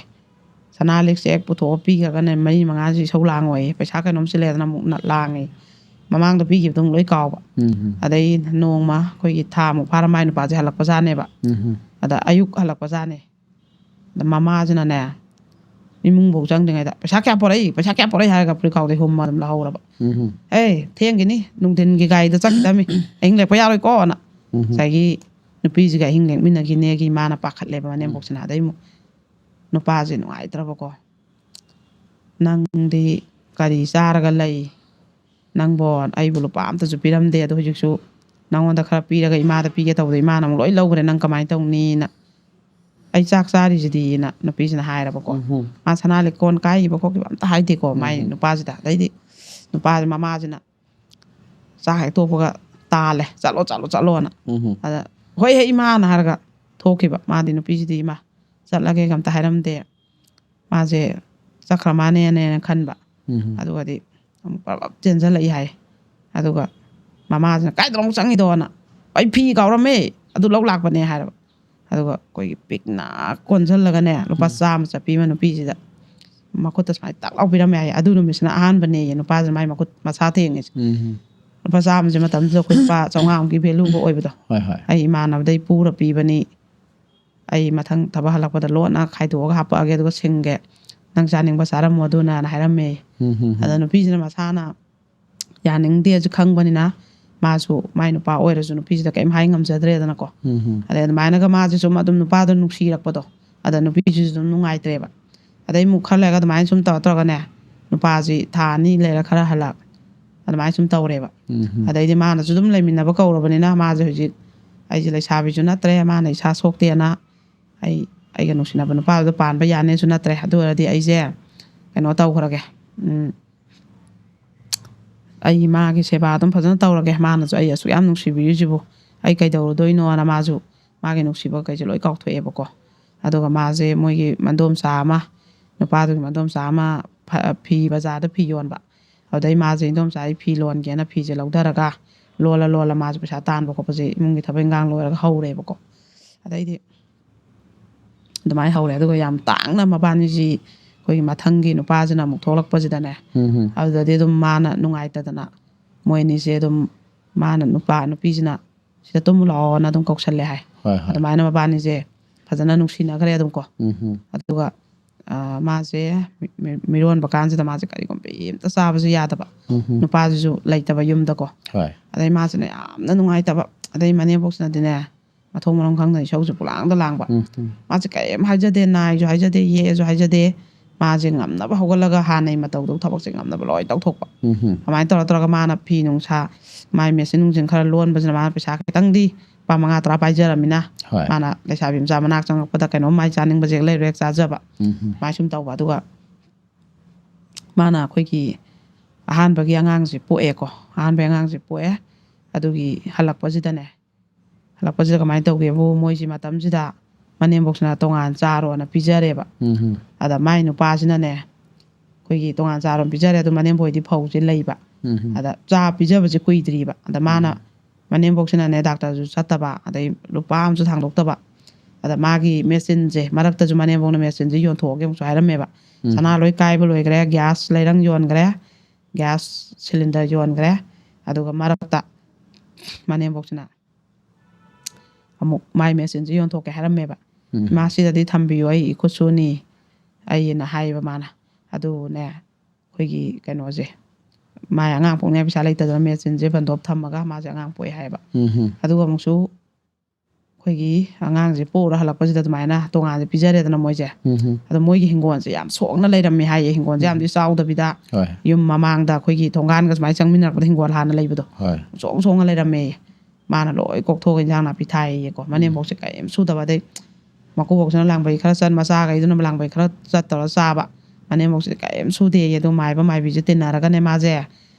ꯁꯅꯥ ꯂꯤꯛꯁꯦ ꯍꯦꯛ ꯄꯨꯊꯣꯛꯑ ꯄꯤꯈ꯭ꯔꯒꯅꯦ, ꯃꯔꯤ ꯃꯉꯥꯁꯤ ꯏꯁꯧ ꯂꯥꯡꯉꯣꯏꯌꯦ꯫ ꯄꯩꯁꯥ ꯀꯩꯅꯣꯝ ꯆꯤꯜꯂꯦꯗꯅ ꯑꯃꯨꯛ ꯅ-, ꯂꯥꯡꯉꯦ꯫ ꯃꯃꯥꯡꯗ ꯄꯤꯈꯤꯕꯗꯣ ꯑꯃꯨꯛ ꯂꯣꯏ ꯀꯥꯎꯕ꯫ ꯎꯝ꯫ ꯑꯗꯩ ꯅꯣꯡꯃ ꯑꯩꯈꯣꯏꯒꯤ ꯊꯥꯃꯨꯛ ꯐꯥꯔ ꯃꯥꯏ ꯅꯨꯄꯥꯁꯦ ꯍꯜꯂꯛꯄꯖꯥꯠꯅꯦꯕ꯫ ꯎꯝ꯫ ꯑꯗ ꯑꯌꯨꯛ ꯍꯜꯂꯛꯄꯖꯥꯠꯅꯦ꯫ ꯑꯗ ꯃꯃꯥꯁꯤꯅꯅꯦ, ꯏꯃꯨꯡꯐꯧ ꯆꯪꯗ꯭ꯔꯤꯉꯩꯗ, "ꯄꯩꯁꯥ ꯀꯌꯥ ꯄꯣꯔꯛꯏ? ꯄꯩꯁꯥ ꯀꯌꯥ ꯄꯣꯔꯛꯏ?" ꯍꯥꯏꯔꯒ ꯐꯨꯔꯤꯠꯈꯥꯎꯗꯩ ꯍꯨꯝꯃ ꯑꯗꯨꯝ ꯂꯧꯍꯧꯔꯕ꯫ ꯎꯝ. "ꯑꯦ, ꯊꯦꯡꯈꯤꯅꯤ, ꯅꯨꯡꯊꯤꯟꯒꯤ ꯒꯥꯔꯤꯗ ꯆꯠꯈꯤꯗꯕꯅꯤ, ꯑꯍꯤꯡ ꯂꯦꯛꯄ ꯌꯥꯔꯣꯏꯀꯣꯅ" ꯎꯝ. ꯉꯁꯥꯏꯒꯤ ꯅꯨꯄꯤꯁꯤꯒ ꯑꯍꯤꯡ ꯂꯦꯛꯃꯤꯟꯅꯈꯤꯅꯦꯒꯤ ꯃꯥꯅ ꯄꯥꯈꯠꯂꯦꯕ ꯃꯅꯦꯝꯕꯣꯛꯁꯤꯅ꯫ ꯑꯗꯩ ꯑꯃꯨꯛ ꯅꯨꯄꯥꯁꯦ ꯅꯨꯡꯉꯥꯏꯇ꯭ꯔꯕꯀꯣ, "ꯅꯪꯗꯤ ꯀꯔꯤ ꯆꯥꯔꯒ ꯂꯩ? ꯅꯪꯕꯣ, ꯑꯩꯕꯨ ꯂꯨꯄꯥ ꯑꯝꯇꯁꯨ ꯄꯤꯔꯝꯗꯦ, ꯑꯗꯣ ꯍꯧꯖꯤꯛꯁꯨ ꯅꯪꯉꯣꯟꯗ ꯈꯔ ꯄꯤꯔꯒ ꯏꯃꯥꯗ ꯄꯤꯒꯦ ꯇꯧꯕꯗ ꯏꯃꯥꯅ ꯑꯃꯨꯛ ꯂꯣꯏ ꯂꯧꯈ꯭ꯔꯦ, ꯅꯪ ꯀꯃꯥꯏꯅ ꯇꯧꯅꯤꯅ? ꯑꯩ ꯆꯥꯛ ꯆꯥꯔꯤꯁꯤꯗꯤꯅ" ꯅꯨꯄꯤꯁꯤꯅ ꯍꯥꯏꯔꯕꯀꯣ꯫ ꯎꯝ. ꯃꯥ ꯁꯅꯥ ꯂꯤꯛꯀꯣꯟ ꯀꯥꯏꯈꯤꯕ ꯈꯣꯠꯈꯤꯕ ꯑꯝꯇ ꯍꯥꯏꯗꯦꯀꯣ ꯃꯥꯏ ꯎꯝ. ꯅꯨꯄꯥꯁꯤꯗ꯫ ꯑꯗꯩꯗꯤ ꯅꯨꯄꯥꯁꯦ, ꯃꯃꯥꯁꯤꯅ ꯆꯥꯛ ꯍꯦꯛ ꯇꯣꯛꯄꯒ ꯇꯥꯜꯂꯦ, "ꯆꯠꯂꯣ, ꯆꯠꯂꯣ, ꯆꯠꯂꯣꯅ"꯫ ꯎꯝ. ꯑꯗ "ꯍꯣꯏ ꯍꯦ ꯏꯃꯥꯅ" ꯍꯥꯏꯔꯒ ꯊꯣꯛꯈꯤꯕ꯫ ꯃꯥꯗꯤ ꯅꯨꯄꯤꯁꯤꯗꯤ ꯏꯃꯥ ꯆꯠꯂꯒꯦꯒ ꯑꯝꯇ ꯍꯥꯏꯔꯝꯗꯦ, ꯃꯥꯁꯦ ꯆꯠꯈ꯭ꯔ ꯃꯥꯅꯦꯅꯦꯅ ꯈꯟꯕ꯫ ꯎꯝ. ꯑꯗꯨꯒꯗꯤ ꯑꯃꯨꯛ ꯄꯔꯞ ꯆꯦꯟꯁꯤꯜꯂꯛꯏ ꯍꯥꯏ꯫ ꯑꯗꯨꯒ ꯃꯃꯥꯁꯤꯅ "ꯀꯥꯏꯗꯅꯣ ꯑꯃꯨꯛ ꯆꯪꯉꯤꯗꯣꯅ", "ꯑꯩ ꯐꯤ ꯀꯥꯎꯔꯝꯃꯦ, ꯑꯗꯨ ꯂꯧ ꯂꯥꯛꯄꯅꯦ" ꯍꯥꯏꯔꯕ꯫ ꯑꯗꯨꯒ ꯑꯩꯈꯣꯏꯒꯤ ꯄꯤꯛꯅ ꯀꯣꯟꯁꯤꯜꯂꯒꯅꯦ, ꯂꯨꯄꯥ ꯎꯝ. ꯆꯥꯝꯃ ꯆꯠꯄꯤ ꯑꯃ ꯅꯨꯄꯤꯁꯤꯗ ꯃꯈꯨꯠꯇ ꯁꯨꯃꯥꯏꯅ ꯇꯛ ꯂꯥꯎ ꯄꯤꯔꯝꯃꯦ ꯍꯥꯏꯌꯦ꯫ ꯑꯗꯨ ꯅꯨꯃꯤꯠꯁꯤꯅ ꯑꯍꯥꯟꯕꯅꯦꯌꯦ ꯅꯨꯄꯥꯁꯤꯅ ꯃꯥꯏ ꯃꯈꯨꯠ ꯃꯁꯥ ꯊꯦꯡꯉꯤꯁꯦ꯫ ꯎꯝ. ꯂꯨꯄꯥ ꯆꯥꯝꯃꯁꯦ ꯃꯇꯝꯗꯨꯗ ꯑꯩꯈꯣꯏ ꯂꯨꯄꯥ ꯆꯥꯝꯃꯉꯥꯃꯨꯛꯀꯤ ꯚꯦꯂꯨꯒ ꯑꯣꯏꯕꯗꯣ꯫ ꯍꯣꯏ, ꯍꯣꯏ. "ꯑꯩ ꯏꯃꯥꯟꯅꯕꯗꯩ ꯄꯨꯔ ꯄꯤꯕꯅꯤ, ꯑꯩ ꯃꯊꯪ ꯊꯕꯛ ꯍꯜꯂꯛꯄꯗ ꯂꯣꯟꯅ ꯈꯥꯏꯗꯣꯛꯑꯒ ꯍꯥꯞꯄꯛꯑꯒꯦ, ꯑꯗꯨꯒ ꯁꯤꯡꯒꯦ, ꯅꯪ ꯆꯥꯅꯤꯡꯕ ꯆꯥꯔꯝꯃꯣ ꯑꯗꯨꯅꯅ" ꯍꯥꯏꯔꯝꯃꯦ꯫ ꯎꯝ, ꯎꯝ, ꯎꯝ. ꯑꯗ ꯅꯨꯄꯤꯁꯤꯅ ꯃꯁꯥꯅ ꯌꯥꯅꯤꯡꯗꯦꯁꯨ ꯈꯪꯕꯅꯤꯅ, ꯃꯥꯁꯨ ꯃꯥꯏ ꯅꯨꯄꯥ ꯑꯣꯏꯔꯁꯨ ꯅꯨꯄꯤꯁꯤꯗ ꯀꯔꯤꯝ ꯍꯥꯏ ꯉꯝꯖꯗ꯭ꯔꯦꯗꯅꯀꯣ꯫ ꯎꯝ, ꯎꯝ. ꯑꯗꯩ ꯑꯗꯨꯃꯥꯏꯅꯒ ꯃꯥꯁꯦ ꯁꯨꯝ ꯑꯗꯨꯝ ꯅꯨꯄꯥꯗꯣ ꯅꯨꯡꯁꯤꯔꯛꯄꯗꯣ, ꯑꯗ ꯅꯨꯄꯤꯁꯤꯁꯨ ꯑꯗꯨꯝ ꯅꯨꯡꯉꯥꯏꯇ꯭ꯔꯦꯕ꯫ ꯑꯗꯩ ꯑꯃꯨꯛ ꯈꯔ ꯂꯩꯔꯒ ꯑꯗꯨꯃꯥꯏꯅ ꯁꯨꯝ ꯇꯧꯔ ꯇꯧꯔꯒꯅꯦ, ꯅꯨꯄꯥꯁꯤ ꯊꯥ ꯑꯅꯤ ꯂꯩꯔ ꯈꯔ ꯍꯜꯂꯛ, ꯑꯗꯨꯃꯥꯏꯅ ꯁꯨꯝ ꯇꯧꯔꯦꯕ꯫ ꯎꯝ, ꯎꯝ. ꯑꯗꯩꯗꯤ ꯃꯥꯅꯁꯨ ꯑꯗꯨꯝ ꯂꯩꯃꯤꯟꯅꯕ ꯀꯧꯔꯕꯅꯤꯅ, ꯃꯥꯁꯦ ꯍꯧꯖꯤꯛ "ꯑꯩꯁꯦ ꯂꯩꯁꯥꯕꯤꯁꯨ ꯅꯠꯇ꯭ꯔꯦ, ꯃꯥꯅ ꯏꯁꯥ ꯁꯣꯛꯇꯦꯅ ꯑꯩ ꯑꯩꯒ ꯅꯨꯡꯁꯤꯅꯕ ꯅꯨꯄꯥꯗꯨꯗ ꯄꯥꯟꯕ ꯌꯥꯅꯦꯁꯨ ꯅꯠꯇ꯭ꯔꯦ, ꯑꯗꯨ ꯑꯣꯏꯔꯗꯤ ꯑꯩꯁꯦ ꯀꯩꯅꯣ ꯇꯧꯈ꯭ꯔꯒꯦ, ꯎꯝ, ꯑꯩ ꯃꯥꯒꯤ ꯁꯦꯕꯥ ꯑꯗꯨꯝ ꯐꯖꯅ ꯇꯧꯔꯒꯦ, ꯃꯥꯅꯁꯨ ꯑꯩ ꯑꯁꯨꯛ ꯌꯥꯝ ꯅꯨꯡꯁꯤꯕꯤꯔꯤꯁꯤꯕꯨ ꯑꯩ ꯀꯩꯗꯧꯔꯨꯗꯣꯏꯅꯣꯅ" ꯃꯥꯁꯨ ꯃꯥꯒꯤ ꯅꯨꯡꯁꯤꯕ ꯀꯩꯁꯦ ꯂꯣꯏ ꯀꯥꯎꯊꯣꯛꯑꯦꯕꯀꯣ꯫ ꯑꯗꯨꯒ ꯃꯥꯁꯦ ꯃꯣꯏꯒꯤ ꯃꯗꯣꯝꯆꯥ ꯑꯃ, ꯅꯨꯄꯥꯗꯨꯒꯤ ꯃꯗꯣꯝꯆꯥ ꯑꯃ ꯐ-, ꯐꯤ ꯕꯖꯥꯔꯗ ꯐꯤ ꯌꯣꯟꯕ, ꯑꯗꯨꯗꯩ ꯃꯥꯁꯦ "ꯏꯟꯗꯣꯝꯆꯥ, ꯑꯩ ꯐꯤ ꯂꯣꯟꯒꯦꯅ" ꯐꯤꯁꯦ ꯂꯧꯊꯔꯒ ꯂꯣꯜꯂ ꯂꯣꯜꯂ ꯃꯥꯁꯦ ꯄꯩꯁꯥ ꯇꯥꯟꯕ ꯈꯣꯠꯄꯁꯦ ꯏꯃꯨꯡꯒꯤ ꯊꯕꯛ ꯏꯟꯈꯥꯡ ꯂꯣꯏꯔꯒ ꯍꯧꯔꯦꯕꯀꯣ꯫ ꯑꯗꯩꯗꯤ ꯑꯗꯨꯃꯥꯏꯅ ꯍꯧꯔꯦ꯫ ꯑꯗꯨꯒ ꯌꯥꯝ ꯇꯥꯡꯅ ꯃꯕꯥꯅꯤꯁꯤ ꯑꯩꯈꯣꯏꯒꯤ ꯃꯊꯪꯒꯤ ꯅꯨꯄꯥꯁꯤꯅ ꯑꯃꯨꯛ ꯊꯣꯛꯂꯛꯄꯁꯤꯗꯅꯦ, ꯎꯝ, ꯎꯝ. ꯑꯗꯨꯗꯗꯤ ꯑꯗꯨꯝ ꯃꯥꯅ ꯅꯨꯡꯉꯥꯏꯇꯗꯅ ꯃꯣꯏ ꯑꯅꯤꯁꯦ ꯑꯗꯨꯝ, ꯃꯥꯅ ꯅꯨꯄꯥ, ꯅꯨꯄꯤꯁꯤꯅ "ꯁꯤꯗ ꯇꯨꯝꯃꯨ ꯂꯥꯛꯑꯣꯅ" ꯑꯗꯨꯝ ꯀꯧꯁꯜꯂꯦ ꯍꯥꯏ꯫ ꯍꯣꯏ, ꯍꯣꯏ. ꯑꯗꯨꯃꯥꯏꯅ ꯃꯕꯥꯅꯤꯁꯦ ꯐꯖꯅ ꯅꯨꯡꯁꯤꯅꯈ꯭ꯔꯦ ꯑꯗꯨꯝ ꯀꯣ꯫ ꯎꯝ ꯍꯝ꯫ ꯑꯗꯨꯒ ꯑ, ꯃꯥꯁꯦ ꯃꯤ- ꯃꯤ- ꯃꯤꯔꯣꯟꯕ ꯀꯥꯟꯁꯤꯗ ꯃꯥꯁꯦ ꯀꯔꯤꯒꯨꯝꯕ ꯑꯝꯇ ꯆꯥꯕꯁꯨ ꯌꯥꯗꯕ, ꯎꯝ ꯍꯝ꯫ ꯅꯨꯄꯥꯁꯤꯁꯨ ꯂꯩꯇꯕ ꯌꯨꯝꯗꯀꯣ꯫ ꯍꯣꯏ꯫ ꯑꯗꯩ ꯃꯥꯁꯤꯅ ꯌꯥꯝꯅ ꯅꯨꯡꯉꯥꯏꯇꯕ꯫ ꯑꯗꯩ ꯃꯅꯦꯝꯕꯣꯛꯁꯤꯅꯗꯤꯅꯦ, ꯃꯊꯣꯡ ꯃꯔꯝ ꯈꯪꯗꯅ ꯏꯁꯧꯁꯦ ꯄꯨꯂꯥꯡꯗ ꯂꯥꯡꯕ꯫ ꯎꯝ ꯍꯝ꯫ ꯃꯥꯁꯦ ꯀꯔꯤꯝ ꯍꯥꯏꯖꯗꯦ, ꯅꯥꯏꯁꯨ ꯍꯥꯏꯖꯗꯦ, ꯌꯦꯛꯑꯁꯨ ꯍꯥꯏꯖꯗꯦ꯫ ꯃꯥꯁꯦ ꯉꯝꯅꯕ ꯍꯧꯒꯠꯂꯒ ꯍꯥꯟꯅꯩ ꯃꯇꯧꯗꯧ ꯊꯕꯛꯁꯦ ꯉꯝꯅꯕ ꯂꯣꯏ ꯇꯧꯊꯣꯛꯄ꯫ ꯎꯝ ꯍꯝ꯫ ꯑꯗꯨꯃꯥꯏꯅ ꯇꯧꯔ ꯇꯧꯔꯒ ꯃꯥꯅ ꯐꯤ ꯅꯨꯡꯁꯥ, ꯃꯥꯏ ꯃꯦꯆꯤꯟ ꯅꯨꯡꯆꯤꯟ ꯈꯔ ꯂꯣꯟꯕꯁꯤꯅ ꯃꯥꯅ ꯄꯩꯁꯥ ꯈꯤꯇꯪꯗꯤ, ꯂꯨꯄꯥ ꯃꯉꯥ ꯇꯔꯥ ꯄꯥꯏꯖꯔꯝꯃꯤꯅ, ꯍꯣꯏ꯫ ꯃꯥꯅ ꯂꯩꯁꯥꯕꯤ ꯃꯆꯥ ꯃꯅꯥꯛ ꯆꯪꯉꯛꯄꯗ ꯀꯩꯅꯣꯝ ꯃꯥꯏ ꯆꯥꯅꯤꯡꯕꯁꯦ ꯍꯦꯛ ꯂꯩꯔꯨꯔꯦ, ꯍꯦꯛ ꯆꯥꯖꯕ꯫ ꯎꯝ ꯍꯝ꯫ ꯁꯨꯃꯥꯏꯅ ꯁꯨꯝ ꯇꯧꯕ꯫ ꯑꯗꯨꯒ ꯃꯥꯅ ꯑꯩꯈꯣꯏꯒꯤ ꯑꯍꯥꯟꯕꯒꯤ ꯑꯉꯥꯡꯁꯦ ꯄꯣꯛꯑꯦꯀꯣ꯫ ꯑꯍꯥꯟꯕꯒꯤ ꯑꯉꯥꯡꯁꯦ ꯄꯣꯛꯑꯦ꯫ ꯑꯗꯨꯒꯤ ꯍꯜꯂꯛꯄꯁꯤꯗꯅꯦ, ꯍꯜꯂꯛꯄꯁꯤꯗ ꯀꯃꯥꯏꯅ ꯇꯧꯒꯦꯕꯨ, ꯃꯣꯏꯁꯤ ꯃꯇꯝꯁꯤꯗ ꯃꯅꯦꯝꯕꯣꯛꯁꯤꯅ ꯇꯣꯉꯥꯟ ꯆꯥꯔꯣꯅ ꯄꯤꯖꯔꯦꯕ꯫ ꯎꯝ ꯍꯝ꯫ ꯑꯗ ꯃꯥꯏ ꯅꯨꯄꯥꯁꯤꯅꯅꯦ, ꯑꯩꯈꯣꯏꯒꯤ ꯇꯣꯉꯥꯟ ꯆꯥꯔꯣꯅ ꯄꯤꯖꯔꯦ꯫ ꯑꯗꯨ ꯃꯅꯦꯝꯕꯣꯏꯗꯤ ꯐꯧꯁꯦ ꯂꯩꯕ꯫ ꯎꯝ ꯍꯝ꯫ ꯑꯗ ꯆꯥ ꯄꯤꯖꯕꯁꯦ ꯀꯨꯏꯗ꯭ꯔꯤꯕ꯫ ꯑꯗ ꯃꯥꯅ, ꯃꯅꯦꯝꯕꯣꯛꯁꯤꯅꯅꯦ ꯗꯥꯛꯇꯔꯁꯨ ꯆꯠꯇꯕ, ꯑꯗꯩ ꯂꯨꯄꯥ ꯑꯃꯁꯨ ꯊꯥꯡꯗꯣꯛꯇꯕ꯫ ꯑꯗ ꯃꯥꯒꯤ ꯃꯦꯆꯤꯟꯁꯦ, ꯃꯔꯛꯇꯁꯨ ꯃꯅꯦꯝꯕꯣꯛꯅ ꯃꯦꯆꯤꯟꯁꯦ ꯌꯣꯟꯊꯣꯛꯑꯒꯦ ꯑꯃꯨꯛꯁꯨ ꯍꯥꯏꯔꯝꯃꯦꯕ꯫ ꯎꯝ꯫ ꯁꯅꯥ ꯂꯣꯏ ꯀꯥꯏꯕ ꯂꯣꯏꯈ꯭ꯔꯦ, ꯒ꯭ꯌꯥꯁ ꯂꯩꯔꯪ ꯌꯣꯟꯈ꯭ꯔꯦ, ꯒ꯭ꯌꯥꯁ ꯁꯤꯂꯤꯟꯗꯔ ꯌꯣꯟꯈ꯭ꯔꯦ꯫ ꯑꯗꯨꯒ ꯃꯔꯛꯇ ꯃꯅꯦꯝꯕꯣꯛꯁꯤꯅ ꯑꯃꯨꯛ ꯃꯥꯏ ꯃꯦꯆꯤꯟꯁꯦ ꯌꯣꯟꯊꯣꯛꯀꯦ ꯍꯥꯏꯔꯝꯃꯦꯕ꯫ ꯎꯝ꯫ "ꯃꯥ ꯁꯤꯗꯗꯤ ꯊꯝꯕꯤꯌꯨ, ꯑꯩ ꯏꯈꯨꯠ ꯁꯨꯅꯤ ꯑꯩꯅ" ꯍꯥꯏꯌꯦꯕ ꯃꯥꯅ꯫ ꯑꯗꯨꯅꯦ ꯑꯩꯈꯣꯏꯒꯤ ꯀꯩꯅꯣꯁꯦ, ꯃꯥꯏ ꯑꯉꯥꯡ ꯄꯣꯛꯅꯤꯡꯉꯥꯏ ꯄꯩꯁꯥ ꯂꯩꯇꯗꯅ ꯃꯦꯆꯤꯟꯁꯦ ꯕꯟꯗꯣꯞ ꯊꯝꯃꯒ ꯃꯥꯁꯦ ꯑꯉꯥꯡ ꯄꯣꯛꯑꯦ ꯍꯥꯏꯌꯦꯕ꯫ ꯎꯝ ꯍꯝ꯫ ꯑꯗꯨꯒ ꯑꯃꯨꯛꯁꯨ ꯑꯩꯈꯣꯏꯒꯤ ꯑꯉꯥꯡꯁꯦ ꯄꯣꯛꯎꯔ ꯍꯜꯂꯛꯄꯁꯤꯗ ꯑꯗꯨꯃꯥꯏꯅ ꯇꯣꯉꯥꯟꯅ ꯄꯤꯖꯔꯦꯗꯅ ꯃꯣꯏꯁꯦ꯫ ꯎꯝ ꯍꯝ꯫ ꯑꯗꯣ ꯃꯣꯏꯒꯤ ꯍꯤꯡꯒꯣꯜꯁꯦ ꯌꯥꯝ ꯁꯣꯛꯅ ꯂꯩꯔꯝꯃꯦ ꯍꯥꯏꯌꯦ꯫ ꯍꯤꯡꯒꯣꯜꯁꯦ ꯌꯥꯝꯗꯤ ꯆꯥꯎꯗꯕꯤꯗ, ꯍꯣꯏ꯫ ꯌꯨꯝ ꯃꯃꯥꯡꯗ ꯑꯩꯈꯣꯏꯒꯤ ꯊꯣꯡꯒꯥꯟꯒ ꯁꯨꯃꯥꯏꯅ ꯆꯪꯃꯤꯟꯅꯔꯛꯄꯗ ꯍꯤꯡꯒꯣꯜ ꯍꯥꯟꯅ ꯂꯩꯕꯗꯣ, ꯍꯣꯏ꯫ ꯁꯣꯡ ꯁꯣꯡꯉ ꯂꯩꯔꯝꯃꯦ꯫ ꯃꯥꯅ ꯂꯣꯏ ꯀꯣꯛꯊꯣꯛꯑꯒ ꯏꯟꯖꯥꯡ ꯅꯥꯄꯤ ꯊꯥꯏꯌꯦꯀꯣ꯫ ꯃꯅꯦꯝꯕꯣꯛꯁꯦ ꯀꯔꯤꯝ ꯁꯨꯗꯕ꯫ ꯑꯗꯩ ꯃꯀꯨꯕꯣꯛꯁꯤꯅ ꯂꯥꯡꯕꯩ ꯈꯔ ꯆꯠ, ꯃꯆꯥꯈꯩꯗꯨꯅ ꯂꯥꯡꯕꯩ ꯈꯔ ꯆꯠꯇꯧꯔ ꯆꯥꯕ꯫ ꯃꯅꯦꯝꯕꯣꯛꯁꯦ ꯀꯔꯤꯝ ꯁꯨꯗꯦꯌꯦ꯫ ꯑꯗꯨ ꯃꯥꯏꯕ ꯃꯥꯏꯕꯤꯁꯦ ꯇꯤꯟꯅꯔꯒꯅꯦ ꯃꯥꯁꯦ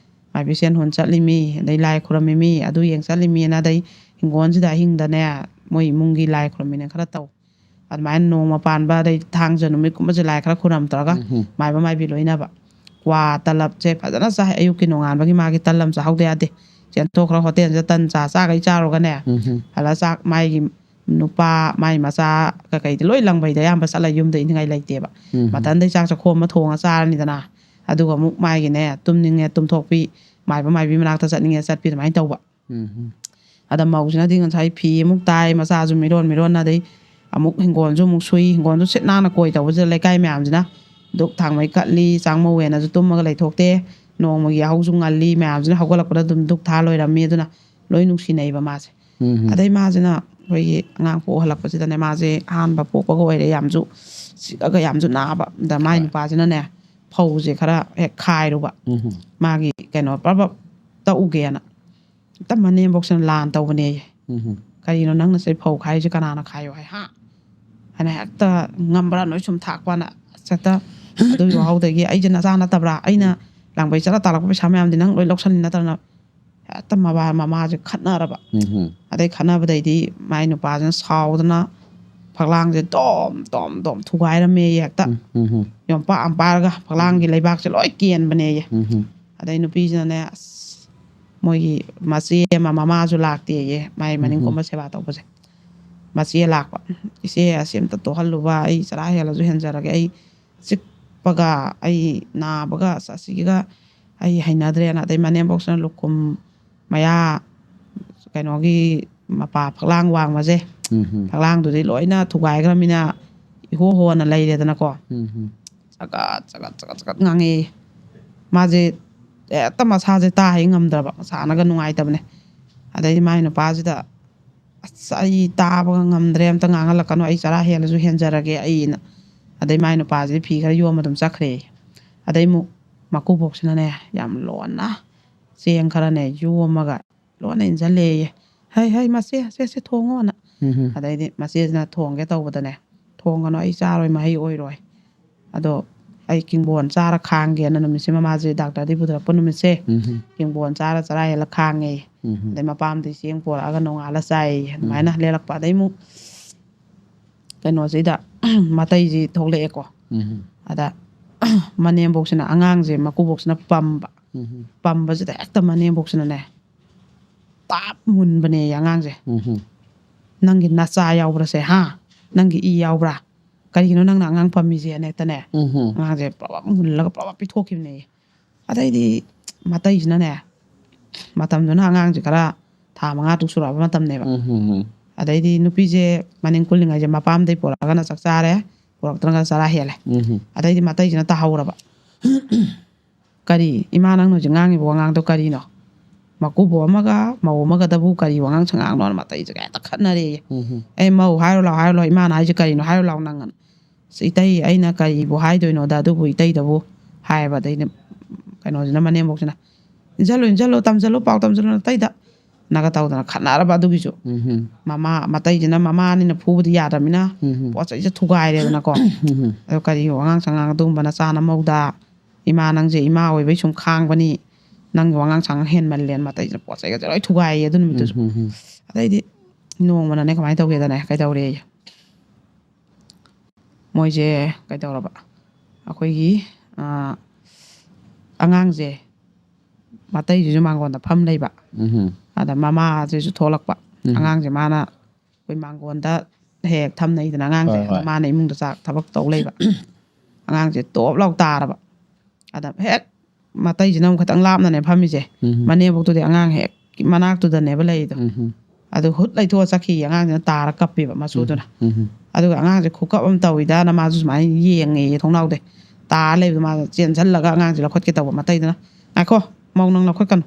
ꯃꯥꯏꯕꯤ ꯁꯦꯟ ꯍꯨꯟ ꯆꯠꯂꯤꯃꯤ, ꯑꯗꯩ ꯂꯥꯏ ꯈꯨꯔꯝꯃꯤꯃꯤ, ꯑꯗꯨ ꯌꯦꯡ ꯆꯠꯂꯤꯃꯤꯅ, ꯑꯗꯩ ꯍꯤꯡꯒꯣꯜꯁꯤꯗ ꯑꯍꯤꯡꯗꯅꯦ ꯃꯣꯏ ꯏꯃꯨꯡꯒꯤ ꯂꯥꯏ ꯈꯨꯔꯝꯃꯤꯅ ꯈꯔ ꯇꯧ꯫ ꯑꯗꯨꯃꯥꯏꯅ ꯅꯣꯡꯃ ꯄꯥꯟꯕ, ꯑꯗꯩ ꯊꯥꯡꯖ ꯅꯨꯃꯤꯠꯀꯨꯝꯕꯁꯦ ꯂꯥꯏ ꯈꯔ ꯈꯨꯔꯝ ꯇꯧꯔꯒ ꯎꯝ ꯍꯝ꯫ ꯃꯥꯏꯕ ꯃꯥꯏꯕꯤ ꯂꯣꯏꯅꯕ꯫ ꯀ꯭ꯋꯥ ꯇꯂꯞꯁꯦ ꯐꯖꯅ ꯆꯥꯏ꯫ ꯑꯌꯨꯛꯀꯤ ꯅꯣꯡꯉꯥꯟꯕꯒꯤ ꯃꯥꯒꯤ ꯇꯜ ꯑꯃ ꯆꯥꯍꯧꯗ ꯌꯥꯗꯦ꯫ ꯆꯦꯟꯊꯣꯛꯈ꯭ꯔ ꯍꯣꯇꯦꯜꯁꯤꯗ ꯇꯟ ꯆꯥ ꯆꯥꯈꯩ ꯆꯥꯔꯨꯒꯅꯦ꯫ ꯎꯝ ꯍꯝ꯫ ꯍꯜꯂ ꯆꯥꯛ ꯃꯥꯒꯤ ꯅꯨꯄꯥ, ꯃꯥꯏ ꯃꯆꯥ ꯀꯩꯀꯩꯗꯤ ꯂꯣꯏ ꯂꯪꯕꯩꯗ ꯑꯌꯥꯝꯕ ꯆꯠꯂ ꯌꯨꯝꯗ ꯏꯅꯤꯡꯉꯥꯏ ꯂꯩꯇꯦꯕ꯫ ꯎꯝ ꯍꯝ꯫ ꯃꯊꯟꯗꯩ ꯆꯥꯛ ꯆꯥꯛꯈꯣꯝ ꯑꯃ ꯊꯣꯡꯉ ꯆꯥꯔꯅꯤꯗꯅ꯫ ꯑꯗꯨꯒ ꯑꯃꯨꯛ ꯃꯥꯒꯤꯅꯦ ꯇꯨꯝꯅꯤꯡꯉꯦ ꯇꯨꯝꯊꯣꯛꯄꯤ, ꯃꯥꯏꯕ ꯃꯥꯏꯕꯤ ꯃꯅꯥꯛꯇ ꯆꯠꯅꯤꯡꯉꯦ ꯆꯠꯄꯤ ꯑꯗꯨꯃꯥꯏꯅ ꯇꯧꯕ꯫ ꯎꯝ ꯍꯝ꯫ ꯑꯗ ꯃꯧꯁꯤꯅꯗꯤ ꯉꯁꯥꯏ ꯐꯤ ꯑꯃꯨꯛ ꯇꯥꯏ, ꯃꯆꯥꯁꯨ ꯃꯤꯔꯣꯟ ꯃꯤꯔꯣꯟꯅ, ꯑꯗꯩ ꯑꯃꯨꯛ ꯍꯤꯡꯒꯣꯜꯁꯨ ꯑꯃꯨꯛ ꯁꯨꯏ, ꯍꯤꯡꯒꯣꯜꯁꯨ ꯁꯤꯠ ꯅꯥꯟꯅ ꯀꯣꯏ ꯇꯧꯕꯁꯤꯗ ꯂꯩꯀꯥꯏ ꯃꯌꯥꯝꯁꯤꯅ ꯙꯨꯛ ꯊꯥꯡꯃꯩ ꯀꯠꯂꯤ, ꯆꯥꯡꯃꯧꯋꯦꯅꯁꯨ ꯇꯨꯝꯃꯒ ꯂꯩꯊꯣꯛꯇꯦ꯫ ꯅꯣꯡꯃꯒꯤ ꯌꯥꯍꯧꯁꯨ ꯉꯜꯂꯤ, ꯃꯌꯥꯝꯁꯤꯅ ꯍꯧꯒꯠꯂꯛꯄꯗ ꯑꯗꯨꯝ ꯙꯨꯛ ꯊꯥ ꯂꯣꯏꯔꯝꯃꯤ꯫ ꯑꯗꯨꯅ ꯂꯣꯏ ꯅꯨꯡꯁꯤꯅꯩꯕ ꯃꯥꯁꯦ꯫ ꯎꯝ ꯑꯗꯩ ꯃꯥꯁꯤꯅ ꯑꯩꯈꯣꯏꯒꯤ ꯑꯉꯥꯡ ꯄꯣꯛ ꯍꯜꯂꯛꯄꯁꯤꯗꯅꯦ, ꯃꯥꯁꯦ ꯑꯍꯥꯟꯕ ꯄꯣꯛꯄꯒ ꯑꯣꯏꯔꯦ, ꯌꯥꯝꯁꯨ ꯆꯤꯛꯑꯒ ꯌꯥꯝꯁꯨ ꯅꯥꯕ꯫ ꯑꯗ ꯃꯥꯏ ꯍꯣꯏ꯫ ꯅꯨꯄꯥꯁꯤꯅꯅꯦ, ꯐꯧꯁꯦ ꯈꯔ ꯍꯦꯛ ꯈꯥꯏꯔꯨꯕ, ꯎꯝ ꯃꯥꯒꯤ ꯀꯩꯅꯣ ꯄ꯭ꯔꯞ ꯄ꯭ꯔꯞ ꯇꯛꯎꯒꯦꯅ꯫ ꯍꯦꯛꯇ ꯃꯅꯦꯝꯕꯣꯛꯁꯤꯅ ꯂꯥꯟ ꯇꯧꯕꯅꯦꯌꯦ꯫ ꯎꯝ "ꯀꯔꯤꯅꯣ ꯅꯪꯅ ꯁꯤ ꯐꯧ ꯈꯥꯏꯔꯤꯁꯦ, ꯀꯅꯥꯅ ꯈꯥꯏꯌꯣ ꯍꯥꯏ, ꯍꯥ?" ꯍꯥꯏꯅ ꯍꯦꯛꯇ ꯉꯝꯕ꯭ꯔꯥ ꯅꯣꯏ ꯁꯨꯝ ꯊꯥꯛꯄꯅ꯫ ꯍꯦꯛꯇ ꯑꯗꯨꯒꯤ ꯋꯥꯍꯧꯗꯒꯤ, "ꯑꯩꯁꯦ ꯅꯆꯥ ꯅꯠꯇꯕ꯭ꯔꯥ? ꯑꯩꯅ ꯂꯥꯡꯕꯩ ꯆꯠꯂ ꯇꯥꯜꯂꯛꯄ ꯄꯩꯁꯥ ꯃꯌꯥꯝꯗꯤ ꯅꯪ ꯂꯣꯏ ꯂꯧꯁꯜꯂꯤ ꯅꯠꯇ꯭ꯔꯅ?" ꯍꯦꯛꯇ ꯃꯕꯥ ꯃꯃꯥꯁꯦ ꯈꯠꯅꯔꯕ꯫ ꯎꯝ ꯑꯗꯩ ꯈꯠꯅꯕꯗꯩꯗꯤ ꯃꯥꯏ ꯅꯨꯄꯥꯁꯤꯅ ꯁꯥꯎꯗꯅ ꯐꯛꯂꯥꯡꯁꯦ ꯗꯣꯝ ꯗꯣꯝ ꯗꯣꯝ ꯊꯨꯒꯥꯏꯔꯝꯃꯦꯌꯦ꯫ ꯍꯦꯛꯇ ꯎꯝ ꯌꯣꯝꯄꯥꯛ ꯑꯃ ꯄꯥꯏꯔꯒ ꯐꯛꯂꯥꯡꯒꯤ ꯂꯩꯕꯥꯛꯁꯦ ꯂꯣꯏ ꯀꯦꯟꯕꯅꯦꯌꯦ꯫ ꯎꯝ ꯑꯗꯩ ꯅꯨꯄꯤꯁꯤꯅꯅꯦ, ꯑꯁ, ꯃꯣꯏꯒꯤ ꯃꯆꯦ ꯑꯃ, ꯃꯃꯥꯁꯨ ꯂꯥꯛꯇꯦꯌꯦ, ꯃꯥꯏ ꯃꯅꯤꯡ ꯎꯝ꯫ ꯀꯨꯝꯕ ꯁꯦꯕꯥ ꯇꯧꯕꯁꯦ꯫ ꯃꯆꯦ ꯂꯥꯛꯄ, "ꯏꯆꯦ, ꯑꯁꯤ ꯑꯝꯇ ꯇꯣꯛꯍꯜꯂꯨꯕ, ꯑꯩ ꯆꯔꯥ ꯍꯦꯜꯂꯁꯨ ꯍꯦꯟꯖꯔꯒꯦ, ꯑꯩ ꯆꯤꯛꯄꯒ ꯑꯩ ꯅꯥꯕꯒ ꯑꯁ ꯑꯁꯤꯒꯤꯒ ꯑꯩ ꯍꯩꯅꯗ꯭ꯔꯦꯅ", ꯑꯗꯩ ꯃꯅꯦꯝꯕꯣꯛꯁꯤꯅ ꯂꯨꯈꯨꯝ ꯃꯌꯥ, ꯀꯩꯅꯣꯒꯤ ꯃꯄꯥ ꯐꯛꯂꯥꯡ ꯋꯥꯡꯃꯁꯦ, ꯎꯝ ꯐꯛꯂꯥꯡꯗꯨꯗꯤ ꯂꯣꯏꯅ ꯊꯨꯒꯥꯏꯈ꯭ꯔꯃꯤꯅ ꯏꯍꯣ ꯍꯣꯅ ꯂꯩꯔꯦꯗꯅꯀꯣ꯫ ꯎꯝ ꯆꯒꯠ ꯆꯒꯠ ꯆꯒꯠ ꯆꯒꯠ ꯉꯥꯡꯉꯛꯑꯦ꯫ ꯃꯥꯁꯦ ꯍꯦꯛꯇ ꯃꯁꯥꯁꯦ ꯇꯥ ꯍꯦꯛ ꯉꯝꯗ꯭ꯔꯕ, ꯃꯁꯥꯅꯒ ꯅꯨꯡꯉꯥꯏꯇꯕꯅꯦ꯫ ꯑꯗꯩꯗꯤ ꯃꯥꯏ ꯅꯨꯄꯥꯁꯤꯗ, "ꯑꯁ, ꯑꯩ ꯇꯥꯕꯒ ꯉꯝꯗ꯭ꯔꯦ, ꯑꯝꯇ ꯉꯥꯡꯍꯜꯂꯛꯀꯅꯨ, ꯑꯩ ꯆꯔꯥ ꯍꯦꯜꯂꯁꯨ ꯍꯦꯟꯖꯔꯒꯦ ꯑꯩꯅ"꯫ ꯑꯗꯩ ꯃꯥꯏ ꯅꯨꯄꯥꯁꯤꯗꯤ ꯐꯤ ꯈꯔ ꯌꯣꯝꯃ ꯑꯗꯨꯝ ꯆꯠꯈ꯭ꯔꯦ꯫ ꯑꯗꯩ ꯑꯃꯨꯛ ꯃꯀꯨꯕꯣꯛꯁꯤꯅꯅꯦ, ꯌꯥꯝ ꯂꯣꯟꯅ ꯆꯦꯡ ꯈꯔꯅꯦ ꯌꯣꯝꯃꯒ ꯂꯣꯟꯅ ꯏꯟꯁꯤꯜꯂꯦꯌꯦ꯫ "ꯍꯩ, ꯍꯩ, ꯃꯆꯦ, ꯁꯦ, ꯁꯦ, ꯊꯣꯡꯉꯣꯅ"꯫ ꯎꯝ ꯑꯗꯩꯗꯤ ꯃꯆꯦꯁꯤꯅ ꯊꯣꯡꯒꯦ ꯇꯧꯕꯗꯅꯦ, "ꯊꯣꯡꯒꯅꯨ, ꯑꯩ ꯆꯥꯔꯣꯏ, ꯃꯍꯩ ꯑꯣꯏꯔꯣꯏ꯫ ꯑꯗꯣ ꯑꯩ ꯀꯤꯡꯕꯣꯟ ꯆꯥꯔ ꯈꯥꯡꯒꯦꯅ", ꯅꯨꯃꯤꯠꯁꯤꯃ ꯃꯥꯁꯦ ꯗꯥꯛꯇꯔꯗꯤ ꯄꯨꯊꯔꯛꯄ ꯅꯨꯃꯤꯠꯁꯦ, ꯎꯝ ꯀꯤꯡꯕꯣꯟ ꯆꯥꯔ ꯆꯔꯥ ꯍꯦꯜꯂ ꯈꯥꯡꯉꯦ꯫ ꯎꯝ ꯑꯗꯩ ꯃꯄꯥꯝꯗꯩ ꯆꯦꯡ ꯄꯣꯔꯛꯑꯒ ꯅꯣꯡꯉꯥꯜꯂ ꯆꯥꯏꯌꯦ꯫ ꯑꯗꯨꯃꯥꯏꯅ ꯂꯦꯜꯂꯛꯄ꯫ ꯑꯗꯩ ꯑꯃꯨꯛ ꯀꯩꯅꯣꯁꯤꯗ ꯃꯇꯩꯁꯤ ꯊꯣꯛꯂꯛꯑꯦꯀꯣ꯫ ꯎꯝ ꯑꯗ ꯃꯅꯦꯝꯕꯣꯛꯁꯤꯅ ꯑꯉꯥꯡꯁꯦ ꯃꯀꯨꯕꯣꯛꯁꯤꯅ ꯄꯝꯕ꯫ ꯎꯝ ꯄꯝꯕꯁꯤꯗ ꯍꯦꯛꯇ ꯃꯅꯦꯝꯕꯣꯛꯁꯤꯅꯅꯦ, ꯇꯥꯞ ꯃꯨꯟꯕꯅꯦꯌꯦ ꯑꯉꯥꯡꯁꯦ꯫ ꯎꯝ "ꯅꯪꯒꯤ ꯅꯆꯥ ꯌꯥꯎꯕ꯭ꯔꯥꯁꯦ, ꯍꯥ? ꯅꯪꯒꯤ ꯏ ꯌꯥꯎꯕ꯭ꯔꯥ? ꯀꯔꯤꯒꯤꯅꯣ ꯅꯪꯅ ꯑꯉꯥꯡ ꯄꯝꯃꯤꯁꯦꯅ?" ꯍꯦꯛꯇꯅꯦ, ꯎꯝ ꯑꯉꯥꯡꯁꯦ ꯄ꯭ꯔꯕꯞ ꯃꯨꯜꯂꯒ ꯄ꯭ꯔꯕꯞ ꯄꯤꯊꯣꯛꯈꯤꯕꯅꯦꯌꯦ꯫ ꯑꯗꯩꯗꯤ ꯃꯇꯩꯁꯤꯅꯅꯦ, ꯃꯇꯝꯗꯨꯅ ꯑꯉꯥꯡꯁꯦ ꯈꯔ ꯊꯥ ꯃꯉꯥ ꯇꯔꯨꯛ ꯁꯨꯔꯛꯑꯕ ꯃꯇꯝꯅꯦꯕ꯫ ꯎꯝ ꯑꯗꯩꯗꯤ ꯅꯨꯄꯤꯁꯦ ꯃꯅꯤꯡ ꯀꯨꯜꯂꯤꯉꯩꯁꯦ ꯃꯄꯥꯝꯗꯩ ꯄꯨꯔꯛꯑꯒꯅ ꯆꯥꯛ ꯆꯥꯔꯦ, ꯄꯨꯔꯛꯇ꯭ꯔꯒꯅ ꯆꯔꯥ ꯍꯦꯜꯂꯦ꯫ ꯎꯝ꯫ ꯑꯗꯩꯗꯤ ꯃꯇꯩꯁꯤꯅ ꯇꯥꯍꯧꯔꯕ꯫ "ꯀꯔꯤ? ꯏꯃꯥ, ꯅꯪꯅ ꯍꯧꯖꯤꯛ ꯉꯥꯡꯉꯤꯕ ꯋꯥꯉꯥꯡꯗꯣ ꯀꯔꯤꯅꯣ? ꯃꯀꯨꯕꯣꯛ ꯑꯃꯒ ꯃꯧ ꯑꯃꯒꯗꯕꯨ ꯀꯔꯤ ꯋꯥꯉꯥꯡ ꯁꯉꯥꯡꯅꯣꯅ?" ꯃꯇꯩꯁꯦ ꯍꯦꯛꯇ ꯈꯠꯅꯔꯦꯌꯦ꯫ ꯎꯝ꯫ "ꯑꯦ, ꯃꯧ ꯍꯥꯏꯔꯨ ꯂꯥꯎ, ꯍꯥꯏꯔꯨ ꯂꯥꯎ, ꯏꯃꯥꯅ ꯍꯥꯏꯁꯦ ꯀꯔꯤꯅꯣ? ꯍꯥꯏꯔꯨ ꯂꯥꯎ ꯅꯪ꯫ ꯑꯁ, ꯏꯇꯩ, ꯑꯩꯅ ꯀꯔꯤꯕꯨ ꯍꯥꯏꯗꯣꯏꯅꯣꯗ, ꯑꯗꯨꯕꯨ ꯏꯇꯩꯗꯕꯨ" ꯍꯥꯏꯌꯦꯕ꯫ ꯑꯗꯩꯗꯤ ꯀꯩꯅꯣꯁꯤꯅ, ꯃꯅꯦꯝꯕꯣꯛꯁꯤꯅ, "ꯏꯟꯁꯤꯜꯂꯨ, ꯏꯟꯁꯤꯜꯂꯨ, ꯇꯝꯁꯤꯜꯂꯨ, ꯄꯥꯎ ꯇꯝꯁꯤꯜꯂꯨ ꯅꯇꯩꯗ" ꯅꯒ ꯇꯧꯗꯅ ꯈꯠꯅꯔꯕ ꯑꯗꯨꯒꯤꯁꯨ꯫ ꯎꯝ꯫ ꯃꯃꯥ, ꯃꯇꯩꯁꯤꯅ ꯃꯃꯥꯅꯤꯅ ꯐꯨꯕꯗꯤ ꯌꯥꯗ꯭ꯔꯕꯅꯤꯅ ꯎꯝ꯫ ꯄꯣꯠ ꯆꯩꯁꯦ ꯊꯨꯒꯥꯏꯔꯦꯗꯅꯀꯣ꯫ ꯎꯝ꯫ ꯑꯗꯣ ꯀꯔꯤ ꯋꯥꯉꯥꯡ ꯁꯉꯥꯡ ꯑꯗꯨꯒꯨꯝꯕ ꯅꯆꯥ ꯅꯃꯧꯗ, "ꯏꯃꯥ, ꯅꯪꯁꯦ ꯏꯃꯥ ꯑꯣꯏꯕꯩ ꯁꯨꯝ ꯈꯥꯡꯕꯅꯤ, ꯅꯪꯒꯤ ꯋꯥꯉꯥꯡ ꯁꯉꯥꯡ ꯍꯦꯟꯃꯜꯂꯦꯅ" ꯃꯇꯩꯁꯤꯅ ꯄꯣꯠ ꯆꯩꯒꯁꯦ ꯂꯣꯏ ꯊꯨꯒꯥꯏꯌꯦ ꯑꯗꯨ ꯅꯨꯃꯤꯠꯇꯨꯁꯨ꯫ ꯎꯝ, ꯎꯝ, ꯎꯝ꯫ ꯑꯗꯩꯗꯤ ꯅꯣꯡꯃꯅꯅꯦ ꯀꯃꯥꯏꯅ ꯇꯧꯒꯦꯗꯅꯦ, ꯀꯩꯗꯧꯔꯦꯌꯦ, ꯃꯣꯏꯁꯦ ꯀꯩꯗꯧꯔꯕ, ꯑꯩꯈꯣꯏꯒꯤ, ꯑ, ꯑꯉꯥꯡꯁꯦ, ꯃꯇꯩꯁꯤꯁꯨ ꯃꯥꯡꯒꯣꯟꯗ ꯐꯝ ꯂꯩꯕ꯫ ꯎꯝ꯫ ꯑꯗ ꯃꯃꯥꯁꯤꯁꯨ ꯊꯣꯛꯂꯛꯄ꯫ ꯎꯝ꯫ ꯑꯉꯥꯡꯁꯦ ꯃꯥꯅ ꯑꯩꯈꯣꯏ ꯃꯥꯡꯒꯣꯟꯗ ꯍꯦꯛ ꯊꯝꯅꯩꯗꯅ ꯑꯉꯥꯡꯁꯦ꯫ ꯍꯣꯏ, ꯍꯣꯏ꯫ ꯑꯗꯣ ꯃꯥꯅ ꯏꯃꯨꯡꯗ ꯆꯥꯛ ꯊꯕꯛ ꯇꯧ ꯂꯩꯕ꯫ ꯑꯉꯥꯡꯁꯦ ꯇꯣꯞ ꯂꯥꯎ ꯇꯥꯔꯕ꯫ ꯑꯗ ꯍꯦꯛ ꯃꯇꯩꯁꯤꯅ ꯑꯃꯨꯛ ꯈꯤꯇꯪ ꯂꯥꯞꯅꯅꯦ ꯐꯝꯃꯤꯁꯦ꯫ ꯎꯝ꯫ ꯃꯅꯦꯝꯕꯣꯛꯇꯨꯗꯤ ꯑꯉꯥꯡ ꯍꯦꯛ ꯃꯅꯥꯛꯇꯨꯗꯅꯦꯕ ꯂꯩꯔꯤꯗꯣ꯫ ꯎꯝ꯫ ꯑꯗꯨ ꯍꯨꯠ ꯂꯩꯊꯣꯛꯑ ꯆꯠꯈꯤꯌꯦ, ꯑꯉꯥꯡꯁꯤꯅ ꯇꯥꯔ ꯀꯞꯄꯦꯕ ꯃꯆꯨꯗꯨꯅ꯫ ꯎꯝ꯫ ꯑꯗꯨꯒ ꯑꯉꯥꯡꯁꯦ ꯈꯨꯀꯞ ꯑꯃ ꯇꯧꯋꯤꯗꯅ ꯃꯥꯁꯨ ꯁꯨꯃꯥꯏꯅ ꯌꯦꯡꯉꯦꯌꯦ ꯊꯣꯡꯅꯥꯎꯗꯩ꯫ ꯇꯥꯔ ꯂꯩꯕꯗꯣ ꯃꯥ ꯆꯦꯟꯁꯤꯜꯂꯒ ꯑꯉꯥꯡꯁꯦ ꯂꯧꯈꯠꯀꯦ ꯇꯧꯕ, ꯃꯇꯩꯗꯨꯅ, "ꯉꯥꯏꯈꯣ, ꯃꯧ ꯅꯪ ꯂꯧꯈꯠꯀꯅꯨ,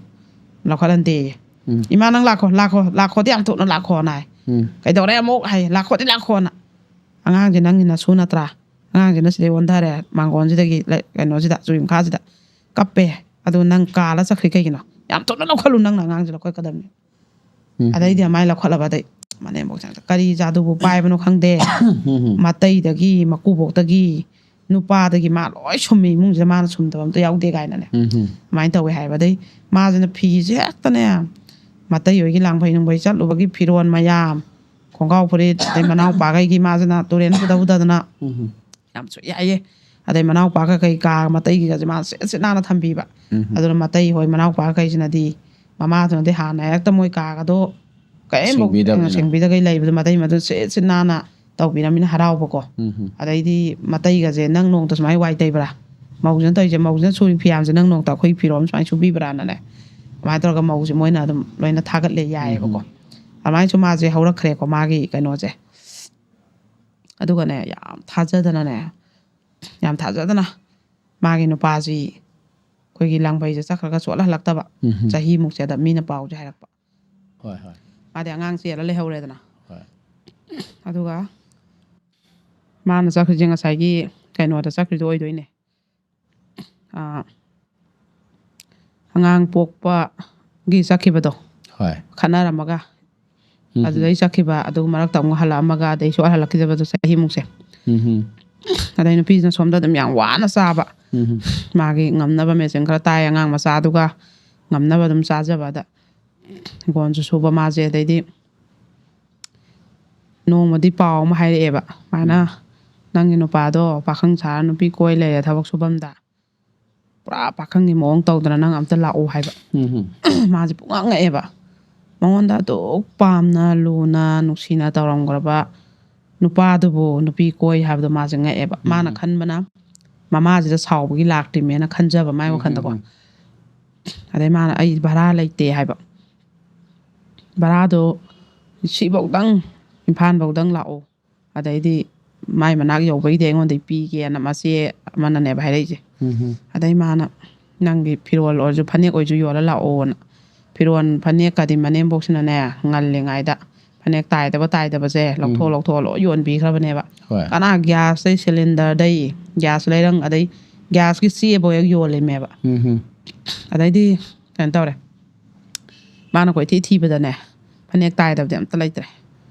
ꯂꯧꯈꯠꯍꯟꯗꯦꯌꯦ꯫ ꯎꯝ꯫ ꯏꯃꯥ ꯅꯪ ꯂꯥꯛꯈꯣ, ꯂꯥꯛꯈꯣ, ꯂꯥꯛꯈꯣꯗꯤ ꯌꯥꯝ ꯊꯨꯅ ꯂꯥꯛꯈꯣꯅ" ꯍꯥꯏ꯫ ꯎꯝ꯫ "ꯀꯩꯗꯧꯔꯦ ꯑꯃꯨꯛ?" ꯍꯥꯏ, "ꯂꯥꯛꯈꯣꯗꯤ ꯂꯥꯛꯈꯣꯅ꯫ ꯑꯉꯥꯡꯁꯦ ꯅꯪꯒꯤ ꯅꯁꯨ ꯅꯠꯇ꯭ꯔꯥ? ꯑꯉꯥꯡꯁꯤꯅ ꯁꯤꯗꯩ ꯑꯣꯟꯊꯔꯦ, ꯃꯥꯡꯒꯣꯟꯁꯤꯗꯒꯤ ꯂꯩ-, ꯀꯩꯅꯣꯁꯤꯗ, ꯆꯨꯔꯤ ꯃꯈꯥꯁꯤꯗ ꯀꯞꯄꯦ꯫ ꯑꯗꯨ ꯅꯪ ꯀꯥꯜꯂ ꯆꯠꯈ꯭ꯔꯤ ꯀꯩꯒꯤꯅꯣ? ꯌꯥꯝ ꯊꯨꯅ ꯂꯧꯈꯠꯂꯨ, ꯅꯪꯅ ꯑꯉꯥꯡꯁꯦ ꯂꯧꯈꯠꯀꯗꯕꯅꯤ"꯫ ꯎꯝ꯫ ꯑꯗꯩꯗꯤ ꯑꯃꯥꯏ ꯂꯧꯈꯠꯂꯕ ꯑꯗꯩ ꯃꯅꯦꯝꯕꯣꯛꯁꯦ ꯀꯔꯤ ꯖꯥꯗꯨꯕꯨ ꯄꯥꯏꯕꯅꯣ ꯈꯪꯗꯦ꯫ ꯎꯝ꯫ ꯃꯇꯩꯗꯒꯤ, ꯃꯀꯨꯕꯣꯛꯇꯒꯤ, ꯅꯨꯄꯥꯗꯒꯤ ꯃꯥ ꯂꯣꯏ ꯁꯨꯝꯃꯤ, ꯏꯃꯨꯡꯁꯤꯗ ꯃꯥꯅ ꯁꯨꯝꯗꯕ ꯑꯝꯇ ꯌꯥꯎꯗꯦ ꯀꯥꯏꯅꯅꯦ꯫ ꯎꯝ꯫ ꯑꯗꯨꯃꯥꯏꯅ ꯇꯧꯋꯦ ꯍꯥꯏꯕ꯫ ꯑꯗꯩ ꯃꯥꯁꯤꯅ ꯐꯤꯁꯦ ꯍꯦꯛꯇꯅꯦ, ꯃꯇꯩ ꯍꯣꯏꯒꯤ ꯂꯥꯡꯐꯩ ꯅꯨꯡꯐꯩ ꯆꯠꯂꯨꯕꯒꯤ ꯐꯤꯔꯣꯟ ꯃꯌꯥꯝ, ꯈꯣꯡꯒ꯭ꯔꯥꯎ ꯐꯨꯔꯤꯠ, ꯑꯗꯩ ꯃꯅꯥꯎꯄꯥꯈꯩꯒꯤ ꯃꯥꯁꯤꯅ ꯇꯨꯔꯦꯟ ꯄꯨꯗ ꯄꯨꯗꯗꯅ ꯎꯝ꯫ ꯌꯥꯝ ꯁꯨꯏ ꯍꯥꯏꯌꯦ꯫ ꯑꯗꯩ ꯃꯅꯥꯎꯄꯥ ꯀꯩꯀꯩ ꯀꯥ ꯃꯇꯩꯒꯤꯒꯁꯦ ꯃꯥ ꯁꯤꯠ ꯁꯤꯠ ꯅꯥꯟꯅ ꯊꯝꯕꯤꯕ꯫ ꯎꯝ꯫ ꯑꯗꯨꯅ ꯃꯇꯩ ꯍꯣꯏ ꯃꯅꯥꯎꯄꯥꯈꯩꯁꯤꯅꯗꯤ, ꯃꯃꯥꯗꯨꯅꯗꯤ ꯍꯥꯟꯅ ꯍꯦꯛꯇ ꯃꯣꯏ ꯀꯥꯒꯗꯣ ꯀꯔꯤꯝꯐꯥꯎ ꯁꯦꯡꯕꯤꯗꯕꯅꯤꯅ꯫ ꯁꯦꯡꯕꯤꯗꯈꯩ ꯂꯩꯕꯗꯣ ꯃꯇꯩ ꯃꯗꯨ ꯁꯤꯠ ꯁꯤꯠ ꯅꯥꯟꯅ ꯇꯧꯕꯤꯔꯝꯃꯤꯅ ꯍꯔꯥꯎꯕꯀꯣ꯫ ꯎꯝ꯫ ꯑꯗꯩꯗꯤ ꯃꯇꯩꯒꯁꯦ, "ꯅꯪ ꯅꯣꯡꯇ ꯁꯨꯃꯥꯏꯅ ꯋꯥꯏ ꯇꯩꯕ꯭ꯔꯥ? ꯃꯧꯁꯤꯅ ꯇꯧꯔꯤꯁꯦ, ꯃꯧꯁꯤꯅ ꯁꯨꯔꯤ ꯐꯤꯌꯥꯝꯁꯦ ꯅꯪ ꯅꯣꯡꯇ ꯑꯩꯈꯣꯏ ꯐꯤꯔꯣꯜ ꯁꯨꯃꯥꯏꯅ ꯁꯨꯕꯤꯕ꯭ꯔꯥꯅꯅꯦ?" ꯑꯗꯨꯃꯥꯏꯅ ꯇꯧꯔꯒ ꯃꯧꯁꯦ ꯃꯣꯏꯅ ꯑꯗꯨꯝ ꯂꯣꯏꯅ ꯊꯥꯒꯠꯂꯦ ꯌꯥꯏꯌꯦꯕꯀꯣ꯫ ꯎꯝ꯫ ꯑꯗꯨꯃꯥꯏꯅꯁꯨ ꯃꯥꯁꯦ ꯍꯧꯔꯛꯈ꯭ꯔꯦꯀꯣ, ꯃꯥꯒꯤ ꯀꯩꯅꯣꯁꯦ꯫ ꯑꯗꯨꯒꯅꯦ, ꯌꯥꯝ ꯊꯥꯖꯗꯅꯅꯦ, ꯌꯥꯝ ꯊꯥꯖꯗꯅ ꯃꯥꯒꯤ ꯅꯨꯄꯥꯁꯤ ꯑꯩꯈꯣꯏꯒꯤ ꯂꯥꯡꯕꯩꯁꯦ ꯆꯠꯈ꯭ꯔꯒ ꯁꯨꯡꯍꯜ ꯍꯜꯂꯛꯇꯕ꯫ ꯎꯝ꯫ ꯆꯍꯤꯃꯨꯛꯁꯦꯗ ꯃꯤꯅ ꯄꯥꯎꯁꯦ ꯍꯥꯏꯔꯛꯄ꯫ ꯍꯣꯏ, ꯍꯣꯏ, ꯃꯥꯗꯤ ꯑꯉꯥꯡ ꯆꯦꯜꯂ ꯂꯩꯍꯧꯔꯦꯗꯅ꯫ ꯍꯣꯏ꯫ ꯑꯗꯨꯒ ꯃꯥꯅ ꯆꯠꯈ꯭ꯔꯤꯁꯦ ꯉꯁꯥꯏꯒꯤ ꯀꯩꯅꯣꯗ ꯆꯠꯈ꯭ꯔꯤꯗꯣ ꯑꯣꯏꯗꯣꯏꯅꯦ꯫ ꯑꯥ, ꯑꯉꯥꯡ ꯄꯣꯛꯄꯒꯤ ꯆꯠꯈꯤꯕꯗꯣ, ꯍꯣꯏ꯫ ꯈꯠꯅꯔꯝꯃꯒ, ꯎꯝ꯫ ꯑꯗꯨꯗꯩ ꯆꯠꯈꯤꯕ, ꯑꯗꯨꯒ ꯃꯔꯛꯇ ꯑꯃꯨꯛ ꯍꯜꯂꯛꯑꯝꯃꯒ, ꯑꯗꯩ ꯁꯨꯡꯍꯜ ꯍꯜꯂꯛꯈꯤꯗꯕꯗꯣ ꯆꯍꯤꯃꯨꯛꯁꯦ꯫ ꯎꯝ꯫ ꯑꯗꯩ ꯅꯨꯄꯤꯁꯤꯅ ꯁꯣꯝꯗ ꯑꯗꯨꯝ ꯌꯥꯝ ꯋꯥꯅ ꯆꯥꯕ, ꯎꯝ꯫ ꯃꯥꯒꯤ ꯉꯝꯅꯕ ꯃꯦꯆꯤꯟ ꯈꯔ ꯇꯥꯏ ꯑꯉꯥꯡ ꯃꯆꯥꯗꯨꯒ, ꯉꯝꯅꯕ ꯑꯗꯨꯝ ꯆꯥꯖꯕꯗ, ꯍꯤꯡꯒꯣꯜꯁꯨ ꯁꯨꯕ ꯃꯥꯁꯦ꯫ ꯑꯗꯩꯗꯤ ꯅꯣꯡꯃꯗꯤ ꯄꯥꯎ ꯑꯃ ꯍꯥꯏꯔꯛꯑꯦꯕ, ꯁꯨꯃꯥꯏꯅ, "ꯅꯪꯒꯤ ꯅꯨꯄꯥꯗꯣ ꯄꯥꯈꯪ ꯁꯥꯔ ꯅꯨꯄꯤ ꯀꯣꯏ ꯂꯩꯔꯦ ꯊꯕꯛ ꯁꯨꯐꯝꯗ, ꯄꯨꯔꯥ ꯄꯥꯈꯪꯒꯤ ꯃꯑꯣꯡ ꯇꯧꯗꯅ ꯅꯪ ꯑꯝꯇ ꯂꯥꯛꯎ" ꯍꯥꯏꯕ꯫ ꯎꯝ꯫ ꯃꯥꯁꯦ ꯄꯨꯡꯉꯛ ꯉꯛꯑꯦꯕ꯫ ꯃꯉꯣꯟꯗ ꯑꯗꯨꯛ ꯄꯥꯝꯅ, ꯂꯨꯅ, ꯅꯨꯡꯁꯤꯅ ꯇꯧꯔꯝꯈ꯭ꯔꯕ ꯅꯨꯄꯥꯗꯨꯕꯨ ꯅꯨꯄꯤ ꯀꯣꯏ ꯍꯥꯏꯕꯗꯣ ꯃꯥꯁꯦ ꯉꯛꯑꯦꯕ꯫ ꯃꯥꯅ ꯎꯝ꯫ ꯈꯟꯕꯅ ꯃꯃꯥꯁꯤꯗ ꯁꯥꯎꯕꯒꯤ ꯂꯥꯛꯇ꯭ꯔꯤꯃꯦꯅ ꯈꯟꯖꯕ ꯃꯥꯏ ꯎꯝ, ꯋꯥꯈꯟꯗꯀꯣ꯫ ꯎꯝ꯫ ꯑꯗꯩ ꯃꯥꯅ, "ꯑꯩ ꯚꯔꯥ ꯂꯩꯇꯦ" ꯍꯥꯏꯕ꯫ "ꯚꯔꯥꯗꯣ ꯁꯤꯐꯧꯗꯪ, ꯏꯝꯐꯥꯜꯐꯧꯗꯪ ꯂꯥꯛꯑꯣ, ꯑꯗꯩꯗꯤ ꯃꯥꯏ ꯃꯅꯥꯛ ꯌꯧꯕꯩꯗꯤ ꯑꯩꯉꯣꯟꯗꯩ ꯄꯤꯒꯦꯅ" ꯃꯆꯦ ꯑꯃꯅꯅꯦꯕ ꯍꯥꯏꯔꯛꯏꯁꯦ꯫ ꯎꯝ꯫ ꯑꯗꯩ ꯃꯥꯅ, "ꯅꯪꯒꯤ ꯐꯤꯔꯣꯜ ꯑꯣꯏꯔꯁꯨ, ꯐꯅꯦꯛ ꯑꯣꯏꯔꯁꯨ ꯌꯣꯜꯂ ꯂꯥꯛꯑꯣꯅ"꯫ ꯐꯤꯔꯣꯜ ꯐꯅꯦꯛꯀꯗꯤ ꯃꯅꯦꯝꯕꯣꯛꯁꯤꯅꯅꯦ, ꯉꯜꯂꯤꯉꯩꯗ ꯐꯅꯦꯛ ꯇꯥꯏꯗꯕ ꯇꯥꯏꯗꯕꯁꯦ ꯂꯧꯊꯣꯛ ꯎꯝ꯫ ꯂꯧꯊꯣꯛꯑ ꯂꯣꯏ ꯌꯣꯟꯕꯤꯈ꯭ꯔꯕꯅꯦꯕ꯫ ꯍꯣꯏ꯫ ꯀꯅꯥ ꯒ꯭ꯌꯥꯁꯇꯩ, ꯁꯤꯂꯤꯟꯗꯔꯗꯩ, ꯒ꯭ꯌꯥꯁ ꯂꯩꯔꯪ, ꯑꯗꯩ ꯒ꯭ꯌꯥꯁꯀꯤ ꯆꯦꯐꯧ ꯍꯦꯛ ꯌꯣꯜꯂꯤꯃꯦꯕ꯫ ꯎꯝ꯫ ꯑꯗꯩꯗꯤ ꯀꯩꯅꯣ ꯇꯧꯔꯦ, ꯃꯥꯅ ꯀꯣꯏꯊꯤ ꯊꯤꯕꯗꯅꯦ, ꯐꯅꯦꯛ ꯇꯥꯏꯗꯕꯗꯤ ꯑꯝꯇ ꯂꯩꯇ꯭ꯔꯦ꯫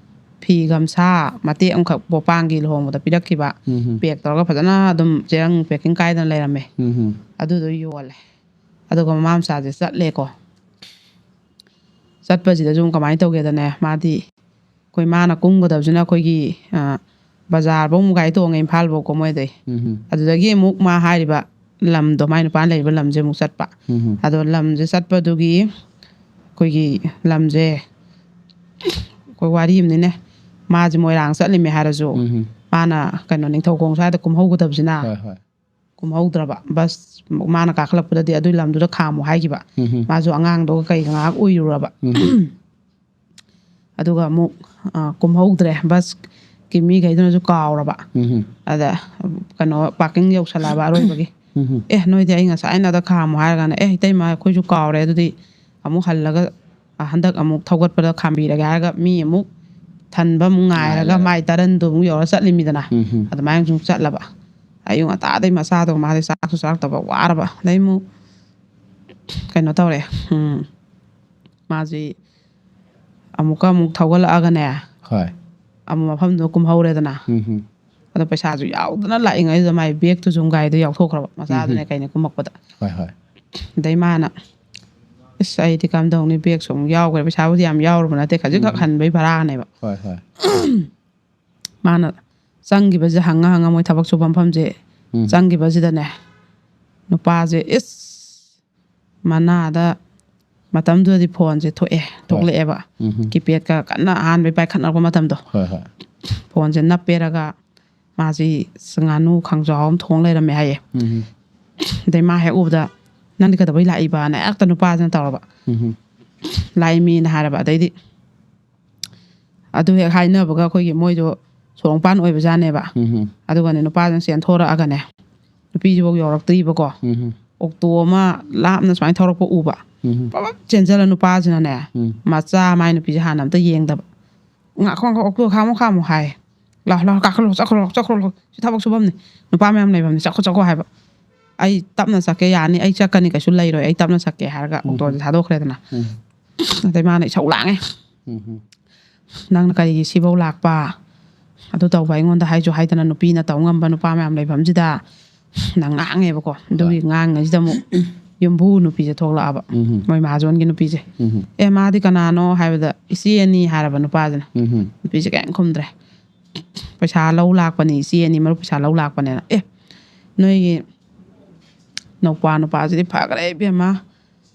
ꯐꯤ ꯒꯝꯁꯥ ꯃꯇꯦꯛ ꯑꯃꯈꯛ ꯄꯣꯄꯥꯡꯒꯤ ꯂꯨꯍꯣꯡꯕꯗ ꯄꯤꯔꯛꯈꯤꯕ, ꯎꯝ꯫ ꯄꯦꯛ ꯇꯧꯔꯒ ꯐꯖꯅ ꯑꯗꯨꯝ ꯆꯦꯔꯪ ꯄꯦꯛꯀꯤꯡ ꯀꯥꯏꯗꯅ ꯂꯩꯔꯝꯃꯦ꯫ ꯎꯝ꯫ ꯑꯗꯨꯗꯣ ꯌꯣꯜꯂꯦ꯫ ꯑꯗꯨꯒ ꯃꯃꯥ ꯃꯆꯥꯁꯦ ꯆꯠꯂꯦꯀꯣ꯫ ꯆꯠꯄꯁꯤꯗꯁꯨ ꯀꯃꯥꯏꯅ ꯇꯧꯒꯦꯗꯅꯦ, ꯃꯥꯗꯤ ꯑꯩꯈꯣꯏ ꯃꯥꯅ ꯀꯨꯝꯒꯗꯕꯁꯤꯅ ꯑꯩꯈꯣꯏꯒꯤ, ꯑ, ꯕꯖꯥꯔꯐꯧ ꯑꯃꯨꯛ ꯒꯥꯔꯤ ꯇꯣꯡꯉꯦ, ꯏꯝꯐꯥꯜꯐꯧꯀꯣ ꯃꯣꯏꯗꯩ꯫ ꯎꯝ꯫ ꯑꯗꯨꯗꯒꯤ ꯑꯃꯨꯛ ꯃꯥ ꯍꯥꯏꯔꯤꯕ ꯂꯝꯗꯣ, ꯃꯥꯏ ꯅꯨꯄꯥꯅ ꯂꯩꯔꯤꯕ ꯂꯝꯁꯦ ꯑꯃꯨꯛ ꯆꯠꯄ꯫ ꯎꯝ꯫ ꯑꯗꯣ ꯂꯝꯁꯦ ꯆꯠꯄꯗꯨꯒꯤ ꯑꯩꯈꯣꯏꯒꯤ ꯂꯝꯁꯦ, ꯑꯩꯈꯣꯏ ꯋꯥꯔꯤ ꯑꯃꯅꯤꯅꯦ, ꯃꯥꯁꯦ ꯃꯣꯏꯔꯥꯡ ꯆꯠꯂꯤꯃꯦ ꯍꯥꯏꯔꯁꯨ, ꯎꯝ꯫ ꯃꯥꯅ ꯀꯩꯅꯣ, ꯅꯤꯡꯊꯧꯈꯣꯡ ꯁ꯭ꯋꯥꯏꯗ ꯀꯨꯝꯍꯧꯒꯗꯕꯁꯤꯅ ꯍꯣꯏ, ꯍꯣꯏ꯫ ꯀꯨꯝꯍꯧꯗ꯭ꯔꯕ꯫ ꯕꯁ ꯃꯥꯅ ꯀꯥꯈꯠꯂꯛꯄꯗꯗꯤ ꯑꯗꯨꯏ ꯂꯝꯗꯨꯗ ꯈꯥꯝꯃꯨ ꯍꯥꯏꯈꯤꯕ꯫ ꯎꯝ꯫ ꯃꯥꯁꯨ ꯑꯉꯥꯡꯗꯨꯒ ꯀꯩꯒ ꯉꯥꯏꯍꯥꯛ ꯎꯏꯔꯨꯔꯕ꯫ ꯎꯝ꯫ ꯑꯗꯨꯒ ꯑꯃꯨꯛ ꯑ, ꯀꯨꯝꯍꯧꯗ꯭ꯔꯦ, ꯕꯁꯀꯤ ꯃꯤꯈꯩꯗꯨꯅꯁꯨ ꯀꯥꯎꯔꯕ꯫ ꯎꯝ. ꯑꯗ ꯀꯩꯅꯣ, ꯄꯥꯔꯀꯤꯡ ꯌꯧꯁꯜꯂꯛꯑꯕ ꯑꯔꯣꯏꯕꯒꯤ꯫ ꯎꯝ. "ꯑꯦ, ꯅꯣꯏꯗꯤ ꯑꯩ ꯉꯁꯥꯏꯅꯗ ꯈꯥꯝꯃꯣ" ꯍꯥꯏꯔꯒꯅ, "ꯑꯦ, ꯏꯇꯩꯃ, ꯑꯩꯈꯣꯏꯁꯨ ꯀꯥꯎꯔꯦ, ꯑꯗꯨꯗꯤ ꯑꯃꯨꯛ ꯍꯜꯂꯒ ꯑ, ꯍꯟꯗꯛ ꯑꯃꯨꯛ ꯊꯧꯒꯠꯄꯗ ꯈꯥꯝꯕꯤꯔꯒꯦ" ꯍꯥꯏꯔꯒ ꯃꯤ ꯑꯃꯨꯛ ꯊꯟꯕ ꯑꯃꯨꯛ ꯉꯥꯏꯔꯒ, ꯉꯥꯏꯔꯒ꯫ ꯃꯥꯏ ꯇꯔꯟꯗꯣ ꯑꯃꯨꯛ ꯌꯧꯔ ꯆꯠꯂꯤꯃꯤꯗꯅ꯫ ꯎꯝ. ꯑꯗꯨꯃꯥꯏꯅ ꯁꯨꯝ ꯆꯠꯂꯕ꯫ ꯑꯌꯨꯛ ꯉꯟꯇꯥꯗꯩ ꯃꯆꯥꯗꯣ ꯃꯥꯗꯤ ꯆꯥꯛꯁꯨ ꯆꯥꯔꯛꯇꯕ, ꯋꯥꯔꯕ꯫ ꯑꯗꯩ ꯑꯃꯨꯛ ꯀꯩꯅꯣ ꯇꯧꯔꯦ꯫ ꯎꯝ, ꯃꯥꯁꯤ ꯑꯃꯨꯛꯀ ꯑꯃꯨꯛ ꯊꯧꯒꯠꯂꯛꯑꯒꯅꯦ, ꯍꯣꯏ. ꯑꯃꯨꯛ ꯃꯐꯝꯗꯨꯗ ꯀꯨꯝꯍꯧꯔꯦꯗꯅ꯫ ꯎꯝ. ꯑꯗꯣ ꯄꯩꯁꯥꯁꯨ ꯌꯥꯎꯗꯅ ꯂꯥꯛꯏꯉꯩꯗꯨꯗ ꯃꯥꯏ ꯕꯦꯒꯇꯨꯁꯨ ꯒꯥꯔꯤꯗ ꯌꯥꯎꯊꯣꯛꯈ꯭ꯔꯕ, ꯃꯆꯥꯗꯨꯅꯦ ꯎꯝ. ꯀꯩꯅꯦ ꯀꯨꯝꯃꯛꯄꯗ꯫ ꯍꯣꯏ, ꯍꯣꯏ. ꯑꯗꯩ ꯃꯥꯅ, "ꯏꯁ, ꯑꯩꯗꯤ ꯀꯝꯗꯧꯅꯤ, ꯕꯦꯒꯁꯨ ꯑꯃꯨꯛ ꯌꯥꯎꯈ꯭ꯔꯦ", ꯄꯩꯁꯥꯕꯨꯗꯤ ꯌꯥꯝ ꯌꯥꯎꯔꯨꯕ ꯅꯠꯇꯦ, ꯈꯖꯤꯛꯈꯛ ꯎꯝ. ꯍꯟꯕꯩ ꯚꯔꯥꯅꯦꯕ꯫ ꯍꯣꯏ, ꯍꯣꯏ. ꯃꯥꯅ ꯆꯪꯈꯤꯕꯁꯦ ꯍꯪꯉ ꯍꯪꯉ ꯃꯣꯏ ꯊꯕꯛ ꯁꯨꯕ ꯃꯐꯝꯁꯦ ꯎꯝ. ꯆꯪꯈꯤꯕꯁꯤꯗꯅꯦ, ꯅꯨꯄꯥꯁꯦ, ꯏꯁ, ꯃꯅꯥꯗ, ꯃꯇꯝꯗꯨꯗꯗꯤ ꯐꯣꯟꯁꯦ ꯊꯣꯛꯑꯦ, ꯊꯣꯛꯂꯛꯑꯦꯕ꯫ ꯎꯝ. ꯀꯤꯄꯦꯗꯀ ꯀꯟꯅ ꯑꯍꯥꯟꯕꯩ ꯄꯥꯏꯈꯠꯅꯔꯛꯄ ꯃꯇꯝꯗꯣ꯫ ꯍꯣꯏ, ꯍꯣꯏ. ꯐꯣꯟꯁꯦ ꯅꯞꯄꯦꯔꯒ ꯃꯥꯁꯤ ꯉꯥꯅꯨ ꯈꯥꯡꯖꯥꯎ ꯑꯃ ꯊꯣꯡ ꯂꯩꯔꯝꯃꯦ ꯍꯥꯏꯌꯦ꯫ ꯎꯝ. ꯑꯗꯩ ꯃꯥ ꯍꯦꯛ ꯎꯕꯗ, "ꯅꯪꯗꯤ ꯀꯩꯗꯧꯕꯩ ꯂꯥꯛꯏꯕꯅ?" ꯍꯦꯛꯇ ꯅꯨꯄꯥꯁꯤꯅ ꯇꯧꯔꯕ꯫ ꯎꯝ. "ꯂꯥꯛꯏꯃꯤꯅ" ꯍꯥꯏꯔꯕ꯫ ꯑꯗꯩꯗꯤ ꯑꯗꯨ ꯍꯦꯛ ꯍꯥꯏꯅꯕꯒ ꯑꯩꯈꯣꯏꯒꯤ ꯃꯣꯏꯗꯣ ꯁꯣꯔꯣꯡꯄꯥꯟ ꯑꯣꯏꯕꯖꯥꯠꯅꯦꯕ꯫ ꯎꯝ. ꯑꯗꯨꯒꯅꯦ ꯅꯨꯄꯥꯁꯤꯅ ꯆꯦꯟꯊꯣꯔꯛꯑꯒꯅꯦ, ꯅꯨꯄꯤꯁꯤꯐꯥꯎ ꯌꯧꯔꯛꯇ꯭ꯔꯤꯕꯀꯣ꯫ ꯎꯝ. ꯑꯣꯛꯇꯣ ꯑꯃ ꯂꯥꯞꯅ ꯁꯨꯃꯥꯏꯅ ꯊꯧꯔꯛꯄ ꯎꯕ꯫ ꯎꯝ. ꯄꯕꯞ ꯆꯦꯟꯖꯜꯂ ꯅꯨꯄꯥꯁꯤꯅꯅꯦ, ꯎꯝ. ꯃꯆꯥ ꯃꯥꯏ ꯅꯨꯄꯤꯁꯦ ꯍꯥꯟꯅ ꯑꯝꯇ ꯌꯦꯡꯗꯕ꯫ "ꯉꯥꯈꯣ, ꯉꯥꯈꯣ, ꯑꯣꯛꯇꯣ ꯈꯥꯝꯃꯣ, ꯈꯥꯝꯃꯣ" ꯍꯥꯏ꯫ "ꯂꯥꯎ, ꯂꯥꯎ, ꯀꯥꯈꯠꯂꯣ, ꯆꯠꯈ꯭ꯔꯣ, ꯆꯠꯈ꯭ꯔꯣ, ꯁꯤ ꯊꯕꯛ ꯁꯨꯐꯝꯅꯤ, ꯅꯨꯄꯥ ꯃꯌꯥꯝ ꯂꯩꯐꯝꯅꯤ, ꯆꯠꯈꯣ, ꯆꯠꯈꯣ" ꯍꯥꯏꯕ꯫ "ꯑꯩ ꯇꯞꯅ ꯆꯠꯀꯦ, ꯌꯥꯅꯤ, ꯑꯩ ꯆꯠꯀꯅꯤ, ꯀꯩꯁꯨ ꯂꯩꯔꯣꯏ, ꯑꯩ ꯇꯞꯅ ꯆꯠꯀꯦ" ꯍꯥꯏꯔꯒ ꯎꯝ. ꯑꯣꯛꯇꯣꯁꯦ ꯊꯥꯗꯣꯛꯈ꯭ꯔꯦꯗꯅ꯫ ꯎꯝ. ꯑꯗꯩ ꯃꯥꯅ ꯏꯁꯧ ꯂꯥꯡꯉꯦ꯫ ꯎꯝ. "ꯅꯪꯅ ꯀꯔꯤꯒꯤ ꯁꯤꯐꯧ ꯂꯥꯛꯄ? ꯑꯗꯨ ꯇꯧꯕ ꯑꯩꯉꯣꯟꯗ ꯍꯥꯏꯁꯨ ꯍꯥꯏꯗꯅ, ꯅꯨꯄꯤꯅ ꯇꯧ ꯉꯝꯕ ꯅꯨꯄꯥ ꯃꯌꯥꯝ ꯂꯩꯐꯝꯁꯤꯗ", ꯅꯪ ꯉꯥꯡꯉꯦꯕꯀꯣ꯫ ꯑꯗꯨꯒꯤ ꯉꯥꯡꯉꯩꯁꯤꯗ ꯑꯃꯨꯛ ꯌꯨꯝꯕꯨ ꯅꯨꯄꯤꯁꯦ ꯊꯣꯛꯂꯛꯑꯕ, ꯎꯝ. ꯃꯣꯏ ꯃꯍꯥꯖꯣꯟꯒꯤ ꯅꯨꯄꯤꯁꯦ꯫ ꯎꯝ. "ꯑꯦ, ꯃꯥꯗꯤ ꯀꯅꯥꯅꯣ?" ꯍꯥꯏꯕꯗ, "ꯏꯆꯦꯅꯤ" ꯍꯥꯏꯔꯕ ꯅꯨꯄꯥꯁꯤꯅ꯫ ꯎꯝ. ꯅꯨꯄꯤꯁꯦ ꯀꯔꯤꯝ ꯈꯨꯝꯗ꯭ꯔꯦ꯫ "ꯄꯩꯁꯥ ꯂꯧ ꯂꯥꯛꯄꯅꯤ, ꯏꯆꯦꯅꯤ, ꯃꯔꯨꯞ ꯄꯩꯁꯥ ꯂꯧ ꯂꯥꯛꯄꯅꯦꯅ"꯫ "ꯑꯦ, ꯅꯣꯏꯒꯤ ꯅꯧꯄꯥ ꯅꯨꯄꯥꯁꯤꯗꯤ ꯐꯈ꯭ꯔꯦ ꯏꯕꯦꯝꯃ,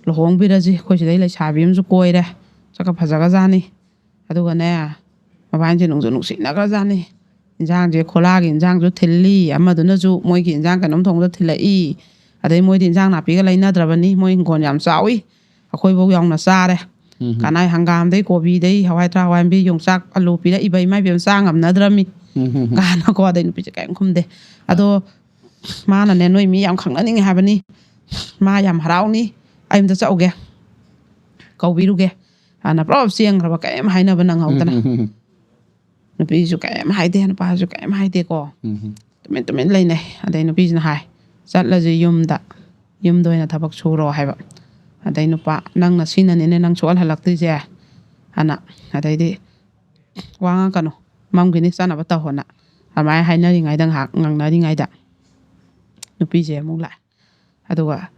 ꯂꯨꯍꯣꯡꯕꯤꯔꯁꯤ, ꯑꯩꯈꯣꯏ ꯁꯤꯗꯩ ꯂꯩꯁꯥꯕꯤ ꯑꯃꯁꯨ ꯀꯣꯏꯔꯦ, ꯁꯛꯀ ꯐꯖꯒ꯭ꯔꯖꯥꯠꯅꯤ, ꯑꯗꯨꯒꯅꯦ, ꯃꯕꯥꯅꯤꯁꯦ ꯅꯨꯡꯁꯨ ꯅꯨꯡꯁꯤꯅꯈ꯭ꯔꯖꯥꯠꯅꯤ, ꯏꯟꯖꯥꯡꯁꯦ, ꯈꯣꯂꯥꯒꯤ ꯏꯟꯖꯥꯡꯁꯨ ꯊꯤꯜꯂꯤ, ꯑꯃꯗꯨꯅꯁꯨ ꯃꯣꯏꯒꯤ ꯏꯟꯖꯥꯡ ꯀꯩꯅꯣꯝ ꯊꯣꯡꯕꯗ ꯊꯤꯜꯂꯛꯏ, ꯑꯗꯩ ꯃꯣꯏꯗꯤ ꯏꯟꯖꯥꯡ ꯅꯥꯄꯤꯒ ꯂꯩꯅꯗ꯭ꯔꯕꯅꯤ, ꯃꯣꯏ ꯍꯤꯡꯒꯣꯜ ꯌꯥꯝ ꯆꯥꯎꯏ, ꯑꯩꯈꯣꯏꯐꯧ ꯌꯥꯎꯅ ꯆꯥꯔꯦ, ꯎꯝ꯫ ꯀꯅꯥꯏ ꯍꯪꯒꯥꯝꯗꯩ, ꯀꯣꯕꯤꯗꯩ, ꯍꯋꯥꯏ ꯊ꯭ꯔꯥꯛ, ꯍꯋꯥꯏ ꯃꯨꯕꯤ, ꯌꯣꯡꯆꯥꯛ, ꯑꯂꯨ ꯄꯤꯔꯛꯏꯕ, ꯏꯃꯥ ꯏꯕꯦꯝꯃ, ꯆꯥ ꯉꯝꯅꯗ꯭ꯔꯃꯤ꯫ ꯎꯝ꯫ ꯀꯥꯟꯅꯀꯣ, ꯑꯗꯩ ꯅꯨꯄꯤꯁꯦ ꯀꯔꯤꯝ ꯈꯨꯝꯗꯦ꯫ ꯑꯗꯣ ꯃꯥꯅꯅꯦ, "ꯅꯣꯏ ꯃꯤ ꯌꯥꯝ ꯈꯪꯅꯅꯤꯡꯉꯦ ꯍꯥꯏꯕꯅꯤ, ꯃꯥ ꯌꯥꯝ ꯍꯔꯥꯎꯅꯤ, ꯑꯩ ꯑꯝꯇ ꯆꯠꯂꯨꯒꯦ, ꯀꯧꯕꯤꯔꯨꯒꯦ" ꯑꯅ ꯄꯨꯂꯞ ꯆꯦꯟꯈ꯭ꯔꯕ, ꯀꯔꯤꯝ ꯍꯥꯏꯅꯕ ꯅꯪꯍꯧꯗꯅ꯫ ꯎꯝ꯫ ꯅꯨꯄꯤꯁꯨ ꯀꯔꯤꯝ ꯍꯥꯏꯗꯦ, ꯅꯨꯄꯥꯁꯨ ꯀꯔꯤꯝ ꯍꯥꯏꯗꯦꯀꯣ꯫ ꯎꯝ꯫ ꯇꯨꯃꯤꯟ ꯇꯨꯃꯤꯟ ꯂꯩꯅꯩ꯫ ꯑꯗꯩ ꯅꯨꯄꯤꯁꯤꯅ ꯍꯥꯏ, "ꯆꯠꯂꯁꯤ ꯌꯨꯝꯗ, ꯌꯨꯝꯗ ꯑꯣꯏꯅ ꯊꯕꯛ ꯁꯨꯔꯣ" ꯍꯥꯏꯕ꯫ ꯑꯗꯩ ꯅꯨꯄꯥ, "ꯅꯪꯅ ꯁꯤꯅꯅꯤꯅꯦ ꯅꯪ ꯁꯣꯛꯍꯜꯍꯜꯂꯛꯇꯣꯏꯁꯦ" ꯑꯅ꯫ ꯑꯗꯩꯗꯤ, "ꯋꯥ ꯉꯥꯡꯀꯅꯨ, ꯃꯝꯈꯤꯅꯤ, ꯆꯠꯅꯕ ꯇꯧꯍꯣꯅ" ꯑꯗꯨꯃꯥꯏꯅ ꯍꯥꯏꯅꯔꯤꯉꯩꯗ, ꯉꯥꯏꯍꯥꯛ ꯉꯥꯡꯅꯔꯤꯉꯩꯗ, ꯅꯨꯄꯤꯁꯦ ꯑꯃꯨꯛ ꯂꯥꯛꯑꯦ꯫ ꯑꯗꯨꯒ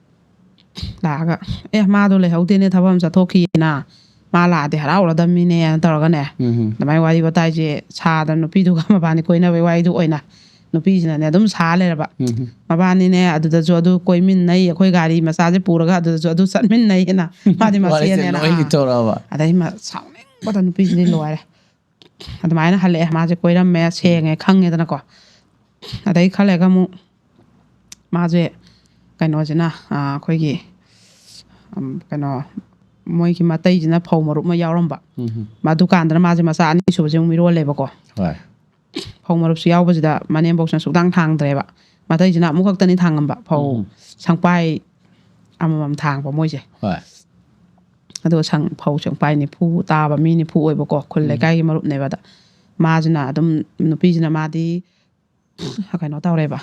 ꯂꯥꯛꯑꯒ, "ꯑꯦ, ꯃꯥꯗꯣ ꯂꯩꯍꯧꯗꯦꯅꯦ, ꯊꯕꯛ ꯑꯃ ꯆꯠꯊꯣꯛꯈꯤꯌꯦꯅ, ꯃꯥ ꯂꯥꯛꯑꯗꯤ ꯍꯔꯥꯎꯔꯗꯝꯅꯤꯅꯦ" ꯇꯧꯔꯒꯅꯦ, ꯎꯝ꯫ ꯑꯗꯨꯃꯥꯏꯅ ꯋꯥꯔꯤ ꯋꯥꯇꯥꯏꯁꯦ ꯁꯥꯗꯅ, ꯅꯨꯄꯤꯗꯨꯒ ꯃꯕꯥꯅꯤ ꯀꯣꯏꯅꯕꯩ ꯋꯥꯔꯤꯗꯨ ꯑꯣꯏꯅ ꯅꯨꯄꯤꯁꯤꯅꯅꯦ ꯑꯗꯨꯝ ꯁꯥ ꯂꯩꯔꯕ꯫ ꯎꯝ꯫ ꯃꯕꯥꯅꯤꯅꯦ ꯑꯗꯨꯗꯁꯨ ꯑꯗꯨ ꯀꯣꯏꯃꯤꯟꯅꯩ, ꯑꯩꯈꯣꯏ ꯒꯥꯔꯤ ꯃꯆꯥꯁꯦ ꯄꯨꯔꯒ ꯑꯗꯨꯗꯁꯨ ꯑꯗꯨ ꯆꯠꯃꯤꯟꯅꯩꯌꯦꯅ, ꯃꯥꯗꯤ ꯋꯥꯔꯤꯁꯦ ꯃꯆꯦꯅꯦꯅ꯫ ꯂꯣꯏ ꯂꯤꯊꯣꯔꯛꯑꯕ? ꯑꯗꯩ ꯃ-, ꯁꯥꯎꯅꯤꯡꯕꯗ ꯅꯨꯄꯤꯁꯤꯗꯤ ꯂꯣꯏꯔꯦ꯫ ꯑꯗꯨꯃꯥꯏꯅ ꯍꯜꯂꯛꯑꯦ, ꯃꯥꯁꯦ ꯀꯣꯏꯔꯝꯃꯦ, ꯁꯦꯡꯉꯦ, ꯈꯪꯉꯦꯗꯅꯀꯣ꯫ ꯑꯗꯩ ꯈꯔ ꯂꯩꯔꯒ ꯑꯃꯨꯛ ꯃꯥꯁꯦ ꯀꯩꯅꯣꯁꯤꯅ, ꯑꯥ, ꯑꯩꯈꯣꯏꯒꯤ, ꯎꯝ, ꯀꯩꯅꯣ, ꯃꯣꯏꯒꯤ ꯃꯇꯩꯁꯤꯅ ꯐꯧ ꯃꯔꯨꯞ ꯑꯃ ꯌꯥꯎꯔꯝꯕ꯫ ꯎꯝ꯫ ꯃꯗꯨꯀꯥꯟꯗꯅ ꯃꯥꯁꯦ ꯃꯆꯥ ꯑꯅꯤꯁꯨꯕꯁꯦ ꯑꯃꯨꯛ ꯃꯤꯔꯣꯜꯂꯦꯕꯀꯣ꯫ ꯍꯣꯏ꯫ ꯐꯧ ꯃꯔꯨꯞꯁꯨ ꯌꯥꯎꯕꯁꯤꯗ ꯃꯅꯦꯝꯕꯣꯛꯁꯤꯅ ꯁꯨꯛꯊꯥꯡ ꯊꯥꯡꯗ꯭ꯔꯦꯕ꯫ ꯃꯇꯩꯁꯤꯅ ꯑꯃꯨꯛꯈꯛꯇꯅꯤ ꯊꯥꯡꯉꯝꯕ, ꯐꯧ ꯎꯝ꯫ ꯁꯪꯄꯥꯏ ꯑꯃꯃꯝ ꯊꯥꯡꯕ ꯃꯣꯏꯁꯦ꯫ ꯍꯣꯏ꯫ ꯑꯗꯨꯒ ꯁꯪ-, ꯐꯧ ꯁꯪꯄꯥꯏ ꯅꯤꯐꯨ ꯇꯥꯕ, ꯃꯤ ꯅꯤꯐꯨ ꯑꯣꯏꯕꯀꯣ, ꯈꯨꯜ ꯎꯝ꯫ ꯂꯩꯀꯥꯏꯒꯤ ꯃꯔꯨꯞꯅꯦꯕ꯫ ꯑꯗ ꯃꯥꯁꯤꯅ ꯑꯗꯨꯝ, ꯅꯨꯄꯤꯁꯤꯅ ꯃꯥꯗꯤ ꯀꯩꯅꯣ ꯇꯧꯔꯦꯕ,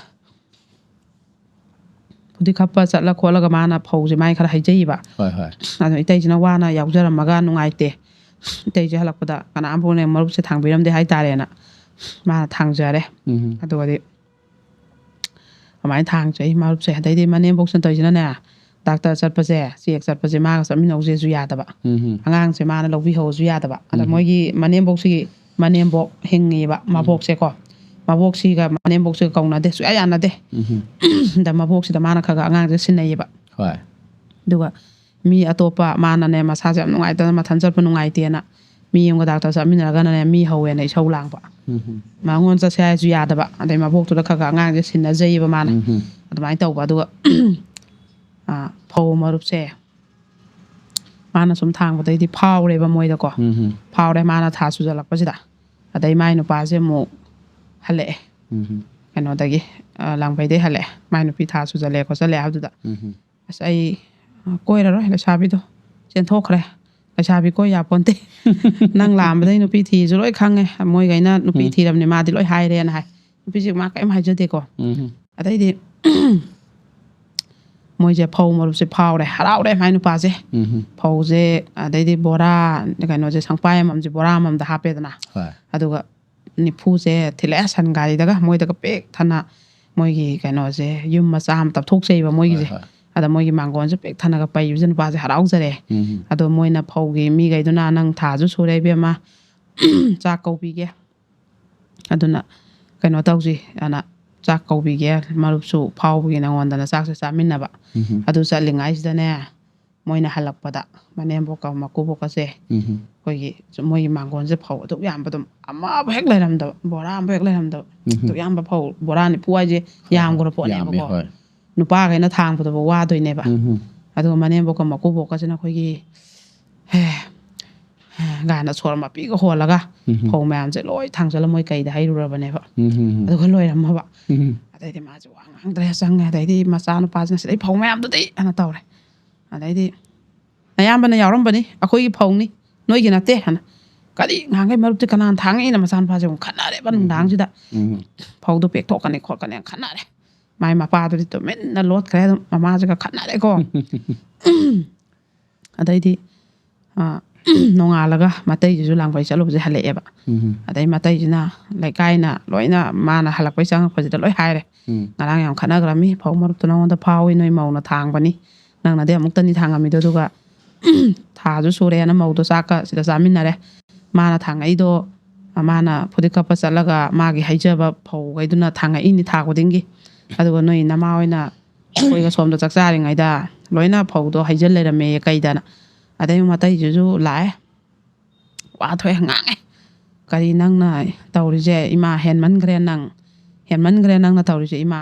ꯐꯨꯗꯤ ꯈꯞꯄ ꯆꯠꯂ ꯈꯣꯠꯂꯒ ꯃꯥꯅ ꯐꯧꯁꯦ ꯃꯥꯏ ꯈꯔ ꯍꯩꯖꯩꯌꯦꯕ꯫ ꯍꯣꯏ, ꯍꯣꯏ꯫ ꯑꯗꯣ ꯏꯇꯩꯁꯤꯅ ꯋꯥꯅ ꯌꯥꯎꯖꯔꯝꯃꯒ ꯅꯨꯡꯉꯥꯏꯇꯦ, ꯏꯇꯩꯁꯦ ꯍꯜꯂꯛꯄꯗ ꯀꯅꯥꯝꯐꯥꯎꯅꯦ ꯃꯔꯨꯞꯁꯦ ꯊꯥꯡꯕꯤꯔꯝꯗꯦ ꯍꯥꯏꯇꯥꯔꯦꯅ ꯃꯥꯅ ꯊꯥꯡꯖꯔꯦ꯫ ꯎꯝ꯫ ꯑꯗꯨꯒꯗꯤ ꯑꯗꯨꯃꯥꯏꯅ ꯊꯥꯡ ꯆꯩ ꯃꯔꯨꯞꯁꯦ꯫ ꯑꯗꯩꯗꯤ ꯃꯅꯦꯝꯕꯣꯛꯁꯤꯅ ꯇꯧꯔꯤꯁꯤꯅꯅꯦ, ꯗꯥꯛꯇꯔ ꯆꯠꯄꯁꯦ, ꯆꯦꯛ ꯆꯠꯄꯁꯦ ꯃꯥꯒ ꯆꯠꯃꯤꯟꯅꯧꯁꯦꯁꯨ ꯌꯥꯗꯕ꯫ ꯎꯝ꯫ ꯑꯉꯥꯡꯁꯦ ꯃꯥꯅ ꯂꯧꯕꯤꯍꯧꯁꯨ ꯌꯥꯗꯕ꯫ ꯑꯗ ꯎꯝ꯫ ꯃꯣꯏꯒꯤ ꯃꯅꯦꯝꯕꯣꯛꯁꯤꯒꯤ ꯃꯅꯦꯝꯕꯣꯛ ꯍꯤꯡꯉꯤꯕ, ꯎꯝ꯫ ꯃꯕꯣꯛꯁꯦꯀꯣ꯫ ꯃꯕꯣꯛꯁꯤꯒ ꯃꯅꯦꯝꯕꯣꯛꯁꯤꯒ ꯀꯧꯅꯗꯦ, ꯁꯨꯡꯌꯥ ꯌꯥꯅꯗꯦ꯫ ꯎꯝ꯫ ꯑꯗ ꯃꯕꯣꯛꯁꯤꯗ ꯃꯥꯅ ꯈꯔ ꯈꯔ ꯑꯉꯥꯡꯁꯦ ꯁꯤꯟꯅꯩꯌꯦꯕ꯫ ꯍꯣꯏ꯫ ꯑꯗꯨꯒ ꯃꯤ ꯑꯇꯣꯞꯄ, ꯃꯥꯅꯅꯦ ꯃꯁꯥꯁꯦ ꯌꯥꯝ ꯅꯨꯡꯉꯥꯏꯇꯅ ꯃꯊꯟ ꯆꯠꯄ ꯅꯨꯡꯉꯥꯏꯇꯦꯅ ꯃꯤ ꯑꯃꯒ ꯗꯥꯛꯇꯔ ꯆꯠꯃꯤꯟꯅꯔꯒꯅꯅꯦ ꯃꯤ ꯍꯧꯋꯦꯅ ꯏꯁꯧ ꯂꯥꯡꯕ꯫ ꯎꯝ꯫ ꯃꯉꯣꯟ ꯆꯠꯁꯦ ꯍꯥꯏꯔꯁꯨ ꯌꯥꯗꯕ꯫ ꯑꯗꯩ ꯃꯕꯣꯛꯇꯨꯗ ꯈꯔ ꯈꯔ ꯑꯉꯥꯡꯁꯦ ꯁꯤꯟꯅꯖꯩꯌꯦꯕ ꯃꯥꯅ꯫ ꯎꯝ꯫ ꯑꯗꯨꯃꯥꯏꯅ ꯇꯧꯕ꯫ ꯑꯗꯨꯒ, ꯑꯥ, ꯐꯧ ꯃꯔꯨꯞꯁꯦ ꯃꯥꯅ ꯁꯨꯝ ꯊꯥꯡꯕꯗꯩꯗꯤ ꯐꯥꯎꯔꯦꯕ ꯃꯣꯏꯗꯀꯣ꯫ ꯎꯝ ꯐꯥꯎꯔꯦ, ꯃꯥꯅ ꯊꯥ ꯁꯨꯖꯜꯂꯛꯄꯁꯤꯗ꯫ ꯑꯗꯩ ꯃꯥꯏ ꯅꯨꯄꯥꯁꯦ ꯑꯃꯨꯛ ꯍꯜꯂꯛꯑꯦ ꯎꯝ ꯀꯩꯅꯣꯗꯒꯤ, ꯑ, ꯂꯥꯡꯕꯩꯗꯩ ꯍꯜꯂꯛꯑꯦ꯫ ꯃꯥꯏ ꯅꯨꯄꯤ ꯊꯥ ꯁꯨꯖꯜꯂꯛꯑꯦ ꯈꯣꯠꯆꯜꯂꯦ ꯍꯥꯏꯕꯗꯨꯗ, ꯎꯝ "ꯑꯁ, ꯑꯩ, ꯑ, ꯀꯣꯏꯔꯔꯣꯏ, ꯂꯩꯁꯥꯕꯤꯗꯣ ꯆꯦꯟꯊꯣꯛꯈ꯭ꯔꯦ꯫ ꯂꯩꯁꯥꯕꯤ ꯀꯣꯏ ꯌꯥꯄꯣꯟꯇꯦ꯫ ꯅꯪ ꯂꯥꯛꯑꯝꯕꯗꯩ ꯅꯨꯄꯤ ꯊꯤꯁꯨ ꯂꯣꯏ ꯈꯪꯉꯦ꯫ ꯃꯣꯏꯈꯩꯅ ꯅꯨꯄꯤ ꯎꯝ꯫ ꯊꯤꯔꯕꯅꯦ, ꯃꯥꯗꯤ ꯂꯣꯏ ꯍꯥꯏꯔꯦꯅ" ꯍꯥꯏ꯫ ꯅꯨꯄꯤꯁꯦ ꯃꯥ ꯀꯔꯤꯝ ꯍꯥꯏꯖꯗꯦꯀꯣ꯫ ꯎꯝ ꯑꯗꯩꯗꯤ ꯃꯣꯏꯁꯦ ꯐꯧ ꯃꯔꯨꯞꯁꯦ ꯐꯥꯎꯔꯦ, ꯍꯔꯥꯎꯔꯦ ꯃꯥꯏ ꯅꯨꯄꯥꯁꯦ꯫ ꯎꯝ ꯐꯧꯁꯦ ꯑꯗꯩꯗꯤ ꯕꯣꯔꯥ, ꯀꯩꯅꯣꯁꯦ, ꯁꯪꯄꯥꯏ ꯑꯃꯃꯝꯁꯦ ꯕꯣꯔꯥ ꯑꯃꯃꯝꯗ ꯍꯥꯞꯄꯦꯗꯅ꯫ ꯍꯣꯏ꯫ ꯑꯗꯨꯒ ꯅꯤꯐꯨꯁꯦ ꯊꯤꯜꯂꯛꯑꯦ ꯁꯟ ꯒꯥꯔꯤꯗꯒ, ꯃꯣꯏꯗꯒ ꯄꯤꯛ ꯊꯟꯅ ꯃꯣꯏꯒꯤ ꯀꯩꯅꯣꯁꯦ, ꯌꯨꯝ ꯃꯆꯥ ꯑꯃ ꯇꯞꯊꯣꯛꯆꯩꯕ ꯃꯣꯏꯒꯤꯁꯦ꯫ ꯍꯣꯏ, ꯍꯣꯏ꯫ ꯑꯗ ꯃꯣꯏꯒꯤ ꯃꯥꯡꯒꯣꯟꯁꯦ ꯄꯤꯛ ꯊꯟꯅꯒ ꯄꯩꯕꯁꯦ ꯅꯨꯄꯥꯁꯦ ꯍꯔꯥꯎꯖꯔꯦ꯫ ꯎꯝ ꯑꯗꯣ ꯃꯣꯏꯅ ꯐꯧꯒꯤ ꯃꯤꯈꯩꯗꯨꯅ, "ꯅꯪ ꯊꯥꯁꯨ ꯁꯨꯔꯦ ꯏꯕꯦꯝꯃ, ꯆꯥꯛ ꯀꯧꯕꯤꯒꯦ, ꯑꯗꯨꯅ ꯀꯩꯅꯣ ꯇꯧꯁꯤ" ꯑꯅ, "ꯆꯥꯛ ꯀꯧꯕꯤꯒꯦ, ꯃꯔꯨꯞꯁꯨ ꯐꯥꯎꯕꯒꯤ ꯅꯉꯣꯟꯗꯅ ꯆꯥꯛꯁꯦ ꯆꯥꯃꯤꯟꯅꯕ"꯫ ꯎꯝ ꯑꯗꯨ ꯆꯠꯂꯤꯉꯩꯁꯤꯗꯅꯦ, ꯃꯣꯏꯅ ꯍꯜꯂꯛꯄꯗ ꯃꯅꯦꯝꯕꯣꯛꯀ ꯃꯀꯨꯕꯣꯛꯀꯁꯦ, ꯎꯝ ꯑꯩꯈꯣꯏꯒꯤ ꯁꯨꯝ ꯃꯣꯏꯒꯤ ꯃꯥꯡꯒꯣꯟꯁꯦ ꯐꯧ ꯑꯗꯨꯛ ꯌꯥꯝꯕ, ꯑꯗꯨꯝ ꯑꯃꯐꯥꯎ ꯍꯦꯛ ꯂꯩꯔꯝꯗꯕ, ꯕꯣꯔꯥ ꯑꯃꯐꯥꯎ ꯍꯦꯛ ꯂꯩꯔꯝꯗꯕ꯫ ꯎꯝ ꯑꯗꯨꯛ ꯌꯥꯝꯕ ꯐꯧ, ꯕꯣꯔꯥ ꯅꯤꯐꯨ ꯍꯥꯏꯁꯦ ꯌꯥꯝꯈ꯭ꯔ ꯄꯣꯠꯅꯦꯕꯀꯣ꯫ ꯍꯣꯏ꯫ ꯅꯨꯄꯥꯈꯩꯅ ꯊꯥꯡꯕꯗꯕꯨ ꯋꯥꯗꯣꯏꯅꯦꯕ꯫ ꯎꯝ ꯑꯗꯨꯒ ꯃꯅꯦꯝꯕꯣꯛꯀ ꯃꯀꯨꯕꯣꯛꯀꯁꯤꯅ ꯑꯩꯈꯣꯏꯒꯤ, "ꯍꯦ, ꯍꯦ" ꯒꯥꯏꯅ ꯁꯣꯔ ꯃꯄꯤꯒ ꯍꯣꯜꯂꯒ ꯎꯝ ꯐꯧ ꯃꯌꯥꯝꯁꯦ ꯂꯣꯏ ꯊꯥꯡꯖꯜꯂ ꯃꯣꯏ ꯀꯩꯗ ꯍꯩꯔꯨꯔꯕꯅꯦꯕ꯫ ꯎꯝ ꯑꯗꯨꯒ ꯂꯣꯏꯔꯝꯃꯕ꯫ ꯎꯝ ꯑꯗꯩꯗꯤ ꯃꯥꯁꯦ ꯋꯥ ꯉꯥꯡꯗ꯭ꯔꯦ, ꯆꯪꯉꯦ꯫ ꯑꯗꯩꯗꯤ ꯃꯆꯥꯅꯨꯄꯥꯁꯤꯅ, "ꯁꯤꯗꯩ ꯐꯧ ꯃꯌꯥꯝꯗꯨꯗꯤ" ꯑꯅ ꯇꯧꯔꯦ꯫ ꯑꯗꯩꯗꯤ, "ꯅꯌꯥꯝꯕꯅ ꯌꯥꯎꯔꯝꯕꯅꯤ, ꯑꯩꯈꯣꯏꯒꯤ ꯐꯧꯅꯤ, ꯅꯣꯏꯒꯤ ꯅꯠꯇꯦ" ꯍꯥꯏꯅ꯫ "ꯀꯔꯤ ꯉꯥꯡꯈꯩ ꯃꯔꯨꯞꯇꯤ ꯀꯅꯥꯅ ꯊꯥꯡꯉꯛꯏꯅ?" ꯃꯆꯥꯅꯨꯄꯥꯁꯦ ꯑꯃꯨꯛ ꯈꯠꯅꯔꯦꯕ ꯅꯨꯡꯗꯥꯡꯁꯤꯗ꯫ ꯎꯝ "ꯐꯧꯗꯣ ꯄꯦꯛꯊꯣꯛꯀꯅꯤ ꯈꯣꯠꯀꯅꯤ" ꯈꯠꯅꯔꯦ꯫ ꯃꯥꯏ ꯃꯄꯥꯗꯨꯗꯤ ꯇꯨꯃꯤꯟꯅ ꯂꯣꯠꯈ꯭ꯔꯦ ꯑꯗꯨꯝ, ꯃꯃꯥꯁꯤꯒ ꯈꯠꯅꯔꯦꯀꯣ꯫ ꯑꯗꯩꯗꯤ, ꯑ, ꯅꯣꯡꯉꯥꯜꯂꯒ ꯃꯇꯩꯁꯤꯁꯨ ꯂꯥꯡꯕꯩ ꯆꯠꯂꯨꯕꯁꯦ ꯍꯜꯂꯛꯑꯦꯕ꯫ ꯎꯝ ꯑꯗꯩ ꯃꯇꯩꯁꯤꯅ, ꯂꯩꯀꯥꯏꯅ ꯂꯣꯏꯅ, ꯃꯥꯅ ꯍꯜꯂꯛꯄꯩ ꯆꯪꯉꯛꯄꯁꯤꯗ ꯂꯣꯏ ꯍꯥꯏꯔꯦ, ꯎꯝ "ꯉꯔꯥꯡ ꯌꯥꯝ ꯈꯠꯅꯈ꯭ꯔꯝꯃꯤ, ꯐꯧ ꯃꯔꯨꯞꯇꯨ ꯅꯉꯣꯟꯗ ꯐꯥꯎꯏ, ꯅꯣꯏ ꯃꯧꯅ ꯊꯥꯡꯕꯅꯤ, ꯅꯪꯅꯗꯤ ꯑꯃꯨꯛꯇꯅꯤ ꯊꯥꯡꯉꯝꯃꯤꯗꯣ, ꯑꯗꯨꯒ ꯊꯥꯁꯨ ꯁꯨꯔꯦꯅ ꯃꯧꯗꯣ ꯆꯥꯛꯀ ꯁꯤꯗ ꯆꯥꯃꯤꯟꯅꯔꯦ꯫ ꯃꯥꯅ ꯊꯥꯡꯉꯛꯏꯗꯣ, ꯃꯥꯅ ꯐꯨꯔꯤꯠ ꯀꯞꯄ ꯆꯠꯂꯒ ꯃꯥꯒꯤ ꯍꯩꯖꯕ ꯐꯧꯈꯩꯗꯨꯅ ꯊꯥꯡꯉꯛꯏꯅꯤ ꯊꯥ ꯈꯨꯗꯤꯡꯒꯤ꯫ ꯑꯗꯨꯒ ꯅꯣꯏ ꯅꯃꯥ ꯍꯣꯏꯅ ꯑꯩꯈꯣꯏꯒ ꯁꯣꯝꯗ ꯆꯥꯛ ꯆꯥꯔꯤꯉꯩꯗ ꯂꯣꯏꯅ ꯐꯧꯗꯣ ꯍꯩꯖꯤꯜ ꯂꯩꯔꯝꯃꯦꯌꯦ" ꯀꯩꯗꯅ꯫ ꯑꯗꯩ ꯃꯇꯩꯁꯤꯁꯨ ꯂꯥꯛꯑꯦ, ꯋꯥ ꯊꯣꯛꯑꯦ, ꯉꯥꯡꯉꯦ꯫ "ꯀꯔꯤ ꯅꯪꯅ ꯇꯧꯔꯤꯁꯦ ꯏꯃꯥ? ꯍꯦꯟꯃꯟꯈ꯭ꯔꯦ ꯅꯪ, ꯍꯦꯟꯃꯟꯈ꯭ꯔꯦ ꯅꯪꯅ ꯇꯧꯔꯤꯁꯦ ꯏꯃꯥ꯫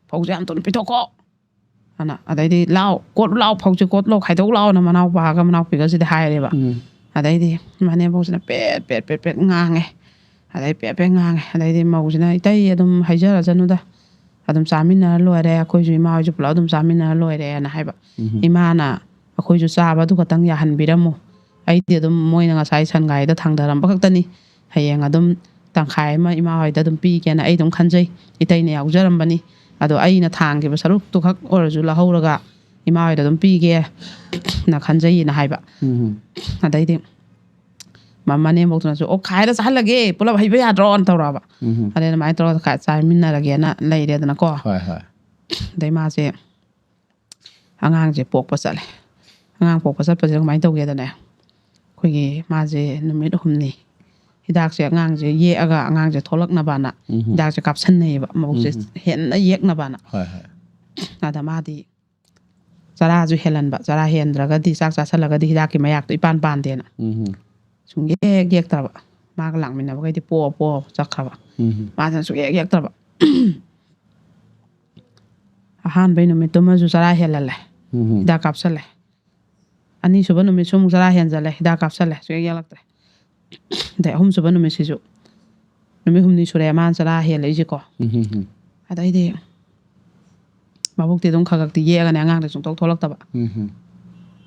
ꯐꯧꯁꯦ ꯌꯥꯝ ꯊꯨꯅ ꯄꯤꯊꯣꯛꯀꯣ" ꯑꯅ ꯑꯗꯩꯗꯤ, "ꯂꯥꯎ, ꯀꯣꯠ ꯂꯥꯎ, ꯐꯧꯁꯦ ꯀꯣꯠ ꯂꯥꯎ, ꯈꯥꯏꯗꯣꯛ ꯂꯥꯎꯅ" ꯃꯅꯥꯎꯄꯥꯒ ꯃꯅꯥꯎꯄꯤꯒꯁꯤꯗ ꯍꯥꯏꯔꯦꯕ꯫ ꯎꯝ꯫ ꯑꯗꯩꯗꯤ ꯃꯅꯦꯝꯕꯣꯛꯁꯤꯅ ꯄꯦꯠ ꯄꯦꯠ ꯄꯦꯠ ꯄꯦꯠ ꯉꯥꯡꯉꯦ꯫ ꯑꯗꯩ ꯄꯦꯠ ꯄꯦꯠ ꯉꯥꯡꯉꯦ꯫ ꯑꯗꯩꯗꯤ ꯃꯧꯁꯤꯅ, "ꯏꯇꯩ, ꯑꯗꯨꯝ ꯍꯩꯖꯔꯁꯅꯨꯗ, ꯑꯗꯨꯝ ꯆꯥꯃꯤꯟꯅꯔ ꯂꯣꯏꯔꯦ, ꯑꯩꯈꯣꯏꯁꯨ ꯏꯃꯥ ꯍꯣꯏꯁꯨ ꯄꯨꯂꯞ ꯑꯗꯨꯝ ꯆꯥꯃꯤꯟꯅꯔ ꯂꯣꯏꯔꯦꯅ" ꯍꯥꯏꯕ꯫ ꯎꯝ꯫ "ꯏꯃꯥꯅ ꯑꯩꯈꯣꯏꯁꯨ ꯆꯥꯕ ꯑꯗꯨ ꯈꯛꯇꯪ ꯌꯥꯍꯟꯕꯤꯔꯝꯃꯨ, ꯑꯩꯗꯤ ꯑꯗꯨꯝ ꯃꯣꯏꯅ ꯉꯁꯥꯏ ꯁꯟꯒꯥꯏꯗ ꯊꯥꯡꯊꯔꯝꯕ ꯈꯛꯇꯅꯤ, ꯍꯌꯦꯡ ꯑꯗꯨꯝ ꯇꯪꯈꯥꯏ ꯑꯃ ꯏꯃꯥ ꯍꯣꯏꯗ ꯑꯗꯨꯝ ꯄꯤꯒꯦꯅ ꯑꯩ ꯑꯗꯨꯝ ꯈꯟꯖꯩ, ꯏꯇꯩꯅ ꯌꯥꯎꯖꯔꯝꯕꯅꯤ, ꯑꯗꯣ ꯑꯩꯅ ꯊꯥꯡꯈꯤꯕ ꯁꯔꯨꯛꯇꯨ ꯈꯛ ꯑꯣꯏꯔꯁꯨ ꯂꯧꯍꯧꯔꯒ ꯏꯃꯥ ꯍꯣꯏꯗ ꯑꯗꯨꯝ ꯄꯤꯒꯦꯅ ꯈꯟꯖꯩꯅ" ꯍꯥꯏꯕ꯫ ꯎꯝ꯫ ꯑꯗꯩꯗꯤ ꯃ-, ꯃꯅꯦꯝꯕꯣꯛꯇꯨꯅꯁꯨ, "ꯑꯣ, ꯈꯥꯏꯔ ꯆꯥꯍꯜꯂꯒꯦ, ꯄꯨꯂꯞ ꯍꯩꯕ ꯌꯥꯗ꯭ꯔꯣꯅ" ꯇꯧꯔꯛꯑꯕ꯫ ꯎꯝ꯫ ꯑꯗꯩ ꯑꯗꯨꯃꯥꯏꯅ ꯇꯧꯔꯒ ꯈꯥ-, ꯆꯥꯃꯤꯟꯅꯔꯒꯦꯅ ꯂꯩꯔꯦꯗꯅꯀꯣ꯫ ꯍꯣꯏ, ꯍꯣꯏ꯫ ꯑꯗꯩ ꯃꯥꯁꯦ ꯑꯉꯥꯡꯁꯦ ꯄꯣꯛꯄ ꯆꯠꯂꯦ꯫ ꯑꯉꯥꯡ ꯄꯣꯛꯄ ꯆꯠꯄꯁꯤꯗ ꯀꯃꯥꯏꯅ ꯇꯧꯒꯦꯗꯅꯦ, ꯑꯩꯈꯣꯏꯒꯤ ꯃꯥꯁꯦ ꯅꯨꯃꯤꯠ ꯍꯨꯝꯅꯤ ꯍꯤꯗꯥꯛꯁꯦ, ꯑꯉꯥꯡꯁꯦ ꯌꯦꯛꯑꯒ ꯑꯉꯥꯡꯁꯦ ꯊꯣꯛꯂꯛꯅꯕꯅ ꯎꯝ꯫ ꯍꯤꯗꯥꯛꯁꯦ ꯀꯥꯞꯁꯟꯅꯩꯌꯦꯕ, ꯃꯕꯨꯛꯁꯦ ꯎꯝ꯫ ꯍꯦꯟꯅ ꯌꯦꯛꯅꯕꯅ꯫ ꯍꯣꯏ, ꯍꯣꯏ꯫ ꯑꯗ ꯃꯥꯗꯤ ꯆꯔꯥꯁꯨ ꯍꯦꯜꯍꯟꯕ, ꯆꯔꯥ ꯍꯦꯟꯗ꯭ꯔꯒꯗꯤ, ꯆꯥꯛ ꯆꯥꯁꯜꯂꯒꯗꯤ ꯍꯤꯗꯥꯛꯀꯤ ꯃꯌꯥꯛꯇꯣ ꯏꯄꯥꯟ ꯄꯥꯟꯗꯦꯅ꯫ ꯎꯝ꯫ ꯁꯨꯡꯌꯦꯛ ꯌꯦꯛꯇ꯭ꯔꯕ꯫ ꯃꯥꯒ ꯂꯥꯛꯃꯤꯟꯅꯕꯈꯩꯗꯤ ꯄꯣ ꯄꯣ ꯆꯠꯈ꯭ꯔꯕ꯫ ꯎꯝ꯫ ꯃꯥꯁꯤꯅ ꯁꯨꯡꯌꯦꯛ ꯌꯦꯛꯇ꯭ꯔꯕ꯫ ꯑꯍꯥꯟꯕꯩ ꯅꯨꯃꯤꯠꯇꯨꯃꯁꯨ ꯆꯔꯥ ꯍꯦꯜꯍꯜꯂꯦ, ꯎꯝ꯫ ꯍꯤꯗꯥꯛ ꯀꯥꯞꯁꯜꯂꯦ꯫ ꯑꯅꯤꯁꯨꯕ ꯅꯨꯃꯤꯠꯁꯨ ꯑꯃꯨꯛ ꯆꯔꯥ ꯍꯦꯟꯖꯜꯂꯦ, ꯍꯤꯗꯥꯛ ꯀꯥꯞꯁꯜꯂꯦ, ꯁꯨꯡꯌꯦꯛ ꯌꯦꯛꯂꯛꯇ꯭ꯔꯦ꯫ ꯑꯗꯩ ꯑꯍꯨꯝꯁꯨꯕ ꯅꯨꯃꯤꯠꯁꯤꯁꯨ, ꯅꯨꯃꯤꯠ ꯍꯨꯝꯅꯤ ꯁꯨꯔꯦ ꯃꯥꯅ ꯆꯔꯥ ꯍꯦꯜꯂꯛꯏꯁꯦꯀꯣ꯫ ꯎꯝ꯫ ꯑꯗꯩꯗꯤ ꯃꯕꯨꯛꯇꯤ ꯑꯗꯨꯝ ꯈꯔ ꯈꯔꯗꯤ ꯌꯦꯛꯑꯒꯅꯦ, ꯑꯉꯥꯡꯗꯤ ꯁꯨꯡꯊꯣꯛ ꯊꯣꯛꯂꯛꯇꯕ꯫ ꯎꯝ꯫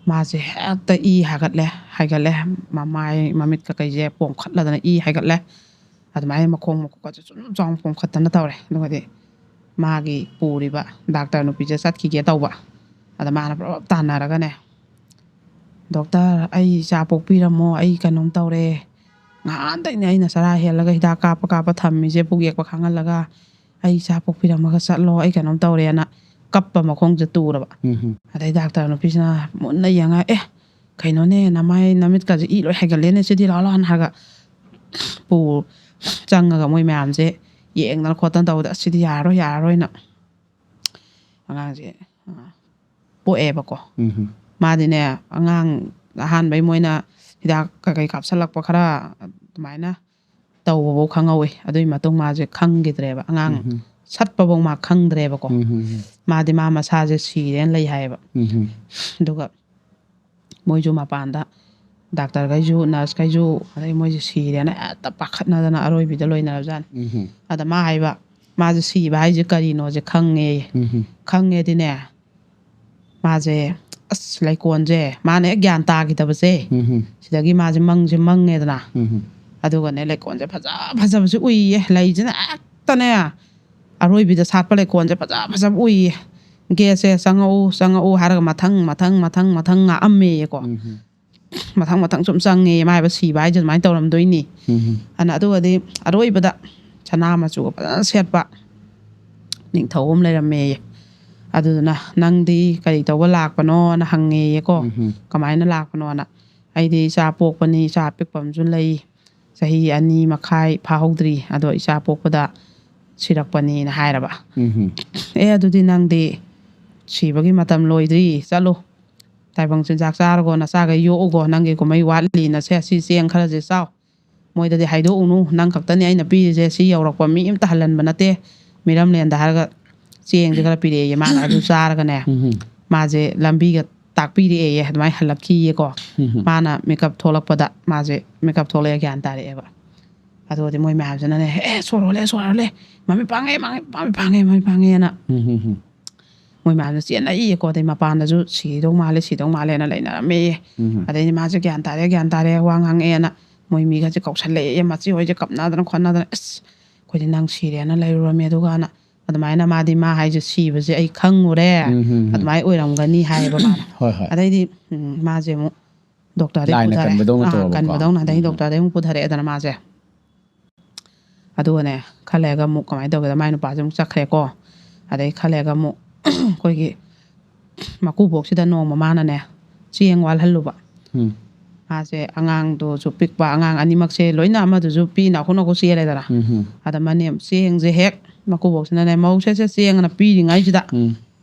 ꯃꯥꯁꯦ ꯍꯦꯛꯇ ꯏ ꯍꯥꯏꯒꯠꯂꯦ, ꯍꯥꯏꯒꯠꯂꯦ, ꯃꯃꯥꯏ ꯃꯃꯤꯠ ꯀꯀꯩꯁꯦ ꯄꯣꯝꯈꯠꯂꯗꯅ ꯏ ꯍꯥꯏꯒꯠꯂꯦ꯫ ꯑꯗꯨꯃꯥꯏꯅ ꯃꯈꯣꯡ ꯃꯈꯨꯠꯀꯁꯦ ꯁꯨꯝ ꯆꯥꯎꯅ ꯄꯣꯝꯈꯠꯇꯅ ꯇꯧꯔꯦ꯫ ꯑꯗꯨꯒꯗꯤ ꯃꯥꯒꯤ ꯄꯨꯔꯤꯕ ꯗꯥꯛꯇꯔ ꯅꯨꯄꯤꯁꯦ ꯆꯠꯈꯤꯒꯦ ꯇꯧꯕ꯫ ꯑꯗ ꯃꯥꯅ ꯄꯨꯔꯥ ꯇꯥꯟꯅꯔꯒꯅꯦ, "ꯗꯣꯛꯇꯔ, ꯑꯩ ꯏꯆꯥ ꯄꯣꯛꯄꯤꯔꯝꯃꯣ, ꯑꯩ ꯀꯩꯅꯣꯝ ꯇꯧꯔꯦ꯫ ꯉꯍꯥꯟꯗꯩꯅꯦ ꯑꯩꯅ ꯆꯔꯥ ꯍꯦꯜꯂꯒ ꯍꯤꯗꯥꯛ ꯀꯥꯞꯄ ꯀꯥꯞꯄ ꯊꯝꯃꯤꯁꯦ, ꯄꯨꯛ ꯌꯦꯛꯄ ꯈꯥꯡꯍꯜꯂꯒ꯫ ꯑꯩ ꯏꯆꯥ ꯄꯣꯛꯄꯤꯔꯝꯃꯒ ꯆꯠꯂꯣ, ꯑꯩ ꯀꯩꯅꯣꯝ ꯇꯧꯔꯦꯅ" ꯀꯞꯄ ꯃꯈꯣꯡꯁꯦ ꯇꯨꯔꯕ꯫ ꯎꯝ꯫ ꯑꯗꯩ ꯗꯥꯛꯇꯔ ꯅꯨꯄꯤꯁꯤꯅ ꯃꯨꯟꯅ ꯌꯦꯡꯉꯒ, "ꯑꯦ, ꯀꯩꯅꯣꯅꯦ, ꯅꯃꯥꯏ ꯅꯃꯤꯠꯀꯁꯦ ꯏ ꯂꯣꯏ ꯍꯩꯒꯠꯂꯦꯅꯦ ꯁꯤꯗꯤ, ꯂꯥꯛꯑꯣ, ꯂꯥꯛꯑꯣꯅ" ꯍꯥꯏꯔꯒ ꯄꯨ ꯆꯪꯉꯒ ꯃꯣꯏ ꯃꯌꯥꯝꯁꯦ ꯌꯦꯡꯗꯅ ꯈꯣꯠꯇꯅ ꯇꯧꯕꯗ, "ꯑꯁ, ꯁꯤꯗꯤ ꯌꯥꯔꯔꯣꯏ, ꯌꯥꯔꯔꯣꯏꯅ" ꯑꯉꯥꯡꯁꯦ, ꯑ, ꯄꯣꯛꯑꯦꯕꯀꯣ꯫ ꯎꯝ꯫ ꯃꯥꯗꯤꯅꯦ, ꯑꯉꯥꯡ ꯑꯍꯥꯟꯕꯩ ꯃꯣꯏꯅ ꯍꯤꯗꯥꯛ ꯀꯩꯀꯩ ꯀꯥꯞꯁꯜꯂꯛꯄ ꯈꯔ ꯑꯗꯨꯃꯥꯏꯅ ꯇꯧꯕꯐꯧ ꯈꯪꯍꯧꯋꯤ꯫ ꯑꯗꯨꯒꯤ ꯃꯇꯨꯡ ꯃꯥꯁꯦ ꯈꯪꯈꯤꯗ꯭ꯔꯦꯕ, ꯑꯉꯥꯡ ꯎꯝ꯫ ꯁꯠꯄꯐꯧ ꯃꯥ ꯈꯪꯗ꯭ꯔꯦꯕꯀꯣ꯫ ꯎꯝ꯫ ꯃꯥꯗꯤ ꯃꯥ ꯃꯁꯥꯁꯦ ꯁꯤꯔꯦꯅ ꯂꯩ ꯍꯥꯏꯌꯦꯕ꯫ ꯑꯗꯨꯒ ꯃꯣꯏꯁꯨ ꯃꯄꯥꯟꯗ ꯗꯥꯛꯇꯔꯈꯩꯁꯨ, ꯅꯔꯁꯈꯩꯁꯨ, ꯑꯗꯩ ꯃꯣꯏꯁꯦ ꯁꯤꯔꯦꯅ ꯍꯦꯛꯇ ꯄꯥꯈꯠꯅꯗꯅ ꯑꯔꯣꯏꯕꯤꯗ ꯂꯣꯏꯅꯔꯖꯥꯠꯅꯤ꯫ ꯑꯗ ꯃꯥ ꯍꯥꯏꯕ, ꯃꯥꯁꯦ ꯁꯤꯕ ꯍꯥꯏꯁꯦ ꯀꯔꯤꯅꯣꯁꯦ ꯈꯪꯉꯦ꯫ ꯈꯪꯉꯦꯗꯤꯅꯦ, ꯃꯥꯁꯦ, ꯑꯁ, ꯂꯩꯀꯣꯟꯁꯦ ꯃꯥꯅ ꯍꯦꯛ ꯒ꯭ꯌꯥꯟ ꯇꯥꯈꯤꯗꯕꯁꯦ, ꯁꯤꯗꯒꯤ ꯃꯥꯁꯦ ꯃꯪꯁꯦ ꯃꯪꯉꯦꯗꯅ꯫ ꯑꯗꯨꯒꯅꯦ, ꯂꯩꯀꯣꯟꯁꯦ ꯐꯖ ꯐꯖꯕꯁꯦ ꯎꯏꯌꯦ, ꯂꯩꯁꯤꯅ ꯍꯦꯛꯇꯅꯦ, ꯑꯔꯣꯏꯕꯤꯗ ꯁꯥꯠꯄ ꯂꯩꯀꯣꯟꯁꯦ ꯐꯖ ꯐꯖꯕ ꯎꯏꯌꯦ꯫ ꯒꯦꯁꯁꯦ, "ꯆꯪꯉꯛꯎ, ꯆꯪꯉꯛꯎ" ꯍꯥꯏꯔꯒ ꯃꯊꯪ ꯃꯊꯪ ꯃꯊꯪ ꯃꯊꯪ ꯉꯥꯛꯑꯝꯃꯦꯌꯦꯀꯣ꯫ ꯃꯊꯪ ꯃꯊꯪ ꯁꯨꯝ ꯆꯪꯉꯦ꯫ ꯃꯥ ꯍꯥꯏꯕ, ꯁꯤꯕ ꯍꯥꯏꯁꯦ ꯑꯗꯨꯃꯥꯏꯅ ꯇꯧꯔꯝꯗꯣꯏꯅꯤ꯫ ꯑꯗꯨꯅ ꯑꯗꯨꯒꯗꯤ ꯑꯔꯣꯏꯕꯗ ꯁꯅꯥ ꯃꯆꯨꯒ ꯐꯖꯅ ꯁꯦꯠꯄ ꯅꯤꯡꯊꯧ ꯑꯃ ꯂꯩꯔꯝꯃꯦꯌꯦ꯫ ꯑꯗꯨꯗꯨꯅ, "ꯅꯪꯗꯤ ꯀꯔꯤ ꯇꯧꯕ ꯂꯥꯛꯄꯅꯣꯅ?" ꯍꯪꯉꯦꯌꯦꯀꯣ꯫ "ꯀꯃꯥꯏꯅ ꯂꯥꯛꯄꯅꯣꯅ?" "ꯑꯩꯗꯤ ꯏꯆꯥ ꯄꯣꯛꯄꯅꯤ, ꯏꯆꯥ ꯑꯄꯤꯛꯄ ꯑꯃꯁꯨ ꯂꯩ, ꯆꯍꯤ ꯑꯅꯤ ꯃꯈꯥꯏ ꯐꯥꯍꯧꯗ꯭ꯔꯤ, ꯑꯗꯣ ꯏꯆꯥ ꯄꯣꯛꯄꯗ ꯁꯤꯔꯛꯄꯅꯤꯅ" ꯍꯥꯏꯔꯕ꯫ "ꯑꯦ, ꯑꯗꯨꯗꯤ ꯅꯪꯗꯤ ꯁꯤꯕꯒꯤ ꯃꯇꯝ ꯂꯣꯏꯗ꯭ꯔꯤ, ꯆꯠꯂꯨ, ꯇꯥꯏꯕꯪ ꯆꯤꯟꯖꯥꯛ ꯆꯥꯔꯒꯣ, ꯅꯆꯥꯈꯩ ꯌꯣꯛꯎꯒꯣ, ꯅꯪꯒꯤ ꯀꯨꯝꯍꯩ ꯋꯥꯠꯂꯤꯅ, ꯁꯦ, ꯁꯤ ꯆꯦꯡ ꯈꯔꯁꯦ ꯆꯥꯎ, ꯃꯣꯏꯗꯗꯤ ꯍꯥꯏꯗꯣꯛꯎꯅꯨ, ꯅꯪ ꯈꯛꯇꯅꯤ ꯑꯩꯅ ꯄꯤꯔꯤꯁꯦ, ꯁꯤ ꯌꯧꯔꯛꯄ ꯃꯤ ꯑꯝꯇ ꯍꯜꯍꯟꯕ ꯅꯠꯇꯦ ꯃꯤꯔꯝꯂꯦꯟꯗ" ꯍꯥꯏꯔꯒ ꯆꯦꯡꯁꯦ ꯈꯔ ꯄꯤꯔꯛꯑꯦꯌꯦ꯫ ꯃꯥꯅ ꯑꯗꯨ ꯆꯥꯔꯒꯅꯦ, ꯃꯥꯁꯦ ꯂꯝꯕꯤꯒ ꯇꯥꯛꯄꯤꯔꯛꯑꯦꯌꯦ꯫ ꯑꯗꯨꯃꯥꯏꯅ ꯍꯜꯂꯛꯈꯤꯌꯦꯀꯣ꯫ ꯃꯥꯅ ꯃꯤꯀꯞ ꯊꯣꯛꯂꯛꯄꯗ, ꯃꯥꯁꯦ ꯃꯤꯀꯞ ꯊꯣꯛꯂꯛꯑꯦ, ꯒ꯭ꯌꯥꯟ ꯇꯥꯔꯛꯑꯦꯕ꯫ ꯑꯗꯨꯒꯗꯤ ꯃꯣꯏ ꯃꯌꯥꯝꯁꯤꯅꯅꯦ, "ꯑꯦ, ꯁꯣꯔ ꯍꯣꯜꯂꯦ, ꯁꯣꯔ ꯍꯣꯜꯂꯦ, ꯃꯃꯤꯠ ꯄꯥꯡꯉꯦ, ꯃꯃꯤꯠ ꯄꯥꯡꯉꯦ, ꯃꯃꯤꯠ ꯄꯥꯡꯉꯦꯅ" ꯃꯣꯏ ꯃꯌꯥꯝꯁꯦ ꯆꯦꯟꯅꯩꯌꯦꯀꯣ꯫ ꯑꯗꯩ ꯃꯄꯥꯟꯗꯁꯨ "ꯁꯤꯗꯧ ꯃꯥꯜꯂꯦ, ꯁꯤꯗꯧ ꯃꯥꯜꯂꯦꯅ" ꯂꯩꯅꯔꯝꯃꯦꯌꯦ꯫ ꯑꯗꯩꯗꯤ ꯃꯥꯁꯦ, "ꯒ꯭ꯌꯥꯟ ꯇꯥꯔꯦ, ꯒ꯭ꯌꯥꯟ ꯇꯥꯔꯦ, ꯋꯥ ꯉꯥꯡꯉꯛꯑꯦꯅ" ꯃꯣꯏ ꯃꯤꯒꯁꯦ ꯀꯧꯁꯜꯂꯛꯑꯦꯌꯦ, ꯃꯆꯦ ꯍꯣꯏꯁꯦ ꯀꯞꯅꯗꯅ ꯈꯣꯠꯅꯗꯅ꯫ "ꯑꯁ, ꯑꯩꯈꯣꯏꯗꯤ ꯅꯪ ꯁꯤꯔꯦꯅ ꯂꯩꯔꯨꯔꯝꯃꯦ, ꯑꯗꯨꯒꯅ ꯑꯗꯨꯃꯥꯏꯅ ꯃꯥꯗꯤ ꯃꯥ ꯍꯥꯏꯁꯦ ꯁꯤꯕꯁꯦ ꯑꯩ ꯈꯪꯉꯨꯔꯦ, ꯑꯗꯨꯃꯥꯏꯅ ꯑꯣꯏꯔꯝꯒꯅꯤ" ꯍꯥꯏꯌꯦꯕ ꯃꯥꯅ꯫ ꯍꯣꯏ, ꯍꯣꯏ꯫ ꯑꯗꯩꯗꯤ, ꯎꯝ, ꯃꯥꯁꯦ ꯑꯃꯨꯛ ꯗꯣꯛꯇꯔꯗꯩ ꯂꯥꯏꯅ ꯄꯨꯊꯔꯦ꯫ ꯀꯟꯕꯗꯧꯅ ꯑꯥ, ꯇꯧꯔꯕꯀꯣ꯫ ꯀꯟꯕꯗꯧꯅ꯫ ꯑꯗꯩ ꯎꯝ꯫ ꯗꯣꯛꯇꯔꯗꯩ ꯑꯃꯨꯛ ꯄꯨꯊꯔꯛꯑꯦꯗꯅ ꯃꯥꯁꯦ꯫ ꯑꯗꯨꯒꯅꯦ, ꯈꯔ ꯂꯩꯔꯒ ꯑꯃꯨꯛ ꯀꯃꯥꯏꯅ ꯇꯧꯒꯦꯗ, ꯃꯥꯏ ꯅꯨꯄꯥꯁꯦ ꯑꯃꯨꯛ ꯆꯠꯈ꯭ꯔꯦꯀꯣ꯫ ꯑꯗꯩ ꯈꯔ ꯂꯩꯔꯒ ꯑꯃꯨꯛ ꯑꯩꯈꯣꯏꯒꯤ ꯃꯀꯨꯕꯣꯛꯁꯤꯗ ꯅꯣꯡꯃ ꯃꯥꯅꯅꯦ, ꯆꯦꯡ ꯋꯥꯜꯍꯜꯂꯨꯕ꯫ ꯎꯝ꯫ ꯃꯥꯁꯦ ꯑꯉꯥꯡꯗꯨꯁꯨ ꯄꯤꯛꯄ, ꯑꯉꯥꯡ ꯑꯅꯤꯃꯛꯁꯦ ꯂꯣꯏꯅ, ꯑꯃꯗꯨꯁꯨ ꯄꯤ ꯅꯥꯈꯣꯛ ꯅꯥꯈꯣꯛ ꯆꯦꯜꯂꯦꯗꯅ꯫ ꯎꯝ꯫ ꯑꯗ ꯃꯅꯦꯝ, ꯆꯦꯡꯁꯦ ꯍꯦꯛ ꯃꯀꯨꯕꯣꯛꯁꯤꯅꯅꯦ, "ꯃꯧꯁꯦ, ꯁꯦ, ꯆꯦꯡ" ꯑꯅ ꯄꯤꯔꯤꯉꯩꯁꯤꯗ ꯎꯝ꯫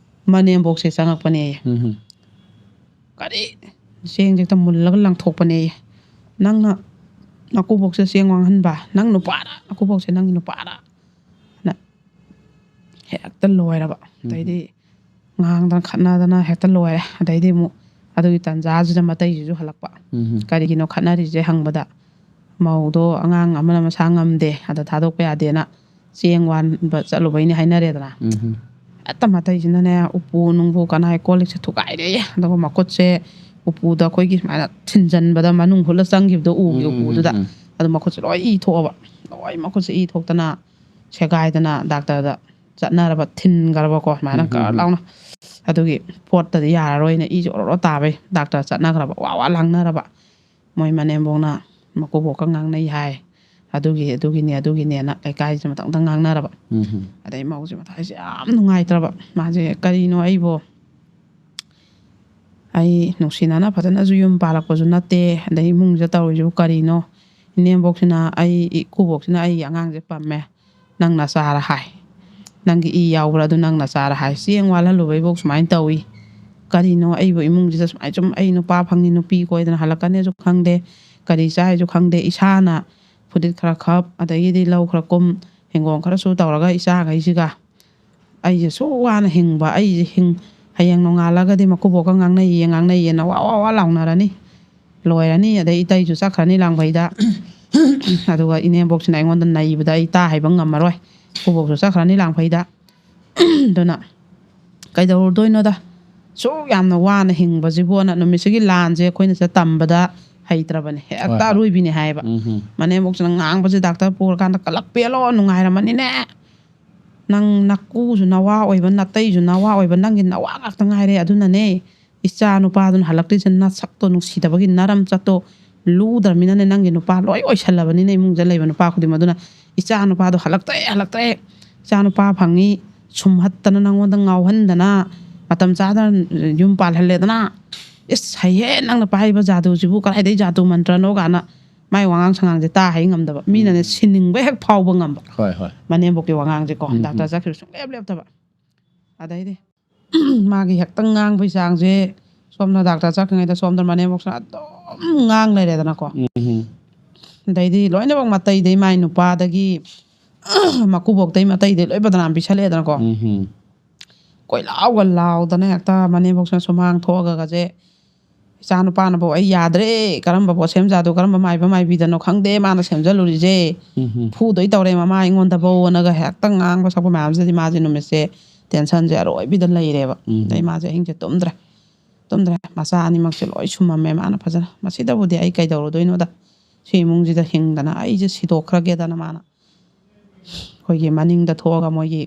ꯃꯅꯦꯝꯕꯣꯛꯁꯦ ꯆꯪꯉꯛꯄꯅꯦꯌꯦ꯫ ꯎꯝ꯫ ꯀꯔꯤ? ꯆꯦꯡꯁꯦ ꯍꯦꯛꯇ ꯃꯨꯜꯂꯒ ꯂꯪꯊꯣꯛꯄꯅꯦꯌꯦ꯫ "ꯅꯪꯅ ꯅꯀꯨꯕꯣꯛꯁꯦ ꯆꯦꯡ ꯋꯥꯡꯍꯟꯕ? ꯅꯪ ꯅꯨꯄꯥꯔ? ꯅꯀꯨꯕꯣꯛꯁꯦ ꯅꯪꯒꯤ ꯅꯨꯄꯥꯔ?" ꯅ ꯍꯦꯛꯇ ꯂꯣꯏꯔꯕ꯫ ꯎꯝ꯫ ꯑꯗꯩꯗꯤ ꯉꯥꯡꯗꯅ ꯈꯠꯅꯗꯅ ꯍꯦꯛꯇ ꯂꯣꯏꯔꯦ꯫ ꯑꯗꯩꯗꯤ ꯑꯃꯨꯛ ꯑꯗꯨꯒꯤ ꯇꯥꯟꯖꯥꯁꯤꯗ ꯃꯇꯩꯁꯤꯁꯨ ꯍꯜꯂꯛꯄ꯫ ꯎꯝ. "ꯀꯔꯤꯒꯤꯅꯣ ꯈꯠꯅꯔꯤꯁꯦ?" ꯍꯪꯕꯗ, "ꯃꯧꯗꯣ ꯑꯉꯥꯡ ꯑꯃꯅ ꯃꯁꯥ ꯉꯝꯗꯦ, ꯑꯗ ꯊꯥꯗꯣꯛꯄ ꯌꯥꯗꯦꯅ ꯆꯦꯡ ꯋꯥꯟꯕ ꯆꯠꯂꯨꯕꯩꯅꯦ" ꯍꯥꯏꯅꯔꯦꯗꯅ꯫ ꯎꯝ. ꯍꯦꯛꯇ ꯃꯇꯩꯁꯤꯅꯅꯦ, ꯎꯄꯨ ꯅꯨꯡꯕꯨ ꯀꯅꯥꯏ ꯀꯣꯜ ꯂꯤꯛꯁꯦ ꯊꯨꯒꯥꯏꯔꯦꯌꯦ꯫ ꯑꯗꯨꯒ ꯃꯈꯨꯠꯁꯦ ꯎꯄꯨꯗ ꯑꯩꯈꯣꯏꯒꯤ ꯁꯨꯃꯥꯏꯅ ꯊꯤꯟꯖꯟꯕꯗ ꯃꯅꯨꯡ ꯍꯨꯠꯂ ꯆꯪꯈꯤꯕꯗꯣ ꯎꯒꯤ ꯎꯝ, ꯎꯝ, ꯎꯄꯨꯗꯨꯗ꯫ ꯎꯝ. ꯑꯗꯨ ꯃꯈꯨꯠꯁꯦ ꯂꯣꯏ ꯏ ꯊꯣꯛꯑꯕ꯫ ꯂꯣꯏ ꯃꯈꯨꯠꯁꯦ ꯏ ꯊꯣꯛꯇꯅ ꯁꯦꯒꯥꯏꯗꯅ ꯗꯥꯛꯇꯔꯗ ꯆꯠꯅꯔꯕ, ꯊꯤꯟꯈ꯭ꯔꯕꯀꯣ ꯁꯨꯃꯥꯏꯅ ꯎꯝ, ꯎꯝ, ꯀꯔ ꯎꯝ. ꯂꯥꯎꯅ꯫ ꯑꯗꯨꯒꯤ ꯄꯣꯠꯇꯗꯤ ꯌꯥꯔꯔꯣꯏꯅ ꯏꯁꯦ ꯑꯣꯔꯣ ꯑꯣꯔꯣ ꯇꯥꯕꯩ ꯗꯥꯛꯇꯔ ꯆꯠꯅꯈ꯭ꯔꯕ꯫ ꯋꯥ ꯋꯥ ꯂꯥꯡꯅꯔꯕ꯫ ꯃꯣꯏ ꯃꯅꯦꯝꯕꯣꯛꯅ ꯃꯀꯨꯕꯣꯛꯀ ꯉꯥꯡꯅꯩ ꯍꯥꯏ꯫ ꯑꯗꯨꯒꯤ, ꯑꯗꯨꯒꯤꯅꯦ, ꯑꯗꯨꯒꯤꯅꯦꯅ ꯂꯩꯀꯥꯏꯁꯦ ꯃꯇꯪꯗ ꯉꯥꯡꯅꯔꯕ꯫ ꯎꯝ. ꯑꯗꯩ ꯃꯧꯁꯦ ꯃꯊꯥꯁꯦ ꯌꯥꯝ ꯅꯨꯡꯉꯥꯏꯇ꯭ꯔꯕ꯫ ꯃꯥꯁꯦ, "ꯀꯔꯤꯅꯣ ꯑꯩꯕꯣ? ꯑꯩ ꯅꯨꯡꯁꯤꯅꯅ ꯐꯖꯅꯁꯨ ꯌꯨꯝ ꯄꯥꯜꯂꯛꯄꯁꯨ ꯅꯠꯇꯦ꯫ ꯑꯗꯩ ꯏꯃꯨꯡꯁꯤꯗ ꯇꯧꯔꯤꯁꯤꯕꯨ ꯀꯔꯤꯅꯣ? ꯏꯅꯦꯝꯕꯣꯛꯁꯤꯅ, ꯑꯩ ꯏꯀꯨꯕꯣꯛꯁꯤꯅ ꯑꯩꯒꯤ ꯑꯉꯥꯡꯁꯦ ꯄꯝꯃꯦ꯫ ꯅꯪ ꯅꯆꯥꯔ ꯍꯥꯏ꯫ ꯅꯪꯒꯤ ꯏ ꯌꯥꯎꯕ꯭ꯔꯥ? ꯑꯗꯨ ꯅꯪ ꯅꯆꯥꯔ ꯍꯥꯏ꯫ ꯆꯦꯡ ꯋꯥꯜꯍꯜꯂꯨꯕꯩꯐꯧ ꯁꯨꯃꯥꯏꯅ ꯇꯧꯏ꯫ ꯀꯔꯤꯅꯣ ꯑꯩꯕꯨ ꯏꯃꯨꯡꯁꯤꯗ ꯁꯨꯃꯥꯏꯅ ꯁꯨꯝ ꯑꯩ ꯅꯨꯄꯥ ꯐꯪꯉꯤ, ꯅꯨꯄꯤ ꯀꯣꯏꯗꯅ ꯍꯜꯂꯛꯀꯅꯤꯁꯨ ꯈꯪꯗꯦ, ꯀꯔꯤ ꯆꯥꯏꯁꯨ ꯈꯪꯗꯦ, ꯏꯁꯥꯅ ꯐꯨꯔꯤꯠ ꯈꯔ ꯈꯞ, ꯑꯗꯒꯤꯗꯤ ꯂꯧ ꯈꯔ ꯀꯨꯝ, ꯍꯤꯡꯒꯣꯜ ꯈꯔꯁꯨ ꯇꯧꯔꯒ ꯏꯆꯥꯈꯩꯁꯤꯒ ꯑꯩꯁꯦ ꯁꯨꯛ ꯋꯥꯅ ꯍꯤꯡꯕ, ꯑꯩꯁꯦ ꯍꯤꯡ-, ꯍꯌꯦꯡ ꯅꯣꯡꯉꯥꯜꯂꯒꯗꯤ ꯃꯀꯨꯕꯣꯛꯀ ꯉꯥꯡꯅꯩꯌꯦ, ꯉꯥꯡꯅꯩꯌꯦꯅ ꯋꯥ ꯋꯥ ꯋꯥ ꯂꯥꯎꯅꯔꯅꯤ꯫ ꯂꯣꯏꯔꯅꯤ꯫ ꯑꯗꯩ ꯏꯇꯩꯁꯨ ꯆꯠꯈ꯭ꯔꯅꯤ ꯂꯥꯡꯐꯩꯗ꯫ ꯑꯗꯨꯒ ꯏꯅꯦꯝꯕꯣꯛꯁꯤꯅ ꯑꯩꯉꯣꯟꯗ ꯅꯩꯕꯗ ꯑꯩ ꯇꯥ ꯍꯩꯕ ꯉꯝꯃꯔꯣꯏ꯫ ꯏꯀꯨꯕꯣꯛꯁꯨ ꯆꯠꯈ꯭ꯔꯅꯤ ꯂꯥꯡꯐꯩꯗ꯫ ꯑꯗꯨꯅ ꯀꯩꯗꯧꯔꯨꯗꯣꯏꯅꯣꯗ? ꯁꯨꯛ ꯌꯥꯝꯅ ꯋꯥꯅ ꯍꯤꯡꯕꯁꯤꯕꯨꯅ ꯅꯨꯃꯤꯠꯁꯤꯒꯤ ꯂꯥꯟꯁꯦ ꯑꯩꯈꯣꯏꯅ ꯁꯤꯗ ꯇꯝꯕꯗ ꯍꯩꯇ꯭ꯔꯕꯅꯦ꯫ ꯍꯦꯛꯇ ꯍꯣꯏ, ꯍꯣꯏ. ꯑꯔꯣꯏꯕꯤꯅꯦ ꯍꯥꯏꯌꯦꯕ꯫ ꯎꯝ. ꯃꯅꯦꯝꯕꯣꯛꯁꯤꯅ ꯉꯥꯡꯕꯁꯦ ꯗꯥꯛꯇꯔ ꯄꯨꯔꯀꯥꯟꯗ, "ꯀꯜꯂꯛꯄꯦꯜꯂꯣ, ꯅꯨꯡꯉꯥꯏꯔꯝꯃꯅꯤꯅꯦ꯫ ꯅꯪ ꯅꯀꯨꯁꯨ ꯅꯋꯥ ꯑꯣꯏꯕ, ꯅꯇꯩꯁꯨ ꯅꯋꯥ ꯑꯣꯏꯕ, ꯅꯪꯒꯤ ꯅꯋꯥ ꯉꯥꯛꯇ ꯉꯥꯏꯔꯦ꯫ ꯑꯗꯨꯅꯅꯦ ꯏꯆꯥ ꯅꯨꯄꯥꯗꯨꯅ ꯍꯜꯂꯛꯇ꯭ꯔꯤꯁꯦ, ꯅꯁꯛꯇꯣ ꯅꯨꯡꯁꯤꯗꯕꯒꯤ, ꯅꯔꯝ ꯆꯠꯇꯣ ꯂꯨꯗ꯭ꯔꯃꯤꯅꯅꯦ, ꯅꯪꯒꯤ ꯅꯨꯄꯥ ꯂꯣꯏ ꯑꯣꯏꯁꯜꯂꯕꯅꯤꯅ ꯏꯃꯨꯡꯗ ꯂꯩꯕ ꯅꯨꯄꯥ ꯈꯨꯗꯤꯡꯃꯛ꯫ ꯑꯗꯨꯅ ꯏꯆꯥ ꯅꯨꯄꯥꯗꯣ ꯍꯜꯂꯛꯇ꯭ꯔꯦ, ꯍꯜꯂꯛꯇ꯭ꯔꯦ, ꯏꯆꯥ ꯅꯨꯄꯥ ꯐꯪꯉꯤ, ꯁꯨꯝꯍꯠꯇꯅ ꯅꯪꯉꯣꯟꯗ ꯉꯥꯎꯍꯟꯗꯅ ꯃꯇꯝ ꯆꯥꯗꯅ ꯌꯨꯝ ꯄꯥꯜꯍꯜꯂꯦꯗꯅ꯫ ꯏꯁ, ꯍꯩꯍꯦ, ꯅꯪꯅ ꯄꯥꯏꯔꯤꯕ ꯖꯥꯗꯨꯁꯤꯕꯨ ꯀꯗꯥꯏꯗꯩ ꯖꯥꯗꯨ ꯃꯟꯇ꯭ꯔꯅꯣ?" ꯀꯥꯏꯅ ꯃꯥꯏ ꯋꯥꯉꯥꯡ ꯁꯉꯥꯡꯁꯦ ꯇꯥ ꯍꯩ ꯉꯝꯗꯕ꯫ ꯃꯤꯅꯅꯦ ꯁꯤꯟꯅꯤꯡꯕ ꯍꯦꯛ ꯐꯥꯎꯕ ꯉꯝꯕ꯫ ꯍꯣꯏ, ꯍꯣꯏ. ꯃꯅꯦꯝꯕꯣꯛꯀꯤ ꯋꯥꯉꯥꯡꯁꯦꯀꯣ, ꯎꯝ, ꯗꯥꯛꯇꯔ ꯎꯝ. ꯆꯠꯈꯤꯕ ꯁꯨꯡꯂꯦꯞ ꯂꯦꯞꯇꯕ꯫ ꯑꯗꯩꯗꯤ ꯃꯥꯒꯤ ꯍꯦꯛꯇ ꯉꯥꯡꯕꯒꯤ ꯆꯥꯡꯁꯦ, ꯁꯣꯝꯗ ꯗꯥꯛꯇꯔ ꯆꯠꯈ꯭ꯔꯤꯉꯩꯗ ꯁꯣꯝꯗ ꯃꯅꯦꯝꯕꯣꯛꯁꯤꯅ ꯑꯗꯨꯝ ꯉꯥꯡ ꯂꯩꯔꯦꯗꯅꯀꯣ꯫ ꯎꯝ. ꯑꯗꯩꯗꯤ ꯂꯣꯏꯅꯃꯛ ꯃꯇꯩꯗꯩ, ꯃꯥꯏ ꯅꯨꯄꯥꯗꯒꯤ, ꯃꯀꯨꯕꯣꯛꯇꯩ, ꯃꯇꯩꯗꯩ ꯂꯣꯏ ꯕꯗꯅꯥꯝ ꯄꯤꯁꯜꯂꯛꯑꯦꯗꯅꯀꯣ꯫ ꯎꯝ. ꯀꯣꯏꯂꯥꯎꯒ ꯂꯥꯎꯗꯅ ꯍꯦꯛꯇ ꯃꯅꯦꯝꯕꯣꯛꯁꯤꯅ ꯁꯨꯃꯥꯡ ꯊꯣꯛꯑꯒꯁꯦ, "ꯏꯆꯥ ꯅꯨꯄꯥꯅꯐꯥꯎ ꯑꯩ ꯌꯥꯗ꯭ꯔꯦ, ꯀꯔꯝꯕ ꯄꯣꯠ ꯁꯦꯝꯖꯥꯗꯣ, ꯀꯔꯝꯕ ꯃꯥꯏꯕ ꯃꯥꯏꯕꯤꯗꯅꯣ ꯈꯪꯗꯦ ꯃꯥꯅ ꯁꯦꯝꯖꯜꯂꯨꯔꯤꯁꯦ, ꯎꯝ꯫ ꯐꯨꯗꯣꯏ ꯇꯧꯔꯦ ꯃꯃꯥ ꯑꯩꯉꯣꯟꯗꯐꯧ"ꯑꯅꯒ ꯍꯦꯛꯇ ꯉꯥꯡꯕ ꯁꯛꯄ ꯃꯌꯥꯝꯁꯤꯗꯗꯤ ꯃꯥꯁꯦ ꯅꯨꯃꯤꯠꯁꯦ ꯇꯦꯟꯁꯟꯁꯦ ꯑꯔꯣꯏꯕꯤꯗ ꯂꯩꯔꯦꯕ꯫ ꯎꯝ꯫ ꯑꯗꯩ ꯃꯥꯁꯦ ꯑꯍꯤꯡꯁꯦ ꯇꯨꯝꯗ꯭ꯔꯦ꯫ ꯇꯨꯝꯗ꯭ꯔꯦ꯫ ꯃꯆꯥ ꯑꯅꯤꯃꯛꯁꯦ ꯂꯣꯏ ꯁꯨꯝꯃꯝꯃꯦ ꯃꯥꯅ ꯐꯖꯅ꯫ "ꯃꯁꯤꯗꯕꯨꯗꯤ ꯑꯩ ꯀꯩꯗꯧꯔꯨꯗꯣꯏꯅꯣꯗ? ꯁꯤ ꯏꯃꯨꯡꯁꯤꯗ ꯍꯤꯡꯗꯅ ꯑꯩꯁꯦ ꯁꯤꯗꯣꯛꯈ꯭ꯔꯒꯦꯗꯅ" ꯃꯥꯅ ꯑꯩꯈꯣꯏꯒꯤ ꯃꯅꯤꯡꯗ ꯊꯣꯛꯑꯒ ꯃꯣꯏꯒꯤ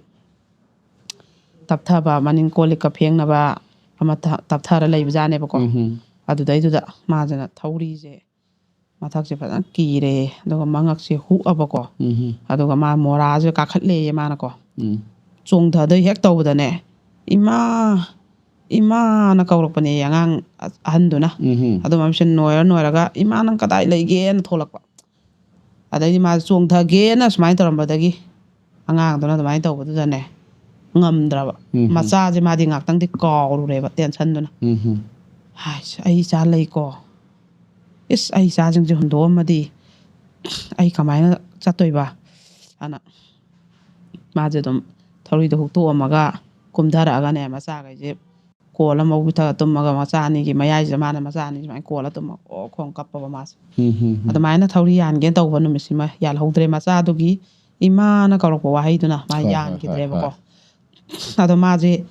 ꯇꯞꯊꯕ, ꯃꯅꯤꯡ ꯀꯣꯜ ꯂꯤꯛꯀ ꯐꯦꯡꯅꯕ ꯑꯃ ꯇ-, ꯇꯞꯊꯔ ꯂꯩꯕꯖꯥꯠꯅꯦꯕꯀꯣ꯫ ꯎꯝ꯫ ꯑꯗꯨꯗꯩꯗꯨꯗ ꯃꯥꯁꯤꯅ ꯊꯧꯔꯤꯁꯦ ꯃꯊꯛꯁꯦ ꯐꯖꯅ ꯀꯤꯔꯦ, ꯑꯗꯨꯒ ꯃꯉꯛꯁꯦ ꯍꯨꯛꯑꯕꯀꯣ꯫ ꯎꯝ꯫ ꯑꯗꯨꯒ ꯃꯥ ꯃꯣꯔꯥꯁꯦ ꯀꯥꯈꯠꯂꯦꯌꯦ ꯃꯥꯅꯀꯣ꯫ ꯎꯝ꯫ ꯆꯣꯡꯊꯗꯣꯏ ꯍꯦꯛ ꯇꯧꯕꯗꯅꯦ, "ꯏꯃꯥ, ꯏꯃꯥꯅ" ꯀꯧꯔꯛꯄꯅꯦ ꯑꯉꯥꯡ ꯑ-, ꯑꯍꯟꯗꯨꯅ꯫ ꯎꯝ꯫ ꯑꯗꯨ ꯃꯌꯥꯝꯁꯦ ꯅꯣꯏꯔ ꯅꯣꯏꯔꯒ, "ꯏꯃꯥ, ꯅꯪ ꯀꯗꯥꯏ ꯂꯩꯒꯦꯅ?" ꯊꯣꯛꯂꯛꯄ꯫ ꯑꯗꯩꯗꯤ ꯃꯥꯁꯦ ꯆꯣꯡꯊꯒꯦꯅ ꯁꯨꯃꯥꯏꯅ ꯇꯧꯔꯝꯕꯗꯒꯤ ꯑꯉꯥꯡꯗꯨꯅ ꯑꯗꯨꯃꯥꯏꯅ ꯇꯧꯕꯗꯨꯗꯅꯦ, ꯉꯝꯗ꯭ꯔꯕ꯫ ꯎꯝ꯫ ꯃꯆꯥꯁꯦ ꯃꯥꯗꯤ ꯉꯥꯛꯇꯪꯗꯤ ꯀꯥꯎꯔꯨꯔꯦꯕ ꯇꯦꯟꯁꯟꯗꯨꯅ꯫ ꯎꯝ꯫ "ꯍꯥꯏꯁ, ꯑꯩ ꯏꯆꯥ ꯂꯩꯀꯣ꯫ ꯏꯁ, ꯑꯩ ꯏꯆꯥꯁꯤꯡꯁꯦ ꯍꯨꯟꯗꯣꯛꯑꯝꯃꯗꯤ ꯑꯩ ꯀꯃꯥꯏꯅ ꯆꯠꯇꯣꯏꯕ?" ꯑꯅ ꯃꯥꯁꯦ ꯑꯗꯨꯝ ꯊꯧꯔꯤꯗꯣ ꯍꯨꯛꯇꯣꯛꯑꯝꯃꯒ ꯀꯨꯝꯊꯔꯛꯑꯒꯅꯦ, ꯃꯆꯥꯈꯩꯁꯦ ꯀꯣꯜ ꯑꯃ ꯄꯤꯊꯒ ꯇꯨꯝꯃꯒ, ꯃꯆꯥ ꯑꯅꯤꯒꯤ ꯃꯌꯥꯏꯁꯤꯗ ꯃꯥꯅ ꯃꯆꯥ ꯑꯅꯤ ꯁꯨꯃꯥꯏꯅ ꯀꯣꯜꯂ ꯇꯨꯝꯃꯒ ꯑꯣ ꯈꯣꯡ ꯀꯞꯄꯕ ꯃꯥꯁꯦ꯫ ꯎꯝ, ꯎꯝ, ꯎꯝ꯫ ꯑꯗꯨꯃꯥꯏꯅ ꯊꯧꯔꯤ ꯌꯥꯟꯒꯦꯅ ꯇꯧꯕ ꯅꯨꯃꯤꯠꯁꯤꯃ ꯌꯥꯜꯍꯧꯗ꯭ꯔꯦ꯫ ꯃꯆꯥꯗꯨꯒꯤ ꯏꯃꯥꯅ ꯀꯧꯔꯛꯄ ꯋꯥꯍꯩꯗꯨꯅ ꯃꯥ ꯍꯣꯏ, ꯍꯣꯏ, ꯍꯣꯏ, ꯌꯥꯟꯈꯤꯗ꯭ꯔꯦꯕꯀꯣ꯫ ꯍꯣꯏ꯫ ꯑꯗꯣ ꯃꯥꯁꯦ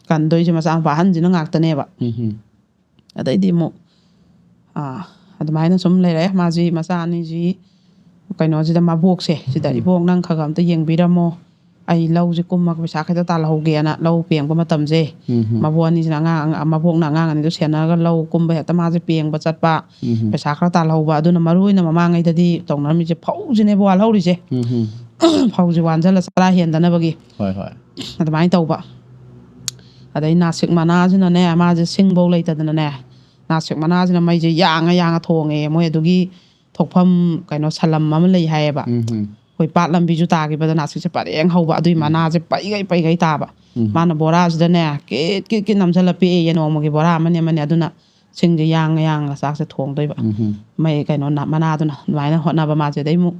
ꯀꯟꯗꯣꯏꯁꯦ ꯃꯆꯥꯅꯨꯄꯥ ꯑꯍꯟꯁꯤꯅ ꯉꯥꯛꯇꯅꯦꯕ꯫ ꯎꯝ, ꯎꯝ꯫ ꯑꯗꯩꯗꯤ ꯑꯃꯨꯛ, ꯑꯥ, ꯑꯗꯨꯃꯥꯏꯅ ꯁꯨꯝ ꯂꯩꯔꯦ꯫ ꯃꯥꯁꯤ ꯃꯆꯥ ꯑꯅꯤꯁꯤ ꯀꯩꯅꯣꯁꯤꯗ, ꯃꯕꯣꯛꯁꯦ ꯁꯤꯗ, ꯎꯝ꯫ "ꯏꯕꯣꯛ, ꯅꯪ ꯈꯔ ꯈꯔ ꯑꯝꯇ ꯌꯦꯡꯕꯤꯔꯝꯃꯣ, ꯑꯩ ꯂꯧꯁꯦ ꯀꯨꯝꯃꯒ ꯄꯩꯁꯥ ꯈꯤꯇ ꯇꯥꯜꯍꯧꯒꯦꯅ", ꯂꯧ ꯄꯦꯡꯕ ꯃꯇꯝꯁꯦ꯫ ꯎꯝ, ꯎꯝ꯫ ꯃꯕꯣꯛ ꯑꯅꯤꯁꯤꯅ ꯑꯉꯥꯡ, ꯃꯕꯣꯛꯅ ꯑꯉꯥꯡ ꯑꯅꯤꯗꯣ ꯁꯦꯟꯅꯔꯒ ꯂꯧ ꯀꯨꯝꯕ ꯍꯦꯛꯇ ꯃꯥꯁꯦ ꯄꯦꯡꯕ ꯆꯠꯄ, ꯎꯝ, ꯎꯝ꯫ ꯄꯩꯁꯥ ꯈꯔ ꯇꯥꯜꯍꯧꯕ꯫ ꯑꯗꯨꯅ ꯃꯔꯨ ꯑꯣꯏꯅ ꯃꯃꯥꯡꯉꯩꯗꯗꯤ ꯇꯧꯅꯔꯝꯃꯤꯁꯦ ꯐꯧꯁꯤꯅꯦꯕ ꯋꯥꯜꯍꯧꯔꯤꯁꯦ꯫ ꯎꯝ, ꯎꯝ꯫ ꯐꯧꯁꯦ ꯋꯥꯟꯁꯤꯜꯂ ꯆꯔꯥ ꯍꯦꯟꯗꯅꯕꯒꯤ꯫ ꯍꯣꯏ, ꯍꯣꯏ꯫ ꯑꯗꯨꯃꯥꯏꯅ ꯇꯧꯕ꯫ ꯑꯗꯩ ꯅꯥꯁꯤꯛ ꯃꯅꯥꯁꯤꯅꯅꯦ, ꯃꯥꯁꯦ ꯁꯤꯡꯐꯧ ꯂꯩꯇꯗꯅꯅꯦ, ꯅꯥꯁꯤꯛ ꯃꯅꯥꯁꯤꯅ ꯃꯩꯁꯦ ꯌꯥꯡꯉ ꯌꯥꯡꯉ ꯊꯣꯡꯉꯦ꯫ ꯃꯣꯏ ꯑꯗꯨꯒꯤ ꯊꯣꯛꯐꯝ ꯀꯩꯅꯣ ꯁꯂꯝ ꯑꯃ ꯂꯩ ꯍꯥꯏꯌꯦꯕ꯫ ꯎꯝ, ꯎꯝ꯫ ꯑꯩꯈꯣꯏ ꯄꯥꯠ ꯂꯝꯕꯤꯁꯨ ꯇꯥꯈꯤꯕꯗ ꯅꯥꯁꯤꯛꯁꯦ ꯄꯔꯦꯡ ꯍꯧꯕ, ꯑꯗꯨꯏ ꯎꯝ꯫ ꯃꯅꯥꯁꯦ ꯄꯩꯒꯩ ꯄꯩꯒꯩ ꯇꯥꯕ꯫ ꯎꯝ꯫ ꯃꯥꯅ ꯕꯣꯔꯥꯁꯤꯗꯅꯦ ꯀꯤꯠ ꯀꯤꯠ ꯀꯤꯠ ꯅꯝꯁꯤꯜꯂ ꯄꯦꯛꯑꯦꯌꯦ ꯅꯣꯡꯃꯒꯤ ꯕꯣꯔꯥ ꯑꯃꯅꯤ ꯑꯃꯅꯤ꯫ ꯑꯗꯨꯅ ꯁꯤꯡꯁꯦ ꯌꯥꯡꯉ ꯌꯥꯡꯉꯒ ꯆꯥꯛꯁꯦ ꯊꯣꯡꯗꯣꯏꯕ꯫ ꯎꯝ, ꯎꯝ꯫ ꯃꯩ ꯀꯩꯅꯣ ꯅ-, ꯃꯅꯥꯗꯨꯅ ꯑꯗꯨꯃꯥꯏꯅ ꯍꯣꯠꯅꯕ ꯃꯥꯁꯦ꯫ ꯑꯗꯩ ꯑꯃꯨꯛ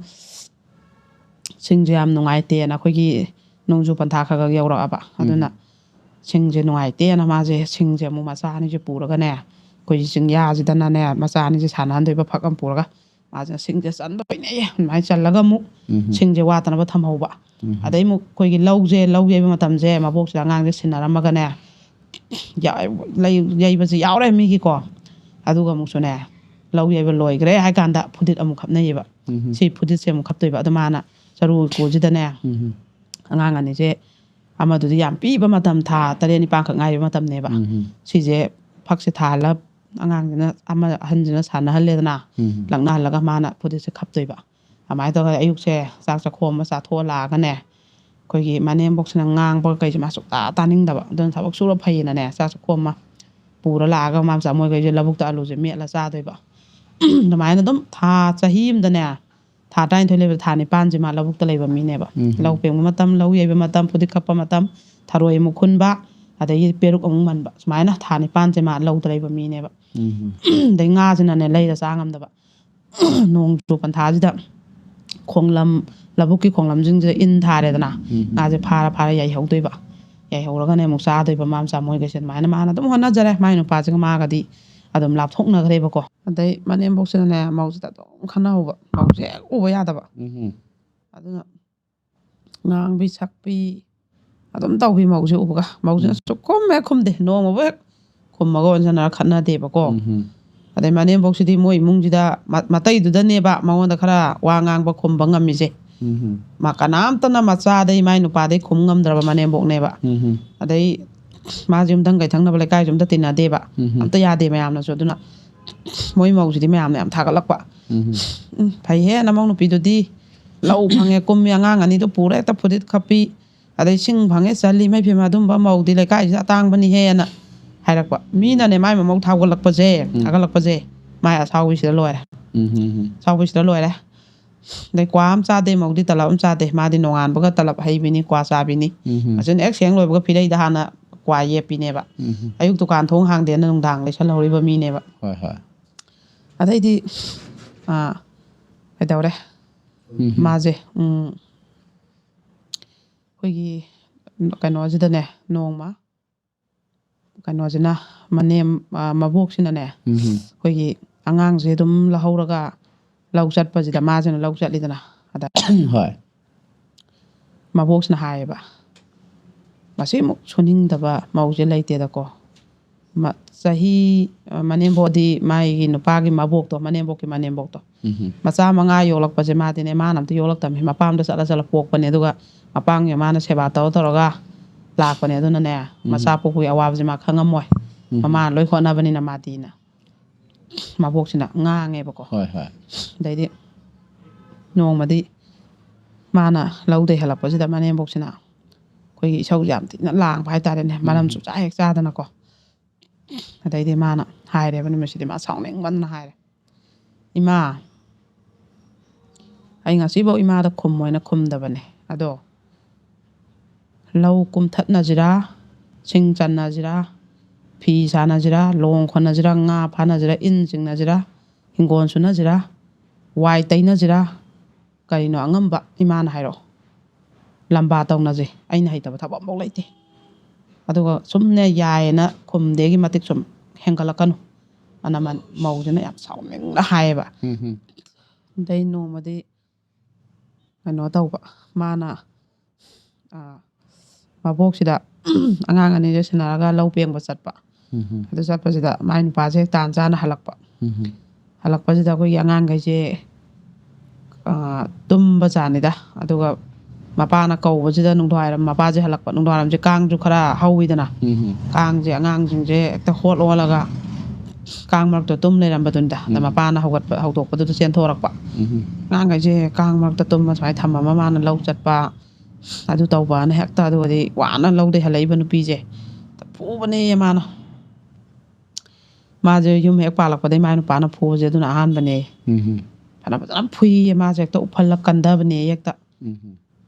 ꯁꯤꯡꯁꯦ ꯌꯥꯝ ꯅꯨꯡꯉꯥꯏꯇꯦꯅ ꯑꯩꯈꯣꯏꯒꯤ ꯅꯣꯡꯖꯨ ꯄꯟꯊꯥ ꯈꯔ ꯈꯔ ꯌꯧꯔꯛꯑꯕ꯫ ꯑꯗꯨꯅ ꯎꯝ꯫ ꯁꯤꯡꯁꯦ ꯅꯨꯡꯉꯥꯏꯇꯦꯅ ꯃꯥꯁꯦ ꯁꯤꯡꯁꯦ ꯑꯃꯨꯛ ꯃꯆꯥ ꯑꯅꯤꯁꯦ ꯄꯨꯔꯒꯅꯦ, ꯑꯩꯈꯣꯏꯒꯤ ꯆꯤꯡꯌꯥꯁꯤꯗꯅꯅꯦ ꯃꯆꯥ ꯑꯅꯤꯁꯦ ꯁꯥꯟꯅꯍꯟꯗꯣꯏꯕ ꯐꯛ ꯑꯃ ꯄꯨꯔꯒ, ꯃꯥꯁꯤꯅ ꯁꯤꯡꯁꯦ ꯆꯟꯕ ꯀꯨꯏꯅꯩꯌꯦ꯫ ꯑꯗꯨꯃꯥꯏꯅ ꯆꯜꯂꯒ ꯑꯃꯨꯛ ꯎꯝ ꯁꯤꯡꯁꯦ ꯋꯥꯠꯇꯅꯕ ꯊꯝꯍꯧꯕ꯫ ꯎꯝ ꯑꯗꯩ ꯑꯃꯨꯛ ꯑꯩꯈꯣꯏꯒꯤ ꯂꯧꯁꯦ, ꯂꯧ ꯌꯩꯕ ꯃꯇꯝꯁꯦ ꯃꯕꯣꯛꯁꯤꯗ ꯑꯉꯥꯡꯁꯦ ꯁꯤꯟꯅꯔꯝꯃꯒꯅꯦ, ꯌꯥ- ꯂꯩ- ꯌꯩꯕꯁꯦ ꯌꯥꯎꯔꯦ ꯃꯤꯒꯤꯀꯣ꯫ ꯑꯗꯨꯒ ꯑꯃꯨꯛꯁꯨꯅꯦ, ꯂꯧ ꯌꯩꯕ ꯂꯣꯏꯈ꯭ꯔꯦ ꯍꯥꯏ ꯀꯥꯟꯗ ꯐꯨꯗꯤꯠ ꯑꯃꯨꯛ ꯈꯞꯅꯩꯌꯦꯕ꯫ ꯎꯝ ꯁꯤ ꯐꯨꯗꯤꯠꯁꯦ ꯑꯃꯨꯛ ꯈꯞꯇꯣꯏꯕ꯫ ꯑꯗꯣ ꯃꯥꯅ ꯆꯔꯨ ꯀꯣꯜꯁꯤꯗꯅꯦ, ꯎꯝ ꯑꯉꯥꯡ ꯑꯅꯤꯁꯦ, ꯑꯃꯗꯨꯗꯤ ꯌꯥꯝ ꯄꯤꯕ ꯃꯇꯝ, ꯊꯥ ꯇꯔꯦꯠ ꯅꯤꯄꯥꯟꯈꯛ ꯉꯥꯏꯔꯤꯕ ꯃꯇꯝꯅꯦꯕ꯫ ꯎꯝ ꯁꯤꯁꯦ ꯐꯛꯁꯦ ꯊꯥꯍꯜꯂ ꯑꯉꯥꯡꯁꯤꯅ, ꯑꯃ ꯑꯍꯟꯁꯤꯅ ꯁꯥꯟꯅꯍꯜꯂꯦꯗꯅ, ꯎꯝ ꯂꯛꯅꯍꯜꯂꯒ ꯃꯥꯅ ꯐꯨꯗꯤꯠꯁꯦ ꯈꯞꯇꯣꯏꯕ꯫ ꯑꯗꯨꯃꯥꯏꯅ ꯇꯧꯔꯒ ꯑꯌꯨꯛꯁꯦ ꯆꯥꯛ ꯆꯥꯛꯈꯣꯝ ꯑꯃ ꯆꯥꯊꯣꯛꯑ ꯂꯥꯛꯑꯒꯅꯦ, ꯑꯩꯈꯣꯏꯒꯤ ꯃꯅꯦꯝꯕꯣꯛꯁꯤꯅ ꯉꯥꯡꯕ ꯀꯩꯁꯦ ꯃꯥ ꯁꯨꯛꯇꯥ ꯇꯥꯅꯤꯡꯗꯕ꯫ ꯑꯗꯨꯅ ꯊꯕꯛ ꯁꯨꯔ ꯐꯩꯌꯦꯅꯅꯦ, ꯆꯥꯛ ꯆꯥꯛꯈꯣꯝ ꯑꯃ ꯄꯨꯔ ꯂꯥꯛꯑꯒ ꯃꯥ ꯃꯆꯥ ꯃꯣꯏꯈꯩꯁꯦ ꯂꯧꯕꯨꯛꯇ ꯑꯂꯨꯁꯦ ꯃꯦꯠꯂ ꯆꯥꯗꯣꯏꯕ꯫ ꯑꯗꯨꯃꯥꯏꯅ ꯑꯗꯨꯝ ꯊꯥ, ꯆꯍꯤ ꯑꯃꯗꯅꯦ, ꯊꯥ ꯇꯔꯥꯅꯤꯊꯣꯏ ꯂꯩꯕꯗ ꯊꯥ ꯅꯤꯄꯥꯟꯁꯦ ꯃꯥ ꯂꯧꯕꯨꯛꯇ ꯂꯩꯕ ꯃꯤꯅꯦꯕ꯫ ꯎꯝ ꯂꯧ ꯄꯦꯡꯕ ꯃꯇꯝ, ꯂꯧ ꯌꯩꯕ ꯃꯇꯝ, ꯐꯨꯗꯤꯠ ꯈꯞꯄ ꯃꯇꯝ, ꯊꯔꯣꯏ ꯑꯃꯨꯛ ꯈꯨꯟꯕ, ꯑꯗꯒꯤ ꯄꯦꯔꯨꯛ ꯑꯃꯨꯛ ꯃꯟꯕ, ꯁꯨꯃꯥꯏꯅ ꯊꯥ ꯅꯤꯄꯥꯟꯁꯦ ꯃꯥ ꯂꯧꯗ ꯂꯩꯕ ꯃꯤꯅꯦꯕ꯫ ꯎꯝ ꯑꯗꯩ ꯉꯥꯁꯤꯅꯅꯦ ꯂꯩꯔ ꯆꯥ ꯉꯝꯗꯕ꯫ ꯅꯣꯡꯖꯨ ꯄꯟꯊꯥꯁꯤꯗ ꯈꯣꯡꯂꯝ, ꯂꯧꯕꯨꯛꯀꯤ ꯈꯣꯡꯂꯝꯁꯤꯡꯁꯤꯗ ꯏꯟ ꯊꯥꯔꯦꯗꯅ, ꯎꯝ ꯉꯥꯁꯦ ꯐꯥꯔ ꯐꯥꯔ ꯌꯥꯏꯍꯧꯗꯣꯏꯕ꯫ ꯌꯥꯏꯍꯧꯔꯒꯅꯦ ꯑꯃꯨꯛ ꯆꯥꯗꯣꯏꯕ ꯃꯥ ꯃꯆꯥ ꯃꯣꯏꯈꯩꯁꯦ꯫ ꯑꯗꯨꯃꯥꯏꯅ ꯃꯥꯅ ꯑꯗꯨꯝ ꯍꯣꯠꯅꯖꯔꯦ꯫ ꯃꯥꯏ ꯅꯨꯄꯥꯁꯤꯒ ꯃꯥꯒꯗꯤ ꯑꯗꯨꯝ ꯂꯥꯞꯊꯣꯛꯅꯈ꯭ꯔꯦꯕꯀꯣ꯫ ꯑꯗꯩ ꯃꯅꯦꯝꯕꯣꯛꯁꯤꯅꯅꯦ ꯃꯧꯁꯤꯗ ꯑꯗꯨꯝ ꯈꯟꯅꯍꯧꯕ, ꯃꯧꯁꯦ ꯍꯦꯛ ꯎꯕ ꯌꯥꯗꯕ꯫ ꯎꯝ ꯑꯗꯨꯅ ꯉꯥꯡꯕꯤ ꯁꯛꯄꯤ ꯑꯗꯨꯝ ꯇꯧꯕꯤ ꯃꯧꯁꯦ ꯎꯕꯒ꯫ ꯃꯧꯁꯤꯅ ꯎꯝ ꯁꯨꯛꯈꯨꯝ ꯍꯦꯛ ꯈꯨꯝꯗꯦ꯫ ꯅꯣꯡꯃꯕꯨ ꯍꯦꯛ ꯈꯨꯝꯃꯒ ꯑꯣꯟꯁꯤꯟꯅꯔ ꯈꯠꯅꯗꯦꯕꯀꯣ꯫ ꯎꯝ ꯑꯗꯩ ꯃꯅꯦꯝꯕꯣꯛꯁꯤꯗꯤ ꯃꯣꯏ ꯏꯃꯨꯡꯁꯤꯗ ꯃ- ꯃꯇꯩꯗꯨꯗꯅꯦꯕ ꯃꯉꯣꯟꯗ ꯈꯔ ꯋꯥ ꯉꯥꯡꯕ ꯈꯨꯝꯕ ꯉꯝꯃꯤꯁꯦ꯫ ꯎꯝ ꯃꯥ ꯀꯅꯥꯝꯇꯅ ꯃꯆꯥꯗꯩ ꯃꯥꯏ ꯅꯨꯄꯥꯗꯩ ꯈꯨꯝ ꯉꯝꯗ꯭ꯔꯕ ꯃꯅꯦꯝꯕꯣꯛꯅꯦꯕ꯫ ꯎꯝ ꯑꯗꯩ ꯃꯥꯁꯦ ꯌꯨꯝꯊꯪ ꯀꯩꯊꯪꯅꯕ ꯂꯩꯀꯥꯏꯁꯨ ꯑꯝꯇ ꯇꯤꯟꯅꯗꯦꯕ꯫ ꯎꯝ ꯑꯝꯇ ꯌꯥꯗꯦ ꯃꯌꯥꯝꯅꯁꯨ꯫ ꯑꯗꯨꯅ ꯃꯣꯏ ꯃꯧꯁꯤꯗꯤ ꯃꯌꯥꯝꯅ ꯌꯥꯝ ꯊꯥꯒꯠꯂꯛꯄ꯫ ꯎꯝ ꯎꯝ, ꯐꯩꯍꯦ ꯅꯃꯧ ꯅꯨꯄꯤꯗꯨꯗꯤ, ꯂꯧ ꯐꯪꯉꯦ ꯀꯨꯝꯃꯤ, ꯑꯉꯥꯡ ꯑꯅꯤꯗꯨ ꯄꯨꯔ ꯍꯦꯛꯇ ꯐꯨꯗꯤꯠ ꯈꯞꯄꯤ, ꯑꯗꯩ ꯁꯤꯡ ꯐꯪꯉꯦ ꯆꯜꯂꯤ꯫ ꯃꯩ ꯐꯤꯃ ꯑꯗꯨꯝꯕ ꯃꯧꯗꯤ ꯂꯩꯀꯥꯏꯁꯤꯗ ꯑꯇꯥꯡꯕꯅꯤꯍꯦꯅ ꯍꯥꯏꯔꯛꯄ꯫ ꯃꯤꯅꯅꯦ ꯃꯥꯏ ꯃꯃꯧ ꯊꯥꯒꯠꯂꯛꯄꯁꯦ, ꯎꯝ ꯊꯥꯒꯠꯂꯛꯄꯁꯦ, ꯃꯥꯏ ꯑꯁꯥꯎꯕꯤꯁꯤꯗ ꯂꯣꯏꯔꯦ꯫ ꯎꯝ ꯎꯝ ꯎꯝ ꯑꯁꯥꯎꯕꯤꯁꯤꯗ ꯂꯣꯏꯔꯦ꯫ ꯑꯗꯩ ꯀ꯭ꯋꯥ ꯑꯃ ꯆꯥꯗꯦ ꯃꯧꯗꯤ, ꯇꯂꯞ ꯑꯃ ꯆꯥꯗꯦ꯫ ꯃꯥꯗꯤ ꯅꯣꯡꯉꯥꯟꯕꯒ ꯇꯂꯞ ꯍꯩꯕꯤꯅꯤ, ꯀ꯭ꯋꯥ ꯆꯥꯕꯤꯅꯤ꯫ ꯎꯝ ꯎꯝ ꯑꯁꯤꯅ ꯍꯦꯛ ꯁꯦꯡ ꯂꯣꯏꯕꯒ ꯐꯤꯔꯩꯗ ꯍꯥꯟꯅ ꯀ꯭ꯋꯥ ꯌꯦꯞꯄꯤꯅꯦꯕ꯫ ꯎꯝ ꯎꯝ ꯑꯌꯨꯛ ꯗꯨꯀꯥꯟ ꯊꯣꯡ ꯍꯥꯡꯗꯦꯅ ꯅꯨꯡꯗꯥꯡ ꯂꯩꯁꯜꯍꯧꯔꯤꯕ ꯃꯤꯅꯦꯕ꯫ ꯍꯣꯏ ꯍꯣꯏ꯫ ꯑꯗꯩꯗꯤ ꯑꯥ, ꯀꯩꯗꯧꯔꯦ? ꯎꯝ ꯎꯝ ꯃꯥꯁꯦ ꯎꯝ, ꯑꯩꯈꯣꯏꯒꯤ ꯀꯩꯅꯣꯁꯤꯗꯅꯦ ꯅꯣꯡꯃ ꯀꯩꯅꯣꯁꯤꯅ, ꯃꯅꯦꯝ, ꯑ, ꯃꯕꯣꯛꯁꯤꯅꯅꯦ, ꯎꯝ꯫ ꯑꯩꯈꯣꯏꯒꯤ ꯑꯉꯥꯡꯁꯦ ꯑꯗꯨꯝ ꯂꯧꯍꯧꯔꯒ ꯂꯧ ꯆꯠꯄꯁꯤꯗ ꯃꯥꯁꯤꯅ ꯂꯧ ꯆꯠꯂꯤꯗꯅ, ꯑꯗ ꯍꯣꯏ꯫ ꯃꯕꯣꯛꯁꯤꯅ ꯍꯥꯏꯌꯦꯕ, "ꯃꯁꯤꯃꯨꯛ ꯁꯨꯅꯤꯡꯗꯕ ꯃꯧꯁꯦ ꯂꯩꯇꯦꯗꯀꯣ꯫ ꯃ-, ꯆꯍꯤ, ꯑ, ꯃꯅꯦꯝꯕꯣꯛꯗꯤ ꯃꯥꯒꯤ ꯅꯨꯄꯥꯒꯤ ꯃꯕꯣꯛꯇꯣ, ꯃꯅꯦꯝꯕꯣꯛꯀꯤ ꯃꯅꯦꯝꯕꯣꯛꯇꯣ, ꯎꯝ꯫ ꯃꯆꯥ ꯃꯉꯥ ꯌꯣꯛꯂꯛꯄꯁꯦ ꯃꯥꯗꯤꯅꯦ, ꯃꯥꯅ ꯑꯝꯇ ꯌꯣꯛꯂꯛꯇꯕꯅꯤ, ꯃꯄꯥꯝꯗ ꯆꯠꯂ ꯆꯠꯂ ꯄꯣꯛꯄꯅꯦ, ꯑꯗꯨꯒ ꯃꯄꯥꯝꯒꯤ ꯃꯥꯅ ꯁꯦꯕꯥ ꯇꯧꯔ ꯇꯧꯔꯒ ꯂꯥꯛꯄꯅꯦ꯫ ꯑꯗꯨꯅꯅꯦ, ꯎꯝ꯫ ꯃꯆꯥ ꯄꯣꯛꯄꯒꯤ ꯑꯋꯥꯕꯁꯦ ꯃꯥ ꯈꯪꯉꯝꯃꯣꯏ, ꯎꯝ꯫ ꯃꯃꯥꯅ ꯂꯣꯏ ꯍꯣꯠꯅꯕꯅꯤꯅ ꯃꯥꯗꯤꯅ" ꯃꯕꯣꯛꯁꯤꯅ ꯉꯥꯡꯉꯦꯕꯀꯣ꯫ ꯍꯣꯏ, ꯍꯣꯏ꯫ ꯑꯗꯩꯗꯤ ꯅꯣꯡꯃꯗꯤ ꯃꯥꯅ ꯂꯧꯗꯩ ꯍꯜꯂꯛꯄꯁꯤꯗ ꯃꯅꯦꯝꯕꯣꯛꯁꯤꯅ ꯑꯩꯈꯣꯏꯒꯤ ꯏꯁꯧꯁꯦ ꯌꯥꯝ ꯊꯤꯅ ꯂꯥꯡꯕ ꯍꯥꯏꯇꯥꯔꯦꯅꯦ, ꯃꯔꯝ ꯎꯝ꯫ ꯁꯨꯡꯆꯥ ꯍꯦꯛ ꯆꯥꯗꯅꯀꯣ꯫ ꯑꯗꯩꯗꯤ ꯃꯥꯅ ꯍꯥꯏꯔꯦꯕ, ꯅꯨꯃꯤꯠꯁꯤꯗꯤ ꯃꯥ ꯁꯥꯎꯅꯤꯡꯃꯟꯗꯅ ꯍꯥꯏꯔꯦ, "ꯏꯃꯥ, ꯑꯩ ꯉꯁꯤꯐꯥꯎ ꯏꯃꯥꯗ ꯈꯨꯝꯃꯣꯏꯅ ꯈꯨꯝꯗꯕꯅꯦ, ꯑꯗꯣ ꯂꯧ ꯀꯨꯝꯊꯠꯅꯁꯤꯔꯥ, ꯁꯤꯡ ꯆꯟꯅꯁꯤꯔꯥ, ꯐꯤ ꯁꯥꯟꯅꯁꯤꯔꯥ, ꯂꯣꯡ ꯈꯣꯟꯅꯁꯤꯔꯥ, ꯉꯥ ꯐꯥꯅꯁꯤꯔꯥ, ꯏꯟ ꯆꯤꯡꯅꯁꯤꯔꯥ, ꯍꯤꯡꯒꯣꯜ ꯁꯨꯅꯁꯤꯔꯥ, ꯋꯥꯏ ꯇꯩꯅꯁꯤꯔꯥ, ꯀꯔꯤꯅꯣ ꯑꯉꯝꯕ ꯏꯃꯥꯅ ꯍꯥꯏꯔꯛꯑꯣ, ꯂꯝꯕꯥ ꯇꯧꯅꯁꯦ, ꯑꯩꯅ ꯍꯩꯇꯕ ꯊꯕꯛ ꯑꯃꯐꯥꯎ ꯂꯩꯇꯦ꯫ ꯑꯗꯨꯒ ꯁꯨꯝꯅꯦ ꯌꯥꯏꯌꯦꯅ ꯈꯨꯝꯗꯦꯒꯤ ꯃꯇꯤꯛ ꯁꯨꯝ ꯍꯦꯟꯒꯠꯂꯛꯀꯅꯨ" ꯑꯅ ꯃ-, ꯃꯧꯁꯤꯅ ꯌꯥꯝ ꯁꯥꯎꯅꯤꯡꯅ ꯍꯥꯏꯌꯦꯕ꯫ ꯎꯝ꯫ ꯑꯗꯩ ꯅꯣꯡꯃꯗꯤ ꯀꯩꯅꯣ ꯇꯧꯕ, ꯃꯥꯅ, ꯑ, ꯃꯕꯣꯛꯁꯤꯗ ꯑꯉꯥꯡ ꯑꯅꯤꯁꯦ ꯁꯦꯟꯅꯔꯒ ꯂꯧ ꯄꯦꯡꯕ ꯆꯠꯄ꯫ ꯎꯝ꯫ ꯑꯗꯨ ꯆꯠꯄꯁꯤꯗ ꯃꯥꯏ ꯅꯨꯄꯥꯁꯦ ꯇꯥꯟ ꯆꯥꯅ ꯍꯜꯂꯛꯄ꯫ ꯎꯝ꯫ ꯍꯜꯂꯛꯄꯁꯤꯗ ꯑꯩꯈꯣꯏꯒꯤ ꯑꯉꯥꯡꯈꯩꯁꯦ, ꯑ, ꯇꯨꯝꯕ ꯖꯥꯠꯅꯤꯗ꯫ ꯑꯗꯨꯒ ꯃꯄꯥꯅ ꯀꯧꯕꯁꯤꯗ ꯅꯨꯡꯗꯥꯡꯋꯥꯏꯔꯝ ꯃꯄꯥꯁꯦ ꯍꯜꯂꯛꯄ, ꯅꯨꯡꯗꯥꯡꯋꯥꯏꯔꯝꯁꯦ ꯀꯥꯡꯁꯨ ꯈꯔ ꯍꯧꯋꯤꯗꯅ, ꯎꯝ꯫ ꯀꯥꯡꯁꯦ ꯑꯉꯥꯡꯁꯤꯡꯁꯦ ꯍꯦꯛꯇ ꯍꯣꯠ ꯑꯣꯜꯂꯒ ꯀꯥꯡ ꯃꯔꯛꯇ ꯇꯨꯝ ꯂꯩꯔꯝꯕꯗꯨꯅꯤꯗ꯫ ꯑꯗ ꯎꯝ꯫ ꯃꯄꯥꯅ ꯍꯧꯒꯠꯄ, ꯍꯧꯗꯣꯛꯄꯗꯨꯗ ꯆꯦꯟꯊꯣꯔꯛꯄ꯫ ꯎꯝ꯫ ꯑꯉꯥꯡꯈꯩꯁꯦ ꯀꯥꯡ ꯃꯔꯛꯇ ꯇꯨꯝꯃ ꯁꯨꯃꯥꯏꯅ ꯊꯝꯃꯝꯃ ꯃꯥꯅ ꯂꯧ ꯆꯠꯄ, ꯑꯗꯨ ꯇꯧꯕꯅ ꯍꯦꯛꯇ, ꯑꯗꯨꯒꯗꯤ ꯋꯥꯅ ꯂꯧꯗꯩ ꯍꯜꯂꯛꯏꯕ ꯅꯨꯄꯤꯁꯦ ꯐꯨꯕꯅꯦ ꯃꯥꯅ꯫ ꯃꯥꯁꯦ ꯌꯨꯝ ꯍꯦꯛ ꯄꯥꯜꯂꯛꯄꯗꯩ ꯃꯥꯏ ꯅꯨꯄꯥꯅ ꯐꯨꯕꯁꯦ ꯑꯗꯨꯅ ꯑꯍꯥꯟꯕꯅꯦ꯫ ꯎꯝ꯫ ꯐꯅ ꯐꯖꯅ ꯐꯨꯏꯌꯦ ꯃꯥꯁꯦ, ꯍꯦꯛꯇ ꯎꯐꯜꯂ ꯀꯟꯗꯕꯅꯦ ꯍꯦꯛꯇ꯫ ꯎꯝ꯫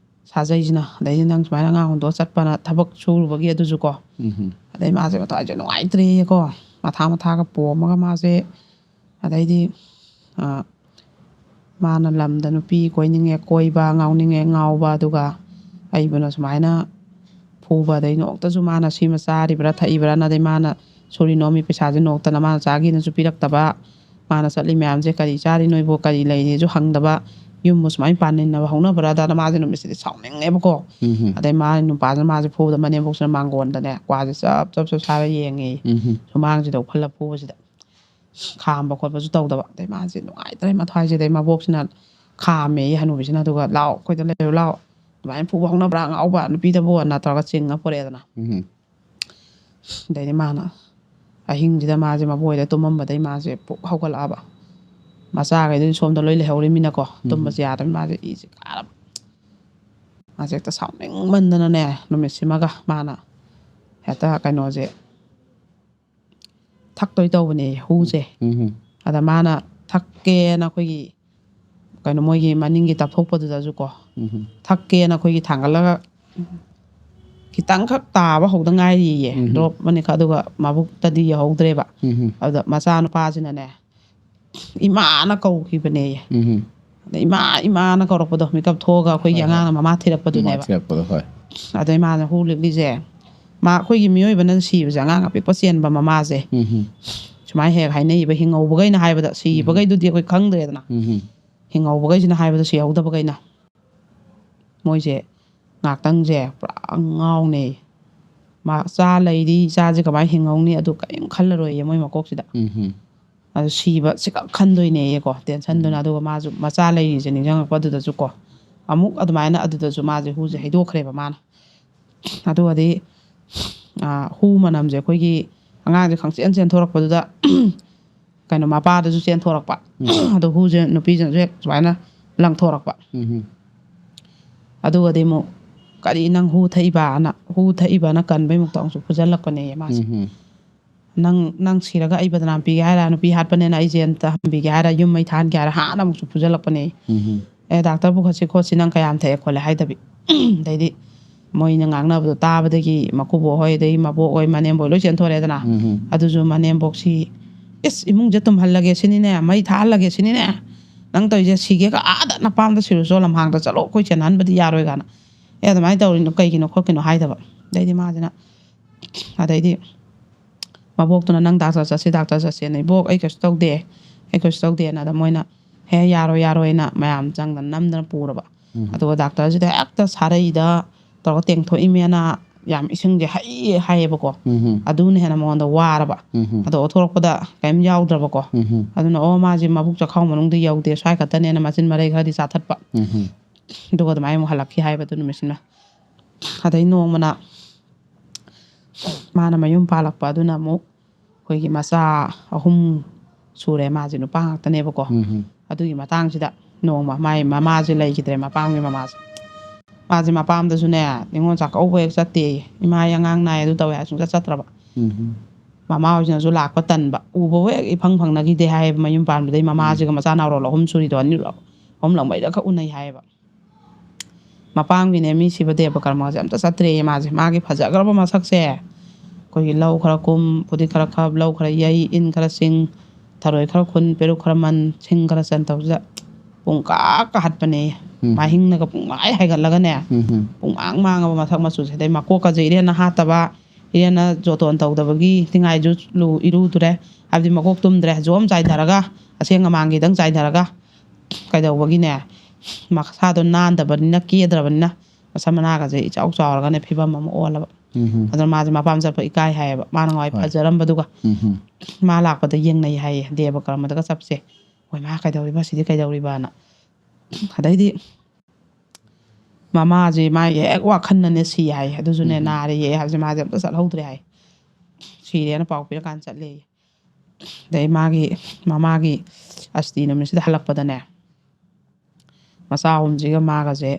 ꯁꯥꯖꯩꯁꯤꯅ, ꯑꯗꯩꯗꯤ ꯅꯪ ꯁꯨꯃꯥꯏꯅ ꯑꯉꯥꯡ ꯍꯨꯟꯗꯣꯛꯑ ꯆꯠꯄꯅ ꯊꯕꯛ ꯁꯨꯔꯨꯕꯒꯤ ꯑꯗꯨꯁꯨ ꯀꯣ꯫ ꯎꯝ꯫ ꯑꯗꯩ ꯃꯥꯁꯦ ꯃꯊ꯭ꯋꯥꯏꯁꯦ ꯅꯨꯡꯉꯥꯏꯇ꯭ꯔꯦꯌꯦꯀꯣ, ꯃꯊꯥ ꯃꯊꯥꯒ ꯄꯣꯝꯃꯒ ꯃꯥꯁꯦ꯫ ꯑꯗꯩꯗꯤ, ꯑ, ꯃꯥꯅ ꯂꯝꯗ ꯅꯨꯄꯤ ꯀꯣꯏꯅꯤꯡꯉꯦ ꯀꯣꯏꯕ, ꯉꯥꯎꯅꯤꯡꯉꯦ ꯉꯥꯎꯕ, ꯑꯗꯨꯒ ꯑꯩꯕꯨꯅ ꯁꯨꯃꯥꯏꯅ ꯐꯨꯕ, ꯑꯗꯩ ꯅꯣꯛꯇꯁꯨ ꯃꯥꯅ ꯁꯤꯃ ꯆꯥꯔꯤꯕ꯭ꯔꯥ ꯊꯛꯏꯕ꯭ꯔꯥꯅ, ꯑꯗꯩ ꯃꯥꯅ ꯁꯨꯔꯤ ꯅꯣꯝꯃꯤ ꯄꯩꯁꯥꯁꯦ ꯅꯣꯛꯇꯅ ꯃꯥꯅ ꯆꯥꯒꯦꯅꯁꯨ ꯄꯤꯔꯛꯇꯕ, ꯃꯥꯅ ꯆꯠꯂꯤ ꯃꯌꯥꯝꯁꯦ ꯀꯔꯤ ꯆꯥꯔꯤ ꯅꯣꯏꯕꯨ ꯀꯔꯤ ꯂꯩꯔꯤꯁꯨ ꯍꯪꯗꯕ, ꯌꯨꯝꯕꯨ ꯁꯨꯃꯥꯏꯅ ꯄꯥꯟꯃꯤꯟꯅꯕ ꯍꯧꯅꯕ꯭ꯔꯥꯗꯅ ꯃꯥꯁꯦ ꯅꯨꯃꯤꯠꯁꯤꯗꯤ ꯁꯥꯎꯅꯤꯡꯉꯦꯕꯀꯣ꯫ ꯎꯝ ꯑꯗꯩ ꯃꯥ ꯅꯨꯄꯥꯁꯤꯅ ꯃꯥꯁꯦ ꯐꯨꯕꯗ ꯃꯅꯦꯝꯕꯣꯛꯁꯤꯅ ꯃꯥꯡꯒꯣꯟꯗꯅꯦ ꯀ꯭ꯋꯥꯁꯦ ꯆꯞ ꯆꯞ ꯆꯞ ꯁꯥꯔ ꯌꯦꯡꯉꯦ꯫ ꯎꯝ ꯁꯨꯃꯥꯡꯁꯤꯗ ꯎꯐꯜꯂ ꯐꯨꯕꯁꯤꯗ ꯈꯥꯝꯕ ꯈꯣꯠꯄꯁꯨ ꯇꯧꯗꯕ꯫ ꯑꯗꯩ ꯃꯥꯁꯦ ꯅꯨꯡꯉꯥꯏꯇ꯭ꯔꯦ ꯃꯊ꯭ꯋꯥꯏꯁꯦ꯫ ꯑꯗꯩ ꯃꯕꯣꯛꯁꯤꯅ ꯈꯥꯝꯃꯦ ꯍꯅꯨꯕꯤꯁꯤꯅ, ꯑꯗꯨꯒ "ꯂꯥꯎ, ꯑꯩꯈꯣꯏꯗ ꯂꯩꯔꯨ ꯂꯥꯎ, ꯑꯗꯨꯃꯥꯏꯅ ꯐꯨꯕ ꯍꯧꯅꯕ꯭ꯔꯥ ꯑꯉꯥꯎꯕ ꯅꯨꯄꯤꯗꯕꯨ?" ꯅꯠꯇ꯭ꯔꯒ ꯆꯤꯡꯉ ꯄꯨꯔꯛꯑꯦꯗꯅ꯫ ꯎꯝ ꯑꯗꯩꯗꯤ ꯃꯥꯅ ꯑꯍꯤꯡꯁꯤꯗ ꯃꯥꯁꯦ ꯃꯕꯣꯏꯗ ꯇꯨꯝꯃꯝꯕꯗꯩ ꯃꯥꯁꯦ ꯄꯨꯛ ꯍꯧꯒꯠꯂꯛꯑꯕ꯫ ꯃꯆꯥꯈꯩꯗꯨꯗꯤ ꯁꯣꯝꯗ ꯂꯣꯏ ꯂꯩꯍꯧꯔꯤꯃꯤꯅꯀꯣ, ꯇꯨꯝꯕꯁꯦ ꯌꯥꯗꯕꯅꯤ꯫ ꯃꯥꯁꯦ ꯏꯁꯦ ꯀꯥꯔꯕ꯫ ꯃꯥꯁꯦ ꯍꯦꯛꯇ ꯁꯥꯎꯅꯤꯡꯃꯟꯗꯅꯅꯦ, ꯅꯨꯃꯤꯠꯁꯤꯃꯒ ꯃꯥꯅ ꯍꯦꯛꯇ ꯀꯩꯅꯣꯁꯦ ꯊꯛꯇꯣꯏ ꯇꯧꯕꯅꯦ, ꯍꯨꯁꯦ꯫ ꯎꯝ ꯑꯗ ꯃꯥꯅ ꯊꯛꯀꯦꯅ ꯑꯩꯈꯣꯏꯒꯤ ꯀꯩꯅꯣ, ꯃꯣꯏꯒꯤ ꯃꯅꯤꯡꯒꯤ ꯇꯞꯊꯣꯛꯄꯗꯨꯗꯁꯨꯀꯣ, ꯎꯝ ꯊꯛꯀꯦꯅ ꯑꯩꯈꯣꯏꯒꯤ ꯊꯥꯡꯒꯠꯂꯒ ꯈꯤꯇꯪꯈꯛ ꯇꯥꯕ ꯍꯧꯗ ꯉꯥꯏꯔꯤꯌꯦ, ꯎꯝ ꯗ꯭ꯔꯣꯞ ꯑꯃꯅꯤꯈꯛ, ꯑꯗꯨꯒ ꯃꯕꯨꯛꯇꯗꯤ ꯌꯧꯍꯧꯗ꯭ꯔꯦꯕ꯫ ꯎꯝ ꯑꯗꯨꯗ ꯃꯆꯥꯅꯨꯄꯥꯁꯤꯅꯅꯦ, "ꯏꯃꯥꯅ ꯀꯧꯈꯤꯕꯅꯦ"꯫ ꯎꯝ ꯑꯗ ꯏꯃꯥ, ꯏꯃꯥꯅ ꯀꯧꯔꯛꯄꯗꯣ, ꯃꯤꯀꯞ ꯊꯣꯛꯑꯒ ꯑꯩꯈꯣꯏꯒꯤ ꯍꯣꯏ, ꯑꯉꯥꯡꯅ ꯍꯣꯏ꯫ ꯃꯃꯥ ꯃꯃꯥ ꯊꯤꯔꯛꯄꯗꯨꯅꯦꯕ꯫ ꯊꯤꯔꯛꯄꯗꯣ, ꯍꯣꯏ꯫ ꯑꯗꯩ ꯃꯥꯅ ꯍꯨ ꯂꯤꯛꯂꯤꯁꯦ, ꯃꯥ, ꯑꯩꯈꯣꯏꯒꯤ ꯃꯤꯑꯣꯏꯕꯅ ꯁꯤꯕꯁꯦ, ꯑꯉꯥꯡ ꯑꯄꯤꯛꯄ ꯆꯦꯟꯕ ꯃꯃꯥꯁꯦ ꯎꯝ ꯁꯨꯃꯥꯏꯅ ꯍꯦꯛ ꯍꯥꯏꯅꯩꯕ, ꯍꯤꯡꯍꯧꯕꯈꯩꯅ ꯍꯥꯏꯕꯗ, ꯁꯤꯕꯈꯩꯗꯨꯗꯤ ꯑꯩꯈꯣꯏ ꯈꯪꯗ꯭ꯔꯦꯗꯅ꯫ ꯎꯝ ꯍꯤꯡꯍꯧꯕꯈꯩꯁꯤꯅ ꯍꯥꯏꯕꯗ, ꯁꯤꯍꯧꯗꯕꯈꯩꯅ, ꯃꯣꯏꯁꯦ ꯉꯥꯛꯇꯪꯁꯦ ꯄꯨꯔꯥ ꯉꯥꯎꯅꯩ꯫ ꯃꯆꯥ ꯂꯩꯔꯤ, ꯏꯆꯥꯁꯦ ꯀꯃꯥꯏꯅ ꯍꯤꯡꯍꯧꯅꯤ, ꯑꯗꯨ ꯀꯔꯤꯝ ꯈꯜꯂꯔꯣꯏꯌꯦ ꯃꯣꯏ ꯃꯀꯣꯛꯁꯤꯗ꯫ ꯎꯝ ꯑꯗꯨ ꯁꯤꯕ ꯁꯤꯈꯛ ꯈꯟꯗꯣꯏꯅꯦꯌꯦꯀꯣ, ꯇꯦꯟꯁꯟꯗꯨꯅ꯫ ꯑꯗꯨꯒ ꯃꯥꯁꯨ ꯃꯆꯥ ꯂꯩꯔꯤꯁꯦ ꯅꯤꯡꯁꯤꯡꯉꯛꯄꯗꯨꯗꯁꯨ ꯀꯣ, ꯑꯃꯨꯛ ꯑꯗꯨꯃꯥꯏꯅ ꯑꯗꯨꯗꯁꯨ ꯃꯥꯁꯦ ꯍꯨꯁꯦ ꯍꯩꯗꯣꯛꯈ꯭ꯔꯦꯕ ꯃꯥꯅ꯫ ꯑꯗꯨꯒꯗꯤ, ꯑꯥ, ꯍꯨ ꯃꯅꯝꯁꯦ ꯑꯩꯈꯣꯏꯒꯤ ꯑꯉꯥꯡꯁꯦ ꯈꯪꯆꯦꯟ ꯆꯦꯟꯊꯣꯔꯛꯄꯗꯨꯗ ꯀꯩꯅꯣ, ꯃꯄꯥꯗꯁꯨ ꯆꯦꯟꯊꯣꯔꯛꯄ꯫ ꯑꯗꯣ ꯍꯨꯁꯦ ꯅꯨꯄꯤꯁꯤꯅꯁꯨ ꯍꯦꯛ ꯁꯨꯃꯥꯏꯅ ꯂꯪꯊꯣꯔꯛꯄ꯫ ꯎꯝ ꯑꯗꯨꯒꯗꯤ ꯑꯃꯨꯛ, "ꯀꯔꯤ ꯅꯪ ꯍꯨ ꯊꯛꯏꯕꯅ, ꯍꯨ ꯊꯛꯏꯕꯅ ꯀꯟꯕꯩ ꯃꯨꯛꯇ ꯑꯃꯨꯛꯁꯨ ꯐꯨꯖꯜꯂꯛꯄꯅꯦꯌꯦ ꯃꯥꯁꯦ꯫ ꯎꯝ "ꯅꯪ, ꯅꯪ ꯁꯤꯔꯒ ꯑꯩ ꯕꯗꯅꯥꯝ ꯄꯤꯒꯦ ꯍꯥꯏꯔ, ꯅꯨꯄꯤ ꯍꯥꯠꯄꯅꯦꯅ ꯑꯩ ꯖꯦꯜꯗ ꯍꯟꯕꯤꯒꯦ ꯍꯥꯏꯔ, ꯌꯨꯝ ꯃꯩ ꯊꯥꯍꯟꯒꯦ ꯍꯥꯏꯔ?" ꯍꯥꯟꯅ ꯑꯃꯨꯛꯁꯨ ꯐꯨꯖꯜꯂꯛꯄꯅꯦ꯫ ꯎꯝ "ꯑꯦ, ꯗꯥꯛꯇꯔ ꯄꯨꯈꯠꯁꯤ ꯈꯣꯠꯁꯤ, ꯅꯪ ꯀꯌꯥꯝ ꯊꯛꯑꯦ ꯈꯣꯠꯂꯦ" ꯍꯥꯏꯗꯕꯤ꯫ ꯑꯗꯩꯗꯤ ꯃꯣꯏꯅ ꯉꯥꯡꯅꯕꯗꯣ ꯇꯥꯕꯗꯒꯤ ꯃꯀꯨꯕꯣꯛ ꯍꯣꯏ, ꯑꯗꯩ ꯃꯕꯣꯛ ꯍꯣꯏ, ꯃꯅꯦꯝꯕꯣꯏ ꯂꯣꯏ ꯆꯦꯟꯊꯣꯔꯛꯑꯦꯗꯅ꯫ ꯎꯝ ꯑꯗꯨꯁꯨ ꯃꯅꯦꯝꯕꯣꯛꯁꯤ, "ꯏꯁ, ꯏꯃꯨꯡꯁꯦ ꯇꯨꯝꯍꯜꯂꯒꯦ ꯁꯤꯅꯤꯅꯦ, ꯃꯩ ꯊꯥꯍꯜꯂꯒꯦ ꯁꯤꯅꯤꯅꯦ, ꯅꯪ ꯇꯧꯔꯤꯁꯦ, ꯁꯤꯒꯦꯒ ꯑꯥꯗ ꯅꯄꯥꯝꯗ ꯁꯤꯔꯨꯆꯣ, ꯂꯝꯍꯥꯡꯗ ꯆꯠꯂꯣ, ꯑꯩꯈꯣꯏ ꯆꯦꯟꯍꯟꯕꯗꯤ ꯌꯥꯔꯣꯏ" ꯀꯥꯏꯅ꯫ "ꯑꯦ, ꯑꯗꯨꯃꯥꯏꯅ ꯇꯧꯔꯤꯅꯣ, ꯀꯩꯒꯤꯅꯣ ꯈꯣꯠꯀꯤꯅꯣ" ꯍꯥꯏꯗꯕ꯫ ꯑꯗꯩꯗꯤ ꯃꯥꯁꯤꯅ, ꯑꯗꯩꯗꯤ ꯃꯕꯣꯛꯇꯨꯅ, "ꯅꯪ ꯗꯥꯛꯇꯔ ꯆꯠꯁꯤ, ꯗꯥꯛꯇꯔ ꯆꯠꯁꯦꯅ, ꯏꯕꯣꯛ, ꯑꯩ ꯀꯩꯁꯨ ꯇꯧꯗꯦ, ꯑꯩ ꯀꯩꯁꯨ ꯇꯧꯗꯦꯅ", ꯑꯗ ꯃꯣꯏꯅ, "ꯍꯦ, ꯌꯥꯔꯣꯏ, ꯌꯥꯔꯣꯏꯅ" ꯃꯌꯥꯝ ꯆꯪꯗꯅ ꯅꯝꯗꯅ ꯄꯨꯔꯕ꯫ ꯑꯗꯨꯒ ꯗꯥꯛꯇꯔꯁꯤꯗ ꯍꯦꯛꯇ ꯁꯥꯔꯩꯗ ꯇꯧꯔꯒ ꯇꯦꯡꯊꯣꯛꯏꯃꯦꯅ ꯌꯥꯝ ꯏꯁꯤꯡꯁꯦ ꯍꯩ ꯍꯥꯏꯌꯦꯕꯀꯣ꯫ ꯑꯗꯨꯅ ꯍꯦꯟꯅ ꯃꯉꯣꯟꯗ ꯋꯥꯔꯕ꯫ ꯑꯗꯣ ꯑꯣꯊꯣꯔꯛꯄꯗ ꯀꯔꯤꯝ ꯌꯥꯎꯗ꯭ꯔꯕꯀꯣ꯫ ꯑꯗꯨꯅ, "ꯑꯣ, ꯃꯥꯁꯦ ꯃꯕꯨꯛ ꯆꯈꯥꯎ ꯃꯅꯨꯡꯗ ꯌꯧꯗꯦ, ꯁ꯭ꯋꯥꯏ ꯈꯛꯇꯅꯦꯅ" ꯃꯆꯤꯟ ꯃꯔꯩ ꯈꯔꯗꯤ ꯆꯥꯊꯠꯄ꯫ ꯑꯗꯨꯒ ꯑꯗꯨꯃꯥꯏꯅ ꯑꯃꯨꯛ ꯍꯜꯂꯛꯈꯤ ꯍꯥꯏꯕ ꯑꯗꯨ ꯅꯨꯃꯤꯠꯁꯤꯅ꯫ ꯑꯗꯩ ꯅꯣꯡꯃꯅ ꯃꯥꯅ ꯃꯌꯨꯝ ꯄꯥꯜꯂꯛꯄ ꯑꯗꯨꯅ ꯑꯃꯨꯛ ꯑꯩꯈꯣꯏꯒꯤ ꯃꯆꯥ ꯑꯍꯨꯝ ꯁꯨꯔꯦ, ꯃꯥꯁꯦ ꯅꯨꯄꯥ ꯉꯥꯛꯇꯅꯦꯕꯀꯣ꯫ ꯑꯗꯨꯒꯤ ꯃꯇꯥꯡꯁꯤꯗ ꯅꯣꯡꯃ ꯃꯥꯏ ꯃꯃꯥꯁꯦ ꯂꯩꯈꯤꯗ꯭ꯔꯦ, ꯃꯄꯥꯝꯒꯤ ꯃꯃꯥꯁꯦ꯫ ꯃꯥꯁꯦ ꯃꯄꯥꯝꯗꯁꯨꯅꯦ ꯅꯤꯉꯣꯜ ꯆꯥꯛꯀꯧꯕ ꯍꯦꯛ ꯆꯠꯇꯦ, ꯏꯃꯥ ꯑꯉꯥꯡ ꯅꯥꯏ ꯑꯗꯨ ꯇꯧꯋꯦ ꯍꯥꯏ ꯁꯨꯡꯆꯠ ꯆꯠꯇ꯭ꯔꯕ꯫ ꯃꯃꯥ ꯍꯣꯏꯁꯤꯅꯁꯨ ꯂꯥꯛꯄ ꯇꯟꯕ, ꯎꯕꯕꯨ ꯍꯦꯛ ꯏꯐꯪ ꯐꯪꯅꯈꯤꯗꯦ ꯍꯥꯏꯌꯦꯕ꯫ ꯃꯌꯨꯝ ꯄꯥꯟꯕꯗꯩ ꯃꯃꯥꯁꯤꯒ ꯃꯆꯥꯅꯥꯎꯔꯣꯜ ꯑꯍꯨꯝ ꯁꯨꯔꯤꯗꯣ ꯑꯅꯤꯔꯛ ꯑꯍꯨꯝꯂꯛ ꯃꯔꯤꯔꯛꯈꯛ ꯎꯅꯩ ꯍꯥꯏꯌꯦꯕ꯫ ꯃꯄꯥꯝꯒꯤꯅꯦ ꯃꯤ ꯁꯤꯕ ꯗꯦꯕ ꯀꯔꯃꯒꯁꯦ ꯑꯝꯇ ꯆꯠꯇ꯭ꯔꯦꯌꯦ ꯃꯥꯁꯦ꯫ ꯃꯥꯒꯤ ꯐꯖꯈ꯭ꯔꯕ ꯃꯁꯛꯁꯦ ꯑꯩꯈꯣꯏꯒꯤ ꯂꯧ ꯈꯔ ꯀꯨꯝ, ꯐꯨꯗꯤꯠ ꯈꯔ ꯈꯞ, ꯂꯧ ꯈꯔ ꯌꯩ, ꯏꯟ ꯈꯔ ꯆꯤꯡ, ꯊꯔꯣꯏ ꯈꯔ ꯈꯨꯟ, ꯄꯦꯔꯨꯛ ꯈꯔ ꯃꯟ, ꯁꯤꯡ ꯈꯔ ꯆꯟ ꯇꯧꯕꯁꯤꯗ ꯄꯨꯡ ꯀꯥ ꯀꯥ ꯍꯠꯄꯅꯦ꯫ ꯃꯍꯤꯡꯅꯒ ꯄꯨꯡꯃꯥꯏ ꯍꯥꯏꯒꯠꯂꯒꯅꯦ꯫ ꯄꯨꯡꯃꯥꯡ ꯃꯥꯡꯉꯕ ꯃꯁꯛ ꯃꯆꯨꯁꯦ꯫ ꯑꯗꯩ ꯃꯀꯣꯛꯀꯁꯦ ꯏꯔꯦꯟꯅ ꯍꯥꯠꯇꯕ, ꯏꯔꯦꯟꯅ ꯖꯣꯇꯣꯟ ꯇꯧꯗꯕꯒꯤ ꯇꯤꯡꯉꯥꯏꯁꯨ ꯂꯨ-, ꯏꯔꯨꯗ꯭ꯔꯦ꯫ ꯍꯥꯏꯕꯗꯤ ꯃꯀꯣꯛ ꯇꯨꯝꯗ꯭ꯔꯦ꯫ ꯖꯣꯝ ꯆꯥꯏꯊꯔꯒ, ꯑꯁꯦꯡ ꯑꯃꯥꯡꯒꯤꯗꯪ ꯆꯥꯏꯊꯔꯒ ꯀꯩꯗꯧꯕꯒꯤꯅꯦ? ꯃꯁꯥꯗꯣ ꯅꯥꯟꯗꯕꯅꯤꯅ, ꯀꯦꯗ꯭ꯔꯕꯅꯤꯅ ꯃꯁꯝ ꯃꯅꯥꯒꯁꯦ ꯏꯆꯥꯎ ꯆꯥꯎꯔꯒꯅꯦ ꯐꯤꯕꯝ ꯑꯃ ꯑꯣꯜꯂꯕ꯫ ꯑꯗꯨꯅ ꯃꯥꯁꯦ ꯃꯄꯥꯝ ꯆꯠꯄ ꯏꯀꯥꯏ ꯍꯥꯏꯌꯦꯕ꯫ ꯃꯥꯅ ꯉꯥꯏ ꯍꯣꯏ꯫ ꯐꯖꯔꯝꯕꯗꯨꯒ ꯃꯥ ꯂꯥꯛꯄꯗ ꯌꯦꯡꯅꯩ ꯍꯥꯏꯌꯦ, ꯗꯦꯕ ꯀꯔꯃꯗꯒ ꯆꯠꯄꯁꯦ꯫ "ꯍꯣꯏ, ꯃꯥ ꯀꯩꯗꯧꯔꯤꯕ? ꯁꯤꯗꯤ ꯀꯩꯗꯧꯔꯤꯕꯅ?" ꯑꯗꯩꯗꯤ ꯃꯃꯥꯁꯦ ꯃꯥꯒꯤ ꯍꯦꯛ ꯋꯥꯈꯜꯅꯅꯦ ꯁꯤ ꯍꯥꯏ꯫ ꯑꯗꯨꯁꯨꯅꯦ ꯅꯥꯔꯦ ꯌꯦꯛꯑꯦ ꯍꯥꯏꯕꯁꯦ ꯃꯥꯁꯦ ꯑꯝꯇ ꯆꯠꯍꯧꯗ꯭ꯔꯦ ꯍꯥꯏ꯫ ꯁꯤꯔꯦꯅ ꯄꯥꯎ ꯄꯤꯔꯀꯥꯟꯗ ꯆꯠꯂꯦ꯫ ꯑꯗꯩ ꯃꯥꯒꯤ ꯃꯃꯥꯒꯤ ꯑꯁꯇꯤ ꯅꯨꯃꯤꯠꯁꯤꯗ ꯍꯜꯂꯛꯄꯗꯅꯦ, ꯃꯆꯥ ꯑꯍꯨꯝꯁꯤꯒ ꯃꯥꯒꯁꯦ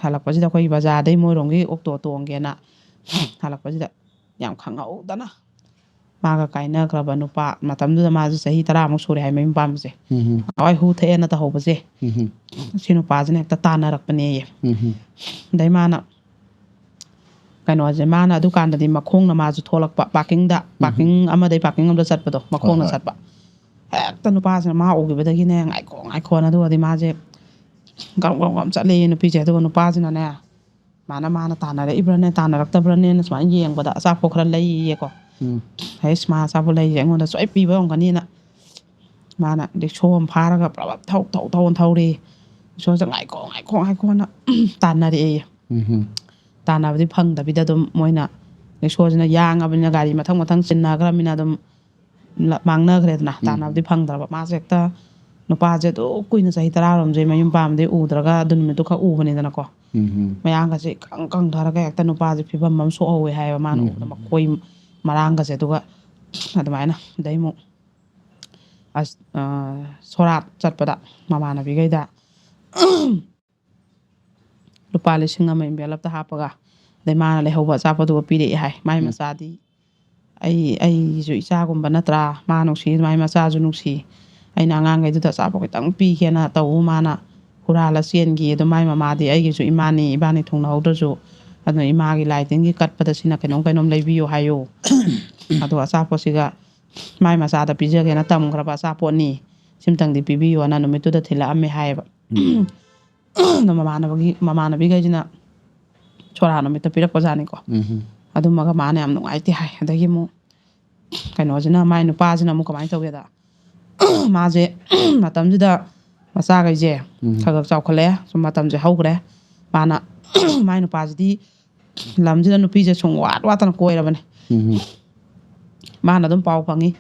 ꯍꯜꯂꯛꯄꯁꯤꯗ ꯑꯩꯈꯣꯏꯒꯤ ꯕꯖꯥꯔꯗꯩ ꯃꯣꯏꯔꯣꯝꯒꯤ ꯑꯣꯛꯇꯣ ꯇꯣꯡꯒꯦꯅ ꯍꯜꯂꯛꯄꯁꯤꯗ ꯌꯥꯝ ꯈꯪꯍꯧꯗꯅ ꯃꯥꯒ ꯀꯥꯏꯅꯈ꯭ꯔꯕ ꯅꯨꯄꯥ, ꯃꯇꯝꯗꯨꯗ ꯃꯥꯁꯦ ꯆꯍꯤ ꯇꯔꯥꯃꯨꯛ ꯁꯨꯔꯦ ꯍꯥꯏ ꯃꯌꯨꯝ ꯄꯥꯟꯕꯁꯦ꯫ ꯎꯝ꯫ ꯅꯍꯥꯟꯋꯥꯏ ꯍꯨ ꯊꯛꯑꯦꯅ ꯇꯧꯍꯧꯕꯁꯦ꯫ ꯎꯝ꯫ ꯁꯤ ꯅꯨꯄꯥꯁꯤꯅ ꯍꯦꯛꯇ ꯇꯥꯟꯅꯔꯛꯄꯅꯦꯌꯦ꯫ ꯎꯝ꯫ ꯑꯗꯩ ꯃꯥꯅ ꯀꯩꯅꯣꯁꯦ, ꯃꯥꯅ ꯑꯗꯨꯀꯥꯟꯗꯗꯤ ꯃꯈꯣꯡꯅ ꯃꯥꯁꯨ ꯊꯣꯛꯂꯛꯄ, ꯄꯥꯔꯀꯤꯡꯗ, ꯎꯝ꯫ ꯄꯥꯔꯀꯤꯡ ꯑꯃꯗꯩ ꯄꯥꯔꯀꯤꯡ ꯑꯃꯗ ꯆꯠꯄꯗꯣ, ꯍꯣꯏ, ꯃꯈꯣꯡꯅ ꯍꯣꯏ꯫ ꯆꯠꯄ꯫ ꯍꯦꯛꯇ ꯅꯨꯄꯥꯁꯤꯅ ꯃꯥ ꯎꯈꯤꯕꯗꯒꯤꯅꯦ, "ꯉꯥꯏꯈꯣ, ꯉꯥꯏꯈꯣꯅ", ꯑꯗꯨꯒꯗꯤ ꯃꯥꯁꯦ ꯒ꯭ꯔꯝ ꯒ꯭ꯔꯝ ꯒ꯭ꯔꯝ ꯆꯠꯂꯦꯌꯦ ꯅꯨꯄꯤꯁꯦ꯫ ꯑꯗꯨꯒ ꯅꯨꯄꯥꯁꯤꯅꯅꯦ, ꯃꯥꯅ ꯃꯥꯅ ꯇꯥꯟꯅꯔꯛꯏꯕ꯭ꯔꯅꯦ ꯇꯥꯟꯅꯔꯛꯇꯕ꯭ꯔꯅꯦꯅ ꯁꯨꯃꯥꯏꯅ ꯌꯦꯡꯕꯗ ꯑꯆꯥꯄꯣꯠ ꯈꯔ ꯂꯩꯌꯦꯀꯣ꯫ ꯎꯝ ꯍꯩꯁ, ꯃꯥ ꯑꯆꯥꯄꯣꯠ ꯂꯩꯁꯦ ꯑꯩꯉꯣꯟꯗ ꯁꯣꯏ ꯄꯤꯕ ꯑꯣꯏꯔꯝꯒꯅꯤꯅ ꯃꯥꯅ ꯔꯤꯛꯁꯣ ꯑꯃ ꯐꯥꯔꯒ ꯄ꯭ꯔꯕꯞ ꯊꯧ ꯊꯧ ꯊꯧꯅ ꯊꯧꯔꯦ꯫ ꯔꯤꯛꯁꯣꯁꯦ "ꯉꯥꯏꯈꯣ ꯉꯥꯏꯈꯣ ꯉꯥꯏꯈꯣꯅ" ꯇꯥꯟꯅꯔꯛꯑꯦ꯫ ꯎꯝ ꯇꯥꯟꯅꯕꯗꯤ ꯐꯪꯗꯕꯤꯗ ꯑꯗꯨꯝ ꯃꯣꯏꯅ ꯔꯤꯛꯁꯣꯁꯤꯅ ꯌꯥꯡꯉꯕꯅꯤꯅ ꯒꯥꯔꯤ ꯃꯊꯪ ꯃꯊꯪ ꯆꯤꯟꯅꯈ꯭ꯔꯃꯤꯅ ꯑꯗꯨꯝ ꯂ- ꯃꯥꯡꯅꯈ꯭ꯔꯦꯗꯅ꯫ ꯎꯝ꯫ ꯇꯥꯟꯅꯕꯗꯤ ꯐꯪꯗ꯭ꯔꯕ꯫ ꯃꯥꯁꯦ ꯍꯦꯛꯇ ꯅꯨꯄꯥꯁꯦ ꯑꯗꯨ ꯀꯨꯏꯅ ꯆꯍꯤ ꯇꯔꯥꯔꯣꯝꯁꯦ ꯃꯌꯨꯝ ꯄꯥꯝꯗꯤ ꯎꯗ꯭ꯔꯒ ꯑꯗꯨ ꯅꯨꯃꯤꯠꯇꯨ ꯈꯛ ꯎꯕꯅꯤꯗꯅꯀꯣ꯫ ꯎꯝ ꯃꯌꯥꯡꯒꯁꯦ ꯏꯀꯪ ꯀꯪꯊꯔꯒ ꯍꯦꯛꯇ ꯅꯨꯄꯥꯁꯦ ꯐꯤꯕꯝ ꯑꯃ ꯁꯣꯛꯍꯧꯋꯦ ꯍꯥꯏꯌꯦꯕ ꯃꯥꯅ ꯎꯝ꯫ ꯎꯕꯗ ꯃꯈꯣꯏ ꯃꯔꯥꯡꯒꯁꯦ꯫ ꯑꯗꯨꯒ ꯑꯗꯨꯃꯥꯏꯅ ꯑꯗꯩ ꯑꯃꯨꯛ ꯑꯁ ꯑ, ꯁꯣꯔꯥꯠ ꯆꯠꯄꯗ ꯃꯃꯥꯟꯅꯕꯤꯈꯩꯗ ꯂꯨꯄꯥ ꯂꯤꯁꯤꯡ ꯑꯃ ꯏꯟꯚꯦꯂꯞꯇ ꯍꯥꯞꯄꯒ ꯑꯗꯩ ꯃꯥꯅ ꯂꯩꯍꯧꯕ ꯑꯆꯥꯄꯣꯠꯇꯨꯒ ꯄꯤꯔꯛꯑꯦ ꯍꯥꯏ꯫ ꯃꯥꯏ ꯎꯝ꯫ ꯃꯆꯥꯗꯤ ꯑꯩ ꯑꯩꯒꯤꯁꯨ ꯏꯆꯥꯒꯨꯝꯕ ꯅꯠꯇ꯭ꯔꯥ? ꯃꯥ ꯅꯨꯡꯁꯤ ꯑꯗꯨꯃꯥꯏꯅ ꯃꯆꯥꯁꯨ ꯅꯨꯡꯁꯤ꯫ ꯑꯩꯅ ꯑꯉꯥꯡꯈꯩꯗꯨꯗ ꯑꯆꯥꯄꯣꯠ ꯈꯤꯇꯪ ꯄꯤꯒꯦꯅ ꯇꯧꯕ ꯃꯥꯅ ꯍꯨꯔꯥꯜꯂ ꯆꯦꯟꯈꯤ꯫ ꯑꯗꯨ ꯃꯥꯏ ꯃꯃꯥꯗꯤ ꯑꯩꯒꯤꯁꯨ ꯏꯃꯥꯅꯤ, ꯏꯕꯥꯅꯤ ꯊꯨꯡꯅꯍꯧꯗ꯭ꯔꯁꯨ ꯑꯗꯨꯅ ꯏꯃꯥꯒꯤ ꯂꯥꯏ ꯇꯤꯟꯒꯤ ꯀꯠꯄꯗ ꯁꯤꯅ ꯀꯩꯅꯣꯝ ꯀꯩꯅꯣꯝ ꯂꯩꯕꯤꯌꯨ ꯍꯥꯏꯌꯨ꯫ ꯑꯗꯣ ꯑꯆꯥꯄꯣꯠꯁꯤꯒ ꯃꯥꯏ ꯃꯆꯥꯗ ꯄꯤꯖꯒꯦꯅ ꯇꯝꯈ꯭ꯔꯕ ꯑꯆꯥꯄꯣꯠꯅꯤ꯫ ꯁꯤꯝꯇꯪꯗꯤ ꯄꯤꯕꯤꯌꯣꯅ ꯅꯨꯃꯤꯠꯇꯨꯗ ꯊꯤꯜꯂꯛꯑꯝꯃꯦ ꯍꯥꯏꯌꯦꯕ꯫ ꯑꯗꯣ ꯃꯃꯥꯟꯅꯕꯒꯤ ꯃꯃꯥꯟꯅꯕꯤꯈꯩꯁꯤꯅ ꯁꯣꯔꯥ ꯅꯨꯃꯤꯠꯇ ꯄꯤꯔꯛꯄꯖꯥꯠꯅꯤꯀꯣ꯫ ꯎꯝ ꯑꯗꯨꯃꯒ ꯃꯥꯅ ꯌꯥꯝ ꯅꯨꯡꯉꯥꯏꯇꯦ ꯍꯥꯏ꯫ ꯑꯗꯒꯤ ꯑꯃꯨꯛ ꯀꯩꯅꯣꯁꯤꯅ ꯃꯥꯏ ꯅꯨꯄꯥꯁꯤꯅ ꯑꯃꯨꯛ ꯀꯃꯥꯏꯅ ꯇꯧꯒꯦꯗ ꯃꯥꯁꯦ ꯃꯇꯝꯁꯤꯗ ꯃꯆꯥꯈꯩꯁꯦ ꯎꯝ꯫ ꯈꯔ ꯈꯔ ꯆꯥꯎꯈꯠꯂꯛꯑꯦ꯫ ꯁꯨꯝ ꯃꯇꯝꯁꯦ ꯍꯧꯈ꯭ꯔꯦ꯫ ꯃꯥꯅ ꯃꯥꯏ ꯅꯨꯄꯥꯁꯤꯗꯤ ꯂꯝꯁꯤꯗ ꯅꯨꯄꯤꯁꯦ ꯁꯨꯝ ꯋꯥꯠ ꯋꯥꯠꯇꯅ ꯀꯣꯏꯔꯕꯅꯦ꯫ ꯎꯝ ꯃꯥꯅ ꯑꯗꯨꯝ ꯄꯥꯎ ꯐꯪꯉꯤ꯫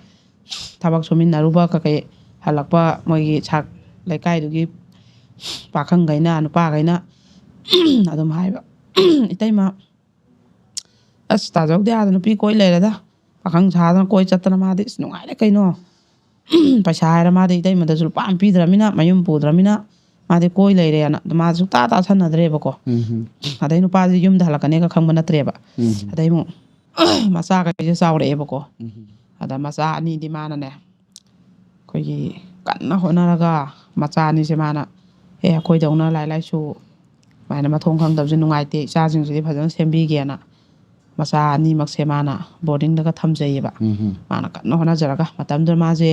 ꯊꯕꯛ ꯁꯨꯃꯤꯟꯅꯔꯨꯕ ꯀꯩꯀꯩ ꯍꯜꯂꯛꯄ ꯃꯣꯏꯒꯤ ꯁꯥꯛ ꯂꯩꯀꯥꯏꯗꯨꯒꯤ ꯄꯥꯈꯪꯈꯩꯅ ꯅꯨꯄꯥꯈꯩꯅ ꯑꯗꯨꯝ ꯍꯥꯏꯕ, "ꯏꯇꯩꯃ ꯑꯁ ꯇꯥꯖꯧꯗꯤ ꯑꯥꯗ ꯅꯨꯄꯤ ꯀꯣꯏ ꯂꯩꯔꯦꯗ, ꯄꯥꯈꯪ ꯁꯥꯗꯅ ꯀꯣꯏ ꯆꯠꯇꯅ ꯃꯥꯗꯤ ꯑꯁ ꯅꯨꯡꯉꯥꯏꯔꯦ ꯀꯩꯅꯣ꯫ ꯄꯩꯁꯥ ꯍꯥꯏꯔ ꯃꯥꯗꯤ ꯏꯇꯩꯃꯗꯁꯨ ꯂꯨꯄꯥ ꯑꯃ ꯄꯤꯗ꯭ꯔꯃꯤꯅ ꯃꯌꯨꯝ ꯄꯨꯗ꯭ꯔꯃꯤꯅ ꯃꯥꯗꯤ ꯀꯣꯏ ꯂꯩꯔꯦꯅ" ꯑꯗꯨ ꯃꯥ ꯁꯨꯛꯇꯥ ꯇꯥꯁꯟꯅꯗ꯭ꯔꯦꯕꯀꯣ꯫ ꯎꯝ ꯑꯗꯩ ꯅꯨꯄꯥꯁꯤ ꯌꯨꯝꯗ ꯍꯜꯂꯛꯀꯅꯤꯒ ꯈꯪꯕ ꯅꯠꯇ꯭ꯔꯦꯕ꯫ ꯎꯝ ꯑꯗꯩ ꯑꯃꯨꯛ ꯃꯆꯥꯈꯩꯁꯦ ꯆꯥꯎꯔꯛꯑꯦꯕꯀꯣ꯫ ꯎꯝ ꯑꯗ ꯃꯆꯥ ꯑꯅꯤꯗꯤ ꯃꯥꯅꯅꯦ ꯑꯩꯈꯣꯏꯒꯤ ꯀꯟꯅ ꯍꯣꯠꯅꯔꯒ ꯃꯆꯥ ꯑꯅꯤꯁꯦ ꯃꯥꯅ "ꯑꯦ ꯑꯩꯈꯣꯏꯗꯧꯅ ꯂꯥꯏꯔꯤꯛ ꯂꯥꯏꯁꯨ ꯁꯨꯃꯥꯏꯅ ꯃꯊꯣꯡ ꯈꯪꯗꯕꯁꯦ ꯅꯨꯡꯉꯥꯏꯇꯦ, ꯏꯆꯥꯁꯤꯡꯁꯤꯗꯤ ꯐꯖꯅ ꯁꯦꯝꯕꯤꯒꯦꯅ" ꯃꯆꯥ ꯑꯅꯤꯃꯛꯁꯦ ꯃꯥꯅ ꯕꯣꯔꯗꯤꯡꯗꯒ ꯊꯝꯖꯩꯌꯦꯕ꯫ ꯎꯝ ꯃꯥꯅ ꯀꯟꯅ ꯍꯣꯠꯅꯖꯔꯒ ꯃꯇꯝꯗꯨꯗ ꯃꯥꯁꯦ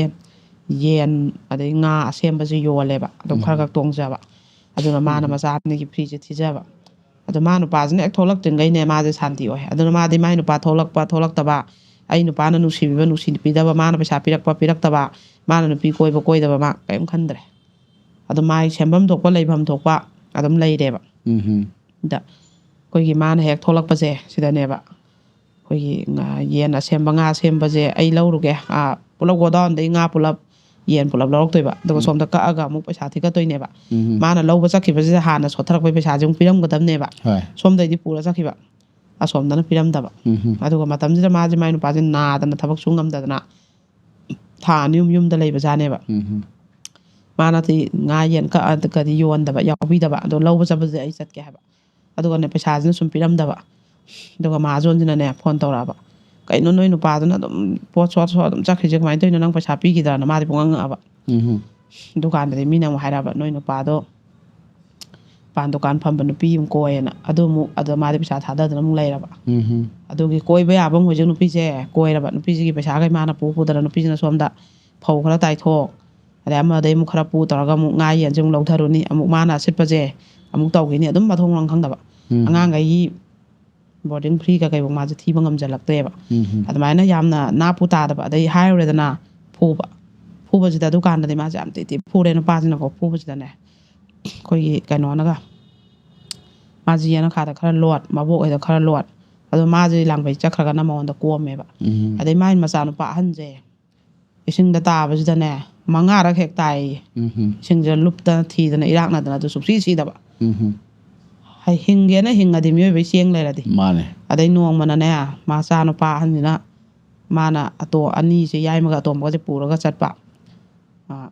ꯌꯦꯟ ꯑꯗꯩ ꯉꯥ ꯑꯁꯦꯝꯕꯁꯦ ꯌꯣꯜꯂꯦꯕ꯫ ꯑꯗꯨꯝ ꯈꯔ ꯈꯔ ꯇꯣꯡꯖꯕ꯫ ꯑꯗꯨꯅ ꯃꯥꯅ ꯃꯆꯥ ꯑꯅꯤꯒꯤ ꯐꯤꯁꯦ ꯊꯤꯖꯕ꯫ ꯑꯗꯣ ꯃꯥ ꯅꯨꯄꯥꯁꯤꯅ ꯍꯦꯛ ꯊꯣꯛꯂꯛꯇ꯭ꯔꯤꯉꯩꯅꯦ ꯃꯥꯁꯦ ꯁꯥꯟꯇꯤ ꯑꯣꯏ꯫ ꯑꯗꯨꯅ ꯃꯥꯗꯤ ꯃꯥꯏ ꯅꯨꯄꯥ ꯊꯣꯛꯂꯛꯄ ꯊꯣꯛꯂꯛꯇꯕ, ꯑꯩ ꯅꯨꯄꯥꯅ ꯅꯨꯡꯁꯤꯕꯤꯕ ꯅꯨꯡꯁꯤꯕꯤꯗꯕ, ꯃꯥꯅ ꯄꯩꯁꯥ ꯄꯤꯔꯛꯄ ꯄꯤꯔꯛꯇꯕ, ꯃꯥꯅ ꯅꯨꯄꯤ ꯀꯣꯏꯕ ꯀꯣꯏꯗꯕ ꯃꯥ ꯀꯔꯤꯝ ꯈꯟꯗ꯭ꯔꯦ꯫ ꯑꯗꯨ ꯃꯥꯏ ꯁꯦꯝꯐꯝ ꯊꯣꯛꯄ ꯂꯩꯐꯝ ꯊꯣꯛꯄ ꯑꯗꯨꯝ ꯂꯩꯔꯦꯕ꯫ ꯎꯝ ꯗ ꯑꯩꯈꯣꯏꯒꯤ ꯃꯥꯅ ꯍꯦꯛ ꯊꯣꯛꯂꯛꯄꯁꯦ ꯁꯤꯗꯅꯦꯕ ꯑꯩꯈꯣꯏꯒꯤ ꯉꯥ- ꯌꯦꯟ ꯑꯁꯦꯝꯕ, ꯉꯥ ꯁꯦꯝꯕꯁꯦ ꯑꯩ ꯂꯧꯔꯨꯒꯦ, ꯑꯥ, ꯄꯨꯂꯞ ꯒꯣꯗꯥꯎꯟꯗꯒꯤ ꯉꯥ ꯄꯨꯂꯞ, ꯌꯦꯟ ꯄꯨꯂꯞ ꯂꯧꯔꯛꯇꯣꯏꯕ, ꯑꯗꯨꯒ ꯁꯣꯝꯗ ꯀꯛꯑꯒ ꯑꯃꯨꯛ ꯄꯩꯁꯥ ꯊꯤꯒꯠꯇꯣꯏꯅꯦꯕ꯫ ꯎꯝ ꯃꯥꯅ ꯂꯧꯕ ꯆꯠꯈꯤꯕꯁꯤꯗ ꯍꯥꯟꯅ ꯁꯣꯠꯊꯔꯛꯄꯩ ꯄꯩꯁꯥꯁꯦ ꯑꯃꯨꯛ ꯄꯤꯔꯝꯒꯗꯕꯅꯦꯕ꯫ ꯍꯣꯏ ꯁꯣꯝꯗꯩꯗꯤ ꯄꯨꯔ ꯆꯠꯈꯤꯕ, ꯑꯁꯣꯝꯗꯅ ꯄꯤꯔꯝꯗꯕ꯫ ꯎꯝ ꯑꯗꯨꯒ ꯃꯇꯝꯁꯤꯗ ꯃꯥꯁꯦ, ꯃꯥꯏ ꯅꯨꯄꯥꯁꯦ ꯅꯥꯗꯅ ꯊꯕꯛ ꯁꯨ ꯉꯝꯗꯗꯅ ꯊꯥ ꯑꯅꯤ ꯑꯍꯨꯝ ꯌꯨꯝꯗ ꯂꯩꯕꯖꯥꯠꯅꯦꯕ꯫ ꯎꯝ ꯃꯥꯅꯗꯤ ꯉꯥ ꯌꯦꯟ ꯀꯛꯑꯒꯗꯤ ꯌꯣꯟꯗꯕ, ꯌꯥꯎꯕꯤꯗꯕ, ꯑꯗꯣ ꯂꯧꯕ ꯆꯠꯄꯁꯦ ꯑꯩ ꯆꯠꯀꯦ ꯍꯥꯏꯕ꯫ ꯑꯗꯨꯒꯅꯦ ꯄꯩꯁꯥꯁꯤꯅ ꯁꯨꯝ ꯄꯤꯔꯝꯗꯕ꯫ ꯑꯗꯨꯒ ꯃꯍꯥꯖꯣꯟꯁꯤꯅꯅꯦ ꯐꯣꯟ ꯇꯧꯔꯛꯑꯕ, "ꯀꯩꯅꯣ ꯅꯣꯏ ꯅꯨꯄꯥꯗꯨꯅ ꯑꯗꯨꯝ ꯄꯣꯠ ꯁꯣꯠ ꯁꯣꯠ ꯑꯗꯨꯝ ꯆꯠꯈ꯭ꯔꯤꯁꯦ ꯀꯃꯥꯏꯅ ꯇꯧꯔꯤꯅꯣ? ꯅꯪ ꯄꯩꯁꯥ ꯄꯤꯈꯤꯗ꯭ꯔꯅ?" ꯃꯥꯗꯤ ꯄꯨꯡꯉꯥꯡ ꯉꯛꯑꯕ꯫ ꯎꯝ ꯗꯨꯀꯥꯟꯗꯗꯤ ꯃꯤꯅ ꯑꯃꯨꯛ ꯍꯥꯏꯔꯛꯑꯕ, "ꯅꯣꯏ ꯅꯨꯄꯥꯗꯣ ꯄꯥꯟ ꯗꯨꯀꯥꯟ ꯐꯝꯕ ꯅꯨꯄꯤ ꯑꯃ ꯀꯣꯏꯌꯦꯅ, ꯑꯗꯨ ꯑꯃꯨꯛ, ꯑꯗ ꯃꯥꯗꯤ ꯄꯩꯁꯥ ꯊꯥꯗꯗꯅ ꯑꯃꯨꯛ ꯂꯩꯔꯕ꯫ ꯎꯝ ꯑꯗꯨꯒꯤ ꯀꯣꯏꯕ ꯌꯥꯕ ꯑꯃ ꯍꯧꯖꯤꯛ ꯅꯨꯄꯤꯁꯦ ꯀꯣꯏꯔꯕ, ꯅꯨꯄꯤꯁꯤꯒꯤ ꯄꯩꯁꯥꯈꯩ ꯃꯥꯅ ꯄꯨ ꯄꯨꯗꯅ ꯅꯨꯄꯤꯁꯤꯅ ꯁꯣꯝꯗ ꯐꯧ ꯈꯔ ꯇꯥꯏꯊꯣꯛ, ꯑꯗꯩ ꯑꯃꯗꯩ ꯑꯃꯨꯛ ꯈꯔ ꯄꯨ ꯇꯧꯔꯒ ꯑꯃꯨꯛ ꯉꯥ ꯌꯦꯟꯁꯦ ꯑꯃꯨꯛ ꯂꯧꯊꯔꯨꯅꯤ, ꯑꯃꯨꯛ ꯃꯥꯅ ꯑꯁꯤꯠꯄꯁꯦ ꯑꯃꯨꯛ ꯇꯧꯈꯤꯅꯤ, ꯑꯗꯨꯝ ꯃꯊꯣꯡ ꯃꯔꯝ ꯈꯪꯗꯕ꯫ ꯎꯝ ꯑꯉꯥꯡꯈꯩꯒꯤ ꯕꯣꯔꯗꯤꯡ ꯐ꯭ꯔꯤꯒ ꯀꯩꯕꯨ ꯃꯥꯁꯦ ꯊꯤꯕ ꯉꯝꯖꯜꯂꯛꯇ꯭ꯔꯦꯕ꯫ ꯎꯝ ꯑꯗꯨꯃꯥꯏꯅ ꯌꯥꯝꯅ ꯅꯥꯄꯨ ꯇꯥꯗꯕ, ꯑꯗꯩ ꯍꯥꯏꯔꯨꯔꯦꯗꯅ ꯐꯨꯕ꯫ ꯐꯨꯕꯁꯤꯗ ꯑꯗꯨꯀꯥꯟꯗꯗꯤ ꯃꯥꯁꯦ ꯌꯥꯝ ꯇꯤ ꯇꯤ ꯐꯨꯔꯦ ꯅꯨꯄꯥꯁꯤꯅꯀꯣ꯫ ꯐꯨꯕꯁꯤꯗꯅꯦ ꯑꯩꯈꯣꯏꯒꯤ ꯀꯩꯅꯣꯅꯒ, ꯃꯥꯁꯦ ꯌꯦꯅꯈꯥꯗ ꯈꯔ ꯂꯣꯠ, ꯃꯕꯣꯛ ꯍꯣꯏꯗ ꯈꯔ ꯂꯣꯠ, ꯑꯗꯣ ꯃꯥꯁꯦ ꯂꯥꯡꯕꯩ ꯆꯠꯈ꯭ꯔꯒꯅ ꯃꯉꯣꯟꯗ ꯀꯣꯝꯃꯦꯕ꯫ ꯎꯝ ꯑꯗꯩ ꯃꯥꯏ ꯃꯆꯥꯅꯨꯄꯥ ꯑꯍꯟꯁꯦ ꯏꯁꯤꯡꯗ ꯇꯥꯕꯁꯤꯗꯅꯦ ꯃꯉꯥꯔꯛ ꯍꯦꯛ ꯇꯥꯏꯌꯦ꯫ ꯎꯝ ꯏꯁꯤꯡꯁꯤꯗ ꯂꯨꯞꯇꯅ ꯊꯤꯗꯅ ꯏꯔꯥꯛꯅꯗꯅ ꯑꯗꯨ ꯁꯨꯡꯁꯤ ꯁꯤꯗꯕ꯫ ꯎꯝ ꯍꯩ- ꯍꯤꯡꯒꯦꯅ ꯍꯤꯡꯉꯗꯤ ꯃꯤꯑꯣꯏꯕꯒꯤ ꯆꯦꯡ ꯂꯩꯔꯗꯤ꯫ ꯃꯥꯅꯦ꯫ ꯑꯗꯩ ꯅꯣꯡꯃꯅꯅꯦ ꯃꯆꯥꯅꯨꯄꯥ ꯑꯍꯟꯁꯤꯅ ꯃꯥꯅ ꯑꯇꯣ ꯑꯅꯤꯁꯦ ꯌꯥꯏꯃꯒ ꯑꯇꯣꯝꯕꯒꯁꯦ ꯄꯨꯔꯒ ꯆꯠꯄ, ꯑ,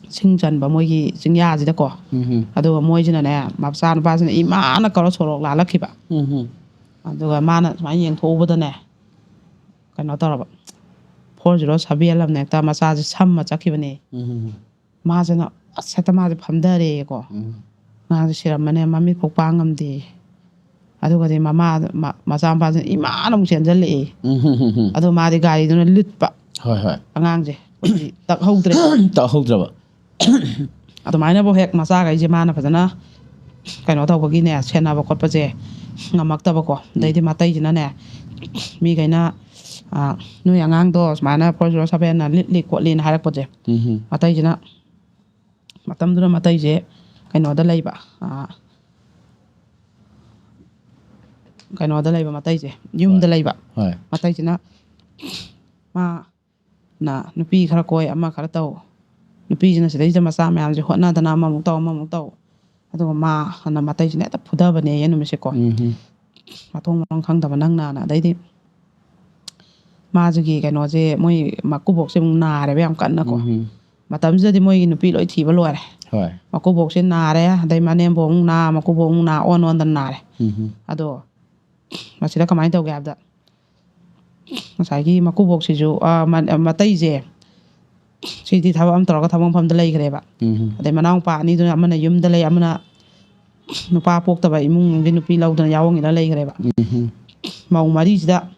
ꯁꯤꯡ ꯆꯟꯕ ꯃꯣꯏꯒꯤ ꯆꯤꯡꯌꯥꯁꯤꯗꯀꯣ꯫ ꯎꯝ ꯑꯗꯨꯒ ꯃꯣꯏꯁꯤꯅꯅꯦ ꯃꯆꯥꯅꯨꯄꯥꯁꯤꯅ ꯏꯃꯥꯅ ꯀꯧꯔ ꯁꯣꯔꯣꯛ ꯂꯥꯜꯂꯛꯈꯤꯕ꯫ ꯎꯝ ꯑꯗꯨꯒ ꯃꯥꯅ ꯁꯨꯃꯥꯏꯅ ꯌꯦꯡꯊꯣꯛꯎꯕꯗꯅꯦ ꯀꯩꯅꯣ ꯇꯧꯔꯕ, ꯐꯣꯔ ꯖꯤꯔꯣ ꯁꯚꯦꯟ ꯑꯃꯅ ꯍꯦꯛꯇ ꯃꯆꯥꯁꯦ ꯁꯝꯃ ꯆꯠꯈꯤꯕꯅꯦ꯫ ꯎꯝ ꯃꯥꯁꯤꯅ ꯑꯁ ꯍꯦꯛꯇ ꯃꯥꯁꯦ ꯐꯝꯊꯔꯦꯀꯣ꯫ ꯎꯝ ꯃꯥꯁꯦ ꯁꯤꯔꯝꯃꯅꯦ, ꯃꯃꯤꯠ ꯐꯥꯎ ꯄꯥꯡ ꯉꯝꯗꯦ꯫ ꯑꯗꯨꯒꯗꯤ ꯃꯃꯥ ꯃ- ꯃꯆꯥꯅꯨꯄꯥꯁꯤꯅ ꯏꯃꯥꯅ ꯑꯃꯨꯛ ꯆꯦꯟꯁꯤꯜꯂꯛꯑꯦ꯫ ꯎꯝ ꯑꯗꯣ ꯃꯥꯗꯤ ꯒꯥꯔꯤꯗꯨꯅ ꯂꯤꯠꯄ ꯍꯣꯏ ꯍꯣꯏ꯫ ꯑꯉꯥꯡꯁꯦ꯫ ꯇꯛꯍꯧꯗ꯭ꯔꯦ꯫ ꯇꯛꯍꯧꯗ꯭ꯔꯕ꯫ ꯑꯗꯨꯃꯥꯏꯅꯐꯥꯎ ꯍꯦꯛ ꯃꯆꯥꯈꯩꯁꯦ ꯃꯥꯅ ꯐꯖꯅ ꯀꯩꯅꯣ ꯇꯧꯕꯒꯤꯅꯦ, ꯁꯦꯟꯅꯕ ꯈꯣꯠꯄꯁꯦ ꯉꯝꯃꯛꯇꯕꯀꯣ꯫ ꯑꯗꯩꯗꯤ ꯃꯇꯩꯁꯤꯅꯅꯦ, ꯃꯤꯈꯩꯅ, "ꯑꯥ, ꯅꯣꯏ ꯑꯉꯥꯡꯗꯣ ꯁꯨꯃꯥꯏꯅ four zero sevenꯅ ꯂꯤꯠꯂꯤ ꯈꯣꯠꯂꯤꯅ" ꯍꯥꯏꯔꯛꯄꯁꯦ, ꯎꯝ꯫ ꯃꯇꯩꯁꯤꯅ, ꯃꯇꯝꯗꯨꯗ ꯃꯇꯩꯁꯦ ꯀꯩꯅꯣꯗ ꯂꯩꯕ, ꯑꯥ, ꯀꯩꯅꯣꯗ ꯂꯩꯕ ꯃꯇꯩꯁꯦ, ꯌꯨꯝꯗ ꯍꯣꯏ꯫ ꯂꯩꯕ꯫ ꯍꯣꯏ꯫ ꯃꯇꯩꯁꯤꯅ, ꯃꯥ ꯅ ꯅꯨꯄꯤ ꯈꯔ ꯀꯣꯏ, ꯑꯃ ꯈꯔ ꯇꯧ꯫ ꯅꯨꯄꯤꯁꯤꯅ ꯁꯤꯗꯩꯁꯤꯗ ꯃꯆꯥ ꯃꯌꯥꯝꯁꯦ ꯍꯣꯠꯅꯗꯅ ꯑꯃꯃꯨꯛ ꯇꯧ, ꯑꯃꯃꯨꯛ ꯇꯧ꯫ ꯑꯗꯨꯒ ꯃꯥ ꯍꯥꯟꯅ ꯃꯇꯩꯁꯤꯅ ꯍꯦꯛꯇ ꯐꯨꯗꯕꯅꯦꯌꯦ ꯅꯨꯃꯤꯠꯁꯦꯀꯣ꯫ ꯎꯝ꯫ ꯃꯊꯣꯡ ꯃꯔꯝ ꯈꯪꯗꯕ ꯅꯪꯅꯅ꯫ ꯑꯗꯩꯗꯤ ꯃꯥꯁꯤꯒꯤ ꯀꯩꯅꯣꯁꯦ, ꯃꯣꯏ ꯃꯀꯨꯕꯣꯛꯁꯦ ꯑꯃꯨꯛ ꯅꯥꯔꯦꯕ ꯌꯥꯝ ꯀꯟꯅꯀꯣ꯫ ꯎꯝ꯫ ꯃꯇꯝꯁꯤꯗꯗꯤ ꯃꯣꯏꯒꯤ ꯅꯨꯄꯤ ꯂꯣꯏ ꯊꯤꯕ ꯂꯣꯏꯔꯦ꯫ ꯍꯣꯏ꯫ ꯃꯀꯨꯕꯣꯛꯁꯦ ꯅꯥꯔꯦ, ꯑꯗꯩ ꯃꯅꯦꯝꯕꯣꯛ ꯑꯃꯨꯛ ꯅꯥ, ꯃꯀꯨꯕꯣꯛ ꯑꯃꯨꯛ ꯅꯥ, ꯑꯣꯟ ꯑꯣꯟꯗꯅ ꯅꯥꯔꯦ꯫ ꯎꯝ꯫ ꯑꯗꯣ ꯃꯁꯤꯗ ꯀꯃꯥꯏꯅ ꯇꯧꯒꯦ ꯍꯥꯏꯕꯗ, ꯉꯁꯥꯏꯒꯤ ꯃꯀꯨꯕꯣꯛꯁꯤꯁꯨ, ꯑ, ꯃ-, ꯃꯇꯩꯁꯦ, ꯁꯤꯗꯤ ꯊꯕꯛ ꯑꯃ ꯇꯧꯔꯒ ꯊꯕꯛ ꯃꯐꯝꯗ ꯂꯩꯈ꯭ꯔꯦꯕ꯫ ꯎꯝ꯫ ꯑꯗꯩ ꯃꯅꯥꯎꯄꯥ ꯑꯅꯤꯗꯨꯅ ꯑꯃꯅ ꯌꯨꯝꯗ ꯂꯩ, ꯑꯃꯅ ꯅꯨꯄꯥ ꯄꯣꯛꯇꯕ ꯏꯃꯨꯡꯒꯤ ꯅꯨꯄꯤ ꯂꯧꯗꯅ ꯌꯥꯑꯣꯡ ꯏꯜꯂ ꯂꯩꯈ꯭ꯔꯦꯕ꯫ ꯎꯝ꯫ ꯃꯧ ꯃꯔꯤꯁꯤꯗ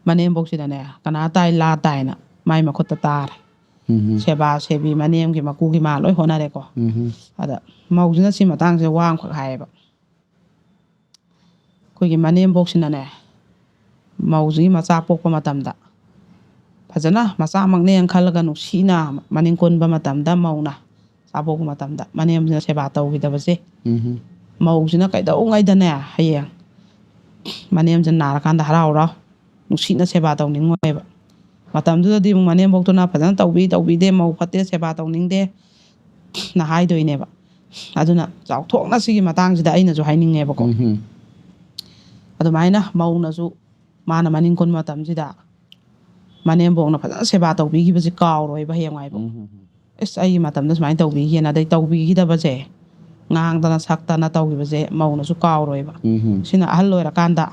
ꯃꯅꯦꯝꯕꯣꯛꯁꯤꯗꯅꯦ, ꯀꯅꯥ ꯇꯥꯏ ꯂꯥ ꯇꯥꯏꯅ ꯃꯥꯏ ꯃꯈꯨꯠꯇ ꯇꯥꯔꯦ꯫ ꯎꯝ꯫ ꯁꯦꯕꯥ ꯁꯦꯕꯤ ꯃꯅꯦꯝꯒꯤ ꯃꯀꯨꯒꯤ ꯃꯥ ꯂꯣꯏ ꯍꯣꯠꯅꯔꯦꯀꯣ꯫ ꯎꯝ꯫ ꯑꯗ ꯃꯧꯁꯤꯅ ꯁꯤ ꯃꯇꯥꯡꯁꯤꯗ ꯋꯥ ꯑꯃꯈꯛ ꯍꯥꯏꯌꯦꯕ꯫ ꯑꯩꯈꯣꯏꯒꯤ ꯃꯅꯦꯝꯕꯣꯛꯁꯤꯅꯅꯦ, ꯃꯧꯁꯤꯒꯤ ꯃꯆꯥ ꯄꯣꯛꯄ ꯃꯇꯝꯗ ꯐꯖꯅ ꯃꯆꯥꯃꯛꯅꯦꯅ ꯈꯜꯂꯒ ꯅꯨꯡꯁꯤꯅ ꯃꯅꯤꯡ ꯀꯨꯟꯕ ꯃꯇꯝꯗ, ꯃꯧꯅ ꯃꯆꯥ ꯄꯣꯛꯄ ꯃꯇꯝꯗ ꯃꯅꯦꯝꯁꯤꯅ ꯁꯦꯕꯥ ꯇꯧꯈꯤꯗꯕꯁꯦ, ꯎꯝ꯫ ꯃꯧꯁꯤꯅ ꯀꯩꯗꯧꯉꯩꯗꯅꯦ, ꯍꯌꯦꯡ ꯃꯅꯦꯝꯁꯦ ꯅꯥꯔꯀꯥꯟꯗ ꯍꯔꯥꯎ ꯍꯔꯥꯎ ꯅꯨꯡꯁꯤꯅ ꯁꯦꯕꯥ ꯇꯧꯅꯤꯡꯉꯣꯏꯕ꯫ ꯃꯇꯝꯗꯨꯗꯗꯤ ꯑꯃꯨꯛ ꯃꯅꯦꯝꯕꯣꯛꯇꯨꯅ ꯐꯖꯅ ꯇꯧꯕꯤ, ꯇꯧꯕꯤꯗꯦ, ꯃꯧ ꯐꯠꯇꯦ, ꯁꯦꯕꯥ ꯇꯧꯅꯤꯡꯗꯦ ꯅ ꯍꯥꯏꯗꯣꯏꯅꯦꯕ꯫ ꯑꯗꯨꯅ ꯆꯥꯎꯊꯣꯛꯅ ꯁꯤꯒꯤ ꯃꯇꯥꯡꯁꯤꯗ ꯑꯩꯅꯁꯨ ꯍꯥꯏꯅꯤꯡꯉꯦꯕꯀꯣ꯫ ꯎꯝ꯫ ꯑꯗꯨꯃꯥꯏꯅ ꯃꯧꯅꯁꯨ ꯃꯥꯅ ꯃꯅꯤꯡ ꯀꯨꯟꯕ ꯃꯇꯝꯁꯤꯗ ꯃꯅꯦꯝꯕꯣꯛꯅ ꯐꯖꯅ ꯁꯦꯕꯥ ꯇꯧꯕꯤꯈꯤꯕꯁꯦ ꯀꯥꯎꯔꯣꯏꯕ ꯍꯌꯦꯡꯋꯥꯏꯕꯨ꯫ ꯎꯝ꯫ "ꯑꯁ, ꯑꯩꯒꯤ ꯃꯇꯝꯗ ꯁꯨꯃꯥꯏꯅ ꯇꯧꯕꯤꯈꯤꯅ", ꯑꯗꯩ ꯇꯧꯕꯤꯈꯤꯗꯕꯁꯦ, ꯉꯥꯡꯗꯅ ꯁꯛꯇꯅ ꯇꯧꯈꯤꯕꯁꯦ ꯃꯧꯅꯁꯨ ꯀꯥꯎꯔꯣꯏꯕ꯫ ꯎꯝ꯫ ꯁꯤꯅ ꯑꯍꯜ ꯑꯣꯏꯔꯀꯥꯟꯗ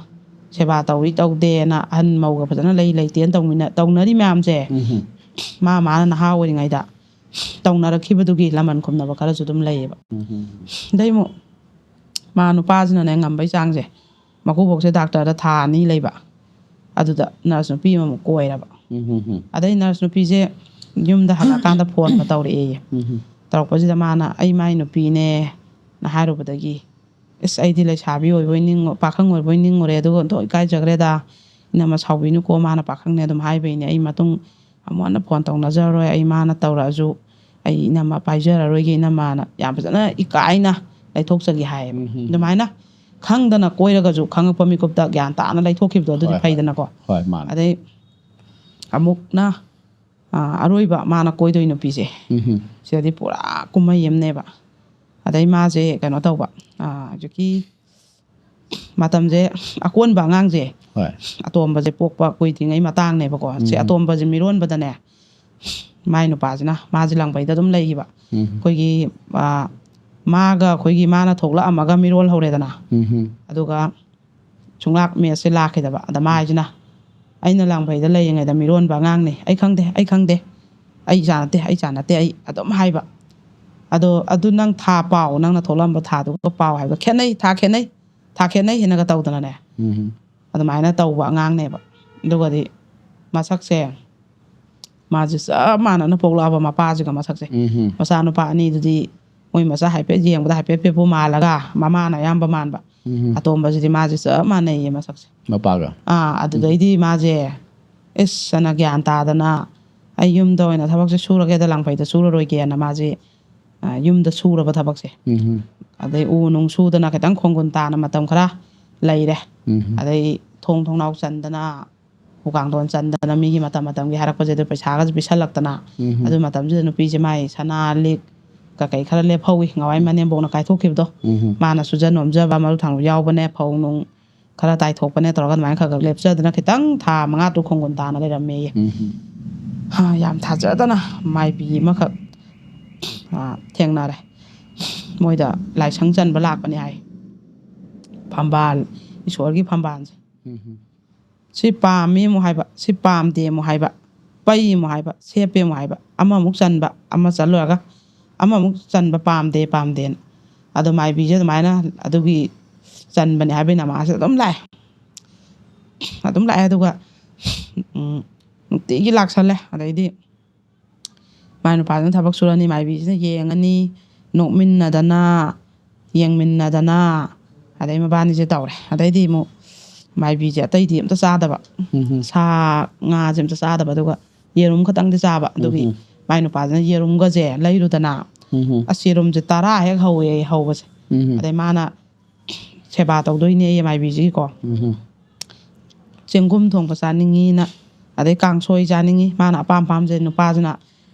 ꯁꯦꯕꯥ ꯇꯧꯏ ꯇꯧꯗꯦꯅ, ꯑꯍꯟ ꯃꯧꯒ ꯐꯖꯅ ꯂꯩ ꯂꯩꯇꯦꯅ ꯇꯧꯃꯤꯟꯅ-, ꯇꯧꯅꯔꯤ ꯃꯌꯥꯝꯁꯦ, ꯎꯝ꯫ ꯃꯥ ꯃꯥꯅ ꯅꯍꯥ ꯑꯣꯏꯔꯤꯉꯩꯗ ꯇꯧꯅꯔꯛꯈꯤꯕꯗꯨꯒꯤ ꯂꯃꯟ ꯈꯨꯝꯅꯕ ꯈꯔꯁꯨ ꯑꯗꯨꯝ ꯂꯩꯌꯦꯕ꯫ ꯎꯝ꯫ ꯑꯗꯩ ꯑꯃꯨꯛ ꯃꯥ ꯅꯨꯄꯥꯁꯤꯅꯅꯦ, ꯉꯝꯕꯩ ꯆꯥꯡꯁꯦ, ꯃꯀꯨꯕꯣꯛꯁꯦ ꯗꯥꯛꯇꯔꯗ ꯊꯥ ꯑꯅꯤ ꯂꯩꯕ, ꯑꯗꯨꯗ ꯅꯔꯁ ꯅꯨꯄꯤ ꯑꯃꯃꯨꯛ ꯀꯣꯏꯔꯕ꯫ ꯎꯝ꯫ ꯑꯗꯩ ꯅꯔꯁ ꯅꯨꯄꯤꯁꯦ ꯌꯨꯝꯗ ꯍꯜꯂꯛꯀꯥꯟꯗ ꯐꯣꯟꯒ ꯇꯧꯔꯛꯑꯦꯌꯦ꯫ ꯎꯝ꯫ ꯇꯧꯔꯛꯄꯁꯤꯗ ꯃꯥꯅ, "ꯑꯩ ꯃꯥꯏ ꯅꯨꯄꯤꯅꯦ, ꯍꯥꯏꯔꯨꯕꯗꯒꯤ, "ꯏꯁ, ꯑꯩꯗꯤ ꯂꯩꯁꯥꯕꯤ ꯑꯣꯏꯕꯣꯏ ꯅꯤꯡꯉꯨ-, ꯄꯥꯈꯪ ꯑꯣꯏꯕꯣꯏ ꯅꯤꯡꯉꯨꯔꯦ, ꯑꯗꯨꯒ ꯑꯣꯟꯊꯣꯛ ꯏꯀꯥꯏꯖꯈ꯭ꯔꯦꯗ꯫ ꯏꯅꯝꯃ ꯁꯥꯎꯕꯤꯅꯨꯀꯣ, ꯃꯥꯅ ꯄꯥꯈꯪꯅꯦ ꯑꯗꯨꯝ ꯍꯥꯏꯕꯩꯅꯦ꯫ ꯑꯩ ꯃꯇꯨꯡ ꯑꯃꯨꯛ ꯍꯟꯅ ꯐꯣꯟ ꯇꯧꯅꯖꯔꯔꯣꯏ꯫ ꯑꯩ ꯃꯥꯅ ꯇꯧꯔꯛꯑꯁꯨ ꯑꯩ ꯏꯅꯝꯃ ꯄꯥꯏꯖꯔꯔꯣꯏꯒꯦ ꯏꯅꯝꯃꯅ" ꯌꯥꯝ ꯐꯖꯅ ꯏꯀꯥꯏꯅ ꯂꯩꯊꯣꯛꯆꯒꯦ ꯍꯥꯏꯌꯦꯕ꯫ ꯎꯝ꯫ ꯑꯗꯨꯃꯥꯏꯅ ꯈꯪꯗꯅ ꯀꯣꯏꯔꯒꯁꯨ ꯈꯪꯉꯛꯄ ꯃꯤꯀꯨꯞꯇ ꯒ꯭ꯌꯥꯟ ꯇꯥꯅ ꯂꯩꯊꯣꯛꯈꯤꯕꯗꯣ ꯑꯗꯨꯗꯤ ꯍꯣꯏ, ꯍꯣꯏ꯫ ꯐꯩꯗꯅꯀꯣ꯫ ꯍꯣꯏ, ꯃꯥꯅꯦ꯫ ꯑꯗꯩ ꯑꯃꯨꯛꯅ, ꯑ, ꯑꯔꯣꯏꯕ ꯃꯥꯅ ꯀꯣꯏꯗꯣꯏ ꯅꯨꯄꯤꯁꯦ, ꯎꯝ꯫ ꯁꯤꯗꯗꯤ ꯄꯨꯔꯥ ꯀꯨꯝꯍꯩ ꯑꯃꯅꯦꯕ꯫ ꯑꯗꯩ ꯃꯥꯁꯦ ꯀꯩꯅꯣ ꯇꯧꯕ, ꯑ, ꯍꯧꯖꯤꯛꯀꯤ ꯃꯇꯝꯁꯦ ꯑꯀꯣꯟꯕ ꯑꯉꯥꯡꯁꯦ, ꯍꯣꯏ꯫ ꯑꯇꯣꯝꯕꯁꯦ ꯄꯣꯛꯄ ꯀꯨꯏꯗ꯭ꯔꯤꯉꯩ ꯃꯇꯥꯡꯅꯦꯕꯀꯣ꯫ ꯁꯤ ꯎꯝ꯫ ꯑꯇꯣꯝꯕꯁꯦ ꯃꯤꯔꯣꯟꯕꯗꯅꯦ, ꯃꯥꯏ ꯅꯨꯄꯥꯁꯤꯅ ꯃꯥꯁꯦ ꯂꯪꯕꯩꯗ ꯑꯗꯨꯝ ꯂꯩꯈꯤꯕ꯫ ꯎꯝ꯫ ꯑꯩꯈꯣꯏꯒꯤ, ꯑ, ꯃꯥꯒ ꯑꯩꯈꯣꯏꯒꯤ ꯃꯥꯅ ꯊꯣꯛꯂꯛꯑꯝꯃꯒ ꯃꯤꯔꯣꯜ ꯍꯧꯔꯦꯗꯅ꯫ ꯎꯝ꯫ ꯑꯗꯨꯒ ꯁꯨꯡꯂꯥꯛ ꯃꯦꯠꯁꯦ ꯂꯥꯛꯈꯤꯗꯕ꯫ ꯑꯗ ꯃꯥ ꯍꯥꯏꯁꯤꯅ, "ꯑꯩꯅ ꯂꯥꯡꯐꯩꯗ ꯂꯩꯔꯤꯉꯩꯗ ꯃꯤꯔꯣꯟꯕ ꯑꯉꯥꯡꯅꯤ꯫ ꯑꯩ ꯈꯪꯗꯦ, ꯑꯩ ꯈꯪꯗꯦ꯫ ꯑꯩ ꯏꯆꯥ ꯅꯠꯇꯦ, ꯑꯩ ꯏꯆꯥ ꯅꯠꯇꯦ", ꯑꯩ ꯑꯗꯨꯝ ꯍꯥꯏꯕ꯫ "ꯑꯗꯣ ꯑꯗꯨ ꯅꯪ ꯊꯥ ꯄꯥꯎ, ꯅꯪꯅ ꯊꯣꯛꯂꯝꯕ ꯊꯥꯗꯨꯒ ꯄꯥꯎ" ꯍꯥꯏꯕꯗꯣ ꯈꯦꯠꯅꯩ, ꯊꯥ ꯈꯦꯠꯅꯩ, ꯊꯥ ꯈꯦꯠꯅꯩ ꯍꯦꯟꯅꯒ ꯇꯧꯗꯅꯅꯦ꯫ ꯎꯝ꯫ ꯑꯗꯨꯃꯥꯏꯅ ꯇꯧꯕ ꯑꯉꯥꯡꯅꯦꯕ꯫ ꯑꯗꯨꯒꯗꯤ ꯃꯁꯛꯁꯦ ꯃꯥꯁꯦ ꯆꯞ ꯃꯥꯟꯅꯅ ꯄꯣꯛꯂꯛꯑꯕ ꯃꯄꯥꯁꯤꯒ ꯃꯁꯛꯁꯦ꯫ ꯎꯝ꯫ ꯃꯆꯥꯅꯨꯄꯥ ꯑꯅꯤꯗꯨꯗꯤ ꯃꯣꯏ ꯃꯆꯥ ꯍꯥꯏꯐꯦꯠ ꯌꯦꯡꯕꯗ ꯍꯥꯏꯐꯦꯠ ꯍꯥꯏꯐꯦꯠꯄꯨ ꯃꯥꯜꯂꯒ ꯃꯃꯥꯅ ꯑꯌꯥꯝꯕ ꯃꯥꯟꯕ꯫ ꯎꯝ꯫ ꯑꯇꯣꯝꯕꯁꯤꯗꯤ ꯃꯥꯁꯦ ꯆꯞ ꯃꯥꯟꯅꯩꯌꯦ ꯃꯁꯛꯁꯦ꯫ ꯃꯄꯥꯒ? ꯑꯥ, ꯑꯗꯨꯗꯩꯗꯤ ꯃꯥꯁꯦ, ꯏꯁ, ꯑꯅ ꯒ꯭ꯌꯥꯟ ꯇꯥꯗꯅ, "ꯑꯩ ꯌꯨꯝꯗ ꯑꯣꯏꯅ ꯊꯕꯛꯁꯦ ꯁꯨꯔꯒꯦꯗ, ꯂꯪꯐꯩꯗ ꯁꯨꯔꯔꯣꯏꯒꯦꯅ" ꯃꯥꯁꯦ, ꯑ, ꯌꯨꯝꯗ ꯁꯨꯔꯕ ꯊꯕꯛꯁꯦ꯫ ꯎꯝ꯫ ꯑꯗꯩ ꯎ ꯅꯨꯡ ꯁꯨꯗꯅ ꯈꯤꯇꯪ ꯈꯣꯡꯒꯨꯟ ꯇꯥꯅ ꯃꯇꯝ ꯈꯔ ꯂꯩꯔꯦ꯫ ꯎꯝ꯫ ꯑꯗꯩ ꯊꯣꯡ ꯊꯣꯡꯅꯥꯎ ꯆꯟꯗꯅ, ꯎꯄꯨ ꯀꯥꯡꯊꯣꯟ ꯆꯟꯗꯅ, ꯃꯤꯒꯤ ꯃꯇꯝ ꯃꯇꯝꯒꯤ ꯍꯥꯏꯔꯛꯄꯁꯦ ꯑꯗꯨ ꯄꯩꯁꯥꯒꯁꯨ ꯄꯤꯁꯜꯂꯛꯇꯅ, ꯎꯝ꯫ ꯑꯗꯨ ꯃꯇꯝꯁꯤꯗ ꯅꯨꯄꯤꯁꯦ ꯃꯥꯏ ꯁꯅꯥ ꯂꯤꯛ ꯀꯀꯩ ꯈꯔ ꯂꯦꯞꯍꯧꯋꯤ, ꯅꯍꯥꯟꯋꯥꯏ ꯃꯅꯦꯝꯕꯣꯛꯅ ꯀꯥꯏꯊꯣꯛꯈꯤꯕꯗꯣ꯫ ꯎꯝ꯫ ꯃꯥꯅ ꯁꯨꯖ ꯅꯣꯝꯖꯕ ꯃꯔꯨ ꯊꯥꯡꯕ ꯌꯥꯎꯕꯅꯦ, ꯐꯧ ꯅꯨꯡ ꯈꯔ ꯇꯥꯏꯊꯣꯛꯄꯅꯦ ꯇꯧꯔꯒ ꯑꯗꯨꯃꯥꯏꯅ ꯈꯔ ꯈꯔ ꯂꯦꯞꯆꯗꯅ ꯈꯤꯇꯪ ꯊꯥ ꯃꯉꯥ ꯇꯔꯨꯛ ꯈꯣꯡꯒꯨꯟ ꯇꯥꯅ ꯂꯩꯔꯝꯃꯦꯌꯦ꯫ ꯎꯝ꯫ ꯍꯥ, ꯌꯥꯝ ꯊꯥꯖꯗꯅ ꯃꯥꯏꯕꯤ ꯑꯃꯈꯛ, ꯑ, ꯊꯦꯡꯅꯔꯦ꯫ ꯃꯣꯏꯗ ꯂꯥꯏꯁꯪ ꯆꯟꯕ ꯂꯥꯛꯄꯅꯦ ꯍꯥꯏ꯫ ꯐꯝꯕꯥꯜ, ꯏꯁꯣꯔꯒꯤ ꯐꯝꯕꯥꯜꯁꯦ꯫ ꯎꯝ꯫ ꯁꯤ ꯄꯥꯝꯃꯤ ꯑꯃꯨꯛ ꯍꯥꯏꯕ, ꯁꯤ ꯄꯥꯝꯗꯦ ꯑꯃꯨꯛ ꯍꯥꯏꯕ, ꯄꯩ ꯑꯃꯨꯛ ꯍꯥꯏꯕ, ꯁꯦꯞꯄꯦ ꯑꯃꯨꯛ ꯍꯥꯏꯕ, ꯑꯃꯃꯨꯛ ꯆꯟꯕ, ꯑꯃ ꯆꯠꯂꯨꯔꯒ ꯑꯃꯃꯨꯛ ꯆꯟꯕ, ꯄꯥꯝꯗꯦ, ꯄꯥꯝꯗꯦꯅ꯫ ꯑꯗꯣ ꯃꯥꯏꯕꯤꯁꯦ ꯑꯗꯨꯃꯥꯏꯅ ꯑꯗꯨꯒꯤ ꯆꯟꯕꯅꯦ ꯍꯥꯏꯕꯒꯤ ꯅꯃꯥꯁꯦ ꯑꯗꯨꯝ ꯂꯥꯛꯑꯦ, ꯑꯗꯨꯝ ꯂꯥꯛꯑꯦ꯫ ꯑꯗꯨꯒ, ꯎꯝ, ꯅꯨꯡꯇꯤꯒꯤ ꯂꯥꯛꯁꯜꯂꯦ꯫ ꯑꯗꯩꯗꯤ ꯃꯥꯏ ꯅꯨꯄꯥꯁꯤꯅ ꯊꯕꯛ ꯁꯨꯔꯅꯤ, ꯃꯥꯏꯕꯤꯁꯤꯅ ꯌꯦꯡꯉꯅꯤ, ꯅꯣꯛꯃꯤꯟꯅꯗꯅ, ꯌꯦꯡꯃꯤꯟꯅꯗꯅ, ꯑꯗꯩ ꯃꯕꯥꯅꯤꯁꯦ ꯇꯧꯔꯦ꯫ ꯑꯗꯩꯗꯤ ꯑꯃꯨꯛ ꯃꯥꯏꯕꯤꯁꯦ ꯑꯇꯩꯗꯤ ꯑꯝꯇ ꯆꯥꯗꯕ, ꯎꯝ ꯁꯥ ꯉꯥꯁꯦ ꯑꯝꯇ ꯆꯥꯗꯕ, ꯑꯗꯨꯒ ꯌꯦꯔꯨꯝ ꯈꯛꯇꯪꯗꯤ ꯆꯥꯕ꯫ ꯑꯗꯨꯒꯤ ꯎꯝ ꯃꯥꯏ ꯅꯨꯄꯥꯁꯤꯅ ꯌꯦꯔꯨꯝꯒꯁꯦ ꯂꯩꯔꯨꯗꯅ, ꯎꯝ ꯑꯁ, ꯌꯦꯔꯨꯝꯁꯦ ꯇꯔꯥ ꯍꯦꯛ ꯍꯧꯋꯦ, ꯍꯧꯕꯁꯦ꯫ ꯎꯝ ꯑꯗꯩ ꯃꯥꯅ ꯁꯦꯕꯥ ꯇꯧꯗꯣꯏꯅꯦ ꯃꯥꯏꯕꯤꯁꯤꯒꯤꯀꯣ꯫ ꯎꯝ ꯆꯦꯡꯒꯨꯝ ꯊꯣꯡꯕ ꯆꯥꯅꯤꯡꯉꯤꯅ, ꯑꯗꯩ ꯀꯥꯡꯁꯣꯏ ꯆꯥꯅꯤꯡꯉꯤ, ꯃꯥꯅ ꯑꯄꯥꯝ ꯑꯄꯥꯝꯕꯁꯦ꯫ ꯅꯨꯄꯥꯁꯤꯅ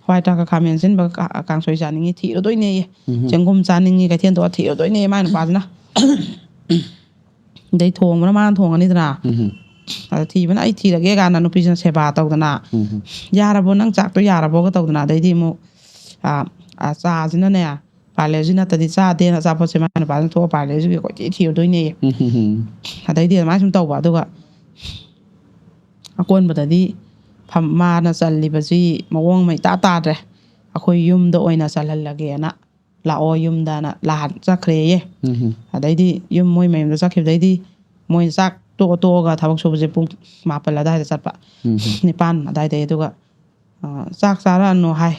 ꯍꯋꯥꯏ ꯊ꯭ꯔꯥꯛꯀ ꯈꯥꯃꯦꯟ ꯑꯁꯤꯟꯕꯒ ꯀꯥ- ꯀꯥꯡꯁꯣꯏ ꯆꯥꯅꯤꯡꯉꯤ, ꯊꯤꯔꯨꯗꯣꯏꯅꯦꯌꯦ꯫ ꯎꯝ ꯆꯦꯡꯒꯨꯝ ꯆꯥꯅꯤꯡꯉꯤ ꯀꯩꯊꯦꯜ ꯊꯣꯛꯑ ꯊꯤꯔꯨꯗꯣꯏꯅꯦ ꯃꯥꯏ ꯅꯨꯄꯥꯁꯤꯅ꯫ ꯑꯗꯩ ꯊꯣꯡꯕꯅ ꯃꯥꯅ ꯊꯣꯡꯉꯅꯤꯗꯅ, ꯎꯝ ꯑꯗ ꯊꯤꯕꯅ ꯑꯩ ꯊꯤꯔꯒꯦ ꯀꯥꯏꯅ ꯅꯨꯄꯤꯁꯤꯅ ꯁꯦꯕꯥ ꯇꯧꯗꯅ, ꯎꯝ "ꯌꯥꯔꯕꯣ, ꯅꯪ ꯆꯥꯛꯇꯣ ꯌꯥꯔꯕꯣꯒ?" ꯇꯧꯗꯅ꯫ ꯑꯗꯩꯗꯤ ꯑꯃꯨꯛ ꯑꯥ, ꯑꯥ, ꯆꯥꯁꯤꯅꯅꯦ, ꯄꯥꯔꯂꯦꯖꯤ ꯅꯠꯇꯗꯤ ꯆꯥꯗꯦꯅ ꯑꯆꯥꯄꯣꯠꯁꯦ ꯃꯥꯏ ꯅꯨꯄꯥꯁꯤꯅ ꯊꯣꯛꯑ ꯄꯥꯔꯂꯦꯖꯤꯒꯤ ꯀꯣꯏꯊꯤ ꯊꯤꯔꯨꯗꯣꯏꯅꯦꯌꯦ꯫ ꯎꯝ ꯑꯗꯩꯗꯤ ꯑꯗꯨꯃꯥꯏꯅ ꯁꯨꯝ ꯇꯧꯕ꯫ ꯑꯗꯨꯒ ꯑꯀꯣꯟꯕꯗꯗꯤ ꯐꯝ- ꯃꯥꯅ ꯆꯜꯂꯤꯕꯁꯤ ꯃꯑꯣꯡ ꯑꯃ ꯏꯇꯥ ꯇꯥꯗ꯭ꯔꯦ꯫ "ꯑꯩꯈꯣꯏ ꯌꯨꯝꯗ ꯑꯣꯏꯅ ꯆꯜꯍꯜꯂꯒꯦꯅ, ꯂꯥꯛꯑꯣ ꯌꯨꯝꯗꯅ" ꯂꯥꯛꯑ ꯆꯠꯈ꯭ꯔꯦꯌꯦ꯫ ꯎꯝ ꯑꯗꯩꯗꯤ ꯌꯨꯝ ꯃꯣꯏ ꯃꯌꯨꯝꯗ ꯆꯠꯈꯤꯕꯗꯩꯗꯤ ꯃꯣꯏ ꯆꯥꯛ ꯇꯣꯛꯑ ꯇꯣꯛꯑꯒ ꯊꯕꯛ ꯁꯨꯕꯁꯦ ꯄꯨꯡ ꯃꯥꯄꯜ ꯑꯗꯨꯋꯥꯏꯗ ꯆꯠꯄ, ꯎꯝ ꯅꯤꯄꯥꯟ ꯑꯗꯨꯋꯥꯏꯗꯩ꯫ ꯑꯗꯨꯒ, ꯑ, "ꯆꯥꯛ ꯆꯥꯔꯛꯑꯅꯨ" ꯍꯥꯏ꯫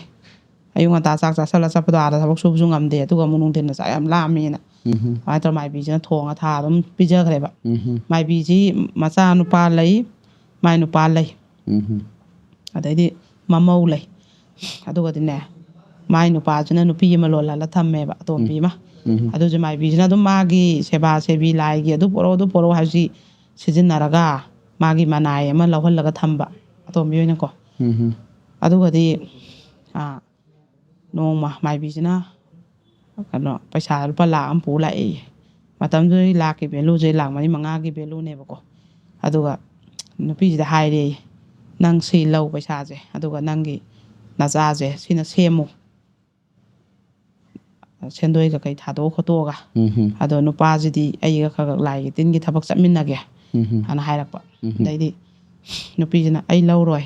ꯑꯌꯨꯛ ꯉꯟꯇꯥ ꯆꯥꯛ ꯆꯥꯁꯜꯂ ꯆꯠꯄꯗꯣ, ꯑꯥꯗ ꯊꯕꯛ ꯁꯨꯕꯁꯨ ꯉꯝꯗꯦ, ꯑꯗꯨꯒ ꯑꯃꯨꯛ ꯅꯨꯡꯊꯤꯟꯗ ꯆꯥꯛ ꯌꯥꯝ ꯂꯥꯝꯃꯦꯅ꯫ ꯎꯝ ꯑꯗꯨꯃꯥꯏꯅ ꯇꯧꯔ ꯃꯥꯏꯕꯤꯁꯤꯅ ꯊꯣꯡꯉ ꯊꯥ ꯑꯗꯨꯝ ꯄꯤꯖꯈ꯭ꯔꯦꯕ꯫ ꯎꯝ ꯃꯥꯏꯕꯤꯁꯤ ꯃꯆꯥ ꯅꯨꯄꯥ ꯂꯩ, ꯃꯥꯏ ꯅꯨꯄꯥ ꯂꯩ, ꯎꯝ ꯑꯗꯩꯗꯤ ꯃꯃꯧ ꯂꯩ꯫ ꯑꯗꯨꯒꯗꯤꯅꯦ, ꯃꯥꯏ ꯅꯨꯄꯥꯁꯤꯅ ꯅꯨꯄꯤ ꯑꯃ ꯂꯣꯜꯍꯜꯂ ꯊꯝꯃꯦꯕ, ꯑꯇꯣꯝꯕꯤ ꯑꯃ꯫ ꯎꯝ ꯑꯗꯨꯁꯨ ꯃꯥꯏꯕꯤꯁꯤꯅ ꯑꯗꯨꯝ ꯃꯥꯒꯤ ꯁꯦꯕꯥ ꯁꯦꯕꯤ, ꯂꯥꯏꯒꯤ ꯑꯗꯨ ꯄꯣꯔꯛꯑꯣ, ꯑꯗꯨ ꯄꯣꯔꯛꯑꯣ ꯍꯥꯏꯕꯁꯤ ꯁꯤꯖꯤꯟꯅꯔꯒ, ꯃꯥꯒꯤ ꯃꯅꯥꯏ ꯑꯃ ꯂꯧꯍꯜꯂꯒ ꯊꯝꯕ, ꯑꯇꯣꯝꯕꯤ ꯑꯣꯏꯅꯀꯣ꯫ ꯎꯝ ꯑꯗꯨꯒꯗꯤ, ꯑꯥ, ꯅꯣꯡꯃ ꯃꯥꯏꯕꯤꯁꯤꯅ ꯀꯩꯅꯣ, ꯄꯩꯁꯥ ꯂꯨꯄꯥ ꯂꯥꯛ ꯑꯃ ꯄꯨ ꯂꯥꯛꯑꯦꯌꯦ꯫ ꯃꯇꯝꯗꯨꯗꯗꯤ ꯂꯥꯛꯀꯤ ꯚꯦꯂꯨꯁꯦ ꯂꯥꯛ ꯃꯔꯤ ꯃꯉꯥꯒꯤ ꯚꯦꯂꯨꯅꯦꯕꯀꯣ꯫ ꯑꯗꯨꯒ ꯅꯨꯄꯤꯁꯤꯗ ꯍꯥꯏꯔꯦꯌꯦ, "ꯅꯪ ꯁꯤ ꯂꯧ ꯄꯩꯁꯥꯁꯦ, ꯑꯗꯨꯒ ꯅꯪꯒꯤ ꯅꯆꯥꯁꯦ ꯁꯤꯅ ꯁꯦꯝꯃꯨ, ꯁꯦꯟꯗꯣꯏ ꯀꯀꯩ ꯊꯥꯗꯣꯛꯑ ꯈꯣꯠꯇꯣꯛꯑꯒ꯫ ꯎꯝ ꯑꯗꯣ ꯅꯨꯄꯥꯁꯤꯗꯤ ꯑꯩꯒ ꯈꯔ ꯈꯔ ꯂꯥꯏꯒꯤ ꯇꯤꯟꯒꯤ ꯊꯕꯛ ꯆꯠꯃꯤꯟꯅꯒꯦ" ꯎꯝ ꯍꯥꯏꯅ ꯍꯥꯏꯔꯛꯄ꯫ ꯎꯝ ꯑꯗꯩꯗꯤ ꯅꯨꯄꯤꯁꯤꯅ, "ꯑꯩ ꯂꯧꯔꯣꯏ,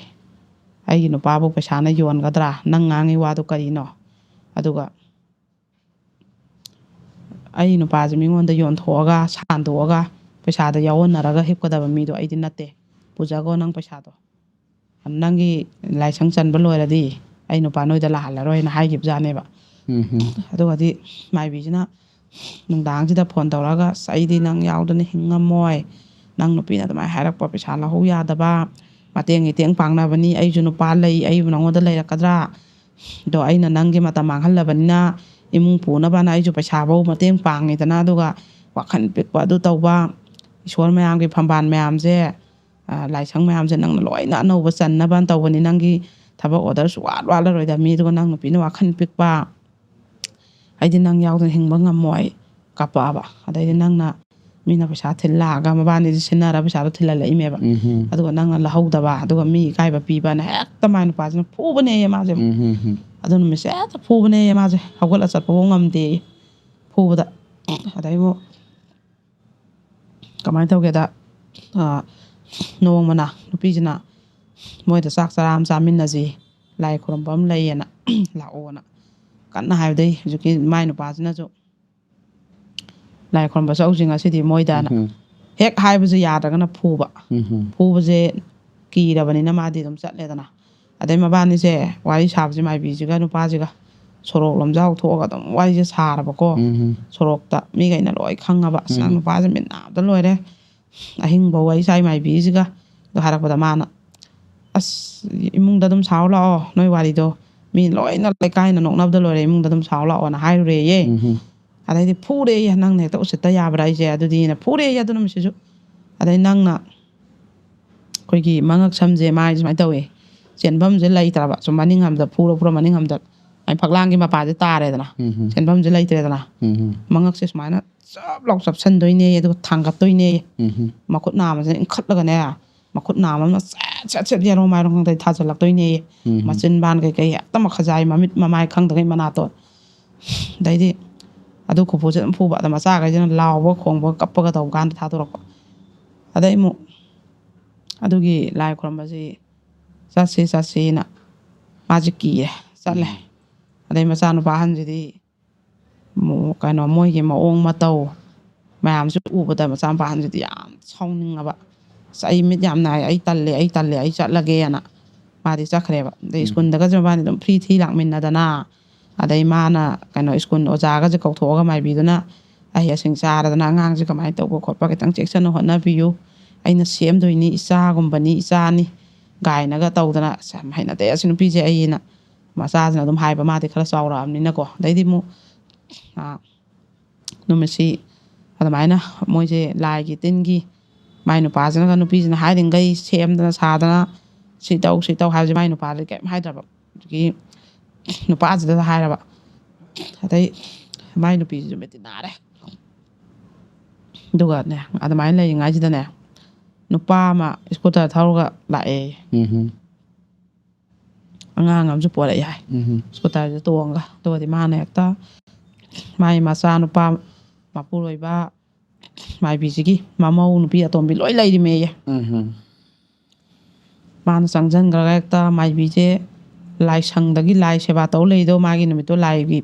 ꯑꯩꯒꯤ ꯅꯨꯄꯥꯕꯨ ꯄꯩꯁꯥꯅ ꯌꯣꯟꯒꯗ꯭ꯔꯥ? ꯅꯪ ꯉꯥꯡꯉꯤ ꯋꯥꯗꯣ ꯀꯔꯤꯅꯣ? ꯑꯗꯨꯒ ꯑꯩ ꯅꯨꯄꯥꯁꯦ ꯃꯤꯉꯣꯟꯗ ꯌꯣꯟꯊꯣꯛꯑꯒ, ꯁꯥꯟꯗꯣꯛꯑꯒ, ꯄꯩꯁꯥꯗ ꯌꯥꯎꯍꯟꯅꯔꯒ ꯍꯤꯞꯀꯗꯕ ꯃꯤꯗꯣ ꯑꯩꯗꯤ ꯅꯠꯇꯦ꯫ ꯄꯨꯖꯈꯣ ꯅꯪ ꯄꯩꯁꯥꯗꯣ꯫ ꯅꯪꯒꯤ ꯂꯥꯏꯁꯪ ꯆꯟꯕ ꯂꯣꯏꯔꯗꯤ ꯑꯩ ꯅꯨꯄꯥ ꯅꯣꯏꯗ ꯂꯥꯛꯍꯜꯂꯔꯣꯏꯅ" ꯍꯥꯏꯈꯤꯕꯖꯥꯠꯅꯦꯕ꯫ ꯎꯝ ꯑꯗꯨꯒꯗꯤ ꯃꯥꯏꯕꯤꯁꯤꯅ ꯅꯨꯡꯗꯥꯡꯁꯤꯗ ꯐꯣꯟ ꯇꯧꯔꯛꯑꯒ, "ꯑꯁ, ꯑꯩꯗꯤ ꯅꯪ ꯌꯥꯎꯗꯅ ꯍꯤꯡꯉꯝꯃꯣꯏ, ꯅꯪ ꯅꯨꯄꯤꯅ ꯑꯗꯨꯃꯥꯏꯅ ꯍꯥꯏꯔꯛꯄ, ꯄꯩꯁꯥ ꯂꯧꯍꯧ ꯌꯥꯗꯕ, ꯃꯇꯦꯡ ꯏꯇꯦꯡ ꯄꯥꯡꯅꯕꯅꯤ, ꯑꯩꯁꯨ ꯅꯨꯄꯥ ꯂꯩ, ꯑꯩꯕꯨ ꯅꯉꯣꯟꯗ ꯂꯩꯔꯛꯀꯗ꯭ꯔꯥ? ꯑꯗꯣ ꯑꯩꯅ ꯅꯪꯒꯤ ꯃꯇꯝ ꯃꯥꯡꯍꯜꯂꯕꯅꯤꯅ ꯏꯃꯨꯡ ꯄꯨꯅꯕꯅ ꯑꯩꯁꯨ ꯄꯩꯁꯥꯐꯧ ꯃꯇꯦꯡ ꯄꯥꯡꯉꯤꯗꯅ, ꯑꯗꯨꯒ ꯋꯥꯈꯜ ꯄꯤꯛꯄ ꯑꯗꯨ ꯇꯧꯕ, ꯏꯁꯣꯔ ꯃꯌꯥꯝꯒꯤ ꯐꯝꯕꯥꯜ ꯃꯌꯥꯝꯁꯦ, ꯑ, ꯂꯥꯏꯁꯪ ꯃꯌꯥꯝꯁꯦ ꯅꯪꯅ ꯂꯣꯏꯅ ꯑꯅꯧꯕ ꯆꯟꯅꯕ ꯇꯧꯕꯅꯤ, ꯅꯪꯒꯤ ꯊꯕꯛ order ꯁꯨꯡꯋꯥꯠ ꯋꯥꯠꯂꯔꯣꯏꯗ ꯃꯤ, ꯑꯗꯨꯒ ꯅꯪ ꯅꯨꯄꯤꯅ ꯋꯥꯈꯜ ꯄꯤꯛꯄ, ꯑꯩꯗꯤ ꯅꯪ ꯌꯥꯎꯗꯅ ꯍꯤꯡꯕ ꯉꯝꯃꯣꯏ" ꯀꯞꯄꯛꯑꯕ꯫ ꯑꯗꯩꯗꯤ ꯅꯪꯅ, ꯃꯤꯅ ꯄꯩꯁꯥ ꯊꯤꯜ ꯂꯥꯛꯑꯒ ꯃꯕꯥꯅꯤꯁꯦ ꯁꯤꯟꯅꯔ ꯄꯩꯁꯥꯗꯣ ꯊꯤꯜꯍꯜꯂꯛꯏꯃꯦꯕ꯫ ꯎꯝ꯫ ꯑꯗꯨꯒ ꯅꯪꯅ ꯂꯧꯍꯧꯗꯕ, ꯑꯗꯨꯒ ꯃꯤ ꯏꯀꯥꯏꯕ ꯄꯤꯕꯅ ꯍꯦꯛꯇ ꯃꯥꯏ ꯅꯨꯄꯥꯁꯤꯅ ꯐꯨꯕꯅꯦꯌꯦ ꯃꯥꯁꯦ꯫ ꯎꯝ, ꯎꯝ, ꯎꯝ꯫ ꯑꯗꯨ ꯅꯨꯃꯤꯠꯁꯦ ꯍꯦꯛꯇ ꯐꯨꯕꯅꯦꯌꯦ ꯃꯥꯁꯦ, ꯍꯧꯒꯠꯂ ꯆꯠꯄꯐꯥꯎ ꯉꯝꯗꯦꯌꯦ ꯐꯨꯕꯗ꯫ ꯑꯗꯩ ꯑꯃꯨꯛ ꯀꯃꯥꯏꯅ ꯇꯧꯒꯦꯗ, ꯑ, ꯅꯣꯡꯃꯅ ꯅꯨꯄꯤꯁꯤꯅ ꯃꯣꯏꯗ ꯆꯥꯛ ꯆꯔꯥ ꯑꯃ ꯆꯥꯃꯤꯟꯅꯁꯤ, ꯂꯥꯏ ꯈꯨꯔꯨꯝꯕ ꯑꯃ ꯂꯩꯌꯦꯅ, ꯂꯥꯛꯑꯣꯅ ꯀꯟꯅ ꯍꯥꯏꯕꯗꯩ ꯍꯧꯖꯤꯛꯀꯤ ꯃꯥꯏ ꯅꯨꯄꯥꯁꯤꯅꯁꯨ "ꯂꯥꯏ ꯈꯨꯔꯨꯝꯕ ꯆꯧꯁꯤ ꯉꯁꯤꯗꯤ ꯃꯣꯏꯗꯅ" ꯎꯝ꯫ ꯍꯦꯛ ꯍꯥꯏꯕꯁꯦ ꯌꯥꯗ꯭ꯔꯒꯅ ꯐꯨꯕ꯫ ꯎꯝ꯫ ꯐꯨꯕꯁꯦ ꯀꯤꯔꯕꯅꯤꯅ ꯃꯥꯗꯤ ꯑꯗꯨꯝ ꯆꯠꯂꯦꯗꯅ꯫ ꯑꯗꯩ ꯃꯕꯥꯅꯤꯁꯦ ꯋꯥꯔꯤ ꯁꯥꯕꯁꯦ, ꯃꯥꯏꯕꯤꯁꯤꯒ ꯅꯨꯄꯥꯁꯤꯒ ꯁꯣꯔꯣꯛ ꯂꯝꯖꯥꯎ ꯊꯣꯛꯑꯒ ꯑꯗꯨꯝ ꯋꯥꯔꯤꯁꯦ ꯁꯥꯔꯕꯀꯣ꯫ ꯎꯝ꯫ ꯁꯣꯔꯣꯛꯇ ꯃꯤꯈꯩꯅ ꯂꯣꯏ ꯈꯪꯉꯕ, "ꯑꯁ, ꯅꯪ ꯎꯝ꯫ ꯅꯨꯄꯥꯁꯦ ꯃꯤꯠ ꯅꯥꯕꯗ ꯂꯣꯏꯔꯦ, ꯑꯍꯤꯡꯕ ꯋꯥꯔꯤ ꯁꯥꯏ ꯃꯥꯏꯕꯤꯁꯤꯒ"꯫ ꯑꯗꯣ ꯍꯥꯏꯔꯛꯄꯗ ꯃꯥꯅ, "ꯑꯁ, ꯏꯃꯨꯡꯗ ꯑꯗꯨꯝ ꯁꯥꯎ ꯂꯥꯛꯑꯣ, ꯅꯣꯏ ꯋꯥꯔꯤꯗꯣ ꯃꯤ ꯂꯣꯏꯅ ꯂꯩꯀꯥꯏꯅ ꯅꯣꯛꯅꯕꯗ ꯂꯣꯏꯔꯦ, ꯏꯃꯨꯡꯗ ꯑꯗꯨꯝ ꯁꯥꯎ ꯂꯥꯛꯑꯣꯅ" ꯍꯥꯏꯔꯨꯔꯦꯌꯦ꯫ ꯎꯝ꯫ ꯑꯗꯩꯗꯤ ꯐꯨꯔꯦꯌꯦ, "ꯅꯪꯅ ꯍꯦꯛꯇ ꯎꯁꯤꯠꯇ ꯌꯥꯕ꯭ꯔꯥ ꯑꯩꯁꯦ?" ꯑꯗꯨꯗꯤꯅ ꯐꯨꯔꯦꯌꯦ ꯑꯗꯨ ꯅꯨꯃꯤꯠꯁꯤꯁꯨ꯫ ꯑꯗꯩ ꯅꯪꯅ ꯑꯩꯈꯣꯏꯒꯤ ꯃꯉꯛ ꯁꯝꯁꯦ ꯃꯥꯏ ꯁꯨꯃꯥꯏꯅ ꯇꯧꯋꯦ, ꯆꯦꯟꯐꯝꯁꯦ ꯂꯩꯇ꯭ꯔꯕ, ꯁꯨꯝ ꯃꯅꯤꯡ ꯑꯝꯗ ꯐꯨꯔ ꯐꯨꯔ ꯃꯅꯤꯡ ꯑꯝꯗ ꯑꯩ ꯐꯛꯂꯥꯡꯒꯤ ꯃꯄꯥꯁꯦ ꯇꯥꯔꯦꯗꯅ, ꯎꯝ꯫ ꯆꯦꯟꯐꯝꯁꯦ ꯂꯩꯇ꯭ꯔꯦꯗꯅ, ꯎꯝ꯫ ꯃꯉꯛꯁꯦ ꯁꯨꯃꯥꯏꯅ ꯆꯞ ꯂꯥꯎ ꯆꯞꯁꯟꯗꯣꯏꯅꯦ, ꯑꯗꯨꯒ ꯊꯥꯡꯒꯠꯇꯣꯏꯅꯦ, ꯎꯝ꯫ ꯃꯈꯨꯠ ꯅꯥꯝꯃꯁꯦ ꯏꯟꯈꯠꯂꯒꯅꯦ, ꯃꯈꯨꯠ ꯅꯥꯝꯃ ꯑꯃꯅ ꯁꯦꯠ ꯁꯦꯠ ꯁꯦꯠ ꯌꯦꯔꯨꯝ ꯃꯥꯏꯔꯣꯡ ꯈꯪꯗꯩ ꯊꯥꯖꯤꯜꯂꯛꯇꯣꯏꯅꯦ, ꯎꯝ꯫ ꯃꯆꯤꯟ ꯕꯥꯟ ꯀꯩꯀꯩ ꯍꯦꯛꯇ ꯃꯈꯖꯥꯏ, ꯃꯃꯤꯠ ꯃꯃꯥꯏ ꯈꯪꯗꯒꯩ ꯃꯅꯥꯇꯣꯟ꯫ ꯑꯗꯩꯗꯤ ꯑꯗꯨ ꯈꯨꯐꯨꯁꯦ ꯑꯗꯨꯝ ꯐꯨꯕ, ꯑꯗ ꯃꯆꯥꯈꯩꯁꯤꯅ ꯂꯥꯎꯕ ꯈꯣꯡꯕ ꯀꯞꯄꯒ ꯇꯧꯕ ꯀꯥꯟꯗ ꯊꯥꯗꯣꯔꯛꯄ꯫ ꯑꯗꯩ ꯑꯃꯨꯛ ꯑꯗꯨꯒꯤ ꯂꯥꯏ ꯈꯨꯔꯨꯝꯕꯁꯤ ꯆꯠꯁꯤ ꯆꯠꯁꯤꯅ ꯃꯥꯁꯦ ꯀꯤꯔꯦ, ꯆꯠꯂꯦ꯫ ꯎꯝ꯫ ꯑꯗꯩ ꯃꯆꯥꯅꯨꯄꯥ ꯑꯍꯟꯁꯤꯗꯤ ꯃꯣ-, ꯀꯩꯅꯣ, ꯃꯣꯏꯒꯤ ꯃꯑꯣꯡ ꯃꯇꯧ ꯃꯌꯥꯝꯁꯦ ꯎꯕꯗ ꯃꯆꯥꯅꯨꯄꯥ ꯑꯍꯟꯁꯤꯗꯤ ꯌꯥꯝ ꯁꯥꯎꯅꯤꯡꯉꯕ꯫ "ꯑꯁ, ꯑꯩ ꯃꯤꯠ ꯌꯥꯝ ꯅꯥꯏ, ꯑꯩ ꯇꯜꯂꯦ, ꯑꯩ ꯇꯜꯂꯦ, ꯑꯩ ꯆꯠꯂꯒꯦꯅ" ꯃꯥꯗꯤ ꯆꯠꯈ꯭ꯔꯦꯕ꯫ ꯑꯗꯩ ꯎꯝ꯫ ꯁ꯭ꯀꯨꯜꯗꯒꯁꯨ ꯃꯕꯥꯅꯤ ꯑꯗꯨꯝ ꯐ꯭ꯔꯤ ꯊꯤ ꯂꯥꯛꯃꯤꯟꯅꯗꯅ, ꯑꯗꯩ ꯃꯥꯅ ꯀꯩꯅꯣ ꯁ꯭ꯀꯨꯜ ꯑꯣꯖꯥꯒꯁꯦ ꯀꯧꯊꯣꯛꯑꯒ ꯃꯥꯏꯕꯤꯗꯨꯅ ꯑꯍꯩ ꯑꯁꯤꯡ ꯆꯥꯔꯗꯅ ꯑꯉꯥꯡꯁꯦ ꯀꯃꯥꯏꯅ ꯇꯧꯕ ꯈꯣꯠꯄ ꯈꯤꯇꯪ ꯆꯦꯛꯁꯤꯟꯅ ꯍꯣꯠꯅꯕꯤꯌꯨ, ꯑꯩꯅ ꯁꯦꯝꯗꯣꯏꯅꯤ, ꯏꯆꯥꯒꯨꯝꯕꯅꯤ, ꯏꯆꯥꯅꯤ ꯀꯥꯏꯅꯒ ꯇꯧꯗꯅ ꯑꯁ ꯌꯥꯝ ꯍꯩꯅꯗꯦ ꯑꯁꯤ ꯅꯨꯄꯤꯁꯦ ꯑꯩꯅ꯫ ꯃꯆꯥꯁꯤꯅ ꯑꯗꯨꯝ ꯍꯥꯏꯕ, ꯃꯥꯗꯤ ꯈꯔ ꯆꯥꯎꯔꯛꯑꯕꯅꯤꯅꯀꯣ꯫ ꯑꯗꯩꯗꯤ ꯑꯃꯨꯛ ꯅꯨꯃꯤꯠꯁꯤ ꯑꯗꯨꯃꯥꯏꯅ ꯃꯣꯏꯁꯦ ꯂꯥꯏꯒꯤ ꯇꯤꯟꯒꯤ ꯃꯥꯏ ꯅꯨꯄꯥꯁꯤꯅꯒ ꯅꯨꯄꯤꯁꯤꯅ ꯍꯥꯏꯔꯤꯉꯩ ꯁꯦꯝꯗꯅ ꯁꯥꯗꯅ ꯁꯤ ꯇꯧ ꯁꯤ ꯇꯧ ꯍꯥꯏꯕꯁꯦ ꯃꯥꯏ ꯅꯨꯄꯥꯗꯤ ꯀꯔꯤꯝ ꯍꯥꯏꯗ꯭ꯔꯕ꯫ ꯑꯗꯒꯤ ꯅꯨꯄꯥꯁꯤꯗ ꯍꯥꯏꯔꯕ꯫ ꯑꯗꯩ ꯃꯥꯏ ꯅꯨꯄꯤꯁꯤꯁꯨ ꯃꯤꯠꯇꯤ ꯅꯥꯔꯦ꯫ ꯑꯗꯨꯒꯅꯦ ꯑꯗꯨꯃꯥꯏꯅ ꯂꯩꯔꯤꯉꯩꯁꯤꯗꯅꯦ ꯅꯨꯄꯥ ꯑꯃ ꯁ꯭ꯀꯨꯇꯔ ꯊꯧꯔꯒ ꯂꯥꯛꯑꯦ꯫ ꯎꯝ ꯑꯉꯥꯡ ꯑꯃꯁꯨ ꯄꯣꯔꯛꯑꯦ ꯍꯥꯏ꯫ ꯎꯝ ꯁ꯭ꯀꯨꯇꯔꯁꯦ ꯇꯣꯡꯉꯒ ꯑꯗꯨꯒꯗꯤ ꯃꯥꯅ ꯍꯦꯛꯇ ꯃꯥꯏ ꯃꯆꯥ ꯅꯨꯄꯥ ꯃꯄꯨꯔꯣꯏꯕ ꯃꯥꯏꯕꯤꯁꯤꯒꯤ ꯃꯃꯧ ꯅꯨꯄꯤ ꯑꯇꯣꯝꯕꯤ ꯂꯣꯏ ꯂꯩꯔꯤꯃꯦꯌꯦ꯫ ꯎꯝ ꯃꯥꯅ ꯆꯪꯁꯤꯟꯈ꯭ꯔꯒ ꯍꯦꯛꯇ ꯃꯥꯏꯕꯤꯁꯦ ꯂꯥꯏꯁꯪꯗꯒꯤ ꯂꯥꯏ ꯁꯦꯕꯥ ꯇꯧ ꯂꯩꯗꯣ ꯃꯥꯒꯤ ꯅꯨꯃꯤꯠꯇꯣ ꯂꯥꯏꯒꯤ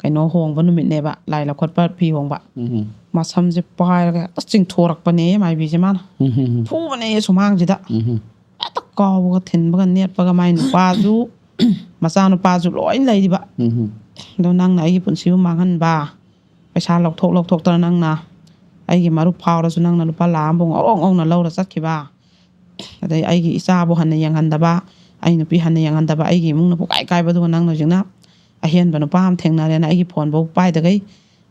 ꯀꯩꯅꯣ ꯍꯣꯡꯕ ꯅꯨꯃꯤꯠꯅꯦꯕ, ꯂꯥꯏ ꯂꯧꯈꯠꯄ ꯐꯤ ꯍꯣꯡꯕ꯫ ꯎꯝ ꯃꯁꯝꯁꯦ ꯄꯥꯏꯔꯒ ꯍꯦꯛꯇ ꯆꯤꯡꯊꯣꯔꯛꯄꯅꯦ ꯃꯥꯏꯕꯤꯁꯦ ꯃꯥꯅ꯫ ꯎꯝ ꯐꯨꯕꯅꯦ ꯁꯨꯃꯥꯡꯁꯤꯗ꯫ ꯎꯝ ꯍꯦꯛꯇ ꯀꯥꯎꯕꯒ ꯊꯤꯟꯕꯒ ꯅꯦꯠꯄꯒ ꯃꯥꯏ ꯅꯨꯄꯥꯁꯨ ꯃꯆꯥꯅꯨꯄꯥꯁꯨ ꯂꯣꯏ ꯂꯩꯔꯤꯕ꯫ ꯎꯝ ꯑꯗꯣ ꯅꯪꯅ ꯑꯩꯒꯤ ꯄꯨꯟꯁꯤꯕꯨ ꯃꯥꯡꯍꯟꯕ, ꯄꯩꯁꯥ ꯂꯧꯊꯣꯛ ꯂꯧꯊꯣꯛꯇꯅ ꯅꯪꯅ ꯑꯩꯒꯤ ꯃꯔꯨꯞ ꯐꯥꯎꯔꯁꯨ ꯅꯪꯅ ꯂꯨꯄꯥ ꯂꯥꯈ ꯑꯃꯕꯨ ꯉꯧꯔꯣꯛ ꯉꯧꯅ ꯂꯧꯔ ꯆꯠꯈꯤꯕ, ꯑꯗꯩ ꯑꯩꯒꯤ ꯏꯆꯥꯕꯨ ꯍꯟꯅ ꯌꯦꯡꯍꯟꯗꯕ, ꯑꯩ ꯅꯨꯄꯤ ꯍꯟꯅ ꯌꯦꯡꯍꯟꯗꯕ, ꯑꯩꯒꯤ ꯏꯃꯨꯡꯅ ꯄꯨꯀꯥꯏ ꯀꯥꯏꯕꯗꯨꯒ ꯅꯪꯅ ꯍꯧꯖꯤꯛꯅ ꯑꯍꯦꯟꯕ ꯅꯨꯄꯥ ꯑꯃ ꯊꯦꯡꯅꯔꯦꯅ ꯑꯩꯒꯤ ꯐꯣꯟꯐꯧ ꯄꯥꯏꯗꯈꯩ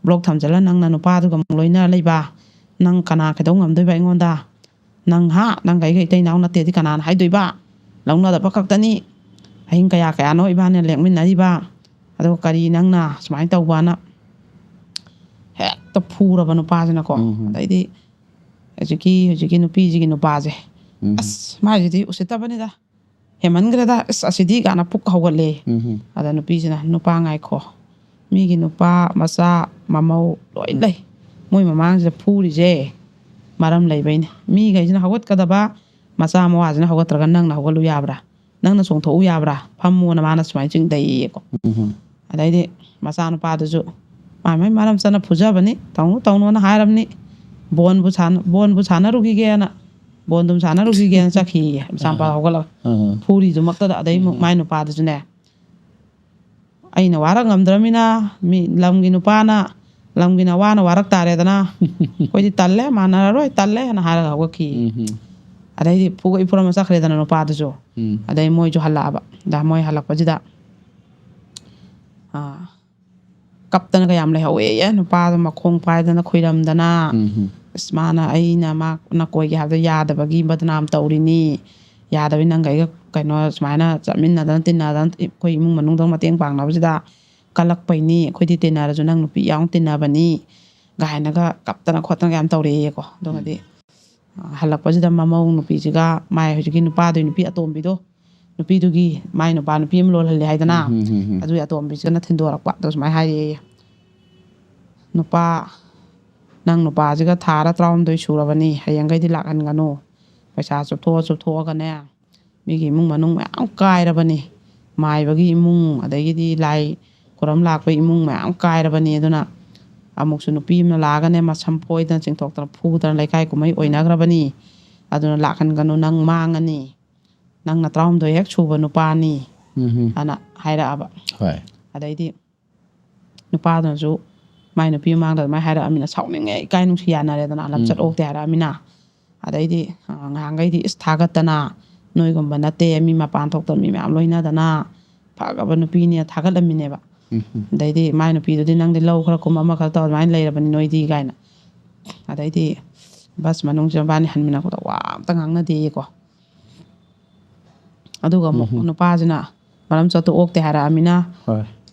ꯕ꯭ꯂꯣꯛ ꯊꯝꯖꯤꯜꯂ ꯅꯪꯅ ꯅꯨꯄꯥꯗꯨꯒ ꯑꯃꯨꯛ ꯂꯣꯏꯅꯔ ꯂꯩꯕ, ꯅꯪ ꯀꯅꯥ ꯀꯩꯗꯧ ꯉꯝꯗꯣꯏꯕ ꯑꯩꯉꯣꯟꯗ? ꯅꯪ ꯍꯥ? ꯅꯪꯒ ꯑꯩꯒ ꯏꯇꯩ ꯏꯅꯥꯎ ꯅꯠꯇꯦꯗꯤ ꯀꯅꯥꯅ ꯍꯥꯏꯗꯣꯏꯕ? ꯂꯧꯅꯗꯕ ꯈꯛꯇꯅꯤ꯫ ꯑꯍꯤꯡ ꯀꯌꯥ ꯀꯌꯥꯅꯣ ꯏꯕꯥꯅꯤꯅ ꯂꯦꯛꯃꯤꯟꯅꯔꯤꯕ, ꯑꯗꯨꯒ ꯀꯔꯤ ꯅꯪꯅ ꯁꯨꯃꯥꯏꯅ ꯇꯧꯕꯅ ꯍꯦꯛꯇ ꯐꯨꯔꯕ ꯅꯨꯄꯥꯁꯤꯅꯀꯣ꯫ ꯎꯝ꯫ ꯑꯗꯩꯗꯤ ꯍꯧꯖꯤꯛꯀꯤ ꯍꯧꯖꯤꯛꯀꯤ ꯅꯨꯄꯤꯁꯤꯒꯤ ꯅꯨꯄꯥꯁꯦ, ꯎꯝ꯫ ꯑꯁ ꯃꯥꯏꯁꯤꯗꯤ ꯎꯁꯤꯠꯇꯕꯅꯤꯗ, ꯍꯦꯃꯟꯈ꯭ꯔꯦꯗ, ꯑꯁ ꯑꯁꯤꯗꯤ ꯀꯥꯏꯅ ꯄꯨꯛ ꯍꯧꯒꯠꯂꯦ꯫ ꯎꯝ ꯑꯗ ꯅꯨꯄꯤꯁꯤꯅ, "ꯅꯨꯄꯥ ꯉꯥꯏꯈꯣ, ꯃꯤꯒꯤ ꯅꯨꯄꯥ ꯃꯆꯥ ꯃꯃꯧ ꯂꯣꯏ ꯂꯩ, ꯃꯣꯏ ꯃꯃꯥꯡꯁꯤꯗ ꯐꯨꯔꯤꯁꯦ ꯃꯔꯝ ꯂꯩꯕꯩꯅꯦ꯫ ꯃꯤꯈꯩꯁꯤꯅ ꯍꯧꯒꯠꯀꯗꯕ, ꯃꯆꯥ ꯃꯋꯥꯁꯤꯅ ꯍꯧꯒꯠꯇ꯭ꯔꯒ ꯅꯪꯅ ꯍꯧꯒꯠꯂꯨ ꯌꯥꯕ꯭ꯔꯥ? ꯅꯪꯅ ꯆꯣꯡꯊꯣꯛꯎ ꯌꯥꯕ꯭ꯔꯥ?" ꯐꯝꯃꯣꯅ ꯃꯥꯅ ꯁꯨꯃꯥꯏꯅ ꯆꯤꯡꯊꯩꯌꯦꯀꯣ꯫ ꯎꯝ ꯑꯗꯩꯗꯤ ꯃꯆꯥꯅꯨꯄꯥꯗꯨꯁꯨ ꯃꯥꯏ ꯃꯥꯏ ꯃꯔꯝ ꯆꯠꯅ ꯐꯨꯖꯕꯅꯤ, "ꯇꯧꯅꯨ ꯇꯧꯅꯨꯅ ꯍꯥꯏꯔꯕꯅꯤ, ꯕꯣꯟꯕꯨ ꯁꯥꯟꯅ- ꯕꯣꯟꯕꯨ ꯁꯥꯟꯅꯔꯨꯈꯤꯒꯦꯅ, ꯕꯣꯟ ꯑꯗꯨꯝ ꯁꯥꯟꯅꯔꯨꯈꯤꯒꯦꯅ" ꯆꯠꯈꯤꯌꯦ ꯃꯆꯥꯅꯨꯄꯥ ꯍꯧꯒꯠꯂꯒ꯫ ꯎꯝ ꯐꯨꯔꯤꯗꯨꯃꯛꯇꯗ꯫ ꯑꯗꯩ ꯑꯃꯨꯛ ꯃꯥꯏ ꯅꯨꯄꯥꯗꯨꯁꯨꯅꯦ, ꯑꯩꯅ ꯋꯥꯔꯛ ꯉꯝꯗ꯭ꯔꯃꯤꯅ ꯃꯤ ꯂꯝꯒꯤ ꯅꯨꯄꯥꯅ, ꯂꯝꯒꯤꯅ ꯋꯥꯅ ꯋꯥꯔꯛ ꯇꯥꯔꯦꯗꯅ, ꯑꯩꯈꯣꯏꯗꯤ ꯇꯜꯂꯦ, ꯃꯥꯟꯅꯔꯔꯣꯏ, ꯇꯜꯂꯦ ꯍꯥꯏꯅ ꯍꯥꯏꯔꯒ ꯍꯧꯒꯠꯈꯤ꯫ ꯎꯝ. ꯑꯗꯩꯗꯤ ꯐꯨꯒꯠ ꯐꯨꯔꯝꯃ ꯆꯠꯈ꯭ꯔꯦꯗꯅ ꯅꯨꯄꯥꯗꯨꯁꯨ꯫ ꯎꯝ. ꯑꯗꯩ ꯃꯣꯏꯁꯨ ꯍꯜꯂꯛꯑꯕ꯫ ꯑꯗ ꯃꯣꯏ ꯍꯜꯂꯛꯄꯁꯤꯗ ꯑꯥ, ꯀꯞꯇꯅꯒ ꯌꯥꯝ ꯂꯩꯍꯧꯋꯦꯌꯦ꯫ ꯅꯨꯄꯥꯗꯣ ꯃꯈꯣꯡ ꯄꯥꯏꯗꯅ ꯈꯨꯏꯔꯝꯗꯅ, ꯎꯝ. ꯑꯁ, ꯃꯥꯅ ꯑꯩꯅ ꯃꯥ ꯅꯀꯣꯏꯒꯦ ꯍꯥꯏꯕꯗ ꯌꯥꯗꯕꯒꯤ ꯕꯗꯅꯥꯝ ꯇꯧꯔꯤꯅꯤ, ꯌꯥꯗꯕꯒꯤ ꯅꯪꯒ ꯑꯩꯒ ꯀꯩꯅꯣ ꯁꯨꯃꯥꯏꯅ ꯆꯠꯃꯤꯟꯅꯗꯅ ꯇꯤꯟꯅꯗꯅ ꯑꯩꯈꯣꯏ ꯏꯃꯨꯡ ꯃꯅꯨꯡꯗ ꯃꯇꯦꯡ ꯄꯥꯡꯅꯕꯁꯤꯗ ꯀꯜꯂꯛꯄꯩꯅꯤ, ꯑꯩꯈꯣꯏꯗꯤ ꯇꯤꯟꯅꯔꯁꯨ ꯅꯪ ꯅꯨꯄꯤ ꯌꯥꯎꯅ ꯇꯤꯟꯅꯕꯅꯤ ꯀꯥꯏꯅꯒ ꯀꯞꯇꯅ ꯈꯣꯠꯇꯅꯒ ꯌꯥꯝ ꯇꯧꯔꯛꯑꯦꯌꯦꯀꯣ꯫ ꯑꯗꯨꯒꯗꯤ ꯍꯜꯂꯛꯄꯁꯤꯗ ꯃꯃꯧ ꯅꯨꯄꯤꯁꯤꯒ ꯃꯥꯏ ꯍꯧꯖꯤꯛꯀꯤ ꯅꯨꯄꯥꯗꯨꯒꯤ ꯅꯨꯄꯤ ꯑꯇꯣꯝꯕꯤꯗꯣ, ꯅꯨꯄꯤꯗꯨꯒꯤ ꯃꯥꯏ ꯅꯨꯄꯥ ꯅꯨꯄꯤ ꯑꯃ ꯂꯣꯜꯍꯜꯂꯦ ꯍꯥꯏꯗꯅ, ꯎꯝ, ꯎꯝ, ꯎꯝ. ꯑꯗꯨꯒꯤ ꯑꯇꯣꯝꯕꯤꯁꯤꯅ ꯊꯤꯟꯗꯣꯔꯛꯄ꯫ ꯑꯗꯣ ꯁꯨꯃꯥꯏꯅ ꯍꯥꯏꯔꯛꯑꯦ, "ꯅꯨꯄꯥ, ꯅꯪ ꯅꯨꯄꯥꯁꯤꯒ ꯊꯥꯔ ꯇꯔꯥꯍꯨꯝꯗꯣꯏ ꯁꯨꯔꯕꯅꯤ, ꯍꯌꯦꯡꯈꯩꯗꯤ ꯂꯥꯛꯍꯟꯒꯅꯨ, ꯄꯩꯁꯥ ꯆꯨꯞꯊꯣꯛꯑ ꯆꯨꯞꯊꯣꯛꯑꯒꯅꯦ, ꯃꯤꯒꯤ ꯏꯃꯨꯡ ꯃꯅꯨꯡ ꯃꯌꯥꯝ ꯀꯥꯏꯔꯕꯅꯤ, ꯃꯥꯏꯕꯒꯤ ꯏꯃꯨꯡ, ꯑꯗꯒꯤꯗꯤ ꯂꯥꯏ ꯈꯨꯔꯝ ꯂꯥꯛꯄ ꯏꯃꯨꯡ ꯃꯌꯥꯝ ꯀꯥꯏꯔꯕꯅꯤ꯫ ꯑꯗꯨꯅ ꯑꯃꯨꯛꯁꯨ ꯅꯨꯄꯤ ꯑꯃꯅ ꯂꯥꯛꯑꯒꯅꯦ ꯃꯁꯝ ꯐꯣꯏꯗꯅ ꯆꯤꯡꯊꯣꯛꯇꯅ ꯐꯨꯗꯅ ꯂꯩꯀꯥꯏ ꯀꯨꯝꯍꯩ ꯑꯣꯏꯅꯈ꯭ꯔꯕꯅꯤ꯫ ꯑꯗꯨꯅ ꯂꯥꯛꯍꯟꯒꯅꯨ, ꯅꯪ ꯃꯥꯡꯉꯅꯤ, ꯅꯪꯅ ꯇꯔꯥꯍꯨꯝꯗꯣꯏ ꯍꯦꯛ ꯁꯨꯕ ꯅꯨꯄꯥꯅꯤ" ꯎꯝ. ꯑꯅ ꯍꯥꯏꯔꯛꯑꯕ꯫ ꯍꯣꯏ. ꯑꯗꯩꯗꯤ ꯅꯨꯄꯥꯗꯨꯅꯁꯨ ꯃꯥꯏ ꯅꯨꯄꯤ ꯃꯃꯥꯡꯗ ꯑꯗꯨꯃꯥꯏꯅ ꯍꯥꯏꯔꯛꯑꯃꯤꯅ ꯁꯥꯎꯅꯤꯡꯉꯦ, ꯏꯀꯥꯏ ꯅꯨꯡꯁꯤ ꯌꯥꯅꯔꯦꯗꯅ, ꯂꯝꯆꯠ ꯎꯝ. ꯑꯣꯛꯇꯦ ꯍꯥꯏꯔꯛꯑꯃꯤꯅ꯫ ꯑꯗꯩꯗꯤ ꯑ, ꯉꯍꯥꯟꯈꯩꯗꯤ ꯏꯁ ꯊꯥꯒꯠꯇꯅ, ꯅꯣꯏꯒꯨꯝꯕ ꯅꯠꯇꯦ, ꯃꯤ ꯃꯄꯥꯟ ꯊꯣꯛꯇꯕ ꯃꯤ ꯃꯌꯥꯝ ꯂꯣꯏꯅꯗꯅ ꯐꯈ꯭ꯔꯕ ꯅꯨꯄꯤꯅꯦ ꯊꯥꯒꯠꯂꯝꯃꯤꯅꯦꯕ꯫ ꯎꯝ. ꯑꯗꯩꯗꯤ ꯃꯥꯏ ꯅꯨꯄꯤꯗꯨꯗꯤ ꯅꯪꯗꯤ ꯂꯧ ꯈꯔ ꯀꯨꯝ ꯑꯃ ꯈꯔ ꯇꯧ ꯑꯗꯨꯃꯥꯏꯅ ꯂꯩꯔꯕꯅꯤ ꯅꯣꯏꯗꯤ ꯀꯥꯏꯅ꯫ ꯑꯗꯩꯗꯤ ꯕꯁ ꯃꯅꯨꯡꯁꯤꯗ ꯃꯕꯥꯅꯤ ꯍꯟꯃꯤꯟꯅꯔꯛꯄꯗ ꯋꯥ ꯑꯝꯇ ꯉꯥꯡꯅꯗꯦꯌꯦꯀꯣ꯫ ꯑꯗꯨꯒ ꯑꯃꯨꯛ ꯎꯝ. ꯅꯨꯄꯥꯁꯤꯅ ꯃꯔꯝ ꯆꯠꯇꯨ ꯑꯣꯛꯇꯦ ꯍꯥꯏꯔꯛꯑꯃꯤꯅ ꯍꯣꯏ.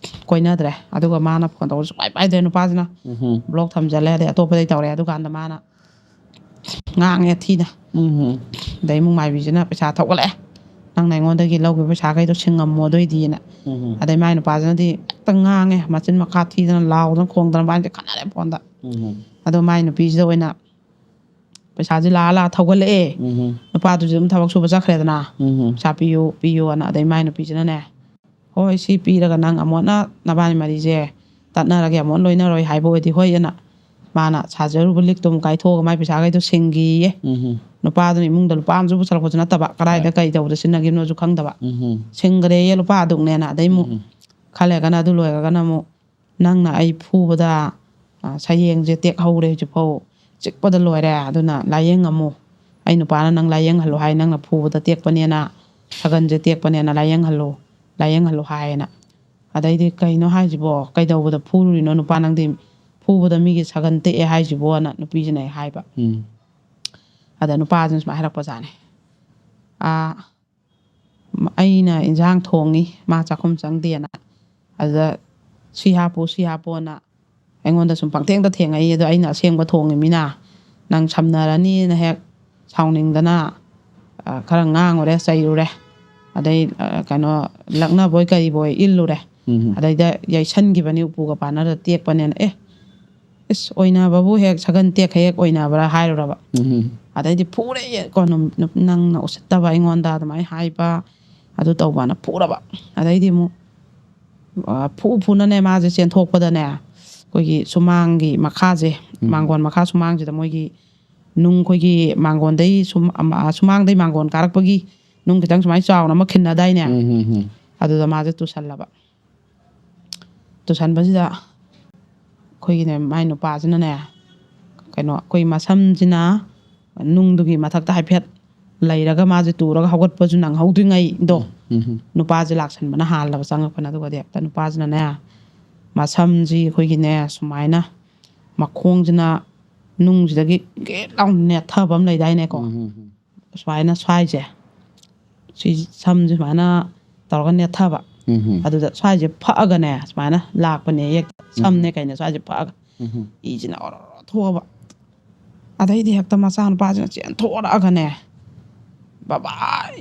ꯀꯣꯏꯅꯗ꯭ꯔꯦ꯫ ꯑꯗꯨꯒ ꯃꯥꯅ ꯐꯣꯟ ꯇꯧꯕꯁꯨ ꯁꯨꯡꯄꯥꯏ ꯄꯥꯏꯗ꯭ꯔꯦ ꯅꯨꯄꯥꯁꯤꯅ꯫ ꯎꯝ. ꯕ꯭ꯂꯣꯛ ꯊꯝꯖꯜꯂꯦ, ꯑꯗꯩ ꯑꯇꯣꯞꯄꯗꯩ ꯇꯧꯔꯦ꯫ ꯑꯗꯨꯀꯥꯟꯗ ꯃꯥꯅ ꯉꯥꯡꯉꯦ ꯊꯤꯅ꯫ ꯎꯝ. ꯑꯗꯩ ꯏꯃꯨꯡ ꯃꯥꯏꯕꯤꯁꯤꯅ ꯄꯩꯁꯥ ꯊꯧꯒꯠꯂꯛꯑꯦ, "ꯅꯪꯅ ꯑꯩꯉꯣꯟꯗꯒꯤ ꯂꯧꯈꯤꯕ ꯄꯩꯁꯥꯈꯩꯗꯣ ꯁꯤꯡꯉꯝꯃꯣ ꯑꯗꯨꯑꯣꯏꯗꯤꯅ"꯫ ꯎꯝ. ꯑꯗꯩ ꯃꯥꯏ ꯅꯨꯄꯥꯁꯤꯅꯗꯤ ꯍꯦꯛꯇ ꯉꯥꯡꯉꯦ, ꯃꯆꯤꯟ ꯃꯈꯥ ꯊꯤꯗꯅ ꯂꯥꯎꯗꯅ ꯈꯣꯡꯗꯅ ꯃꯕꯥꯅꯤꯁꯦ ꯈꯠꯅꯔꯦ ꯐꯣꯟꯗ꯫ ꯎꯝ. ꯑꯗꯣ ꯃꯥꯏ ꯅꯨꯄꯤꯁꯤꯗ ꯑꯣꯏꯅ ꯄꯩꯁꯥꯁꯦ ꯂꯥꯛꯑ ꯂꯥꯛꯑ ꯊꯧꯒꯠꯂꯛꯑꯦ꯫ ꯎꯝ. ꯅꯨꯄꯥꯗꯨꯁꯨ ꯑꯗꯨꯝ ꯊꯕꯛ ꯁꯨꯕ ꯆꯠꯈ꯭ꯔꯦꯗꯅ꯫ ꯎꯝ. "ꯄꯩꯁꯥ ꯄꯤꯌꯨ, ꯄꯤꯌꯨ" ꯑꯅ꯫ ꯑꯗꯩ ꯃꯥꯏ ꯅꯨꯄꯤꯁꯤꯅꯅꯦ, "ꯍꯣꯏ, ꯁꯤ ꯄꯤꯔꯒ ꯅꯪ ꯑꯃꯨꯛ ꯍꯟꯅ ꯅꯕꯥꯅꯤ ꯃꯔꯤꯁꯦ ꯇꯠꯅꯔꯒꯦ, ꯑꯃꯨꯛ ꯍꯟꯅ ꯂꯣꯏꯅꯔꯣꯏ ꯍꯥꯏꯕ ꯑꯣꯏꯗꯤ ꯍꯣꯏ" ꯑꯅ꯫ ꯃꯥꯅ ꯁꯥꯖꯔꯨꯕ ꯂꯤꯛꯇꯣ ꯑꯃꯨꯛ ꯀꯥꯏꯊꯣꯛꯑꯒ ꯃꯥꯏ ꯄꯩꯁꯥꯈꯩꯗꯣ ꯁꯤꯡꯈꯤꯌꯦ꯫ ꯎꯝ. ꯅꯨꯄꯥꯗꯨꯅ ꯏꯃꯨꯡꯗ ꯂꯨꯄꯥ ꯑꯃꯁꯨ ꯄꯨꯁꯜꯂꯛꯄꯁꯨ ꯅꯠꯇꯕ, ꯀꯗꯥꯏꯗ ꯍꯣꯏ. ꯀꯩ ꯇꯧꯕꯗ ꯁꯤꯖꯤꯟꯅꯈꯤꯕꯅꯣꯁꯨ ꯈꯪꯗꯕ꯫ ꯎꯝ. ꯁꯤꯡꯈ꯭ꯔꯦꯌꯦ ꯂꯨꯄꯥ ꯑꯗꯨꯛꯅꯦꯅ꯫ ꯑꯗꯩ ꯑꯃꯨꯛ ꯎꯝ. ꯈꯔ ꯂꯩꯔꯒꯅ ꯑꯗꯨ ꯂꯣꯏꯔꯒꯅ ꯑꯃꯨꯛ ꯅꯪꯅ ꯑꯩ ꯐꯨꯕꯗ, ꯑ, ꯁꯌꯦꯡꯁꯦ ꯇꯦꯛꯍꯧꯔꯦ ꯍꯧꯖꯤꯛꯐꯥꯎ, ꯆꯤꯛꯄꯗ ꯂꯣꯏꯔꯦ, ꯑꯗꯨꯅ ꯂꯥꯏꯌꯦꯡꯉꯝꯃꯨ, ꯑꯩ ꯅꯨꯄꯥꯅ ꯅꯪ ꯂꯥꯏꯌꯦꯡꯍꯜꯂꯨ ꯍꯥꯏ, ꯅꯪꯅ ꯐꯨꯕꯗ ꯇꯦꯛꯄꯅꯦꯅ, ꯁꯒꯟꯁꯦ ꯇꯦꯛꯄꯅꯦꯅ ꯂꯥꯏꯌꯦꯡꯍꯜꯂꯨ, ꯂꯥꯏꯌꯦꯡꯍꯜꯂꯨ ꯍꯥꯏꯌꯦꯅ꯫ ꯑꯗꯩꯗꯤ ꯀꯩꯅꯣ ꯍꯥꯏꯁꯤꯕꯣ, ꯀꯩꯗꯧꯕꯗ ꯐꯨꯔꯨꯔꯤꯅꯣ ꯅꯨꯄꯥ, ꯅꯪꯗꯤ ꯐꯨꯕꯗ ꯃꯤꯒꯤ ꯁꯒꯟ ꯇꯦꯛꯑꯦ ꯍꯥꯏꯁꯤꯕꯣꯅ ꯅꯨꯄꯤꯁꯤꯅ ꯑꯩ ꯍꯥꯏꯕ꯫ ꯎꯝ ꯑꯗ ꯅꯨꯄꯥꯁꯤꯅ ꯁꯨꯃꯥꯏꯅ ꯍꯥꯏꯔꯛꯄꯖꯥꯠꯅꯤ, "ꯑꯥ, ꯑꯩꯅ ꯏꯟꯁꯥꯡ ꯊꯣꯡꯉꯤ, ꯃꯥ ꯆꯥꯛꯈꯨꯝ ꯆꯪꯗꯦꯅ, ꯑꯗꯨꯗ ꯁꯤ ꯍꯥꯞꯄꯨ, ꯁꯤ ꯍꯥꯞꯄꯣꯅ ꯑꯩꯉꯣꯟꯗ ꯁꯨꯝ ꯄꯪꯊꯦꯡꯗ ꯊꯦꯡꯉꯛꯏ꯫ ꯑꯗꯣ ꯑꯩꯅ ꯑꯁꯦꯡꯕ ꯊꯣꯡꯉꯤꯃꯤꯅ ꯅꯪ ꯁꯝꯅꯔꯅꯤꯅ ꯍꯦꯛ ꯁꯥꯎꯅꯤꯡꯗꯅ, ꯑ, ꯈꯔ ꯉꯥꯡꯉꯨꯔꯦ, ꯆꯩꯔꯨꯔꯦ, ꯑꯗꯩ, ꯑ, ꯀꯩꯅꯣ, ꯂꯛꯅꯕꯣꯏ ꯀꯔꯤꯕꯣꯏ ꯏꯜꯂꯨꯔꯦ꯫ ꯎꯝ ꯑꯗꯩꯗ ꯌꯩꯁꯟꯈꯤꯕꯅꯤ, ꯎꯄꯨꯒ ꯄꯥꯟꯅꯔ ꯇꯦꯛꯄꯅꯦꯅ꯫ ꯑꯦ, ꯏꯁ, ꯑꯣꯏꯅꯕꯕꯨ ꯍꯦꯛ ꯁꯒꯟ ꯇꯦꯛꯈꯩ ꯍꯦꯛ ꯑꯣꯏꯅꯕ꯭ꯔꯥ?" ꯍꯥꯏꯔꯨꯔꯕ꯫ ꯎꯝ ꯑꯗꯩꯗꯤ ꯐꯨꯔꯦ ꯀꯣ, ꯅꯨ-, ꯅꯨ-, "ꯅꯪꯅ ꯎꯁꯤꯠꯇꯕ, ꯑꯩꯉꯣꯟꯗ ꯑꯗꯨꯃꯥꯏꯅ ꯍꯥꯏꯕ, ꯑꯗꯨ ꯇꯧꯕꯅ" ꯐꯨꯔꯕ꯫ ꯑꯗꯩꯗꯤ ꯑꯃꯨꯛ, ꯑ, ꯐꯨ ꯐꯨꯅꯅꯦ ꯃꯥꯁꯦ ꯆꯦꯟꯊꯣꯛꯄꯗꯅꯦ, ꯑꯩꯈꯣꯏꯒꯤ ꯁꯨꯃꯥꯡꯒꯤ ꯃꯈꯥꯁꯦ, ꯎꯝ꯫ ꯃꯥꯡꯒꯣꯟ ꯃꯈꯥ ꯁꯨꯃꯥꯡꯁꯤꯗ ꯃꯣꯏꯒꯤ ꯅꯨꯡ, ꯑꯩꯈꯣꯏꯒꯤ ꯃꯥꯡꯒꯣꯟꯗꯩ ꯁꯨꯝ-, ꯑꯃ-, ꯁꯨꯃꯥꯡꯗꯩ ꯃꯥꯡꯒꯣꯟ ꯀꯥꯔꯛꯄꯒꯤ ꯅꯨꯡ ꯈꯤꯇꯪ ꯁꯨꯃꯥꯏꯅ ꯆꯥꯎꯅ ꯑꯃ ꯈꯤꯟꯅꯗꯥꯏꯅꯦ? ꯎꯝ ꯎꯝ ꯎꯝ ꯑꯗꯨꯗ ꯃꯥꯁꯦ ꯇꯨꯁꯜꯂꯕ꯫ ꯇꯨꯁꯟꯕꯁꯤꯗ ꯑꯩꯈꯣꯏꯒꯤꯅꯦ, ꯃꯥꯏ ꯅꯨꯄꯥꯁꯤꯅꯅꯦ, ꯀꯩꯅꯣ, ꯑꯩꯈꯣꯏ ꯃꯁꯝꯁꯤꯅ ꯅꯨꯡꯗꯨꯒꯤ ꯃꯊꯛꯇ ꯍꯥꯏꯐꯦꯠ ꯂꯩꯔꯒ ꯃꯥꯁꯦ ꯇꯨꯔꯒ ꯍꯧꯒꯠꯄꯁꯨ ꯅꯪꯍꯧꯗ꯭ꯔꯤꯉꯩꯗꯣ, ꯎꯝ ꯅꯨꯄꯥꯁꯦ ꯂꯥꯛꯁꯟꯕꯅ ꯍꯥꯜꯂꯕ ꯆꯪꯉꯛꯄꯅ꯫ ꯑꯗꯨꯒꯗꯤ ꯍꯦꯛꯇ ꯅꯨꯄꯥꯁꯤꯅꯅꯦ, ꯃꯁꯝꯁꯤ ꯑꯩꯈꯣꯏꯒꯤꯅꯦ, ꯁꯨꯃꯥꯏꯅ ꯃꯈꯣꯡꯁꯤꯅ ꯅꯨꯡꯁꯤꯗꯒꯤ ꯒꯦꯠ ꯂꯥꯎꯅ ꯅꯦꯠꯊꯕ ꯑꯃ ꯂꯩꯗꯥꯏꯅꯦꯀꯣ, ꯎꯝ ꯎꯝ ꯁꯨꯃꯥꯏꯅ ꯁ꯭ꯋꯥꯏꯁꯦ, ꯁꯤ ꯁꯝꯁꯦ ꯁꯨꯃꯥꯏꯅ ꯇꯧꯔꯒ ꯅꯦꯠꯊꯕ꯫ ꯎꯝ ꯎꯝ ꯑꯗꯨꯗ ꯁ꯭ꯋꯥꯏꯁꯦ ꯐꯛꯑꯒꯅꯦ, ꯁꯨꯃꯥꯏꯅ ꯂꯥꯛꯄꯅꯦ, ꯁꯝꯅꯦ ꯀꯩꯅꯦ ꯁ꯭ꯋꯥꯏꯁꯦ ꯐꯛꯑꯒ꯫ ꯎꯝ ꯏꯁꯤꯅ ꯑꯣꯔꯣ ꯊꯣꯛꯑꯕ꯫ ꯑꯗꯩꯗꯤ ꯍꯦꯛꯇ ꯃꯆꯥꯅꯨꯄꯥꯁꯤꯅ ꯆꯦꯟꯊꯣꯔꯛꯑꯒꯅꯦ, "ꯕꯕꯥ,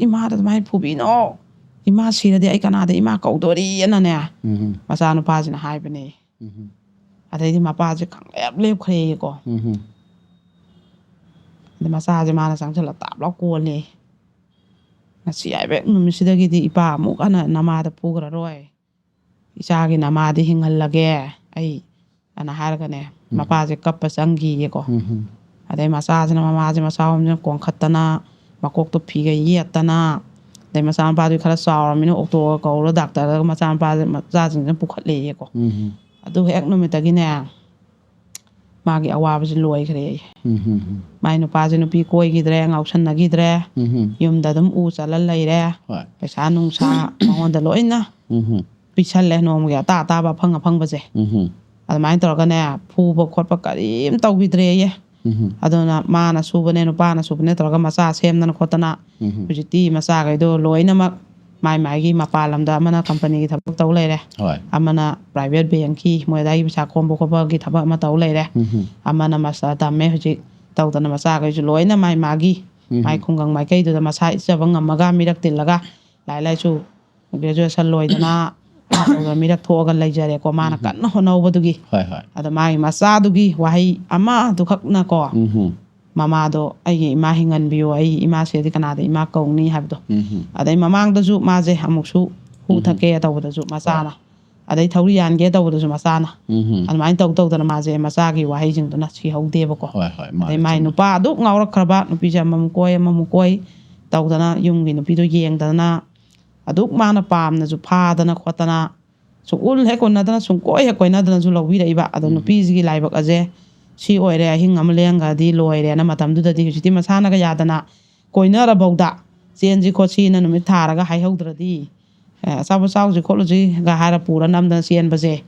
ꯏꯃꯥꯗ ꯑꯗꯨꯃꯥꯏꯅ ꯐꯨꯕꯤꯅꯣ, ꯏꯃꯥ ꯁꯤꯔꯗꯤ ꯑꯩ ꯀꯅꯥꯗ ꯏꯃꯥ ꯀꯧꯗꯣꯔꯤꯑꯅꯅꯦ", ꯎꯝ ꯃꯆꯥꯅꯨꯄꯥꯁꯤꯅ ꯍꯥꯏꯕꯅꯦ꯫ ꯎꯝ ꯑꯗꯩꯗꯤ ꯃꯄꯥꯁꯦ ꯈꯪꯂꯦꯞ ꯂꯦꯞꯈ꯭ꯔꯦꯌꯦꯀꯣ꯫ ꯎꯝ ꯑꯗꯩ ꯃꯆꯥꯁꯦ ꯃꯥꯅ ꯆꯪꯁꯤꯜꯂ ꯇꯥꯞ ꯂꯥꯎ ꯀꯣꯜꯂꯦ꯫ "ꯉꯁꯤ ꯍꯥꯏꯕ ꯅꯨꯃꯤꯠꯁꯤꯗꯒꯤꯗꯤ ꯏꯄꯥ ꯑꯃꯨꯛ ꯍꯟꯅ ꯅꯃꯥꯗ ꯐꯨꯈ꯭ꯔꯔꯣꯏ꯫ ꯏꯆꯥꯒꯤ ꯅꯃꯥꯗꯤ ꯍꯤꯡꯍꯜꯂꯒꯦ ꯑꯩ", ꯑꯅ ꯍꯥꯏꯔꯒꯅꯦ, ꯃꯄꯥꯁꯦ ꯀꯞꯄ ꯆꯪꯈꯤꯌꯦꯀꯣ꯫ ꯎꯝ ꯑꯗꯩ ꯃꯆꯥꯁꯤꯅ ꯃꯃꯥꯁꯦ ꯃꯁꯥ ꯍꯣꯝꯁꯤꯅ ꯀꯣꯟꯈꯠꯇꯅ, ꯃꯀꯣꯛꯇꯣ ꯐꯤꯒ ꯌꯦꯠꯇꯅ, ꯑꯗꯩ ꯃꯆꯥꯅꯨꯄꯥꯗꯨ ꯈꯔ ꯆꯥꯎꯔꯃꯤꯅ ꯑꯣꯛꯇꯣꯒ ꯀꯧꯔ ꯗꯥꯛꯇꯔꯗꯒ ꯃꯆꯥꯅꯨꯄꯥꯁꯦ, ꯃꯆꯥꯁꯤꯡꯁꯤꯅ ꯄꯨꯈꯠꯂꯦꯌꯦꯀꯣ꯫ ꯎꯝ. ꯑꯗꯨ ꯍꯦꯛ ꯅꯨꯃꯤꯠꯇꯒꯤꯅꯦ ꯃꯥꯒꯤ ꯑꯋꯥꯕꯁꯤ ꯂꯣꯏꯈ꯭ꯔꯦ꯫ ꯎꯝ. ꯃꯥꯏ ꯅꯨꯄꯥꯁꯦ ꯅꯨꯄꯤ ꯀꯣꯏꯈꯤꯗ꯭ꯔꯦ, ꯉꯥꯎꯁꯟꯅꯈꯤꯗ꯭ꯔꯦ, ꯎꯝ. ꯌꯨꯝꯗ ꯑꯗꯨꯝ ꯎ ꯆꯥꯜꯍꯜ ꯂꯩꯔꯦ꯫ ꯍꯣꯏ. ꯄꯩꯁꯥ ꯅꯨꯡꯁꯥ ꯃꯉꯣꯟꯗ ꯂꯣꯏꯅ ꯎꯝ. ꯄꯤꯁꯜꯂꯦ, ꯅꯣꯡꯃꯒꯤ ꯑꯇꯥ ꯑꯇꯥꯕ ꯑꯐꯪ ꯑꯐꯪꯕꯁꯦ꯫ ꯎꯝ. ꯑꯗꯨꯃꯥꯏꯅ ꯇꯧꯔꯒꯅꯦ, ꯐꯨꯕ ꯈꯣꯠꯄ ꯀꯔꯤꯝ ꯇꯧꯈꯤꯗ꯭ꯔꯦꯌꯦ꯫ ꯎꯝ. ꯑꯗꯨꯅ ꯃꯥꯅ ꯁꯨꯕꯅꯦ, ꯅꯨꯄꯥꯅ ꯁꯨꯕꯅꯦ ꯇꯧꯔꯒ ꯃꯆꯥ ꯁꯦꯝꯗꯅ ꯈꯣꯠꯇꯅ ꯎꯝ. ꯍꯧꯖꯤꯛꯇꯤ ꯃꯆꯥꯈꯩꯗꯣ ꯂꯣꯏꯅꯃꯛ ꯃꯥꯏ ꯃꯥꯏꯒꯤ ꯃꯄꯥꯟ ꯂꯝꯗ ꯑꯃꯅ ꯀꯝꯄꯅꯤꯒꯤ ꯊꯕꯛ ꯇꯧ ꯂꯩꯔꯦ, ꯍꯣꯏ. ꯑꯃꯅ ꯄ꯭ꯔꯥꯏꯚꯦꯠ ꯕꯦꯡꯀꯤ ꯃꯣꯏ ꯑꯗꯥꯏꯒꯤ ꯄꯩꯁꯥ ꯈꯣꯝꯕ ꯈꯣꯠꯄꯒꯤ ꯊꯕꯛ ꯑꯃ ꯇꯧ ꯂꯩꯔꯦ, ꯎꯝ. ꯑꯃꯅ ꯃꯥꯁꯇꯔ ꯇꯝꯃꯦ ꯍꯧꯖꯤꯛ ꯇꯧꯗꯅ ꯃꯆꯥꯈꯩꯁꯨ ꯂꯣꯏꯅ ꯃꯥꯏ ꯃꯥꯒꯤ ꯎꯝ. ꯃꯥꯏ ꯈꯨꯡꯒꯪ ꯃꯥꯏꯀꯩꯗꯨꯗ ꯃꯁꯥ ꯏꯠꯆꯕ ꯉꯝꯃꯒ ꯃꯤꯔꯛ ꯇꯤꯜꯂꯒ ꯂꯥꯏꯔꯤꯛ ꯂꯥꯏꯁꯨ ꯒ꯭ꯔꯦꯖꯨꯑꯦꯁꯟ ꯂꯣꯏꯗꯅ ꯇꯧꯗꯅ ꯃꯤꯔꯛ ꯊꯣꯛꯑꯒ ꯂꯩꯖꯔꯦꯀꯣ, ꯃꯥꯅ ꯎꯝ. ꯀꯟꯅ ꯍꯣꯠꯅꯍꯧꯕꯗꯨꯒꯤ꯫ ꯍꯣꯏ, ꯍꯣꯏ. ꯑꯗ ꯃꯥꯒꯤ ꯃꯆꯥꯗꯨꯒꯤ ꯋꯥꯍꯩ ꯑꯃꯗꯨꯈꯛꯅꯀꯣ, ꯎꯝ. ꯃꯃꯥꯗꯣ "ꯑꯩꯒꯤ ꯏꯃꯥ ꯍꯤꯡꯍꯟꯕꯤꯌꯨ, ꯑꯩ ꯏꯃꯥ ꯁꯤꯔꯗꯤ ꯀꯅꯥꯗ ꯏꯃꯥ ꯀꯧꯅꯤ?" ꯍꯥꯏꯕꯗꯣ꯫ ꯎꯝ. ꯑꯗꯩ ꯃꯃꯥꯡꯗꯁꯨ ꯃꯥꯁꯦ ꯑꯃꯨꯛꯁꯨ ꯍꯨ ꯎꯝ. ꯊꯛꯀꯦ ꯇꯧꯕꯗꯁꯨ ꯃꯆꯥꯅ, ꯑꯗꯩ ꯊꯧꯔꯤ ꯌꯥꯟꯒꯦ ꯇꯧꯕꯗꯁꯨ ꯃꯆꯥꯅ, ꯎꯝ. ꯑꯗꯨꯃꯥꯏꯅ ꯇꯧ ꯇꯧꯗꯅ ꯃꯥꯁꯦ ꯃꯆꯥꯒꯤ ꯋꯥꯍꯩꯁꯤꯡꯗꯨꯅ ꯁꯤꯍꯧꯗꯦꯕꯀꯣ꯫ ꯍꯣꯏ, ꯍꯣꯏ, ꯃꯥꯅꯦ, ꯑꯗꯩ ꯃꯥꯏ ꯆꯨꯝꯃꯦ. ꯅꯨꯄꯥ ꯑꯗꯨꯛ ꯉꯥꯎꯔꯛꯈ꯭ꯔꯕ, ꯅꯨꯄꯤꯁꯦ ꯑꯃꯃꯨꯛ ꯀꯣꯏ ꯑꯃꯃꯨꯛ ꯀꯣꯏ ꯇꯧꯗꯅ ꯌꯨꯝꯒꯤ ꯅꯨꯄꯤꯗꯣ ꯌꯦꯡꯗꯅ ꯑꯗꯨꯛ ꯃꯥꯅ ꯄꯥꯝꯅꯁꯨ ꯐꯥꯗꯅ ꯈꯣꯠꯇꯅ ꯁꯨꯡꯎꯟ ꯍꯦꯛ ꯎꯅꯗꯅ ꯁꯨꯡꯀꯣꯏ ꯍꯦꯛ ꯀꯣꯏꯅꯗꯅꯁꯨ ꯂꯧꯕꯤꯔꯛꯏꯕ꯫ ꯑꯗꯣ ꯎꯝ. ꯅꯨꯄꯤꯁꯤꯒꯤ ꯂꯥꯏꯕꯛ ꯑꯁꯦ ꯁꯤ ꯑꯣꯏꯔꯦ, ꯑꯍꯤꯡ ꯑꯃ ꯂꯦꯡꯈ꯭ꯔꯗꯤ ꯂꯣꯏꯔꯦꯅ ꯃꯇꯝꯗꯨꯗꯗꯤ, ꯍꯧꯖꯤꯛꯇꯤ ꯃꯁꯥꯅꯒ ꯌꯥꯗꯅ ꯀꯣꯏꯅꯔꯕꯧꯗ ꯆꯦꯟꯁꯤ ꯈꯣꯠꯁꯤꯅ ꯅꯨꯃꯤꯠ ꯊꯥꯔꯒ ꯍꯥꯏꯍꯧꯗ꯭ꯔꯗꯤ, ꯑꯦ, "ꯑꯆꯥꯄꯣꯠ ꯆꯥꯎꯁꯤ ꯈꯣꯠꯂꯨꯁꯤꯒ" ꯍꯥꯏꯔ ꯄꯨꯔ ꯅꯝꯗꯅ ꯆꯦꯟꯕꯁꯦ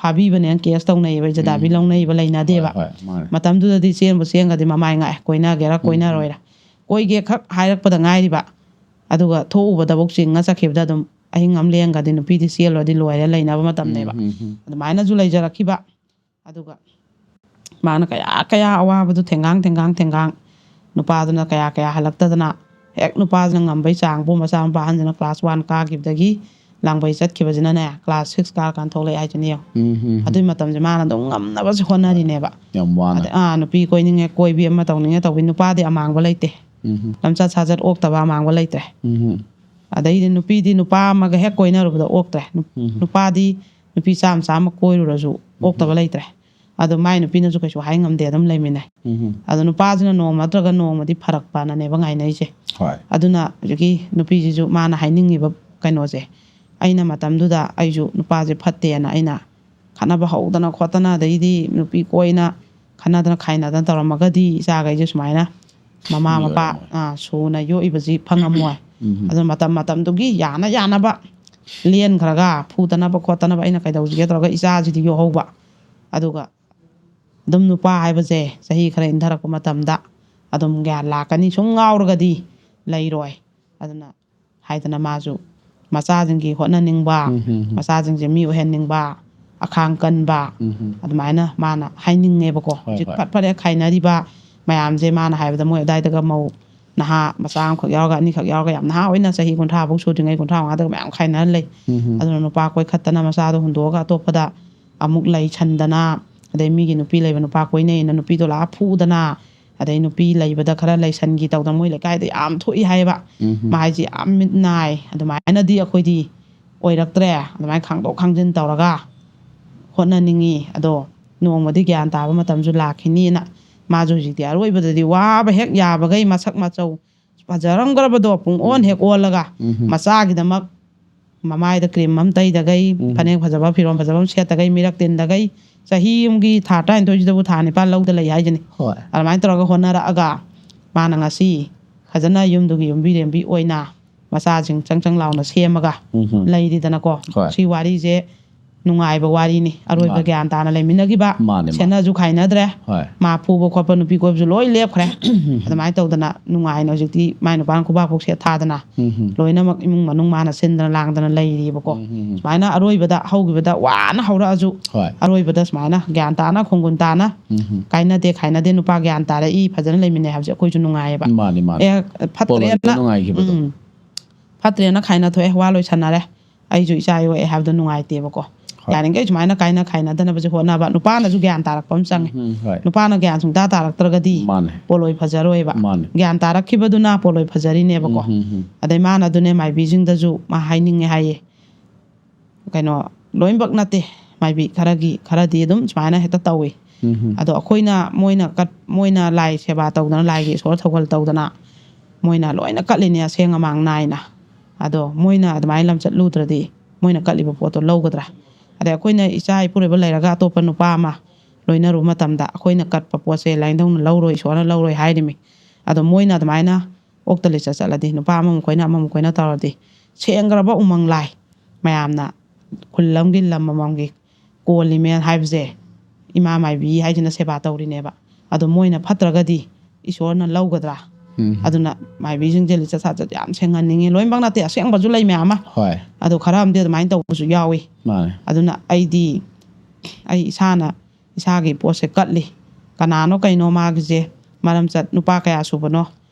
ꯐꯥꯕꯤꯕꯅꯦꯅ ꯀꯦꯁ ꯇꯧꯅꯩꯌꯦꯕ, ꯖꯗꯥꯕꯤ ꯎꯝ. ꯂꯧꯅꯩꯌꯦꯕ, ꯂꯩꯅꯗꯦꯕ꯫ ꯍꯣꯏ, ꯍꯣꯏ, ꯃꯥꯅꯦ. ꯃꯇꯝꯗꯨꯗꯗꯤ ꯆꯦꯟꯕꯨ ꯆꯦꯟꯒ꯭ꯔꯗꯤ ꯃꯃꯥꯏ ꯉꯥꯛꯑꯦ, ꯀꯣꯏꯅꯒꯦꯔꯥ ꯎꯝ. ꯀꯣꯏꯅꯔꯣꯏꯔꯥ꯫ ꯀꯣꯏꯒꯦ ꯈꯛ ꯍꯥꯏꯔꯛꯄꯗ ꯉꯥꯏꯔꯤꯕ, ꯑꯗꯨꯒ ꯊꯣꯛꯎꯕꯗꯕꯧ ꯆꯤꯡꯉ ꯆꯠꯈꯤꯕꯗ ꯑꯗꯨꯝ ꯑꯍꯤꯡ ꯑꯃ ꯂꯦꯡꯒ꯭ꯔꯗꯤ ꯅꯨꯄꯤꯗꯤ ꯆꯦꯜꯂꯨꯔꯗꯤ ꯂꯣꯏꯔꯦ, ꯂꯩꯅꯕ ꯃꯇꯝꯅꯦꯕ꯫ ꯎꯝ, ꯎꯝ, ꯎꯝ. ꯑꯗꯨꯃꯥꯏꯅꯁꯨ ꯂꯩꯖꯔꯛꯈꯤꯕ꯫ ꯑꯗꯨꯒ ꯃꯥꯅ ꯀꯌꯥ ꯀꯌꯥ ꯑꯋꯥꯕꯗꯨ ꯊꯦꯡꯒꯥꯡ ꯊꯦꯡꯒꯥꯡ ꯊꯦꯡꯒꯥꯡ, ꯅꯨꯄꯥꯗꯨꯅ ꯀꯌꯥ ꯀꯌꯥ ꯍꯜꯂꯛꯇꯗꯅ, ꯍꯦꯛ ꯅꯨꯄꯥꯁꯤꯅ ꯉꯝꯕꯩ ꯆꯥꯡꯕꯨ, ꯃꯆꯥꯅꯨꯄꯥ ꯑꯍꯟꯁꯤꯅ ꯀ꯭ꯂꯥꯁ ꯋꯥꯟ ꯀꯥꯈꯤꯕꯗꯒꯤ ꯂꯥꯡꯕꯩ ꯆꯠꯈꯤꯕꯁꯤꯅꯅꯦ, ꯀ꯭ꯂꯥꯁ ꯁꯤꯛꯁ ꯀꯥꯔꯀꯥꯟꯗ ꯊꯣꯛꯂꯛꯑꯦ ꯍꯥꯏꯁꯤꯅꯦ ꯌꯦꯡꯉꯣ꯫ ꯎꯝ, ꯎꯝ, ꯎꯝ. ꯑꯗꯨꯏ ꯃꯇꯝꯁꯦ ꯃꯥꯅ ꯑꯗꯨꯝ ꯉꯝꯅꯕꯁꯦ ꯍꯣꯠꯅꯔꯤꯅꯦꯕ꯫ ꯌꯥꯝ ꯋꯥꯅ. ꯑꯗ, ꯑꯥ, ꯅꯨꯄꯤ ꯀꯣꯏꯅꯤꯡꯉꯦ, ꯀꯣꯏꯕꯤ ꯑꯃ ꯇꯧꯅꯤꯡꯉꯦ ꯇꯧꯕꯤ, ꯅꯨꯄꯥꯗꯤ ꯑꯃꯥꯡꯕ ꯂꯩꯇꯦ꯫ ꯎꯝ. ꯂꯝꯆꯠ ꯁꯥꯖꯠ ꯑꯣꯛꯇꯕ ꯑꯃꯥꯡꯕ ꯂꯩꯇ꯭ꯔꯦ꯫ ꯎꯝ. ꯑꯗꯩꯗꯤ ꯅꯨꯄꯤꯗꯤ ꯅꯨꯄꯥ ꯑꯃꯒ ꯍꯦꯛ ꯀꯣꯏꯅꯔꯨꯕꯗ ꯑꯣꯛꯇ꯭ꯔꯦ꯫ ꯅꯨ-, ꯎꯝ. ꯅꯨꯄꯥꯗꯤ ꯅꯨꯄꯤ ꯆꯥꯝꯃ ꯆꯥꯝꯃ ꯀꯣꯏꯔꯨꯔꯁꯨ ꯑꯣꯛꯇꯕ ꯂꯩꯇ꯭ꯔꯦ꯫ ꯑꯗꯣ ꯃꯥꯏ ꯅꯨꯄꯤꯅꯁꯨ ꯀꯩꯁꯨ ꯍꯥꯏ ꯉꯝꯗꯦ, ꯑꯗꯨꯝ ꯂꯩꯃꯤꯟꯅꯩ꯫ ꯎꯝ꯫ ꯑꯗꯣ ꯅꯨꯄꯥꯁꯤꯅ ꯅꯣꯡꯃ ꯅꯠꯇ꯭ꯔꯒ ꯅꯣꯡꯃꯗꯤ ꯐꯔꯛꯄꯅꯅꯦꯕ ꯉꯥꯏꯅꯩꯁꯦ꯫ ꯍꯣꯏ꯫ ꯑꯗꯨꯅ ꯍꯧꯖꯤꯛꯀꯤ ꯅꯨꯄꯤꯁꯤꯁꯨ ꯃꯥꯅ ꯍꯥꯏꯅꯤꯡꯉꯤꯕ ꯀꯩꯅꯣꯁꯦ, ꯑꯩꯅ ꯃꯇꯝꯗꯨꯗ ꯑꯩꯁꯨ ꯅꯨꯄꯥꯁꯦ ꯐꯠꯇꯦꯅ ꯑꯩꯅ ꯈꯠꯅꯕ ꯍꯧꯗꯅ ꯈꯣꯠꯇꯅ, ꯑꯗꯩꯗꯤ ꯅꯨꯄꯤ ꯀꯣꯏꯅ ꯈꯠꯅꯗꯅ ꯈꯥꯏꯅꯗꯅ ꯇꯧꯔꯝꯃꯒꯗꯤ ꯏꯆꯥꯈꯩꯁꯦ ꯁꯨꯃꯥꯏꯅ ꯃꯃꯥ ꯃꯤ ꯃꯄꯥ ꯑꯣꯏꯔꯝꯃꯣꯏ꯫ ꯑꯥ, ꯁꯨꯅ ꯌꯣꯛꯏꯕꯁꯤ ꯐꯪꯉꯝꯃꯣꯏ꯫ ꯎꯝ꯫ ꯑꯗꯨꯅ ꯃꯇꯝ ꯃꯇꯝꯗꯨꯒꯤ ꯌꯥꯅ ꯌꯥꯅꯕ ꯂꯦꯟꯈ꯭ꯔꯒ ꯐꯨꯗꯅꯕ ꯈꯣꯠꯇꯅꯕ ꯑꯩꯅ ꯀꯩꯗꯧꯁꯤꯒꯦ ꯇꯧꯔꯒ ꯏꯆꯥꯁꯤꯗꯤ ꯌꯣꯛꯍꯧꯕ꯫ ꯑꯗꯨꯒ ꯑꯗꯨꯝ ꯅꯨꯄꯥ ꯍꯥꯏꯕꯁꯦ ꯆꯍꯤ ꯈꯔ ꯏꯟꯊꯔꯛꯄ ꯃꯇꯝꯗ ꯑꯗꯨꯝ ꯒ꯭ꯌꯥꯟ ꯂꯥꯛꯀꯅꯤ, ꯁꯨꯝ ꯉꯥꯎꯔꯒꯗꯤ ꯂꯩꯔꯣꯏ꯫ ꯑꯗꯨꯅ ꯍꯥꯏꯗꯅ ꯃꯥꯁꯨ ꯃꯆꯥꯁꯤꯡꯒꯤ ꯍꯣꯠꯅꯅꯤꯡꯕ, ꯎꯝ, ꯎꯝ, ꯎꯝ꯫ ꯃꯆꯥꯁꯤꯡꯁꯦ ꯃꯤ ꯑꯣꯏꯍꯟꯅꯤꯡꯕ, ꯑꯈꯥꯡ ꯀꯟꯕ, ꯎꯝ, ꯎꯝ꯫ ꯑꯗꯨꯃꯥꯏꯅ ꯃꯥꯅ ꯍꯥꯏꯅꯤꯡꯉꯦꯕꯀꯣ꯫ ꯍꯣꯏ, ꯍꯧꯖꯤꯛ ꯍꯣꯏ꯫ ꯐꯠ ꯐꯠ ꯍꯦꯛ ꯈꯥꯏꯅꯔꯤꯕ ꯃꯌꯥꯝꯁꯦ ꯃꯥꯅ ꯍꯥꯏꯕꯗ ꯃꯣꯏ ꯑꯗꯨꯋꯥꯏꯗꯒ ꯃꯧ ꯅꯍꯥ ꯃꯆꯥ ꯑꯃꯈꯛ ꯌꯥꯎꯔꯒ ꯑꯅꯤꯈꯛ ꯌꯥꯎꯔꯒ ꯌꯥꯝ ꯅꯍꯥ ꯑꯣꯏꯅ ꯆꯍꯤ ꯀꯨꯟꯊ꯭ꯔꯥ ꯐꯥꯎ ꯁꯨꯗ꯭ꯔꯤꯉꯩ ꯀꯨꯟꯊ꯭ꯔꯥ ꯃꯉꯥꯗꯒ ꯃꯌꯥꯝ ꯈꯥꯏꯅꯔ ꯂꯩ꯫ ꯎꯝ, ꯎꯝ꯫ ꯑꯗꯨꯅ ꯅꯨꯄꯥ ꯀꯣꯏꯈꯠꯇꯅ ꯃꯆꯥꯗꯣ ꯍꯨꯟꯗꯣꯛꯑꯒ ꯑꯇꯣꯞꯄꯗ ꯑꯃꯨꯛ ꯂꯩꯁꯟꯗꯅ, ꯑꯗꯩ ꯃꯤꯒꯤ ꯅꯨꯄꯤ ꯂꯩꯕ ꯅꯨꯄꯥ ꯀꯣꯏꯅꯩꯅ ꯅꯨꯄꯤꯗꯣ ꯂꯥꯛꯑ ꯐꯨꯗꯅ, ꯑꯗꯩ ꯅꯨꯄꯤ ꯂꯩꯕꯗ ꯈꯔ ꯂꯩꯁꯟꯈꯤ ꯇꯧꯗꯅ ꯃꯣꯏ ꯂꯩꯀꯥꯏꯗ ꯌꯥꯝ ꯊꯣꯛꯏ ꯍꯥꯏꯌꯦꯕ꯫ ꯎꯝ, ꯎꯝ꯫ ꯃꯥ ꯍꯥꯏꯁꯦ ꯌꯥꯝ ꯃꯤꯠ ꯅꯥꯏ꯫ ꯑꯗꯨꯃꯥꯏꯅꯗꯤ ꯑꯩꯈꯣꯏꯗꯤ ꯑꯣꯏꯔꯛꯇ꯭ꯔꯦ꯫ ꯑꯗꯨꯃꯥꯏꯅ ꯈꯥꯡꯗꯣꯛ ꯈꯥꯡꯖꯤꯟ ꯇꯧꯔꯒ ꯍꯣꯠꯅꯅꯤꯡꯉꯤ꯫ ꯑꯗꯣ ꯅꯣꯡꯃꯗꯤ ꯒ꯭ꯌꯥꯟ ꯇꯥꯕ ꯃꯇꯝꯁꯨ ꯂꯥꯛꯈꯤꯅꯤꯅ ꯃꯥꯁꯨ ꯍꯧꯖꯤꯛꯇꯤ ꯑꯔꯣꯏꯕꯗꯗꯤ ꯋꯥꯕ ꯍꯦꯛ ꯌꯥꯕꯈꯩ ꯃꯁꯛ ꯃꯆꯧ ꯐꯖꯔꯝꯈ꯭ꯔꯕꯗꯣ ꯄꯨꯡ ꯑꯣꯟ ꯍꯦꯛ ꯑꯣꯜꯂꯒ ꯎꯝ꯫ ꯃꯆꯥꯒꯤꯗꯃꯛ ꯃꯃꯥꯏꯗ ꯀ꯭ꯔꯤꯝ ꯑꯃ ꯇꯩꯗꯒꯩ, ꯎꯝ꯫ ꯐꯅꯦꯛ ꯐꯖꯕ, ꯐꯤꯔꯣꯜ ꯐꯖꯕ ꯑꯃ ꯁꯦꯠꯇꯒꯩ, ꯃꯤꯔꯛ ꯇꯤꯟꯗꯒꯩ, ꯆꯍꯤ ꯑꯃꯒꯤ ꯊꯥ ꯇꯔꯥꯅꯤꯊꯣꯏꯁꯤꯗꯕꯨ ꯊꯥ ꯅꯤꯄꯥꯟ ꯂꯧꯗ ꯂꯩ ꯍꯥꯏꯁꯤꯅꯤ꯫ ꯍꯣꯏ꯫ ꯑꯗꯨꯃꯥꯏꯅ ꯇꯧꯔꯒ ꯍꯣꯠꯅꯔꯛꯑꯒ ꯃꯥꯅ ꯉꯁꯤ ꯐꯖꯅ ꯌꯨꯝꯗꯨꯒꯤ ꯌꯨꯝꯕꯤꯔꯦꯝꯕꯤ ꯑꯣꯏꯅ ꯃꯆꯥꯁꯤꯡ ꯆꯪ ꯆꯪ ꯂꯥꯎꯅ ꯁꯦꯝꯃꯒ ꯎꯝ꯫ ꯂꯩꯔꯤꯗꯅꯀꯣ꯫ ꯍꯣꯏ꯫ ꯁꯤ ꯋꯥꯔꯤꯁꯦ ꯅꯨꯡꯉꯥꯏꯕ ꯋꯥꯔꯤꯅꯤ꯫ ꯑꯔꯣꯏꯕ ꯃꯥꯅꯤ꯫ ꯒ꯭ꯌꯥꯟ ꯇꯥꯅ ꯂꯩꯃꯤꯟꯅꯈꯤꯕ, ꯃꯥꯅꯤ, ꯃꯥꯅꯤ꯫ ꯁꯦꯠꯅꯁꯨ ꯈꯥꯏꯅꯗ꯭ꯔꯦ꯫ ꯍꯣꯏ꯫ ꯃꯥ ꯐꯨꯕ ꯈꯣꯠꯄ, ꯅꯨꯄꯤ ꯀꯣꯏꯕꯁꯨ ꯂꯣꯏ ꯂꯦꯞꯈ꯭ꯔꯦ꯫ ꯑꯗꯨꯃꯥꯏꯅ ꯇꯧꯗꯅ ꯅꯨꯡꯉꯥꯏꯅ ꯍꯧꯖꯤꯛꯇꯤ ꯃꯥꯏ ꯅꯨꯄꯥꯅ ꯈꯨꯕꯥꯛ ꯐꯥꯎ ꯁꯦꯠ ꯊꯥꯗꯅ ꯎꯝ, ꯎꯝ꯫ ꯂꯣꯏꯅꯃꯛ ꯏꯃꯨꯡ ꯃꯅꯨꯡ ꯃꯥꯅ ꯁꯤꯟꯗꯅ ꯂꯥꯡꯗꯅ ꯂꯩꯔꯤꯕꯀꯣ꯫ ꯎꯝ, ꯎꯝ, ꯎꯝ꯫ ꯁꯨꯃꯥꯏꯅ ꯑꯔꯣꯏꯕꯗ ꯍꯧꯈꯤꯕꯗ ꯋꯥꯅ ꯍꯧꯔꯛꯑꯁꯨ ꯍꯣꯏ꯫ ꯑꯔꯣꯏꯕꯗ ꯁꯨꯃꯥꯏꯅ ꯒ꯭ꯌꯥꯟ ꯇꯥꯅ ꯈꯣꯡꯒꯨꯟ ꯇꯥꯅ ꯎꯝ, ꯎꯝ꯫ ꯀꯥꯏꯅꯗꯦ ꯈꯥꯏꯅꯗꯦ ꯅꯨꯄꯥ ꯒ꯭ꯌꯥꯟ ꯇꯥꯔꯛꯏ, ꯐꯖꯅ ꯂꯩꯃꯤꯟꯅꯩ ꯍꯥꯏꯕꯁꯦ ꯑꯩꯈꯣꯏꯁꯨ ꯅꯨꯡꯉꯥꯏꯌꯦꯕ꯫ ꯃꯥꯅꯤ, ꯃꯥꯅꯤ꯫ ꯑꯦ, ꯐꯠꯇ꯭ꯔꯦꯅ ꯄꯣꯂꯣꯏꯗ ꯅꯨꯡꯉꯥꯏꯈꯤꯕꯗꯣ꯫ ꯎꯝ꯫ ꯐꯠꯇ꯭ꯔꯦꯅ ꯈꯥꯏꯅ ꯊꯣꯛꯑꯦ, ꯋꯥ ꯂꯣꯏꯁꯟꯅꯔꯦ꯫ ꯑꯩꯁꯨ ꯏꯆꯥ ꯌꯣꯛꯑꯦ ꯍꯥꯏꯕꯗꯣ ꯅꯨꯡꯉꯥꯏꯇꯦꯕꯀꯣ꯫ ꯍꯣꯏ꯫ ꯌꯥꯔꯤꯈꯩ ꯁꯨꯃꯥꯏꯅ ꯀꯥꯏꯅ ꯈꯥꯏꯅꯗꯅꯕꯁꯦ ꯍꯣꯠꯅꯕ꯫ ꯅꯨꯄꯥꯅꯁꯨ ꯒ꯭ꯌꯥꯟ ꯇꯥꯔꯛꯄ ꯑꯃ ꯆꯪꯉꯦ꯫ ꯎꯝ, ꯍꯣꯏ꯫ ꯅꯨꯄꯥꯅ ꯒ꯭ꯌꯥꯟ ꯁꯨꯡꯇꯥ ꯇꯥꯔꯛꯇ꯭ꯔꯒꯗꯤ ꯃꯥꯅꯦ꯫ ꯄꯣꯂꯣꯏ ꯐꯖꯔꯣꯏꯕ꯫ ꯃꯥꯅꯦ꯫ ꯒ꯭ꯌꯥꯟ ꯇꯥꯔꯛꯈꯤꯕꯗꯨꯅ ꯄꯣꯂꯣꯏ ꯐꯖꯔꯤꯅꯦꯕꯀꯣ꯫ ꯎꯝ, ꯎꯝ, ꯎꯝ꯫ ꯑꯗꯩ ꯃꯥꯅ ꯑꯗꯨꯅꯦ ꯃꯥꯏꯕꯤꯁꯤꯡꯗꯁꯨ ꯃꯥ ꯍꯥꯏꯅꯤꯡꯉꯦ ꯍꯥꯏꯌꯦ꯫ ꯀꯩꯅꯣ, ꯂꯣꯏꯅꯃꯛ ꯅꯠꯇꯦ, ꯃꯥꯏꯕꯤ ꯈꯔꯒꯤ ꯈꯔꯗꯤ ꯑꯗꯨꯝ ꯁꯨꯃꯥꯏꯅ ꯍꯦꯛꯇ ꯇꯧꯏ꯫ ꯎꯝ ꯑꯗꯣ ꯑꯩꯈꯣꯏꯅ ꯃꯣꯏꯅ ꯀꯠ ꯃꯣꯏꯅ ꯂꯥꯏ ꯁꯦꯕꯥ ꯇꯧꯗꯅ, ꯂꯥꯏꯒꯤ ꯏꯁꯣꯔ ꯊꯧꯒꯜ ꯇꯧꯗꯅ, ꯃꯣꯏꯅ ꯂꯣꯏꯅ ꯀꯠꯂꯤꯅꯦ ꯑꯁꯦꯡ ꯑꯃꯥꯡ ꯅꯥꯏꯅ꯫ ꯑꯗꯣ ꯃꯣꯏꯅ ꯑꯗꯨꯃꯥꯏꯅ ꯂꯝꯆꯠꯂꯨꯗ꯭ꯔꯗꯤ ꯃꯣꯏꯅ ꯀꯠꯂꯤꯕ ꯄꯣꯠꯇꯣ ꯂꯧꯒꯗ꯭ꯔꯥ? ꯑꯗꯩ ꯑꯩꯈꯣꯏꯅ ꯏꯆꯥ ꯏꯄꯨꯔꯣꯏꯕ ꯂꯩꯔꯒ ꯑꯇꯣꯞꯄ ꯅꯨꯄꯥ ꯑꯃ ꯂꯣꯏꯅꯔꯨꯕ ꯃꯇꯝꯗ ꯑꯩꯈꯣꯏꯅ ꯀꯠꯄ ꯄꯣꯠꯁꯦ ꯂꯥꯏꯅꯤꯡꯊꯧꯅ ꯂꯧꯔꯣꯏ, ꯏꯁꯣꯔꯅ ꯂꯧꯔꯣꯏ ꯍꯥꯏꯔꯤꯃꯤ꯫ ꯑꯗꯣ ꯃꯣꯏꯅ ꯑꯗꯨꯃꯥꯏꯅ ꯑꯣꯛꯇ ꯂꯤꯆꯠ ꯆꯠꯂꯗꯤ, ꯅꯨꯄꯥ ꯑꯃꯃꯨꯛ ꯀꯣꯏꯅ ꯑꯃꯃꯨꯛ ꯀꯣꯏꯅ ꯇꯧꯔꯗꯤ, ꯁꯦꯡꯈ꯭ꯔꯕ ꯎꯃꯪ ꯂꯥꯏ ꯃꯌꯥꯝꯅ ꯈꯨꯜ ꯑꯃꯒꯤ ꯂꯝ ꯑꯃꯃꯝꯒꯤ ꯀꯣꯜꯂꯤꯃꯦ ꯍꯥꯏꯕꯁꯦ ꯏꯃꯥ ꯃꯥꯏꯕꯤ ꯍꯥꯏꯁꯤꯅ ꯁꯦꯕꯥ ꯇꯧꯔꯤꯅꯦꯕ꯫ ꯑꯗꯣ ꯃꯣꯏꯅ ꯐꯠꯇ꯭ꯔꯒꯗꯤ ꯏꯁꯣꯔꯅ ꯂꯧꯒꯗ꯭ꯔꯥ? ꯎꯝ ꯑꯗꯨꯅ ꯃꯥꯏꯕꯤꯁꯤꯡꯁꯦ ꯂꯤꯆꯠ ꯁꯥꯖꯠ ꯌꯥꯝ ꯁꯦꯡꯍꯟꯅꯤꯡꯉꯤ꯫ ꯂꯣꯏꯅꯃꯛ ꯅꯠꯇꯦ, ꯑꯁꯦꯡꯕꯁꯨ ꯂꯩ ꯃꯌꯥꯝ ꯑꯃ꯫ ꯍꯣꯏ ꯑꯗꯣ ꯈꯔ ꯑꯃꯗꯤ ꯑꯗꯨꯃꯥꯏꯅ ꯇꯧꯕꯁꯨ ꯌꯥꯎꯏ꯫ ꯃꯥꯅꯦ ꯑꯗꯨꯅ ꯑꯩꯗꯤ ꯑꯩ ꯏꯁꯥꯅ ꯏꯁꯥꯒꯤ ꯄꯣꯠꯁꯦ ꯀꯠꯂꯤ꯫ ꯀꯅꯥꯅꯣ ꯀꯩꯅꯣ ꯃꯥꯒꯤꯁꯦ ꯃꯔꯝ ꯆꯠ ꯅꯨꯄꯥ ꯀꯌꯥ ꯁꯨꯕꯅꯣ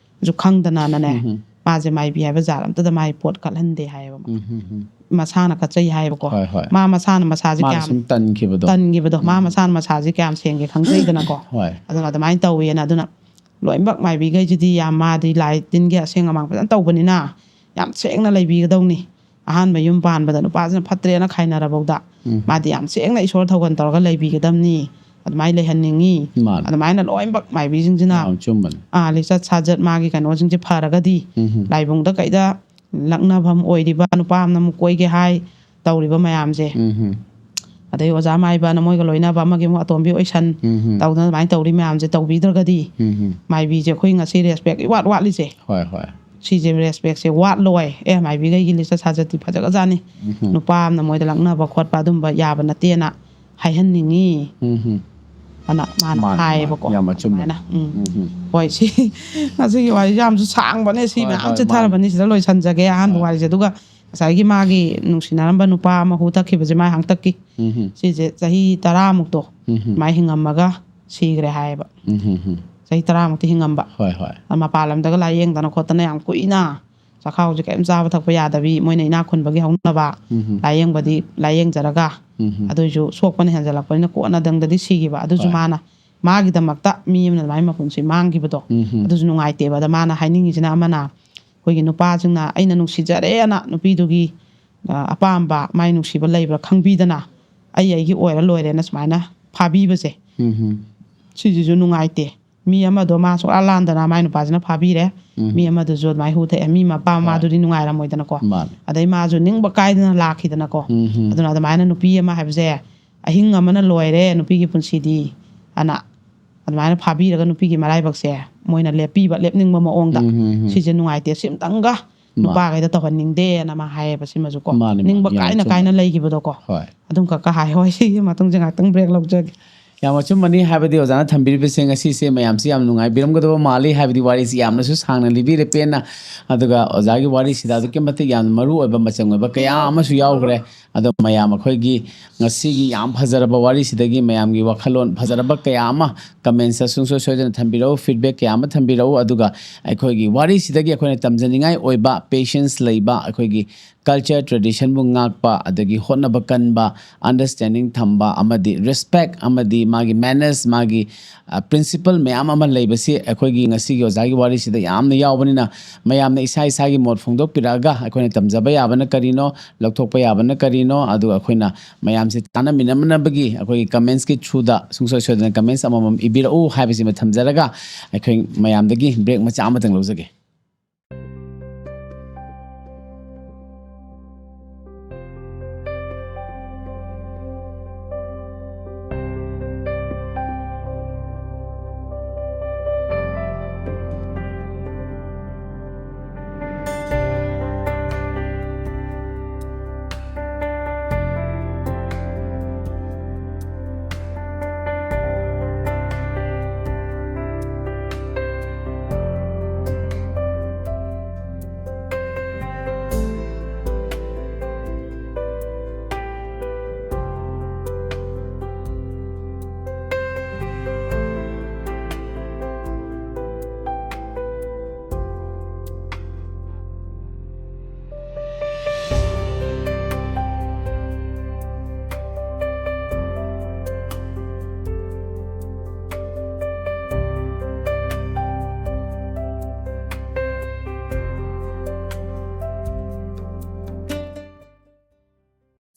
ꯁꯨ ꯈꯪꯗꯅꯅꯅꯦ꯫ ꯎꯝ ꯃꯥꯁꯦ ꯃꯥꯏꯕꯤ ꯍꯥꯏꯕ ꯖꯥꯠ ꯑꯝꯇꯗ ꯃꯥꯏ ꯄꯣꯠ ꯀꯠꯍꯟꯗꯦ ꯍꯥꯏꯌꯦꯕ꯫ ꯎꯝ ꯎꯝ ꯎꯝ ꯃꯁꯥꯅ ꯀꯠꯆꯩ ꯍꯥꯏꯌꯦꯕꯀꯣ꯫ ꯍꯣꯏ ꯍꯣꯏ ꯃꯥ ꯃꯁꯥꯅ ꯃꯁꯥꯁꯦ ꯃꯥꯅ ꯀꯌꯥꯝ ꯁꯨꯝ ꯇꯟꯈꯤꯕꯗꯣ ꯇꯟꯈꯤꯕꯗꯣ, ꯃꯥ ꯎꯝ ꯃꯁꯥꯅ ꯃꯁꯥꯁꯦ ꯀꯌꯥꯝ ꯁꯦꯡꯒꯦ ꯈꯪꯖꯩꯗꯅꯀꯣ꯫ ꯍꯣꯏ ꯑꯗꯨꯅ ꯑꯗꯨꯃꯥꯏꯅ ꯇꯧꯋꯦꯅ꯫ ꯑꯗꯨꯅ ꯂꯣꯏꯅꯃꯛ ꯃꯥꯏꯕꯤꯈꯩꯁꯤꯗꯤ ꯌꯥꯝ, ꯃꯥꯗꯤ ꯂꯥꯏ ꯇꯤꯟꯒꯤ ꯑꯁꯦꯡ ꯑꯃꯥꯡ ꯐꯖꯅ ꯇꯧꯕꯅꯤꯅ ꯌꯥꯝ ꯁꯦꯡꯅ ꯂꯩꯕꯤꯒꯗꯧꯅꯤ꯫ ꯑꯍꯥꯟꯕ ꯌꯨꯝ ꯄꯥꯟꯕꯗ ꯅꯨꯄꯥꯁꯤꯅ ꯐꯠꯇ꯭ꯔꯦꯅ ꯈꯥꯏꯅꯔꯕꯧꯗ ꯎꯝ ꯃꯥꯗꯤ ꯌꯥꯝ ꯁꯦꯡꯅ ꯏꯁꯣꯔ ꯊꯧꯒꯜ ꯇꯧꯔꯒ ꯂꯩꯕꯤꯒꯗꯕꯅꯤ꯫ ꯑꯗꯨꯃꯥꯏꯅ ꯂꯩꯍꯟꯅꯤꯡꯉꯤ꯫ ꯃꯥꯅꯦ ꯑꯗꯨꯃꯥꯏꯅ ꯂꯣꯏꯅꯃꯛ ꯃꯥꯏꯕꯤꯁꯤꯡꯁꯤꯅ ꯌꯥꯝ ꯆꯨꯝꯕꯅꯦ ꯑꯥ, ꯂꯤꯆꯠ ꯁꯥꯖꯠ ꯃꯥꯒꯤ ꯀꯩꯅꯣꯁꯤꯡꯁꯦ ꯐꯔꯒꯗꯤ ꯎꯝ ꯂꯥꯏꯕꯨꯡꯗ ꯀꯩꯗ ꯂꯛꯅꯐꯝ ꯑꯣꯏꯔꯤꯕ ꯅꯨꯄꯥ ꯑꯃꯅ ꯑꯃꯨꯛ ꯀꯣꯏꯒꯦ ꯍꯥꯏ ꯇꯧꯔꯤꯕ ꯃꯌꯥꯝꯁꯦ, ꯎꯝ ꯑꯗꯩ ꯑꯣꯖꯥ ꯃꯥꯏꯕꯅ ꯃꯣꯏꯒ ꯂꯣꯏꯅꯕ, ꯑꯃꯒꯤ ꯑꯃꯨꯛ ꯑꯇꯣꯝꯕꯤ ꯑꯣꯏꯁꯟ ꯎꯝ ꯇꯧꯗꯅ ꯑꯗꯨꯃꯥꯏꯅ ꯇꯧꯔꯤ ꯃꯌꯥꯝꯁꯦ ꯇꯧꯕꯤꯗ꯭ꯔꯒꯗꯤ ꯎꯝ ꯃꯥꯏꯕꯤꯁꯦ ꯑꯩꯈꯣꯏ ꯉꯁꯤ ꯔꯦꯁꯄꯦꯛ ꯏꯋꯥꯠ ꯋꯥꯠꯂꯤꯁꯦ꯫ ꯍꯣꯏ ꯍꯣꯏ ꯁꯤꯁꯦ ꯔꯦꯁꯄꯦꯛꯁꯦ ꯋꯥꯠꯂꯣꯏ꯫ ꯑꯦ, ꯃꯥꯏꯕꯤꯈꯩꯒꯤ ꯂꯤꯆꯠ ꯁꯥꯖꯠꯇꯤ ꯐꯖꯒꯖꯥꯠꯅꯤ꯫ ꯎꯝ ꯅꯨꯄꯥ ꯑꯃꯅ ꯃꯣꯏꯗ ꯂꯛꯅꯕ ꯈꯣꯠꯄ ꯑꯗꯨꯝꯕ ꯌꯥꯕ ꯅꯠꯇꯦꯅ ꯍꯥꯏꯍꯟꯅꯤꯡꯉꯤ꯫ ꯎꯝ ꯑꯅ ꯃꯥꯅ ꯃꯥꯅꯦ, ꯍꯥꯏꯌꯦꯕꯀꯣ꯫ ꯃꯥꯅꯦ꯫ ꯌꯥꯝ ꯑꯆꯨꯝꯕꯅꯦ꯫ ꯑꯗꯨꯃꯥꯏꯅ ꯎꯝ꯫ ꯎꯝ ꯍꯣꯏ, ꯁꯤ ꯉꯁꯤꯒꯤ ꯋꯥꯔꯤꯁꯦ ꯌꯥꯝꯁꯨ ꯁꯥꯡꯕꯅꯦ, ꯁꯤ ꯍꯣꯏ, ꯃꯌꯥꯝ ꯍꯣꯏ, ꯆꯤꯊꯔꯕꯅꯤ꯫ ꯁꯤꯗ ꯂꯣꯏꯁꯟꯖꯒꯦ ꯑꯍꯥꯟꯕ ꯍꯣꯏ꯫ ꯋꯥꯔꯤꯁꯦ꯫ ꯑꯗꯨꯒ ꯉꯁꯥꯏꯒꯤ ꯃꯥꯒꯤ ꯅꯨꯡꯁꯤꯅꯔꯝꯕ ꯅꯨꯄꯥ ꯑꯃ ꯍꯨ ꯊꯛꯈꯤꯕꯁꯦ, ꯃꯥ ꯍꯥꯡꯇꯛꯀꯤ ꯎꯝ ꯁꯤꯁꯦ ꯆꯍꯤ ꯇꯔꯥꯃꯨꯛꯇꯣ ꯎꯝ ꯃꯥꯏ ꯍꯤꯡꯉꯝꯃꯒ ꯁꯤꯈ꯭ꯔꯦ ꯍꯥꯏꯌꯦꯕ꯫ ꯎꯝ ꯆꯍꯤ ꯇꯔꯥꯃꯨꯛꯇꯤ ꯍꯤꯡꯉꯝꯕ꯫ ꯍꯣꯏ ꯍꯣꯏ ꯃꯄꯥꯟ ꯂꯝꯗꯒ ꯂꯥꯏꯌꯦꯡꯗꯅ ꯈꯣꯠꯇꯅ ꯌꯥꯝ ꯀꯨꯏꯅ ꯆꯥꯛꯈꯥꯎꯁꯦ ꯀꯔꯤꯝ ꯆꯥꯕ ꯊꯛꯄ ꯌꯥꯗꯕꯤ, ꯃꯣꯏꯅ ꯏꯅꯥꯛ ꯈꯨꯟꯕꯒꯤ ꯍꯧꯅꯕ ꯎꯝ ꯂꯥꯏꯌꯦꯡꯕꯗꯤ ꯂꯥꯏꯌꯦꯡꯖꯔꯒ ꯎꯝ ꯑꯗꯨꯏꯁꯨ ꯁꯣꯛꯄꯅ ꯍꯦꯟꯖꯜꯂꯛꯄꯅꯤꯅ ꯀꯣꯟꯅꯗꯪꯗꯗꯤ ꯁꯤꯈꯤꯕ꯫ ꯑꯗꯨꯁꯨ ꯍꯣꯏ꯫ ꯃꯥꯅ ꯃꯥꯒꯤꯗꯃꯛꯇ ꯃꯤ ꯑꯃꯅ ꯑꯗꯨꯃꯥꯏꯅ ꯃꯄꯨꯟꯁꯤ ꯃꯥꯡꯈꯤꯕꯗꯣ ꯎꯝ ꯑꯗꯨꯁꯨ ꯅꯨꯡꯉꯥꯏꯇꯦꯕ꯫ ꯑꯗ ꯃꯥꯅ ꯍꯥꯏꯅꯤꯡꯉꯤꯁꯤꯅ ꯑꯃꯅ ꯑꯩꯈꯣꯏꯒꯤ ꯅꯨꯄꯥꯁꯤꯡꯅ ꯑꯩꯅ ꯅꯨꯡꯁꯤꯖꯔꯦꯅ ꯅꯨꯄꯤꯗꯨꯒꯤ ꯑ, ꯑꯄꯥꯝꯕ, ꯃꯥꯏ ꯅꯨꯡꯁꯤꯕ ꯂꯩꯕ꯭ꯔꯥ ꯈꯪꯕꯤꯗꯅ ꯑꯩ ꯑꯩꯒꯤ ꯑꯣꯏꯔ ꯂꯣꯏꯔꯦꯅ ꯁꯨꯃꯥꯏꯅ ꯐꯥꯕꯤꯕꯁꯦ, ꯎꯝ ꯎꯝ ꯁꯤꯁꯤꯁꯨ ꯅꯨꯡꯉꯥꯏꯇꯦ꯫ ꯃꯤ ꯑꯃꯗꯣ ꯃꯥ ꯁꯨꯛꯂꯥꯟ ꯂꯥꯟꯗꯅ ꯃꯥꯏ ꯅꯨꯄꯥꯁꯤꯅ ꯐꯥꯕꯤꯔꯦ꯫ ꯎꯝ ꯃꯤ ꯑꯃꯗꯨꯁꯨ ꯑꯗꯨꯃꯥꯏꯅ ꯍꯨ ꯊꯛꯑꯦ꯫ ꯃꯤ ꯃꯄꯥ ꯃꯃꯥꯗꯨꯗꯤ ꯅꯨꯡꯉꯥꯏꯔꯝꯃꯣꯏꯗꯅꯀꯣ꯫ ꯃꯥꯅꯦ꯫ ꯑꯗꯩ ꯃꯥꯁꯨ ꯅꯤꯡꯕ ꯀꯥꯏꯗꯅ ꯂꯥꯛꯈꯤꯗꯅꯀꯣ꯫ ꯎꯝ ꯎꯝ ꯑꯗꯨꯅ ꯑꯗꯨꯃꯥꯏꯅ ꯅꯨꯄꯤ ꯑꯃ ꯍꯥꯏꯕꯁꯦ ꯑꯍꯤꯡ ꯑꯃꯅ ꯂꯣꯏꯔꯦ ꯅꯨꯄꯤꯒꯤ ꯄꯨꯟꯁꯤꯗꯤ ꯑꯅ ꯑꯗꯨꯃꯥꯏꯅ ꯐꯥꯕꯤꯔꯒ ꯅꯨꯄꯤꯒꯤ ꯃꯔꯥꯏꯕꯛꯁꯦ ꯃꯣꯏꯅ ꯂꯦꯞꯄꯤꯕ, ꯂꯦꯞꯅꯤꯡꯕ ꯃꯑꯣꯡꯗ꯫ ꯎꯝ ꯎꯝ ꯎꯝ ꯁꯤꯁꯦ ꯅꯨꯡꯉꯥꯏꯇꯦ, ꯁꯤꯝꯇꯪꯒ ꯅꯨꯄꯥꯈꯩꯗ ꯇꯧꯍꯟꯅꯤꯡꯗꯦꯅ ꯃꯥ ꯍꯥꯏꯌꯦꯕ꯫ ꯁꯤꯃꯁꯨꯀꯣ ꯃꯥꯅꯦ, ꯃꯥꯅꯦ, ꯅꯤꯡꯕ ꯌꯥꯝ ꯀꯥꯏꯅ ꯆꯨꯝꯃꯦ꯫ ꯀꯥꯏꯅ ꯂꯩꯈꯤꯕꯗꯣꯀꯣ꯫ ꯍꯣꯏ꯫ ꯑꯗꯨꯝ ꯀꯀꯥ ꯍꯥꯏ ꯍꯣꯏ꯫ ꯁꯤꯒꯤ ꯃꯇꯨꯡꯁꯦ ꯉꯥꯛꯇꯪ ꯕ꯭ꯔꯦꯛ ꯂꯧꯖꯒꯦ꯫ ꯌꯥꯝ ꯑꯆꯨꯝꯕꯅꯤ꯫ ꯍꯥꯏꯕꯗꯤ ꯑꯣꯖꯥꯅ ꯊꯝꯕꯤꯔꯤꯕꯁꯦ ꯉꯁꯤꯁꯦ ꯃꯌꯥꯝꯁꯤ ꯌꯥꯝ ꯅꯨꯡꯉꯥꯏꯕꯤꯔꯝꯒꯗꯕ ꯃꯥꯜꯂꯤ꯫ ꯍꯥꯏꯕꯗꯤ ꯋꯥꯔꯤꯁꯤ ꯌꯥꯝꯅꯁꯨ ꯁꯥꯡꯅ ꯂꯤꯕꯤꯔꯦ, ꯄꯦꯟꯅ꯫ ꯑꯗꯨꯒ ꯑꯣꯖꯥꯒꯤ ꯋꯥꯔꯤꯁꯤꯗ ꯑꯗꯨꯛꯀꯤ ꯃꯇꯤꯛ ꯌꯥꯝꯅ ꯃꯔꯨ ꯑꯣꯏꯕ ꯃꯆꯪ ꯑꯣꯏꯕ ꯀꯌꯥ ꯑꯃꯁꯨ ꯌꯥꯎꯈ꯭ꯔꯦ꯫ ꯑꯗꯣ ꯃꯌꯥꯝ ꯑꯩꯈꯣꯏꯒꯤ ꯉꯁꯤꯒꯤ ꯌꯥꯝ ꯐꯖꯔꯕ ꯋꯥꯔꯤꯁꯤꯗꯒꯤ ꯃꯌꯥꯝꯒꯤ ꯋꯥꯈꯜꯂꯣꯟ ꯐꯖꯔꯕ ꯀꯌꯥ ꯑꯃ ꯀꯃꯦꯟꯁꯇ ꯁꯨꯡꯁꯣꯏ ꯁꯣꯏꯗꯅ ꯊꯝꯕꯤꯔꯛꯎ, ꯐꯤꯗꯕꯦꯛ ꯀꯌꯥ ꯑꯃ ꯊꯝꯕꯤꯔꯛꯎ꯫ ꯑꯗꯨꯒ ꯑꯩꯈꯣꯏꯒꯤ ꯋꯥꯔꯤꯁꯤꯗꯒꯤ ꯑꯩꯈꯣꯏꯅ ꯇꯝꯖꯅꯤꯡꯉꯥꯏ ꯑꯣꯏꯕ, ꯄꯦꯁꯦꯟꯁ ꯂꯩꯕ, ꯑꯩꯈꯣꯏꯒꯤ ꯀꯜꯆꯔ ꯇ꯭ꯔꯦꯗꯤꯁꯟꯕꯨ ꯉꯥꯛꯄ, ꯑꯗꯒꯤ ꯍꯣꯠꯅꯕ ꯀꯟꯕ, ꯑꯟꯗꯔꯁ꯭ꯇꯦꯟꯗꯤꯡ ꯊꯝꯕ, ꯑꯃꯗꯤ ꯔꯦꯁꯄꯦꯛ, ꯑꯃꯗꯤ ꯃꯥꯒꯤ ꯃꯦꯅꯔꯁ, ꯃꯥꯒꯤ ꯄ꯭ꯔꯤꯟꯁꯤꯄꯜ ꯃꯌꯥꯝ ꯑꯃ ꯂꯩꯕꯁꯤ ꯑꯩꯈꯣꯏꯒꯤ ꯉꯁꯤꯒꯤ ꯑꯣꯖꯥꯒꯤ ꯋꯥꯔꯤꯁꯤꯗ ꯌꯥꯝꯅ ꯌꯥꯎꯕꯅꯤꯅ, ꯃꯌꯥꯝꯅ ꯏꯁꯥ ꯏꯁꯥꯒꯤ ꯃꯣꯠ ꯐꯣꯡꯗꯣꯛꯄꯤꯔꯛꯑꯒ ꯑꯩꯈꯣꯏꯅ ꯇꯝꯖꯕ ꯌꯥꯕꯅ ꯀꯔꯤꯅꯣ, ꯂꯧꯊꯣꯛꯄ ꯌꯥꯕꯅ ꯀꯔꯤꯅꯣ, ꯑꯗꯨꯒ ꯑꯩꯈꯣꯏꯅ ꯃꯌꯥꯝꯁꯦ ꯇꯥꯟꯅꯃꯤꯟꯅꯅꯕꯒꯤ ꯑꯩꯈꯣꯏꯒꯤ ꯀꯃꯦꯟꯁꯀꯤ ꯊ꯭ꯔꯨꯗ ꯁꯨꯡꯁꯣꯏ ꯁꯣꯏꯗꯅ ꯀꯃꯦꯟꯁ ꯑꯃꯃꯝ ꯏꯕꯤꯔꯛꯎ ꯍꯥꯏꯕꯁꯤꯃ ꯊꯝꯖꯔꯒ, ꯑꯩꯈꯣꯏ ꯃꯌꯥꯝꯗꯒꯤ ꯕ꯭ꯔꯦꯛ ꯃꯆꯥ ꯑꯃꯇꯪ ꯂꯧꯖꯒꯦ꯫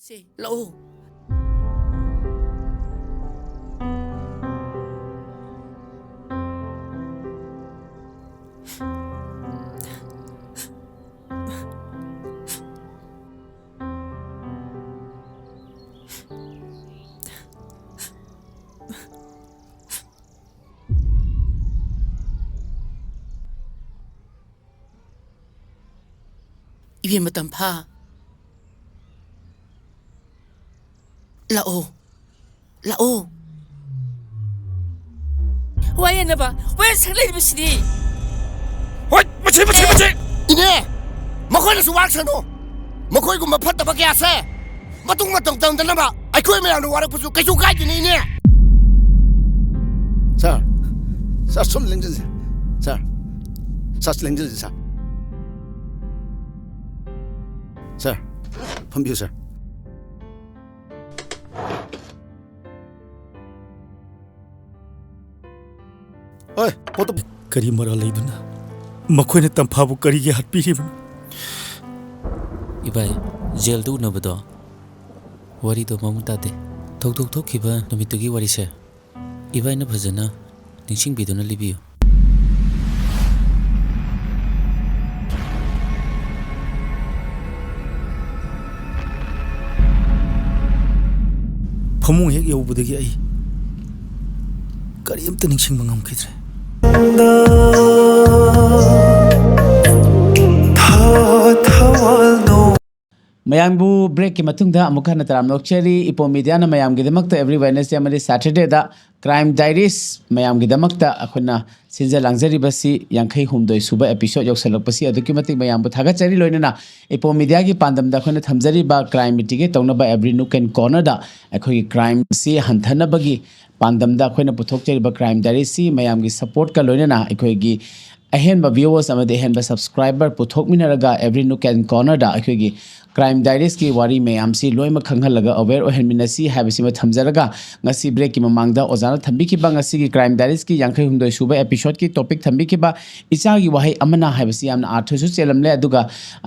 ꯁꯦ ꯂꯧ꯫ ꯏꯕꯦꯝꯃ ꯇꯝꯐꯥ, ꯂꯥꯛꯑꯣ, ꯂꯥꯛꯑꯣ꯫ ꯋꯥ ꯌꯥꯅꯕ ꯋꯥ ꯁꯛꯂꯛꯏꯕꯁꯤꯗꯤ꯫ ꯍꯣꯏ, ꯃꯁꯤ, ꯃꯁꯤ, ꯃꯁꯤ! ꯏꯅꯦ, ꯃꯈꯣꯏꯅꯁꯨ ꯋꯥ ꯁꯪꯅꯨ꯫ ꯃꯈꯣꯏꯒꯨꯝꯕ ꯐꯠꯇꯕ ꯀꯌꯥꯁꯦ ꯃꯇꯨꯡ ꯃꯇꯧ ꯇꯝꯗꯅꯕ ꯑꯩꯈꯣꯏ ꯃꯌꯥꯝꯅ ꯋꯥꯔꯛꯄꯁꯨ ꯀꯩꯁꯨ ꯀꯥꯏꯗꯦꯅꯦ, ꯏꯅꯦ꯫ ꯁꯥꯔ, ꯁꯥꯔ, ꯁꯨꯝ ꯂꯦꯡꯁꯤꯟꯁꯦ꯫ ꯁꯥꯔ, ꯁꯥꯔ, ꯂꯦꯡꯁꯤꯜꯂꯁꯤ, ꯁꯥꯔ꯫ ꯁꯥꯔ, ꯐꯝꯕꯤꯌꯨ, ꯁꯥꯔ꯫ ꯍꯣꯏ, ꯄꯣꯠꯇꯨ ꯀꯔꯤ ꯃꯔꯥꯜ ꯂꯩꯗꯨꯅ ꯃꯈꯣꯏꯅ ꯇꯝꯐꯥꯕꯨ ꯀꯔꯤꯒꯤ ꯍꯥꯠꯄꯤꯔꯤꯕꯅꯣ? ꯏꯕꯥꯏ, ꯖꯦꯜꯗ ꯎꯅꯕꯗꯣ, ꯋꯥꯔꯤꯗꯣ ꯃꯃꯨꯠ ꯇꯥꯗꯦ꯫ ꯊꯧꯗꯣꯛ ꯊꯣꯛꯈꯤꯕ ꯅꯨꯃꯤꯠꯇꯨꯒꯤ ꯋꯥꯔꯤꯁꯦ ꯏꯕꯥꯏꯅ ꯐꯖꯅ ꯅꯤꯡꯁꯤꯡꯕꯤꯗꯨꯅ ꯂꯤꯕꯤꯌꯨ꯫ ꯐꯃꯨꯡ ꯍꯦꯛ ꯌꯧꯕꯗꯒꯤ ꯑꯩ ꯀꯔꯤꯝꯇ ꯅꯤꯡꯁꯤꯡꯕ ꯉꯝꯈꯤꯗ꯭ꯔꯦ꯫ ꯊꯋꯥꯜ ꯅꯣꯡ ꯃꯌꯥꯝꯕꯨ ꯕ꯭ꯔꯦꯛꯀꯤ ꯃꯇꯨꯡꯗ ꯑꯃꯨꯛ ꯍꯟꯅ ꯇꯔꯥꯝꯅ ꯑꯣꯛꯆꯔꯤ꯫ ꯏꯄꯣꯝ ꯃꯤꯗꯤꯌꯥꯅ ꯃꯌꯥꯝꯒꯤꯗꯃꯛꯇ ꯑꯦꯕ꯭ꯔꯤ ꯋꯦꯅꯁꯗꯦ ꯑꯃꯗꯤ ꯁꯦꯇꯔꯗꯦꯗ ꯀ꯭ꯔꯥꯏꯝ ꯗꯥꯏꯔꯤꯁ ꯃꯌꯥꯝꯒꯤꯗꯃꯛꯇ ꯑꯩꯈꯣꯏꯅ ꯁꯤꯟꯖ ꯂꯥꯡꯖꯔꯤꯕꯁꯤ ꯌꯥꯡꯈꯩ ꯍꯨꯝꯗꯣꯏ ꯁꯨꯕ ꯑꯦꯄꯤꯁꯣꯗ ꯌꯧꯁꯜꯂꯛꯄꯁꯤ ꯑꯗꯨꯛꯀꯤ ꯃꯇꯤꯛ ꯃꯌꯥꯝꯕꯨ ꯊꯥꯒꯠꯆꯔꯤ꯫ ꯂꯣꯏꯅꯅ ꯏꯄꯣꯝ ꯃꯤꯗꯤꯌꯥꯒꯤ ꯄꯥꯟꯗꯝꯗ ꯑꯩꯈꯣꯏꯅ ꯊꯝꯖꯔꯤꯕ ꯀ꯭ꯔꯥꯏꯝ ꯃꯤꯇꯤꯒꯦꯠ ꯇꯧꯅꯕ ꯑꯦꯕ꯭ꯔꯤ ꯅꯨꯛ ꯑꯦꯟ ꯀꯣꯔꯅꯔꯗ ꯑꯩꯈꯣꯏꯒꯤ ꯀ꯭ꯔꯥꯏꯝꯁꯤ ꯍꯟꯊꯅꯕꯒꯤ ꯄꯥꯟꯗꯝꯗ ꯑꯩꯈꯣꯏꯅ ꯄꯨꯊꯣꯛꯆꯔꯤꯕ ꯀ꯭ꯔꯥꯏꯝ ꯗꯥꯏꯔꯤꯁꯤ ꯃꯌꯥꯝꯒꯤ ꯁꯄꯣꯔꯠꯀ ꯂꯣꯏꯅꯅ ꯑꯩꯈꯣꯏꯒꯤ ꯑꯍꯦꯟꯕ ꯚ꯭ꯌꯨꯋꯔꯁ ꯑꯃꯗꯤ ꯑꯍꯦꯟꯕ ꯁꯕꯁꯀ꯭ꯔꯥꯏꯕꯔ ꯄꯨꯊꯣꯛꯃꯤꯟꯅꯔꯒ ꯑꯦꯕ꯭ꯔꯤ ꯅꯨꯛ ꯑꯦꯟ ꯀꯣꯔꯅꯔꯗ ꯑꯩꯈꯣꯏꯒꯤ ꯀ꯭ꯔꯥꯏꯝ ꯗꯥꯏꯔꯤꯁꯀꯤ ꯋꯥꯔꯤ ꯃꯌꯥꯝꯁꯤ ꯂꯣꯏꯅꯃꯛ ꯈꯪꯍꯜꯂꯒ ꯑꯋꯦꯌꯔ ꯑꯣꯏꯍꯟꯃꯤꯟꯅꯁꯤ ꯍꯥꯏꯕꯁꯤꯃ ꯊꯝꯖꯔꯒ, ꯉꯁꯤ ꯕ꯭ꯔꯦꯛꯀꯤ ꯃꯃꯥꯡꯗ ꯑꯣꯖꯥꯅ ꯊꯝꯕꯤꯈꯤꯕ ꯉꯁꯤꯒꯤ ꯀ꯭ꯔꯥꯏꯝ ꯗꯥꯏꯔꯤꯁꯀꯤ ꯌꯥꯡꯈꯩ ꯍꯨꯝꯗꯣꯏ ꯁꯨꯕ ꯑꯦꯄꯤꯁꯣꯗꯀꯤ ꯇꯣꯄꯤꯛ ꯊꯝꯕꯤꯈꯤꯕ "ꯏꯆꯥꯒꯤ ꯋꯥꯍꯩ ꯑꯃꯅ" ꯍꯥꯏꯕꯁꯤ ꯌꯥꯝꯅ ꯑꯥꯔꯊꯁꯨ ꯆꯦꯜꯂꯝꯂꯦ꯫ ꯑꯗꯨꯒ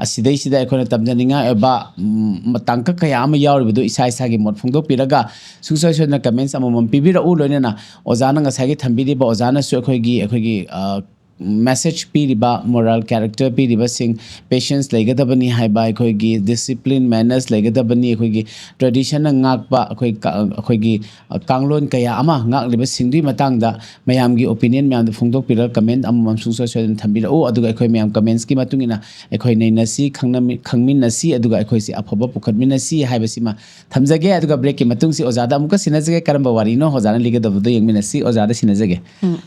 ꯑꯁꯤꯗꯩꯁꯤꯗ ꯑꯩꯈꯣꯏꯅ ꯇꯝꯖꯅꯤꯡꯉꯥꯏ ꯑꯣꯏꯕ, ꯎꯝ, ꯇꯥꯡꯀꯛ ꯀꯌꯥ ꯑꯃ ꯌꯥꯎꯔꯤꯕꯗꯨ ꯏꯁꯥ ꯏꯁꯥꯒꯤ ꯃꯣꯠ ꯐꯣꯡꯗꯣꯛꯄꯤꯔꯒ ꯁꯨꯡꯁꯣꯏ ꯁꯣꯏꯗꯅ ꯀꯃꯦꯟꯁ ꯑꯃꯃꯝ ꯄꯤꯕꯤꯔꯛꯎ꯫ ꯂꯣꯏꯅꯅ ꯑꯣꯖꯥꯅ ꯉꯁꯥꯏꯒꯤ ꯊꯝꯕꯤꯔꯤꯕ ꯑꯣꯖꯥꯅꯁꯨ ꯑꯩꯈꯣꯏꯒꯤ, ꯑꯩꯈꯣꯏꯒꯤ, ꯑ, ꯃꯦꯁꯦꯖ ꯄꯤꯔꯤꯕ, ꯃꯣꯔꯦꯜ ꯀꯦꯔꯦꯛꯇꯔ ꯄꯤꯔꯤꯕꯁꯤꯡ, ꯄꯦꯁꯦꯟꯁ ꯂꯩꯒꯗꯕꯅꯤ ꯍꯥꯏꯕ, ꯑꯩꯈꯣꯏꯒꯤ ꯗꯤꯁꯤꯄ꯭ꯂꯤꯟ, ꯃꯦꯅꯔꯁ ꯂꯩꯒꯗꯕꯅꯤ, ꯑꯩꯈꯣꯏꯒꯤ ꯇ꯭ꯔꯦꯗꯤꯁꯟꯅ ꯉꯥꯛꯄ, ꯑꯩꯈꯣꯏ ꯀ-, ꯑꯩꯈꯣꯏꯒꯤ ꯀꯥꯡꯂꯣꯟ ꯀꯌꯥ ꯑꯃ ꯉꯥꯛꯂꯤꯕꯁꯤꯡꯗꯨꯒꯤ ꯃꯇꯥꯡꯗ ꯃꯌꯥꯝꯒꯤ ꯑꯣꯄꯤꯅꯤꯌꯟ ꯃꯌꯥꯝꯗꯣ ꯐꯣꯡꯗꯣꯛꯄꯤꯔꯒ ꯀꯃꯦꯟ ꯑꯃꯃꯝ ꯁꯨꯡꯁꯣꯏ ꯁꯣꯏꯗꯅ ꯊꯝꯕꯤꯔꯛꯎ꯫ ꯑꯗꯨꯒ ꯑꯩꯈꯣꯏ ꯃꯌꯥꯝ ꯀꯃꯦꯟꯁꯀꯤ ꯃꯇꯨꯡ ꯏꯟꯅ ꯑꯩꯈꯣꯏ ꯅꯩꯅꯁꯤ, ꯈꯪꯅꯃꯤ-, ꯈꯪꯃꯤꯟꯅꯁꯤ, ꯑꯗꯨꯒ ꯑꯩꯈꯣꯏꯁꯤ ꯑꯐꯕ ꯄꯨꯈꯠꯃꯤꯟꯅꯁꯤ ꯍꯥꯏꯕꯁꯤꯃ ꯊꯝꯖꯒꯦ꯫ ꯑꯗꯨꯒ ꯕ꯭ꯔꯦꯛꯀꯤ ꯃꯇꯨꯡꯁꯤ ꯑꯣꯖꯥꯗ ꯑꯃꯨꯛꯀ ꯁꯤꯟꯅꯖꯒꯦ꯫ ꯀꯔꯝꯕ ꯋꯥꯔꯤꯅꯣ ꯑꯣꯖꯥꯅ ꯂꯤꯒꯗꯕꯗꯣ ꯌꯦꯡꯃꯤꯟꯅꯁꯤ꯫ ꯑꯣꯖꯥꯗ ꯁꯤꯟꯅꯖꯒꯦ꯫ ꯎꯝ꯫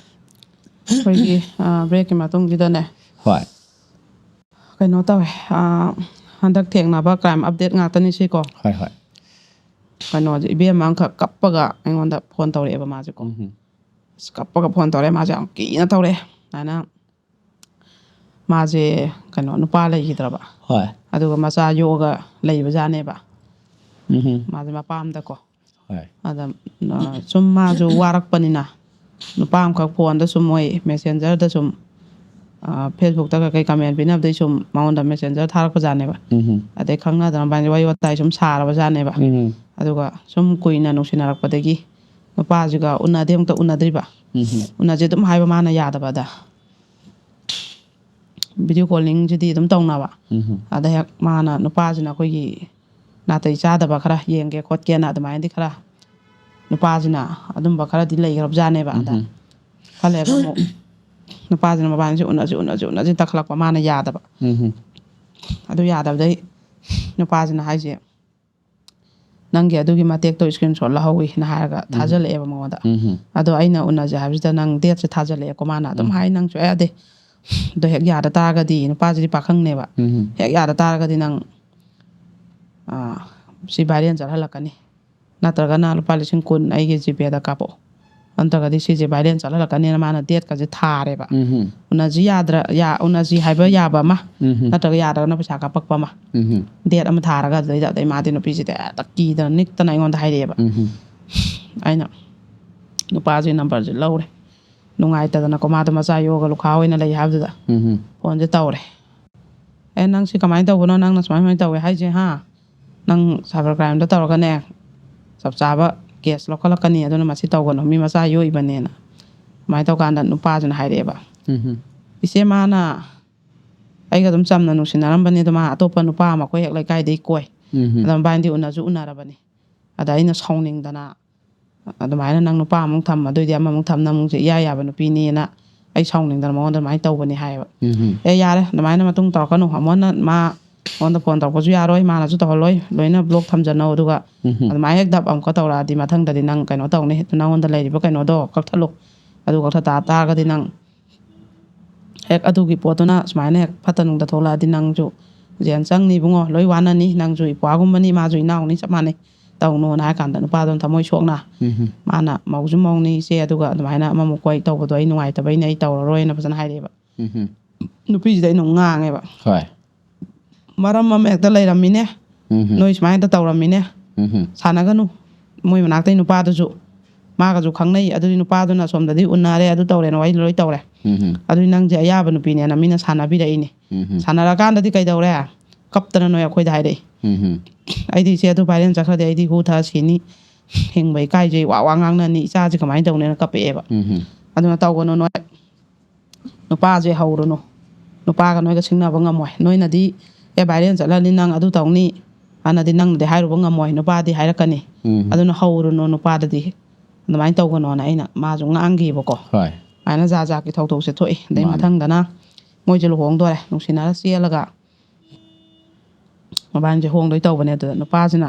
ꯑꯩꯈꯣꯏꯒꯤ, ꯑ, ꯕ꯭ꯔꯦꯛꯀꯤ ꯃꯇꯨꯡꯁꯤꯗꯅꯦ, ꯍꯣꯏ꯫ ꯀꯩꯅꯣ ꯇꯧꯋꯦ, ꯑ, ꯍꯟꯗꯛ ꯊꯦꯡꯅꯕ ꯀ꯭ꯔꯥꯏꯝ ꯑꯞꯗꯦꯠ ꯉꯥꯛꯇꯅꯤ ꯁꯤꯀꯣ꯫ ꯍꯣꯏ, ꯍꯣꯏ꯫ ꯀꯩꯅꯣꯁꯦ, ꯏꯕꯦꯝꯃ ꯑꯃꯈꯛ ꯀꯞꯄꯒ ꯑꯩꯉꯣꯟꯗ ꯐꯣꯟ ꯇꯧꯔꯛꯑꯦꯕ ꯃꯥꯁꯦꯀꯣ꯫ ꯎꯝ꯫ ꯑꯁ, ꯀꯞꯄꯒ ꯐꯣꯟ ꯇꯧꯔꯛꯑꯦ, ꯃꯥꯁꯦ ꯌꯥꯝ ꯀꯤꯅ ꯇꯧꯔꯛꯑꯦ꯫ ꯑꯗꯨꯃꯥꯏꯅ ꯃꯥꯁꯦ, ꯀꯩꯅꯣ, ꯅꯨꯄꯥ ꯂꯩꯈꯤꯗ꯭ꯔꯕ꯫ ꯍꯣꯏ꯫ ꯑꯗꯨꯒ ꯃꯆꯥ ꯌꯣꯛꯑꯒ ꯂꯩꯕꯖꯥꯠꯅꯦꯕ꯫ ꯎꯝ꯫ ꯃꯥꯁꯦ ꯃꯄꯥꯝꯗꯀꯣ꯫ ꯍꯣꯏ꯫ ꯑꯗ, ꯑ, ꯁꯨꯝ ꯃꯥꯁꯨ ꯋꯥꯔꯛꯄꯅꯤꯅ, ꯅꯨꯄꯥ ꯑꯃꯈꯛ ꯐꯣꯟꯗ ꯁꯨꯝ ꯃꯣꯏ ꯃꯦꯁꯦꯟꯖꯔꯗ ꯁꯨꯝ, ꯑ, ꯐꯦꯁꯕꯨꯛꯇ ꯀꯩꯀꯩ ꯀꯃꯦꯟ ꯄꯤꯅꯕꯗꯩ ꯁꯨꯝ ꯃꯉꯣꯟꯗ ꯃꯦꯁꯦꯟꯖꯔ ꯊꯥꯔꯛꯄꯖꯥꯠꯅꯦꯕ꯫ ꯎꯝ꯫ ꯑꯗꯩ ꯈꯪꯅꯗꯅ ꯃꯕꯥꯅꯤ ꯋꯥꯔꯤ ꯋꯥꯇꯥꯏ ꯁꯨꯝ ꯁꯥꯔꯕꯖꯥꯠꯅꯦꯕ꯫ ꯎꯝ꯫ ꯑꯗꯨꯒ ꯁꯨꯝ ꯀꯨꯏꯅ ꯅꯨꯡꯁꯤꯅꯔꯛꯄꯗꯒꯤ ꯅꯨꯄꯥꯁꯤꯒ ꯎꯅꯗꯤ ꯑꯃꯨꯛꯇ ꯎꯅꯗ꯭ꯔꯤꯕ꯫ ꯎꯝ꯫ ꯎꯅꯁꯦ ꯑꯗꯨꯝ ꯍꯥꯏꯕ ꯃꯥꯅ ꯌꯥꯗꯕ ꯑꯗ꯫ ꯚꯤꯗꯤꯑꯣ ꯀꯣꯂꯤꯡꯁꯤꯗꯤ ꯑꯗꯨꯝ ꯇꯧꯅꯕ꯫ ꯎꯝ꯫ ꯑꯗ ꯍꯦꯛ ꯃꯥꯅ, ꯅꯨꯄꯥꯁꯤꯅ ꯑꯩꯈꯣꯏꯒꯤ ꯅꯥꯇꯩ ꯆꯥꯗꯕ ꯈꯔ ꯌꯦꯡꯒꯦ ꯈꯣꯠꯀꯦꯅ ꯑꯗꯨꯃꯥꯏꯅꯗꯤ ꯈꯔ, ꯅꯨꯄꯥꯁꯤꯅ ꯑꯗꯨꯝꯕ ꯈꯔꯗꯤ ꯂꯩꯈ꯭ꯔꯕꯖꯥꯠꯅꯦꯕ꯫ ꯑꯗ ꯎꯝ꯫ ꯈꯔ ꯂꯩꯔꯒ ꯑꯃꯨꯛ ꯅꯨꯄꯥꯁꯤꯅ ꯃꯕꯥꯅꯤꯁꯦ ꯎꯅꯁꯤ, ꯎꯅꯁꯤ, ꯎꯅꯁꯤ ꯇꯛꯈꯠꯂꯛꯄ, ꯃꯥꯅ ꯌꯥꯗꯕ꯫ ꯎꯝ꯫ ꯑꯗꯨ ꯌꯥꯗꯕꯗꯩ ꯅꯨꯄꯥꯁꯤꯅ ꯍꯥꯏꯁꯦ, "ꯅꯪꯒꯤ ꯑꯗꯨꯒꯤ ꯃꯇꯦꯛꯇꯣ ꯏꯁꯀ꯭ꯔꯤꯟ ꯁꯣꯠ ꯂꯧꯍꯧꯏꯅ" ꯍꯥꯏꯔꯒ ꯎꯝ꯫ ꯊꯥꯖꯤꯜꯂꯛꯑꯦꯕ ꯃꯉꯣꯟꯗ꯫ ꯎꯝ꯫ ꯑꯗꯣ ꯑꯩꯅ ꯎꯅꯁꯦ ꯍꯥꯏꯕꯁꯤꯗ ꯅꯪ ꯗꯦꯠꯁꯦ ꯊꯥꯖꯤꯜꯂꯛꯑꯦꯀꯣ꯫ ꯃꯥꯅ ꯑꯗꯨꯝ ꯎꯝ꯫ ꯍꯥꯏ, "ꯅꯪ ꯁꯨꯡꯌꯥ ꯌꯥꯗꯦ꯫ ꯑꯗꯣ ꯍꯦꯛ ꯌꯥꯗ ꯇꯥꯔꯒꯗꯤ", ꯅꯨꯄꯥꯁꯤꯗꯤ ꯄꯥꯈꯪꯅꯦꯕ꯫ ꯎꯝ꯫ "ꯍꯦꯛ ꯌꯥꯗ ꯇꯥꯔꯒꯗꯤ ꯅꯪ, ꯑꯥ, ꯁꯤ ꯚꯥꯏꯔꯦꯜ ꯆꯠꯍꯜꯂꯛꯀꯅꯤ꯫ ꯅꯠꯇ꯭ꯔꯒꯅ ꯂꯨꯄꯥ ꯂꯤꯁꯤꯡ ꯀꯨꯟ ꯑꯩꯒꯤ ꯖꯤꯄꯦꯗ ꯀꯥꯞꯄꯛꯑꯣ꯫ ꯅꯠꯇ꯭ꯔꯒꯗꯤ ꯁꯤꯁꯦ ꯚꯥꯏꯔꯦꯜ ꯆꯠꯍꯜꯂꯛꯀꯅꯤꯅ" ꯃꯥꯅ ꯗꯦꯠꯀꯁꯦ ꯊꯥꯔꯦꯕ꯫ ꯎꯝ꯫ ꯎꯅꯁꯤ ꯌꯥꯗ꯭ꯔ-, ꯌꯥ-, ꯎꯅꯁꯤ ꯍꯥꯏꯕ ꯌꯥꯕ ꯑꯃ, ꯎꯝ꯫ ꯅꯠꯇ꯭ꯔꯒ ꯌꯥꯗ꯭ꯔꯒꯅ ꯄꯩꯁꯥ ꯀꯥꯞꯄꯛꯄ ꯑꯃ꯫ ꯎꯝ꯫ ꯗꯦꯠ ꯑꯃ ꯊꯥꯔꯒ ꯑꯗꯨꯗꯩꯗ, ꯑꯗꯩ ꯃꯥꯗꯤ ꯅꯨꯄꯤꯁꯤꯗ ꯍꯦꯛꯇ ꯀꯤꯗꯅ ꯅꯤꯛꯇꯅ ꯑꯩꯉꯣꯟꯗ ꯍꯥꯏꯔꯛꯑꯦꯕ꯫ ꯎꯝ꯫ ꯑꯩꯅ ꯅꯨꯄꯥꯁꯤ ꯅꯝꯕꯔꯁꯦ ꯂꯧꯔꯦ꯫ ꯅꯨꯡꯉꯥꯏꯇꯗꯅꯀꯣ, ꯃꯥꯗꯣ ꯃꯆꯥ ꯌꯣꯛꯑꯒ ꯂꯨꯈꯥ ꯑꯣꯏꯅ ꯂꯩ ꯍꯥꯏꯕꯗꯨꯗ ꯎꯝ꯫ ꯐꯣꯟꯁꯦ ꯇꯧꯔꯦ꯫ "ꯑꯦ, ꯅꯪ ꯁꯤ ꯀꯃꯥꯏꯅ ꯇꯧꯕꯅꯣ? ꯅꯪꯅ ꯁꯨꯃꯥꯏ ꯁꯨꯃꯥꯏꯅ ꯇꯧꯋꯦ ꯍꯥꯏꯁꯦ, ꯍꯥ? ꯅꯪ ꯁꯥꯏꯕꯔ ꯀ꯭ꯔꯥꯏꯝꯗ ꯇꯧꯔꯒꯅꯦ, ꯆꯞ ꯆꯥꯕ ꯀꯦꯁ ꯂꯧꯈꯠꯂꯛꯀꯅꯤ, ꯑꯗꯨꯅ ꯃꯁꯤ ꯇꯧꯒꯅꯨ, ꯃꯤ ꯃꯆꯥ ꯌꯣꯛꯏꯕꯅꯦꯅ"꯫ ꯑꯗꯨꯃꯥꯏꯅ ꯇꯧꯀꯥꯟꯗ ꯅꯨꯄꯥꯁꯤꯅ ꯍꯥꯏꯔꯛꯑꯦꯕ, ꯏꯆꯦ ꯃꯥꯅ ꯑꯩꯒ ꯑꯗꯨꯝ ꯆꯝꯅ ꯅꯨꯡꯁꯤꯅꯔꯝꯕꯅꯤ, ꯑꯗꯣ ꯃꯥ ꯑꯇꯣꯞꯄ ꯅꯨꯄꯥ ꯑꯃ ꯑꯩꯈꯣꯏ ꯍꯦꯛ ꯂꯩꯀꯥꯏꯗꯩ ꯀꯣꯏ꯫ ꯑꯗꯣ ꯃꯕꯥꯅꯤꯗꯤ ꯎꯅꯁꯨ ꯎꯅꯔꯕꯅꯤ꯫ ꯑꯗ ꯑꯩꯅ ꯁꯥꯎꯅꯤꯡꯗꯅ, "ꯑꯗꯨꯃꯥꯏꯅ ꯅꯪ ꯅꯨꯄꯥ ꯑꯃꯨꯛ ꯊꯝ, ꯑꯗꯨꯏꯗꯤ ꯑꯃꯃꯨꯛ ꯊꯝ, ꯅꯪꯁꯦ ꯏꯌꯥ ꯌꯥꯕ ꯅꯨꯄꯤꯅꯦꯅ" ꯑꯩ ꯁꯥꯎꯅꯤꯡꯗꯅ ꯃꯉꯣꯟꯗ ꯑꯗꯨꯃꯥꯏꯅ ꯇꯧꯕꯅꯤ ꯍꯥꯏꯌꯦꯕ꯫ "ꯑꯦ, ꯌꯥꯔꯦ, ꯑꯗꯨꯃꯥꯏꯅ ꯃꯇꯨꯡ ꯇꯧꯔꯛꯀꯅꯨ, ꯑꯃꯨꯛ ꯍꯟꯅ ꯃꯥ ꯑꯩꯉꯣꯟꯗ ꯐꯣꯟ ꯇꯧꯔꯛꯄꯁꯨ ꯌꯥꯔꯣꯏ, ꯃꯥꯅꯁꯨ ꯇꯧꯍꯜꯂꯣꯏ, ꯂꯣꯏꯅ ꯕ꯭ꯂꯣꯛ ꯊꯝꯖꯅꯧ꯫ ꯑꯗꯨꯒ ꯑꯗꯨꯃꯥꯏꯅ ꯍꯦꯛ ꯗꯞ ꯑꯃꯨꯛꯀ ꯇꯧꯔꯛꯑꯗꯤ ꯃꯊꯪꯗꯗꯤ ꯅꯪ ꯀꯩꯅꯣ ꯇꯧꯅꯤ, ꯅꯪꯉꯣꯟꯗ ꯂꯩꯔꯤꯕ ꯀꯩꯅꯣꯗꯣ ꯀꯛꯊꯠꯂꯨ꯫ ꯑꯗꯨ ꯀꯛꯊꯠ ꯇꯥ ꯇꯥꯔꯒꯗꯤ ꯅꯪ ꯍꯦꯛ ꯑꯗꯨꯒꯤ ꯄꯣꯠꯇꯨꯅ ꯁꯨꯃꯥꯏꯅ ꯍꯦꯛ ꯐꯠꯇ ꯅꯨꯡꯗ ꯊꯣꯛꯂꯛꯑꯗꯤ ꯅꯪꯁꯨ ꯖꯦꯜ ꯆꯪꯅꯤ ꯏꯕꯨꯡꯉꯣ, ꯂꯣꯏ ꯋꯥꯅꯅꯤ, ꯅꯪꯁꯨ ꯏꯄ꯭ꯋꯥꯒꯨꯝꯕꯅꯤ, ꯃꯥꯁꯨ ꯏꯅꯥꯎꯅꯤ, ꯆꯞ ꯃꯥꯟꯅꯩ, ꯇꯧꯅꯣꯅ" ꯍꯥꯏ ꯀꯥꯟꯗ ꯅꯨꯄꯥꯗꯨꯅ ꯊꯃꯣꯏ ꯁꯣꯛꯅ, ꯃꯥꯅ "ꯃꯧꯁꯨ ꯃꯧꯅꯤ ꯏꯆꯦ, ꯑꯗꯨꯒ ꯑꯗꯨꯃꯥꯏꯅ ꯑꯃꯃꯨꯛ ꯀꯣꯏ ꯇꯧꯕꯗꯣ ꯑꯩ ꯅꯨꯡꯉꯥꯏꯇꯕꯩꯅꯦ, ꯑꯩ ꯇꯧꯔꯔꯣꯏꯅ" ꯐꯖꯅ ꯍꯥꯏꯔꯛꯑꯦꯕ꯫ ꯅꯨꯄꯤꯁꯤꯗ ꯑꯩꯅ ꯑꯃꯨꯛ ꯉꯥꯡꯉꯦꯕ꯫ ꯍꯣꯏ꯫ "ꯃꯔꯝ ꯑꯃ ꯍꯦꯛꯇ ꯂꯩꯔꯝꯃꯤꯅꯦ, ꯅꯣꯏ ꯁꯨꯃꯥꯏꯅ ꯍꯦꯛꯇ ꯇꯧꯔꯝꯃꯤꯅꯦ, ꯁꯥꯟꯅꯒꯅꯨ꯫ ꯃꯣꯏ ꯃꯅꯥꯛꯇꯩ ꯅꯨꯄꯥꯗꯨꯁꯨ ꯃꯥꯒꯁꯨ ꯈꯪꯅꯩ, ꯑꯗꯨꯗꯤ ꯅꯨꯄꯥꯗꯨꯅ ꯁꯣꯝꯗꯗꯤ ꯎꯅꯔꯦ, ꯑꯗꯨ ꯇꯧꯔꯦꯅ ꯋꯥꯔꯤ ꯂꯣꯏ ꯇꯧꯔꯦ꯫ ꯑꯗꯨꯗꯤ ꯅꯪꯁꯦ ꯑꯌꯥꯕ ꯅꯨꯄꯤꯅꯦꯅ ꯃꯤꯅ ꯁꯥꯟꯅꯕꯤꯔꯛꯏꯅꯦ꯫ ꯁꯥꯟꯅꯔꯀꯥꯟꯗꯗꯤ ꯀꯩꯗꯧꯔꯦ? ꯀꯞꯇꯅ ꯅꯣꯏ ꯑꯩꯈꯣꯏꯗ ꯍꯥꯏꯔꯛꯏ꯫ ꯑꯩꯗꯤ ꯏꯆꯦ ꯑꯗꯨ ꯚꯥꯏꯔꯦꯜ ꯆꯠꯈ꯭ꯔꯗꯤ ꯑꯩꯗꯤ ꯍꯨ ꯊꯛꯑ ꯁꯤꯅꯤ, ꯍꯤꯡꯕ ꯏꯀꯥꯏꯖꯩ, ꯋꯥ ꯋꯥ ꯉꯥꯡꯅꯅꯤ, ꯏꯆꯥꯁꯦ ꯀꯃꯥꯏꯅ ꯇꯧꯅꯤꯅ" ꯀꯞꯄꯛꯑꯦꯕ꯫ ꯑꯗꯨꯅ ꯇꯧꯒꯅꯨ ꯅꯣꯏ꯫ ꯅꯨꯄꯥꯁꯦ ꯍꯧꯔꯨꯅꯨ, ꯅꯨꯄꯥꯒ ꯅꯣꯏꯒ ꯁꯤꯡꯅꯕ ꯉꯝꯃꯣꯏ꯫ ꯅꯣꯏꯅꯗꯤ "ꯑꯦ, ꯚꯥꯏꯔꯦꯜ ꯆꯠꯂꯅꯤ, ꯅꯪ ꯑꯗꯨ ꯇꯧꯅꯤ" ꯑꯅꯗꯤ ꯅꯪꯅꯗꯤ ꯍꯥꯏꯔꯨꯕ ꯉꯝꯃꯣꯏ, ꯅꯨꯄꯥꯗꯤ ꯍꯥꯏꯔꯛꯀꯅꯤ꯫ ꯑꯗꯨꯅ ꯍꯧꯔꯨꯅꯨ ꯅꯨꯄꯥꯗꯗꯤ, ꯑꯗꯨꯃꯥꯏꯅ ꯇꯧꯒꯅꯣꯅ ꯑꯩꯅ ꯃꯥꯁꯨ ꯉꯥꯡꯈꯤꯕꯀꯣ꯫ ꯍꯣꯏ꯫ ꯑꯗꯨꯃꯥꯏꯅ ꯖꯥꯠ ꯖꯥꯠꯀꯤ ꯊꯧꯗꯣꯛꯁꯦ ꯊꯣꯛꯏ꯫ ꯑꯗꯩ ꯃꯥꯅꯤ꯫ ꯃꯊꯪꯗꯅ ꯃꯣꯏꯁꯦ ꯂꯨꯍꯣꯡꯗꯣꯔꯦ, ꯅꯨꯡꯁꯤꯅꯔ ꯆꯦꯜꯂꯒ ꯃꯕꯥꯅꯤꯁꯦ ꯍꯣꯡꯗꯣꯏ ꯇꯧꯕꯅꯦ꯫ ꯑꯗꯨꯗ ꯅꯨꯄꯥꯁꯤꯅ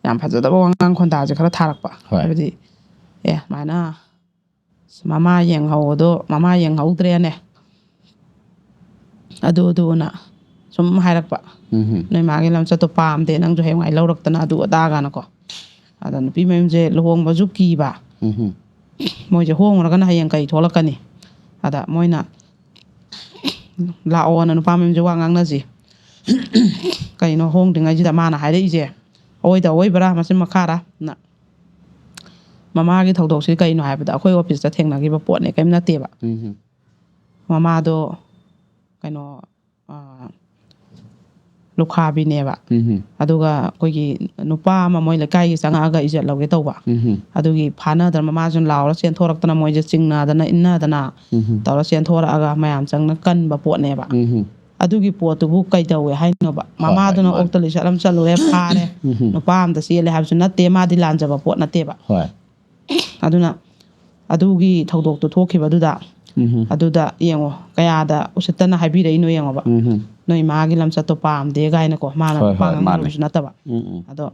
ꯌꯥꯝ ꯐꯖꯗꯕ ꯋꯥꯉꯥꯡ ꯈꯣꯟꯗꯥꯁꯦ ꯈꯔ ꯊꯥꯔꯛꯄ꯫ ꯍꯣꯏ꯫ ꯍꯥꯏꯕꯗꯤ, "ꯑꯦ, ꯁꯨꯃꯥꯏꯅ ꯃꯃꯥ ꯌꯦꯡꯍꯧꯕꯗꯣ, ꯃꯃꯥ ꯌꯦꯡꯍꯧꯗ꯭ꯔꯦꯅꯦ, ꯑꯗꯨ ꯑꯗꯨꯅ" ꯁꯨꯝ ꯍꯥꯏꯔꯛꯄ꯫ "ꯅꯣꯏ ꯃꯥꯒꯤ ꯂꯝꯆꯠꯇꯣ ꯄꯥꯝꯗꯦ, ꯅꯪꯁꯨ ꯍꯌꯦꯡꯋꯥꯏ ꯂꯧꯔꯛꯇꯅ" ꯑꯗꯨ ꯑꯗꯥ ꯀꯥꯏꯅꯀꯣ꯫ ꯑꯗ ꯅꯨꯄꯤ ꯃꯌꯨꯝꯁꯦ ꯂꯨꯍꯣꯡꯕꯁꯨ ꯀꯤꯕ, ꯃꯣꯏꯁꯦ ꯍꯣꯡꯉꯨꯔꯒꯅ ꯍꯌꯦꯡ ꯀꯩ ꯊꯣꯛꯂꯛꯀꯅꯤ꯫ ꯑꯗ ꯃꯣꯏꯅ "ꯂꯥꯛꯑꯣꯅ ꯅꯨꯄꯥ ꯃꯌꯨꯝꯁꯦ ꯋꯥ ꯉꯥꯡꯅꯁꯤ, ꯀꯩꯅꯣ ꯍꯣꯡꯗ꯭ꯔꯤꯉꯩꯁꯤꯗ" ꯃꯥꯅ ꯍꯥꯏꯔꯛꯏꯁꯦ꯫ ꯑꯋꯣꯏꯗ ꯑꯋꯣꯏꯕ꯭ꯔꯥ, ꯃꯆꯤꯟ ꯃꯈꯥꯔꯥ? ꯅ ꯃꯃꯥꯒꯤ ꯊꯧꯗꯣꯛꯁꯤ ꯀꯩꯅꯣ ꯍꯥꯏꯕꯗ, ꯑꯩꯈꯣꯏ ꯑꯣꯐꯤꯁꯇ ꯊꯦꯡꯅꯈꯤꯕ ꯄꯣꯠꯅꯦ, ꯀꯔꯤꯝ ꯅꯠꯇꯦꯕ꯫ ꯃꯃꯥꯗꯣ ꯀꯩꯅꯣ, ꯑꯥ, ꯂꯨꯈꯥꯕꯤꯅꯦꯕ꯫ ꯑꯗꯨꯒ ꯑꯩꯈꯣꯏꯒꯤ ꯅꯨꯄꯥ ꯑꯃ ꯃꯣꯏ ꯂꯩꯀꯥꯏꯒꯤ ꯆꯪꯉꯛꯑꯒ ꯏꯖꯠ ꯂꯧꯒꯦ ꯇꯧꯕ꯫ ꯑꯗꯨꯒꯤ ꯐꯥꯅꯗꯅ ꯃꯃꯥꯁꯤꯅ ꯂꯥꯎꯔ ꯆꯦꯟꯊꯣꯔꯛꯇꯅ ꯃꯣꯏꯁꯦ ꯆꯤꯡꯅꯗꯅ ꯏꯟꯅꯗꯅ ꯇꯧꯔ ꯆꯦꯟꯊꯣꯔꯛꯑꯒ ꯃꯌꯥꯝ ꯆꯪꯅ ꯀꯟꯕ ꯄꯣꯠꯅꯦꯕ꯫ ꯑꯗꯨꯒꯤ ꯄꯣꯠꯇꯨꯕꯨ ꯀꯩꯗꯧꯋꯦ ꯍꯥꯏꯅꯣꯕ? ꯃꯃꯥꯗꯨꯅ ꯃꯥꯅꯦ꯫ ꯑꯣꯛꯇ ꯂꯤꯆꯠ ꯑꯃ ꯆꯠꯂꯨꯔꯦ, ꯐꯥꯔꯦ꯫ ꯅꯨꯄꯥ ꯑꯝꯗ ꯆꯦꯜꯂꯦ ꯍꯥꯏꯕꯁꯨ ꯅꯠꯇꯦ, ꯃꯥꯗꯤ ꯂꯥꯟꯖꯕ ꯄꯣꯠ ꯅꯠꯇꯦꯕ꯫ ꯍꯣꯏ꯫ ꯑꯗꯨꯅ ꯑꯗꯨꯒꯤ ꯊꯧꯗꯣꯛꯇꯣ ꯊꯣꯛꯈꯤꯕꯗꯨꯗ, ꯎꯝ꯫ ꯑꯗꯨꯗ ꯌꯦꯡꯉꯣ, ꯀꯌꯥꯗ ꯎꯁꯤꯠꯇꯅ ꯍꯥꯏꯕꯤꯔꯛꯏꯅꯣ ꯌꯦꯡꯉꯣꯕ꯫ ꯎꯝ꯫ "ꯅꯣꯏ ꯏꯃꯥꯒꯤ ꯂꯝꯆꯠꯇꯣ ꯄꯥꯝꯗꯦ" ꯀꯥꯏꯅꯀꯣ, ꯃꯥꯅ ꯍꯣꯏ, ꯍꯣꯏ, ꯈ꯭ꯋꯥꯡ ꯃꯥꯅꯦ꯫ ꯍꯪꯕꯁꯨ ꯅꯠꯇꯕ꯫ ꯎꯝ, ꯎꯝ꯫ ꯑꯗꯣ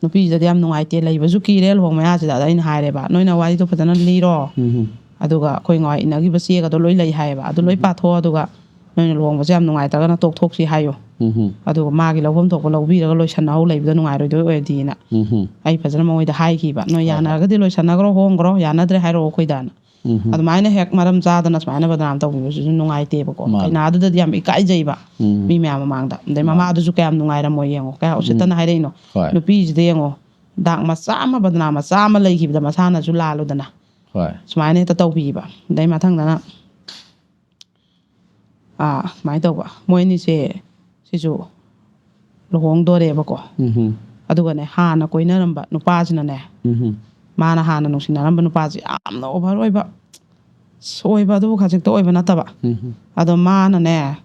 ꯅꯨꯄꯤꯁꯤꯗꯗꯤ ꯌꯥꯝ ꯅꯨꯡꯉꯥꯏꯇꯦ, ꯂꯩꯕꯁꯨ ꯀꯤꯔꯦ ꯂꯨꯍꯣꯡ ꯃꯌꯥꯁꯤꯗ꯫ ꯑꯗ ꯑꯩꯅ ꯍꯥꯏꯔꯦꯕ, "ꯅꯣꯏꯅ ꯋꯥꯔꯤꯗꯣ ꯐꯖꯅ ꯂꯤꯔꯣ, ꯎꯝ꯫ ꯑꯗꯨꯒ ꯑꯩꯈꯣꯏ ꯉꯋꯥꯏ ꯏꯟꯅꯈꯤꯕ ꯆꯦꯒꯗꯣ ꯂꯣꯏ ꯂꯩ ꯍꯥꯏꯌꯦꯕ, ꯑꯗꯨ ꯂꯣꯏ ꯎꯝ꯫ ꯄꯥꯊꯣꯛꯑꯣ, ꯑꯗꯨꯒ ꯅꯣꯏꯅ ꯂꯨꯍꯣꯡꯕꯁꯦ ꯌꯥꯝ ꯅꯨꯡꯉꯥꯏꯇ꯭ꯔꯒꯅ ꯇꯣꯛꯊꯣꯛꯁꯤ ꯍꯥꯏꯌꯨ꯫ ꯎꯝ꯫ ꯑꯗꯨꯒ ꯃꯥꯒꯤ ꯂꯧꯐꯝ ꯊꯣꯛꯄ ꯂꯧꯕꯤꯔꯒ ꯂꯣꯏꯁꯟꯅꯍꯧ ꯂꯩꯕꯗꯣ ꯅꯨꯡꯉꯥꯏꯔꯣꯏꯗꯣꯏ ꯑꯣꯏꯔꯗꯤꯅ ꯎꯝ꯫ ꯑꯩ ꯐꯖꯅ ꯃꯉꯣꯏꯗ ꯍꯥꯏꯈꯤꯕ, "ꯅꯣꯏ ꯍꯣꯏ, ꯍꯣꯏ꯫ ꯌꯥꯅꯔꯒꯗꯤ ꯂꯣꯏꯁꯟꯅꯈ꯭ꯔꯣ, ꯍꯣꯡꯈ꯭ꯔꯣ, ꯌꯥꯅꯗ꯭ꯔꯦ ꯍꯥꯏꯔꯛꯑꯣ ꯑꯩꯈꯣꯏꯗꯅ"꯫ ꯎꯝ꯫ ꯑꯗꯨꯃꯥꯏꯅ ꯍꯦꯛ ꯃꯔꯝ ꯆꯥꯗꯅ ꯁꯨꯃꯥꯏꯅ ꯕꯗꯅꯥꯝ ꯇꯧꯕꯤꯕꯁꯤꯁꯨ ꯅꯨꯡꯉꯥꯏꯇꯦꯕꯀꯣ꯫ ꯃꯥꯅꯦ꯫ ꯀꯩꯅꯥꯗꯨꯗꯗꯤ ꯌꯥꯝ ꯏꯀꯥꯏꯖꯩꯕ ꯎꯝ꯫ ꯃꯤ ꯃꯌꯥꯝ ꯃꯃꯥꯡꯗ꯫ ꯑꯗꯩ ꯃꯥꯅꯦ꯫ ꯃꯃꯥꯗꯨꯁꯨ ꯀꯌꯥꯝ ꯅꯨꯡꯉꯥꯏꯔꯝꯃꯣꯏ ꯌꯦꯡꯉꯣ, ꯀꯌꯥ ꯎꯁꯤꯠꯇꯅ ꯎꯝ꯫ ꯍꯥꯏꯔꯛꯏꯅꯣ꯫ ꯍꯣꯏ꯫ ꯅꯨꯄꯤꯁꯤꯗ ꯌꯦꯡꯉꯣ, ꯗꯥꯛ ꯃꯆꯥ ꯑꯃ, ꯕꯗꯅꯥꯝ ꯃꯆꯥ ꯑꯃ ꯂꯩꯈꯤꯕꯗ ꯃꯁꯥꯅꯁꯨ ꯂꯥꯜꯂꯨꯗꯅ꯫ ꯍꯣꯏ꯫ ꯁꯨꯃꯥꯏꯅ ꯍꯦꯛꯇ ꯇꯧꯕꯤꯕ꯫ ꯑꯗꯩ ꯃꯊꯪꯗꯅ ꯑꯥ, ꯁꯨꯃꯥꯏꯅ ꯇꯧꯕ꯫ ꯃꯣꯏ ꯑꯅꯤꯁꯦ ꯁꯤꯁꯨ ꯂꯨꯍꯣꯡꯗꯣꯔꯦꯕꯀꯣ꯫ ꯎꯝ꯫ ꯑꯗꯨꯒꯅꯦ, ꯍꯥꯟꯅ ꯀꯣꯏꯅꯔꯝꯕ ꯅꯨꯄꯥꯁꯤꯅꯅꯦ, ꯎꯝ꯫ ꯃꯥꯅ ꯍꯥꯟꯅ ꯅꯨꯡꯁꯤꯅꯔꯝꯕ ꯅꯨꯄꯥꯁꯦ ꯌꯥꯝꯅ over ꯑꯣꯏꯕ, ꯑꯣꯏꯕ ꯑꯗꯨꯕꯨ ꯈꯖꯤꯛꯇ ꯑꯣꯏꯕ ꯅꯠꯇꯕ꯫ ꯎꯝ꯫ ꯑꯗꯣ ꯃꯥꯅꯅꯦ,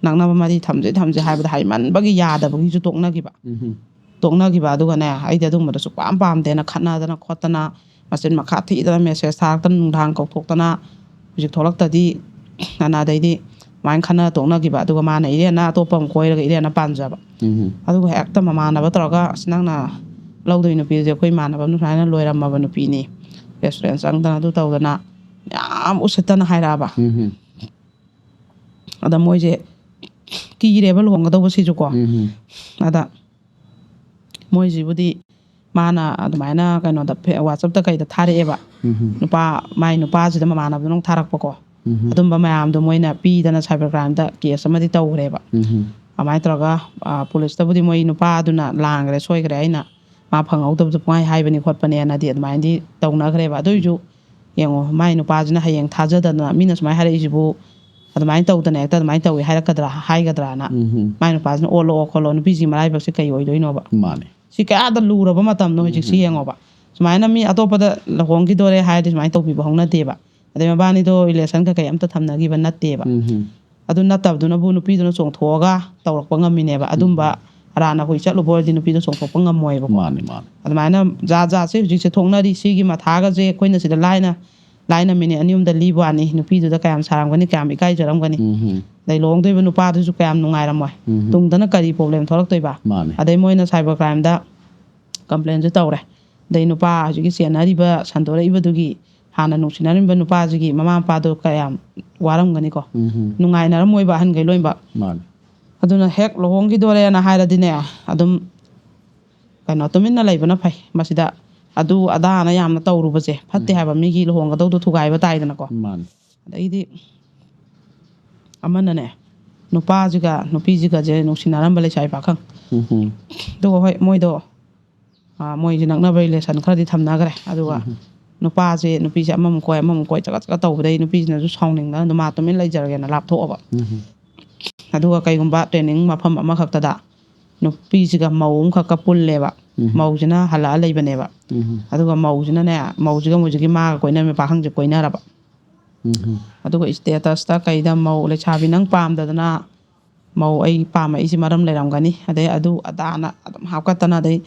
ꯅꯛꯅꯕ ꯃꯔꯤ ꯊꯝꯁꯦ, ꯊꯝꯁꯦ ꯍꯥꯏꯕꯗ ꯍꯥꯏꯃꯟꯕꯒꯤ ꯌꯥꯗꯕꯒꯤꯁꯨ ꯇꯣꯛꯅꯈꯤꯕ꯫ ꯎꯝ꯫ ꯇꯣꯛꯅꯈꯤꯕ꯫ ꯑꯗꯨꯒꯅꯦ, ꯑꯩꯗꯤ ꯑꯗꯨꯝꯕꯗꯣ ꯁꯨꯛꯄꯥꯝ ꯄꯥꯝꯗꯦꯅ ꯈꯠꯅꯗꯅ ꯈꯣꯠꯇꯅ, ꯃꯆꯤꯟ ꯃꯈꯥ ꯊꯤꯗꯅ message ꯊꯥꯔꯛꯇꯅ, ꯅꯨꯡꯗꯥꯡ ꯀꯧꯊꯣꯛꯇꯅ, "ꯍꯧꯖꯤꯛ ꯊꯣꯛꯂꯛꯇꯗꯤ" ꯑꯅ, ꯑꯗꯩꯗꯤ ꯑꯗꯨꯃꯥꯏꯅ ꯈꯠꯅ ꯇꯣꯛꯅꯈꯤꯕ꯫ ꯑꯗꯨꯒ ꯃꯥꯅ ꯏꯔꯦꯟꯅ ꯑꯇꯣꯞꯄ ꯑꯃ ꯀꯣꯏꯔꯒ ꯏꯔꯦꯟꯅ ꯄꯥꯟꯖꯕ꯫ ꯎꯝ꯫ ꯑꯗꯨꯒ ꯍꯦꯛꯇ ꯃꯃꯥꯟꯅꯕ ꯇꯧꯔꯒ, "ꯑꯁ, ꯅꯪꯅ ꯂꯧꯗꯣꯏ ꯅꯨꯄꯤꯗꯨꯗꯤ ꯑꯩꯈꯣꯏ ꯏꯃꯥꯟꯅꯕ ꯑꯃꯅ ꯁꯨꯃꯥꯏꯅ ꯂꯣꯏꯔꯝꯃꯕ ꯅꯨꯄꯤꯅꯤ, restaurant ꯆꯪꯗꯅ ꯑꯗꯨ ꯇꯧꯗꯅ" ꯌꯥꯝ ꯎꯁꯤꯠꯇꯅ ꯍꯥꯏꯔꯛꯑꯕ꯫ ꯎꯝ꯫ ꯑꯗ ꯃꯣꯏꯁꯦ ꯀꯤꯔꯦꯕ ꯂꯨꯍꯣꯡꯒꯗꯧꯕꯁꯤꯁꯨꯀꯣ꯫ ꯎꯝ꯫ ꯑꯗ ꯃꯣꯏꯁꯤꯕꯨꯗꯤ ꯃꯥꯅ ꯑꯗꯨꯃꯥꯏꯅ ꯀꯩꯅꯣꯗ ꯐꯦ-, WhatsApp-ꯇ ꯀꯩꯗ ꯊꯥꯔꯛꯑꯦꯕ꯫ ꯎꯝ꯫ ꯅꯨꯄꯥ, ꯃꯥꯏ ꯅꯨꯄꯥꯁꯤꯗ ꯃꯃꯥꯟꯅꯕꯗꯨꯅ ꯑꯃꯨꯛ ꯊꯥꯔꯛꯄꯀꯣ꯫ ꯎꯝ꯫ ꯑꯗꯨꯝꯕ ꯃꯌꯥꯝꯗꯣ ꯃꯣꯏꯅ ꯄꯤꯗꯅ cyber crime-ꯗ case ꯑꯃꯗꯤ ꯇꯧꯈ꯭ꯔꯦꯕ꯫ ꯎꯝ꯫ ꯑꯗꯨꯃꯥꯏꯅ ꯇꯧꯔꯒ, ꯑ, ꯄꯨꯂꯤꯁꯇꯕꯨꯗꯤ ꯃꯣꯏ ꯅꯨꯄꯥꯗꯨꯅ ꯂꯥꯡꯈ꯭ꯔꯦ, ꯁꯣꯏꯈ꯭ꯔꯦ, ꯑꯩꯅ ꯃꯥ ꯐꯪꯍꯧꯗꯕꯗꯣ ꯄꯨꯡꯍꯥꯏ ꯍꯥꯏꯕꯅꯤ ꯈꯣꯠꯄꯅꯦꯅꯗꯤ ꯑꯗꯨꯃꯥꯏꯅꯗꯤ ꯇꯧꯅꯈ꯭ꯔꯦꯕ꯫ ꯑꯗꯨ ꯑꯣꯏꯁꯨ ꯌꯦꯡꯉꯣ, ꯃꯥꯏ ꯅꯨꯄꯥꯁꯤꯅ ꯍꯌꯦꯡ ꯊꯥꯖꯗꯅ ꯃꯤꯅ ꯁꯨꯃꯥꯏꯅ ꯍꯥꯏꯔꯛꯏꯁꯤꯕꯨ ꯑꯗꯨꯃꯥꯏꯅ ꯇꯧꯗꯅ ꯍꯦꯛꯇ ꯑꯗꯨꯃꯥꯏꯅ ꯇꯧꯏ ꯍꯥꯏꯔꯛꯀꯗ꯭ꯔꯥ ꯍꯥꯏꯒꯗ꯭ꯔꯥꯅ꯫ ꯎꯝ ꯃꯥꯏ ꯅꯨꯄꯥꯁꯤꯅ ꯑꯣꯜꯂꯛꯑꯣ ꯈꯣꯠꯂꯣ, ꯅꯨꯄꯤꯁꯤ ꯃꯔꯥꯏꯕꯛꯁꯦ ꯀꯩ ꯑꯣꯏꯗꯣꯏꯅꯣꯕ? ꯃꯥꯅꯦ꯫ ꯁꯤ ꯀꯌꯥꯗ ꯂꯨꯔꯕ ꯃꯇꯝꯅꯣ ꯍꯧꯖꯤꯛꯁꯤ ꯌꯦꯡꯉꯣꯕ꯫ ꯁꯨꯃꯥꯏꯅ ꯃꯤ ꯑꯇꯣꯞꯄꯗ ꯂꯨꯍꯣꯡꯈꯤꯗꯣꯔꯦ ꯍꯥꯏꯔꯗꯤ ꯁꯨꯃꯥꯏꯅ ꯇꯧꯕꯤꯕ ꯍꯧꯅꯗꯦꯕ꯫ ꯑꯗꯩ ꯃꯕꯥꯅꯤꯗꯣ relation ꯀꯩꯀꯩ ꯑꯝꯇ ꯊꯝꯅꯈꯤꯕ ꯅꯠꯇꯦꯕ꯫ ꯎꯝ ꯑꯗꯨ ꯅꯠꯇꯕꯗꯨꯅꯕꯨ ꯅꯨꯄꯤꯗꯨꯅ ꯆꯣꯡꯊꯣꯛꯑꯒ ꯇꯧꯔꯛꯄ ꯉꯝꯃꯤꯅꯦꯕ꯫ ꯑꯗꯨꯝꯕ ꯑꯔꯥꯟ ꯑꯩꯈꯣꯏ ꯆꯠꯂꯨꯕ ꯑꯣꯏꯔꯗꯤ ꯅꯨꯄꯤꯗꯣ ꯆꯣꯡꯊꯣꯛꯄ ꯉꯝꯃꯣꯏꯕꯀꯣ꯫ ꯃꯥꯅꯦ ꯃꯥꯅꯦ꯫ ꯑꯗꯨꯃꯥꯏꯅ ꯖꯥꯠ ꯖꯥꯠꯁꯦ ꯍꯧꯖꯤꯛꯁꯦ ꯊꯣꯛꯅꯔꯤ꯫ ꯁꯤꯒꯤ ꯃꯊꯥꯒꯁꯦ ꯑꯩꯈꯣꯏꯅ ꯁꯤꯗ ꯂꯥꯏꯅ ꯂꯥꯏꯅ ꯃꯤꯅꯤꯠ ꯑꯅꯤ ꯑꯍꯨꯝꯗ ꯂꯤꯕ ꯋꯥꯅꯤ꯫ ꯅꯨꯄꯤꯗꯨꯗ ꯀꯌꯥꯝ ꯁꯥꯔꯝꯒꯅꯤ, ꯀꯌꯥꯝ ꯏꯀꯥꯏꯖꯔꯝꯒꯅꯤ꯫ ꯎꯝ ꯑꯗꯩ ꯂꯨꯍꯣꯡꯗꯣꯏꯕ ꯅꯨꯄꯥꯗꯨꯁꯨ ꯀꯌꯥꯝ ꯅꯨꯡꯉꯥꯏꯔꯝꯃꯣꯏ꯫ ꯎꯝ꯫ ꯇꯨꯡꯗꯅ ꯀꯔꯤ problem ꯊꯣꯛꯂꯛꯇꯣꯏꯕ? ꯃꯥꯅꯦ꯫ ꯑꯗꯩ ꯃꯣꯏꯅ cyber crimeꯗ complainꯁꯨ ꯇꯧꯔꯦ꯫ ꯑꯗꯩ ꯅꯨꯄꯥ ꯍꯧꯖꯤꯛꯀꯤ ꯆꯦꯟꯅꯔꯤꯕ, ꯁꯟꯗꯣꯔꯛꯏꯕꯗꯨꯒꯤ ꯍꯥꯟꯅ ꯅꯨꯡꯁꯤꯅꯔꯝꯕ ꯅꯨꯄꯥꯁꯤꯒꯤ ꯃꯃꯥ ꯃꯄꯥꯗꯣ ꯀꯌꯥꯝ ꯋꯥꯔꯝꯒꯅꯤꯀꯣ꯫ ꯎꯝ꯫ ꯅꯨꯡꯉꯥꯏꯅꯔꯝꯃꯣꯏꯕ ꯑꯍꯟꯈꯩ ꯂꯣꯏꯅꯃꯛ꯫ ꯃꯥꯅꯦ꯫ ꯑꯗꯨꯅ ꯍꯦꯛ ꯂꯨꯍꯣꯡꯈꯤꯗꯣꯔꯦꯅ ꯍꯥꯏꯔꯗꯤꯅꯦ, ꯑꯗꯨꯝ ꯀꯩꯅꯣ ꯇꯨꯃꯤꯟꯅ ꯂꯩꯕꯅ ꯐꯩ꯫ ꯃꯁꯤꯗ ꯑꯗꯨ ꯑꯗꯥꯅ ꯌꯥꯝꯅ ꯇꯧꯔꯨꯕꯁꯦ ꯐꯠꯇꯦ ꯍꯥꯏꯕ, ꯃꯤꯒꯤ ꯂꯨꯍꯣꯡꯒꯗꯧꯗꯣ ꯊꯨꯒꯥꯏꯕ ꯇꯥꯏꯗꯅꯀꯣ꯫ ꯃꯥꯅꯦ꯫ ꯑꯗꯩꯗꯤ ꯑꯃꯅꯅꯦ, ꯅꯨꯄꯥꯁꯤꯒ ꯅꯨꯄꯤꯁꯤꯒꯁꯦ ꯅꯨꯡꯁꯤꯅꯔꯝꯕ ꯂꯩꯁꯥꯕꯤ ꯄꯥꯈꯪ꯫ ꯎꯝ꯫ ꯑꯗꯨꯒ ꯍꯣꯏ, ꯃꯣꯏꯗꯣ, ꯑꯥ, ꯃꯣꯏꯁꯦ ꯅꯛꯅꯕ relation ꯈꯔꯗꯤ ꯊꯝꯅꯈ꯭ꯔꯦ꯫ ꯑꯗꯨꯒ ꯅꯨꯄꯥꯁꯦ ꯅꯨꯄꯤꯁꯦ ꯑꯃꯃꯨꯛ ꯀꯣꯏ ꯑꯃꯃꯨꯛ ꯀꯣꯏ ꯆꯒꯠ ꯆꯒꯠ ꯇꯧꯕꯗꯩ ꯅꯨꯄꯤꯁꯤꯅꯁꯨ ꯁꯥꯎꯅꯤꯡꯗꯅ ꯑꯗꯨꯝ ꯃꯥ ꯇꯨꯃꯤꯟ ꯂꯩꯖꯔꯒꯦꯅ ꯂꯥꯞꯊꯣꯛꯑꯕ꯫ ꯎꯝ꯫ ꯑꯗꯨꯒ ꯀꯩꯒꯨꯝꯕ training ꯃꯐꯝ ꯑꯃꯈꯛꯇꯗ ꯅꯨꯄꯤꯁꯤꯒ ꯃꯧ ꯑꯃꯈꯛꯀ ꯄꯨꯜꯂꯦꯕ꯫ ꯎꯝ꯫ ꯃꯧꯁꯤꯅ ꯍꯜꯂꯛꯑ ꯂꯩꯕꯅꯦꯕ꯫ ꯎꯝ꯫ ꯑꯗꯨꯒ ꯃꯧꯁꯤꯅꯅꯦ, ꯃꯧꯁꯤꯒ ꯃꯣꯏꯁꯤꯒꯤ ꯃꯥꯒ ꯀꯣꯏꯅꯔꯝꯃꯤ ꯄꯥꯈꯪꯁꯦ ꯀꯣꯏꯅꯔꯕ꯫ ꯎꯝ꯫ ꯑꯗꯨꯒ statusꯇ ꯀꯩꯗ ꯃꯧ ꯂꯩꯁꯥꯕꯤ ꯅꯪ ꯄꯥꯝꯗꯗꯅ ꯃꯧ ꯑꯩ ꯄꯥꯝꯃꯛꯏꯁꯤ ꯃꯔꯝ ꯂꯩꯔꯝꯒꯅꯤ, ꯑꯗꯩ ꯑꯗꯨ ꯑꯗꯥꯅ ꯑꯗꯨꯝ ꯍꯥꯞꯀꯠꯇꯅ, ꯑꯗꯩ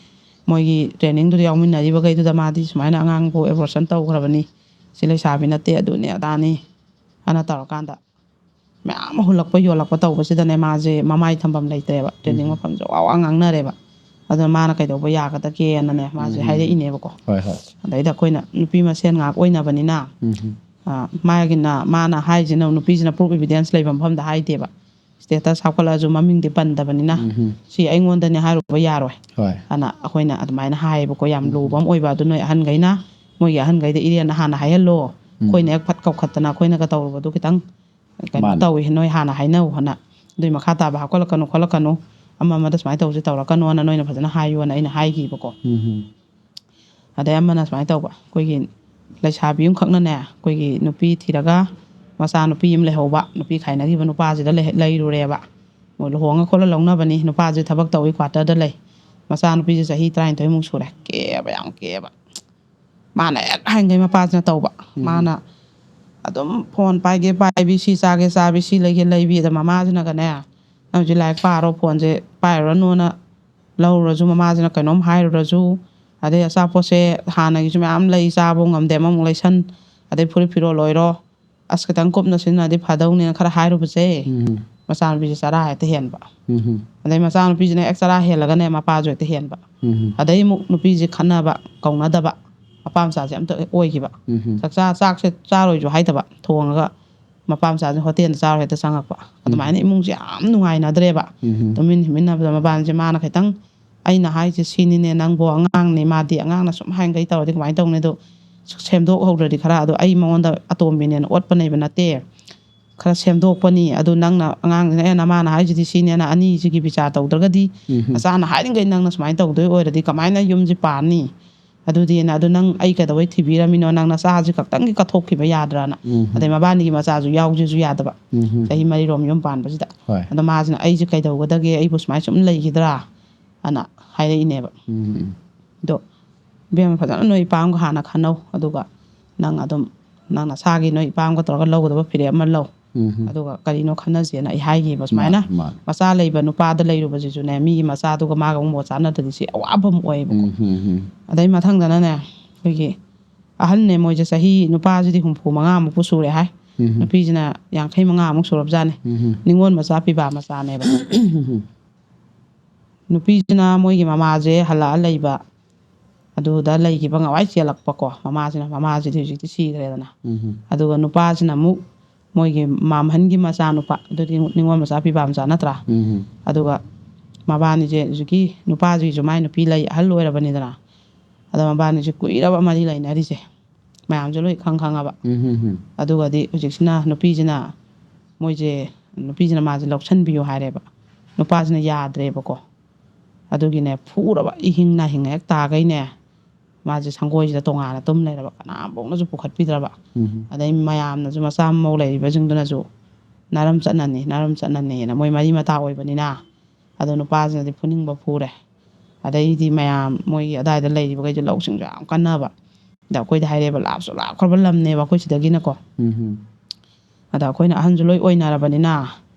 ꯃꯣꯏꯒꯤ trainingꯗꯨꯗ ꯌꯥꯎꯃꯤꯟꯅꯔꯤꯕꯈꯩꯗꯨꯗ ꯃꯥꯗꯤ ꯁꯨꯃꯥꯏꯅ ꯑꯉꯥꯡꯕꯨ abortion ꯇꯧꯈ꯭ꯔꯕꯅꯤ, ꯁꯤ ꯂꯩꯁꯥꯕꯤ ꯅꯠꯇꯦ, ꯑꯗꯨꯅꯤ ꯑꯗꯥꯅꯤ ꯍꯥꯏꯅ ꯇꯧꯔꯀꯥꯟꯗ ꯃꯌꯥꯝ ꯑꯃ ꯍꯨꯜꯂꯛꯄ ꯌꯣꯜꯂꯛꯄ ꯇꯧꯕꯁꯤꯗꯅꯦ, ꯃꯥꯁꯦ ꯃꯃꯥꯏ ꯊꯝꯐꯝ ꯂꯩꯇ꯭ꯔꯦꯕ꯫ Training ꯃꯐꯝꯁꯦ ꯋꯥ ꯋꯥ ꯉꯥꯡꯅꯔꯦꯕ꯫ ꯑꯗꯨꯅ ꯃꯥꯅ ꯀꯩꯗꯧꯕ ꯌꯥꯒꯗꯒꯦꯅꯅꯦ ꯃꯥꯁꯦ ꯍꯥꯏꯔꯛꯏꯅꯦꯕꯀꯣ꯫ ꯍꯣꯏ ꯍꯣꯏ꯫ ꯑꯗꯩꯗ ꯑꯩꯈꯣꯏꯅ ꯅꯨꯄꯤ ꯃꯁꯦꯟ ꯉꯥꯛ ꯑꯣꯏꯅꯕꯅꯤꯅ, ꯎꯝ꯫ ꯑ, ꯃꯥꯒꯤꯅ, ꯃꯥꯅ ꯍꯥꯏꯁꯤꯅ ꯅꯨꯄꯤꯁꯤꯅ proof evidence ꯂꯩꯕ ꯃꯐꯝꯗ ꯍꯥꯏꯗꯦꯕ꯫ Status ꯍꯥꯞꯀꯠꯂꯛꯑꯁꯨ ꯃꯃꯤꯡꯗꯤ ꯄꯟꯗꯕꯅꯤꯅ ꯎꯝ꯫ ꯁꯤ ꯑꯩꯉꯣꯟꯗꯅꯦ ꯍꯥꯏꯔꯨꯕ ꯌꯥꯔꯣꯏ꯫ ꯍꯣꯏ꯫ ꯑꯅ ꯑꯩꯈꯣꯏꯅ ꯑꯗꯨꯃꯥꯏꯅ ꯍꯥꯏꯌꯦꯕꯀꯣ꯫ ꯌꯥꯝ ꯂꯨꯕ ꯑꯃ ꯑꯣꯏꯕ ꯑꯗꯨ ꯅꯣꯏ ꯑꯍꯟꯈꯩꯅ, ꯃꯣꯏꯒꯤ ꯑꯍꯟꯈꯩꯗ ꯏꯔꯦꯟꯅ ꯍꯥꯟꯅ ꯍꯥꯏꯍꯜꯂꯣ꯫ ꯑꯩꯈꯣꯏꯅ ꯍꯦꯛ ꯐꯠ ꯀꯧꯈꯠꯇꯅ ꯑꯩꯈꯣꯏꯅꯒ ꯇꯧꯔꯨꯕꯗꯣ ꯈꯤꯇꯪ ꯀꯩꯅꯣ ꯃꯥꯅꯦ꯫ ꯇꯧꯏ, ꯅꯣꯏ ꯍꯥꯟꯅ ꯍꯥꯏꯅꯧ ꯍꯥꯏꯅ꯫ ꯑꯗꯨꯏ ꯃꯈꯥ ꯇꯥꯕ ꯍꯥꯞꯀꯠꯂꯛꯀꯅꯨ ꯈꯣꯠꯂꯛꯀꯅꯨ, ꯑꯃ ꯑꯃꯗ ꯁꯨꯃꯥꯏꯅ ꯇꯧꯁꯤ ꯇꯧꯔꯛꯀꯅꯣꯅ ꯅꯣꯏꯅ ꯐꯖꯅ ꯍꯥꯏꯌꯣꯅ ꯑꯩꯅ ꯍꯥꯏꯈꯤꯕꯀꯣ꯫ ꯎꯝ꯫ ꯑꯗꯩ ꯑꯃꯅ ꯁꯨꯃꯥꯏꯅ ꯇꯧꯕ, ꯑꯩꯈꯣꯏꯒꯤ ꯂꯩꯁꯥꯕꯤ ꯑꯃꯈꯛꯅꯅꯦ, ꯑꯩꯈꯣꯏꯒꯤ ꯅꯨꯄꯤ ꯊꯤꯔꯒ ꯃꯆꯥꯅꯨꯄꯤ ꯑꯃ ꯂꯩꯍꯧꯕ, ꯅꯨꯄꯤ ꯈꯥꯏꯅꯈꯤꯕ ꯅꯨꯄꯥꯁꯤꯗ ꯂꯩ- ꯂꯩꯔꯨꯔꯦꯕ꯫ ꯃꯣꯏ ꯂꯨꯍꯣꯡꯉ ꯈꯣꯠꯂ ꯂꯧꯅꯕꯅꯤ꯫ ꯅꯨꯄꯥꯁꯦ ꯊꯕꯛ ꯇꯧꯏ, ꯀ꯭ꯋꯥꯇꯔꯗ ꯂꯩ꯫ ꯃꯆꯥꯅꯨꯄꯤꯁꯦ ꯆꯍꯤ ꯇꯔꯥꯅꯤꯊꯣꯏꯃꯨꯛ ꯁꯨꯔꯦ, ꯀꯦꯕ, ꯌꯥꯝ ꯀꯦꯕ꯫ ꯃꯥꯅ ꯍꯦꯛ ꯍꯥꯏꯈꯩ ꯃꯄꯥꯁꯤꯅ ꯇꯧꯕ꯫ ꯎꯝ꯫ ꯃꯥꯅ ꯑꯗꯨꯝ ꯐꯣꯟ ꯄꯥꯏꯒꯦ ꯄꯥꯏꯕꯤ, ꯁꯤ ꯆꯥꯒꯦ ꯆꯥꯕꯤ, ꯁꯤ ꯂꯩꯒꯦ ꯂꯩꯕꯤ꯫ ꯑꯗ ꯃꯃꯥꯁꯤꯅꯒꯅꯦ, "ꯅꯪ ꯍꯧꯖꯤꯛ ꯂꯥꯏꯔꯤꯛ ꯄꯥꯔꯣ, ꯐꯣꯟꯁꯦ ꯄꯥꯏꯔꯨꯔꯅꯨꯅ" ꯂꯧꯔꯨꯔꯁꯨ, ꯃꯃꯥꯁꯤꯅ ꯀꯩꯅꯣꯝ ꯍꯥꯏꯔꯨꯔꯁꯨ, ꯑꯗꯩ ꯑꯆꯥꯄꯣꯠꯁꯦ ꯍꯥꯟꯅꯒꯤꯁꯨ ꯃꯌꯥꯝ ꯂꯩ, ꯆꯥꯕ ꯉꯝꯗꯦ, ꯑꯃꯃꯨꯛ ꯂꯩꯁꯟ, ꯑꯗꯩ ꯐꯨꯔꯤꯠ ꯐꯤꯔꯣꯜ ꯑꯣꯏꯔꯣ, "ꯑꯁ, ꯈꯤꯇꯪ ꯀꯨꯞꯅ ꯁꯤꯖꯤꯟꯅꯔꯗꯤ ꯐꯗꯧꯅꯦꯅ" ꯈꯔ ꯍꯥꯏꯔꯨꯕꯁꯦ, ꯎꯝ꯫ ꯃꯆꯥꯅꯨꯄꯤꯁꯦ ꯆꯔꯥ ꯍꯦꯛꯇ ꯍꯦꯟꯕ꯫ ꯎꯝ꯫ ꯑꯗꯩ ꯃꯆꯥꯅꯨꯄꯤꯁꯤꯅ ꯍꯦꯛ ꯆꯔꯥ ꯍꯦꯜꯂꯒꯅꯦ, ꯃꯄꯥꯁꯨ ꯍꯦꯛꯇ ꯍꯦꯟꯕ꯫ ꯎꯝ꯫ ꯑꯗꯩ ꯑꯃꯨꯛ ꯅꯨꯄꯤꯁꯦ ꯈꯠꯅꯕ, ꯀꯧꯅꯗꯕ, ꯃꯄꯥ ꯃꯆꯥꯁꯦ ꯑꯝꯇ ꯑꯣꯏꯈꯤꯕ꯫ ꯎꯝ꯫ ꯆꯥꯛꯆꯥ-, ꯆꯥꯛꯁꯦ ꯆꯥꯔꯣꯏꯁꯨ ꯍꯥꯏꯗꯕ, ꯊꯣꯡꯉꯒ ꯃꯄꯥ ꯃꯆꯥꯁꯦ ꯍꯣꯇꯦꯜꯗ ꯆꯥꯔꯣꯏ ꯍꯦꯛꯇ ꯆꯪꯉꯛꯄ꯫ ꯎꯝ꯫ ꯑꯗꯨꯃꯥꯏꯅ ꯏꯃꯨꯡꯁꯦ ꯌꯥꯝ ꯅꯨꯡꯉꯥꯏꯅꯗ꯭ꯔꯦꯕ꯫ ꯎꯝ꯫ ꯇꯨꯃꯤꯟ ꯍꯤꯞꯃꯤꯟꯅꯕꯗ ꯃꯕꯥꯅꯤꯁꯦ, ꯃꯥꯅ ꯈꯤꯇꯪ, "ꯑꯩꯅ ꯍꯥꯏꯁꯦ ꯁꯤꯅꯤꯅꯦ, ꯅꯪꯕꯨ ꯑꯉꯥꯡꯅꯤ, ꯃꯥꯗꯤ ꯑꯉꯥꯡꯅ ꯁꯨꯝ ꯍꯥꯏꯅꯈꯩ ꯇꯧꯔꯗꯤ ꯀꯃꯥꯏꯅ ꯇꯧꯅꯤ? ꯑꯗꯣ ꯁꯦꯝꯗꯣꯛꯍꯧꯗ꯭ꯔꯗꯤ ꯈꯔ, ꯑꯗꯣ ꯑꯩ ꯃꯉꯣꯟꯗ ꯑꯇꯣꯝꯕꯤꯅꯦꯅ ꯑꯣꯠꯄ ꯅꯩꯕ ꯅꯠꯇꯦ, ꯈꯔ ꯁꯦꯝꯗꯣꯛꯄꯅꯤ꯫ ꯑꯗꯨ ꯅꯪꯅ, ꯑꯉꯥꯡꯁꯤꯅ, ꯑꯦ, ꯅꯃꯥꯅ ꯍꯥꯏꯁꯤꯗꯤ ꯁꯤꯅꯦꯅ ꯑꯅꯤꯁꯤꯒꯤ ꯕꯤꯆꯥꯔ ꯇꯧꯗ꯭ꯔꯒꯗꯤ, ꯎꯝ꯫ ꯅꯆꯥꯅ ꯍꯥꯏꯔꯤꯈꯩ ꯅꯪꯅ ꯁꯨꯃꯥꯏꯅ ꯇꯧꯗꯣꯏ ꯑꯣꯏꯔꯗꯤ ꯀꯃꯥꯏꯅ ꯌꯨꯝꯁꯦ ꯄꯥꯟꯅꯤ? ꯑꯗꯨꯗꯤꯅ, ꯑꯗꯨ ꯅꯪ ꯑꯩ ꯀꯩꯗꯧꯕꯩ ꯊꯤꯕꯤꯔꯝꯃꯤꯅꯣ? ꯅꯪ ꯅꯆꯥꯁꯤ ꯈꯛꯇꯪꯒꯤ ꯀꯠꯊꯣꯛꯈꯤꯕ ꯌꯥꯗ꯭ꯔꯥꯅ?" ꯎꯝ꯫ ꯑꯗꯩ ꯃꯕꯥꯅꯤꯒꯤ ꯃꯆꯥꯁꯨ ꯌꯥꯎꯁꯤꯁꯨ ꯌꯥꯗꯕ꯫ ꯎꯝ꯫ ꯆꯍꯤ ꯃꯔꯤꯔꯣꯝ ꯌꯨꯝ ꯄꯥꯟꯕꯁꯤꯗ꯫ ꯍꯣꯏ꯫ ꯑꯗꯣ ꯃꯥꯁꯤꯅ, "ꯑꯩꯁꯦ ꯀꯩꯗꯧꯒꯗꯒꯦ? ꯑꯩꯕꯨ ꯁꯨꯃꯥꯏꯅ ꯁꯨꯝ ꯂꯩꯈꯤꯗ꯭ꯔꯥ?" ꯑꯅ ꯍꯥꯏꯔꯛꯏꯅꯦꯕ꯫ ꯎꯝ꯫ ꯑꯗꯣ, "ꯏꯕꯦꯝꯃ, ꯐꯖꯅ ꯅꯣꯏ ꯏꯄꯥꯝꯒ ꯍꯥꯟꯅ ꯈꯟꯅꯧ, ꯑꯗꯨꯒ ꯅꯪ ꯑꯗꯨꯝ ꯅꯪ ꯅꯁꯥꯒꯤ ꯅꯣꯏ ꯏꯄꯥꯝꯒ ꯇꯧꯔꯒ ꯂꯧꯒꯗꯕ ꯐꯤꯔꯦꯞ ꯑꯃ ꯂꯧ꯫ ꯎꯝ꯫ ꯑꯗꯨꯒ ꯀꯔꯤꯅꯣ ꯈꯟꯅꯁꯦꯅ" ꯑꯩ ꯍꯥꯏꯈꯤꯕ ꯁꯨꯃꯥꯏꯅ꯫ ꯃꯥꯅꯤ, ꯃꯥꯅꯤ꯫ ꯃꯆꯥ ꯂꯩꯕ ꯅꯨꯄꯥꯗ ꯂꯩꯔꯨꯕꯁꯤꯁꯨꯅꯦ, ꯃꯤꯒꯤ ꯃꯆꯥꯗꯨꯒ ꯃꯥꯒ ꯑꯃꯨꯛ ꯃꯣꯠ ꯆꯥꯟꯅꯗ꯭ꯔꯗꯤ ꯁꯤ ꯑꯋꯥꯕ ꯑꯃ ꯑꯣꯏꯌꯦꯕꯀꯣ꯫ ꯎꯝ, ꯎꯝ, ꯎꯝ꯫ ꯑꯗꯩ ꯃꯊꯪꯗꯅꯅꯦ, ꯑꯩꯈꯣꯏꯒꯤ ꯑꯍꯟꯅꯦ, ꯃꯣꯏꯁꯦ ꯆꯍꯤ, ꯅꯨꯄꯥꯁꯤꯗꯤ ꯍꯨꯝꯐꯨ ꯃꯉꯥꯃꯨꯛꯄꯨ ꯁꯨꯔꯦ ꯍꯥꯏ, ꯎꯝ꯫ ꯅꯨꯄꯤꯁꯤꯅ ꯌꯥꯡꯈꯩ ꯃꯉꯥꯃꯨꯛ ꯁꯨꯔꯕꯖꯥꯠꯅꯤ꯫ ꯎꯝ꯫ ꯅꯤꯉꯣꯜ ꯃꯆꯥ ꯄꯤꯕꯥ ꯃꯆꯥꯅꯦꯕ꯫ ꯅꯨꯄꯤꯁꯤꯅ ꯃꯣꯏꯒꯤ ꯃꯃꯥꯁꯦ ꯍꯜꯂꯛꯑ ꯂꯩꯕ, ꯑꯗꯨꯗ ꯂꯩꯈꯤꯕ ꯉꯋꯥꯏ ꯆꯦꯜꯂꯛꯄꯀꯣ꯫ ꯃꯃꯥꯁꯤꯅ, ꯃꯃꯥꯁꯤꯗꯤ ꯍꯧꯖꯤꯛꯇꯤ ꯁꯤꯈ꯭ꯔꯦꯗꯅ꯫ ꯎꯝ꯫ ꯑꯗꯨꯒ ꯅꯨꯄꯥꯁꯤꯅ ꯑꯃꯨꯛ ꯃꯣꯏꯒꯤ ꯃꯥꯝꯍꯟꯒꯤ ꯃꯆꯥꯅꯨꯄꯥ, ꯑꯗꯨꯗꯤ ꯅꯤꯉꯣꯜ ꯃꯆꯥ ꯄꯤꯕꯥ ꯃꯆꯥ ꯅꯠꯇ꯭ꯔꯥ? ꯎꯝ꯫ ꯑꯗꯨꯒ ꯃꯕꯥꯅꯤꯁꯦ ꯍꯧꯖꯤꯛꯀꯤ ꯅꯨꯄꯥꯁꯤꯒꯤꯁꯨ ꯃꯥꯏ ꯅꯨꯄꯤ ꯂꯩ, ꯑꯍꯜ ꯑꯣꯏꯔꯕꯅꯤꯗꯅ꯫ ꯑꯗ ꯃꯕꯥꯅꯤꯁꯦ ꯀꯨꯏꯔꯕ ꯃꯔꯤ ꯂꯩꯅꯔꯤꯁꯦ, ꯃꯌꯥꯝꯁꯨ ꯂꯣꯏ ꯈꯪ ꯈꯪꯉꯕ꯫ ꯎꯝ, ꯎꯝ, ꯎꯝ꯫ ꯑꯗꯨꯒꯗꯤ ꯍꯧꯖꯤꯛꯁꯤꯅ ꯅꯨꯄꯤꯁꯤꯅ, ꯃꯣꯏꯁꯦ, ꯅꯨꯄꯤꯁꯤꯅ ꯃꯥꯁꯦ ꯂꯧꯁꯟꯕꯤꯌꯨ ꯍꯥꯏꯔꯦꯕ꯫ ꯅꯨꯄꯥꯁꯤꯅ ꯌꯥꯗ꯭ꯔꯦꯕꯀꯣ꯫ ꯑꯗꯨꯒꯤꯅꯦ, ꯐꯨꯔꯕ, ꯏꯍꯤꯡ ꯅꯥꯍꯤꯡ ꯍꯦꯛ ꯇꯥꯈꯩꯅꯦ, ꯃꯥꯁꯦ ꯁꯪꯒꯣꯏꯁꯤꯗ ꯇꯣꯉꯥꯟꯅ ꯇꯨꯝ ꯂꯩꯔꯕ, ꯀꯅꯥꯝꯐꯥꯎꯅꯁꯨ ꯄꯨꯈꯠꯄꯤꯗ꯭ꯔꯕ꯫ ꯎꯝ. ꯑꯗꯩ ꯃꯌꯥꯝꯅꯁꯨ, ꯃꯆꯥ ꯃꯎ ꯂꯩꯔꯤꯕꯁꯤꯡꯗꯨꯅꯁꯨ ꯅꯥꯔꯝ ꯆꯠꯅꯅꯤ, ꯅꯥꯔꯝ ꯆꯠꯅꯅꯤꯅ, ꯃꯣꯏ ꯃꯔꯤ ꯃꯇꯥ ꯑꯣꯏꯕꯅꯤꯅ꯫ ꯑꯗꯣ ꯅꯨꯄꯥꯁꯤꯅꯗꯤ ꯐꯨꯅꯤꯡꯕ ꯐꯨꯔꯦ꯫ ꯑꯗꯩꯗꯤ ꯃꯌꯥꯝ ꯃꯣꯏꯒꯤ ꯑꯗꯥꯏꯗ ꯂꯩꯔꯤꯕꯈꯩꯁꯨ ꯂꯧꯁꯤꯡꯁꯨ ꯌꯥꯝ ꯀꯟꯅꯕ꯫ ꯑꯗ ꯑꯩꯈꯣꯏꯗ ꯍꯥꯏꯔꯦꯕ, ꯂꯥꯞꯁꯨ ꯂꯥꯞꯈ꯭ꯔꯕ ꯂꯝꯅꯦꯕ ꯑꯩꯈꯣꯏ ꯁꯤꯗꯒꯤꯅꯀꯣ꯫ ꯎꯝ. ꯑꯗ ꯑꯩꯈꯣꯏꯅ ꯑꯍꯟꯁꯨ ꯂꯣꯏ ꯑꯣꯏꯅꯔꯕꯅꯤꯅ,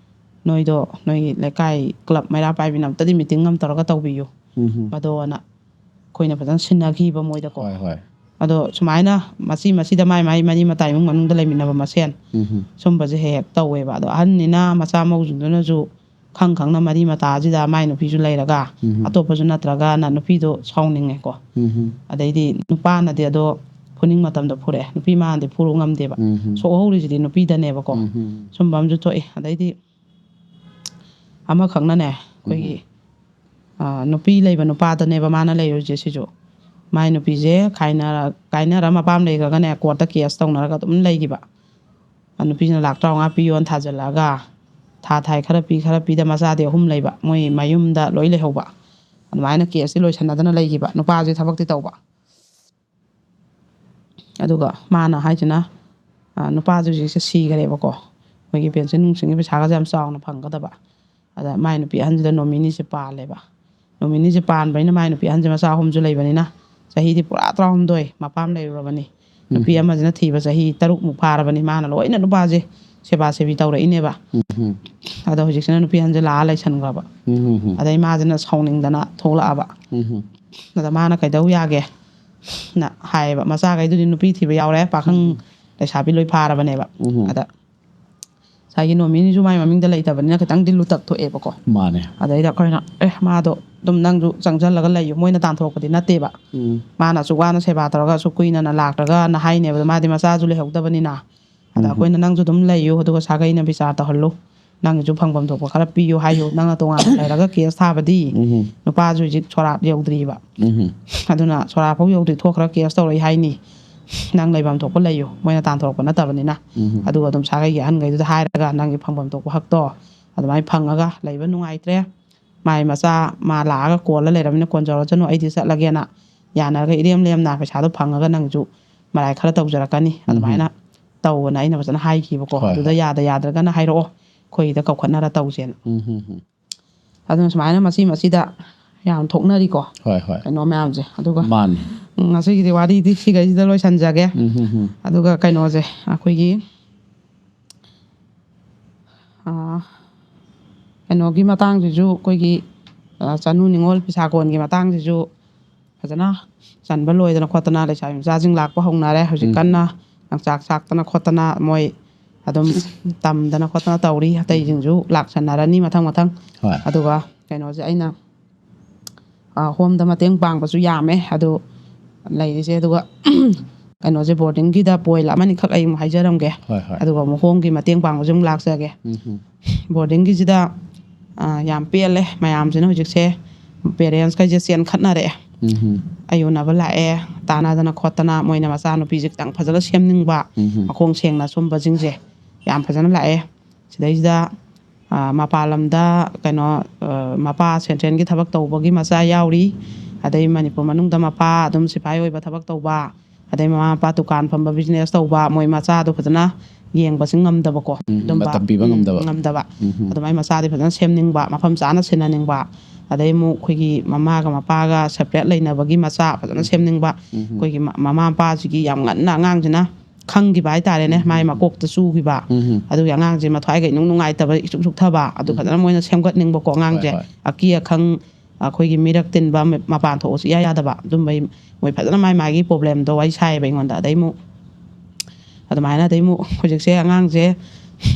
ꯅꯣꯏꯗꯣ ꯅꯣꯏꯒꯤ ꯂꯩꯀꯥꯏ ꯀ꯭ꯂꯕ ꯃꯩꯔꯥ ꯄꯥꯏꯕꯤꯅ ꯑꯝꯇꯗꯤ ꯃꯤꯇꯤꯡ ꯑꯃ ꯇꯧꯔꯒ ꯇꯧꯕꯤꯌꯨ꯫ ꯎꯝ. ꯃꯗꯣꯅ ꯑꯩꯈꯣꯏꯅ ꯐꯖꯅ ꯁꯤꯟꯅꯈꯤꯕ ꯃꯣꯏꯗꯀꯣ꯫ ꯍꯣꯏ, ꯍꯣꯏ. ꯑꯗꯣ ꯁꯨꯃꯥꯏꯅ ꯃꯆꯤ ꯃꯆꯤꯗ ꯃꯥꯏ ꯃꯥꯏ ꯃꯔꯤ ꯃꯇꯥ ꯏꯃꯨꯡ ꯃꯅꯨꯡꯗ ꯂꯩꯃꯤꯟꯅꯕ ꯃꯁꯦꯟ ꯎꯝ. ꯁꯨꯝꯕꯁꯦ ꯍꯦꯛ ꯍꯦꯛ ꯇꯧꯋꯦꯕ꯫ ꯑꯗꯣ ꯑꯍꯟꯅꯤꯅ ꯃꯆꯥ ꯃꯧꯁꯤꯡꯗꯨꯅꯁꯨ ꯈꯪ ꯈꯪꯅ ꯃꯔꯤ ꯃꯇꯥꯁꯤꯗ ꯃꯥꯏ ꯅꯨꯄꯤꯁꯨ ꯂꯩꯔꯒ ꯎꯝ. ꯑꯇꯣꯞꯄꯁꯨ ꯅꯠꯇ꯭ꯔꯒꯅ ꯅꯨꯄꯤꯗꯣ ꯁꯥꯎꯅꯤꯡꯉꯦꯀꯣ꯫ ꯎꯝ. ꯑꯗꯩꯗꯤ ꯅꯨꯄꯥꯅꯗꯤ ꯑꯗꯣ ꯐꯨꯅꯤꯡ ꯃꯇꯝꯗ ꯐꯨꯔꯛꯑꯦ, ꯅꯨꯄꯤ ꯃꯥꯅꯗꯤ ꯐꯨꯔꯨ ꯉꯝꯗꯦꯕ꯫ ꯎꯝ. ꯁꯣꯛꯍꯧꯔꯤꯁꯤꯗꯤ ꯅꯨꯄꯤꯗꯅꯦꯕꯀꯣ꯫ ꯎꯝ. ꯁꯨꯝꯕ ꯑꯃꯁꯨ ꯊꯣꯛꯑꯦ꯫ ꯑꯗꯩꯗꯤ ꯑꯃꯈꯛꯅꯅꯦ, ꯑꯩꯈꯣꯏꯒꯤ ꯑ, ꯅꯨꯄꯤ ꯂꯩꯕ ꯅꯨꯄꯥꯗꯅꯦꯕ ꯃꯥꯅ ꯂꯩꯔꯨꯁꯦ ꯁꯤꯁꯨ꯫ ꯃꯥꯏ ꯅꯨꯄꯤꯁꯦ ꯈꯥꯏꯅꯔ ꯀꯥꯏꯅꯔ ꯃꯄꯥꯝ ꯂꯩꯈ꯭ꯔꯒꯅꯦ, ꯀꯣꯔꯠꯇ ꯀꯦꯁ ꯇꯧꯅꯔꯒ ꯑꯗꯨꯝ ꯂꯩꯈꯤꯕ꯫ ꯑ, ꯅꯨꯄꯤꯁꯤꯅ ꯂꯥꯛ ꯇꯔꯥꯃꯉꯥ ꯄꯤꯌꯣꯅ ꯊꯥꯖꯤꯜꯂꯛꯑꯒ, ꯊꯥ ꯊꯥꯏ ꯈꯔ ꯄꯤ ꯈꯔ ꯄꯤꯗ ꯃꯆꯥꯗꯤ ꯑꯍꯨꯝ ꯂꯩꯕ, ꯃꯣꯏ ꯃꯌꯨꯝꯗ ꯂꯣꯏ ꯂꯩꯍꯧꯕ꯫ ꯑꯗꯨꯃꯥꯏꯅ ꯀꯦꯁꯇꯤ ꯂꯣꯏꯁꯟꯅꯗꯅ ꯂꯩꯈꯤꯕ꯫ ꯅꯨꯄꯥꯁꯦ ꯊꯕꯛꯇꯤ ꯇꯧꯕ꯫ ꯑꯗꯨꯒ ꯃꯥꯅ ꯍꯥꯏꯁꯤꯅ, ꯑ, ꯅꯨꯄꯥꯁꯦ ꯍꯧꯖꯤꯛꯁꯦ ꯁꯤꯈꯔꯦꯕꯀꯣ꯫ ꯃꯣꯏꯒꯤ ꯄꯦꯟꯁꯤꯟ ꯅꯨꯡꯁꯤꯟꯒꯤ ꯄꯩꯁꯥꯒꯁꯦ ꯌꯥꯝ ꯆꯥꯎꯅ ꯐꯪꯒꯗꯕ꯫ ꯑꯗ ꯃꯥꯏ ꯅꯨꯄꯤ ꯑꯍꯟꯁꯤꯗ ꯅꯣꯃꯤꯅꯤꯁꯦ ꯄꯥꯜꯂꯦꯕ꯫ ꯅꯣꯃꯤꯅꯤꯁꯦ ꯄꯥꯟꯕꯅꯤꯅ ꯃꯥꯏ ꯅꯨꯄꯤ ꯑꯍꯟꯁꯦ ꯃꯆꯥ ꯑꯍꯨꯝꯁꯨ ꯂꯩꯕꯅꯤꯅ ꯆꯍꯤꯗꯤ ꯄꯨꯔꯥ ꯇꯔꯥꯍꯨꯝꯗꯣꯏ ꯃꯄꯥꯝ ꯂꯩꯔꯨꯔꯕꯅꯤ꯫ ꯅꯨꯄꯤ ꯎꯝ. ꯑꯃꯁꯤꯅ ꯊꯤꯕ ꯆꯍꯤ ꯇꯔꯨꯛꯃꯨꯛ ꯐꯥꯔꯕꯅꯤ꯫ ꯃꯥꯅ ꯂꯣꯏꯅ ꯅꯨꯄꯥꯁꯦ ꯁꯦꯕꯥ ꯁꯦꯕꯤ ꯇꯧꯔꯛꯏꯅꯦꯕ꯫ ꯎꯝ. ꯑꯗꯣ ꯍꯧꯖꯤꯛꯁꯤꯅ ꯅꯨꯄꯤ ꯑꯍꯟꯁꯦ ꯂꯥꯛꯑ ꯂꯩꯁꯟꯈ꯭ꯔꯕ꯫ ꯎꯝ. ꯑꯗꯩ ꯃꯥꯁꯤꯅ ꯁꯥꯎꯅꯤꯡꯗꯅ ꯊꯣꯛꯂꯛꯑꯕ꯫ ꯎꯝ. ꯑꯗ ꯃꯥꯅ ꯀꯩꯗꯧ ꯌꯥꯒꯦ ꯅ ꯍꯥꯏꯌꯦꯕ꯫ ꯃꯆꯥꯈꯩꯗꯨꯗꯤ ꯅꯨꯄꯤ ꯊꯤꯕ ꯌꯥꯎꯔꯦ, ꯄꯥꯈꯪ ꯂꯩꯁꯥꯕꯤ ꯂꯣꯏ ꯐꯥꯔꯕꯅꯦꯕ꯫ ꯎꯝ. ꯑꯗ ꯉꯁꯥꯏꯒꯤ ꯅꯣꯃꯤꯅꯤꯁꯨ ꯃꯥꯏ ꯃꯃꯤꯡꯗ ꯂꯩꯇꯕꯅꯤꯅ ꯈꯤꯇꯪꯗꯤ ꯂꯨꯇꯛ ꯊꯣꯛꯑꯦꯕꯀꯣ꯫ ꯃꯥꯅꯦ. ꯑꯗꯩꯗ ꯑꯩꯈꯣꯏꯅ, "ꯑꯦ, ꯃꯥꯗꯣ ꯑꯗꯨꯝ ꯅꯪꯁꯨ ꯆꯪꯁꯜꯂꯒ ꯂꯩꯌꯨ, ꯃꯣꯏꯅ ꯇꯥꯟꯊꯣꯔꯛꯄꯗꯤ ꯅꯠꯇꯦꯕ꯫ ꯎꯝ. ꯃꯥꯅ ꯑꯁꯨꯛ ꯋꯥꯅ ꯁꯦꯕꯥ ꯇꯧꯔꯒ ꯑꯁꯨꯛ ꯀꯨꯏꯅꯅ ꯂꯥꯛꯇ꯭ꯔꯒꯅ" ꯍꯥꯏꯅꯦꯕ꯫ ꯑꯗꯣ ꯃꯥꯗꯤ ꯃꯆꯥꯁꯨ ꯂꯩꯍꯧꯗꯕꯅꯤꯅ꯫ ꯑꯗ ꯎꯝ. ꯑꯩꯈꯣꯏꯅ, "ꯅꯪꯁꯨ ꯑꯗꯨꯝ ꯂꯩꯌꯨ, ꯑꯗꯨꯒ ꯁꯥꯒꯩꯅ ꯕꯤꯆꯥꯔ ꯇꯧꯍꯜꯂꯨ, ꯅꯪꯒꯤꯁꯨ ꯐꯪꯐꯝ ꯊꯣꯛꯄ ꯈꯔ ꯄꯤꯌꯨ ꯍꯥꯏꯌꯨ, ꯅꯪꯅ ꯇꯣꯉꯥꯟꯅ ꯂꯩꯔꯒ ꯀꯦꯁ ꯊꯥꯕꯗꯤ"꯫ ꯎꯝ. ꯅꯨꯄꯥꯁꯨ ꯍꯧꯖꯤꯛ ꯁꯣꯔꯥꯠ ꯌꯧꯗ꯭ꯔꯤꯕ꯫ ꯎꯝ. ꯑꯗꯨꯅ ꯁꯣꯔꯥꯠ ꯐꯥꯎ ꯌꯧꯗ꯭ꯔꯤ ꯊꯣꯛꯈ꯭ꯔ ꯀꯦꯁ ꯇꯧꯔꯛꯏ ꯍꯥꯏꯅꯤ꯫ "ꯅꯪ ꯂꯩꯐꯝ ꯊꯣꯛꯄ ꯂꯩꯌꯨ, ꯃꯣꯏꯅ ꯇꯥꯟꯊꯣꯔꯛꯄ ꯅꯠꯇꯕꯅꯤꯅ"꯫ ꯎꯝ. ꯑꯗꯨꯒ ꯑꯗꯨꯝ ꯁꯥꯒꯩꯒꯤ ꯑꯍꯟꯈꯩꯗꯨꯗ ꯍꯥꯏꯔꯒ ꯅꯪꯒꯤ ꯐꯪꯐꯝ ꯊꯣꯛꯄ ꯍꯛꯇꯣ ꯑꯗꯨꯃꯥꯏꯅ ꯐꯪꯉꯒ ꯂꯩꯕ ꯅꯨꯡꯉꯥꯏꯇ꯭ꯔꯦ꯫ ꯃꯥꯏ ꯃꯆꯥ ꯃꯥ ꯂꯥꯛꯑꯒ ꯀꯣꯜꯂ ꯂꯩꯔꯕꯅꯤꯅ ꯀꯣꯟꯖꯔꯁꯅꯨ, ꯑꯩꯗꯤ ꯆꯠꯂꯒꯦꯅ ꯌꯥꯅꯔꯒ ꯏꯔꯦꯝ ꯂꯦꯝꯅ ꯄꯩꯁꯥꯗꯣ ꯐꯪꯉꯒ ꯅꯪꯁꯨ ꯃꯔꯥꯏ ꯈꯔ ꯇꯧꯖꯔꯛꯀꯅꯤ, ꯑꯗꯨꯃꯥꯏꯅ ꯇꯧꯑꯣꯅ ꯑꯩꯅ ꯐꯖꯅ ꯍꯥꯏꯈꯤꯕꯀꯣ꯫ ꯍꯣꯏ, ꯑꯗꯨꯗ ꯍꯣꯏ꯫ ꯌꯥꯗ ꯌꯥꯗ꯭ꯔꯒꯅ ꯍꯥꯏꯔꯛꯑꯣ, ꯑꯩꯈꯣꯏꯒꯤꯗ ꯀꯧꯈꯠꯅꯔ ꯇꯧꯁꯦꯅ꯫ ꯎꯝ, ꯎꯝ, ꯎꯝ꯫ ꯑꯗꯨꯅ ꯁꯨꯃꯥꯏꯅ ꯃꯁꯤ ꯃꯁꯤꯗ ꯌꯥꯝ ꯊꯣꯛꯅꯔꯤꯀꯣ, ꯍꯣꯏ, ꯍꯣꯏ꯫ ꯀꯩꯅꯣ ꯃꯌꯥꯝꯁꯦ꯫ ꯑꯗꯨꯒ ꯃꯥꯅꯤ꯫ ꯉꯁꯤꯒꯤꯗꯤ ꯋꯥꯔꯤꯗꯤ ꯁꯤꯈꯩꯁꯤꯗ ꯂꯣꯏꯁꯟꯖꯒꯦ꯫ ꯎꯝ, ꯎꯝ, ꯎꯝ꯫ ꯑꯗꯨꯒ ꯀꯩꯅꯣꯁꯦ, ꯑꯩꯈꯣꯏꯒꯤ ꯑꯥ, ꯀꯩꯅꯣꯒꯤ ꯃꯇꯥꯡꯁꯤꯁꯨ, ꯑꯩꯈꯣꯏꯒꯤ ꯑꯥ, ꯆꯅꯨ ꯅꯤꯉꯣꯜ ꯐꯤꯁꯥ ꯀꯣꯟꯒꯤ ꯃꯇꯥꯡꯁꯤꯁꯨ ꯐꯖꯅ ꯆꯟꯕ ꯂꯣꯏꯗꯅ ꯈꯣꯠꯇꯅ ꯂꯩꯁꯥꯕꯤ ꯃꯆꯥꯁꯤꯡ ꯂꯥꯛꯄ ꯍꯧꯅꯔꯦ꯫ ꯍꯧꯖꯤꯛ ꯎꯝ꯫ ꯀꯟꯅ ꯂꯪꯆꯥꯛ ꯆꯥꯛꯇꯅ ꯈꯣꯠꯇꯅ ꯃꯣꯏ ꯑꯗꯨꯝ ꯇꯝꯗꯅ ꯈꯣꯠꯇꯅ ꯇꯧꯔꯤ꯫ ꯑꯇꯩꯁꯤꯡꯁꯨ ꯂꯥꯛꯁꯟꯅꯔꯅꯤ ꯃꯊꯪ ꯃꯊꯪ꯫ ꯍꯣꯏ꯫ ꯑꯗꯨꯒ ꯀꯩꯅꯣꯁꯦ, ꯑꯩꯅ ꯑꯥ, ꯍꯣꯝꯗ ꯃꯇꯦꯡ ꯄꯥꯡꯕꯁꯨ ꯌꯥꯝꯃꯦ ꯑꯗꯨ ꯂꯩꯔꯤꯁꯦ꯫ ꯑꯗꯨꯒ ꯀꯩꯅꯣꯁꯦ, ꯕꯣꯔꯗꯤꯡꯒꯤꯗ ꯄꯣꯏꯟ ꯑꯃꯅꯤꯈꯛ ꯑꯩ ꯑꯃꯨꯛ ꯍꯥꯏꯖꯔꯝꯒꯦ꯫ ꯍꯣꯏ, ꯍꯣꯏ꯫ ꯑꯗꯨꯒ ꯑꯃꯨꯛ ꯍꯣꯝꯒꯤ ꯃꯇꯦꯡ ꯄꯥꯡꯕꯁꯨ ꯑꯃꯨꯛ ꯂꯥꯛꯆꯒꯦ꯫ ꯎꯝ, ꯎꯝ꯫ ꯕꯣꯔꯗꯤꯡꯒꯤꯁꯤꯗ ꯑꯥ, ꯌꯥꯝ ꯄꯦꯜꯂꯦ ꯃꯌꯥꯝꯁꯤꯅ꯫ ꯍꯧꯖꯤꯛꯁꯦ ꯄꯦꯔꯦꯟꯁꯈꯩꯁꯦ ꯆꯦꯟꯈꯠꯅꯔꯛꯑꯦ꯫ ꯎꯝ, ꯎꯝ꯫ ꯑꯌꯨꯅꯕ ꯂꯥꯛꯑꯦ, ꯇꯥꯟꯅꯗꯅ ꯈꯣꯠꯇꯅ, ꯃꯣꯏꯅ ꯃꯆꯥꯅꯨꯄꯤꯁꯦ ꯈꯤꯇꯪ ꯐꯖꯅ ꯁꯦꯝꯅꯤꯡꯕ, ꯎꯝ, ꯎꯝ꯫ ꯃꯈꯣꯡ ꯁꯦꯡꯅ ꯁꯨꯝꯕꯁꯤꯡꯁꯦ ꯌꯥꯝ ꯐꯖꯅ ꯂꯥꯛꯑꯦ꯫ ꯁꯤꯗꯩꯁꯤꯗ ꯑꯥ, ꯃꯄꯥꯟ ꯂꯝꯗ ꯀꯩꯅꯣ ꯑꯥ, ꯃꯄꯥ ꯁꯦꯟꯇ꯭ꯔꯦꯜꯒꯤ ꯊꯕꯛ ꯇꯧꯕꯒꯤ ꯃꯆꯥ ꯌꯥꯎꯔꯤ, ꯑꯗꯩ ꯃꯅꯤꯄꯨꯔ ꯃꯅꯨꯡꯗ ꯃꯄꯥ ꯑꯗꯨꯝ ꯁꯤꯐꯥꯏ ꯑꯣꯏꯕ ꯊꯕꯛ ꯇꯧꯕ, ꯑꯗꯩ ꯃꯃꯥ ꯃꯄꯥ ꯗꯨꯀꯥꯟ ꯐꯝꯕ, ꯕꯤꯖꯤꯅꯦꯁ ꯇꯧꯕ, ꯃꯣꯏ ꯃꯆꯥꯗꯣ ꯐꯖꯅ ꯌꯦꯡꯕꯁꯦ ꯉꯝꯗꯕꯀꯣ꯫ ꯎꯝ, ꯑꯗꯨꯝꯕ, ꯃꯇꯝ ꯄꯤꯕ ꯎꯝ, ꯉꯝꯗꯕ꯫ ꯉꯝꯗꯕ꯫ ꯎꯝ, ꯎꯝ꯫ ꯑꯗꯨꯃꯥꯏꯅ ꯃꯆꯥꯗꯤ ꯐꯖꯅ ꯁꯦꯝꯅꯤꯡꯕ, ꯃꯐꯝ ꯆꯥꯅ ꯁꯤꯟꯅꯅꯤꯡꯕ, ꯑꯗꯩ ꯑꯃꯨꯛ ꯑꯩꯈꯣꯏꯒꯤ ꯃꯃꯥꯒ ꯃꯄꯥꯒ ꯁꯦꯄꯔꯦꯠ ꯂꯩꯅꯕꯒꯤ ꯃꯆꯥ ꯐꯖꯅ ꯁꯦꯝꯅꯤꯡꯕ꯫ ꯎꯝ, ꯎꯝ꯫ ꯑꯩꯈꯣꯏꯒꯤ ꯃ-, ꯃꯃꯥ ꯃꯄꯥꯁꯤꯒꯤ ꯌꯥꯝ ꯉꯟꯅ ꯑꯉꯥꯡꯁꯤꯅ ꯈꯪꯈꯤꯕ ꯍꯥꯏꯇꯥꯔꯦꯅꯦ, ꯎꯝ, ꯃꯥꯏ ꯎꯝ꯫ ꯃꯀꯣꯛꯇ ꯆꯨꯈꯤꯕ꯫ ꯎꯝ, ꯎꯝ꯫ ꯑꯗꯨꯒꯤ ꯑꯉꯥꯡꯁꯦ ꯃꯊ꯭ꯋꯥꯏꯒ ꯏꯅꯨꯡ ꯅꯨꯡꯉꯥꯏꯇꯕ, ꯏꯆꯨꯛ ꯆꯨꯛꯊꯕ, ꯑꯗꯨ ꯐꯖꯅ ꯃꯣꯏꯅ ꯁꯦꯝꯒꯠꯅꯤꯡꯕꯀꯣ ꯑꯉꯥꯡꯁꯦ꯫ ꯍꯣꯏ, ꯍꯣꯏ꯫ ꯑꯀꯤ ꯑꯈꯪ, ꯑꯩꯈꯣꯏꯒꯤ ꯃꯤꯔꯛ ꯇꯤꯟꯕ, ꯃ-, ꯃꯄꯥꯟ ꯊꯣꯛꯑꯁꯨ ꯏꯌꯥ ꯌꯥꯗꯕ, ꯑꯗꯨꯝꯕꯩ ꯃꯣꯏ ꯐꯖꯅ ꯃꯥꯏ ꯃꯥꯒꯤ ꯄ꯭ꯔꯣꯕ꯭ꯂꯦꯝꯗꯣ ꯋꯥꯔꯤ ꯁꯥꯏꯌꯦꯕ ꯑꯩꯉꯣꯟꯗ꯫ ꯑꯗꯩ ꯑꯃꯨꯛ ꯑꯗꯨꯃꯥꯏꯅ, ꯑꯗꯩ ꯑꯃꯨꯛ ꯍꯧꯖꯤꯛꯁꯦ ꯑꯉꯥꯡꯁꯦ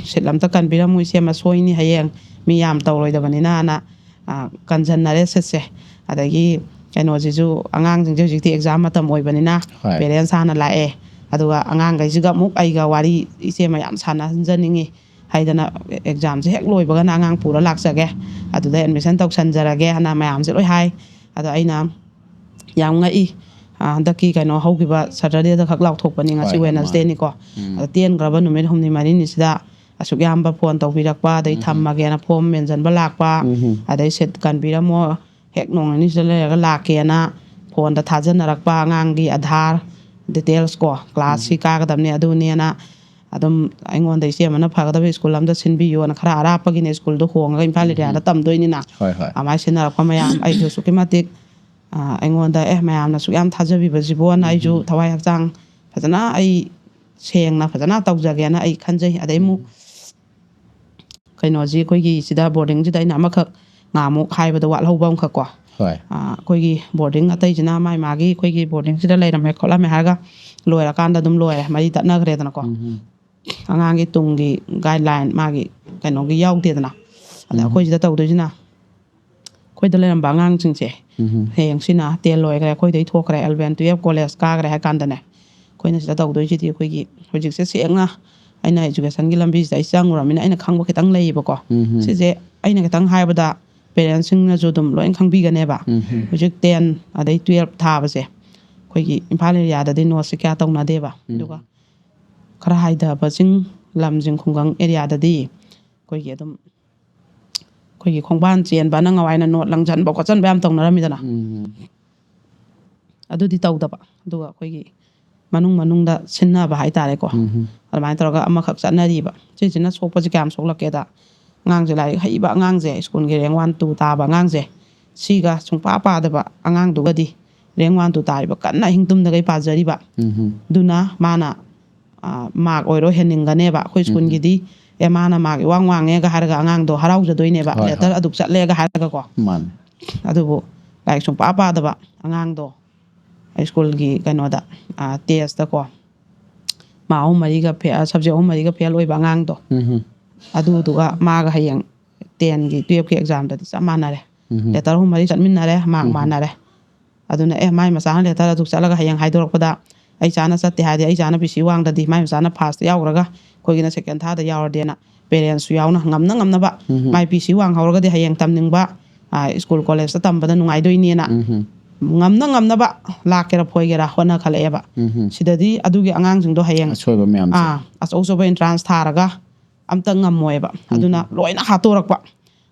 ꯁꯤꯠ ꯑꯝꯇ ꯀꯟꯕꯤꯔꯝꯃꯨ, ꯏꯆꯦ, ꯃꯁꯣꯏꯅꯤ, ꯍꯌꯦꯡ ꯃꯤ ꯌꯥꯝ ꯇꯧꯔꯣꯏꯗꯕꯅꯤꯅꯅ, ꯑ, ꯀꯟꯁꯤꯟꯅꯔꯦ ꯁꯤꯠꯁꯦ꯫ ꯑꯗꯒꯤ ꯀꯩꯅꯣꯁꯤꯁꯨ, ꯑꯉꯥꯡꯁꯤꯡꯁꯦ ꯍꯧꯖꯤꯛꯇꯤ ꯑꯦꯛꯖꯥꯝ ꯃꯇꯝ ꯑꯣꯏꯕꯅꯤꯅ ꯍꯣꯏ꯫ ꯄꯦꯔꯦꯟꯁ ꯍꯥꯟꯅ ꯂꯥꯛꯑꯦ꯫ ꯑꯗꯨꯒ ꯑꯉꯥꯡꯈꯩꯁꯤꯒ ꯑꯃꯨꯛ ꯑꯩꯒ ꯋꯥꯔꯤ ꯏꯆꯦ ꯃꯌꯥꯝ ꯁꯥꯟꯅꯍꯟꯖꯅꯤꯡꯉꯤ ꯍꯥꯏꯗꯅ, ꯑꯦꯛꯖꯥꯝꯁꯦ ꯍꯦꯛ ꯂꯣꯏꯕꯒꯅ ꯑꯉꯥꯡ ꯄꯨꯔ ꯂꯥꯛꯆꯒꯦ, ꯑꯗꯨꯗ ꯑꯦꯗꯃꯤꯁꯟ ꯇꯧꯁꯟꯖꯔꯒꯦ ꯍꯥꯏꯅ ꯃꯌꯥꯝꯁꯦ ꯂꯣꯏ ꯍꯥꯏ꯫ ꯑꯗꯣ ꯑꯩꯅ ꯌꯥꯝ ꯉꯛꯏ꯫ ꯑ, ꯍꯟꯗꯛꯀꯤ ꯀꯩꯅꯣ ꯍꯧꯈꯤꯕ ꯁꯇꯔꯗꯦꯗ ꯈꯛ ꯂꯥꯎꯊꯣꯛꯄꯅꯤ, ꯉꯁꯤ ꯍꯣꯏ, ꯍꯣꯏ, ꯃꯥꯅꯦ꯫ ꯋꯦꯅꯁꯗꯦꯅꯤꯀꯣ꯫ ꯎꯝ꯫ ꯑꯗꯣ ꯇꯦꯟꯈ꯭ꯔꯕ ꯅꯨꯃꯤꯠ ꯍꯨꯝꯅꯤ ꯃꯔꯤꯅꯤꯁꯤꯗ ꯑꯁꯨꯛ ꯌꯥꯝꯕ ꯐꯣꯟ ꯇꯧꯕꯤꯔꯛꯄ, ꯑꯗꯩ ꯎꯝ꯫ ꯊꯝꯃꯒꯦꯅ ꯐꯣꯝ ꯃꯦꯟꯁꯤꯟꯕ ꯂꯥꯛꯄ, ꯎꯝ꯫ ꯑꯗꯩ ꯁꯤꯠ ꯀꯟꯕꯤꯔꯝꯃꯣ, ꯍꯦꯛ ꯅꯣꯡ ꯅꯤꯅꯤꯁꯤꯗ ꯂꯩꯔꯒ ꯂꯥꯛꯀꯦꯅ ꯐꯣꯟꯗ ꯊꯥꯖꯅꯔꯛꯄ ꯑꯉꯥꯡꯒꯤ ꯑꯙꯥꯔ ꯗꯤꯇꯦꯜꯁ ꯀꯣ, ꯀ꯭ꯂꯥꯁꯁꯤ ꯀꯥꯒꯗꯕꯅꯦ ꯑꯗꯨꯅꯦꯅ ꯑꯗꯨꯝ ꯑꯩꯉꯣꯟꯗ ꯏꯆꯦ ꯑꯃꯅ ꯐꯒꯗꯕ ꯁ꯭ꯀꯨꯜ ꯑꯃꯗ ꯁꯤꯟꯕꯤꯌꯣꯅ, ꯈꯔ ꯑꯔꯥꯞꯄꯒꯤꯅꯦ ꯁ꯭ꯀꯨꯜꯗꯣ ꯍꯣꯡꯉꯒ ꯏꯝꯐꯥꯜ ꯑꯦꯔꯤꯌꯥꯗ ꯇꯝꯗꯣꯏꯅꯤꯅ꯫ ꯍꯣꯏ, ꯍꯣꯏ. ꯑꯗꯨꯃꯥꯏꯅ ꯁꯤꯟꯅꯔꯛꯄ ꯃꯌꯥꯝ ꯑꯩꯁꯨ ꯑꯁꯨꯛꯀꯤ ꯃꯇꯤꯛ ꯑ, ꯑꯩꯉꯣꯟꯗ ꯑꯦ ꯃꯌꯥꯝꯅ ꯑꯁꯨꯛ ꯌꯥꯝ ꯊꯥꯖꯕꯤꯕꯁꯤꯕꯣꯅ ꯑꯩꯁꯨ ꯊꯋꯥꯏ ꯍꯛꯆꯥꯡ ꯐꯖꯅ ꯑꯩ ꯁꯦꯡꯅ ꯐꯖꯅ ꯇꯧꯖꯒꯦꯅ ꯑꯩ ꯈꯟꯖꯩ꯫ ꯑꯗꯩ ꯑꯃꯨꯛ ꯀꯩꯅꯣꯁꯤ ꯑꯩꯈꯣꯏꯒꯤ ꯁꯤꯗ ꯕꯣꯔꯗꯤꯡꯁꯤꯗ ꯑꯩꯅ ꯑꯃꯈꯛ ꯉꯥꯃꯨꯛ ꯍꯥꯏꯕꯗ ꯋꯥꯠꯍꯧꯕ ꯑꯃꯈꯛ ꯀꯣ꯫ ꯍꯣꯏ. ꯑ, ꯑꯩꯈꯣꯏꯒꯤ ꯕꯣꯔꯗꯤꯡ ꯑꯇꯩꯁꯤꯅ ꯃꯥꯏ ꯃꯥꯒꯤ ꯑꯩꯈꯣꯏꯒꯤ ꯕꯣꯔꯗꯤꯡꯁꯤꯗ ꯂꯩꯔꯝꯃꯦ ꯈꯣꯠꯂꯝꯃꯦ ꯍꯥꯏꯔꯒ ꯂꯣꯏꯔꯀꯥꯟꯗ ꯑꯗꯨꯝ ꯂꯣꯏꯔꯦ, ꯃꯔꯤ ꯇꯠꯅꯈ꯭ꯔꯦꯗꯅꯀꯣ꯫ ꯎꯝ. ꯑꯉꯥꯡꯒꯤ ꯇꯨꯡꯒꯤ ꯒꯥꯏꯗꯂꯥꯏꯟ ꯃꯥꯒꯤ ꯀꯩꯅꯣꯒꯤ ꯌꯥꯎꯗꯦꯗꯅ꯫ ꯑꯗ ꯎꯝ. ꯑꯩꯈꯣꯏ ꯁꯤꯗ ꯇꯧꯗꯣꯏꯁꯤꯅ ꯑꯩꯈꯣꯏꯗ ꯂꯩꯔꯝꯕ ꯑꯉꯥꯡꯁꯤꯡꯁꯦ ꯎꯝ. ꯍꯌꯦꯡꯁꯤꯅ ꯇꯦꯟ ꯂꯣꯏꯈ꯭ꯔꯦ, ꯑꯩꯈꯣꯏꯗꯩ ꯊꯣꯛꯈ꯭ꯔꯦ, ꯑꯦꯂꯚꯦꯟ ꯇꯨꯌꯦꯜꯞ ꯀꯣꯂꯦꯖ ꯀꯥꯈ꯭ꯔꯦ ꯍꯥꯏ ꯀꯥꯟꯗꯅꯦ, ꯑꯩꯈꯣꯏꯅ ꯁꯤꯗ ꯇꯧꯗꯣꯏꯁꯤꯗꯤ ꯑꯩꯈꯣꯏꯒꯤ ꯍꯧꯖꯤꯛꯁꯦ ꯁꯦꯡꯅ ꯑꯩꯅ ꯏꯖꯨꯀꯦꯁꯟꯒꯤ ꯂꯝꯕꯤꯁꯤꯗ ꯑꯩ ꯆꯪꯉꯨꯔꯕꯅꯤꯅ ꯑꯩꯅ ꯈꯪꯕ ꯈꯤꯇꯪ ꯂꯩꯌꯦꯕꯀꯣ꯫ ꯎꯝ. ꯁꯤꯁꯦ ꯑꯩꯅ ꯈꯤꯇꯪ ꯍꯥꯏꯕꯗ ꯄꯦꯔꯦꯟꯁꯁꯤꯡꯅꯁꯨ ꯑꯗꯨꯝ ꯂꯣꯏ ꯈꯪꯕꯤꯒꯅꯦꯕ꯫ ꯎꯝ. ꯍꯧꯖꯤꯛ ꯇꯦꯟ ꯑꯗꯩ ꯇꯨꯌꯦꯜꯞ ꯊꯥꯕꯁꯦ ꯑꯩꯈꯣꯏꯒꯤ ꯏꯝꯐꯥꯜ ꯑꯦꯔꯤꯌꯥꯗꯗꯤ ꯅꯣꯠꯁꯦ ꯀꯌꯥ ꯇꯧꯅꯗꯦꯕ꯫ ꯎꯝ. ꯑꯗꯨꯒ ꯈꯔ ꯍꯥꯏꯊꯕꯁꯤꯡ, ꯂꯝꯁꯤꯡ, ꯈꯨꯡꯒꯪ ꯑꯦꯔꯤꯌꯥꯗꯗꯤ ꯑꯩꯈꯣꯏꯒꯤ ꯑꯗꯨꯝ ꯑꯩꯈꯣꯏꯒꯤ ꯈꯣꯡꯕꯥꯟ ꯆꯦꯟꯕ, ꯅꯪ ꯉꯋꯥꯏꯅ ꯅꯣꯠ ꯂꯪꯁꯟꯕ ꯈꯣꯠꯆꯟꯕ ꯌꯥꯝ ꯇꯧꯅꯔꯝꯃꯤꯗꯅ꯫ ꯎꯝ. ꯑꯗꯨꯗꯤ ꯇꯧꯗꯕ꯫ ꯑꯗꯨꯒ ꯑꯩꯈꯣꯏꯒꯤ ꯃꯅꯨꯡ ꯃꯅꯨꯡꯗ ꯁꯤꯟꯅꯕ ꯍꯥꯏꯇꯥꯔꯦꯀꯣ꯫ ꯎꯝ. ꯑꯗꯨꯃꯥꯏꯅ ꯇꯧꯔꯒ ꯑꯃꯈꯛ ꯆꯠꯅꯔꯤꯕ꯫ ꯁꯤꯁꯤꯅ ꯁꯣꯛꯄꯁꯦ ꯀꯌꯥꯝ ꯁꯣꯛꯂꯛꯀꯦꯗ, ꯑꯉꯥꯡꯁꯦ ꯂꯥꯏꯔꯤꯛ ꯍꯩꯕ ꯑꯉꯥꯡꯁꯦ, ꯁ꯭ꯀꯨꯜꯒꯤ ꯔꯦꯡ ꯋꯥꯟ ꯇꯨ ꯇꯥꯕ ꯑꯉꯥꯡꯁꯦ, ꯁꯤꯒ ꯁꯨꯡꯄꯥ ꯄꯥꯗꯕ ꯑꯉꯥꯡꯗꯨꯒꯗꯤ ꯔꯦꯡ ꯋꯥꯟ ꯇꯨ ꯇꯥꯔꯤꯕ ꯀꯟꯅ ꯑꯍꯤꯡ ꯇꯨꯝꯗꯈꯩ ꯄꯥꯖꯔꯤꯕ꯫ ꯎꯝ. ꯑꯗꯨꯅ ꯃꯥꯅ ꯃꯥꯔꯛ ꯑꯣꯏꯔꯣ ꯍꯦꯟꯅꯤꯡꯒꯅꯦꯕ꯫ ꯑꯩꯈꯣꯏ ꯁ꯭ꯀꯨꯜꯒꯤꯗꯤ ꯑꯦ ꯃꯥꯅ ꯃꯥꯔꯛ ꯏꯋꯥꯡ ꯋꯥꯡꯉꯦꯒ ꯍꯥꯏꯔꯒ ꯑꯉꯥꯡꯗꯣ ꯍꯔꯥꯎꯖꯗꯣꯏꯅꯦꯕ, ꯍꯣꯏ, ꯂꯦꯇꯔ ꯍꯣꯏ. ꯑꯗꯨꯛ ꯆꯠꯂꯦꯒ ꯍꯥꯏꯔꯒꯀꯣ꯫ ꯃꯥꯅꯦ. ꯑꯗꯨꯕꯨ ꯂꯥꯏꯔꯤꯛ ꯁꯨꯡꯄꯥ ꯄꯥꯗꯕ ꯑꯉꯥꯡꯗꯣ ꯁ꯭ꯀꯨꯜꯒꯤ ꯀꯩꯅꯣꯗ, ꯇꯦꯁꯇꯀꯣ, ꯃꯥ ꯑꯍꯨꯝ ꯃꯔꯤꯒ ꯐꯦ-, ꯁꯕꯖꯦꯛ ꯑꯍꯨꯝ ꯃꯔꯤꯒ ꯐꯦꯜ ꯑꯣꯏꯕ ꯑꯉꯥꯡꯗꯣ, ꯎꯝ. ꯑꯗꯨꯗꯨꯒ ꯃꯥꯒ ꯍꯌꯦꯡ ꯇꯦꯟꯒꯤ ꯇꯨꯌꯦꯜꯞꯀꯤ ꯑꯦꯛꯖꯥꯝꯗꯗꯤ ꯆꯞ ꯃꯥꯟꯅꯔꯦ꯫ ꯎꯝ. ꯂꯦꯇꯔ ꯑꯍꯨꯝ ꯃꯔꯤ ꯆꯠꯃꯤꯟꯅꯔꯦ, ꯃꯥꯔꯛ ꯎꯝ. ꯃꯥꯟꯅꯔꯦ꯫ ꯑꯗꯨꯅ ꯑꯦ ꯃꯥꯏ ꯃꯆꯥꯅ ꯂꯦꯇꯔ ꯑꯗꯨ ꯆꯠꯂꯒ ꯍꯌꯦꯡ ꯍꯥꯏꯗꯣꯔꯛꯄꯗ ꯑꯩ ꯆꯥꯅ ꯆꯠꯇꯦ ꯍꯥꯏꯔꯗꯤ, ꯑꯩ ꯆꯥꯅ ꯄꯤ ꯁꯤ ꯋꯥꯡꯗꯗꯤ ꯃꯥꯏ ꯃꯆꯥꯅ ꯐꯥꯔꯁꯇ ꯌꯥꯎꯈ꯭ꯔꯒ ꯑꯩꯈꯣꯏꯒꯤꯅ ꯁꯦꯀꯦꯟ ꯊꯥꯔꯗ ꯌꯥꯎꯔꯗꯤꯅ ꯄꯦꯔꯦꯟꯁꯁꯨ ꯌꯥꯎꯅ ꯉꯝꯅ ꯉꯝꯅꯕ ꯎꯝ. ꯃꯥꯏ ꯄꯤ ꯁꯤ ꯋꯥꯡꯍꯧꯔꯒꯗꯤ ꯍꯌꯦꯡ ꯇꯝꯅꯤꯡꯕ, ꯑ, ꯁ꯭ꯀꯨꯜ ꯀꯣꯂꯦꯖꯇ ꯇꯝꯕꯗ ꯅꯨꯡꯉꯥꯏꯗꯣꯏꯅꯦꯅ ꯎꯝ. ꯉꯝꯅ ꯉꯝꯅꯕ ꯂꯥꯛꯀꯦꯔꯥ ꯐꯣꯏꯒꯦꯔꯥ ꯍꯣꯠꯅꯈꯠꯂꯛꯑꯦꯕ꯫ ꯎꯝ. ꯁꯤꯗꯗꯤ ꯑꯗꯨꯒꯤ ꯑꯉꯥꯡꯁꯤꯡꯗꯣ ꯍꯌꯦꯡ ꯑꯁꯣꯏꯕ ꯃꯌꯥꯝꯁꯦ. ꯑꯥ, ꯑꯆꯧ ꯑꯆꯧꯕ ꯑꯦꯟꯇ꯭ꯔꯥꯟꯁ ꯊꯥꯔꯒ ꯑꯝꯇ ꯉꯝꯃꯣꯏꯕ꯫ ꯎꯝ. ꯑꯗꯨꯅ ꯂꯣꯏꯅ ꯍꯥꯠꯇꯣꯔꯛꯄ꯫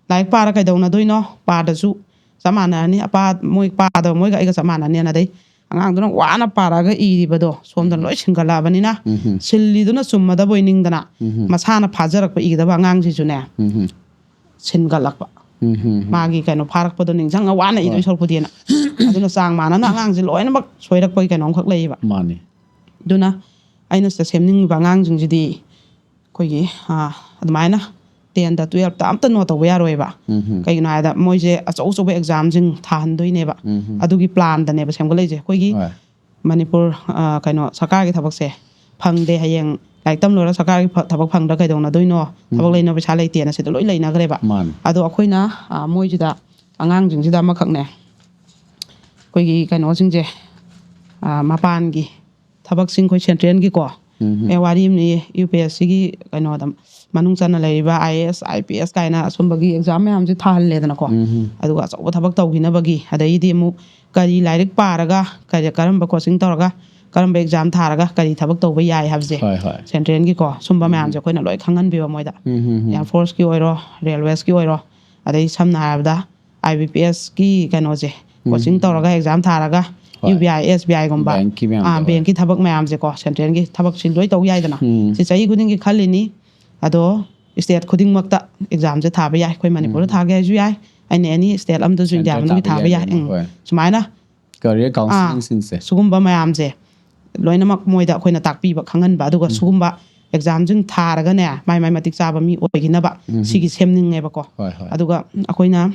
ꯂꯥꯏꯔꯤꯛ ꯄꯥꯔ ꯀꯩꯗꯧꯅꯗꯣꯏꯅꯣ? ꯄꯥꯗ꯭ꯔꯁꯨ ꯆꯞ ꯃꯥꯟꯅꯔꯅꯤ꯫ ꯑꯄꯥ ꯃꯣꯏ ꯄꯥꯗꯕ ꯃꯣꯏꯒ ꯑꯩꯒ ꯆꯞ ꯃꯥꯟꯅꯅꯤꯅ꯫ ꯑꯗꯩ ꯑꯉꯥꯡꯗꯨꯅ ꯋꯥꯅ ꯄꯥꯔꯛꯑꯒ ꯏꯔꯤꯕꯗꯣ ꯁꯣꯝꯗ ꯎꯝ꯫ ꯂꯣꯏ ꯁꯤꯟꯒꯠꯂꯛꯑꯕꯅꯤꯅ ꯎꯝ꯫ ꯁꯤꯜꯂꯤꯗꯨꯅ ꯆꯨꯝꯃꯗꯕꯣꯏ ꯅꯤꯡꯗꯅ ꯎꯝ꯫ ꯃꯁꯥꯅ ꯐꯥꯖꯔꯛꯄ ꯏꯒꯗꯕ ꯑꯉꯥꯡꯁꯤꯁꯨꯅꯦ ꯎꯝ꯫ ꯁꯤꯟꯒꯠꯂꯛꯄ꯫ ꯎꯝ꯫ ꯃꯥꯒꯤ ꯀꯩꯅꯣ ꯐꯥꯔꯛꯄꯗꯣ ꯅꯤꯡꯁꯤꯡꯉ ꯋꯥꯅ ꯏꯗꯣꯏ ꯍꯣꯏ꯫ ꯁꯔꯨꯛꯄꯨꯗꯤꯅ꯫ ꯑꯗꯨꯅ ꯆꯥꯡ ꯃꯥꯟꯅꯅ ꯑꯉꯥꯡꯁꯦ ꯂꯣꯏꯅꯃꯛ ꯁꯣꯏꯔꯛꯄꯒꯤ ꯀꯩꯅꯣꯝꯈꯛ ꯂꯩꯌꯦꯕ꯫ ꯃꯥꯅꯤ꯫ ꯑꯗꯨꯅ ꯑꯩꯅ ꯁꯤꯗ ꯁꯦꯝꯅꯤꯡꯉꯤꯕ ꯑꯉꯥꯡꯁꯤꯡꯁꯤꯗꯤ ꯑꯩꯈꯣꯏꯒꯤ ꯑꯥ, ꯑꯗꯨꯃꯥꯏꯅ ꯇꯦꯟꯗ ꯇꯨꯌꯦꯜꯞꯇ ꯑꯝꯇ ꯅꯣ ꯇꯧꯕ ꯌꯥꯔꯣꯏꯕ꯫ ꯎꯝ꯫ ꯀꯩꯒꯤꯅꯣ ꯍꯥꯏꯗ ꯃꯣꯏꯁꯦ ꯑꯆꯧ ꯑꯆꯧꯕ ꯑꯦꯛꯖꯥꯝꯁꯤꯡ ꯊꯥꯍꯟꯗꯣꯏꯅꯦꯕ꯫ ꯎꯝ꯫ ꯑꯗꯨꯒꯤ ꯄ꯭ꯂꯥꯟꯗꯅꯦꯕ ꯁꯦꯝꯒꯠꯂꯛꯏꯁꯦ꯫ ꯑꯩꯈꯣꯏꯒꯤ ꯍꯣꯏ꯫ ꯃꯅꯤꯄꯨꯔ ꯑꯥ, ꯀꯩꯅꯣ ꯁꯔꯀꯥꯔꯒꯤ ꯊꯕꯛꯁꯦ ꯐꯪꯗꯦ, ꯍꯌꯦꯡ ꯂꯥꯏꯔꯤꯛ ꯇꯝ ꯂꯣꯏꯔ ꯁꯔꯀꯥꯔꯒꯤ ꯐ- ꯊꯕꯛ ꯐꯪꯗ꯭ꯔ ꯀꯩꯗꯧꯅꯗꯣꯏꯅꯣ? ꯊꯕꯛ ꯎꯝ꯫ ꯂꯩꯅꯕ ꯄꯩꯁꯥ ꯂꯩꯇꯦꯅ ꯁꯤꯗ ꯂꯣꯏ ꯂꯩꯅꯈ꯭ꯔꯦꯕ꯫ ꯃꯥꯅꯤ꯫ ꯑꯗꯣ ꯑꯩꯈꯣꯏꯅ ꯑꯥ, ꯃꯣꯏꯁꯤꯗ ꯑꯉꯥꯡꯁꯤꯡꯁꯤꯗ ꯑꯃꯈꯛꯅꯦ ꯑꯩꯈꯣꯏꯒꯤ ꯀꯩꯅꯣꯁꯤꯡꯁꯦ ꯑꯥ, ꯃꯄꯥꯟꯒꯤ ꯊꯕꯛꯁꯤꯡ ꯑꯩꯈꯣꯏ ꯁꯦꯟꯇ꯭ꯔꯦꯜꯒꯤꯀꯣ ꯎꯝ꯫ ꯑꯦ ꯋꯥꯔꯤ ꯑꯃꯅꯤ꯫ ꯌꯨ ꯄꯤ ꯑꯦꯁ ꯁꯤꯒꯤ ꯀꯩꯅꯣꯗ ꯃꯅꯨꯡ ꯆꯟꯅ ꯂꯩꯔꯤꯕ I A S, I P S ꯀꯥꯏꯅ ꯑꯁꯨꯝꯕꯒꯤ ꯑꯦꯛꯖꯥꯝ ꯃꯌꯥꯝꯁꯦ ꯊꯥꯍꯜꯂꯦꯗꯅꯀꯣ꯫ ꯎꯝ꯫ ꯑꯗꯨꯒ ꯑꯆꯧꯕ ꯊꯕꯛ ꯇꯧꯈꯤꯅꯕꯒꯤ, ꯑꯗꯩꯗꯤ ꯑꯃꯨꯛ ꯀꯔꯤ ꯂꯥꯏꯔꯤꯛ ꯄꯥꯔꯒ ꯀꯔꯤ, ꯀꯔꯝꯕ ꯀꯣꯆꯤꯡ ꯇꯧꯔꯒ ꯀꯔꯝꯕ ꯑꯦꯛꯖꯥꯝ ꯊꯥꯔꯒ ꯀꯔꯤ ꯊꯕꯛ ꯇꯧꯕ ꯌꯥꯏ ꯍꯥꯏꯕꯁꯦ ꯍꯣꯏ, ꯍꯣꯏ꯫ ꯁꯦꯟꯇ꯭ꯔꯦꯜꯒꯤꯀꯣ ꯁꯨꯝꯕ ꯎꯝ꯫ ꯃꯌꯥꯝꯁꯦ ꯑꯩꯈꯣꯏꯅ ꯂꯣꯏ ꯈꯪꯍꯟꯕꯤꯕ ꯃꯣꯏꯗ꯫ ꯎꯝ, ꯎꯝ, ꯎꯝ꯫ ꯑꯦꯌꯥꯔ ꯐꯣꯔꯁꯀꯤ ꯑꯣꯏꯔꯣ, ꯔꯦꯜꯋꯦꯁꯀꯤ ꯑꯣꯏꯔꯣ, ꯑꯗꯩ ꯁꯝꯅ ꯍꯥꯏꯔꯕꯗ ꯑꯥꯏ ꯕꯤ ꯄꯤ ꯑꯦꯁꯀꯤ ꯀꯩꯅꯣꯁꯦ ꯎꯝ꯫ ꯀꯣꯆꯤꯡ ꯇꯧꯔꯒ ꯑꯦꯛꯖꯥꯝ ꯊꯥꯔꯒ ꯍꯣꯏ꯫ ꯌꯨ ꯕꯤ ꯑꯥꯏ, ꯑꯦꯁ ꯕꯤ ꯑꯥꯏꯒꯨꯝꯕ ꯕꯦꯡꯀꯤ ꯃꯌꯥꯝꯗꯣ, ꯑꯥ, ꯍꯣꯏ꯫ ꯕꯦꯡꯀꯤ ꯊꯕꯛ ꯃꯌꯥꯝꯁꯦꯀꯣ ꯁꯦꯟꯇ꯭ꯔꯦꯜꯒꯤ ꯊꯕꯛꯁꯤ ꯂꯣꯏ ꯇꯧ ꯌꯥꯏꯗꯅ꯫ ꯎꯝ꯫ ꯁꯤ ꯆꯍꯤ ꯈꯨꯗꯤꯡꯒꯤ ꯈꯜꯂꯤꯅꯤ꯫ ꯑꯗꯣ ꯁ꯭ꯇꯦꯠ ꯈꯨꯗꯤꯡꯃꯛꯇ ꯑꯦꯛꯖꯥꯝꯁꯦ ꯊꯥꯕ ꯌꯥꯏ꯫ ꯑꯩꯈꯣꯏ ꯃꯅꯤꯄꯨꯔꯗ ꯎꯝ꯫ ꯊꯥꯒꯦ ꯍꯥꯏꯁꯨ ꯌꯥꯏ, ꯑꯩꯅ ꯑꯦꯅꯤ ꯁ꯭ꯇꯦꯠ ꯑꯝꯗꯁꯨ ꯏꯟꯗꯤꯌꯥ ꯁꯦꯟꯇꯔ ꯃꯅꯨꯡꯒꯤ ꯊꯥꯕ ꯊꯥꯕ ꯌꯥꯏ ꯌꯥꯏ꯫ ꯀꯩꯅꯣ, ꯎꯝ꯫ ꯍꯣꯏ꯫ ꯁꯨꯃꯥꯏꯅ career counselling ꯁꯤꯡꯁꯦ꯫ ꯁꯤꯒꯨꯝꯕ ꯃꯌꯥꯝꯁꯦ ꯂꯣꯏꯅꯃꯛ ꯃꯣꯏꯗ ꯑꯩꯈꯣꯏꯅ ꯇꯥꯛꯄꯤꯕ, ꯈꯪꯍꯟꯕ, ꯑꯗꯨꯒ ꯎꯝ꯫ ꯁꯤꯒꯨꯝꯕ ꯑꯦꯛꯖꯥꯝꯁꯤꯡ ꯊꯥꯔꯒꯅꯦ ꯃꯥꯏ ꯃꯥꯏ ꯃꯇꯤꯛ ꯆꯥꯕ ꯃꯤ ꯑꯣꯏꯈꯤꯅꯕ ꯎꯝ꯫ ꯁꯤꯒꯤ ꯁꯦꯝꯅꯤꯡꯉꯦꯕꯀꯣ꯫ ꯍꯣꯏ, ꯍꯣꯏ꯫ ꯑꯗꯨꯒ ꯑꯩꯈꯣꯏꯅ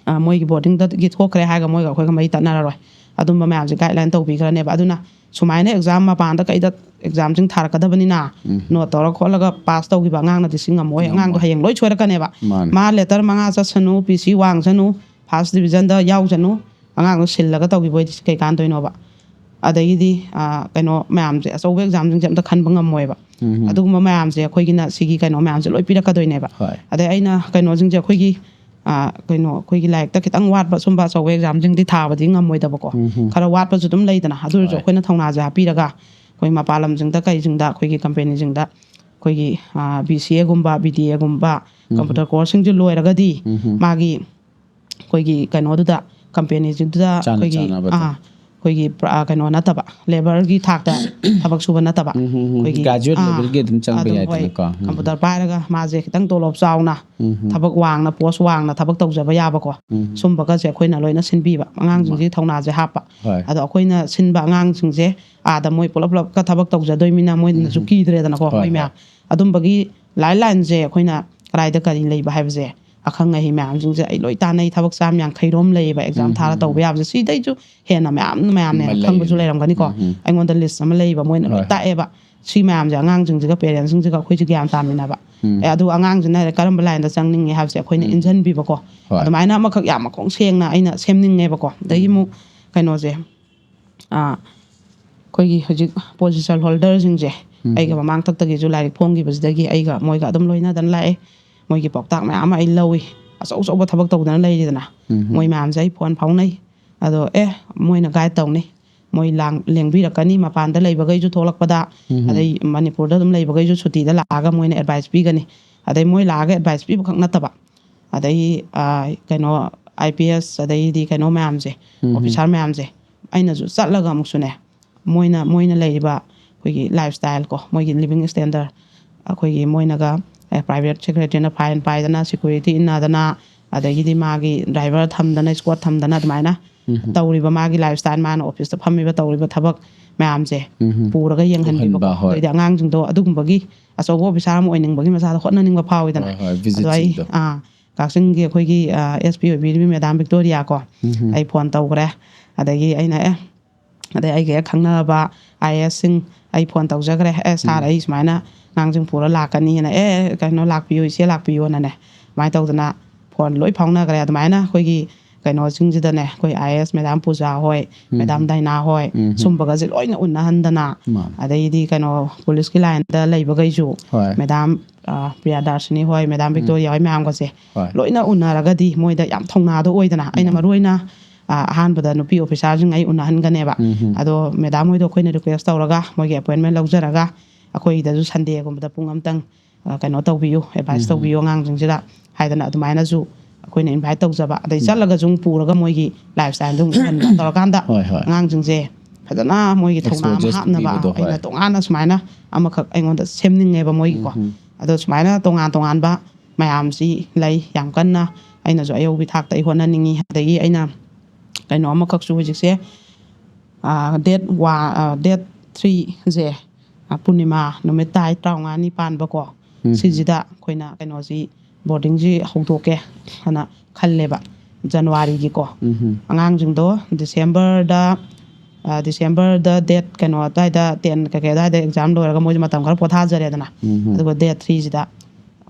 ꯑ, ꯃꯣꯏꯒꯤ ꯕꯣꯔꯗꯤꯡꯗꯒꯤ ꯊꯣꯛꯈ꯭ꯔꯦ ꯍꯥꯏꯔꯒ ꯃꯣꯏꯒ ꯑꯩꯈꯣꯏꯒ ꯃꯔꯤ ꯇꯠꯅꯔꯔꯣꯏ꯫ ꯑꯗꯨꯝꯕ ꯃꯌꯥꯝꯁꯦ ꯒꯥꯏꯗꯂꯥꯏꯟ ꯇꯧꯕꯤꯈ꯭ꯔꯅꯦꯕ꯫ ꯑꯗꯨꯅ ꯁꯨꯃꯥꯏꯅ ꯑꯦꯛꯖꯥꯝ ꯃꯄꯥꯟꯗ ꯀꯩꯗ ꯑꯦꯛꯖꯥꯝꯁꯤꯡ ꯊꯥꯔꯛꯀꯗꯕꯅꯤꯅ ꯎꯝ꯫ ꯅꯣꯠ ꯇꯧꯔ ꯈꯣꯠꯂꯒ ꯄꯥꯁ ꯇꯧꯈꯤꯕ ꯑꯉꯥꯡꯅꯗꯤ ꯁꯤ ꯉꯝꯃꯣꯏ꯫ ꯑꯉꯥꯡꯗꯣ ꯉꯝꯃꯣꯏ꯫ ꯍꯌꯦꯡ ꯂꯣꯏ ꯁꯣꯏꯔꯛꯀꯅꯦꯕ꯫ ꯃꯥꯅꯦ꯫ ꯃꯥ ꯂꯦꯇꯔ ꯃꯉꯥ ꯆꯠꯁꯅꯨ, ꯄꯤ ꯁꯤ ꯋꯥꯡꯁꯅꯨ, ꯐꯥꯔꯁ ꯗꯤꯕꯤꯖꯟꯗ ꯌꯥꯎꯁꯅꯨ, ꯑꯉꯥꯡꯗꯣ ꯁꯤꯜꯂꯒ ꯇꯧꯈꯤꯕ ꯑꯣꯏꯗꯤ ꯀꯩ ꯀꯥꯟꯗꯣꯏꯅꯣꯕ? ꯑꯗꯒꯤꯗꯤ ꯑ, ꯀꯩꯅꯣ ꯃꯌꯥꯝꯁꯦ, ꯑꯆꯧꯕ ꯑꯦꯛꯖꯥꯝꯁꯤꯡꯁꯦ ꯑꯝꯇ ꯈꯟꯕ ꯉꯝꯃꯣꯏꯕ꯫ ꯎꯝ꯫ ꯑꯗꯨꯒꯨꯝꯕ ꯃꯌꯥꯝꯁꯦ ꯑꯩꯈꯣꯏꯒꯤꯅ ꯁꯤꯒꯤ ꯀꯩꯅꯣ ꯃꯌꯥꯝꯁꯦ ꯂꯣꯏ ꯄꯤꯔꯛꯀꯗꯣꯏꯅꯦꯕ꯫ ꯍꯣꯏ꯫ ꯑꯗꯩ ꯑꯩꯅ ꯀꯩꯅꯣꯁꯤꯡꯁꯦ ꯑꯩꯈꯣꯏꯒꯤ ꯑ, ꯀꯩꯅꯣ ꯑꯩꯈꯣꯏꯒꯤ ꯂꯥꯏꯔꯤꯛꯇ ꯈꯤꯇꯪ ꯋꯥꯠꯄ ꯁꯨꯝꯕ ꯑꯆꯧꯕ ꯑꯦꯛꯖꯥꯝꯁꯤꯡꯗꯤ ꯊꯥꯕꯗꯤ ꯉꯝꯃꯣꯏꯗꯕꯀꯣ꯫ ꯎꯝ ꯍꯝ꯫ ꯈꯔ ꯋꯥꯠꯄꯁꯨ ꯑꯗꯨꯝ ꯂꯩꯗꯅ, ꯑꯗꯨ ꯑꯣꯏꯔꯁꯨ ꯍꯣꯏ꯫ ꯑꯩꯈꯣꯏꯅ ꯊꯧꯅꯥꯁꯦ ꯍꯥꯞꯄꯤꯔꯒ ꯑꯩꯈꯣꯏ ꯃꯄꯥꯟ ꯂꯝꯁꯤꯡꯗ ꯀꯩꯁꯤꯡꯗ ꯑꯩꯈꯣꯏꯒꯤ ꯀꯝꯄꯦꯅꯤꯁꯤꯡꯗ ꯑꯩꯈꯣꯏꯒꯤ ꯕꯤ ꯁꯤ ꯑꯦꯒꯨꯝꯕ, ꯕꯤ ꯗꯤ ꯑꯦꯒꯨꯝꯕ, ꯎꯝ ꯍꯝ꯫ ꯀꯝꯄ꯭ꯌꯨꯇꯔ ꯀꯣꯔꯁꯁꯤꯡꯁꯦ ꯂꯣꯏꯔꯒꯗꯤ ꯎꯝ ꯍꯝ꯫ ꯃꯥꯒꯤ ꯑꯩꯈꯣꯏꯒꯤ ꯀꯩꯅꯣꯗꯨꯗ, ꯀꯝꯄꯦꯅꯤꯁꯤꯡꯗꯨꯗ ꯆꯥꯅ ꯑꯩꯈꯣꯏꯒꯤ ꯆꯥꯅꯕꯗ꯫ ꯑꯥ, ꯑꯩꯈꯣꯏꯒꯤ ꯄ꯭ꯔ- ꯀꯩꯅꯣ ꯅꯠꯇꯕ, ꯂꯦꯕꯔꯒꯤ ꯊꯥꯛꯇ ꯊꯕꯛ ꯁꯨꯕ ꯅꯠꯇꯕ, ꯎꯝ, ꯎꯝ, ꯎꯝ. ꯑꯩꯈꯣꯏꯒꯤ Graduate ꯑꯥ, levelꯒꯤ ꯑꯗꯨꯝ ꯆꯪꯕ ꯑꯗꯨꯝ ꯍꯣꯏ, ꯀꯝꯄ꯭ꯌꯨꯇꯔ ꯄꯥꯏꯔꯒ ꯃꯥꯁꯦ ꯈꯤꯇꯪ ꯇꯣꯂꯣꯞ ꯆꯥꯎꯅ, ꯎꯝ, ꯎꯝ. ꯊꯕꯛ ꯋꯥꯡꯅ, ꯄꯣꯁ ꯋꯥꯡꯅ ꯊꯕꯛ ꯇꯧꯖꯕ ꯌꯥꯕꯀꯣ, ꯎꯝ. ꯁꯨꯝꯕꯒꯁꯦ ꯑꯩꯈꯣꯏꯅ ꯂꯣꯏꯅ ꯁꯤꯟꯕꯤꯕ, ꯑꯉꯥꯡꯁꯤꯡꯁꯤꯒꯤ ꯊꯧꯅꯥꯁꯦ ꯍꯥꯞꯄ꯫ ꯍꯣꯏ. ꯑꯗꯣ ꯑꯩꯈꯣꯏꯅ ꯁꯤꯟꯕ ꯑꯉꯥꯡꯁꯤꯡꯁꯦ ꯑꯥꯗ ꯃꯣꯏ ꯄꯨꯂꯞ ꯄꯨꯂꯞꯀ ꯊꯕꯛ ꯇꯧꯖꯗꯣꯏꯃꯤꯅ ꯃꯣꯏꯅꯁꯨ ꯎꯝ. ꯀꯤꯗ꯭ꯔꯦꯗꯅꯀꯣ, ꯍꯣꯏ, ꯃꯣꯏ ꯃꯌꯥꯝ꯫ ꯑꯗꯨꯝꯕꯒꯤ ꯂꯥꯏꯟ ꯂꯥꯏꯟꯁꯦ ꯑꯩꯈꯣꯏꯅ ꯀꯗꯥꯏꯗ ꯀꯔꯤ ꯂꯩꯕ ꯍꯥꯏꯕꯁꯦ, ꯑꯈꯪ ꯑꯍꯩ ꯃꯌꯥꯝꯁꯤꯡꯁꯦ ꯑꯩ ꯂꯣꯏ ꯇꯥꯟꯅꯩ꯫ ꯊꯕꯛ ꯆꯥꯝ ꯌꯥꯡꯈꯩꯔꯣꯝ ꯂꯩꯌꯦꯕ ꯑꯦꯛꯖꯥꯝ ꯎꯝ, ꯊꯥꯔ ꯎꯝ, ꯇꯧꯕ ꯎꯝ. ꯌꯥꯕꯁꯦ꯫ ꯁꯤꯗꯩꯁꯨ ꯍꯦꯟꯅ ꯃꯌꯥꯝ ꯃꯌꯥꯝꯅꯦ ꯑꯃ ꯈꯪꯕꯁꯨ ꯂꯩꯌꯦꯕ꯫ ꯂꯩꯔꯝꯒꯅꯤꯀꯣ꯫ ꯎꯝ, ꯎꯝ. ꯑꯩꯉꯣꯟꯗ ꯂꯤꯁ ꯑꯃ ꯂꯩꯕ, ꯃꯣꯏꯅ ꯂꯣꯏ ꯍꯣꯏ. ꯇꯥꯛꯑꯦꯕ꯫ ꯁꯤ ꯃꯌꯥꯝꯁꯦ ꯑꯉꯥꯡꯁꯤꯡꯁꯤꯒ, ꯄꯦꯔꯦꯟꯁꯁꯤꯡꯁꯤꯒ ꯑꯩꯈꯣꯏꯁꯦ ꯒ꯭ꯌꯥꯟ ꯇꯥꯃꯤꯟꯅꯕ꯫ ꯎꯝ. ꯑꯦ, ꯑꯗꯨ ꯑꯉꯥꯡꯁꯤꯅ ꯀꯔꯝꯕ ꯂꯥꯏꯟꯗ ꯆꯪꯅꯤꯡꯉꯦ ꯍꯥꯏꯕꯁꯦ ꯑꯩꯈꯣꯏꯅ ꯎꯝ. ꯏꯟꯖꯟꯕꯤꯕꯀꯣ꯫ ꯍꯣꯏ. ꯑꯗꯨꯃꯥꯏꯅ ꯑꯃꯈꯛ ꯌꯥꯝ ꯃꯈꯣꯡ ꯁꯦꯡꯅ ꯑꯩꯅ ꯁꯦꯝꯅꯤꯡꯉꯦꯕꯀꯣ꯫ ꯑꯗꯒꯤ ꯑꯃꯨꯛ ꯀꯩꯅꯣꯁꯦ, ꯑꯥ, ꯑꯩꯈꯣꯏꯒꯤ ꯍꯧꯖꯤꯛ ꯄꯣꯖꯤꯁꯟ ꯍꯣꯜꯗꯔꯁꯤꯡꯁꯦ, ꯎꯝ. ꯑꯩꯒ ꯃꯃꯥꯡ ꯊꯛꯇꯒꯤꯁꯨ ꯂꯥꯏꯔꯤꯛ ꯐꯣꯡꯈꯤꯕꯁꯤꯗꯒꯤ ꯑꯩꯒ ꯃꯣꯏꯒ ꯑꯗꯨꯝ ꯂꯣꯏꯅꯗꯅ ꯂꯥꯛꯑꯦ꯫ ꯃꯣꯏꯒꯤ ꯄꯥꯎꯇꯥꯛ ꯃꯌꯥꯝ ꯑꯃ ꯑꯩ ꯂꯧꯏ꯫ ꯑꯆꯧ ꯑꯆꯧꯕ ꯊꯕꯛ ꯇꯧꯗꯅ ꯂꯩꯔꯤꯗꯅ꯫ ꯎꯝ. ꯃꯣꯏ ꯃꯌꯥꯝꯁꯦ ꯑꯩ ꯐꯣꯟ ꯐꯥꯎꯅꯩ꯫ ꯑꯗꯣ ꯑꯦ, ꯃꯣꯏꯅ ꯒꯥꯏꯗ ꯇꯧꯅꯤ, ꯃꯣꯏ ꯂꯥꯡ-, ꯂꯦꯡꯕꯤꯔꯛꯀꯅꯤ꯫ ꯃꯄꯥꯟꯗ ꯂꯩꯕꯈꯩꯁꯨ ꯊꯣꯛꯂꯛꯄꯗ, ꯎꯝ. ꯑꯗꯩ ꯃꯅꯤꯄꯨꯔꯗ ꯑꯗꯨꯝ ꯂꯩꯕꯈꯩꯁꯨ ꯁꯨꯇꯤꯗ ꯂꯥꯛꯑꯒ ꯃꯣꯏꯅ ꯑꯦꯗꯚꯥꯏꯁ ꯄꯤꯒꯅꯤ꯫ ꯑꯗꯩ ꯃꯣꯏ ꯂꯥꯛꯑꯒ ꯑꯦꯗꯚꯥꯏꯁ ꯄꯤꯕ ꯈꯛ ꯅꯠꯇꯕ, ꯑꯗꯩ, ꯑꯥ, ꯀꯩꯅꯣ, ꯑꯥꯏ ꯄꯤ ꯑꯦꯁ, ꯑꯗꯩꯗꯤ ꯀꯩꯅꯣ ꯃꯌꯥꯝꯁꯦ, ꯎꯝ. ꯑꯣꯐꯤꯁꯥꯔ ꯃꯌꯥꯝꯁꯦ, ꯑꯩꯅꯁꯨ ꯆꯠꯂꯒ ꯑꯃꯨꯛꯁꯨꯅꯦ, ꯃꯣꯏꯅ, ꯃꯣꯏꯅ ꯂꯩꯔꯤꯕ ꯑꯩꯈꯣꯏꯒꯤ ꯂꯥꯏꯐ ꯁ꯭ꯇꯥꯏꯜ ꯀꯣ, ꯃꯣꯏꯒꯤ ꯂꯤꯕꯤꯡ ꯁ꯭ꯇꯦꯟꯗꯔ, ꯑꯩꯈꯣꯏꯒꯤ ꯃꯣꯏꯅꯒ, ꯑꯦ, ꯄ꯭ꯔꯥꯏꯚꯦꯠ ꯁꯦꯀ꯭ꯔꯦꯇꯔꯤꯅ ꯐꯥꯏꯟ ꯄꯥꯏꯗꯅ, ꯁꯦꯀ꯭ꯌꯨꯔꯤꯇꯤ ꯏꯟꯅꯗꯅ, ꯑꯗꯒꯤꯗꯤ ꯃꯥꯒꯤ ꯗ꯭ꯔꯥꯏꯚꯔ ꯊꯝꯗꯅ, ꯏꯁꯀꯣꯠ ꯊꯝꯗꯅ, ꯑꯗꯨꯃꯥꯏꯅ ꯎꯝ. ꯇꯧꯔꯤꯕ ꯃꯥꯒꯤ ꯂꯥꯏꯐ ꯁ꯭ꯇꯥꯏꯜ, ꯃꯥꯅ ꯑꯣꯐꯤꯁꯇ ꯐꯝꯃꯤꯕ, ꯇꯧꯔꯤꯕ ꯊꯕꯛ ꯃꯌꯥꯝꯁꯦ ꯎꯝ. ꯄꯨꯔꯒ ꯌꯦꯡꯍꯟꯕꯤꯕꯀꯣ꯫ ꯎꯍꯟꯕ, ꯍꯣꯏ. ꯑꯗꯩꯗꯤ ꯑꯉꯥꯡꯁꯤꯡꯗꯣ ꯑꯗꯨꯒꯨꯝꯕꯒꯤ ꯑꯆꯧꯕ ꯑꯣꯐꯤꯁꯥꯔ ꯑꯃ ꯑꯣꯏꯅꯤꯡꯕꯒꯤ ꯃꯆꯥꯗ ꯍꯣꯠꯅꯅꯤꯡꯕ ꯐꯥꯎꯋꯤꯗꯅ꯫ ꯍꯣꯏ, ꯍꯣꯏ, ꯑꯗꯣ ꯑꯩ, ꯚꯤꯖꯤꯠꯁꯤꯡꯗꯣ. ꯑꯥ, ꯀꯛꯆꯤꯡꯒꯤ ꯑꯩꯈꯣꯏꯒꯤ, ꯑꯥ, ꯑꯦꯁ ꯄꯤ ꯑꯣꯏꯕꯤꯔꯤꯕꯤ ꯃꯦꯗꯥꯝ ꯚꯤꯛꯇꯣꯔꯤꯌꯥ ꯀꯣ, ꯎꯝ. ꯑꯩ ꯐꯣꯟ ꯇꯧꯈ꯭ꯔꯦ꯫ ꯑꯗꯒꯤ ꯑꯩꯅ, ꯑꯦ, ꯑꯗꯩ ꯑꯩꯒꯤ ꯍꯦꯛ ꯈꯪꯅꯕ ꯑꯥꯏ ꯑꯦ ꯑꯦꯁꯁꯤꯡ ꯑꯩ ꯐꯣꯟ ꯇꯧꯖꯈ꯭ꯔꯦ, "ꯑꯦ, ꯁꯥꯔ, ꯎꯝ. ꯑꯩ ꯁꯨꯃꯥꯏꯅ ꯑꯉꯥꯡꯁꯤꯡ ꯄꯨꯔ ꯂꯥꯛꯀꯅꯤꯅ, ꯑꯦ, ꯀꯩꯅꯣ, ꯂꯥꯛꯄꯤꯌꯨ, ꯏꯆꯦ, ꯂꯥꯛꯄꯤꯌꯨꯅꯅꯦ", ꯑꯗꯨꯃꯥꯏꯅ ꯇꯧꯗꯅ ꯐꯣꯟ ꯂꯣꯏ ꯐꯥꯎꯅꯈ꯭ꯔꯦ꯫ ꯑꯗꯨꯃꯥꯏꯅ ꯑꯩꯈꯣꯏꯒꯤ ꯀꯩꯅꯣꯁꯤꯡꯁꯤꯗꯅꯦ, ꯑꯩꯈꯣꯏ ꯑꯥꯏ ꯑꯦ ꯑꯦꯁ ꯃꯦꯗꯥꯝ ꯄꯨꯖꯥ ꯍꯣꯏ, ꯎꯝ. ꯃꯦꯗꯥꯝ ꯗꯥꯏꯅꯥ ꯍꯣꯏ, ꯎꯝ. ꯁꯨꯝꯕꯒꯁꯦ ꯂꯣꯏꯅ ꯎꯅꯍꯟꯗꯅ, ꯃꯥꯅꯦ. ꯑꯗꯩꯗꯤ ꯀꯩꯅꯣ, ꯄꯨꯂꯤꯁꯀꯤ ꯂꯥꯏꯟꯗ ꯂꯩꯕꯈꯩꯁꯨ, ꯍꯣꯏ. ꯃꯦꯗꯥꯝ, ꯑ, ꯄ꯭ꯔꯤꯌꯥꯗꯥꯔꯁꯤꯅꯤ ꯍꯣꯏ, ꯃꯦꯗꯥꯝ ꯎꯝ. ꯚꯤꯛꯇꯣꯔꯤꯌꯥ ꯍꯣꯏ ꯃꯌꯥꯝꯒꯁꯦ ꯍꯣꯏ. ꯂꯣꯏꯅ ꯎꯅꯔꯒꯗꯤ ꯃꯣꯏꯗ ꯌꯥꯝ ꯊꯧꯅꯥꯗꯣ ꯑꯣꯏꯗꯅ꯫ ꯑꯩꯅ ꯎꯝ. ꯃꯔꯨ ꯑꯣꯏꯅ, ꯑ, ꯑꯍꯥꯟꯕꯗ ꯅꯨꯄꯤ ꯑꯣꯐꯤꯁꯥꯔꯁꯤꯡ ꯑꯩ ꯎꯅꯍꯟꯒꯅꯦꯕ꯫ ꯎꯝ. ꯑꯗꯣ ꯃꯦꯗꯥꯝ ꯍꯣꯏꯗꯣ ꯑꯩꯈꯣꯏꯅ ꯔꯤꯀ꯭ꯋꯦꯁ ꯇꯧꯔꯒ, ꯃꯣꯏꯒꯤ ꯑꯦꯄꯣꯏꯟꯃꯦꯟ ꯂꯧꯖꯔꯒ, ꯑꯩꯈꯣꯏꯗꯁꯨ ꯁꯟꯗꯦꯒꯨꯝꯕꯗ ꯄꯨꯡ ꯑꯃꯇꯪ, ꯑ, ꯀꯩꯅꯣ ꯇꯧꯕꯤꯌꯨ, ꯑꯦꯗꯚꯥꯏꯁ ꯎꯝ. ꯇꯧꯕꯤꯌꯨ ꯑꯉꯥꯡꯁꯤꯡꯁꯤꯗ ꯍꯥꯏꯗꯅ ꯑꯗꯨꯃꯥꯏꯅꯁꯨ ꯑꯩꯈꯣꯏꯅ ꯏꯟꯚꯥꯏꯠ ꯇꯧꯖꯕ, ꯑꯗꯩ ꯆꯠꯂꯒꯁꯨ ꯑꯃꯨꯛ ꯄꯨꯔꯒ ꯃꯣꯏꯒꯤ ꯂꯥꯏꯐ ꯁ꯭ꯇꯥꯏꯜꯗꯣ ꯑꯃꯨꯛ ꯎꯍꯟꯕ ꯇꯧꯔꯀꯥꯟꯗ, ꯍꯣꯏ, ꯍꯣꯏ꯫ ꯑꯉꯥꯡꯁꯤꯡꯁꯦ ꯐꯖꯅ ꯃꯣꯏꯒꯤ ꯊꯧꯅꯥ ꯑꯃ Exposures ꯍꯥꯞꯅꯕ ꯄꯤꯕꯗꯣ, ꯍꯣꯏ꯫ ꯑꯩꯅ ꯇꯣꯉꯥꯟꯅ ꯁꯨꯃꯥꯏꯅ ꯑꯃꯈꯛ ꯑꯩꯉꯣꯟꯗ ꯁꯦꯝꯅꯤꯡꯉꯦꯕ ꯃꯣꯏꯒꯤꯀꯣ꯫ ꯎꯝ꯫ ꯑꯗꯣ ꯁꯨꯃꯥꯏꯅ ꯇꯣꯉꯥꯟ ꯇꯣꯉꯥꯟꯕ ꯃꯌꯥꯝꯁꯤ ꯂꯩ, ꯌꯥꯝ ꯀꯟꯅ ꯑꯩꯅꯁꯨ ꯑꯌꯧꯕꯤ ꯊꯥꯛꯇ ꯑꯩ ꯍꯣꯠꯅꯅꯤꯡꯉꯤ꯫ ꯑꯗꯒꯤ ꯑꯩꯅ ꯀꯩꯅꯣ ꯑꯃꯈꯛꯁꯨ ꯍꯧꯖꯤꯛꯁꯦ, ꯗꯦꯠ ꯋꯥ ꯗꯦꯠ ꯊ꯭ꯔꯤꯁꯦ, ꯄꯨꯔꯅꯤꯃꯥ ꯅꯨꯃꯤꯠ ꯇꯥꯏ, ꯇꯔꯥꯃꯉꯥꯅꯤ ꯄꯥꯟꯕꯀꯣ꯫ ꯎꯝ꯫ ꯁꯤꯁꯤꯗ ꯑꯩꯈꯣꯏꯅ ꯀꯩꯅꯣꯁꯤ, ꯕꯣꯔꯗꯤꯡꯁꯤ ꯍꯧꯗꯣꯛꯀꯦ ꯍꯥꯏꯅ ꯈꯜꯂꯦꯕ, ꯖꯅꯋꯥꯔꯤꯒꯤꯀꯣ꯫ ꯎꯝ꯫ ꯑꯉꯥꯡꯁꯤꯡꯗꯣ ꯗꯤꯁꯦꯝꯕꯔꯗ, ꯗꯤꯁꯦꯝꯕꯔꯗ ꯗꯦꯠ ꯀꯩꯅꯣ ꯑꯗꯨꯋꯥꯏꯗ, ꯇꯦꯟ ꯀꯩꯀꯩ ꯑꯗꯨꯋꯥꯏꯗ ꯑꯦꯛꯖꯥꯝ ꯂꯣꯏꯔꯒ ꯃꯣꯏꯁꯨ ꯃꯇꯝ ꯈꯔ ꯄꯣꯊꯥꯖꯔꯦꯗꯅ꯫ ꯎꯝ꯫ ꯑꯗꯨꯒ ꯗꯦꯠ ꯊ꯭ꯔꯤꯁꯤꯗ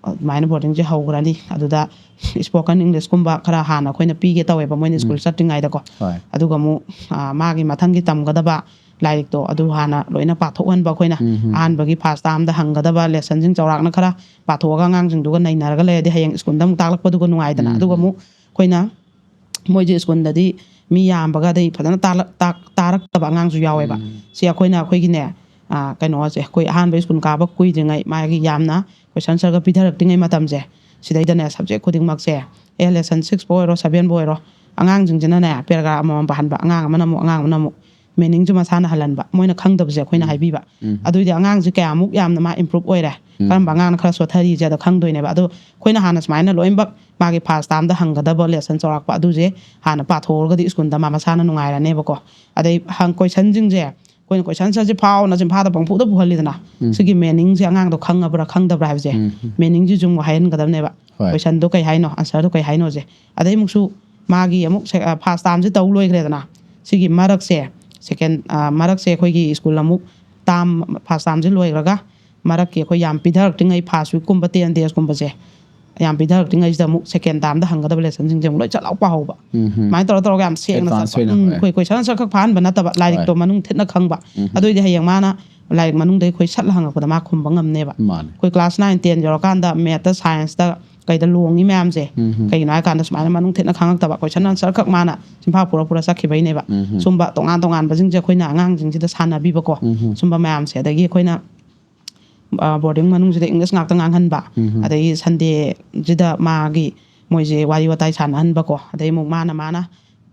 ꯑꯗꯨꯃꯥꯏꯅ ꯕꯣꯔꯗꯤꯡꯁꯦ ꯍꯧꯈ꯭ꯔꯅꯤ꯫ ꯑꯗꯨꯗ ꯏꯁꯄꯣꯀꯟ ꯏꯪꯂꯤꯁꯀꯨꯝꯕ ꯈꯔ ꯍꯥꯟꯅ ꯑꯩꯈꯣꯏꯅ ꯄꯤꯒꯦ ꯇꯧꯋꯦꯕ, ꯃꯣꯏꯅ ꯁ꯭ꯀꯨꯜ ꯆꯠꯇ꯭ꯔꯤꯉꯩꯗꯀꯣ꯫ ꯍꯣꯏ꯫ ꯑꯗꯨꯒ ꯑꯃꯨꯛ, ꯑ, ꯃꯥꯒꯤ ꯃꯊꯪꯒꯤ ꯇꯝꯒꯗꯕ ꯂꯥꯏꯔꯤꯛꯇꯣ ꯑꯗꯨ ꯍꯥꯟꯅ ꯂꯣꯏꯅ ꯄꯥꯊꯣꯛꯍꯟꯕ ꯑꯩꯈꯣꯏꯅ꯫ ꯎꯝ꯫ ꯑꯍꯥꯟꯕꯒꯤ ꯐꯥꯔꯁ ꯇꯥꯔꯝꯗ ꯍꯪꯒꯗꯕ ꯂꯦꯁꯟꯁꯤꯡ ꯆꯥꯎꯔꯥꯛꯅ ꯈꯔ ꯄꯥꯊꯣꯛꯑꯒ ꯑꯉꯥꯡꯁꯤꯡꯗꯨꯒ ꯅꯩꯅꯔꯒ ꯂꯩꯔꯗꯤ ꯍꯌꯦꯡ ꯁ꯭ꯀꯨꯜꯗ ꯑꯃꯨꯛ ꯇꯥꯛꯂꯛꯄꯗꯨꯒ ꯅꯨꯡꯉꯥꯏꯗꯅ꯫ ꯎꯝ꯫ ꯑꯗꯨꯒ ꯑꯃꯨꯛ ꯑꯩꯈꯣꯏꯅ ꯃꯣꯏꯁꯦ ꯁ꯭ꯀꯨꯜꯗꯗꯤ ꯃꯤ ꯌꯥꯝꯕꯒ ꯑꯗꯩ ꯐꯖꯅ ꯇꯥꯛꯂꯛ-, ꯇꯥꯛ-, ꯇꯥꯔꯛꯇꯕ ꯑꯉꯥꯡꯁꯨ ꯌꯥꯎꯋꯦꯕ꯫ ꯎꯝ꯫ ꯁꯤ ꯑꯩꯈꯣꯏꯅ ꯑꯩꯈꯣꯏꯒꯤꯅꯦ, ꯑ, ꯀꯩꯅꯣꯁꯦ, ꯑꯩꯈꯣꯏ ꯑꯍꯥꯟꯕ ꯁ꯭ꯀꯨꯜ ꯀꯥꯕ ꯀꯨꯏꯗ꯭ꯔꯤꯉꯩ, ꯃꯥꯒꯤ ꯌꯥꯝꯅ ꯀꯣꯏꯁꯟ ꯑꯟꯁꯔꯒ ꯄꯤꯊꯔꯛꯇ꯭ꯔꯤꯉꯩ ꯃꯇꯝꯁꯦ, ꯁꯤꯗꯩꯗꯅꯦ ꯁꯕꯖꯦꯛ ꯈꯨꯗꯤꯡꯃꯛꯁꯦ, ꯑꯦ ꯂꯦꯁꯟ ꯁꯤꯛꯁꯄꯨ ꯑꯣꯏꯔꯣ, ꯁꯕꯦꯟꯕꯨ ꯑꯣꯏꯔꯣ, ꯑꯉꯥꯡꯁꯤꯡꯁꯤꯅꯅꯦ ꯄꯦꯔꯥꯒ꯭ꯔꯥꯐ ꯑꯃꯃꯝ ꯄꯥꯍꯟꯕ, ꯑꯉꯥꯡ ꯑꯃꯅ ꯑꯃꯨꯛ, ꯑꯉꯥꯡ ꯑꯃꯅ ꯑꯃꯨꯛ, ꯃꯤꯅꯤꯡꯁꯨ ꯃꯁꯥꯅ ꯍꯜꯍꯟꯕ, ꯃꯣꯏꯅ ꯈꯪꯗꯕꯁꯦ ꯑꯩꯈꯣꯏꯅ ꯍꯥꯏꯕꯤꯕ꯫ ꯎꯝ꯫ ꯑꯗꯨꯏꯗꯤ ꯑꯉꯥꯡꯁꯦ ꯀꯌꯥꯃꯨꯛ ꯌꯥꯝꯅ ꯃꯥ ꯏꯝꯄ꯭ꯔꯨꯞ ꯑꯣꯏꯔꯦ, ꯎꯝ꯫ ꯀꯔꯝꯕ ꯑꯉꯥꯡꯅ ꯈꯔ ꯁꯣꯠꯊꯔꯤꯁꯦ ꯑꯗꯣ ꯈꯪꯗꯣꯏꯅꯦꯕ꯫ ꯑꯗꯣ ꯑꯩꯈꯣꯏꯅ ꯍꯥꯟꯅ ꯁꯨꯃꯥꯏꯅ ꯂꯣꯏꯅꯃꯛ ꯃꯥꯒꯤ ꯐꯥꯔꯁ ꯇꯥꯔꯝꯗ ꯍꯪꯒꯗꯕ ꯂꯦꯁꯟ ꯆꯥꯎꯔꯥꯛꯄ ꯑꯗꯨꯁꯦ ꯍꯥꯟꯅ ꯄꯥꯊꯣꯛꯑꯒꯗꯤ ꯁ꯭ꯀꯨꯜꯗ ꯃꯥ ꯃꯁꯥꯅ ꯅꯨꯡꯉꯥꯏꯔꯅꯦꯕꯀꯣ꯫ ꯑꯗꯩ ꯍꯪ-, ꯀꯣꯏꯁꯟꯁꯤꯡꯁꯦ ꯑꯩꯈꯣꯏꯅ ꯀꯣꯏꯁꯟ ꯑꯟꯁꯔꯁꯦ ꯐꯥꯎꯅ ꯆꯤꯟꯐꯥꯗ ꯄꯪꯐꯨꯗ ꯄꯨꯍꯜꯂꯤꯗꯅ꯫ ꯎꯝ꯫ ꯁꯤꯒꯤ ꯃꯤꯅꯤꯡꯁꯦ ꯑꯉꯥꯡꯗꯣ ꯈꯪꯉꯕ꯭ꯔꯥ ꯈꯪꯗꯕ꯭ꯔꯥ ꯍꯥꯏꯕꯁꯦ, ꯎꯝ꯫ ꯃꯤꯅꯤꯡꯁꯤꯁꯨ ꯑꯃꯨꯛ ꯍꯥꯏꯍꯟꯒꯗꯕꯅꯦꯕ꯫ ꯍꯣꯏ꯫ ꯀꯣꯏꯁꯟꯗꯣ ꯀꯩ ꯍꯥꯏꯅꯣ, ꯑꯟꯁꯔꯗꯣ ꯀꯩ ꯍꯥꯏꯅꯣꯁꯦ꯫ ꯑꯗꯩ ꯑꯃꯨꯛꯁꯨ ꯃꯥꯒꯤ ꯑꯃꯨꯛ ꯁꯦ-, ꯑ, ꯐꯥꯔꯁ ꯇꯥꯔꯝꯁꯦ ꯇꯧ ꯂꯣꯏꯈ꯭ꯔꯦꯗꯅ꯫ ꯁꯤꯒꯤ ꯃꯔꯛꯁꯦ, ꯁꯦꯀꯦꯟ, ꯑ, ꯃꯔꯛꯁꯦ ꯑꯩꯈꯣꯏꯒꯤ ꯁ꯭ꯀꯨꯜ ꯑꯃꯨꯛ ꯇꯥꯔꯝ, ꯐꯥꯔꯁ ꯇꯥꯔꯝꯁꯦ ꯂꯣꯏꯈ꯭ꯔꯒ ꯃꯔꯛꯀꯤ ꯑꯩꯈꯣꯏ ꯌꯥꯝ ꯄꯤꯊꯔꯛꯇ꯭ꯔꯤꯉꯩ, ꯐꯥꯔꯁ ꯋꯤꯛꯀꯨꯝꯕ, ꯇꯦꯟ ꯗꯦꯖꯀꯨꯝꯕꯁꯦ, ꯌꯥꯝ ꯄꯤꯊꯔꯛꯇ꯭ꯔꯤꯉꯩꯁꯤꯗ ꯑꯃꯨꯛ ꯁꯦꯀꯦꯟ ꯇꯥꯔꯝꯗ ꯍꯪꯒꯗꯕ ꯂꯦꯁꯟꯁꯤꯡꯁꯦ ꯑꯃꯨꯛ ꯂꯣꯏ ꯆꯠ ꯂꯥꯎ ꯄꯥꯍꯧꯕ꯫ ꯎꯝ꯫ ꯑꯗꯨꯃꯥꯏꯅ ꯇꯧꯔ ꯇꯧꯔꯒ ꯌꯥꯝ ꯁꯦꯡꯅ Advance ꯆꯠꯄ꯫ ꯑꯣꯏꯅ, ꯎꯝ, ꯍꯣꯏ꯫ ꯑꯩꯈꯣꯏ ꯀꯣꯏꯁꯟ ꯑꯟꯁꯔ ꯈꯛ ꯐꯥꯍꯟꯕ ꯅꯠꯇꯕ, ꯂꯥꯏꯔꯤꯛꯇꯣ ꯍꯣꯏ꯫ ꯃꯅꯨꯡ ꯊꯤꯠꯅ ꯈꯪꯕ꯫ ꯎꯝ꯫ ꯑꯗꯨꯑꯣꯏꯗꯤ ꯍꯌꯦꯡ ꯃꯥꯅ ꯂꯥꯏꯔꯤꯛ ꯃꯅꯨꯡꯗꯒꯤ ꯑꯩꯈꯣꯏ ꯁꯠꯂ ꯍꯪꯉꯛꯄꯗ ꯃꯥ ꯈꯨꯝꯕ ꯉꯝꯅꯦꯕ꯫ ꯃꯥꯅꯦ꯫ ꯑꯩꯈꯣꯏ ꯀ꯭ꯂꯥꯁ ꯅꯥꯏꯟ, ꯇꯦꯟ ꯌꯧꯔꯀꯥꯟꯗ ꯃꯦꯠꯇ, ꯁꯥꯏꯟꯁꯇ, ꯀꯩꯗ ꯂꯣꯡꯉꯤ ꯃꯌꯥꯝꯁꯦ, ꯎꯝ꯫ ꯀꯩꯒꯤꯅꯣ ꯍꯥꯏ ꯀꯥꯟꯗ ꯁꯨꯃꯥꯏꯅ ꯃꯅꯨꯡ ꯊꯤꯠꯅ ꯈꯪꯉꯛꯇꯕ, ꯀꯣꯏꯁꯟ ꯑꯟꯁꯔ ꯈꯛ ꯃꯥꯅ ꯆꯤꯟꯐꯥ ꯄꯨꯔ ꯄꯨꯔ ꯆꯠꯈꯤꯕꯩꯅꯦꯕ꯫ ꯎꯝ꯫ ꯁꯨꯝꯕ ꯇꯣꯉꯥꯟ ꯇꯣꯉꯥꯟꯕꯁꯤꯡꯁꯦ ꯑꯩꯈꯣꯏꯅ ꯑꯉꯥꯡꯁꯤꯡꯁꯤꯗ ꯁꯥꯟꯅꯕꯤꯕꯀꯣ꯫ ꯎꯝ꯫ ꯁꯨꯝꯕ ꯃꯌꯥꯝꯁꯦ, ꯑꯗꯒꯤ ꯑꯩꯈꯣꯏꯅ, ꯑ, ꯕꯣꯔꯗꯤꯡ ꯃꯅꯨꯡꯁꯤꯗ ꯏꯪꯂꯤꯁ ꯉꯥꯛꯇ ꯉꯥꯡꯍꯟꯕ, ꯎꯝ꯫ ꯑꯗꯒꯤ ꯁꯟꯗꯦꯁꯤꯗ ꯃꯥꯒꯤ ꯃꯣꯏꯁꯦ ꯋꯥꯔꯤ ꯋꯥꯇꯥꯏ ꯁꯥꯟꯅꯍꯟꯕꯀꯣ, ꯑꯗꯩ ꯑꯃꯨꯛ ꯃꯥꯅ ꯃꯥꯅ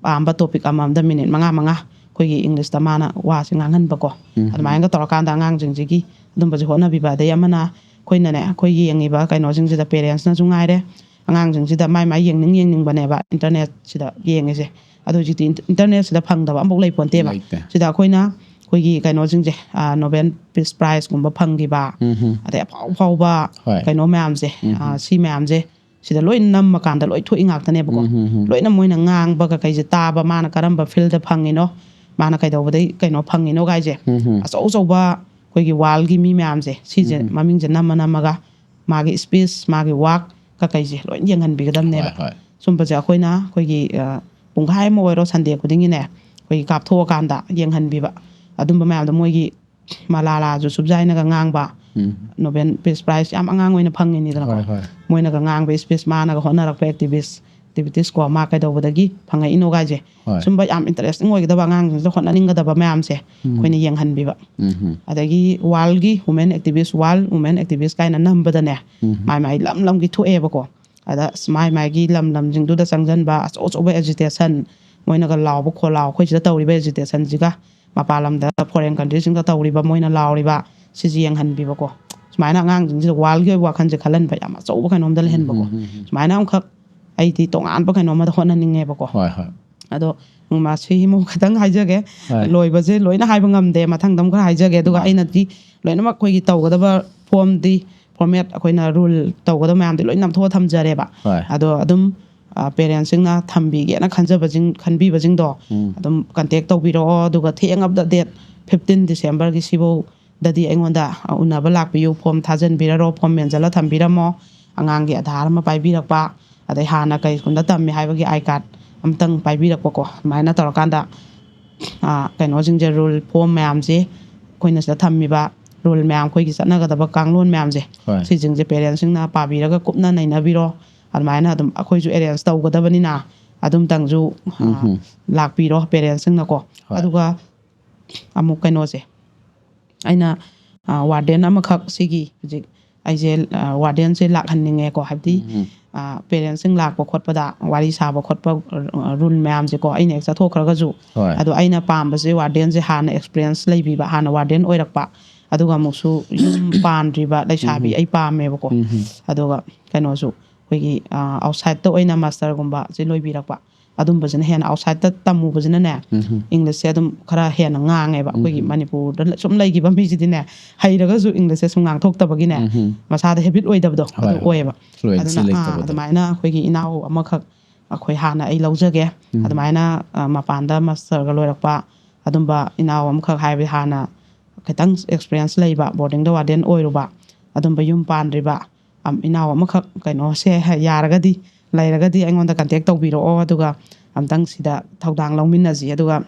ꯄꯥꯝꯕ ꯇꯣꯄꯤꯛ ꯑꯃꯃꯝꯗ ꯃꯤꯅꯤꯠ ꯃꯉꯥ ꯃꯉꯥ ꯑꯩꯈꯣꯏꯒꯤ ꯏꯪꯂꯤꯁꯇ ꯃꯥꯅ ꯋꯥꯁꯦ ꯉꯥꯡꯍꯟꯕꯀꯣ꯫ ꯑꯗꯨꯃꯥꯏꯅꯒ ꯇꯧꯔꯀꯥꯟꯗ ꯑꯉꯥꯡꯁꯤꯡꯁꯤꯒꯤ ꯑꯗꯨꯝꯕꯁꯦ ꯍꯣꯠꯅꯕꯤꯕ꯫ ꯑꯗꯩ ꯑꯃꯅ ꯑꯩꯈꯣꯏꯅꯅꯦ, ꯑꯩꯈꯣꯏ ꯌꯦꯡꯉꯤꯕ ꯀꯩꯅꯣꯁꯤꯡꯁꯤꯗ, ꯄꯦꯔꯦꯟꯁꯅꯁꯨ ꯉꯥꯏꯔꯦ, ꯑꯉꯥꯡꯁꯤꯡꯁꯤꯗ ꯃꯥꯏ ꯃꯥꯏ ꯌꯦꯡꯅꯤꯡ ꯌꯦꯡꯅꯤꯡꯕꯅꯦꯕ ꯏꯟꯇꯔꯅꯦꯠꯁꯤꯗ ꯌꯦꯡꯉꯤꯁꯦ꯫ ꯑꯗꯣ ꯍꯧꯖꯤꯛꯇꯤ ꯏꯟꯇꯔꯅꯦꯠꯁꯤꯗ ꯐꯪꯗꯕ ꯑꯃꯐꯥꯎ ꯂꯩꯄꯣꯟꯇꯦꯕ꯫ ꯁꯤꯗ ꯑꯩꯈꯣꯏꯅ ꯑꯩꯈꯣꯏꯒꯤ ꯀꯩꯅꯣꯁꯤꯡꯁꯦ, ꯅꯣꯕꯦꯜ ꯄꯤꯁ ꯄ꯭ꯔꯥꯏꯖꯀꯨꯝꯕ ꯐꯪꯈꯤꯕ, ꯑꯗꯩ ꯑꯐꯥꯎ ꯑꯐꯥꯎꯕ ꯀꯩꯅꯣ ꯃꯌꯥꯝꯁꯦ, ꯁꯤ ꯃꯌꯥꯝꯁꯦ ꯁꯤꯗ ꯂꯣꯏ ꯅꯝꯃꯀꯥꯟꯗ ꯂꯣꯏ ꯊꯣꯛꯏ ꯉꯥꯛꯇꯅꯦꯕꯀꯣ꯫ ꯂꯣꯏꯅ ꯃꯣꯏꯅ ꯉꯥꯡꯕ ꯀꯩꯀꯩꯁꯦ ꯇꯥꯕ, ꯃꯥꯅ ꯀꯔꯝꯕ ꯐꯤꯜꯗ ꯐꯪꯉꯤꯅꯣ, ꯃꯥꯅ ꯀꯩꯗꯧꯕꯗꯩ ꯀꯩꯅꯣ ꯐꯪꯉꯤꯅꯣ ꯀꯥꯏꯁꯦ, ꯑꯆꯧ ꯑꯆꯧꯕ ꯑꯩꯈꯣꯏꯒꯤ ꯋꯥꯔꯜꯒꯤ ꯃꯤ ꯃꯌꯥꯝꯁꯦ, ꯁꯤꯁꯦ ꯃꯃꯤꯡꯁꯦ ꯅꯝꯃ ꯅꯝꯃꯒ ꯃꯥꯒꯤ ꯁ꯭ꯄꯤꯁ, ꯃꯥꯒꯤ ꯋꯥꯛ ꯀꯀꯩꯁꯦ ꯂꯣꯏ ꯌꯦꯡꯍꯟꯕꯤꯒꯗꯕꯅꯦꯕ꯫ ꯁꯨꯝꯕꯁꯦ ꯑꯩꯈꯣꯏꯅ ꯑꯩꯈꯣꯏꯒꯤ ꯄꯨꯡꯈꯥꯏ ꯑꯃ ꯑꯣꯏꯔꯣ, ꯁꯟꯗꯦ ꯈꯨꯗꯤꯡꯒꯤꯅꯦ, ꯑꯩꯈꯣꯏꯒꯤ ꯀꯥꯞꯊꯣꯛꯑꯀꯥꯟꯗ ꯌꯦꯡꯍꯟꯕꯤꯕ꯫ ꯑꯗꯨꯝꯕ ꯃꯌꯥꯝꯗꯣ ꯃꯣꯏꯒꯤ ꯃꯂꯥꯂꯥ ꯌꯨꯁꯨꯞꯖꯥꯏꯅꯒ ꯉꯥꯡꯕ, ꯅꯣꯕꯦꯜ ꯄꯤꯁ ꯄ꯭ꯔꯥꯏꯖ ꯌꯥꯝ ꯑꯉꯥꯡ ꯑꯣꯏꯅ ꯐꯪꯉꯤꯅꯤꯗꯅꯀꯣ꯫ ꯃꯣꯏꯅꯒ ꯉꯥꯡꯕ ꯁ꯭ꯄꯤꯁ, ꯃꯥꯅꯒ ꯍꯣꯠꯅꯔꯛꯄ ꯑꯦꯛꯇꯤꯚꯤꯁ ꯑꯦꯛꯇꯤꯚꯤꯇꯤꯁ ꯀꯣ, ꯃꯥ ꯀꯩꯗꯧꯕꯗꯒꯤ ꯐꯪꯉꯛꯏꯅꯣ ꯀꯥꯏꯁꯦ, ꯁꯨꯝꯕ ꯌꯥꯝ ꯏꯟꯇꯔꯦꯁꯇꯤꯡ ꯑꯣꯏꯒꯗꯕ, ꯑꯉꯥꯡꯁꯤꯡꯁꯤꯗ ꯍꯣꯠꯅꯅꯤꯡꯒꯗꯕ ꯃꯌꯥꯝꯁꯦ ꯑꯩꯈꯣꯏꯅ ꯌꯦꯡꯍꯟꯕꯤꯕ꯫ ꯑꯗꯒꯤ ꯋꯥꯔꯜꯒꯤ ꯋꯨꯃꯦꯟ ꯑꯦꯛꯇꯤꯚꯤꯁ, ꯋꯥꯔꯜ ꯋꯨꯃꯦꯟ ꯑꯦꯛꯇꯤꯚꯤꯁ ꯀꯥꯏꯅ ꯅꯝꯕꯗꯅꯦ, ꯃꯥꯏ ꯃꯥꯏ ꯂꯝ ꯂꯝꯒꯤ ꯊꯣꯛꯑꯦꯕꯀꯣ꯫ ꯑꯗ ꯑꯁ, ꯃꯥꯏ ꯃꯥꯏꯒꯤ ꯂꯝ ꯂꯝꯁꯤꯡꯗꯨꯗ ꯆꯪꯁꯤꯟꯕ, ꯑꯆꯧ ꯑꯆꯧꯕ ꯑꯦꯖꯤꯇꯦꯁꯟ, ꯃꯣꯏꯅꯒ ꯂꯥꯎꯕ ꯈꯣꯜꯂꯥꯎ, ꯑꯩꯈꯣꯏ ꯁꯤꯗ ꯇꯧꯔꯤꯕ ꯑꯦꯖꯤꯇꯦꯁꯟꯁꯤꯒ ꯃꯄꯥꯟ ꯂꯝꯗ, ꯐꯣꯔꯦꯟ ꯀꯟꯇ꯭ꯔꯤꯁꯤꯡꯗ ꯇꯧꯔꯤꯕ, ꯃꯣꯏꯅ ꯂꯥꯎꯔꯤꯕ, ꯁꯤꯁꯦ ꯌꯦꯡꯍꯟꯕꯤꯕꯀꯣ꯫ ꯁꯨꯃꯥꯏꯅ ꯑꯉꯥꯡꯁꯤꯡꯁꯤꯗ ꯋꯥꯔꯜꯒꯤ ꯑꯣꯏꯕ ꯋꯥꯈꯜꯁꯦ ꯈꯜꯍꯟꯕ ꯌꯥꯝ ꯑꯆꯧꯕ ꯀꯩꯅꯣꯝꯗ ꯂꯩꯍꯟꯕꯀꯣ꯫ ꯁꯨꯃꯥꯏꯅ ꯑꯃꯈꯛ ꯑꯩꯗꯤ ꯇꯣꯉꯥꯟꯕ ꯀꯩꯅꯣꯝꯃꯗ ꯍꯣꯠꯅꯅꯤꯡꯉꯦꯕꯀꯣ꯫ ꯑꯗꯣ ꯃꯁꯤ ꯑꯃꯨꯛ ꯈꯤꯇꯪ ꯍꯥꯏꯖꯒꯦ꯫ ꯂꯣꯏꯕꯁꯦ ꯂꯣꯏꯅ ꯍꯥꯏꯕ ꯉꯝꯗꯦ, ꯃꯊꯪꯗ ꯑꯃꯨꯛ ꯈꯔ ꯍꯥꯏꯖꯒꯦ꯫ ꯑꯗꯨꯒ ꯑꯩꯅꯗꯤ ꯂꯣꯏꯅꯃꯛ ꯑꯩꯈꯣꯏꯒꯤ ꯇꯧꯒꯗꯕ ꯐꯣꯝꯗꯤ, ꯐꯣꯔꯃꯦꯠ, ꯑꯩꯈꯣꯏꯅ ꯔꯨꯜ ꯇꯧꯒꯗꯕ ꯃꯌꯥꯝꯗꯤ ꯂꯣꯏ ꯅꯝꯊꯣꯛꯑ ꯊꯝꯖꯔꯦꯕ꯫ ꯑꯗꯣ ꯑꯗꯨꯝ ꯄꯦꯔꯦꯟꯁꯁꯤꯡꯅ ꯊꯝꯕꯤꯒꯦꯅ ꯈꯟꯖꯕꯁꯤꯡ, ꯈꯟꯕꯤꯕꯁꯤꯡꯗꯣ ꯑꯗꯨꯝ ꯀꯟꯇꯦꯛ ꯇꯧꯕꯤꯔꯛꯑꯣ꯫ ꯑꯗꯨꯒ ꯊꯦꯡꯉꯕꯗ ꯗꯦꯠ ꯐꯤꯐꯇꯤꯟ ꯗꯤꯁꯦꯝꯕꯔꯒꯤ ꯁꯤꯐꯧꯗꯗꯤ ꯑꯩꯉꯣꯟꯗ ꯎꯅꯕ ꯂꯥꯛꯄꯤꯌꯨ, ꯐꯣꯝ ꯊꯥꯖꯟꯕꯤꯔꯔꯣ, ꯐꯣꯝ ꯃꯦꯟꯁꯤꯜꯂ ꯊꯝꯕꯤꯔꯝꯃꯣ, ꯑꯉꯥꯡꯒꯤ ꯑꯙꯥꯔ ꯑꯃ ꯄꯥꯏꯕꯤꯔꯛꯄ, ꯑꯗꯩ ꯍꯥꯟꯅ ꯀꯩ ꯁ꯭ꯀꯨꯜꯗ ꯇꯝꯃꯤ ꯍꯥꯏꯕꯒꯤ ꯑꯥꯏ ꯀꯥꯔꯗ ꯑꯃꯇꯪ ꯄꯥꯏꯕꯤꯔꯛꯄꯀꯣ꯫ ꯑꯗꯨꯃꯥꯏꯅ ꯇꯧꯔꯀꯥꯟꯗ, ꯑ, ꯀꯩꯅꯣꯁꯤꯡꯁꯦ, ꯔꯨꯜ ꯐꯣꯝ ꯃꯌꯥꯝꯁꯦ, ꯑꯩꯈꯣꯏꯅ ꯁꯤꯗ ꯊꯝꯃꯤꯕ ꯔꯨꯜ ꯃꯌꯥꯝ, ꯑꯩꯈꯣꯏꯒꯤ ꯆꯠꯅꯒꯗꯕ ꯀꯥꯡꯂꯣꯟ ꯃꯌꯥꯝꯁꯦ, ꯁꯤꯁꯤꯡꯁꯦ ꯄꯦꯔꯦꯟꯁꯁꯤꯡꯅ ꯄꯥꯕꯤꯔꯒ ꯀꯨꯞꯅ ꯅꯩꯅꯕꯤꯔꯣ꯫ ꯑꯗꯨꯃꯥꯏꯅ ꯑꯗꯨꯝ ꯑꯩꯈꯣꯏꯁꯨ ꯑꯦꯔꯦꯟꯖ ꯇꯧꯒꯗꯕꯅꯤꯅ, ꯑꯗꯨꯝꯇꯪꯁꯨ, ꯑ, ꯂꯥꯛꯄꯤꯔꯣ ꯄꯦꯔꯦꯟꯁꯁꯤꯡꯅꯀꯣ꯫ ꯑꯗꯨꯒ ꯑꯃꯨꯛ ꯀꯩꯅꯣꯁꯦ, ꯑꯩꯅ, ꯑ, ꯋꯥꯔꯗꯦꯟ ꯑꯃꯈꯛ ꯁꯤꯒꯤ ꯍꯧꯖꯤꯛ ꯑꯩꯁꯦ ꯋꯥꯔꯗꯦꯟꯁꯦ ꯂꯥꯛꯍꯟꯅꯤꯡꯉꯦꯀꯣ, ꯍꯥꯏꯕꯗꯤ ꯄꯦꯔꯦꯟꯁꯁꯤꯡ ꯂꯥꯛꯄ ꯈꯣꯠꯄꯗ ꯋꯥꯔꯤ ꯁꯥꯕ ꯈꯣꯠꯄ ꯔꯨꯜ ꯃꯌꯥꯝꯁꯦꯀꯣ, ꯑꯩꯅ ꯍꯦꯛ ꯆꯠꯊꯣꯛꯈ꯭ꯔꯒꯁꯨ꯫ ꯍꯣꯏ꯫ ꯑꯗꯣ ꯑꯩꯅ ꯄꯥꯝꯕꯁꯦ ꯋꯥꯔꯗꯦꯟꯁꯦ ꯍꯥꯟꯅ ꯑꯦꯛꯁꯄꯤꯔꯤꯌꯦꯟꯁ ꯂꯩꯕꯤꯕ, ꯍꯥꯟꯅ ꯋꯥꯔꯗꯦꯟ ꯑꯣꯏꯔꯛꯄ, ꯑꯗꯨꯒ ꯑꯃꯨꯛꯁꯨ ꯌꯨꯝ ꯄꯥꯟꯗ꯭ꯔꯤꯕ ꯂꯩꯁꯥꯕꯤ ꯎꯝ꯫ ꯑꯩ ꯄꯥꯝꯃꯦꯕꯀꯣ꯫ ꯎꯝ꯫ ꯑꯗꯨꯒ ꯀꯩꯅꯣꯁꯨ ꯑꯩꯈꯣꯏꯒꯤ ꯑꯥꯎꯠꯁꯥꯏꯠꯇ ꯑꯣꯏꯅ ꯃꯥꯁꯇꯔꯒꯨꯝꯕꯁꯦ ꯂꯣꯏꯕꯤꯔꯛꯄ, ꯑꯗꯨꯝꯕꯁꯤꯅ ꯍꯦꯟꯅ ꯑꯥꯎꯠꯁꯥꯏꯠꯇ ꯇꯝꯃꯨꯕꯁꯤꯅꯅꯦ, ꯎꯝ꯫ ꯏꯪꯂꯤꯁꯁꯦ ꯑꯗꯨꯝ ꯈꯔ ꯍꯦꯟꯅ ꯉꯥꯡꯉꯦꯕ꯫ ꯑꯩꯈꯣꯏꯒꯤ ꯎꯝ꯫ ꯃꯅꯤꯄꯨꯔꯗ ꯁꯨꯝ ꯂꯩꯈꯤꯕ ꯃꯤꯁꯤꯗꯤꯅꯦ, ꯍꯩꯔꯒꯁꯨ ꯏꯪꯂꯤꯁꯁꯦ ꯁꯨꯝ ꯉꯥꯡꯊꯣꯛꯇꯕꯒꯤꯅꯦ, ꯎꯝ꯫ ꯃꯁꯥꯗ ꯍꯦꯕꯤꯠ ꯑꯣꯏꯗꯕꯗꯣ ꯑꯗꯨ ꯍꯣꯏ꯫ ꯑꯣꯏꯌꯦꯕ꯫ Fluency ꯑꯗꯨꯅ ꯑꯥ, ꯂꯩꯇꯕꯗꯣ꯫ ꯑꯗꯨꯃꯥꯏꯅ ꯑꯩꯈꯣꯏꯒꯤ ꯏꯅꯥꯎ ꯑꯃꯈꯛ ꯑꯩꯈꯣꯏ ꯍꯥꯟꯅ ꯑꯩ ꯂꯧꯖꯒꯦ꯫ ꯎꯝ꯫ ꯑꯗꯨꯃꯥꯏꯅ ꯑ, ꯃꯄꯥꯟꯗ ꯃꯥꯁꯇꯔꯒ ꯂꯣꯏꯔꯛꯄ ꯑꯗꯨꯝꯕ ꯏꯅꯥꯎ ꯑꯃꯈꯛ, ꯍꯥꯏꯕꯗꯤ ꯍꯥꯟꯅ ꯈꯤꯇꯪ ꯑꯦꯛꯁꯄꯤꯔꯤꯌꯦꯟꯁ ꯂꯩꯕ, ꯕꯣꯔꯗꯤꯡꯗ ꯋꯥꯔꯗꯦꯟ ꯑꯣꯏꯔꯨꯕ, ꯑꯗꯨꯝꯕ ꯌꯨꯝ ꯄꯥꯟꯗ꯭ꯔꯤꯕ ꯑꯝ, ꯏꯅꯥꯎ ꯑꯃꯈꯛ ꯀꯩꯅꯣꯁꯦ ꯍ-, ꯌꯥꯔꯒꯗꯤ, ꯂꯩꯔꯒꯗꯤ ꯑꯩꯉꯣꯟꯗ ꯀꯟꯇꯦꯛ ꯇꯧꯕꯤꯔꯛꯑꯣ, ꯑꯗꯨꯒ ꯑꯝꯇꯪ ꯁꯤꯗ ꯊꯧꯗꯥꯡ ꯂꯧꯃꯤꯟꯅꯁꯤ꯫ ꯑꯗꯨꯒ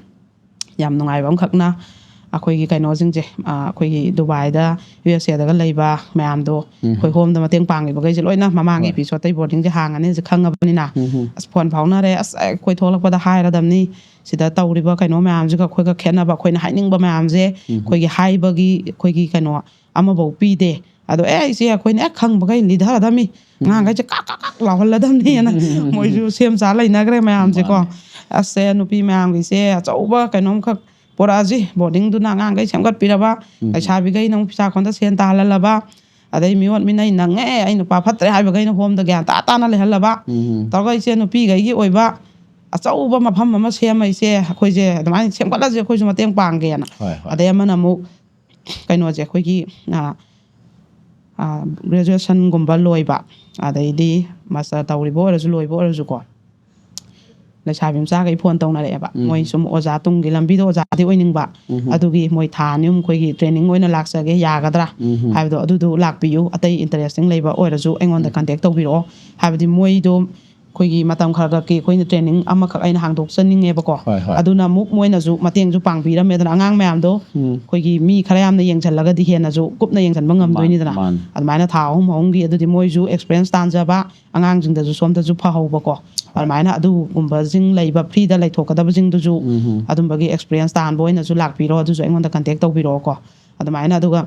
ꯌꯥꯝ ꯅꯨꯡꯉꯥꯏꯕ ꯑꯃꯈꯛꯅ, ꯑꯩꯈꯣꯏꯒꯤ ꯀꯩꯅꯣꯁꯤꯡꯁꯦ, ꯑ, ꯑꯩꯈꯣꯏꯒꯤ ꯗꯨꯕꯥꯏꯗ, ꯌꯨ ꯑꯦꯁ ꯑꯦꯗꯒ ꯂꯩꯕ ꯃꯌꯥꯝꯗꯣ, ꯎꯝ꯫ ꯑꯩꯈꯣꯏ ꯍꯣꯝꯗ ꯃꯇꯦꯡ ꯄꯥꯡꯈꯤꯕꯈꯩꯁꯦ ꯂꯣꯏꯅ ꯃꯃꯥꯡꯒꯤ ꯍꯣꯏ꯫ ꯑꯦꯄꯤꯁꯣꯗꯇꯩ ꯕꯣꯔꯗꯤꯡꯁꯦ ꯍꯥꯡꯉꯅꯤ ꯍꯧꯖꯤꯛ ꯈꯪꯉꯕꯅꯤꯅ, ꯎꯝ꯫ ꯑꯁ, ꯐꯣꯟ ꯐꯥꯎꯅꯔꯦ, "ꯑꯁ, ꯑꯩꯈꯣꯏ ꯊꯣꯛꯂꯛꯄꯗ ꯍꯥꯏꯔꯗꯝꯅꯤ, ꯁꯤꯗ ꯇꯧꯔꯤꯕ ꯀꯩꯅꯣ ꯃꯌꯥꯝꯁꯤꯒ ꯑꯩꯈꯣꯏꯒ ꯈꯦꯠꯅꯕ, ꯑꯩꯈꯣꯏꯅ ꯍꯥꯏꯅꯤꯡꯕ ꯃꯌꯥꯝꯁꯦ ꯎꯝ꯫ ꯑꯩꯈꯣꯏꯒꯤ ꯍꯥꯏꯕꯒꯤ ꯑꯩꯈꯣꯏꯒꯤ ꯀꯩꯅꯣ ꯑꯃꯐꯧ ꯄꯤꯗꯦ꯫ ꯑꯗꯣ ꯑꯦ, ꯏꯆꯦ, ꯑꯩꯈꯣꯏꯅ ꯍꯦꯛ ꯈꯪꯕꯈꯩ ꯂꯤꯊꯔꯗꯝꯅꯤ, ꯎꯝ꯫ ꯑꯉꯥꯡꯈꯩꯁꯦ ꯀꯥꯛ ꯀꯥꯛ ꯀꯥꯛ ꯂꯥꯎꯍꯜꯂꯗꯝꯅꯤꯅ ꯎꯝ꯫ ꯃꯣꯏꯁꯨ ꯁꯦꯝ ꯁꯥ ꯂꯩꯅꯈ꯭ꯔꯦ ꯃꯌꯥꯝꯁꯦꯀꯣ꯫ ꯃꯥꯅꯦ꯫ ꯑꯁ, ꯁꯦ, ꯅꯨꯄꯤ ꯃꯌꯥꯝꯒꯤꯁꯦ ꯑꯆꯧꯕ ꯀꯩꯅꯣꯝꯈꯛ ꯄꯣꯔꯛꯑꯁꯤ, ꯕꯣꯔꯗꯤꯡꯗꯨꯅ ꯑꯉꯥꯡꯈꯩ ꯁꯦꯝꯒꯠꯄꯤꯔꯕ, ꯎꯝ꯫ ꯂꯩꯁꯥꯕꯤꯈꯩꯅ ꯑꯃꯨꯛ ꯐꯤꯁꯥ ꯈꯣꯟꯗ ꯁꯦꯟ ꯇꯥꯍꯜꯍꯜꯂꯕ, ꯑꯗꯩ ꯃꯤꯑꯣꯠ ꯃꯤꯅꯩ ꯅꯪꯉꯦ, ꯑꯩ ꯅꯨꯄꯥ ꯐꯠꯇ꯭ꯔꯦ ꯍꯥꯏꯕꯈꯩꯅ ꯍꯣꯝꯗ ꯒ꯭ꯌꯥꯟ ꯇꯥ ꯇꯥꯅ ꯂꯩꯍꯜꯂꯕ, ꯎꯝ꯫ ꯇꯧꯔꯒ ꯏꯆꯦ ꯅꯨꯄꯤꯈꯩꯒꯤ ꯑꯣꯏꯕ ꯑꯆꯧꯕ ꯃꯐꯝ ꯑꯃ ꯁꯦꯝꯃ, ꯏꯆꯦ, ꯑꯩꯈꯣꯏꯁꯦ ꯑꯗꯨꯃꯥꯏꯅ ꯁꯦꯝꯒꯠꯂꯁꯤ, ꯑꯩꯈꯣꯏꯁꯨ ꯃꯇꯦꯡ ꯄꯥꯡꯒꯦꯅ꯫ ꯍꯣꯏ, ꯍꯣꯏ꯫ ꯑꯗꯩ ꯑꯃꯅ ꯑꯃꯨꯛ ꯀꯩꯅꯣꯁꯦ, ꯑꯩꯈꯣꯏꯒꯤ, ꯑ, ꯑ, ꯒ꯭ꯔꯦꯖꯨꯑꯦꯁꯟꯒꯨꯝꯕ ꯂꯣꯏꯕ, ꯑꯗꯩꯗꯤ ꯃꯥꯁꯇꯔ ꯇꯧꯔꯤꯕ ꯑꯣꯏꯔꯁꯨ, ꯂꯣꯏꯕ ꯑꯣꯏꯔꯁꯨꯀꯣ, ꯂꯩꯁꯥꯕꯤ ꯃꯆꯥꯈꯩ ꯐꯣꯟ ꯇꯧꯅꯔꯛꯑꯦꯕ꯫ ꯎꯝ꯫ ꯃꯣꯏ ꯁꯨꯝ ꯑꯣꯖꯥ, ꯇꯨꯡꯒꯤ ꯂꯝꯕꯤꯗ ꯑꯣꯖꯥꯗꯤ ꯑꯣꯏꯅꯤꯡꯕ, ꯎꯝ꯫ ꯑꯗꯨꯒꯤ ꯃꯣꯏ ꯊꯥ ꯑꯅꯤ ꯑꯍꯨꯝ ꯑꯩꯈꯣꯏꯒꯤ ꯇ꯭ꯔꯦꯅꯤꯡ ꯑꯣꯏꯅ ꯂꯥꯛꯆꯒꯦ, ꯌꯥꯒꯗ꯭ꯔꯥ ꯎꯝ꯫ ꯍꯥꯏꯕꯗꯣ, ꯑꯗꯨꯗꯨ ꯂꯥꯛꯄꯤꯌꯨ꯫ ꯑꯇꯩ ꯏꯟꯇꯔꯦꯁꯇꯤꯡ ꯂꯩꯕ ꯑꯣꯏꯔꯁꯨ ꯑꯩꯉꯣꯟꯗ ꯎꯝ꯫ ꯀꯟꯇꯦꯛ ꯇꯧꯕꯤꯔꯛꯑꯣ꯫ ꯍꯥꯏꯕꯗꯤ ꯃꯣꯏꯗꯣ ꯑꯩꯈꯣꯏꯒꯤ ꯃꯇꯝ ꯈꯔ ꯈꯛꯀꯤ ꯑꯩꯈꯣꯏꯅ ꯇ꯭ꯔꯦꯅꯤꯡ ꯑꯃꯈꯛ ꯑꯩꯅ ꯍꯥꯡꯗꯣꯛꯆꯅꯤꯡꯉꯦꯕꯀꯣ꯫ ꯍꯣꯏ, ꯍꯣꯏ꯫ ꯑꯗꯨꯅ ꯑꯃꯨꯛ ꯃꯣꯏꯅꯁꯨ ꯃꯇꯦꯡꯁꯨ ꯄꯥꯡꯕꯤꯔꯝꯃꯦꯗꯅ, ꯑꯉꯥꯡ ꯃꯌꯥꯝꯗꯣ ꯎꯝ꯫ ꯑꯩꯈꯣꯏꯒꯤ ꯃꯤ ꯈꯔ ꯌꯥꯝꯅ ꯌꯦꯡꯁꯤꯜꯂꯒꯗꯤ ꯍꯦꯟꯅꯁꯨ ꯀꯨꯞꯅ ꯌꯦꯡꯁꯤꯟꯕ ꯉꯝꯗꯣꯏꯅꯤꯗꯅ꯫ ꯃꯥꯅꯤ꯫ ꯑꯗꯨꯃꯥꯏꯅ ꯊꯥ ꯑꯍꯨꯝ ꯑꯍꯨꯝꯒꯤ ꯑꯗꯨꯗꯤ ꯃꯣꯏꯁꯨ ꯑꯦꯛꯁꯄꯤꯔꯤꯌꯦꯟꯁ ꯇꯥꯟꯖꯕ, ꯑꯉꯥꯡꯁꯤꯡꯗꯁꯨ ꯁꯣꯝꯗꯁꯨ ꯐꯍꯧꯕꯀꯣ꯫ ꯑꯗꯨꯃꯥꯏꯅ ꯑꯗꯨꯒꯨꯝꯕꯁꯤꯡ ꯂꯩꯕ, ꯐ꯭ꯔꯤꯗ ꯂꯩꯊꯣꯛꯀꯗꯕꯁꯤꯡꯗꯨꯁꯨ ꯎꯝ꯫ ꯑꯗꯨꯝꯕꯒꯤ ꯑꯦꯛꯁꯄꯤꯔꯤꯌꯦꯟꯁ ꯇꯥꯟꯕ ꯑꯣꯏꯅꯁꯨ ꯂꯥꯛꯄꯤꯔꯣ, ꯑꯗꯨꯁꯨ ꯑꯩꯉꯣꯟꯗ ꯀꯟꯇꯦꯛ ꯇꯧꯕꯤꯔꯛꯑꯣꯀꯣ꯫ ꯑꯗꯨꯃꯥꯏꯅ, ꯑꯗꯨꯒ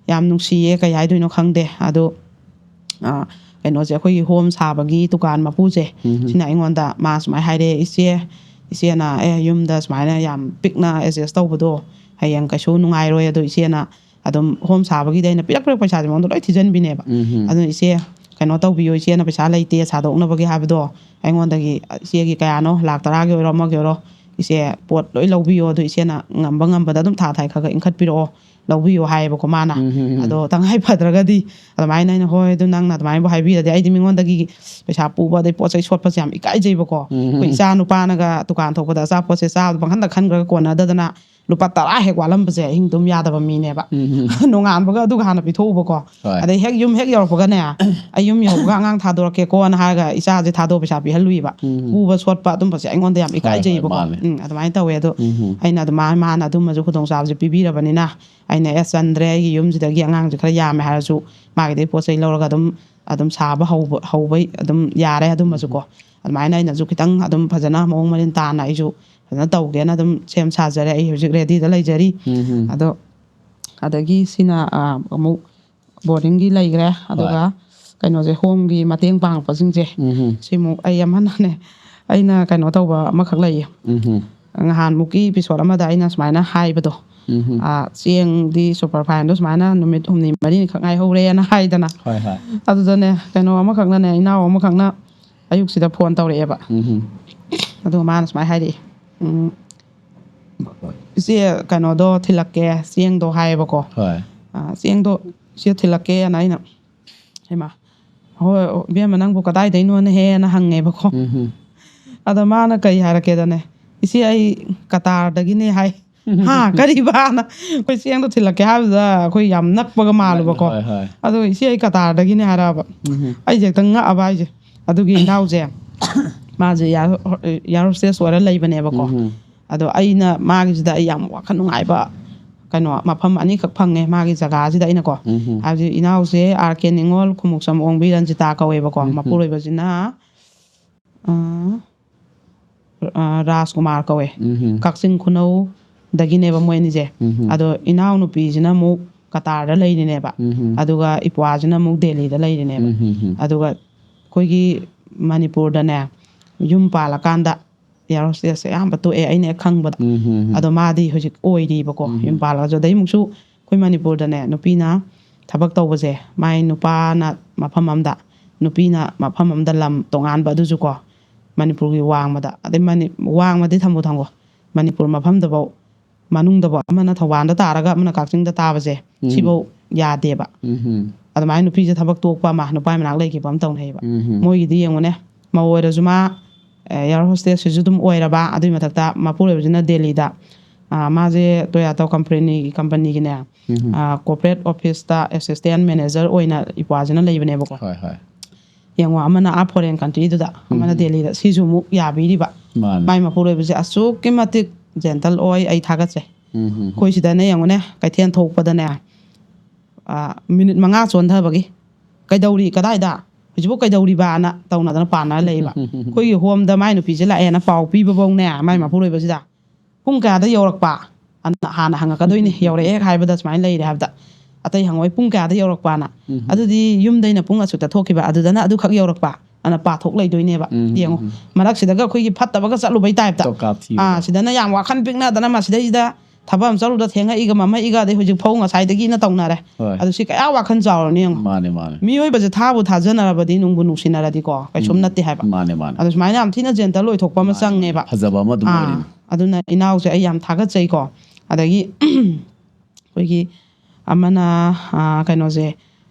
ꯌꯥꯝ ꯅꯨꯡꯁꯤꯌꯦ, ꯀꯩ ꯍꯥꯏꯗꯣꯏꯅꯣ ꯈꯪꯗꯦ꯫ ꯑꯗꯣ ꯑ, ꯀꯩꯅꯣꯁꯦ, ꯑꯩꯈꯣꯏꯒꯤ ꯍꯣꯝ ꯁꯥꯕꯒꯤ ꯗꯨꯀꯥꯟ ꯃꯄꯨꯁꯦ, ꯎꯝ꯫ ꯁꯤꯅ ꯑꯩꯉꯣꯟꯗ ꯃꯥ ꯁꯨꯃꯥꯏꯅ ꯍꯥꯏꯔꯛꯑꯦ, "ꯏꯆꯦ, ꯏꯆꯦꯅ ꯑꯦ ꯌꯨꯝꯗ ꯁꯨꯃꯥꯏꯅ ꯌꯥꯝ ꯄꯤꯛꯅ ꯑꯦꯗꯖꯁ ꯇꯧꯕꯗꯣ ꯍꯌꯦꯡ ꯀꯩꯁꯨ ꯅꯨꯡꯉꯥꯏꯔꯣꯏ, ꯑꯗꯣ ꯏꯆꯦꯅ ꯑꯗꯨꯝ ꯍꯣꯝ ꯁꯥꯕꯒꯤꯗꯤ ꯑꯩꯅ ꯄꯤꯔꯛ ꯄꯤꯔꯛ ꯄꯩꯁꯥꯁꯦ ꯃꯉꯣꯟꯗ ꯂꯣꯏ ꯊꯤꯖꯤꯟꯕꯤꯅꯦꯕ꯫ ꯎꯝ꯫ ꯑꯗꯨꯅ ꯏꯆꯦ ꯀꯩꯅꯣ ꯇꯧꯕꯤꯌꯣ, ꯏꯆꯦꯅ ꯄꯩꯁꯥ ꯂꯩꯇꯦ ꯁꯥꯗꯣꯛꯅꯕꯒꯤ ꯍꯥꯏꯕꯗꯣ ꯑꯩꯉꯣꯟꯗꯒꯤ, ꯏꯆꯦꯒꯤ ꯀꯌꯥꯅꯣ, ꯂꯥꯛ ꯇꯔꯥꯒꯤ ꯑꯣꯏꯔꯣ ꯑꯃꯒꯤ ꯑꯣꯏꯔꯣ, ꯏꯆꯦ ꯄꯣꯠ ꯂꯣꯏ ꯂꯧꯕꯤꯌꯣ, ꯑꯗꯨ ꯏꯆꯦꯅ ꯉꯝꯕ ꯉꯝꯕꯗ ꯑꯗꯨꯝ ꯊꯥ ꯊꯥꯏ ꯈꯔ ꯈꯔ ꯏꯟꯈꯠꯄꯤꯔꯛꯑꯣ, ꯂꯧꯕꯤꯌꯣ" ꯍꯥꯏꯌꯦꯕꯀꯣ ꯃꯥꯅ꯫ ꯎꯝ, ꯎꯝ, ꯎꯝ꯫ ꯑꯗꯣ ꯇꯉꯥꯏ ꯐꯗ꯭ꯔꯒꯗꯤ ꯑꯗꯨꯃꯥꯏꯅ ꯑꯩꯅ, "ꯍꯣꯏ, ꯑꯗꯨ ꯅꯪꯅ ꯑꯗꯨꯃꯥꯏꯅꯕꯨ ꯍꯥꯏꯕꯤꯔꯗꯤ", ꯑꯩꯗꯤ ꯃꯤꯉꯣꯟꯗꯒꯤ ꯄꯩꯁꯥ ꯄꯨꯕ ꯑꯗꯩ ꯄꯣꯠ ꯆꯩ ꯁꯣꯠꯄꯁꯦ ꯌꯥꯝ ꯏꯀꯥꯏꯖꯩꯕꯀꯣ꯫ ꯎꯝ, ꯎꯝ꯫ ꯑꯩꯈꯣꯏ ꯏꯆꯥ ꯅꯨꯄꯥꯅꯒ ꯗꯨꯀꯥꯟ ꯊꯣꯛꯄꯗ ꯑꯆꯥꯄꯣꯠꯁꯦ ꯆꯥꯕꯗ ꯄꯪꯈꯟꯗ ꯈꯟꯈ꯭ꯔꯒ ꯀꯣꯟꯅꯗꯗꯅ ꯂꯨꯄꯥ ꯇꯔꯥ ꯍꯦꯛ ꯋꯥꯠꯂꯝꯕꯁꯦ ꯑꯍꯤꯡ ꯇꯨꯝ ꯌꯥꯗꯕ ꯃꯤꯅꯦꯕ꯫ ꯎꯝ, ꯎꯝ꯫ ꯅꯣꯡꯉꯥꯟꯕꯒ ꯑꯗꯨꯒ ꯍꯥꯟꯅ ꯄꯤꯊꯣꯛꯎꯕꯀꯣ꯫ ꯍꯣꯏ꯫ ꯑꯗꯩ ꯍꯦꯛ ꯌꯨꯝ ꯍꯦꯛ ꯌꯧꯔꯛꯄꯒꯅꯦ, "ꯑꯩ ꯌꯨꯝ ꯌꯧꯕꯒ ꯑꯉꯥꯡ ꯊꯥꯗꯣꯔꯛꯀꯦꯀꯣꯅ" ꯍꯥꯏꯔꯒ ꯏꯆꯥꯁꯦ ꯊꯥꯗꯣꯛꯑ ꯄꯩꯁꯥ ꯄꯤꯍꯜꯂꯨꯏꯕ꯫ ꯎꯝ꯫ ꯄꯨꯕ ꯁꯣꯠꯄ ꯑꯗꯨꯝꯕꯁꯦ ꯑꯩꯉꯣꯟꯗ ꯌꯥꯝ ꯍꯣꯏ, ꯍꯣꯏ, ꯏꯀꯥꯏꯖꯩꯕꯀꯣ꯫ ꯃꯥꯅꯦ꯫ ꯎꯝ, ꯑꯗꯨꯃꯥꯏꯅ ꯇꯧꯋꯦ꯫ ꯑꯗꯣ ꯎꯝ, ꯎꯝ꯫ ꯑꯩꯅ ꯑꯗꯨꯃꯥꯏꯅ, ꯃꯥꯅ ꯑꯗꯨꯝꯕꯁꯨ ꯈꯨꯗꯣꯡꯆꯥꯕꯁꯦ ꯄꯤꯕꯤꯔꯕꯅꯤꯅ, ꯑꯩꯅ, "ꯑꯦ, ꯆꯟꯗ꯭ꯔꯦ, ꯑꯩꯒꯤ ꯌꯨꯝꯁꯤꯗꯒꯤ ꯑꯉꯥꯡꯁꯦ ꯈꯔ ꯌꯥꯝꯃꯦ" ꯍꯥꯏꯔꯁꯨ, ꯃꯥꯒꯤꯗꯩ ꯄꯣꯠ ꯆꯩ ꯂꯧꯔꯒ ꯑꯗꯨꯝ, ꯑꯗꯨꯝ ꯁꯥꯕ ꯍꯧꯕ, ꯍꯧꯕꯩ ꯑꯗꯨꯝ ꯌꯥꯔꯦ ꯑꯗꯨꯝꯕꯁꯨꯀꯣ꯫ ꯎꯝ꯫ ꯑꯗꯨꯃꯥꯏꯅ ꯑꯩꯅꯁꯨ ꯈꯤꯇꯪ ꯑꯗꯨꯝ ꯐꯖꯅ ꯃꯑꯣꯡ ꯃꯔꯤꯟ ꯇꯥꯅ ꯑꯩꯁꯨ ꯐꯖꯅ ꯇꯧꯒꯦꯅ ꯑꯗꯨꯝ ꯁꯦꯝ ꯁꯥꯖꯔꯦ꯫ ꯑꯩ ꯍꯧꯖꯤꯛ ꯔꯦꯗꯤꯗ ꯂꯩꯖꯔꯤ꯫ ꯎꯝ, ꯎꯝ꯫ ꯑꯗꯣ ꯑꯗꯒꯤ ꯁꯤꯅ, ꯑ, ꯑꯃꯨꯛ ꯕꯣꯔꯗꯤꯡꯒꯤ ꯂꯩꯈ꯭ꯔꯦ꯫ ꯍꯣꯏ꯫ ꯑꯗꯨꯒ ꯀꯩꯅꯣꯁꯦ, ꯍꯣꯝꯒꯤ ꯃꯇꯦꯡ ꯄꯥꯡꯉꯛꯄꯁꯤꯡꯁꯦ, ꯎꯝ, ꯎꯝ꯫ ꯁꯤꯃꯨꯛ ꯑꯩ ꯑꯃꯅꯅꯦ, ꯑꯩꯅ ꯀꯩꯅꯣ ꯇꯧꯕ ꯑꯃꯈꯛ ꯂꯩꯌꯦ꯫ ꯎꯝ, ꯎꯝ꯫ ꯅꯍꯥꯟꯃꯨꯛꯀꯤ ꯏꯄꯤꯁꯣꯠ ꯑꯃꯗ ꯑꯩꯅ ꯁꯨꯃꯥꯏꯅ ꯍꯥꯏꯕꯗꯣ, ꯎꯝ, ꯎꯝ꯫ ꯑ, ꯆꯦꯡꯗꯤ ꯁꯨꯄꯔ ꯐꯥꯏꯟꯗꯣ ꯁꯨꯃꯥꯏꯅ ꯅꯨꯃꯤꯠ ꯍꯨꯝꯅꯤ ꯃꯔꯤꯅꯤꯈꯛ ꯉꯥꯏꯍꯧꯔꯦꯅ ꯍꯥꯏꯗꯅ꯫ ꯍꯣꯏ, ꯍꯣꯏ꯫ ꯑꯗꯨꯗꯅꯦ, ꯀꯩꯅꯣ ꯑꯃꯈꯛꯅꯅꯦ, ꯏꯅꯥꯎ ꯑꯃꯈꯛꯅ ꯑꯌꯨꯛꯁꯤꯗ ꯐꯣꯟ ꯇꯧꯔꯛꯑꯦꯕ꯫ ꯎꯝ, ꯎꯝ꯫ ꯑꯗꯨꯒ ꯃꯥꯅ ꯁꯨꯃꯥꯏꯅ ꯍꯥꯏꯔꯛꯑꯦ, ꯎꯝ, "ꯏꯆꯦ, ꯀꯩꯅꯣꯗꯣ ꯊꯤꯜꯂꯛꯀꯦ, ꯆꯦꯡꯗꯣ" ꯍꯥꯏꯌꯦꯕꯀꯣ꯫ ꯍꯣꯏ꯫ ꯑ, "ꯆꯦꯡꯗꯣ ꯏꯆꯦ ꯊꯤꯜꯂꯛꯀꯦꯅ" ꯑꯩꯅ, "ꯍꯩꯃꯥ, ꯍꯣꯏ, ꯏꯕꯦꯝꯃ, ꯅꯪꯕꯨ ꯀꯗꯥꯏꯗꯩꯅꯣꯅꯦꯍꯦꯅ" ꯍꯪꯉꯦꯕꯀꯣ꯫ ꯎꯝ, ꯎꯝ꯫ ꯑꯗꯣ ꯃꯥꯅ ꯀꯩ ꯍꯥꯏꯔꯛꯀꯦꯗꯅꯦ, "ꯏꯆꯦ, ꯑꯩ ꯀꯇꯥꯔꯗꯒꯤꯅꯦ" ꯍꯥꯏ꯫ "ꯍꯥ, ꯀꯔꯤꯕꯅ?" ꯑꯩꯈꯣꯏ ꯆꯦꯡꯗꯣ ꯊꯤꯜꯂꯛꯀꯦ ꯍꯥꯏꯕꯗꯨꯗ ꯑꯩꯈꯣꯏ ꯌꯥꯝ ꯅꯛꯄꯒ ꯃꯥꯜꯂꯨꯕꯀꯣ꯫ ꯍꯣꯏ, ꯍꯣꯏ꯫ ꯑꯗꯣ "ꯏꯆꯦ, ꯑꯩ ꯀꯇꯥꯔꯗꯒꯤꯅꯦ" ꯍꯥꯏꯔꯛꯑꯕ꯫ ꯎꯝ꯫ ꯑꯩꯁꯦ ꯍꯦꯛꯇ ꯉꯛꯑꯕ ꯍꯥꯏꯁꯦ꯫ ꯑꯗꯨꯒꯤ ꯏꯅꯥꯎꯁꯦ, ꯃꯥꯁꯦ ꯌꯥꯔ-, ꯌꯥꯔ ꯍꯣꯁꯇꯦꯁ ꯑꯣꯏꯔ ꯂꯩꯕꯅꯦꯕꯀꯣ꯫ ꯎꯝ꯫ ꯑꯗꯣ ꯑꯩꯅ ꯃꯥꯒꯤꯁꯤꯗ ꯑꯩ ꯌꯥꯝ ꯋꯥꯈꯜ ꯅꯨꯡꯉꯥꯏꯕ ꯀꯩꯅꯣ ꯃꯐꯝ ꯑꯅꯤꯈꯛ ꯐꯪꯉꯦ ꯃꯥꯒꯤ ꯖꯒꯥꯁꯤꯗ ꯑꯩꯅꯀꯣ꯫ ꯎꯝ꯫ ꯍꯥꯏꯕꯗꯤ ꯏꯅꯥꯎꯁꯦ ꯑꯥꯔ ꯀꯦ ꯅꯤꯉꯣꯜ, ꯈꯨꯃꯨꯛꯆꯝ ꯑꯣꯡꯕꯤ ꯔꯟꯖꯤꯇꯥ ꯀꯧꯋꯦꯕꯀꯣ꯫ ꯎꯝ꯫ ꯃꯄꯨꯔꯣꯏꯕꯁꯤꯅ, ꯑ, ꯑ, ꯔꯥꯖꯀꯨꯃꯥꯔ ꯀꯧꯋꯦ꯫ ꯎꯝ꯫ ꯀꯛꯆꯤꯡ ꯈꯨꯅꯧꯗꯒꯤꯅꯦꯕ ꯃꯣꯏ ꯑꯅꯤꯁꯦ꯫ ꯎꯝ꯫ ꯑꯗꯣ ꯏꯅꯥꯎꯅꯨꯄꯤꯁꯤꯅ ꯑꯃꯨꯛ ꯀꯇꯥꯔꯗ ꯂꯩꯔꯤꯅꯦꯕ꯫ ꯎꯝ ꯍꯝ꯫ ꯑꯗꯨꯒ ꯏꯄ꯭ꯋꯥꯁꯤꯅ ꯑꯃꯨꯛ ꯗꯦꯜꯂꯤꯗ ꯂꯩꯔꯤꯅꯦꯕ꯫ ꯎꯝ ꯍꯝ ꯍꯝ꯫ ꯑꯗꯨꯒ ꯑꯩꯈꯣꯏꯒꯤ ꯃꯅꯤꯄꯨꯔꯗꯅꯦ, ꯌꯨꯝ ꯄꯥꯜꯂꯀꯥꯟꯗ air hostess ꯑꯌꯥꯝꯕ ꯇꯣꯛꯑꯦ, ꯑꯩꯅ ꯍꯦꯛ ꯈꯪꯕꯗ꯫ ꯎꯝ ꯍꯝ ꯍꯝ꯫ ꯑꯗꯣ ꯃꯥꯗꯤ ꯍꯧꯖꯤꯛ ꯑꯣꯏꯔꯤꯕꯀꯣ, ꯎꯝ꯫ ꯌꯨꯝ ꯄꯥꯜꯂꯒꯁꯨ꯫ ꯑꯗꯩ ꯑꯃꯨꯛꯁꯨ ꯑꯩꯈꯣꯏ ꯃꯅꯤꯄꯨꯔꯗꯅꯦ, ꯅꯨꯄꯤꯅ ꯊꯕꯛ ꯇꯧꯕꯁꯦ, ꯃꯥꯏ ꯅꯨꯄꯥꯅ ꯃꯐꯝ ꯑꯃꯗ, ꯅꯨꯄꯤꯅ ꯃꯐꯝ ꯑꯃꯗ, ꯂꯝ ꯇꯣꯉꯥꯟꯕ, ꯑꯗꯨꯁꯨꯀꯣ, ꯃꯅꯤꯄꯨꯔꯒꯤ ꯋꯥꯡꯃꯗ, ꯑꯗꯩ ꯃꯅꯤ-, ꯋꯥꯡꯃꯗꯤ ꯊꯝꯕꯨ ꯊꯝꯈꯣ, ꯃꯅꯤꯄꯨꯔ ꯃꯐꯝꯗꯐꯧ, ꯃꯅꯨꯡꯗꯐꯧ, ꯑꯃꯅ ꯊꯧꯕꯥꯜꯗ ꯇꯥꯔꯒ ꯑꯃꯅ ꯀꯛꯆꯤꯡꯗ ꯇꯥꯕꯁꯦ, ꯎꯝ꯫ ꯁꯤꯐꯧ ꯌꯥꯗꯦꯕ꯫ ꯎꯝ ꯍꯝ꯫ ꯑꯗꯨꯃꯥꯏꯅ ꯅꯨꯄꯤꯁꯦ ꯊꯕꯛ ꯇꯣꯛꯄ ꯑꯃ, ꯅꯨꯄꯥ ꯃꯅꯥꯛ ꯂꯩꯈꯤꯕ ꯑꯃ ꯇꯧꯅꯩꯕ꯫ ꯎꯝ ꯍꯝ꯫ ꯃꯣꯏꯒꯤꯗꯤ ꯌꯦꯡꯉꯨꯅꯦ, ꯃꯧ ꯑꯣꯏꯔꯁꯨ ꯃꯥ, ꯑꯦ, air hostessꯁꯤꯁꯨ ꯑꯗꯨꯝ ꯑꯣꯏꯔꯕ, ꯑꯗꯨꯏ ꯃꯊꯛꯇ ꯃꯄꯨꯔꯣꯏꯕꯁꯤꯅ ꯗꯦꯜꯂꯤꯗ, ꯑ, ꯃꯥꯁꯦ Toyota company, companyꯒꯤꯅꯦ, ꯎꯝ ꯍꯝ꯫ ꯑ, corporate officeꯇ assistant manager ꯑꯣꯏꯅ ꯏꯄ꯭ꯋꯥꯁꯤꯅ ꯂꯩꯕꯅꯦꯕꯀꯣ꯫ ꯍꯣꯏ ꯍꯣꯏ꯫ ꯌꯦꯡꯉꯣ, ꯑꯃꯅ ꯑꯥ foreign countryꯗꯨꯗ, ꯑꯃꯅ ꯎꯝ꯫ ꯗꯦꯜꯂꯤꯗ, ꯁꯤꯁꯨ ꯑꯃꯨꯛ ꯌꯥꯕꯤꯔꯤꯕ꯫ ꯃꯥꯅꯦ꯫ ꯃꯥꯏ ꯃꯄꯨꯔꯣꯏꯕꯁꯦ ꯑꯁꯨꯛꯀꯤ ꯃꯇꯤꯛ gentle ꯑꯣꯏ, ꯑꯩ ꯊꯥꯒꯠꯆꯩ꯫ ꯎꯝ ꯍꯝ꯫ ꯑꯩꯈꯣꯏ ꯁꯤꯗꯅ ꯌꯦꯡꯉꯨꯅꯦ, ꯀꯩꯊꯦꯜ ꯊꯣꯛꯄꯗꯅꯦ, ꯑ, ꯃꯤꯅꯤꯠ ꯃꯉꯥ ꯆꯣꯟꯊꯕꯒꯤ, "ꯀꯩꯗꯧꯔꯤ? ꯀꯗꯥꯏꯗ? ꯍꯧꯖꯤꯛꯄꯨ ꯀꯩꯗꯧꯔꯤꯕꯅ?" ꯇꯧꯅꯗꯅ ꯄꯥꯟꯅꯔ ꯂꯩꯕ꯫ ꯑꯩꯈꯣꯏꯒꯤ homeꯗ ꯃꯥꯏ ꯅꯨꯄꯤꯁꯦ ꯂꯥꯛꯑꯦꯅ ꯄꯥꯎ ꯄꯤꯕꯐꯧꯅꯦ, ꯃꯥꯏ ꯃꯄꯨꯔꯣꯏꯕꯁꯤꯗ, "ꯄꯨꯡ ꯀꯌꯥꯗ ꯌꯧꯔꯛꯄ?" ꯑꯅ ꯍꯥꯟꯅ ꯍꯪꯉꯛꯀꯗꯣꯏꯅꯤ, ꯌꯧꯔꯛꯑꯦ ꯍꯦꯛ ꯍꯥꯏꯕꯗ ꯁꯨꯃꯥꯏꯅ ꯂꯩꯔꯦ ꯍꯥꯏꯕꯗ꯫ ꯑꯇꯩ ꯍꯪꯉꯣꯏ, "ꯄꯨꯡ ꯀꯌꯥꯗ ꯌꯧꯔꯛꯄꯅ?" ꯎꯝ꯫ ꯑꯗꯨꯗꯤ ꯌꯨꯝꯗꯩꯅ ꯄꯨꯡ ꯑꯁꯨꯛꯇ ꯊꯣꯛꯈꯤꯕ, ꯑꯗꯨꯗꯅ ꯑꯗꯨꯈꯛ ꯌꯧꯔꯛꯄ ꯑꯅ ꯄꯥꯊꯣꯛ ꯂꯩꯗꯣꯏꯅꯦꯕ꯫ ꯎꯝ, ꯌꯦꯡꯉꯣ, ꯎꯝ꯫ ꯃꯔꯛꯁꯤꯗꯒ ꯑꯩꯈꯣꯏꯒꯤ ꯐꯠꯇꯕꯒ ꯆꯠꯂꯨꯕꯩ typeꯇ꯫ ꯇꯣꯀꯥꯞ ꯊꯤꯕꯗꯣ꯫ ꯑꯥ, ꯁꯤꯗꯅ ꯌꯥꯝ ꯋꯥꯈꯜ ꯄꯤꯛꯅꯗꯅ ꯃꯁꯤꯗꯩꯁꯤꯗ ꯊꯕꯛ ꯑꯃ ꯆꯠꯂꯨꯕꯗ ꯊꯦꯡꯉꯛꯏꯒ ꯃꯝꯃꯛꯏꯒ, ꯑꯗꯩ ꯍꯧꯖꯤꯛ ꯐꯧ ꯉꯁꯥꯏꯗꯒꯤꯅ ꯇꯧꯅꯔꯦ꯫ ꯍꯣꯏ꯫ ꯑꯗꯨ ꯁꯤ ꯀꯌꯥ ꯋꯥꯈꯜ ꯆꯥꯎꯔꯅꯤ ꯌꯦꯡꯉꯣ꯫ ꯃꯥꯅꯦ, ꯃꯥꯅꯦ꯫ ꯃꯤꯑꯣꯏꯕꯁꯦ ꯊꯥꯕꯨ ꯊꯥꯖꯅꯔꯕꯗꯤ ꯅꯨꯡꯕꯨ ꯅꯨꯡꯁꯤꯅꯔꯗꯤꯀꯣ, ꯀꯩꯁꯨꯝ ꯎꯝ꯫ ꯅꯠꯇꯦ ꯍꯥꯏꯕ꯫ ꯃꯥꯅꯦ, ꯃꯥꯅꯦ꯫ ꯑꯗꯨ ꯁꯨꯃꯥꯏꯅ ꯌꯥꯝ ꯊꯤꯅ gentle ꯑꯣꯏꯊꯣꯛꯄ ꯑꯃ ꯃꯥꯅꯦ, ꯆꯪꯉꯦꯕ꯫ ꯐꯖꯕ ꯑꯃ ꯑꯗꯨꯝ ꯑꯥ, ꯑꯣꯏꯔꯤꯅꯤ꯫ ꯑꯗꯨꯅ ꯏꯅꯥꯎꯁꯦ ꯑꯩ ꯌꯥꯝ ꯊꯥꯒꯠꯆꯩꯀꯣ꯫ ꯑꯗꯒꯤ ꯑꯩꯈꯣꯏꯒꯤ ꯑꯃꯅ, ꯑꯥ, ꯀꯩꯅꯣꯁꯦ,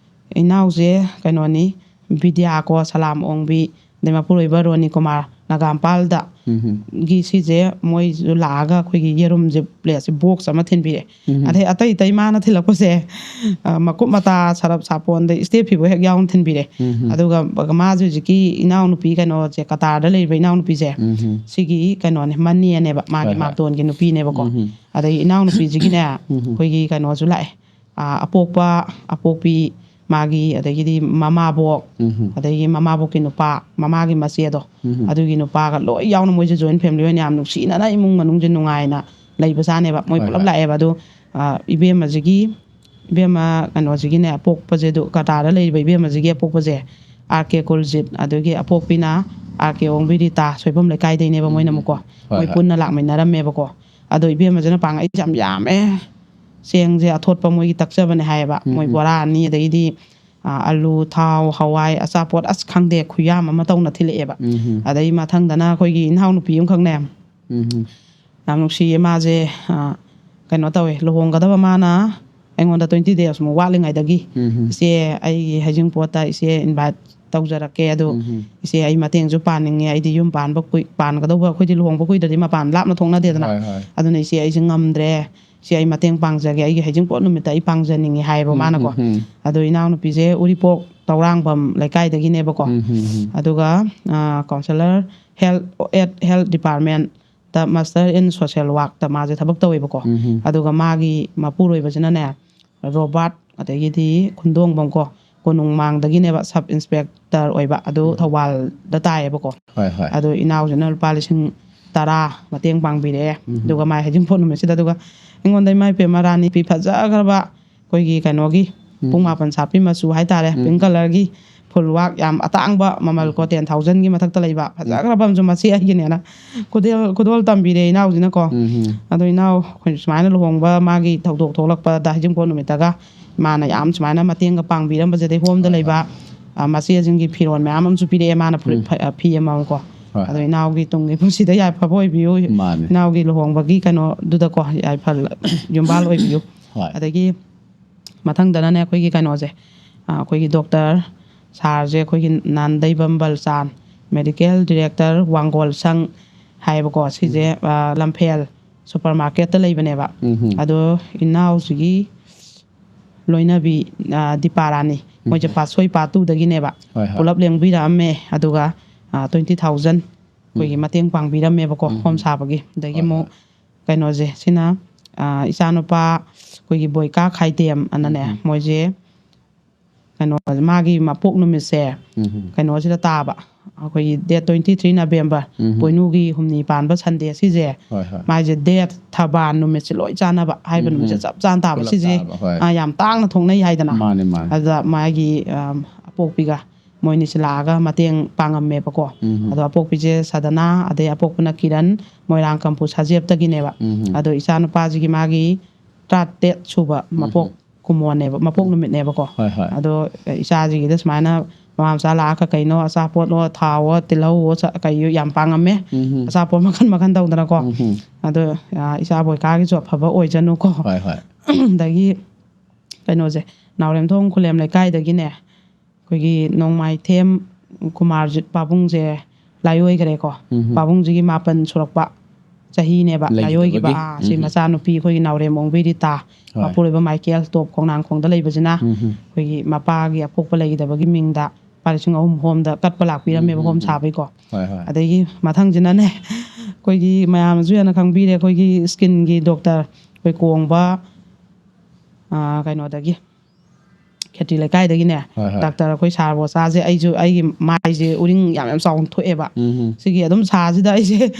ꯏꯅꯥꯎꯁꯦ ꯀꯩꯅꯣꯅꯤ, ꯕꯤꯗ꯭ꯌꯥ ꯀꯣ, ꯁꯂꯥꯝ ꯑꯣꯡꯕꯤ, ꯑꯗꯩ ꯃꯄꯨꯔꯣꯏꯕ ꯔꯣꯅꯤ ꯀꯨꯃꯥꯔ ꯅꯒꯥꯝꯄꯥꯜꯗ ꯎꯝ ꯍꯝ꯫ ꯒꯤ ꯁꯤꯁꯦ ꯃꯣꯏꯁꯨ ꯂꯥꯛꯑꯒ ꯑꯩꯈꯣꯏꯒꯤ ꯌꯦꯔꯨꯝꯁꯦ plateꯁꯦ box ꯑꯃ ꯊꯤꯟꯕꯤꯔꯦ꯫ ꯎꯝ꯫ ꯑꯗꯩ ꯑꯇꯩ ꯑꯇꯩ ꯃꯥꯅ ꯊꯤꯜꯂꯛꯄꯁꯦ, ꯑ, ꯃꯀꯨꯞ ꯃꯇꯥ, ꯁꯔꯞ ꯁꯥꯄꯣꯟꯗꯩ step ꯐꯤꯕꯣ ꯍꯦꯛ ꯌꯥꯎꯅ ꯊꯤꯟꯕꯤꯔꯦ꯫ ꯎꯝ ꯍꯝ꯫ ꯑꯗꯨꯒ ꯃꯥꯁꯨ ꯍꯧꯖꯤꯛꯀꯤ ꯏꯅꯥꯎꯅꯨꯄꯤ ꯀꯩꯅꯣꯁꯦ, ꯀꯇꯥꯔꯗ ꯂꯩꯕ ꯏꯅꯥꯎꯅꯨꯄꯤꯁꯦ, ꯎꯝ ꯍꯝ꯫ ꯁꯤꯒꯤ ꯀꯩꯅꯣꯅꯦ, ꯃꯅꯦꯅꯦꯕ, ꯃꯥꯒꯤ ꯍꯣꯏ, ꯍꯣꯏ꯫ ꯃꯥꯝꯇꯣꯟꯒꯤ ꯅꯨꯄꯤꯅꯦꯕꯀꯣ꯫ ꯎꯝ ꯍꯝ꯫ ꯑꯗꯒꯤ ꯏꯅꯥꯎꯅꯨꯄꯤꯁꯤꯒꯤꯅꯦ, ꯎꯝ ꯍꯝ꯫ ꯑꯩꯈꯣꯏꯒꯤ ꯀꯩꯅꯣꯁꯨ ꯂꯥꯛꯑꯦ, ꯑ, ꯑꯄꯣꯛꯄ, ꯑꯄꯣꯛꯄꯤ, ꯃꯥꯒꯤ, ꯑꯗꯒꯤꯗꯤ ꯃꯃꯥꯕꯣꯛ, ꯎꯝ ꯍꯝ꯫ ꯑꯗꯒꯤ ꯃꯃꯥꯕꯣꯛꯀꯤ ꯅꯨꯄꯥ, ꯃꯃꯥꯒꯤ ꯃꯆꯦꯗꯣ, ꯎꯝ ꯍꯝ꯫ ꯑꯗꯨꯒꯤ ꯅꯨꯄꯥꯒ ꯂꯣꯏ ꯌꯥꯎꯅ ꯃꯣꯏꯁꯦ joint family ꯑꯣꯏꯅ ꯌꯥꯝ ꯅꯨꯡꯁꯤꯅꯅ ꯏꯃꯨꯡ ꯃꯅꯨꯡꯁꯦ ꯅꯨꯡꯉꯥꯏꯅ ꯂꯩꯕꯖꯥꯠꯅꯦꯕ꯫ ꯃꯣꯏ ꯍꯣꯏ, ꯄꯨꯂꯞ ꯍꯣꯏ꯫ ꯂꯥꯛꯑꯦꯕ꯫ ꯑꯗꯣ, ꯑ, ꯏꯕꯦꯝꯃꯁꯤꯒꯤ ꯏꯕꯦꯝꯃ ꯀꯩꯅꯣꯁꯤꯒꯤꯅꯦ, ꯑꯄꯣꯛꯄꯁꯦ, ꯑꯗꯨ ꯀꯇꯥꯔꯗ ꯂꯩꯔꯤꯕ ꯏꯕꯦꯝꯃꯁꯤꯒꯤ ꯑꯄꯣꯛꯄꯁꯦ, ꯑꯥꯔ ꯀꯦ ꯀꯨꯜꯖꯤꯠ, ꯑꯗꯨꯒꯤ ꯑꯄꯣꯛꯄꯤꯅ ꯑꯥꯔ ꯀꯦ ꯑꯣꯡꯕꯤ ꯔꯤꯇꯥ, ꯁꯣꯏꯕꯝ ꯂꯩꯀꯥꯏꯗꯩꯅꯦꯕ ꯃꯣꯏꯅ ꯑꯃꯨꯛꯀꯣ꯫ ꯍꯣꯏ, ꯃꯣꯏ ꯍꯣꯏ꯫ ꯄꯨꯟꯅ ꯂꯥꯛꯃꯤꯟꯅꯔꯝꯃꯦꯕꯀꯣ꯫ ꯑꯗꯣ ꯏꯕꯦꯝꯃꯁꯤꯅ ꯄꯥꯡꯉꯛꯏꯁꯦ ꯌꯥꯝ ꯌꯥꯝꯃꯦ꯫ ꯆꯦꯡꯁꯦ ꯑꯊꯣꯠꯄ ꯃꯣꯏꯒꯤ ꯇꯛꯆꯕꯅꯦ ꯍꯥꯏꯌꯦꯕ꯫ ꯎꯝ, ꯃꯣꯏ ꯎꯝ꯫ ꯕꯣꯔꯥ ꯑꯅꯤ, ꯑꯗꯩꯗꯤ, ꯑ, ꯑꯂꯨ, ꯊꯥꯎ, ꯍꯋꯥꯏ, ꯑꯆꯥꯄꯣꯠ, ꯑꯁ, ꯈꯪꯗꯦ, ꯈꯨꯌꯥꯝ ꯑꯃ ꯇꯧꯅ ꯊꯤꯜꯂꯛꯑꯦꯕ꯫ ꯎꯝ, ꯎꯝ꯫ ꯑꯗꯩ ꯃꯊꯪꯗꯅ ꯑꯩꯈꯣꯏꯒꯤ ꯏꯅꯥꯎꯅꯨꯄꯤ ꯑꯃꯈꯛꯅꯦ, ꯎꯝ, ꯎꯝ꯫ ꯌꯥꯝ ꯅꯨꯡꯁꯤꯌꯦ ꯃꯥꯁꯦ꯫ ꯑ, ꯀꯩꯅꯣ ꯇꯧꯋꯦ, ꯂꯨꯍꯣꯡꯒꯗꯕ ꯃꯥꯅ ꯑꯩꯉꯣꯟꯗ twenty days ꯃꯨꯛ ꯋꯥꯠꯂꯤꯉꯩꯗꯒꯤ, ꯎꯝ, ꯎꯝ꯫ "ꯏꯆꯦ, ꯑꯩꯒꯤ ꯍꯩꯖꯤꯡꯄꯣꯠꯇ ꯏꯆꯦ invite ꯇꯧꯖꯔꯛꯀꯦ꯫ ꯑꯗꯣ ꯎꯝ, ꯎꯝ꯫ ꯏꯆꯦ, ꯑꯩ ꯃꯇꯦꯡꯁꯨ ꯄꯥꯡꯅꯤꯡꯉꯦ꯫ ꯑꯩꯗꯤ ꯌꯨꯝ ꯄꯥꯟꯕ ꯀꯨꯏ-, ꯄꯥꯟꯒꯗꯧꯕ, ꯑꯩꯈꯣꯏꯗꯤ ꯂꯨꯍꯣꯡꯕ ꯀꯨꯏꯗ꯭ꯔꯗꯤ ꯃꯄꯥꯟ ꯂꯥꯞꯅ ꯊꯣꯛꯅꯗꯦꯗꯅ꯫ ꯍꯣꯏ, ꯍꯣꯏ꯫ ꯑꯗꯨꯅ ꯏꯆꯦ, ꯑꯩꯁꯦ ꯉꯝꯗ꯭ꯔꯦ꯫ ꯏꯆꯦ, ꯑꯩ ꯃꯇꯦꯡ ꯄꯥꯡꯖꯒꯦ꯫ ꯑꯩꯒꯤ ꯍꯩꯖꯤꯡꯄꯣꯠ ꯅꯨꯃꯤꯠꯇ ꯑꯩ ꯄꯥꯡꯖꯅꯤꯡꯉꯦ", ꯍꯥꯏꯌꯦꯕ ꯎꯝ, ꯃꯥꯅꯀꯣ꯫ ꯎꯝ, ꯎꯝ꯫ ꯑꯗꯣ ꯏꯅꯥꯎꯅꯨꯄꯤꯁꯦ ꯎꯔꯤꯄꯣꯛ ꯇꯧꯔꯥꯡꯕꯝ ꯂꯩꯀꯥꯏꯗꯒꯤꯅꯦꯕꯀꯣ꯫ ꯎꯝ, ꯎꯝ, ꯎꯝ꯫ ꯑꯗꯨꯒ, ꯑ, counsellor health, at health department ꯇ Master in Social Work ꯇ ꯃꯥꯁꯦ ꯊꯕꯛ ꯇꯧꯋꯦꯕꯀꯣ꯫ ꯎꯝ, ꯎꯝ꯫ ꯑꯗꯨꯒ ꯃꯥꯒꯤ ꯃꯄꯨꯔꯣꯏꯕꯁꯤꯅꯅꯦ, ꯔꯣꯕꯥꯔꯠ, ꯑꯗꯒꯤꯗꯤ ꯈꯨꯟꯗꯣꯡꯕꯝ ꯀꯣ, ꯀꯣꯅꯨꯡꯃꯥꯡꯗꯒꯤꯅꯦꯕ, sub inspector ꯑꯣꯏꯕ, ꯑꯗꯨ ꯎꯝ꯫ ꯊꯧꯕꯥꯜꯗ ꯇꯥꯏꯌꯦꯕꯀꯣ꯫ ꯍꯣꯏ, ꯍꯣꯏ꯫ ꯑꯗꯣ ꯏꯅꯥꯎꯁꯤꯅ ꯂꯨꯄꯥ ꯂꯤꯁꯤꯡ ꯇꯔꯥ ꯃꯇꯦꯡ ꯄꯥꯡꯕꯤꯔꯛꯑꯦ꯫ ꯎꯝ꯫ ꯑꯗꯨꯒ ꯃꯥꯏ ꯍꯩꯖꯤꯡꯄꯣꯠ ꯅꯨꯃꯤꯠꯁꯤꯗ, ꯑꯗꯨꯒ ꯑꯩꯉꯣꯟꯗ, ꯏꯃꯥ ꯏꯄꯦꯝꯃ, ꯔꯥꯅꯤ ꯐꯤ ꯐꯖꯈ꯭ꯔꯕ, ꯑꯩꯈꯣꯏꯒꯤ ꯀꯩꯅꯣꯒꯤ, ꯎꯝ꯫ ꯄꯨꯡ ꯃꯥꯄꯟ ꯁꯥꯠꯄꯤ ꯃꯆꯨ ꯍꯥꯏꯇꯥꯔꯦ, ꯎꯝ꯫ Pink colour ꯒꯤ full work ꯌꯥꯝ ꯑꯇꯥꯡꯕ, ꯃꯃꯜ ꯀꯣ, ꯎꯝ꯫ Ten thousand ꯒꯤ ꯃꯊꯛꯇ ꯂꯩꯕ, ꯎꯝ꯫ ꯐꯖꯈ꯭ꯔꯕ ꯑꯃꯁꯨ, ꯃꯆꯦ ꯑꯩꯒꯤꯅꯦꯅ ꯈꯨꯗꯣꯜ, ꯈꯨꯗꯣꯜ ꯇꯝꯕꯤꯔꯦ ꯏꯅꯥꯎꯁꯤꯅꯀꯣ꯫ ꯎꯝ, ꯎꯝ꯫ ꯑꯗꯣ ꯏꯅꯥꯎ, ꯑꯩꯈꯣꯏ ꯁꯨꯃꯥꯏꯅ ꯂꯨꯍꯣꯡꯕ ꯃꯥꯒꯤ ꯊꯧꯗꯣꯛ ꯊꯣꯛꯂꯛꯄꯗ, ꯍꯩꯖꯤꯡꯄꯣꯠ ꯅꯨꯃꯤꯠꯇꯒ ꯃꯥꯅ ꯌꯥꯝ ꯁꯨꯃꯥꯏꯅ ꯃꯇꯦꯡꯒ ꯄꯥꯡꯕꯤꯔꯝꯕꯁꯦ, ꯑꯗꯩ ꯍꯣꯝꯗ ꯍꯣꯏ, ꯂꯩꯕ, ꯍꯣꯏ꯫ ꯑ, ꯃꯆꯦꯁꯤꯡꯒꯤ ꯐꯤꯔꯣꯜ ꯃꯌꯥꯝ ꯑꯃꯁꯨ ꯄꯤꯔꯛꯑꯦ ꯃꯥꯅ, ꯐꯨꯔꯤꯠ, ꯎꯝ꯫ ꯐ-, ꯑ, ꯐꯤ ꯑꯃꯃꯝꯀꯣ꯫ ꯍꯣꯏ, ꯑꯗꯣ ꯍꯣꯏ꯫ ꯏꯅꯥꯎꯒꯤ ꯇꯨꯡꯒꯤ ꯄꯨꯟꯁꯤꯗ ꯌꯥꯏꯐꯕ ꯑꯣꯏꯕꯤꯌꯨ꯫ ꯃꯥꯅꯦ꯫ ꯏꯅꯥꯎꯒꯤ ꯂꯨꯍꯣꯡꯕꯒꯤ ꯀꯩꯅꯣꯗꯨꯗꯀꯣ, ꯌꯥꯏꯐ-, ꯌꯨꯝꯕꯥꯜ ꯑꯣꯏꯕꯤꯌꯨ꯫ ꯍꯣꯏ꯫ ꯑꯗꯒꯤ ꯃꯊꯪꯗꯅꯅꯦ, ꯑꯩꯈꯣꯏꯒꯤ ꯀꯩꯅꯣꯁꯦ, ꯑ, ꯑꯩꯈꯣꯏꯒꯤ doctor sir ꯁꯦ, ꯑꯩꯈꯣꯏꯒꯤ ꯅꯥꯟꯗꯩꯕꯝ ꯕꯜꯆꯥꯟ, medical director ꯋꯥꯡꯒꯣꯜ ꯁꯪ ꯍꯥꯏꯌꯦꯕꯀꯣ꯫ ꯁꯤꯁꯦ, ꯎꯝ꯫ ꯑ, ꯂꯝꯐꯦꯜ supermarket ꯇ ꯂꯩꯕꯅꯦꯕ꯫ ꯎꯝ, ꯎꯝ꯫ ꯑꯗꯣ ꯏꯅꯥꯎꯁꯤꯒꯤ ꯂꯣꯏꯅꯕꯤ, ꯑ, ꯗꯤꯄꯥ ꯔꯥꯅꯤ, ꯃꯣꯏꯁꯦ ꯎꯝ꯫ Part three, part two ꯗꯒꯤꯅꯦꯕ꯫ ꯍꯣꯏ, ꯍꯣꯏ꯫ ꯄꯨꯂꯞ ꯂꯦꯡꯕꯤꯔꯛꯑꯝꯃꯦ꯫ ꯑꯗꯨꯒ, ꯑ, twenty thousand ꯑꯩꯈꯣꯏꯒꯤ ꯎꯝ꯫ ꯃꯇꯦꯡ ꯄꯥꯡꯕꯤꯔꯝꯃꯦꯕꯀꯣ, ꯎꯝ꯫ ꯍꯣꯝ ꯁꯥꯕꯒꯤ꯫ ꯑꯗꯒꯤ ꯍꯣꯏ, ꯑꯃꯨꯛ ꯍꯣꯏ꯫ ꯀꯩꯅꯣꯁꯦ, ꯁꯤꯅ, ꯑ, ꯏꯆꯥꯅꯨꯄꯥ ꯑꯩꯈꯣꯏꯒꯤ ꯕꯣꯏꯀꯥ ꯈꯥꯏꯗꯦꯝ ꯑꯅꯅꯦ, ꯎꯝ, ꯎꯝ꯫ ꯃꯣꯏꯁꯦ ꯀꯩꯅꯣ, ꯃꯥꯒꯤ ꯃꯄꯣꯛ ꯅꯨꯃꯤꯠꯁꯦ ꯎꯝ ꯀꯩꯅꯣꯁꯤꯗ ꯇꯥꯕ, ꯑꯩꯈꯣꯏꯒꯤ date twenty three November, ꯎꯝ ꯄꯣꯏꯅꯨꯒꯤ ꯍꯨꯝꯅꯤ ꯄꯥꯟꯕ Sunday ꯁꯤꯁꯦ, ꯍꯣꯏ ꯍꯣꯏ ꯃꯥꯏꯁꯦ date ꯊꯕꯥꯟ ꯅꯨꯃꯤꯠꯁꯦ ꯂꯣꯏ ꯆꯥꯟꯅꯕ ꯍꯥꯏꯕ ꯎꯝ ꯅꯨꯃꯤꯠꯁꯦ ꯆꯞ ꯆꯥꯅ ꯇꯥꯕ ꯄꯨꯂꯞ ꯁꯤꯁꯦ ꯇꯥꯕ, ꯍꯣꯏ ꯑ, ꯌꯥꯝ ꯇꯥꯡꯅ ꯊꯣꯛꯅꯩ ꯍꯥꯏꯗꯅ꯫ ꯃꯥꯅꯦ ꯃꯥꯅꯦ ꯑꯗꯨꯗ ꯃꯥꯒꯤ ꯑ, ꯑꯄꯣꯛꯄꯤꯒ ꯃꯣꯏꯅꯤꯁꯦ ꯂꯥꯛꯑꯒ ꯃꯇꯦꯡ ꯄꯥꯡꯉꯝꯃꯦꯕꯀꯣ꯫ ꯎꯝ ꯑꯗꯣ ꯑꯄꯣꯛꯄꯤꯁꯦ ꯁꯗꯅꯥ, ꯑꯗꯩ ꯑꯄꯣꯛꯄꯅ ꯀꯤꯔꯟ, ꯃꯣꯏꯔꯥꯡ ꯀꯝꯄꯨ ꯁꯥꯖꯦꯞꯇꯒꯤꯅꯦꯕ꯫ ꯎꯝ ꯑꯗꯣ ꯏꯆꯥꯅꯨꯄꯥꯁꯤꯒꯤ ꯃꯥꯒꯤ ꯇꯔꯥꯇꯔꯦꯠ ꯁꯨꯕ ꯎꯝ ꯃꯄꯣꯛ ꯀꯨꯝꯃꯣꯟꯅꯦꯕ, ꯃꯄꯣꯛ ꯎꯝ ꯅꯨꯃꯤꯠꯅꯦꯕꯀꯣ꯫ ꯍꯣꯏ ꯍꯣꯏ ꯑꯗꯣ ꯏꯆꯥꯁꯤꯒꯤꯗ ꯁꯨꯃꯥꯏꯅ ꯃꯃꯥ ꯃꯆꯥ ꯂꯥꯛꯑꯒ ꯀꯩꯅꯣ ꯑꯆꯥꯄꯣꯠꯂꯣ, ꯊꯥꯎꯋꯣ, ꯇꯤꯜꯍꯧꯋꯣ, ꯆ-, ꯀꯩ ꯌꯥꯝ ꯄꯥꯡꯉꯝꯃꯦ꯫ ꯎꯝ ꯑꯗꯣ ꯑ, ꯏꯆꯥ ꯕꯣꯏꯀꯥꯒꯤꯁꯨ ꯑꯐꯕ ꯑꯣꯏꯖꯅꯨꯀꯣ꯫ ꯍꯣꯏ ꯍꯣꯏ ꯑꯗꯒꯤ ꯀꯩꯅꯣꯁꯦ, ꯅꯥꯎꯔꯦꯝꯊꯣꯡ ꯈꯨꯂꯦꯝ ꯂꯩꯀꯥꯏꯗꯒꯤꯅꯦ, ꯑꯩꯈꯣꯏꯒꯤ ꯅꯣꯡꯃꯥꯏꯊꯦꯝ ꯀꯨꯃꯥꯔꯖꯤꯠ ꯄꯥꯕꯨꯡꯁꯦ ꯂꯥꯏꯑꯣꯏꯈ꯭ꯔꯦꯀꯣ꯫ ꯎꯝ ꯄꯥꯕꯨꯡꯁꯤꯒꯤ ꯃꯥꯄꯟ ꯁꯨꯔꯛꯄ ꯆꯍꯤꯅꯦꯕ ꯂꯥꯏꯑꯣꯏꯈꯤꯕ꯫ ꯂꯩꯈꯤꯗꯕꯒꯤ꯫ ꯑꯥ, ꯁꯤ ꯎꯝ ꯃꯆꯥꯅꯨꯄꯤ ꯑꯩꯈꯣꯏꯒꯤ ꯅꯥꯎꯔꯦꯝ ꯑꯣꯡꯕꯤ ꯔꯤꯇꯥ, ꯍꯣꯏ ꯃꯄꯨꯔꯣꯏꯕ ꯃꯥꯏꯀꯦꯜ ꯇꯣꯞ ꯈꯣꯡꯅꯥꯡꯈꯣꯡꯗ ꯂꯩꯕꯁꯤꯅ ꯎꯝ ꯑꯩꯈꯣꯏꯒꯤ ꯃꯄꯥꯒꯤ ꯑꯄꯣꯛꯄ ꯂꯩꯈꯤꯗꯕꯒꯤ ꯃꯤꯡꯗ ꯂꯨꯄꯥ ꯂꯤꯁꯤꯡ ꯑꯍꯨꯝ ꯍꯣꯝꯗ ꯀꯠꯄ ꯂꯥꯛꯄꯤꯔꯝꯃꯦꯕ, ꯎꯝ ꯍꯣꯝ ꯎꯝ ꯁꯥꯕꯩꯀꯣ꯫ ꯍꯣꯏ ꯍꯣꯏ ꯑꯗꯒꯤ ꯃꯊꯪꯁꯤꯅ ꯅꯦ, ꯑꯩꯈꯣꯏꯒꯤ ꯃꯌꯥꯝꯅꯁꯨ ꯍꯦꯟꯅ ꯈꯪꯕꯤꯔꯦ, ꯑꯩꯈꯣꯏꯒꯤ skin ꯒꯤ doctor ꯑꯩꯈꯣꯏ ꯀꯣꯡꯕ, ꯑꯥ, ꯀꯩꯅꯣꯗꯒꯤ, ꯈꯦꯇ꯭ꯔꯤ ꯂꯩꯀꯥꯏꯗꯒꯤꯅꯦ, ꯍꯣꯏ ꯍꯣꯏ doctor ꯑꯩꯈꯣꯏ ꯁꯥꯔ ꯕꯣꯁꯥꯁꯦ, ꯑꯩꯁꯨ ꯑꯩꯒꯤ ꯃꯥꯏꯁꯦ ꯎꯔꯤꯡ ꯌꯥꯝ ꯌꯥꯝ ꯆꯥꯎꯅ ꯊꯣꯛꯑꯦꯕ꯫ ꯎꯝ ꯁꯤꯒꯤ ꯑꯗꯨꯝ ꯁꯥꯁꯤꯗ ꯑꯩꯁꯦ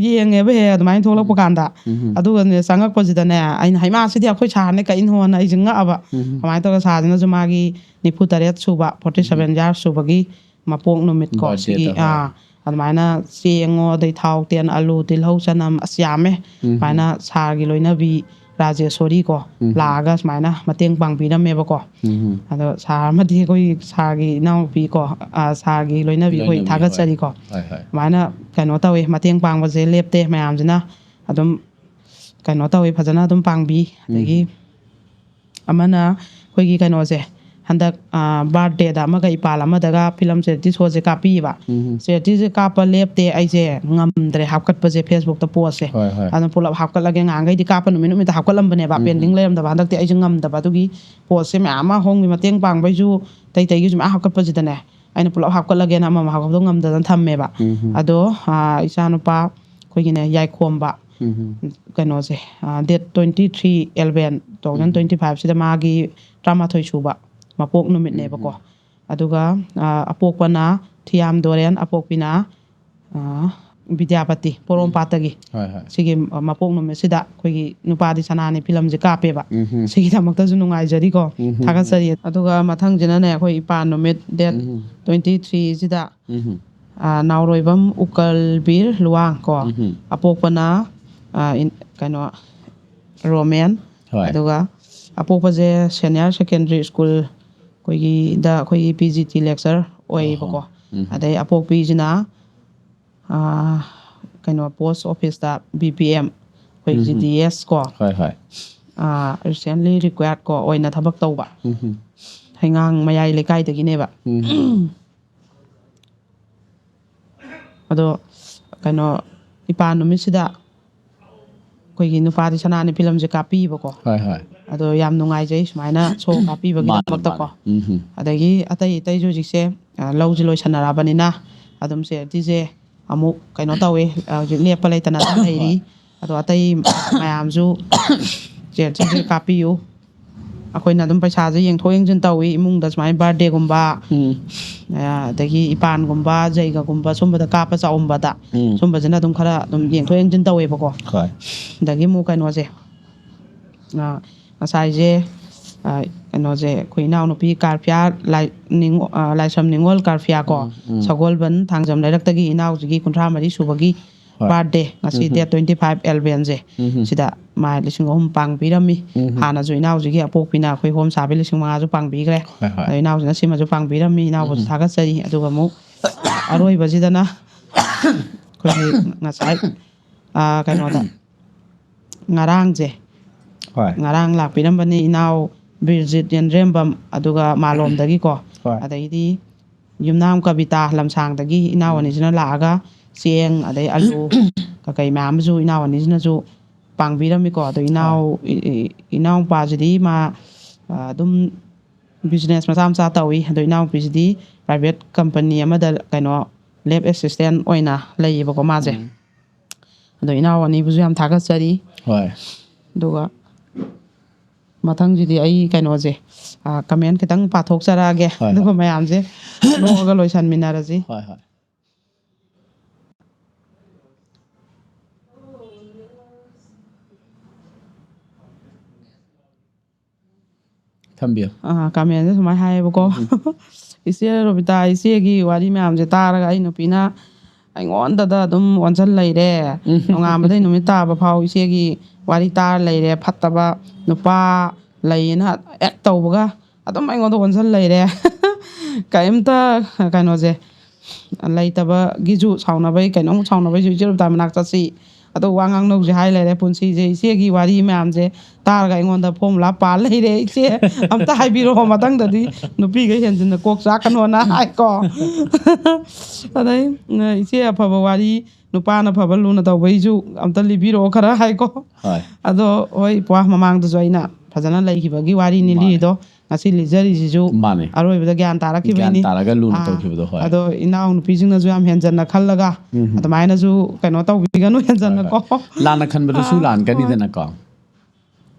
ꯌꯦꯡꯉꯦꯕ ꯍꯦꯛ ꯑꯗꯨꯃꯥꯏꯅ ꯊꯣꯛꯂꯛꯄ ꯎꯝ ꯀꯥꯟꯗ꯫ ꯎꯝ ꯑꯗꯨꯒꯅꯦ, ꯆꯪꯉꯛꯄꯁꯤꯗꯅꯦ, ꯑꯩꯅ, "ꯍꯩꯃꯥ, ꯁꯤꯗꯤ ꯑꯩꯈꯣꯏ ꯁꯥꯔꯅꯦ, ꯀꯩꯅꯣꯅ?" ꯑꯩꯁꯦ ꯉꯛꯑꯕ꯫ ꯎꯝ ꯀꯃꯥꯏꯅ ꯇꯧꯔꯒ ꯁꯥꯁꯤꯅꯁꯨ ꯃꯥꯒꯤ ꯅꯤꯐꯨ ꯇꯔꯦꯠ ꯁꯨꯕ, forty seven ꯎꯝ years ꯁꯨꯕꯒꯤ ꯃꯄꯣꯛ ꯅꯨꯃꯤꯠꯀꯣ꯫ ꯁꯤꯒꯤ, birthday ꯗ, ꯍꯣꯏ꯫ ꯑꯥ, ꯑꯗꯨꯃꯥꯏꯅ ꯆꯦꯡꯉꯣ, ꯑꯗꯩ ꯊꯥꯎ, ꯇꯦꯜ, ꯑꯂꯨ, ꯇꯤꯜꯍꯧ, ꯆꯅꯝ, ꯑꯁ, ꯌꯥꯝꯃꯦ꯫ ꯎꯝ ꯁꯨꯃꯥꯏꯅ ꯁꯥꯔꯒꯤ ꯂꯣꯏꯅꯕꯤ ꯔꯥꯖꯦꯁꯣꯔꯤ ꯀꯣ, ꯎꯝ ꯂꯥꯛꯑꯒ ꯁꯨꯃꯥꯏꯅ ꯃꯇꯦꯡ ꯄꯥꯡꯕꯤꯔꯝꯃꯦꯕꯀꯣ꯫ ꯎꯝ ꯑꯗꯣ ꯁꯥꯔ ꯑꯃꯗꯤ ꯑꯩꯈꯣꯏ ꯁꯥꯔꯒꯤ ꯏꯅꯥꯎꯅꯨꯄꯤ ꯀꯣ, ꯑꯥ, ꯁꯥꯔꯒꯤ ꯂꯣꯏꯅꯕꯤ ꯑꯩꯈꯣꯏ ꯂꯣꯏꯅꯕꯤ, ꯍꯣꯏ꯫ ꯊꯥꯒꯠꯆꯔꯤꯀꯣ꯫ ꯍꯣꯏ, ꯍꯣꯏ꯫ ꯑꯗꯨꯃꯥꯏꯅ ꯀꯩꯅꯣ ꯇꯧꯋꯤ, ꯃꯇꯦꯡ ꯄꯥꯡꯕꯁꯦ ꯂꯦꯞꯇꯦ ꯃꯌꯥꯝꯁꯤꯅ꯫ ꯑꯗꯨꯝ ꯀꯩꯅꯣ ꯇꯧꯋꯤ, ꯐꯖꯅ ꯑꯗꯨꯝ ꯄꯥꯡꯕꯤ꯫ ꯑꯗꯒꯤ ꯎꯝ꯫ ꯑꯃꯅ ꯑꯩꯈꯣꯏꯒꯤ ꯀꯩꯅꯣꯁꯦ, ꯍꯟꯗꯛ, ꯑ, birthday ꯗ ꯑꯃꯒ ꯏꯄꯥꯜ ꯑꯃꯗꯒ film charity show ꯁꯦ ꯀꯥꯞꯄꯤꯌꯦꯕ꯫ ꯎꯝ꯫ Charity ꯁꯦ ꯀꯥꯞꯄ ꯂꯦꯞꯇꯦ, ꯑꯩꯁꯦ ꯉꯝꯗ꯭ꯔꯦ ꯍꯥꯞꯀꯠꯄꯁꯦ Facebook ꯇ post ꯁꯦ꯫ ꯍꯣꯏ, ꯍꯣꯏ꯫ ꯑꯗꯨꯅ ꯄꯨꯂꯞ ꯍꯥꯞꯀꯠꯂꯒꯦ, ꯉꯍꯥꯟꯈꯩꯗꯤ ꯀꯥꯞꯄ ꯅꯨꯃꯤꯠ ꯅꯨꯃꯤꯠꯇ ꯍꯥꯞꯀꯠꯂꯝꯕꯅꯦꯕ, ꯎꯝ꯫ Pending ꯂꯩꯔꯝꯗꯕ꯫ ꯍꯟꯗꯛꯇꯤ ꯑꯩꯁꯦ ꯉꯝꯗꯕ, ꯑꯗꯨꯒꯤ post ꯁꯦ ꯃꯌꯥꯝ ꯑꯃ ꯍꯣꯝꯒꯤ ꯃꯇꯦꯡ ꯄꯥꯡꯕꯩꯁꯨ, ꯇꯩ ꯇꯩꯒꯤꯁꯨ ꯃꯌꯥꯝ ꯍꯥꯞꯀꯠꯄꯁꯤꯗꯅꯦ, ꯑꯩꯅ ꯄꯨꯂꯞ ꯍꯥꯞꯀꯠꯂꯒꯦꯅ ꯑꯃꯃꯝ ꯍꯥꯞꯀꯠꯄꯗꯣ ꯉꯝꯗꯗꯅ ꯊꯝꯃꯦꯕ꯫ ꯎꯝ꯫ ꯑꯗꯣ, ꯑ, ꯏꯆꯥꯅꯨꯄꯥ ꯑꯩꯈꯣꯏꯒꯤꯅꯦ, ꯌꯥꯏꯈꯣꯝꯕ, ꯎꯝ꯫ ꯀꯩꯅꯣꯁꯦ, ꯑ, date twenty three eleven two thousand twenty five ꯁꯤꯗ ꯃꯥꯒꯤ ꯇꯔꯥꯃꯥꯊꯣꯏ ꯁꯨꯕ ꯃꯄꯣꯛ ꯅꯨꯃꯤꯠꯅꯦꯕꯀꯣ꯫ ꯑꯗꯨꯒ ꯑ, ꯑꯄꯣꯛꯄꯅ ꯊꯤꯌꯥꯝ ꯗꯣꯔꯦꯟ, ꯑꯄꯣꯛꯄꯤꯅ ꯑ, ꯕꯤꯗ꯭ꯌꯥꯄꯇꯤ ꯄꯣꯔꯣꯝꯄꯥꯠꯇꯒꯤ꯫ ꯍꯣꯏ ꯍꯣꯏ ꯁꯤꯒꯤ ꯃꯄꯣꯛ ꯅꯨꯃꯤꯠꯁꯤꯗ ꯑꯩꯈꯣꯏꯒꯤ ꯅꯨꯄꯥꯗꯤ ꯁꯅꯥꯅꯤ ꯐꯤꯂꯝꯁꯦ ꯀꯥꯞꯄꯦꯕ꯫ ꯎꯝ ꯁꯤꯒꯤꯗꯃꯛꯇꯁꯨ ꯅꯨꯡꯉꯥꯏꯖꯔꯤꯀꯣ꯫ ꯎꯝ ꯊꯥꯒꯠꯆꯔꯤ꯫ ꯑꯗꯨꯒ ꯃꯊꯪꯁꯤꯅꯅꯦ, ꯑꯩꯈꯣꯏ ꯏꯄꯥ ꯅꯨꯃꯤꯠ ꯗꯦꯠ ꯎꯝ ꯇ꯭ꯋꯦꯟꯇꯤ ꯊ꯭ꯔꯤꯁꯤꯗ ꯎꯝ ꯑ, ꯅꯥꯎꯔꯣꯏꯕꯝ ꯎꯀꯜꯕꯤꯔ ꯂꯨꯋꯥꯡ ꯀꯣ꯫ ꯎꯝ ꯑꯄꯣꯛꯄꯅ ꯑ, ꯏꯟ- ꯀꯩꯅꯣ, ꯔꯣꯃꯦꯟ꯫ ꯍꯣꯏ ꯑꯗꯨꯒ ꯑꯄꯣꯛꯄꯁꯦ ꯁꯦꯅꯤꯌꯔ ꯁꯦꯀꯦꯟꯗꯔꯤ ꯁ꯭ꯀꯨꯜ ꯑꯩꯈꯣꯏꯒꯤꯗ ꯑꯩꯈꯣꯏꯒꯤ ꯄꯤ ꯖꯤ ꯇꯤ ꯂꯦꯛꯆꯔ ꯑꯣꯏꯌꯦꯕꯀꯣ꯫ ꯎꯝ ꯑꯗꯩ ꯑꯄꯣꯛꯄꯤꯁꯤꯅ ꯑ, ꯀꯩꯅꯣ, ꯄꯣꯁ ꯑꯣꯐꯤꯁꯇ ꯕꯤ ꯄꯤ ꯑꯦꯝ, ꯑꯩꯈꯣꯏ ꯎꯝ ꯖꯤ ꯗꯤ ꯑꯦꯁ ꯀꯣ, ꯍꯣꯏ ꯍꯣꯏ ꯔꯤꯁꯦꯟꯂꯤ ꯔꯤꯀ꯭ꯋꯥꯌꯔꯠ ꯀꯣ ꯑꯣꯏꯅ ꯊꯕꯛ ꯇꯧꯕ ꯎꯝ ꯍꯩꯉꯥꯡ ꯃꯌꯥꯏ ꯂꯩꯀꯥꯏꯗꯒꯤꯅꯦꯕ꯫ ꯎꯝ ꯑꯗꯣ ꯀꯩꯅꯣ, ꯏꯄꯥ ꯅꯨꯃꯤꯠꯁꯤꯗ ꯑꯩꯈꯣꯏꯒꯤ ꯅꯨꯄꯥꯗꯤ ꯁꯅꯥꯅꯤ ꯐꯤꯂꯝꯁꯦ ꯀꯥꯞꯄꯤꯕꯀꯣ꯫ ꯍꯣꯏ ꯍꯣꯏ ꯑꯗꯣ ꯌꯥꯝ ꯅꯨꯡꯉꯥꯏꯖꯩ ꯁꯨꯃꯥꯏꯅ ꯁꯣ ꯀꯥꯞꯄꯤꯕꯒꯤꯗꯃꯛꯇꯀꯣ꯫ ꯎꯝ ꯑꯗꯒꯤ ꯑꯇꯩ ꯑꯇꯩꯁꯨ ꯍꯧꯖꯤꯛꯁꯦ ꯑ, ꯂꯧꯁꯦ ꯂꯣꯏꯁꯟꯅꯔꯛꯑꯕꯅꯤꯅ ꯑꯗꯨꯝ ꯆꯦꯔꯤꯇꯤꯁꯦ ꯑꯃꯨꯛ ꯀꯩꯅꯣ ꯇꯧꯋꯦ, ꯍꯧꯖꯤꯛ ꯂꯦꯞꯄ ꯂꯩꯇꯅ ꯑꯗꯨꯝ ꯂꯩꯔꯤ꯫ ꯑꯗꯣ ꯑꯇꯩ ꯃꯌꯥꯝꯁꯨ ꯆꯦꯔꯤꯇꯤꯁꯦ ꯀꯥꯞꯄꯤꯌꯨ꯫ ꯑꯩꯈꯣꯏꯅ ꯑꯗꯨꯝ ꯄꯩꯁꯥꯁꯦ ꯌꯦꯡꯊꯣꯛ ꯌꯦꯡꯁꯤꯟ ꯇꯧꯋꯤ, ꯏꯃꯨꯡꯗ ꯁꯨꯃꯥꯏꯅ ꯕꯥꯔꯗꯦꯒꯨꯝꯕ, ꯎꯝ ꯑ, ꯑꯗꯒꯤ ꯏꯄꯥꯟꯒꯨꯝꯕ, ꯖꯩꯒꯒꯨꯝꯕ, ꯁꯨꯝꯕꯗ ꯀꯥꯞꯄ ꯆꯥꯛꯎꯝꯕꯗ, ꯎꯝ ꯁꯨꯝꯕꯁꯤꯅ ꯑꯗꯨꯝ ꯈꯔ ꯑꯗꯨꯝ ꯌꯦꯡꯊꯣꯛ ꯌꯦꯡꯁꯤꯟ ꯇꯧꯋꯦꯕꯀꯣ꯫ ꯍꯣꯏ ꯑꯗꯒꯤ ꯑꯃꯨꯛ ꯀꯩꯅꯣꯁꯦ, ꯑ, ꯉꯁꯥꯏꯁꯦ, ꯑ, ꯀꯩꯅꯣꯁꯦ, ꯑꯩꯈꯣꯏ ꯏꯅꯥꯎꯅꯨꯄꯤ ꯀꯥꯔꯐꯤꯌꯥ ꯂꯥꯏ-, ꯅꯤꯉꯣ-, ꯑ, ꯂꯥꯏꯁ꯭ꯔꯝ ꯅꯤꯉꯣꯜ ꯀꯥꯔꯐꯤꯌꯥ ꯀꯣ, ꯎꯝ, ꯎꯝ꯫ ꯁꯒꯣꯜꯕꯟ ꯊꯥꯡꯖꯝ ꯂꯩꯔꯛꯇꯒꯤ ꯏꯅꯥꯎꯁꯤꯒꯤ ꯀꯨꯟꯊ꯭ꯔꯥ ꯃꯔꯤ ꯁꯨꯕꯒꯤ ꯍꯣꯏ꯫ ꯕꯥꯔꯗꯦ ꯉꯁꯤ ꯎꯝ, ꯗꯦꯠ ꯇ꯭ꯋꯦꯟꯇꯤ ꯐꯥꯏꯚ ꯑꯦꯜꯕꯦꯟꯁꯦ, ꯎꯝ꯫ ꯁꯤꯗ ꯃꯥ ꯂꯤꯁꯤꯡ ꯑꯍꯨꯝ ꯄꯥꯡꯕꯤꯔꯝꯃꯤ꯫ ꯎꯝ꯫ ꯍꯥꯟꯅꯁꯨ ꯏꯅꯥꯎꯁꯤꯒꯤ ꯑꯄꯣꯛꯄꯤꯅ ꯑꯩꯈꯣꯏ ꯍꯣꯝ ꯁꯥꯕꯤ ꯂꯤꯁꯤꯡ ꯃꯉꯥꯁꯨ ꯄꯥꯡꯕꯤꯈ꯭ꯔꯦ꯫ ꯍꯣꯏ, ꯍꯣꯏ꯫ ꯑꯗꯣ ꯏꯅꯥꯎꯁꯤꯅ ꯁꯤꯃꯁꯨ ꯄꯥꯡꯕꯤꯔꯝꯃꯤ, ꯏꯅꯥꯎꯕꯁꯨ ꯎꯝ꯫ ꯊꯥꯒꯠꯆꯔꯤ꯫ ꯑꯗꯨꯒ ꯑꯃꯨꯛ ꯑꯔꯣꯏꯕꯁꯤꯗꯅ ꯑꯩꯈꯣꯏꯒꯤ ꯉꯁꯥꯏ, ꯑ, ꯀꯩꯅꯣꯗ, ꯉꯔꯥꯡꯁꯦ, ꯍꯣꯏ ꯉꯔꯥꯡ ꯂꯥꯛꯄꯤꯔꯝꯕꯅꯤ ꯏꯅꯥꯎ ꯕꯤꯔꯖꯤꯠ ꯌꯦꯟꯗ꯭ꯔꯦꯝꯕꯝ, ꯑꯗꯨꯒ ꯃꯥꯂꯣꯝꯗꯒꯤꯀꯣ, ꯍꯣꯏ꯫ ꯑꯗꯩꯗꯤ ꯌꯨꯝꯅꯥꯝ ꯀꯕꯤꯇꯥ ꯂꯝꯁꯥꯡꯗꯒꯤ ꯏꯅꯥꯎ ꯎꯝ꯫ ꯑꯅꯤꯁꯤꯅ ꯂꯥꯛꯑꯒ ꯆꯦꯡ ꯑꯗꯩ ꯑꯂꯨ ꯀꯀꯩ ꯃꯌꯥꯝ ꯑꯃꯁꯨ ꯏꯅꯥꯎ ꯑꯅꯤꯁꯤꯅꯁꯨ ꯄꯥꯡꯕꯤꯔꯝꯃꯤꯀꯣ꯫ ꯑꯗꯣ ꯏꯅꯥꯎ ꯏ- ꯏ- ꯏꯅꯥꯎꯄꯥꯁꯤꯗꯤ ꯃꯥ, ꯑ, ꯑꯗꯨꯝ ꯕꯤꯖꯤꯅꯦꯁ ꯃꯆꯥ ꯃꯆꯥ ꯇꯧꯏ꯫ ꯑꯗꯣ ꯏꯅꯥꯎꯄꯤꯁꯤꯗꯤ ꯄ꯭ꯔꯥꯏꯚꯦꯠ ꯀꯝꯄꯅꯤ ꯑꯃꯗ ꯀꯩꯅꯣ ꯂꯦꯞ ꯑꯦꯁꯤꯁꯇꯦꯟ ꯑꯣꯏꯅ ꯂꯩꯌꯦꯕꯀꯣ ꯃꯥꯁꯦ꯫ ꯎꯝ꯫ ꯑꯗꯣ ꯏꯅꯥꯎ ꯑꯅꯤꯕꯨꯁꯨ ꯌꯥꯝ ꯊꯥꯒꯠꯆꯔꯤ꯫ ꯍꯣꯏ ꯑꯗꯨꯒ ꯃꯊꯪꯁꯤꯗꯤ ꯑꯩ ꯀꯩꯅꯣꯁꯦ, ꯀꯃꯦꯟ ꯈꯤꯇꯪ ꯄꯥꯊꯣꯛꯆꯔꯛꯑꯒꯦ꯫ ꯍꯣꯏ, ꯑꯗꯨꯒ ꯍꯣꯏ꯫ ꯃꯌꯥꯝꯁꯦ ꯅꯣꯛꯑꯒ ꯂꯣꯏꯁꯟꯃꯤꯟꯅꯔꯁꯤ꯫ ꯍꯣꯏ, ꯍꯣꯏ꯫ ꯊꯝꯕꯤꯌꯨ꯫ ꯑꯥ, ꯀꯃꯦꯟꯗ ꯁꯨꯃꯥꯏꯅ ꯍꯥꯏꯌꯦꯕꯀꯣ꯫ ꯎꯝ꯫ "ꯏꯆꯦ ꯔꯣꯕꯤꯇꯥ, ꯏꯆꯦꯒꯤ ꯋꯥꯔꯤ ꯃꯌꯥꯝꯁꯦ ꯇꯥꯔꯒ ꯑꯩ ꯅꯨꯄꯤꯅ ꯑꯩꯉꯣꯟꯗꯗ ꯑꯗꯨꯝ ꯑꯣꯟꯁꯤꯜ ꯂꯩꯔꯦ꯫ ꯎꯝ꯫ ꯅꯣꯡꯉꯥꯟꯕꯗꯩ ꯅꯨꯃꯤꯠ ꯇꯥꯕ ꯐꯥꯎ ꯏꯆꯦꯒꯤ ꯋꯥꯔꯤ ꯇꯥꯔ ꯂꯩꯔꯦ꯫ ꯐꯠꯇꯕ ꯅꯨꯄꯥ ꯂꯩꯌꯦꯅ ꯍꯦꯛ ꯇꯧꯕꯒ ꯑꯗꯨꯝ ꯑꯩꯉꯣꯟꯗ ꯑꯣꯟꯁꯤꯜ ꯂꯩꯔꯦ꯫ ꯀꯔꯤꯝꯇ ꯀꯩꯅꯣꯁꯦ ꯂꯩꯇꯕꯒꯤꯁꯨ ꯁꯥꯎꯅꯕꯩ, ꯀꯩꯅꯣꯝ ꯁꯥꯎꯅꯕꯩꯁꯨ ꯏꯆꯦ ꯔꯣꯕꯤꯇꯥ ꯃꯅꯥꯛ ꯆꯠꯁꯤ꯫ ꯑꯗꯣ ꯋꯥ ꯉꯥꯡꯅꯧꯁꯦ ꯍꯥꯏ ꯂꯩꯔꯦ꯫ ꯄꯨꯟꯁꯤꯁꯦ ꯏꯆꯦꯒꯤ ꯋꯥꯔꯤ ꯃꯌꯥꯝꯁꯦ ꯇꯥꯔꯒ ꯑꯩꯉꯣꯟꯗ ꯐꯣꯔꯃꯨꯂꯥ ꯄꯥ ꯂꯩꯔꯦ꯫ ꯏꯆꯦ, ꯑꯝꯇ ꯍꯥꯏꯕꯤꯔꯛꯑꯣ ꯃꯊꯪꯗꯗꯤ ꯅꯨꯄꯤꯈꯩ ꯍꯦꯟꯖꯤꯟꯅ ꯀꯣꯛ ꯆꯥꯛꯀꯅꯣꯅ" ꯍꯥꯏꯀꯣ꯫ ꯑꯗꯩ, "ꯏꯆꯦ ꯑꯐꯕ ꯋꯥꯔꯤ, ꯅꯨꯄꯥꯅ ꯐꯕ ꯂꯨꯅ ꯇꯧꯕꯩꯁꯨ ꯑꯝꯇ ꯂꯤꯕꯤꯔꯛꯑꯣ ꯈꯔ" ꯍꯥꯏꯀꯣ꯫ ꯍꯣꯏ꯫ ꯑꯗꯣ ꯍꯣꯏ, ꯏꯄ꯭ꯋꯥ, ꯃꯃꯥꯡꯗꯁꯨ ꯑꯩꯅ ꯐꯖꯅ ꯂꯩꯈꯤꯕꯒꯤ ꯋꯥꯔꯤꯅꯤ ꯃꯥꯅꯦ꯫ ꯂꯤꯔꯤꯗꯣ꯫ ꯉꯁꯤ ꯂꯤꯖꯔꯤꯁꯤꯁꯨ ꯃꯥꯅꯦ꯫ ꯑꯔꯣꯏꯕꯗ ꯒ꯭ꯌꯥꯟ ꯇꯥꯔꯛꯈꯤꯕꯩꯅꯤ꯫ ꯒ꯭ꯌꯥꯟ ꯇꯥꯔꯒ ꯂꯨꯅ ꯑꯥ, ꯇꯧꯈꯤꯕꯗꯣ, ꯍꯣꯏ꯫ ꯑꯗꯣ ꯏꯅꯥꯎꯅꯨꯄꯤꯁꯤꯡꯅꯁꯨ ꯌꯥꯝ ꯍꯦꯟꯖꯟꯅ ꯈꯜꯂꯒ ꯎꯝ꯫ ꯑꯗꯨꯃꯥꯏꯅꯁꯨ ꯀꯩꯅꯣ ꯇꯧꯕꯤꯒꯅꯨ ꯍꯦꯟꯖꯟꯅꯀꯣ꯫ ꯍꯣꯏ, ꯍꯣꯏ꯫ ꯂꯥꯟꯅ ꯈꯟꯕꯗꯨꯁꯨ ꯑꯥ, ꯂꯥꯟꯒꯅꯤꯗꯅꯀꯣ꯫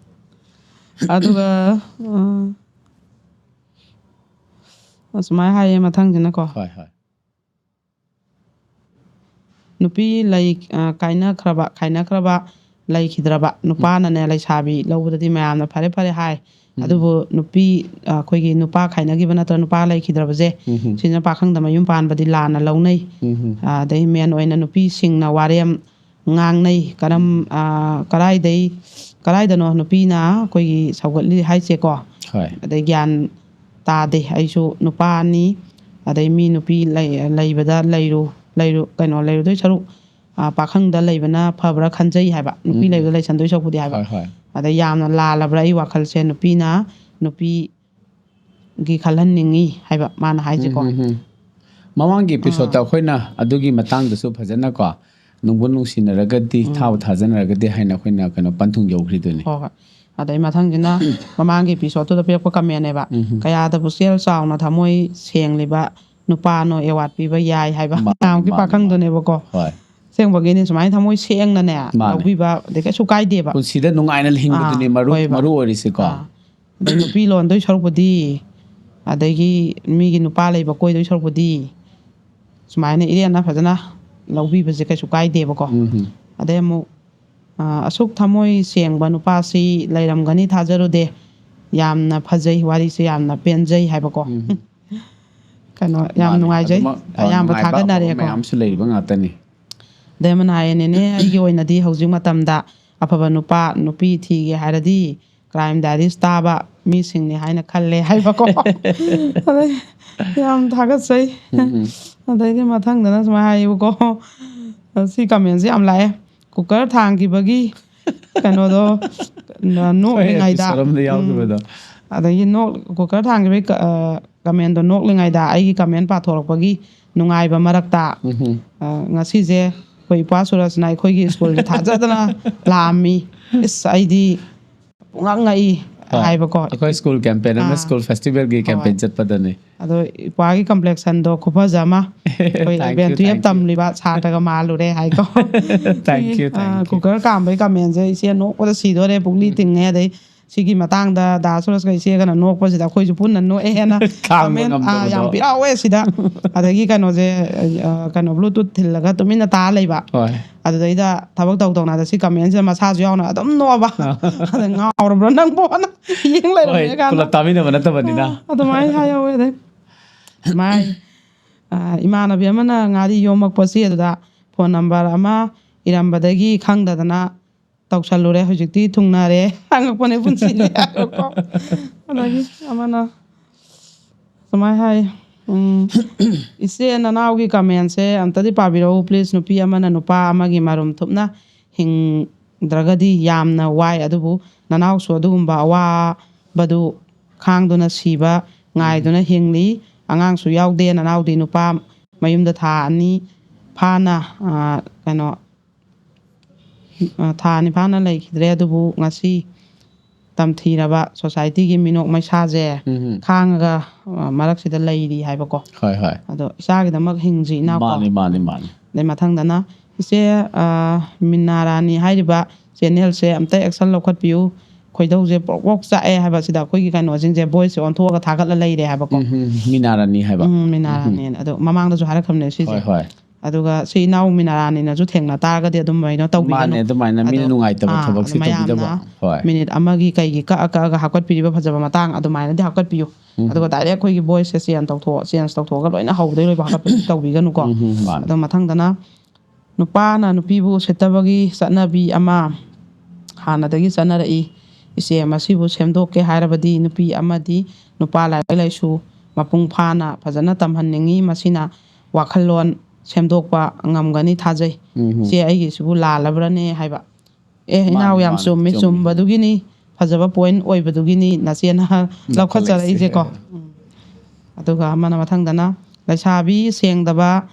ꯑꯗꯨꯒ, ꯎꯝ, ꯑꯁꯨꯃꯥꯏꯅ ꯍꯥꯏꯌꯦ ꯃꯊꯪꯁꯤꯅꯀꯣ꯫ ꯍꯣꯏ, ꯍꯣꯏ꯫ ꯅꯨꯄꯤ ꯂꯩ, ꯑ, ꯀꯥꯏꯅꯈ꯭ꯔꯕ, ꯈꯥꯏꯅꯈ꯭ꯔꯕ, ꯂꯩꯈꯤꯗ꯭ꯔꯕ ꯅꯨꯄꯥꯅꯅꯦ ꯂꯩꯁꯥꯕꯤ ꯂꯧꯕꯗꯗꯤ ꯃꯌꯥꯝꯅ ꯐꯔꯦ ꯐꯔꯦ ꯍꯥꯏ꯫ ꯎꯝ꯫ ꯑꯗꯨꯕꯨ ꯅꯨꯄꯤ, ꯑ, ꯑꯩꯈꯣꯏꯒꯤ ꯅꯨꯄꯥ ꯈꯥꯏꯅꯈꯤꯕ ꯅꯠꯇ꯭ꯔꯒ ꯅꯨꯄꯥ ꯂꯩꯈꯤꯗ꯭ꯔꯕꯁꯦ, ꯎꯝ꯫ ꯁꯤꯅ ꯄꯥꯈꯪꯗ ꯃꯌꯨꯝ ꯄꯥꯟꯕꯗꯤ ꯂꯥꯟꯅ ꯂꯧꯅꯩ꯫ ꯎꯝ꯫ ꯑ, ꯑꯗꯩ ꯃꯦꯟ ꯑꯣꯏꯅ ꯅꯨꯄꯤꯁꯤꯡꯅ ꯋꯥꯔꯦꯝ ꯉꯥꯡꯅꯩ꯫ ꯀꯔꯝ-, ꯎꯝ꯫ ꯑ, ꯀꯔꯥꯏꯗꯩ, ꯀꯔꯥꯏꯗꯅꯣ ꯅꯨꯄꯤꯅ ꯑꯩꯈꯣꯏꯒꯤ ꯁꯧꯒꯠꯂꯤ ꯍꯥꯏꯁꯦꯀꯣ? ꯍꯣꯏ꯫ ꯑꯗꯩ ꯒ꯭ꯌꯥꯟ ꯇꯥꯗꯦ꯫ ꯑꯩꯁꯨ ꯅꯨꯄꯥꯅꯤ, ꯑꯗꯩ ꯃꯤ ꯅꯨꯄꯤ ꯂꯩ-, ꯂꯩꯕꯗ ꯂꯩꯔꯨ, ꯂꯩꯔꯨ, ꯀꯩꯅꯣ, ꯂꯩꯔꯨꯗꯣꯏ ꯁꯔꯨꯛ, ꯑ, ꯄꯥꯈꯪꯗ ꯂꯩꯕꯅ ꯐꯕ꯭ꯔꯥ ꯈꯟꯖꯩ ꯍꯥꯏꯕ, ꯅꯨꯄꯤ ꯎꯝ꯫ ꯂꯩꯕꯗ ꯂꯩꯁꯟꯗꯣꯏ ꯁꯔꯨꯛꯄꯨꯗꯤ ꯍꯥꯏꯕ꯫ ꯍꯣꯏ, ꯍꯣꯏ꯫ ꯑꯗ ꯌꯥꯝꯅ ꯂꯥꯜꯂꯕ꯭ꯔꯥ ꯑꯩ ꯋꯥꯈꯜꯁꯦ? ꯅꯨꯄꯤꯅ ꯅꯨꯄꯤꯒꯤ ꯈꯜꯍꯟꯅꯤꯡꯉꯤ ꯍꯥꯏꯕ ꯃꯥꯅ ꯍꯥꯏꯁꯦꯀꯣ꯫ ꯎꯝ, ꯎꯝ, ꯎꯝ꯫ ꯃꯃꯥꯡꯒꯤ episode-ꯇ ꯑꯥ꯫ ꯑꯩꯈꯣꯏꯅ ꯑꯗꯨꯒꯤ ꯃꯇꯥꯡꯗꯁꯨ ꯐꯖꯅꯀꯣ, ꯅꯨꯡꯕꯨ ꯅꯨꯡꯁꯤꯅꯔꯒꯗꯤ, ꯎꯝ꯫ ꯊꯥꯕꯨ ꯊꯥꯖꯅꯔꯒꯗꯤ ꯍꯥꯏꯅ ꯑꯩꯈꯣꯏꯅ ꯀꯩꯅꯣ ꯄꯟꯊꯨꯡ ꯌꯧꯈ꯭ꯔꯤꯗꯨꯅꯤ꯫ ꯍꯣꯏ, ꯍꯣꯏ꯫ ꯑꯗꯩ ꯃꯊꯪꯁꯤꯅ ꯃꯃꯥꯡꯒꯤ episode-ꯇꯨꯗ ꯄꯤꯔꯛꯄ comment-ꯅꯦꯕ꯫ ꯎꯝ꯫ "ꯀꯌꯥꯗ ꯄꯨꯛꯆꯦꯜ ꯆꯥꯎꯅ ꯊꯃꯣꯏ ꯁꯦꯡꯂꯤꯕ ꯅꯨꯄꯥꯅꯣ award ꯄꯤꯕ ꯌꯥꯏ" ꯍꯥꯏꯕ ꯃꯥꯅꯤ, ꯃꯌꯥꯝꯒꯤ ꯃꯥꯅꯤ, ꯄꯥꯈꯪꯗꯨꯅꯦꯕꯀꯣ꯫ ꯃꯥꯅꯤ꯫ ꯍꯣꯏ꯫ ꯑꯁꯦꯡꯕꯒꯤꯅꯤ, ꯁꯨꯃꯥꯏꯅ ꯊꯃꯣꯏ ꯁꯦꯡꯅꯅꯦ ꯃꯥꯅꯦ꯫ ꯂꯧꯕꯤꯕ, ꯑꯗꯩ ꯀꯩꯁꯨ ꯀꯥꯏꯗꯦꯕ꯫ ꯄꯨꯟꯁꯤꯗ ꯅꯨꯡꯉꯥꯏꯅ ꯍꯤꯡꯕꯗꯨꯅꯤ ꯑꯥ, ꯃꯔꯨ ꯍꯣꯏꯕ꯫ ꯃꯔꯨ ꯑꯣꯏꯔꯤꯁꯤꯀꯣ꯫ ꯑꯥ꯫ ꯑꯗꯩ ꯅꯨꯄꯤ ꯂꯣꯟꯗꯣꯏ ꯁꯔꯨꯛꯄꯨꯗꯤ, ꯑꯗꯒꯤ ꯃꯤꯒꯤ ꯅꯨꯄꯥ ꯂꯩꯕ ꯀꯣꯏꯗꯣꯏ ꯁꯔꯨꯛꯄꯨꯗꯤ, ꯁꯨꯃꯥꯏꯅ ꯏꯔꯦꯟꯅ ꯐꯖꯅ ꯂꯧꯕꯤꯕꯁꯦ ꯀꯩꯁꯨ ꯀꯥꯏꯗꯦꯕꯀꯣ꯫ ꯎꯝ꯫ ꯑꯗꯩ ꯑꯃꯨꯛ, ꯑ, ꯑꯁꯨꯛ ꯊꯃꯣꯏ ꯁꯦꯡꯕ ꯅꯨꯄꯥꯁꯤ ꯂꯩꯔꯝꯒꯅꯤ ꯊꯥꯖꯔꯨꯗꯦ, ꯌꯥꯝꯅ ꯐꯖꯩ, ꯋꯥꯔꯤꯁꯦ ꯌꯥꯝꯅ ꯄꯦꯟꯖꯩ ꯍꯥꯏꯕꯀꯣ꯫ ꯎꯝ꯫ ꯀꯩꯅꯣ, ꯌꯥꯝ ꯃꯥꯅꯦ꯫ ꯅꯨꯡꯉꯥꯏꯖꯩ, ꯑꯗꯨꯃꯛ, ꯑ, ꯑꯌꯥꯝꯕ ꯅꯨꯡꯉꯥꯏꯕ ꯊꯥꯒꯠꯅꯔꯦꯀꯣ꯫ ꯑꯐꯕ ꯃꯌꯥꯝꯁꯨ ꯂꯩꯔꯤꯕ ꯉꯥꯛꯇꯅꯤ꯫ ꯑꯗꯩ ꯑꯃꯅ ꯍꯥꯏꯌꯦ, "ꯅꯦꯅꯦ, ꯑꯩꯒꯤ ꯑꯣꯏꯅꯗꯤ ꯍꯧꯖꯤꯛ ꯃꯇꯝꯗ ꯑꯐꯕ ꯅꯨꯄꯥ, ꯅꯨꯄꯤ ꯊꯤꯒꯦ ꯍꯥꯏꯔꯗꯤ Crime Diaries ꯇꯥꯕ ꯃꯤꯁꯤꯡꯅꯤ ꯍꯥꯏꯅ ꯈꯜꯂꯦ" ꯍꯥꯏꯕꯀꯣ꯫ ꯑꯗꯩ ꯌꯥꯝ ꯊꯥꯒꯠꯆꯩ꯫ ꯎꯝ, ꯎꯝ꯫ ꯑꯗꯩꯗꯤ ꯃꯊꯪꯗꯅ ꯁꯨꯃꯥꯏꯅ ꯍꯥꯏꯌꯦꯕꯀꯣ, ꯁꯤ commentꯁꯦ ꯌꯥꯝ ꯂꯥꯛꯑꯦ, cooker ꯊꯥꯡꯈꯤꯕꯒꯤ ꯀꯩꯅꯣꯗꯣ, ꯅ-, ꯍꯣꯏ, ꯅꯣꯛꯂꯤꯉꯩꯗ, episode ꯑꯃꯗ ꯌꯥꯎꯈꯤꯕꯗꯣ꯫ ꯎꯝ, ꯑꯗꯒꯤ ꯅꯣꯛ-, cooker ꯊꯥꯡꯈꯤꯕꯒꯤ ꯀ-, ꯑ, commentꯗꯣ ꯅꯣꯛꯂꯤꯉꯩꯗ ꯑꯩꯒꯤ comment ꯄꯥꯊꯣꯔꯛꯄꯒꯤ ꯅꯨꯡꯉꯥꯏꯕ ꯃꯔꯛꯇ, ꯎꯝ꯫ ꯑ, ꯉꯁꯤꯁꯦ ꯑꯩꯈꯣꯏ ꯏꯄ꯭ꯋꯥ ꯁꯨꯔꯖꯅ ꯑꯩꯈꯣꯏꯒꯤ schoolꯁꯦ ꯊꯥꯖꯗꯅ ꯂꯥꯛꯑꯝꯃꯤ꯫ ꯏꯁ, ꯑꯩꯗꯤ ꯄꯨꯡꯉꯛ ꯉꯛꯏ ꯍꯣꯏ꯫ ꯍꯥꯏꯕꯀꯣ꯫ ꯑꯩꯈꯣꯏ school campaign ꯑꯃ, ꯑꯥ꯫ school festivalꯒꯤ campaign ꯍꯣꯏ꯫ ꯆꯠꯄꯗꯅꯤ꯫ ꯑꯗꯣ ꯏꯄ꯭ꯋꯥꯒꯤ complexionꯗꯣ ꯈꯨꯐꯖ ꯑꯃ꯫ ꯑꯩꯈꯣꯏ Thank eleven you, twelve thank you꯫ ꯇꯝꯂꯤꯕ ꯁꯥꯇ꯭ꯔꯒ ꯃꯥꯜꯂꯨꯔꯦ ꯍꯥꯏꯀꯣ꯫ Thank you, ah, thank you꯫ cooker ꯀꯥꯝꯕꯒꯤ commentꯁꯦ ꯏꯆꯦ ꯅꯣꯛꯄꯗ ꯁꯤꯗꯣꯔꯦ, ꯄꯨꯛꯂꯤ ꯇꯤꯡꯉꯦ꯫ ꯑꯗꯩ ꯁꯤꯒꯤ ꯃꯇꯥꯡꯗ ꯗꯥ ꯁꯨꯔꯖꯀ ꯏꯆꯦꯒꯅ ꯅꯣꯛꯄꯁꯤꯗ ꯑꯩꯈꯣꯏꯁꯨ ꯄꯨꯟꯅ ꯅꯣꯛꯑꯦꯅ ꯈꯥꯡꯕ comment, ꯑꯥ, ꯉꯝꯗꯕꯗꯣ꯫ ꯌꯥꯝ ꯄꯤꯔꯥꯎꯋꯦ ꯁꯤꯗ꯫ ꯑꯗꯒꯤ ꯀꯩꯅꯣꯁꯦ, ꯑ, ꯀꯩꯅꯣ, Bluetooth ꯊꯤꯜꯂꯒ ꯇꯨꯃꯤꯟꯅ ꯇꯥ ꯂꯩꯕ꯫ ꯍꯣꯏ꯫ ꯑꯗꯨꯗꯩꯗ ꯊꯕꯛ ꯇꯧ ꯇꯧꯅꯗ ꯁꯤ commentꯁꯤꯗ ꯃꯁꯥꯁꯨ ꯌꯥꯎꯅ ꯑꯗꯨꯝ ꯅꯣꯛꯑꯕ꯫ ꯑꯗ ꯉꯥꯎꯔꯕ꯭ꯔꯣ ꯅꯪꯕꯣꯅ ꯌꯦꯡ ꯍꯣꯏ, ꯂꯩꯔꯝꯃꯦ ꯀꯥꯟꯗ꯫ ꯄꯨꯂꯞ ꯇꯥꯃꯤꯟꯅꯕ ꯅꯠꯇꯕꯅꯤꯅ꯫ ꯑ, ꯑꯗꯨꯃꯥꯏꯅ ꯍꯥꯏꯍꯧꯋꯦ꯫ ꯑꯗꯩ ꯃꯥꯏ, ꯑ, ꯏꯃꯥꯟꯅꯕꯤ ꯑꯃꯅ ꯉꯥꯔꯤ ꯌꯣꯝꯃꯛꯄꯁꯤ ꯑꯗꯨꯗ phone number ꯑꯃ ꯏꯔꯝꯕꯗꯒꯤ ꯈꯪꯗꯗꯅ ꯇꯧꯁꯜꯂꯨꯔꯦ꯫ ꯍꯧꯖꯤꯛꯇꯤ ꯊꯨꯡꯅꯔꯦ꯫ ꯍꯪꯉꯛꯄꯅꯦ ꯄꯨꯟꯁꯤꯅꯦ ꯍꯥꯏꯕꯀꯣ꯫ ꯑꯗꯒꯤ ꯑꯃꯅ ꯁꯨꯃꯥꯏꯅ ꯍꯥꯏ, ꯎꯝ, "ꯏꯆꯦ, ꯅꯅꯥꯎꯒꯤ commentꯁꯦ ꯑꯝꯇꯗꯤ ꯄꯥꯕꯤꯔꯛꯎ please꯫ ꯅꯨꯄꯤ ꯑꯃꯅ ꯅꯨꯄꯥ ꯑꯃꯒꯤ ꯃꯔꯨꯝ ꯊꯨꯞꯅ ꯍꯤꯡꯗ꯭ꯔꯒꯗꯤ ꯌꯥꯝꯅ ꯋꯥꯏ, ꯑꯗꯨꯕꯨ ꯅꯅꯥꯎꯁꯨ ꯑꯗꯨꯒꯨꯝꯕ ꯑꯋꯥꯕꯗꯨ ꯈꯥꯡꯗꯨꯅ ꯁꯤꯕ ꯉꯥꯏꯗꯨꯅ ꯍꯤꯡꯂꯤ꯫ ꯑꯉꯥꯡꯁꯨ ꯌꯥꯎꯗꯦ꯫ ꯅꯅꯥꯎꯗꯤ ꯅꯨꯄꯥ ꯃꯌꯨꯝꯗ ꯊꯥ ꯑꯅꯤ ꯐꯥꯅ, ꯑ, ꯀꯩꯅꯣ, ꯑ, ꯊꯥ ꯑꯅꯤ ꯐꯥꯅ ꯂꯩꯈꯤꯗ꯭ꯔꯦ, ꯑꯗꯨꯕꯨ ꯉꯁꯤ ꯇꯝꯊꯤꯔꯕ societyꯒꯤ ꯃꯤꯅꯣꯛ ꯃꯩꯁꯥꯁꯦ ꯎꯝ꯫ ꯈꯥꯡꯉꯒ, ꯑ, ꯃꯔꯛꯁꯤꯗ ꯂꯩꯔꯤ" ꯍꯥꯏꯕꯀꯣ꯫ ꯍꯣꯏ, ꯍꯣꯏ꯫ ꯑꯗꯣ ꯏꯆꯥꯒꯤꯗꯃꯛ ꯍꯤꯡꯁꯤ ꯏꯅꯥꯎꯀꯣ꯫ ꯃꯥꯅꯤ, ꯃꯥꯅꯤ, ꯃꯥꯅꯤ꯫ ꯑꯗꯩ ꯃꯊꯪꯗꯅ ꯏꯆꯦ, ꯑ, ꯃꯤꯅꯥ ꯔꯥꯅꯤ ꯍꯥꯏꯔꯤꯕ ꯆꯦꯅꯦꯜꯁꯦ ꯑꯝꯇ ꯑꯦꯛꯁꯟ ꯂꯧꯈꯠꯄꯤꯌꯨ꯫ ꯈꯣꯏꯗꯧꯁꯦ ꯄ꯭ꯔꯣꯛ ꯄ꯭ꯔꯣꯛ ꯆꯥꯛꯑꯦ ꯍꯥꯏꯕ, ꯁꯤꯗ ꯑꯩꯈꯣꯏꯒꯤ ꯀꯩꯅꯣꯁꯤꯡꯁꯦ, ꯚꯣꯏꯁꯁꯦ ꯑꯣꯟꯊꯣꯛꯑꯒ ꯊꯥꯒꯠꯂ ꯂꯩꯔꯦ ꯍꯥꯏꯕꯀꯣ꯫ ꯎꯝ, ꯃꯤꯅꯥ ꯔꯥꯅꯤ ꯍꯥꯏꯕ꯫ ꯎꯝ, ꯃꯤꯅꯥ ꯔꯥꯅꯤꯅ꯫ ꯑꯗꯣ ꯃꯃꯥꯡꯗꯁꯨ ꯍꯥꯏꯔꯛꯈ꯭ꯔꯕꯅꯦ ꯁꯤꯁꯦ꯫ ꯍꯣꯏ, ꯍꯣꯏ꯫ ꯑꯗꯨꯒ ꯁꯤ ꯏꯅꯥꯎ ꯃꯤꯅꯥ ꯔꯥꯅꯤꯅꯁꯨ ꯊꯦꯡꯅ ꯇꯥꯔꯒꯗꯤ ꯑꯗꯨꯃꯥꯏꯅ ꯇꯧꯕꯤꯒꯅꯨ꯫ ꯃꯥꯅꯦ, ꯑꯗꯨꯃꯥꯏꯅ ꯃꯤꯅ ꯑꯗꯣ, ꯅꯨꯡꯉꯥꯏꯇꯕ ꯑꯥ, ꯊꯕꯛꯁꯦ ꯑꯗꯣ ꯃꯌꯥꯝꯅ ꯇꯧꯕꯤꯗꯕ꯫ ꯍꯣꯏ꯫ ꯃꯤꯅꯤꯠ ꯑꯃꯒꯤ ꯀꯩꯒꯤ ꯀꯛꯑ ꯀꯛꯑꯒ ꯍꯥꯀꯠꯄꯤꯔꯤꯕ ꯐꯖꯕ ꯃꯇꯥꯡ ꯑꯗꯨꯃꯥꯏꯅꯗꯤ ꯍꯥꯀꯠꯄꯤꯌꯨ꯫ ꯎꯝ꯫ ꯑꯗꯨꯒ ꯗꯥꯏꯔꯦꯛ ꯑꯩꯈꯣꯏꯒꯤ ꯚꯣꯏꯁꯁꯦ ꯆꯦꯟꯖ ꯇꯧꯊꯣꯛ ꯆꯦꯟꯖ ꯇꯧꯊꯣꯛꯑꯒ ꯂꯣꯏꯅ ꯍꯧꯗꯣꯏ ꯂꯣꯏꯕ ꯍꯥꯀꯠꯄꯤꯕ ꯇꯧꯕꯤꯒꯅꯨꯀꯣ꯫ ꯎꯝ, ꯃꯥꯅꯦ꯫ ꯑꯗꯣ ꯃꯊꯪꯗꯅ ꯅꯨꯄꯥꯅ ꯅꯨꯄꯤꯕꯨ ꯎꯁꯤꯠꯇꯕꯒꯤ ꯆꯠꯅꯕꯤ ꯑꯃ ꯍꯥꯟꯅꯗꯒꯤ ꯆꯠꯅꯔꯛꯏ꯫ ꯏꯆꯦ, ꯃꯁꯤꯕꯨ ꯁꯦꯝꯗꯣꯛꯀꯦ ꯍꯥꯏꯔꯕꯗꯤ ꯅꯨꯄꯤ ꯑꯃꯗꯤ ꯅꯨꯄꯥ ꯂꯥꯏꯔꯤꯛ ꯂꯥꯏꯁꯨ ꯃꯄꯨꯡ ꯐꯥꯅ ꯐꯖꯅ ꯇꯝꯍꯟꯅꯤꯡꯏ꯫ ꯃꯁꯤꯅ ꯋꯥꯈꯜꯂꯣꯟ ꯁꯦꯝꯗꯣꯛꯄ ꯉꯝꯒꯅꯤ ꯊꯥꯖꯩ꯫ ꯎꯝ꯫ ꯏꯆꯦ, ꯑꯩꯒꯤꯁꯤꯕꯨ ꯂꯥꯜꯂꯕ꯭ꯔꯅꯦ ꯍꯥꯏꯕ꯫ ꯑꯦ, ꯃꯥꯅꯤ, ꯏꯅꯥꯎ, ꯌꯥꯝ ꯃꯥꯅꯤ, ꯆꯨꯝꯃꯤ, ꯆꯨꯝꯃꯤ꯫ ꯆꯨꯝꯕꯗꯨꯒꯤꯅꯤ, ꯐꯖꯕ ꯄꯣꯏꯟ ꯑꯣꯏꯕꯗꯨꯒꯤꯅꯤ ꯅꯆꯦꯅ ꯂꯧꯈꯠꯆꯔꯛꯏꯁꯦꯀꯣ꯫ ꯎꯝ꯫ ꯑꯗꯨꯒ ꯑꯃꯅ ꯃꯊꯪꯗꯅ ꯂꯩꯁꯥꯕꯤ ꯁꯦꯡꯗꯕ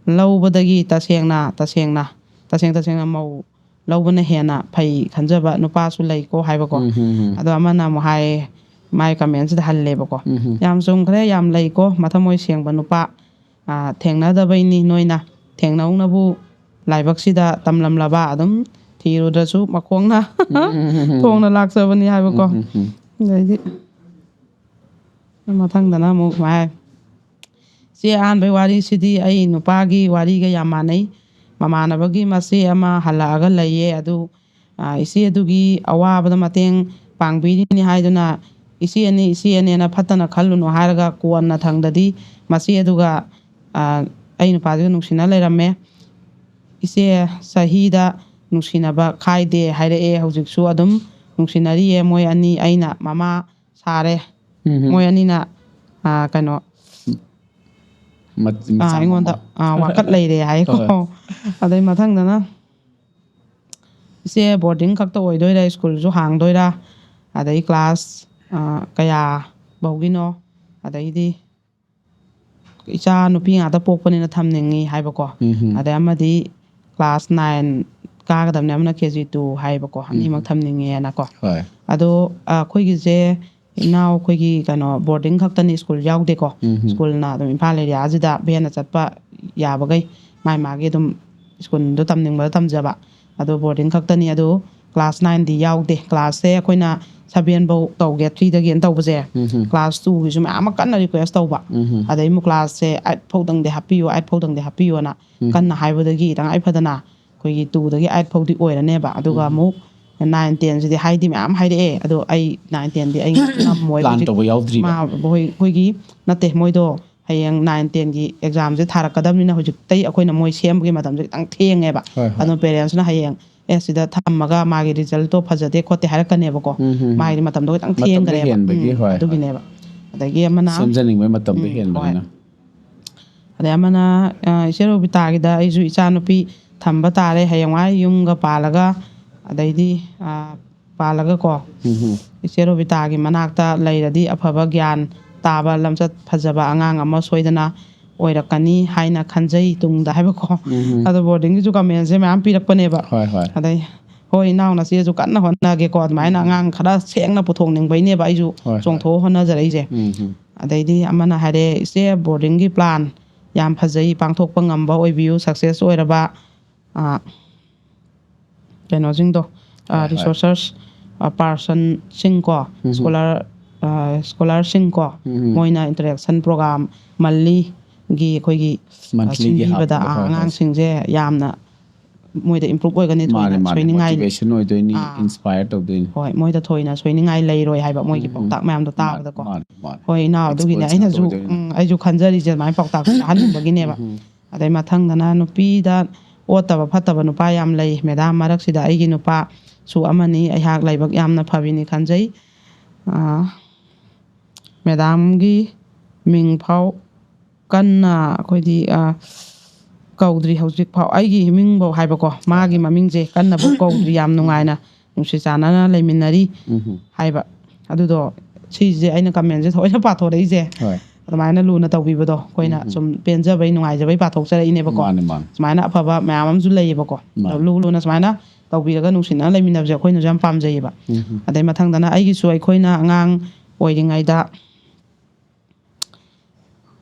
ꯂꯧꯕꯗꯒꯤ ꯇꯁꯦꯡꯅ, ꯇꯁꯦꯡꯅ, ꯇꯁꯦꯡ ꯇꯁꯦꯡꯅ ꯃꯧ ꯂꯧꯕꯅ ꯍꯦꯟꯅ ꯐꯩ ꯈꯟꯖꯕ ꯅꯨꯄꯥꯁꯨ ꯂꯩꯀꯣ ꯍꯥꯏꯕꯀꯣ꯫ ꯎꯝ, ꯎꯝ, ꯎꯝ꯫ ꯑꯗꯣ ꯑꯃꯅ ꯑꯃꯨꯛ ꯍꯥꯏ, ꯃꯥꯏ ꯀꯃꯦꯟꯁꯤꯗ ꯍꯜꯂꯦꯕꯀꯣ꯫ ꯎꯝ, ꯎꯝ꯫ ꯌꯥꯝ ꯆꯨꯝꯈ꯭ꯔꯦ, ꯌꯥꯝ ꯂꯩꯀꯣ, ꯃꯊꯃꯣꯏ ꯁꯦꯡꯕ ꯅꯨꯄꯥ꯫ ꯑꯥ, ꯊꯦꯡꯅꯗꯕꯩꯅꯤ ꯅꯣꯏꯅ꯫ ꯊꯦꯡꯅꯧꯅꯕꯨ ꯂꯥꯏꯕꯛꯁꯤꯗ ꯇꯝꯂꯝꯂꯕ ꯑꯗꯨꯝ ꯊꯤꯔꯨꯗ꯭ꯔꯁꯨ ꯃꯈꯣꯡꯅ ꯎꯝ, ꯎꯝ, ꯎꯝ, ꯎꯝ꯫ ꯊꯣꯡꯅ ꯂꯥꯛꯆꯕꯅꯤ ꯍꯥꯏꯕꯀꯣ꯫ ꯎꯝ, ꯎꯝ, ꯎꯝ꯫ ꯑꯗꯩꯗꯤ ꯃꯊꯪꯗꯅ ꯑꯃꯨꯛ ꯁꯨꯃꯥꯏ ꯍꯥꯏ, "ꯆꯦ, ꯑꯍꯥꯟꯕꯩ ꯋꯥꯔꯤꯁꯤꯗꯤ ꯑꯩ ꯅꯨꯄꯥꯒꯤ ꯋꯥꯔꯤꯒ ꯌꯥꯝ ꯃꯥꯟꯅꯩ꯫ ꯃꯃꯥꯟꯅꯕꯒꯤ ꯃꯆꯦ ꯑꯃ ꯍꯜꯂꯛꯑꯒ ꯂꯩꯌꯦ꯫ ꯑꯗꯨ, ꯑ, ꯏꯆꯦ ꯑꯗꯨꯒꯤ ꯑꯋꯥꯕꯗ ꯃꯇꯦꯡ ꯄꯥꯡꯕꯤꯔꯤꯅꯤ ꯍꯥꯏꯗꯨꯅ ꯏꯆꯦꯅꯤ, ꯏꯆꯦꯅꯦꯅ ꯐꯠꯇꯅ ꯈꯜꯂꯨꯅꯨ ꯍꯥꯏꯔꯒ ꯀꯣꯟꯅ ꯊꯪꯗꯗꯤ ꯃꯆꯦ ꯑꯗꯨꯒ, ꯑ, ꯑꯩ ꯅꯨꯄꯥꯗꯨꯒ ꯅꯨꯡꯁꯤꯅ ꯂꯩꯔꯝꯃꯦ꯫ ꯏꯆꯦ, ꯆꯍꯤꯗ ꯅꯨꯡꯁꯤꯅꯕ ꯈꯥꯏꯗꯦ ꯍꯥꯏꯔꯛꯑꯦ꯫ ꯍꯧꯖꯤꯛꯁꯨ ꯑꯗꯨꯝ ꯅꯨꯡꯁꯤꯅꯔꯤꯌꯦ ꯃꯣꯏ ꯑꯅꯤ꯫ ꯑꯩꯅ ꯃꯃꯥ ꯁꯥꯔꯦ꯫ ꯎꯝ, ꯎꯝ꯫ ꯃꯣꯏ ꯑꯅꯤꯅ, ꯑ, ꯀꯩꯅꯣ, ꯃ-, ꯑ, ꯃꯆꯥ ꯑꯩꯉꯣꯟꯗ, ꯃꯃꯥ꯫ ꯑ, ꯋꯥꯀꯠ ꯂꯩꯔꯦ ꯍꯥꯏꯀꯣ꯫ ꯍꯣꯏ꯫ ꯑꯗꯩ ꯃꯊꯪꯗꯅ, "ꯏꯆꯦ, ꯕꯣꯔꯗꯤꯡ ꯈꯛꯇ ꯑꯣꯏꯗꯣꯏꯔꯥ, ꯁ꯭ꯀꯨꯜꯁꯨ ꯍꯥꯡꯗꯣꯏꯔꯥ? ꯑꯗꯩ ꯀ꯭ꯂꯥꯁ, ꯑ, ꯀꯌꯥ ꯐꯧꯒꯤꯅꯣ? ꯑꯗꯩꯗꯤ ꯏꯆꯥ ꯅꯨꯄꯤ ꯉꯥꯛꯇ ꯄꯣꯛꯄꯅꯤꯅ ꯊꯝꯅꯤꯡꯉꯤ" ꯍꯥꯏꯕꯀꯣ꯫ ꯎꯝ, ꯎꯝ꯫ ꯑꯗꯩ ꯑꯃꯗꯤ ꯀ꯭ꯂꯥꯁ ꯅꯥꯏꯟ ꯀꯥꯒꯗꯕꯅꯦ, ꯑꯃꯅ ꯀꯦ ꯖꯤ ꯇꯨ ꯍꯥꯏꯕꯀꯣ꯫ ꯑꯅꯤꯃꯛ ꯎꯝ꯫ ꯊꯝꯅꯤꯡꯉꯦꯅꯀꯣ꯫ ꯍꯣꯏ꯫ ꯑꯗꯣ, ꯑ, ꯑꯩꯈꯣꯏꯒꯤꯁꯦ ꯏꯅꯥꯎ ꯑꯩꯈꯣꯏꯒꯤ ꯀꯩꯅꯣ ꯕꯣꯔꯗꯤꯡ ꯈꯛꯇꯅꯤ, ꯁ꯭ꯀꯨꯜ ꯌꯥꯎꯗꯦꯀꯣ꯫ ꯎꯝ, ꯎꯝ꯫ ꯁ꯭ꯀꯨꯜꯅ ꯑꯗꯨꯝ ꯏꯝꯐꯥꯜ ꯑꯦꯔꯤꯌꯥꯁꯤꯗ ꯚꯦꯟꯅ ꯆꯠꯄ ꯌꯥꯕꯈꯩ ꯃꯥꯏ ꯃꯥꯒꯤ ꯑꯗꯨꯝ ꯁ꯭ꯀꯨꯜꯗꯣ ꯇꯝꯅꯤꯡꯕꯗ ꯇꯝꯖꯕ꯫ ꯑꯗꯣ ꯕꯣꯔꯗꯤꯡ ꯈꯛꯇꯅꯤ꯫ ꯑꯗꯣ ꯀ꯭ꯂꯥꯁ ꯅꯥꯏꯟꯗꯤ ꯌꯥꯎꯗꯦ꯫ ꯀ꯭ꯂꯥꯁꯁꯦ ꯑꯩꯈꯣꯏꯅ ꯁꯕꯦꯟ ꯐꯧ ꯇꯧꯒꯦ, ꯊ꯭ꯔꯤꯗꯒꯤꯅ ꯇꯧꯕꯁꯦ꯫ ꯎꯝ ꯍꯝ꯫ ꯀ꯭ꯂꯥꯁ ꯇꯨꯒꯤꯁꯨ ꯃꯌꯥꯝ ꯑꯃ ꯀꯟꯅ ꯔꯤꯀ꯭ꯋꯦꯁ ꯇꯧꯕ꯫ ꯎꯝ ꯍꯝ꯫ ꯑꯗꯩ ꯑꯃꯨꯛ ꯀ꯭ꯂꯥꯁꯁꯦ ꯑꯥꯏꯠ ꯐꯧꯗꯪꯗꯤ ꯍꯥꯞꯄꯤꯌꯨ, ꯑꯥꯏꯠ ꯐꯧꯗꯪꯗꯤ ꯍꯥꯞꯄꯤꯌꯨꯅ ꯎꯝ꯫ ꯀꯟꯅ ꯍꯥꯏꯕꯗꯒꯤ ꯇꯉꯥꯏ ꯐꯗꯅ ꯑꯩꯈꯣꯏꯒꯤ ꯇꯨꯗꯒꯤ ꯑꯥꯏꯠ ꯐꯧꯗꯤ ꯑꯣꯏꯔꯅꯦꯕ꯫ ꯑꯗꯨꯒ ꯎꯝ꯫ ꯑꯃꯨꯛ ꯅꯥꯏꯟ ꯇꯦꯟꯁꯤꯗꯤ ꯍꯥꯏꯗꯤ ꯃꯌꯥꯝ ꯍꯥꯏꯔꯛꯑꯦ꯫ ꯑꯗꯣ ꯑꯩ ꯅꯥꯏꯟ ꯇꯦꯟꯗꯤ ꯑꯩ ꯉꯝꯃꯣꯏꯕ꯫ ꯄ꯭ꯂꯥꯟ ꯍꯧꯖꯤꯛ ꯇꯧꯕ ꯌꯥꯎꯗ꯭ꯔꯤꯕ? ꯃꯥ-, ꯍꯣꯏ, ꯑꯩꯈꯣꯏꯒꯤ ꯅꯠꯇꯦ, ꯃꯣꯏꯗꯣ ꯍꯌꯦꯡ ꯅꯥꯏꯟ ꯇꯦꯟꯒꯤ ꯑꯦꯛꯖꯥꯝꯁꯦ ꯊꯥꯔꯛꯀꯗꯕꯅꯤꯅ ꯍꯧꯖꯤꯛꯇꯩ ꯑꯩꯈꯣꯏꯅ ꯃꯣꯏ ꯁꯦꯝꯕꯒꯤ ꯃꯇꯝꯁꯦ ꯈꯤꯇꯪ ꯊꯦꯡꯉꯦꯕ꯫ ꯍꯣꯏ, ꯍꯣꯏ꯫ ꯑꯗꯣ ꯄꯦꯔꯦꯟꯁꯅ ꯍꯌꯦꯡ, "ꯑꯦ, ꯁꯤꯗ ꯊꯝꯃꯒ ꯃꯥꯒꯤ ꯔꯤꯖꯜꯇꯣ ꯐꯖꯗꯦ ꯈꯣꯠꯇꯦ" ꯍꯥꯏꯔꯛꯀꯅꯦꯕꯀꯣ꯫ ꯎꯝ, ꯍꯝ, ꯍꯝ꯫ ꯃꯥꯒꯤꯗꯤ ꯃꯇꯝꯗꯣ ꯈꯤꯇꯪ ꯃꯇꯝꯗꯣ ꯊꯦꯡꯈ꯭ꯔꯦꯕ꯫ ꯍꯦꯟꯕꯒꯤ, ꯎꯝ, ꯍꯣꯏ, ꯍꯣꯏ꯫ ꯑꯗꯨꯒꯤꯅꯦꯕ꯫ ꯑꯗꯒꯤ ꯑꯃꯅ ꯁꯦꯝꯖꯅꯤꯡꯕꯒꯤ ꯃꯇꯝꯗꯣ ꯎꯝ, ꯍꯦꯟꯕꯅꯤꯅ꯫ ꯍꯣꯏ꯫ ꯑꯗꯩ ꯑꯃꯅ, ꯑ, ꯏꯆꯦ ꯔꯣꯕꯤꯇꯥꯒꯤꯗ ꯑꯩꯁꯨ ꯏꯆꯥꯅꯨꯄꯤ ꯊꯝꯕ ꯇꯥꯔꯦ ꯍꯌꯦꯡꯋꯥꯏ ꯌꯨꯝꯒ ꯄꯥꯜꯂꯒ, ꯑꯗꯩꯗꯤ, ꯑ, ꯄꯥꯜꯂꯒꯀꯣ꯫ ꯎꯝ, ꯎꯝ꯫ ꯏꯆꯦ ꯔꯣꯕꯤꯇꯥꯒꯤ ꯃꯅꯥꯛꯇ ꯂꯩꯔꯗꯤ ꯑꯐꯕ ꯒ꯭ꯌꯥꯟ ꯇꯥꯕ, ꯂꯝꯆꯠ ꯐꯖꯕ ꯑꯉꯥꯡ ꯑꯃ ꯁꯣꯏꯗꯅ ꯑꯣꯏꯔꯛꯀꯅꯤ ꯍꯥꯏꯅ ꯈꯟꯖꯩ ꯇꯨꯡꯗ ꯍꯥꯏꯕꯀꯣ꯫ ꯎꯝ, ꯎꯝ꯫ ꯑꯗꯣ ꯕꯣꯔꯗꯤꯡꯒꯤꯁꯨ ꯀꯃꯦꯟꯁꯦ ꯃꯌꯥꯝ ꯄꯤꯔꯛꯄꯅꯦꯕ꯫ ꯍꯣꯏ, ꯍꯣꯏ꯫ ꯑꯗꯩ, "ꯍꯣꯏ, ꯏꯅꯥꯎ ꯅꯆꯦꯁꯨ ꯀꯟꯅ ꯍꯣꯠꯅꯒꯦꯀꯣ", ꯑꯗꯨꯃꯥꯏꯅ ꯎꯝ, ꯎꯝ꯫ ꯑꯉꯥꯡ ꯈꯔ ꯁꯦꯡꯅ ꯄꯨꯊꯣꯛꯅꯤꯡꯕꯩꯅꯦꯕ ꯑꯩꯁꯨ ꯍꯣꯏ, ꯍꯣꯏ꯫ ꯆꯣꯡꯊꯣꯛꯑ ꯍꯣꯠꯅꯖꯔꯛꯏꯁꯦ꯫ ꯎꯝ, ꯎꯝ꯫ ꯑꯗꯩꯗꯤ ꯑꯃꯅ ꯍꯥꯏꯔꯦ, "ꯏꯆꯦ, ꯕꯣꯔꯗꯤꯡꯒꯤ ꯄ꯭ꯂꯥꯟ ꯌꯥꯝ ꯐꯖꯩ, ꯄꯥꯡꯊꯣꯛꯄ ꯉꯝꯕ ꯑꯣꯏꯕꯤꯌꯨ, ꯁꯛꯁꯦꯁ ꯑꯣꯏꯔꯕ", ꯑ, ꯀꯩꯅꯣꯁꯤꯡꯗꯣ, ꯑ, ꯍꯣꯏ, ꯍꯣꯏ꯫ ꯔꯤꯁꯣꯔꯁꯔꯁ, ꯑ, ꯄꯥꯔꯁꯟꯁꯤꯡꯀꯣ, ꯎꯝ, ꯎꯝ꯫ ꯁ꯭ꯀꯣꯂꯔ, ꯑ, ꯁ꯭ꯀꯣꯂꯔꯁꯤꯡꯀꯣ, ꯎꯝ, ꯎꯝ꯫ ꯃꯣꯏꯅ ꯏꯟꯇꯔꯦꯛꯁꯟ ꯄ꯭ꯔꯣꯒ꯭ꯔꯥꯝ ꯃꯟꯂꯤꯒꯤ ꯑꯩꯈꯣꯏꯒꯤ, ꯑ, ꯃꯟꯊꯂꯤꯒꯤ ꯁꯤꯟꯕꯤꯕꯗ, ꯍꯥꯞꯄꯗꯣ, ꯑ, ꯍꯣꯏ, ꯍꯣꯏ꯫ ꯑꯉꯥꯡꯁꯤꯡꯁꯦ ꯌꯥꯝꯅ ꯃꯣꯏꯗ ꯏꯝꯄ꯭ꯔꯨꯞ ꯑꯣꯏꯒꯅꯤ, ꯃꯥꯅꯦ, ꯊꯣꯏꯅ ꯃꯥꯅꯦ꯫ ꯁꯣꯏꯅꯤꯡꯉꯥꯏ, ꯃꯣꯇꯤꯚꯦꯁꯟ ꯑꯣꯏꯗꯣꯏꯅꯤ, ꯑꯥ꯫ ꯏꯟꯁꯄꯥꯏꯌꯔ ꯇꯧꯗꯣꯏꯅꯤ꯫ ꯍꯣꯏ, ꯃꯣꯏꯗ ꯊꯣꯏꯅ ꯁꯣꯏꯅꯤꯡꯉꯥꯏ ꯂꯩꯔꯣꯏ ꯍꯥꯏꯕ ꯃꯣꯏꯒꯤ ꯎꯝ, ꯎꯝ꯫ ꯄꯥꯎꯇꯥꯛ ꯃꯌꯥꯝꯗꯣ ꯃꯥꯅꯦ, ꯇꯥꯕꯗꯀꯣ꯫ ꯃꯥꯅꯦ, ꯃꯥꯅꯦ꯫ ꯍꯣꯏ, ꯏꯅꯥꯎ, ꯑꯗꯨꯒꯤꯅꯦ ꯑꯦꯛꯁꯄꯣꯖꯔ ꯑꯩꯅꯁꯨ, ꯇꯧꯗꯣꯏꯅꯤ꯫ ꯎꯝ, ꯑꯩꯁꯨ ꯈꯟꯖꯔꯤꯁꯦ ꯑꯗꯨꯃꯥꯏꯅ ꯄꯥꯎꯇꯥꯛ ꯇꯥꯍꯟꯅꯤꯡꯕꯒꯤꯅꯦꯕ꯫ ꯎꯝ, ꯎꯝ꯫ ꯑꯗꯩ ꯃꯊꯪꯗꯅ ꯅꯨꯄꯤꯗ ꯑꯣꯠꯇꯕ ꯐꯠꯇꯕ ꯅꯨꯄꯥ ꯌꯥꯝ ꯂꯩ꯫ ꯃꯦꯗꯥꯝ, ꯃꯔꯛꯁꯤꯗ ꯑꯩꯒꯤ ꯅꯨꯄꯥꯁꯨ ꯑꯃꯅꯤ꯫ ꯑꯩꯍꯥꯛ ꯂꯥꯏꯕꯛ ꯌꯥꯝꯅ ꯐꯕꯤꯅꯤ ꯈꯟꯖꯩ꯫ ꯑꯥ, ꯃꯦꯗꯥꯝꯒꯤ ꯃꯤꯡ ꯐꯥꯎ ꯀꯟꯅ ꯑꯩꯈꯣꯏꯗꯤ, ꯑꯥ, ꯀꯧꯗ꯭ꯔꯤ ꯍꯧꯖꯤꯛ ꯐꯥꯎ꯫ ꯑꯩꯒꯤ ꯏꯃꯤꯡꯐꯧ ꯍꯥꯏꯕꯀꯣ, ꯃꯥꯒꯤ ꯃꯃꯤꯡꯁꯦ ꯀꯟꯅꯕꯨ ꯀꯧꯗ꯭ꯔꯤ, ꯌꯥꯝ ꯅꯨꯡꯉꯥꯏꯅ ꯅꯨꯡꯁꯤ ꯆꯥꯟꯅꯅ ꯂꯩꯃꯤꯟꯅꯔꯤ ꯎꯝ꯫ ꯍꯥꯏꯕ꯫ ꯑꯗꯨꯗꯣ ꯁꯤꯁꯦ ꯑꯩꯅ ꯀꯃꯦꯟꯁꯦ ꯊꯑꯣꯏꯅ ꯄꯥꯊꯣꯔꯛꯏꯁꯦ꯫ ꯍꯣꯏ꯫ ꯑꯗꯨꯃꯥꯏꯅ ꯂꯨꯅ ꯇꯧꯕꯤꯕꯗꯣ ꯑꯩꯈꯣꯏꯅ ꯎꯝ꯫ ꯁꯨꯝ ꯄꯦꯟꯖꯕꯩ, ꯅꯨꯡꯉꯥꯏꯖꯕꯩ ꯄꯥꯊꯣꯛꯆꯔꯛꯏꯅꯦꯕꯀꯣ꯫ ꯃꯥꯅꯦ, ꯃꯥꯅꯦ꯫ ꯁꯨꯃꯥꯏꯅ ꯑꯐꯕ ꯃꯌꯥꯝ ꯑꯃꯁꯨ ꯂꯩꯌꯦꯕꯀꯣ꯫ ꯃꯥꯅꯦ꯫ ꯑꯗꯣ ꯂꯨ ꯂꯨꯅ ꯁꯨꯃꯥꯏꯅ ꯇꯧꯕꯤꯔꯒ ꯅꯨꯡꯁꯤꯅꯅ ꯂꯩꯃꯤꯟꯅꯕꯁꯦ ꯑꯩꯈꯣꯏꯅꯁꯨ ꯌꯥꯝ ꯄꯥꯝꯖꯩꯌꯦꯕ꯫ ꯎꯝ꯫ ꯑꯗꯩ ꯃꯊꯪꯗꯅ ꯑꯩꯒꯤꯁꯨ ꯑꯩꯈꯣꯏꯅ ꯑꯉꯥꯡ ꯑꯣꯏꯔꯤꯉꯩꯗ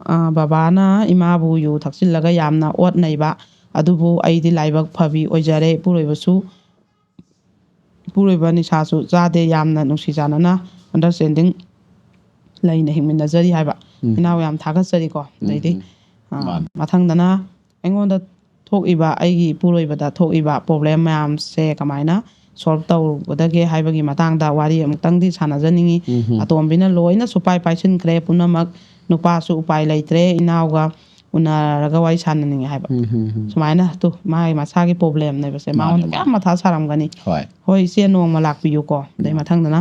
ꯑ, ꯕꯕꯥꯅ ꯏꯃꯥꯕꯨ ꯌꯨ ꯊꯛꯆꯤꯜꯂꯒ ꯌꯥꯝꯅ ꯑꯣꯠ ꯅꯩꯕ, ꯑꯗꯨꯕꯨ ꯑꯩꯗꯤ ꯂꯥꯏꯕꯛ ꯐꯕꯤ ꯑꯣꯏꯖꯔꯦ꯫ ꯏꯄꯨꯔꯣꯏꯕꯁꯨ, ꯏꯄꯨꯔꯣꯏꯕ ꯅꯤꯁꯥꯁꯨ ꯆꯥꯗꯦ, ꯌꯥꯝꯅ ꯅꯨꯡꯁꯤ ꯆꯥꯟꯅꯅ, understanding ꯂꯩꯅ ꯍꯤꯡꯃꯤꯟꯅꯖꯔꯤ ꯍꯥꯏꯕ꯫ ꯎꯝ꯫ ꯏꯅꯥꯎ ꯌꯥꯝ ꯊꯥꯒꯠꯆꯔꯤꯀꯣ꯫ ꯑꯗꯩꯗꯤ, ꯎꯝ꯫ ꯑ, ꯃꯥꯅꯤ꯫ ꯃꯊꯪꯗꯅ ꯑꯩꯉꯣꯟꯗ ꯊꯣꯛꯏꯕ, ꯑꯩꯒꯤ ꯏꯄꯨꯔꯣꯏꯕꯗ ꯊꯣꯛꯏꯕ problem ꯃꯌꯥꯝꯁꯦ ꯀꯃꯥꯏꯅ solve ꯇꯧꯒꯗꯒꯦ ꯍꯥꯏꯕꯒꯤ ꯃꯇꯥꯡꯗ ꯋꯥꯔꯤ ꯑꯃꯨꯛꯇꯪꯗꯤ ꯁꯥꯟꯅꯖꯅꯤꯡꯉꯤ꯫ ꯎꯝ ꯍꯝ꯫ ꯑꯇꯣꯝꯕꯤꯅ ꯂꯣꯏꯅ ꯁꯨꯄꯥꯏ ꯄꯥꯏꯁꯤꯟꯈ꯭ꯔꯦ ꯄꯨꯝꯅꯃꯛ꯫ ꯅꯨꯄꯥꯁꯨ ꯎꯄꯥꯏ ꯂꯩꯇ꯭ꯔꯦ, ꯏꯅꯥꯎꯒ ꯎꯅꯔꯒ ꯋꯥꯔꯤ ꯁꯥꯟꯅꯅꯤꯡꯉꯦ ꯍꯥꯏꯕ꯫ ꯎꯝ ꯍꯝ ꯍꯝ꯫ ꯁꯨꯃꯥꯏꯅ ꯇꯨ, ꯃꯥꯒꯤ ꯃꯁꯥꯒꯤ problemꯅꯦꯕꯁꯦ꯫ ꯃꯥꯅꯦ, ꯃꯉꯣꯟꯗ ꯃꯥꯅꯦ꯫ ꯀꯌꯥꯝ ꯃꯊꯥ ꯁꯥꯔꯝꯒꯅꯤ꯫ ꯍꯣꯏ꯫ ꯍꯣꯏ, ꯏꯆꯦ ꯅꯣꯡꯃ ꯂꯥꯛꯄꯤꯌꯨꯀꯣ꯫ ꯑꯗꯩ ꯎꯝ꯫ ꯃꯊꯪꯗꯅ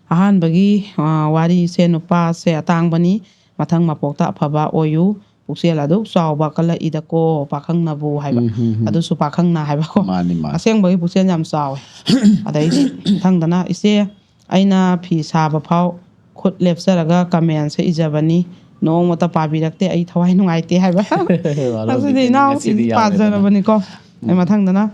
ꯑꯍꯥꯟꯕꯒꯤ, ꯑ, ꯋꯥꯔꯤꯁꯦ ꯅꯨꯄꯥꯁꯦ ꯑꯇꯥꯡꯕꯅꯤ, ꯃꯊꯪ ꯃꯄꯣꯛꯇ ꯑꯐꯕ ꯑꯣꯏꯌꯨ, ꯄꯨꯛꯆꯦꯜ ꯑꯗꯨꯛ ꯆꯥꯎꯕ ꯀꯜꯂꯛꯏꯗꯀꯣ ꯄꯥꯈꯪꯅꯕꯨ ꯍꯥꯏꯕ꯫ ꯎꯝ, ꯎꯝ, ꯎꯝ꯫ ꯑꯗꯨꯁꯨ ꯄꯥꯈꯪꯅ ꯍꯥꯏꯕꯀꯣ꯫ ꯃꯥꯅꯤ, ꯃꯥꯅꯤ꯫ ꯑꯁꯦꯡꯕꯒꯤ ꯄꯨꯛꯆꯦꯜ ꯌꯥꯝ ꯆꯥꯎꯋꯦ꯫ ꯑꯗꯩꯗꯤ ꯃꯊꯪꯗꯅ, "ꯏꯆꯦ, ꯑꯩꯅ ꯐꯤ ꯁꯥꯕ ꯐꯥꯎ ꯈꯨꯠ ꯂꯦꯞꯆꯔꯒ commentꯁꯦ ꯏꯖꯕꯅꯤ, ꯅꯣꯡꯃꯇ ꯄꯥꯕꯤꯔꯛꯇꯦ, ꯑꯩ ꯊꯋꯥꯏ ꯅꯨꯡꯉꯥꯏꯇꯦ" ꯍꯥꯏꯕ꯫ ꯋꯥꯔꯧꯕꯤꯒꯅꯨ, ꯉꯁꯤꯗꯤ ꯏꯅꯥꯎꯁꯤꯡ ꯌꯥꯎꯔꯦꯗꯅ꯫ ꯄꯥꯖꯔꯕꯅꯤꯀꯣ꯫ ꯑꯩ ꯎꯝ꯫ ꯃꯊꯪꯗꯅ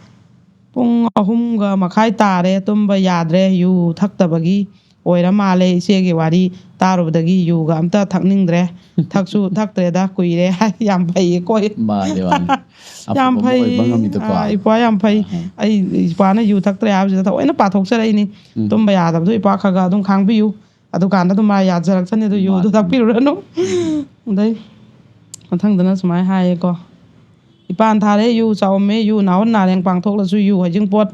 ꯄꯨꯡ ꯑꯍꯨꯝꯒ ꯃꯈꯥꯏ ꯇꯥꯔꯦ, ꯇꯨꯝꯕ ꯌꯥꯗ꯭ꯔꯦ, ꯌꯨ ꯊꯛꯇꯕꯒꯤ ꯑꯣꯏꯔ ꯃꯥꯜꯂꯦ꯫ ꯏꯆꯦꯒꯤ ꯋꯥꯔꯤ ꯇꯥꯔꯨꯕꯗꯒꯤ ꯌꯨꯒ ꯑꯝꯇ ꯊꯛꯅꯤꯡꯗ꯭ꯔꯦ꯫ ꯊꯛꯁꯨ ꯊꯛꯇ꯭ꯔꯦꯗ, ꯀꯨꯏꯔꯦ ꯍꯥꯏ꯫ ꯌꯥꯝ ꯐꯩꯌꯦꯀꯣ꯫ ꯃꯥꯅꯦ, ꯃꯥꯅꯦ꯫ ꯌꯥꯝ ꯑꯐꯕ ꯑꯃ ꯐꯩ꯫ ꯑꯣꯏꯕ ꯉꯝꯃꯤꯗꯣꯀꯣ꯫ ꯑꯥ, ꯏꯄ꯭ꯋꯥ ꯌꯥꯝ ꯐꯩ꯫ ꯑꯍꯥ꯫ ꯑꯩ ꯏꯄ꯭ꯋꯥꯅ ꯌꯨ ꯊꯛꯇ꯭ꯔꯦ ꯍꯥꯏꯕꯁꯤꯗ ꯊꯑꯣꯏꯅ ꯄꯥꯊꯣꯛꯆꯔꯛꯏꯅꯤ꯫ ꯎꯝ꯫ ꯇꯨꯝꯕ ꯌꯥꯗꯕꯗꯣ ꯏꯄ꯭ꯋꯥ ꯈꯔ ꯈꯔ ꯑꯗꯨꯝ ꯈꯥꯡꯕꯤꯌꯨ꯫ ꯑꯗꯨꯀꯥꯟꯗ ꯑꯗꯨꯝ ꯃꯥ ꯌꯥꯖꯔꯛꯆꯅꯤ, ꯑꯗꯨ ꯌꯨꯗꯨ ꯃꯥꯅꯤ꯫ ꯊꯛꯄꯤꯔꯨꯔꯅꯨ꯫ ꯎꯝ꯫ ꯑꯗꯩ ꯃꯊꯪꯗꯅ ꯁꯨꯃꯥꯏꯅ ꯍꯥꯏꯌꯦꯀꯣ, "ꯏꯄꯥꯟ ꯊꯥꯔꯦ ꯌꯨ, ꯆꯥꯎꯝꯃꯦ ꯌꯨ, ꯅꯥꯍꯨꯠ ꯅꯥꯔꯦꯡ ꯄꯥꯡꯊꯣꯛꯂꯁꯨ ꯌꯨ, ꯍꯩꯖꯤꯡꯄꯣꯠ,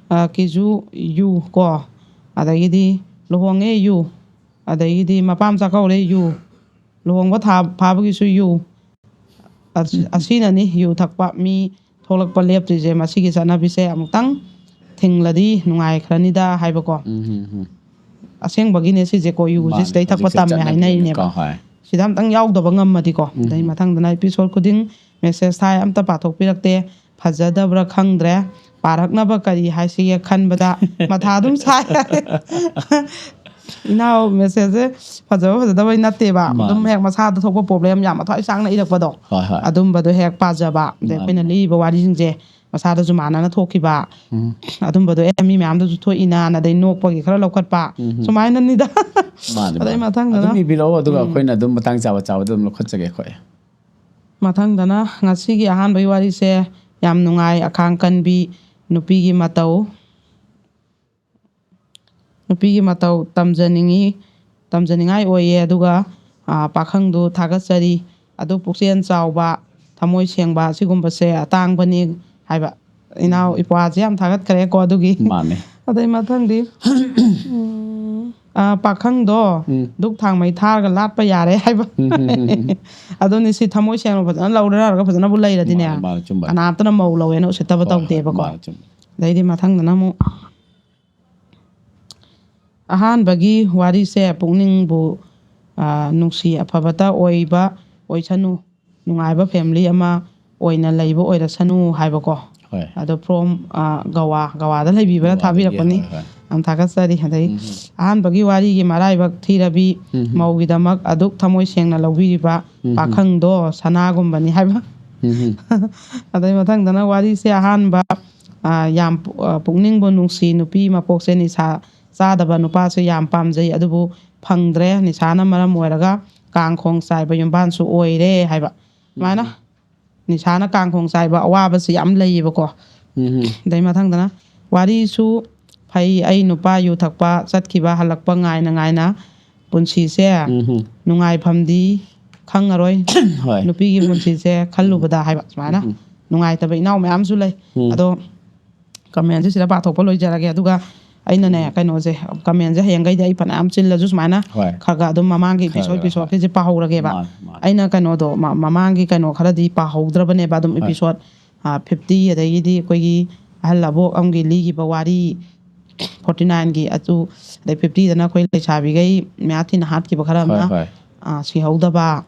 ꯑ, ꯀꯤꯁꯨ ꯌꯨ" ꯀꯣ, ꯑꯗꯒꯤꯗꯤ ꯂꯨꯍꯣꯡꯉꯦ ꯌꯨ, ꯑꯗꯒꯤꯗꯤ ꯃꯄꯥꯝ ꯆꯥꯛꯀꯧꯔꯦ ꯌꯨ, ꯂꯨꯍꯣꯡꯕ ꯊꯥ ꯐꯥꯕꯒꯤꯁꯨ ꯌꯨ, ꯑꯁ-, ꯎꯝ꯫ ꯑꯁꯤꯅꯅꯤ ꯌꯨ ꯊꯛꯄ ꯃꯤ ꯊꯣꯛꯂꯛꯄ ꯂꯦꯞꯇ꯭ꯔꯤꯁꯦ꯫ ꯃꯁꯤꯒꯤ ꯆꯠꯅꯕꯤꯁꯦ ꯑꯃꯨꯛꯇꯪ ꯊꯤꯡꯂꯗꯤ ꯅꯨꯡꯉꯥꯏꯈ꯭ꯔꯅꯤꯗ ꯍꯥꯏꯕꯀꯣ꯫ ꯎꯝ, ꯎꯝ, ꯎꯝ꯫ ꯑꯁꯦꯡꯕꯒꯤꯅꯦ ꯁꯤꯁꯦꯀꯣ, ꯌꯨꯁꯦ ꯃꯥꯅꯦ, ꯁꯤꯗꯩ ꯊꯛꯄ ꯍꯧꯖꯤꯛꯁꯦ ꯇꯝꯃꯦ ꯆꯠꯅꯕꯤꯅꯤꯀꯣ, ꯍꯥꯏꯅꯔꯤꯅꯦꯕ꯫ ꯍꯣꯏ꯫ ꯁꯤꯗ ꯑꯝꯇꯪ ꯌꯥꯎꯗꯕ ꯉꯝꯃꯗꯤꯀꯣ꯫ ꯎꯝ꯫ ꯑꯗꯩ ꯃꯊꯪꯗꯅ episode ꯈꯨꯗꯤꯡ message ꯊꯥꯏ, ꯑꯝꯇ ꯄꯥꯊꯣꯛꯄꯤꯔꯛꯇꯦ꯫ ꯐꯖꯗꯕ꯭ꯔꯥ ꯈꯪꯗ꯭ꯔꯦ, ꯄꯥꯔꯛꯅꯕ ꯀꯔꯤ ꯍꯥꯏꯁꯤꯒꯦ ꯈꯟꯕꯗ ꯃꯊꯥ ꯑꯗꯨꯝ ꯁꯥꯏ꯫ ꯏꯅꯥꯎ, messageꯁꯦ ꯐꯖꯕ ꯐꯖꯗꯕꯩ ꯅꯠꯇꯦꯕ, ꯃꯥꯅꯦ꯫ ꯑꯗꯨꯝ ꯍꯦꯛ ꯃꯁꯥꯗ ꯊꯣꯛꯄ problem ꯌꯥꯝ ꯃꯊ꯭ꯋꯥꯏ ꯆꯥꯡꯅ ꯏꯔꯛꯄꯗꯣ, ꯍꯣꯏ, ꯍꯣꯏ꯫ ꯑꯗꯨꯝꯕꯗꯣ ꯍꯦꯛ ꯄꯥꯖꯕ꯫ ꯑꯗꯩ ꯃꯥꯅꯦ꯫ ꯑꯩꯈꯣꯏꯅ ꯂꯤꯔꯤꯕ ꯋꯥꯔꯤꯁꯤꯡꯁꯦ ꯃꯁꯥꯗꯁꯨ ꯃꯥꯟꯅꯅ ꯊꯣꯛꯈꯤꯕ, ꯎꯝ꯫ ꯑꯗꯨꯝꯕꯗꯣ ꯑꯦ ꯃꯤ ꯃꯌꯥꯝꯗꯁꯨ ꯊꯣꯛꯏꯅ, ꯑꯗꯩ ꯅꯣꯛꯄꯒꯤ ꯈꯔ ꯂꯧꯈꯠꯄ, ꯎꯝ꯫ ꯁꯨꯃꯥꯏꯅꯅꯤꯗ꯫ ꯃꯥꯅꯦ, ꯑꯗꯩ ꯃꯥꯅꯦ꯫ ꯃꯊꯪꯗꯅ ꯑꯗꯨꯝ ꯏꯕꯤꯔꯛꯑꯣ, ꯑꯗꯨꯒ ꯎꯝ꯫ ꯑꯩꯈꯣꯏꯅ ꯑꯗꯨꯝ ꯃꯇꯥꯡ ꯆꯥꯕ ꯆꯥꯕꯗ ꯑꯗꯨꯝ ꯂꯧꯈꯠꯆꯒꯦ ꯑꯩꯈꯣꯏ꯫ ꯃꯊꯪꯗꯅ ꯉꯁꯤꯒꯤ ꯑꯍꯥꯟꯕꯒꯤ ꯋꯥꯔꯤꯁꯦ ꯌꯥꯝ ꯅꯨꯡꯉꯥꯏ, ꯑꯈꯥꯡ ꯀꯟꯕꯤ ꯅꯨꯄꯤꯒꯤ ꯃꯇꯧ꯫ ꯅꯨꯄꯤꯒꯤ ꯃꯇꯧ ꯇꯝꯖꯅꯤꯡꯉꯤ, ꯇꯝꯖꯅꯤꯡꯉꯥꯏ ꯑꯣꯏꯌꯦ꯫ ꯑꯗꯨꯒ, ꯑ, ꯄꯥꯈꯪꯗꯨ ꯊꯥꯒꯠꯆꯔꯤ꯫ ꯑꯗꯨ ꯄꯨꯛꯆꯦꯜ ꯆꯥꯎꯕ, ꯊꯃꯣꯏ ꯁꯦꯡꯕ, ꯁꯤꯒꯨꯝꯕꯁꯦ ꯑꯇꯥꯡꯕꯅꯤ ꯍꯥꯏꯕ꯫ ꯏꯅꯥꯎ ꯏꯄ꯭ꯋꯥꯁꯦ ꯌꯥꯝ ꯊꯥꯒꯠꯈ꯭ꯔꯦꯀꯣ ꯑꯗꯨꯒꯤ꯫ ꯃꯥꯅꯦ꯫ ꯑꯗꯩ ꯃꯊꯪꯗꯤ, ꯎꯝ, ꯑ, ꯄꯥꯈꯪꯗꯣ ꯎꯝ꯫ ꯙꯨꯛ ꯊꯥꯡꯃꯩ ꯊꯥꯔꯒ ꯂꯥꯠꯄ ꯌꯥꯔꯦ ꯍꯥꯏꯕ꯫ ꯎꯝ, ꯎꯝ, ꯎꯝ, ꯎꯝ꯫ ꯑꯗꯨꯅꯤ, ꯁꯤ ꯊꯃꯣꯏ ꯁꯦꯡꯅ ꯐꯖꯅ ꯂꯧꯔꯒ ꯐꯖꯅꯕꯨ ꯂꯩꯔꯗꯤꯅꯦ, ꯃꯥꯅꯦ, ꯃꯥꯅꯦ, ꯆꯨꯝꯕꯅꯦ꯫ ꯀꯅꯥꯝꯇꯅ ꯃꯧ ꯂꯧꯋꯦꯅ ꯎꯁꯤꯠꯇꯕ ꯍꯣꯏ, ꯍꯣꯏ, ꯇꯧꯗꯦꯕꯀꯣ꯫ ꯃꯥꯅꯦ, ꯆꯨꯝꯃꯦ꯫ ꯑꯗꯩꯗꯤ ꯃꯊꯪꯗꯅ ꯑꯃꯨꯛ ꯑꯍꯥꯟꯕꯒꯤ ꯋꯥꯔꯤꯁꯦ ꯄꯨꯛꯅꯤꯡꯕꯨ, ꯑ, ꯅꯨꯡꯁꯤ ꯑꯐꯕꯇ ꯑꯣꯏꯕ ꯑꯣꯏꯁꯅꯨ, ꯅꯨꯡꯉꯥꯏꯕ family ꯑꯃ ꯑꯣꯏꯅ ꯂꯩꯕ ꯑꯣꯏꯔꯁꯅꯨ ꯍꯥꯏꯕꯀꯣ꯫ ꯍꯣꯏ꯫ ꯑꯗꯣ from, ꯑ, ꯒꯋꯥ, ꯒꯋꯥꯗ ꯂꯩꯕꯤꯕꯅ ꯒꯋꯥꯗꯒꯤ, ꯊꯥꯕꯤꯔꯛꯄꯅꯤ꯫ ꯍꯣꯏ, ꯍꯣꯏ꯫ ꯌꯥꯝ ꯊꯥꯒꯠꯆꯔꯤ꯫ ꯑꯗꯩ ꯎꯝ꯫ ꯑꯍꯥꯟꯕꯒꯤ ꯋꯥꯔꯤꯒꯤ ꯃꯔꯥꯏꯕꯛ ꯊꯤꯔꯕꯤ ꯎꯝ꯫ ꯃꯧꯒꯤꯗꯃꯛ ꯑꯗꯨꯛ ꯊꯃꯣꯏ ꯁꯦꯡꯅ ꯂꯧꯕꯤꯔꯤꯕ ꯎꯝ꯫ ꯄꯥꯈꯪꯗꯣ ꯁꯅꯥꯒꯨꯝꯕꯅꯤ ꯍꯥꯏꯕ꯫ ꯎꯝ꯫ ꯑꯗꯩ ꯃꯊꯪꯗꯅ ꯋꯥꯔꯤꯁꯦ ꯑꯍꯥꯟꯕ, ꯑ, ꯌꯥꯝ ꯄꯨ-, ꯑ, ꯄꯨꯛꯅꯤꯡꯕꯨ ꯅꯨꯡꯁꯤ ꯅꯨꯄꯤ ꯃꯄꯣꯛꯁꯦ ꯅꯤꯁꯥ ꯆꯥꯗꯕ ꯅꯨꯄꯥꯁꯦ ꯌꯥꯝ ꯄꯥꯝꯖꯩ, ꯑꯗꯨꯕꯨ ꯐꯪꯗ꯭ꯔꯦ꯫ ꯅꯤꯁꯥꯅ ꯃꯔꯝ ꯑꯣꯏꯔꯒ ꯀꯥꯡ ꯈꯣꯡ ꯆꯥꯏꯕ ꯌꯨꯝꯕꯥꯟꯁꯨ ꯑꯣꯏꯔꯦ ꯍꯥꯏꯕ꯫ ꯁꯨꯃꯥꯏꯅ ꯎꯝ꯫ ꯅꯤꯁꯥꯅ ꯀꯥꯡ ꯈꯣꯡ ꯆꯥꯏꯕ ꯑꯋꯥꯕꯁꯤ ꯌꯥꯝ ꯂꯩꯌꯦꯕꯀꯣ꯫ ꯎꯝ꯫ ꯑꯗꯩ ꯃꯊꯪꯗꯅ ꯋꯥꯔꯤꯁꯨ ꯐꯩ, ꯑꯩ ꯅꯨꯄꯥ ꯌꯨ ꯊꯛꯄ ꯆꯠꯈꯤꯕ ꯍꯜꯂꯛꯄ ꯉꯥꯏꯅ ꯉꯥꯏꯅ ꯄꯨꯟꯁꯤꯁꯦ ꯎꯝ꯫ ꯅꯨꯡꯉꯥꯏꯐꯝꯗꯤ ꯈꯪꯉꯔꯣꯏ꯫ ꯍꯣꯏ꯫ ꯅꯨꯄꯤꯒꯤ ꯄꯨꯟꯁꯤꯁꯦ ꯈꯜꯂꯨꯕꯗ ꯍꯥꯏꯕ ꯁꯨꯃꯥꯏꯅ ꯎꯝ꯫ ꯅꯨꯡꯉꯥꯏꯇꯕ ꯏꯅꯥꯎ ꯃꯌꯥꯝꯁꯨ ꯂꯩ꯫ ꯎꯝ꯫ ꯑꯗꯣ comment ꯁꯦ ꯁꯤꯗ ꯄꯥꯊꯣꯛꯄ ꯂꯣꯏꯖꯔꯒꯦ꯫ ꯑꯗꯨꯒ ꯑꯩꯅꯅꯦ, ꯎꯝ꯫ ꯀꯩꯅꯣꯁꯦ, comment ꯁꯦ ꯍꯌꯦꯡꯈꯩꯗꯤ ꯑꯩ ꯐꯅꯌꯥꯝ ꯆꯤꯜꯂꯁꯨ ꯁꯨꯃꯥꯏꯅ ꯍꯣꯏ꯫ ꯈꯔ ꯈꯔ ꯑꯗꯨꯝ ꯃꯃꯥꯡꯒꯤ ꯈꯔ episode, ꯈꯔ, episode ꯍꯣꯏ꯫ ꯀꯤꯁꯦ ꯄꯥꯍꯧꯔꯒꯦꯕ꯫ ꯃꯥꯅꯦ, ꯃꯥꯅꯦ꯫ ꯑꯩꯅ ꯀꯩꯅꯣꯗꯣ, ꯃ-, ꯃꯃꯥꯡꯒꯤ ꯀꯩꯅꯣ ꯈꯔꯗꯤ ꯄꯥꯍꯧꯗ꯭ꯔꯕꯅꯦꯕ, ꯑꯗꯨꯝ ꯍꯣꯏ꯫ Episode, ꯑ, fifty, ꯑꯗꯒꯤꯗꯤ ꯑꯩꯈꯣꯏꯒꯤ ꯑꯍꯜ ꯑꯕꯣꯛ ꯑꯃꯒꯤ ꯂꯤꯈꯤꯕ ꯋꯥꯔꯤ, forty nine ꯒꯤ ꯑꯗꯨ, ꯑꯗꯩ fifty ꯗꯅ ꯑꯩꯈꯣꯏ ꯂꯩꯁꯥꯕꯤꯈꯩ ꯃꯌꯥ ꯊꯤꯅ ꯍꯥꯠꯈꯤꯕ ꯈꯔ ꯍꯣꯏ, ꯑꯃꯅ, ꯍꯣꯏ꯫ ꯑ, ꯁꯤꯍꯧꯗꯕ,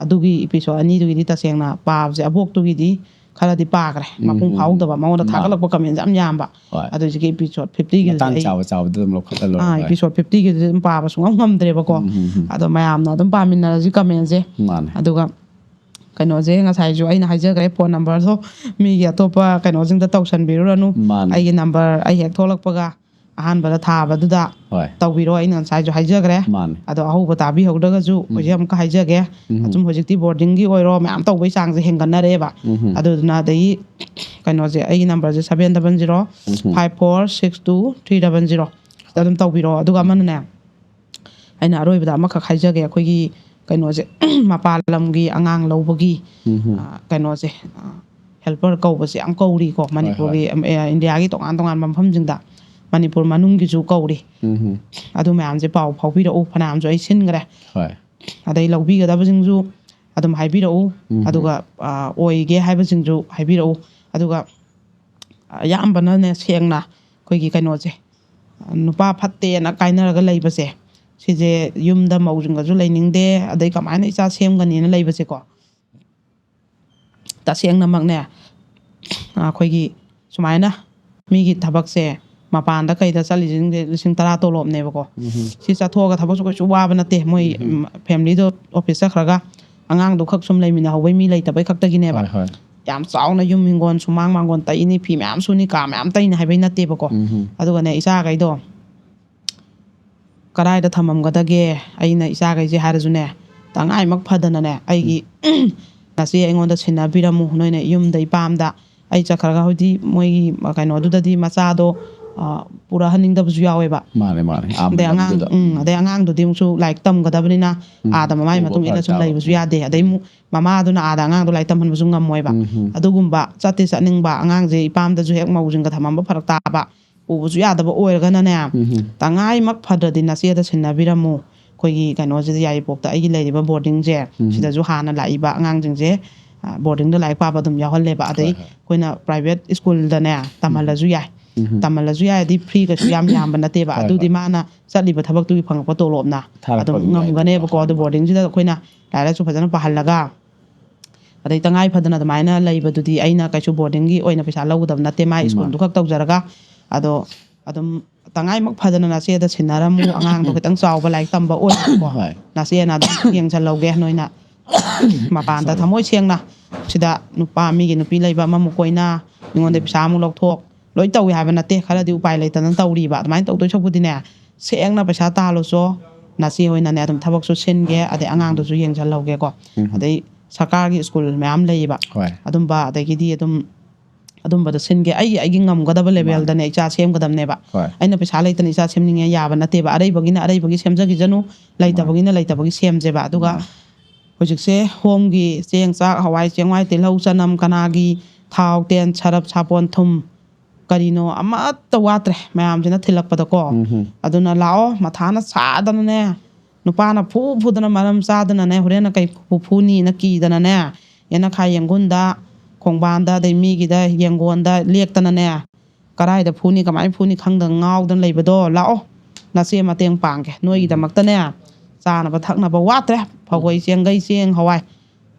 ꯑꯗꯨꯒꯤ episode ꯑꯅꯤꯗꯨꯒꯤꯗꯤ ꯇꯁꯦꯡꯅ ꯄꯥꯕꯁꯦ, ꯑꯕꯣꯛꯇꯨꯒꯤꯗꯤ ꯈꯔꯗꯤ ꯄꯥꯈ꯭ꯔꯦ꯫ ꯎꯝ, ꯃꯄꯨꯡ ꯎꯝ, ꯐꯥꯍꯧꯗꯕ, ꯎꯝ꯫ ꯃꯉꯣꯟꯗ ꯃꯥꯅꯦ꯫ ꯊꯥꯒꯠꯂꯛꯄ comment ꯁꯦ ꯌꯥꯝ ꯌꯥꯝꯕ꯫ ꯍꯣꯏ꯫ ꯑꯗꯨ ꯍꯧꯖꯤꯛꯀꯤ episode fifty ꯒꯤꯗꯨꯗꯤ ꯃꯇꯥꯡ ꯑꯩ, ꯆꯥꯕ ꯆꯥꯕꯗ ꯑꯗꯨꯝ ꯂꯧꯈꯠꯂ ꯂꯣꯏꯔꯦ꯫ ꯑꯥ, ꯍꯣꯏ꯫ Episode fifty ꯒꯤꯗꯨꯗꯤ ꯑꯗꯨꯝ ꯄꯥꯕ ꯁꯨꯡꯉꯝ ꯉꯝꯗ꯭ꯔꯦꯕꯀꯣ꯫ ꯎꯝ, ꯎꯝ, ꯎꯝ꯫ ꯑꯗꯣ ꯃꯌꯥꯝꯅ ꯑꯗꯨꯝ ꯄꯥꯃꯤꯟꯅꯔꯁꯤ comment ꯁꯦ꯫ ꯃꯥꯅꯦ꯫ ꯑꯗꯨꯒ ꯀꯩꯅꯣꯁꯦ, ꯉꯁꯥꯏꯁꯨ ꯑꯩꯅ ꯍꯥꯏꯖꯈ꯭ꯔꯦ, phone number ꯗꯣ ꯃꯤꯒꯤ ꯑꯇꯣꯞꯄ ꯀꯩꯅꯣꯁꯤꯡꯗ ꯇꯧꯁꯟꯕꯤꯔꯨꯔꯅꯨ꯫ ꯃꯥꯅꯦ꯫ ꯑꯩꯒꯤ number ꯑꯩ ꯍꯦꯛ ꯊꯣꯛꯂꯛꯄꯒ ꯑꯍꯥꯟꯕꯗ ꯊꯥꯕꯗꯨꯗ ꯍꯣꯏ ꯇꯧꯕꯤꯔꯣ꯫ ꯑꯩꯅ ꯉꯁꯥꯏꯁꯨ ꯍꯥꯏꯖꯈ꯭ꯔꯦ꯫ ꯃꯥꯅꯦ ꯑꯗꯣ ꯑꯍꯧꯕ ꯇꯥꯕꯤꯍꯧꯗ꯭ꯔꯒꯁꯨ ꯍꯧꯖꯤꯛ ꯑꯃꯨꯛꯀ ꯍꯥꯏꯖꯒꯦ꯫ ꯎꯝ. ꯑꯗꯨꯝ ꯍꯧꯖꯤꯛꯇꯤ ꯕꯣꯔꯗꯤꯡꯒꯤ ꯑꯣꯏꯔꯣ ꯃꯌꯥꯝ ꯇꯧꯕꯩ ꯆꯥꯡꯁꯦ ꯍꯦꯟꯒꯠꯅꯔꯦꯕ꯫ ꯎꯝ. ꯑꯗꯨꯗꯨꯅ ꯑꯗꯒꯤ ꯀꯩꯅꯣꯁꯦ, ꯑꯩꯒꯤ ꯅꯝꯕꯔꯁꯦ seven double zero five four six two three double zero꯫ ꯁꯤꯗ ꯑꯗꯨꯝ ꯇꯧꯕꯤꯔꯣ꯫ ꯑꯗꯨꯒ ꯑꯃꯅꯅꯦ, ꯑꯩꯅ ꯑꯔꯣꯏꯕꯗ ꯑꯃꯈꯛ ꯍꯥꯏꯖꯒꯦ꯫ ꯑꯩꯈꯣꯏꯒꯤ ꯀꯩꯅꯣꯁꯦ, ꯃꯄꯥꯟ ꯂꯝꯒꯤ ꯑꯉꯥꯡ ꯂꯧꯕꯒꯤ ꯎꯝ. ꯑ, ꯀꯩꯅꯣꯁꯦ, ꯍꯦꯜꯄꯔ ꯀꯧꯕꯁꯦ ꯌꯥꯝ ꯀꯧꯔꯤꯀꯣ ꯃꯅꯤꯄꯨꯔꯒꯤ, ꯑ, ꯏꯟꯗꯤꯌꯥꯒꯤ ꯇꯣꯉꯥꯟ ꯇꯣꯉꯥꯟꯕ ꯃꯐꯝꯁꯤꯡꯗ, ꯃꯅꯤꯄꯨꯔ ꯃꯅꯨꯡꯒꯤꯁꯨ ꯀꯧꯔꯤ꯫ ꯎꯝ. ꯑꯗꯨ ꯃꯌꯥꯝꯁꯦ ꯄꯥꯎ ꯐꯥꯎꯕꯤꯔꯛꯎ꯫ ꯐꯅꯌꯥꯝꯁꯨ ꯑꯩ ꯁꯤꯟꯈ꯭ꯔꯦ꯫ ꯍꯣꯏ ꯑꯗꯩ ꯂꯧꯕꯤꯒꯗꯕꯁꯤꯡꯁꯨ ꯑꯗꯨꯝ ꯍꯥꯏꯕꯤꯔꯛꯎ꯫ ꯎꯝ. ꯑꯗꯨꯒ ꯑ, ꯑꯣꯏꯒꯦ ꯍꯥꯏꯕꯁꯤꯡꯁꯨ ꯍꯥꯏꯕꯤꯔꯛꯎ꯫ ꯑꯗꯨꯒ ꯑꯌꯥꯝꯕꯅꯅꯦ, ꯁꯦꯡꯅ ꯑꯩꯈꯣꯏꯒꯤ ꯀꯩꯅꯣꯁꯦ, ꯅꯨꯄꯥ ꯐꯠꯇꯦꯅ ꯀꯥꯏꯅꯔꯒ ꯂꯩꯕꯁꯦ, ꯁꯤꯁꯦ ꯌꯨꯝꯗ ꯃꯧꯁꯤꯡꯒꯁꯨ ꯂꯩꯅꯤꯡꯗꯦ, ꯑꯗꯩ ꯀꯃꯥꯏꯅ ꯏꯆꯥ ꯁꯦꯝꯒꯅꯤꯅ ꯂꯩꯕꯁꯦꯀꯣ꯫ ꯇꯁꯦꯡꯅꯃꯛꯅꯦ, ꯑꯩꯈꯣꯏꯒꯤ ꯁꯨꯃꯥꯏꯅ ꯃꯤꯒꯤ ꯊꯕꯛꯁꯦ, ꯃꯄꯥꯟꯗ ꯀꯩꯗ ꯆꯠꯂꯤꯁꯤꯡꯁꯦ ꯂꯤꯁꯤꯡ ꯇꯔꯥ ꯇꯣꯂꯣꯞꯅꯦꯕꯀꯣ꯫ ꯎꯝ. ꯁꯤ ꯆꯠꯊꯣꯛꯑꯒ ꯊꯕꯛꯁꯨ ꯀꯩꯁꯨ ꯋꯥꯕ ꯅꯠꯇꯦ꯫ ꯃꯣꯏ ꯎꯝ. ꯐꯦꯃꯤꯂꯤꯗꯣ ꯑꯣꯐꯤꯁ ꯆꯠꯈ꯭ꯔꯒ ꯑꯉꯥꯡꯗꯣ ꯈꯛ ꯁꯨꯝ ꯂꯩꯃꯤꯟꯅꯍꯧꯕꯩ ꯃꯤ ꯂꯩꯇꯕꯩ ꯈꯛꯇꯒꯤꯅꯦꯕ꯫ ꯍꯣꯏ ꯍꯣꯏ ꯌꯥꯝ ꯆꯥꯎꯅ ꯌꯨꯝ ꯍꯤꯡꯒꯣꯜ ꯁꯨꯃꯥꯡ ꯃꯥꯡꯒꯣꯜ ꯇꯩꯅꯤ, ꯐꯤ ꯃꯌꯥꯝ ꯁꯨꯅꯤ, ꯀꯥ ꯃꯌꯥꯝ ꯇꯩꯅꯤ ꯍꯥꯏꯕꯩ ꯅꯠꯇꯦꯕꯀꯣ꯫ ꯎꯝ. ꯑꯗꯨꯒꯅꯦ, ꯏꯆꯥꯈꯩꯗꯣ ꯀꯗꯥꯏꯗ ꯊꯝꯃꯝꯒꯗꯒꯦ? ꯑꯩꯅ ꯏꯆꯥꯈꯩꯁꯦ ꯍꯥꯏꯔꯁꯨꯅꯦ, ꯇꯉꯥꯏꯃꯛ ꯐꯗꯅꯅꯦ, ꯑꯩꯒꯤ ꯅꯆꯦ ꯑꯩꯉꯣꯟꯗ ꯁꯤꯟꯅꯕꯤꯔꯝꯃꯨ꯫ ꯅꯣꯏꯅ ꯌꯨꯝꯗ ꯏꯄꯥꯝꯗ ꯑꯩ ꯆꯠꯈ꯭ꯔꯒ, ꯍꯧꯖꯤꯛꯇꯤ ꯃꯣꯏꯒꯤ ꯀꯩꯅꯣꯗꯨꯗꯗꯤ ꯃꯆꯥꯗꯣ ꯑ, ꯄꯨꯔꯛꯍꯟꯅꯤꯡꯗꯕꯁꯨ ꯌꯥꯎꯋꯦꯕ꯫ ꯃꯥꯅꯦ ꯃꯥꯅꯦ ꯑꯥ ꯑꯗꯩ ꯑꯉꯥꯡ ꯃꯇꯝꯗꯨꯗ. ꯎꯝ ꯑꯗꯩ ꯑꯉꯥꯡꯗꯨꯗꯤ ꯑꯃꯨꯛꯁꯨ ꯂꯥꯏꯔꯤꯛ ꯇꯝꯒꯗꯕꯅꯤꯅ ꯎꯝ. ꯑꯥꯗ ꯃꯃꯥꯏ ꯄꯨꯕ ꯃꯇꯨꯡ ꯐꯔꯛ ꯏꯟꯅ ꯁꯨꯝ ꯇꯥꯕ. ꯂꯩꯕꯁꯨ ꯌꯥꯗꯦ꯫ ꯑꯗꯩ ꯑꯃꯨꯛ ꯃꯃꯥꯗꯨꯅ ꯑꯥꯗ ꯑꯉꯥꯡꯗꯣ ꯂꯥꯏꯔꯤꯛ ꯇꯝꯍꯟꯕꯁꯨ ꯉꯝꯃꯣꯏꯕ꯫ ꯎꯝ. ꯑꯗꯨꯒꯨꯝꯕ ꯆꯠꯇꯤ ꯆꯠꯅꯤꯡꯕ, ꯑꯉꯥꯡꯁꯦ ꯏꯄꯥꯝꯗꯁꯨ ꯍꯦꯛ ꯃꯧꯁꯤꯡꯒ ꯊꯝꯃꯝꯕ ꯐꯔꯛ ꯇꯥꯕ, ꯄꯨꯕꯁꯨ ꯌꯥꯗꯕ ꯑꯣꯏꯔꯒꯅꯅꯦ, ꯎꯝ. ꯇꯉꯥꯏꯃꯛ ꯐꯗ꯭ꯔꯗꯤ ꯅꯆꯦꯗ ꯁꯤꯟꯅꯕꯤꯔꯝꯃꯨ꯫ ꯑꯩꯈꯣꯏꯒꯤ ꯀꯩꯅꯣꯁꯤꯗ, ꯌꯥꯏꯔꯤꯄꯣꯛꯇ ꯑꯩꯒꯤ ꯂꯩꯔꯤꯕ ꯕꯣꯔꯗꯤꯡꯁꯦ, ꯎꯝ. ꯁꯤꯗꯁꯨ ꯍꯥꯟꯅ ꯂꯥꯛꯏꯕ ꯑꯉꯥꯡꯁꯤꯡꯁꯦ, ꯑ, ꯕꯣꯔꯗꯤꯡꯗ ꯂꯥꯏꯔꯤꯛ ꯄꯥꯕ ꯑꯗꯨꯝ ꯌꯥꯎꯍꯜꯂꯦꯕ꯫ ꯑꯗꯩ ꯍꯣꯏ, ꯍꯣꯏ. ꯑꯩꯈꯣꯏꯅ ꯄ꯭ꯔꯥꯏꯚꯦꯠ ꯁ꯭ꯀꯨꯜꯗꯅꯦ ꯇꯝꯍꯜꯂꯁꯨ ꯌꯥꯏ꯫ ꯎꯝ. ꯇꯝꯍꯜꯂꯁꯨ ꯌꯥꯏꯗꯤ, ꯐ꯭ꯔꯤ ꯀꯩꯁꯨ ꯌꯥꯝ ꯌꯥꯝꯕ ꯅꯠꯇꯦꯕ꯫ ꯍꯣꯏ, ꯑꯗꯨꯗꯤ ꯍꯣꯏ. ꯃꯥꯅ ꯆꯠꯂꯤꯕ ꯊꯕꯛꯇꯨꯒꯤ ꯐꯪꯉꯛꯄ ꯇꯣꯂꯣꯞꯅ ꯊꯥꯔꯛꯄ ꯑꯗꯨꯝ ꯑꯗꯨꯝ ꯉꯝꯒꯅꯦꯕꯀꯣ꯫ ꯌꯥꯏꯗꯅ. ꯑꯗꯨ ꯕꯣꯔꯗꯤꯡꯁꯤꯗ ꯑꯩꯈꯣꯏꯅ ꯂꯥꯏꯔꯤꯛ ꯂꯥꯏꯁꯨ ꯐꯖꯅ ꯄꯥꯍꯜꯂꯒ, ꯑꯗꯩ ꯇꯉꯥꯏ ꯐꯗꯅ ꯑꯗꯨꯃꯥꯏꯅ ꯂꯩꯕꯗꯨꯗꯤ ꯑꯩꯅ ꯀꯩꯁꯨ ꯕꯣꯔꯗꯤꯡꯒꯤ ꯑꯣꯏꯅ ꯄꯩꯁꯥ ꯂꯧꯒꯗꯕ ꯅꯠꯇꯦ, ꯃꯥꯏ ꯎꯝ. ꯁ꯭ꯀꯨꯜꯗꯨ ꯈꯛ ꯇꯧꯖꯔꯒ꯫ ꯑꯗꯣ ꯑꯗꯨꯝ ꯇꯉꯥꯏꯃꯛ ꯐꯗꯅ ꯅꯆꯦꯗ ꯁꯤꯟꯅꯔꯝꯃꯨ꯫ ꯑꯉꯥꯡꯗꯣ ꯈꯤꯇꯪ ꯆꯥꯎꯕ, ꯂꯥꯏꯔꯤꯛ ꯇꯝꯕ ꯑꯣꯏꯕꯀꯣ꯫ ꯍꯣꯏ. ꯅꯆꯦꯅ ꯑꯗꯨꯝ ꯌꯦꯡꯁꯜꯍꯧꯒꯦ ꯅꯣꯏꯅ꯫ ꯃꯄꯥꯟꯗ ꯊꯃꯣꯏ ꯁꯦꯡꯅ, ꯁꯤꯗ ꯅꯨꯄꯥ, ꯃꯤꯒꯤ ꯅꯨꯄꯤ ꯂꯩꯕ ꯑꯃꯃꯨꯛ ꯀꯣꯏꯅ, ꯃꯤꯉꯣꯟꯗ ꯄꯩꯁꯥ ꯑꯃꯨꯛ ꯂꯧꯊꯣꯛ, ꯂꯣꯏ ꯇꯧꯏ ꯍꯥꯏꯕ ꯅꯠꯇꯦ, ꯈꯔꯗꯤ ꯎꯄꯥꯏ ꯂꯩꯇꯗꯅ ꯇꯧꯔꯤꯕ꯫ ꯑꯗꯨꯃꯥꯏꯅ ꯇꯧꯗꯣꯏ ꯁꯔꯨꯛꯄꯨꯗꯤꯅꯦ, ꯁꯦꯡꯅ ꯄꯩꯁꯥ ꯇꯥꯜꯂꯨꯆꯣ, ꯅꯆꯦ ꯍꯣꯏꯅꯅꯦ ꯑꯗꯨꯝ ꯊꯕꯛꯁꯨ ꯁꯤꯟꯒꯦ, ꯑꯗꯩ ꯑꯉꯥꯡꯗꯨꯁꯨ ꯌꯦꯡꯁꯜꯍꯧꯒꯦꯀꯣ꯫ ꯑꯗꯩ ꯁꯔꯀꯥꯔꯒꯤ ꯁ꯭ꯀꯨꯜ ꯃꯌꯥꯝ ꯂꯩꯌꯦꯕ꯫ ꯍꯣꯏ꯫ ꯑꯗꯨꯝꯕ, ꯑꯗꯒꯤꯗꯤ ꯑꯗꯨꯝ ꯑꯗꯨꯝꯕꯗ ꯁꯤꯟꯒꯦ꯫ ꯑꯩꯒꯤ, ꯑꯩꯒꯤ ꯉꯝꯒꯗꯕ ꯂꯦꯕꯦꯜꯗꯅꯦ ꯏꯆꯥ ꯁꯦꯝꯒꯗꯕꯅꯦꯕ꯫ ꯍꯣꯏ꯫ ꯑꯩꯅ ꯄꯩꯁꯥ ꯂꯩꯇꯅ ꯏꯆꯥ ꯁꯦꯝꯅꯤꯡꯉꯦ ꯌꯥꯕ ꯅꯠꯇꯦꯕ꯫ ꯑꯔꯩꯕꯒꯤꯅ ꯑꯔꯩꯕꯒꯤ ꯁꯦꯝꯖꯈꯤꯖꯅꯨ, ꯂꯩꯇꯕꯒꯤꯅ ꯂꯩꯇꯕꯒꯤ ꯁꯦꯝꯁꯦꯕ꯫ ꯑꯗꯨꯒ ꯍꯧꯖꯤꯛꯁꯦ ꯍꯣꯝꯒꯤ ꯆꯦꯡ, ꯆꯥꯛ, ꯍꯋꯥꯏ ꯆꯦꯡꯋꯥꯏ, ꯇꯤꯜꯍꯧ, ꯆꯅꯝ, ꯀꯅꯥꯒꯤ ꯊꯥꯎ, ꯇꯦꯟ, ꯁꯔꯞ, ꯁꯥꯄꯣꯟ, ꯊꯨꯝ, ꯀꯔꯤꯅꯣ ꯑꯃꯠꯇ ꯋꯥꯠꯇ꯭ꯔꯦ ꯃꯌꯥꯝꯁꯤꯅ ꯊꯤꯜꯂꯛꯄꯗꯀꯣ꯫ ꯑꯗꯨꯅ ꯂꯥꯛꯑꯣ, ꯃꯊꯥꯅ ꯁꯥꯗꯅꯅꯦ, ꯅꯨꯄꯥꯅ ꯐꯨ ꯐꯨꯗꯅ ꯃꯔꯝ ꯆꯥꯗꯅꯅꯦ, ꯍꯣꯔꯦꯟꯅ ꯀꯩ ꯐꯨ ꯐꯨꯅꯤꯅ ꯀꯤꯗꯅꯅꯦ, ꯌꯦꯅꯈꯥ ꯌꯦꯡꯒꯨꯟꯗ, ꯈꯣꯡꯕꯥꯟꯗ, ꯑꯗꯩ ꯃꯤꯒꯤꯗ ꯌꯦꯡꯒꯣꯟꯗ ꯂꯦꯛꯇꯅꯅꯦ, ꯀꯔꯥꯏꯗ ꯐꯨꯅꯤ, ꯀꯃꯥꯏꯅ ꯐꯨꯅꯤ ꯈꯪꯗꯅ ꯉꯥꯎꯗꯅ ꯂꯩꯕꯗꯣ, ꯂꯥꯛꯑꯣ, ꯅꯆꯦ ꯃꯇꯦꯡ ꯄꯥꯡꯒꯦ꯫ ꯅꯣꯏꯒꯤꯗꯃꯛꯇꯅꯦ ꯆꯥꯅꯕ ꯊꯛꯅꯕ ꯋꯥꯠꯇ꯭ꯔꯦ꯫ ꯐꯧꯒꯩ, ꯆꯦꯡꯒꯩ, ꯆꯦꯡ, ꯍꯋꯥꯏ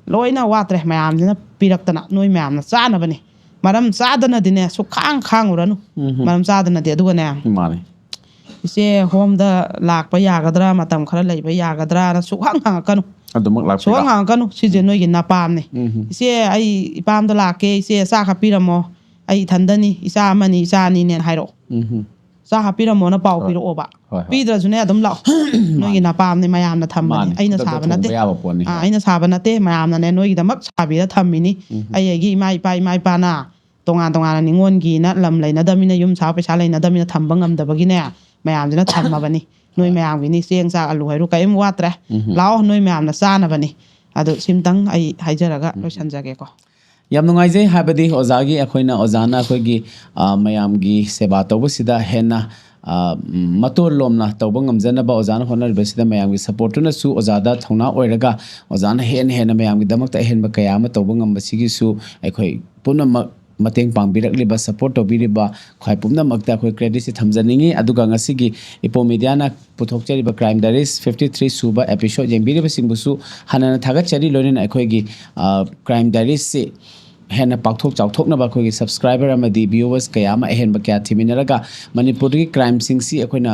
ꯂꯣꯏꯅ ꯋꯥꯠꯇ꯭ꯔꯦ꯫ ꯃꯌꯥꯝꯁꯤꯅ ꯄꯤꯔꯛꯇꯅ ꯅꯣꯏ ꯃꯌꯥꯝꯅ ꯆꯥꯅꯕꯅꯤ꯫ ꯃꯔꯝ ꯆꯥꯗꯅꯗꯤꯅꯦ ꯁꯨꯛꯈꯥꯡ ꯈꯥꯡꯉꯨꯔꯅꯨ꯫ ꯃꯔꯝ ꯆꯥꯗꯅꯗꯤ꯫ ꯑꯗꯨꯒꯅꯦ, ꯃꯥꯅꯤ꯫ ꯏꯆꯦ ꯍꯣꯝꯗ ꯂꯥꯛꯄ ꯌꯥꯒꯗ꯭ꯔꯥ, ꯃꯇꯝ ꯈꯔ ꯂꯩꯕ ꯌꯥꯒꯗ꯭ꯔꯥꯅ ꯁꯨꯛꯍꯪ ꯍꯪꯉꯛꯀꯅꯨ꯫ ꯑꯗꯨꯃꯛ ꯂꯥꯛꯄꯤꯔꯣ꯫ ꯁꯨꯛꯍꯪ ꯍꯪꯉꯛꯀꯅꯨ꯫ ꯁꯤꯁꯦ ꯅꯣꯏꯒꯤ ꯅꯄꯥꯝꯅꯤ꯫ ꯏꯆꯦ, ꯑꯩ ꯏꯄꯥꯝꯗ ꯂꯥꯛꯀꯦ, ꯏꯆꯦ ꯆꯥꯛ ꯍꯥꯞꯄꯤꯔꯝꯃꯣ, ꯑꯩ ꯏꯊꯟꯗꯅꯤ, ꯏꯆꯥ ꯑꯃꯅꯤ, ꯏꯆꯥ ꯑꯅꯤꯅꯦꯅ ꯍꯥꯏꯔꯛꯑꯣ꯫ ꯆꯥꯛ ꯍꯥꯞꯄꯤꯔꯝꯃꯣꯅ ꯄꯥꯎ ꯄꯤꯔꯛꯑꯣꯕ꯫ ꯍꯣꯏ, ꯍꯣꯏ꯫ ꯄꯤꯗ꯭ꯔꯁꯨꯅꯦ ꯑꯗꯨꯝ ꯂꯥꯛꯑꯣ꯫ ꯅꯣꯏꯒꯤ ꯅꯄꯥꯝꯅꯤ, ꯃꯌꯥꯝꯅ ꯊꯝꯕꯅꯤ꯫ ꯃꯥꯅꯤ, ꯑꯩꯅ ꯈꯨꯗꯛꯇ ꯁꯥꯕ ꯅꯠꯇꯦ꯫ ꯊꯣꯡꯕ ꯌꯥꯕ ꯄꯣꯠꯅꯤ꯫ ꯑꯥ, ꯑꯩꯅ ꯁꯥꯕ ꯅꯠꯇꯦ, ꯃꯌꯥꯝꯅꯅꯦ ꯅꯣꯏꯒꯤꯗꯃꯛ ꯁꯥꯕꯤꯔ ꯊꯝꯃꯤꯅꯤ꯫ ꯑꯩ ꯑꯩꯒꯤ ꯏꯃꯥ ꯏꯄꯥ, ꯏꯃꯥ ꯏꯄꯥꯅ ꯇꯣꯉꯥꯟ ꯇꯣꯉꯥꯟꯅ ꯅꯤꯉꯣꯜꯒꯤꯅ ꯂꯝ ꯂꯩꯅꯗꯕꯅꯤꯅ, ꯌꯨꯝ ꯁꯥꯕ ꯄꯩꯁꯥ ꯂꯩꯅꯗꯕꯅꯤꯅ ꯊꯝꯕ ꯉꯝꯗꯕꯒꯤꯅꯦ, ꯃꯌꯥꯝꯁꯤꯅ ꯊꯝꯃꯕꯅꯤ꯫ ꯅꯣꯏ ꯃꯌꯥꯝꯒꯤꯅꯤ, ꯆꯦꯡ ꯆꯥꯛ ꯑꯂꯨ ꯍꯥꯏꯔꯨ ꯀꯔꯤꯝ ꯋꯥꯠꯇ꯭ꯔꯦ꯫ ꯂꯥꯛꯑꯣ, ꯅꯣꯏ ꯃꯌꯥꯝꯅ ꯆꯥꯅꯕꯅꯤ꯫ ꯑꯗꯨ ꯁꯤꯝꯇꯪ ꯑꯩ ꯍꯥꯏꯖꯔꯒ ꯂꯣꯏꯁꯟꯖꯒꯦꯀꯣ꯫ ꯌꯥꯝ ꯅꯨꯡꯉꯥꯏꯖꯩ, ꯍꯥꯏꯕꯗꯤ ꯑꯣꯖꯥꯒꯤ, ꯑꯩꯈꯣꯏꯅ, ꯑꯣꯖꯥꯅ ꯑꯩꯈꯣꯏꯒꯤ, ꯑ, ꯃꯌꯥꯝꯒꯤ ꯁꯦꯕꯥ ꯇꯧꯕꯁꯤꯗ ꯍꯦꯟꯅ, ꯑ, ꯃꯇꯣꯟ ꯂꯣꯝꯅ ꯇꯧꯕ ꯉꯝꯖꯅꯕ ꯑꯣꯖꯥꯅ ꯍꯣꯠꯅꯔꯤꯕꯁꯤꯗ ꯃꯌꯥꯝꯒꯤ ꯁꯄꯣꯔꯠꯇꯨꯅꯁꯨ ꯑꯣꯖꯥꯗ ꯊꯧꯅꯥ ꯑꯣꯏꯔꯒ ꯑꯣꯖꯥꯅ ꯍꯦꯟꯅ ꯍꯦꯟꯅ ꯃꯌꯥꯝꯒꯤꯗꯃꯛꯇ ꯑꯍꯦꯟꯕ ꯀꯌꯥ ꯑꯃ ꯇꯧꯕ ꯉꯝꯕꯁꯤꯒꯤꯁꯨ ꯑꯩꯈꯣꯏ ꯄꯨꯝꯅꯃꯛ ꯃꯇꯦꯡ ꯄꯥꯡꯕꯤꯔꯛꯂꯤꯕ, ꯁꯄꯣꯔꯠ ꯇꯧꯕꯤꯔꯤꯕ ꯈ꯭ꯋꯥꯏ ꯄꯨꯝꯅꯃꯛꯇ ꯑꯩꯈꯣꯏ ꯀ꯭ꯔꯦꯗꯤꯠꯁꯤ ꯊꯝꯖꯅꯤꯡꯉꯤ꯫ ꯑꯗꯨꯒ ꯉꯁꯤꯒꯤ ꯏꯄꯣ ꯃꯤꯗꯤꯌꯥꯅ ꯄꯨꯊꯣꯛꯆꯔꯤꯕ Crime Diaries fifty three ꯁꯨꯕ episode ꯌꯦꯡꯕꯤꯔꯤꯕꯁꯤꯡꯕꯨꯁꯨ ꯍꯟꯅ ꯊꯥꯒꯠꯆꯔꯤ꯫ ꯂꯣꯏꯅꯅ ꯑꯩꯈꯣꯏꯒꯤ, ꯑ, Crime Diariesꯁꯤ ꯍꯦꯟꯅ ꯄꯥꯛꯊꯣꯛ ꯆꯥꯎꯊꯣꯛꯅꯕ ꯑꯩꯈꯣꯏꯒꯤ subscriber ꯑꯃꯗꯤ viewers ꯀꯌꯥ ꯑꯃ ꯑꯍꯦꯟꯕ ꯀꯌꯥ ꯊꯤꯃꯤꯟꯅꯔꯒ ꯃꯅꯤꯄꯨꯔꯗꯒꯤ crimeꯁꯤꯡꯁꯤ ꯑꯩꯈꯣꯏꯅ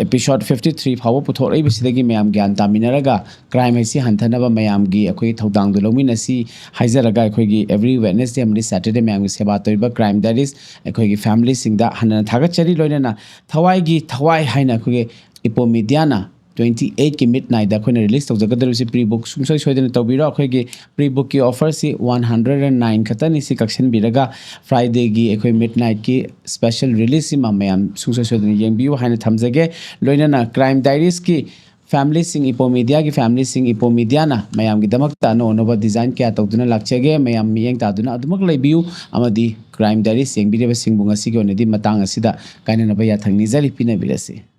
episode fifty three ꯐꯥꯎꯕ ꯄꯨꯊꯣꯔꯛꯏꯕꯁꯤꯗꯒꯤ ꯃꯌꯥꯝ ꯒ꯭ꯌꯥꯟ ꯇꯥꯃꯤꯟꯅꯔꯒ crime ꯍꯥꯏꯁꯤ ꯍꯟꯊꯅꯕ ꯃꯌꯥꯝꯒꯤ ꯑꯩꯈꯣꯏꯒꯤ ꯊꯧꯗꯥꯡꯗꯨ ꯂꯧꯃꯤꯟꯅꯁꯤ ꯍꯥꯏꯖꯔꯒ ꯑꯩꯈꯣꯏꯒꯤ every Wednesday ꯑꯃꯗꯤ Saturday ꯃꯌꯥꯝꯒꯤ ꯁꯦꯕꯥ ꯇꯧꯔꯤꯕ Crime Diaries ꯑꯩꯈꯣꯏꯒꯤ familyꯁꯤꯡꯗ ꯍꯟꯅ ꯊꯥꯒꯠꯆꯔꯤ꯫ ꯂꯣꯏꯅꯅ ꯊꯋꯥꯏꯒꯤ ꯊꯋꯥꯏ ꯍꯥꯏꯅ ꯑꯩꯈꯣꯏꯒꯤ Ipoh Mediaꯅ twenty eightꯀꯤ midnightꯇ ꯑꯩꯈꯣꯏꯅ release ꯇꯧꯖꯒꯗꯧꯔꯤꯕꯁꯤ pre book ꯁꯨꯡꯁꯣꯏ ꯁꯣꯏꯗꯅ ꯇꯧꯕꯤꯔꯣ꯫ ꯑꯩꯈꯣꯏꯒꯤ pre bookꯀꯤ offerꯁꯤ one hundred and nine ꯈꯛꯇꯅꯤ꯫ ꯁꯤ ꯀꯛꯁꯤꯟꯕꯤꯔꯒ Fridayꯒꯤ ꯑꯩꯈꯣꯏ midnightꯀꯤ special releaseꯁꯤꯃ ꯃꯌꯥꯝ ꯁꯨꯡꯁꯣꯏ ꯁꯣꯏꯗꯅ ꯌꯦꯡꯕꯤꯌꯨ ꯍꯥꯏꯅ ꯊꯝꯖꯒꯦ꯫ ꯂꯣꯏꯅꯅ Crime Diariesꯀꯤ familyꯁꯤꯡ, Ipoh Mediaꯒꯤ familyꯁꯤꯡ, Ipoh Mediaꯅ ꯃꯌꯥꯝꯒꯤꯗꯃꯛꯇ ꯑꯅꯧ ꯑꯅꯧꯕ design ꯀꯌꯥ ꯇꯧꯗꯨꯅ ꯂꯥꯛꯆꯒꯦ꯫ ꯃꯌꯥꯝ ꯃꯤꯠꯌꯦꯡ ꯇꯥꯗꯨꯅ ꯑꯗꯨꯃꯛ ꯂꯩꯕꯤꯌꯨ ꯑꯃꯗꯤ Crime Diaries ꯌꯦꯡꯕꯤꯔꯤꯕꯁꯤꯡꯕꯨ ꯉꯁꯤꯒꯤ ꯑꯣꯏꯅꯗꯤ ꯃꯇꯥꯡ ꯑꯁꯤꯗ ꯀꯥꯏꯅꯅꯕ ꯌꯥꯊꯪ ꯅꯤꯖꯔꯤ꯫ ꯄꯤꯅꯕꯤꯔꯁꯤ꯫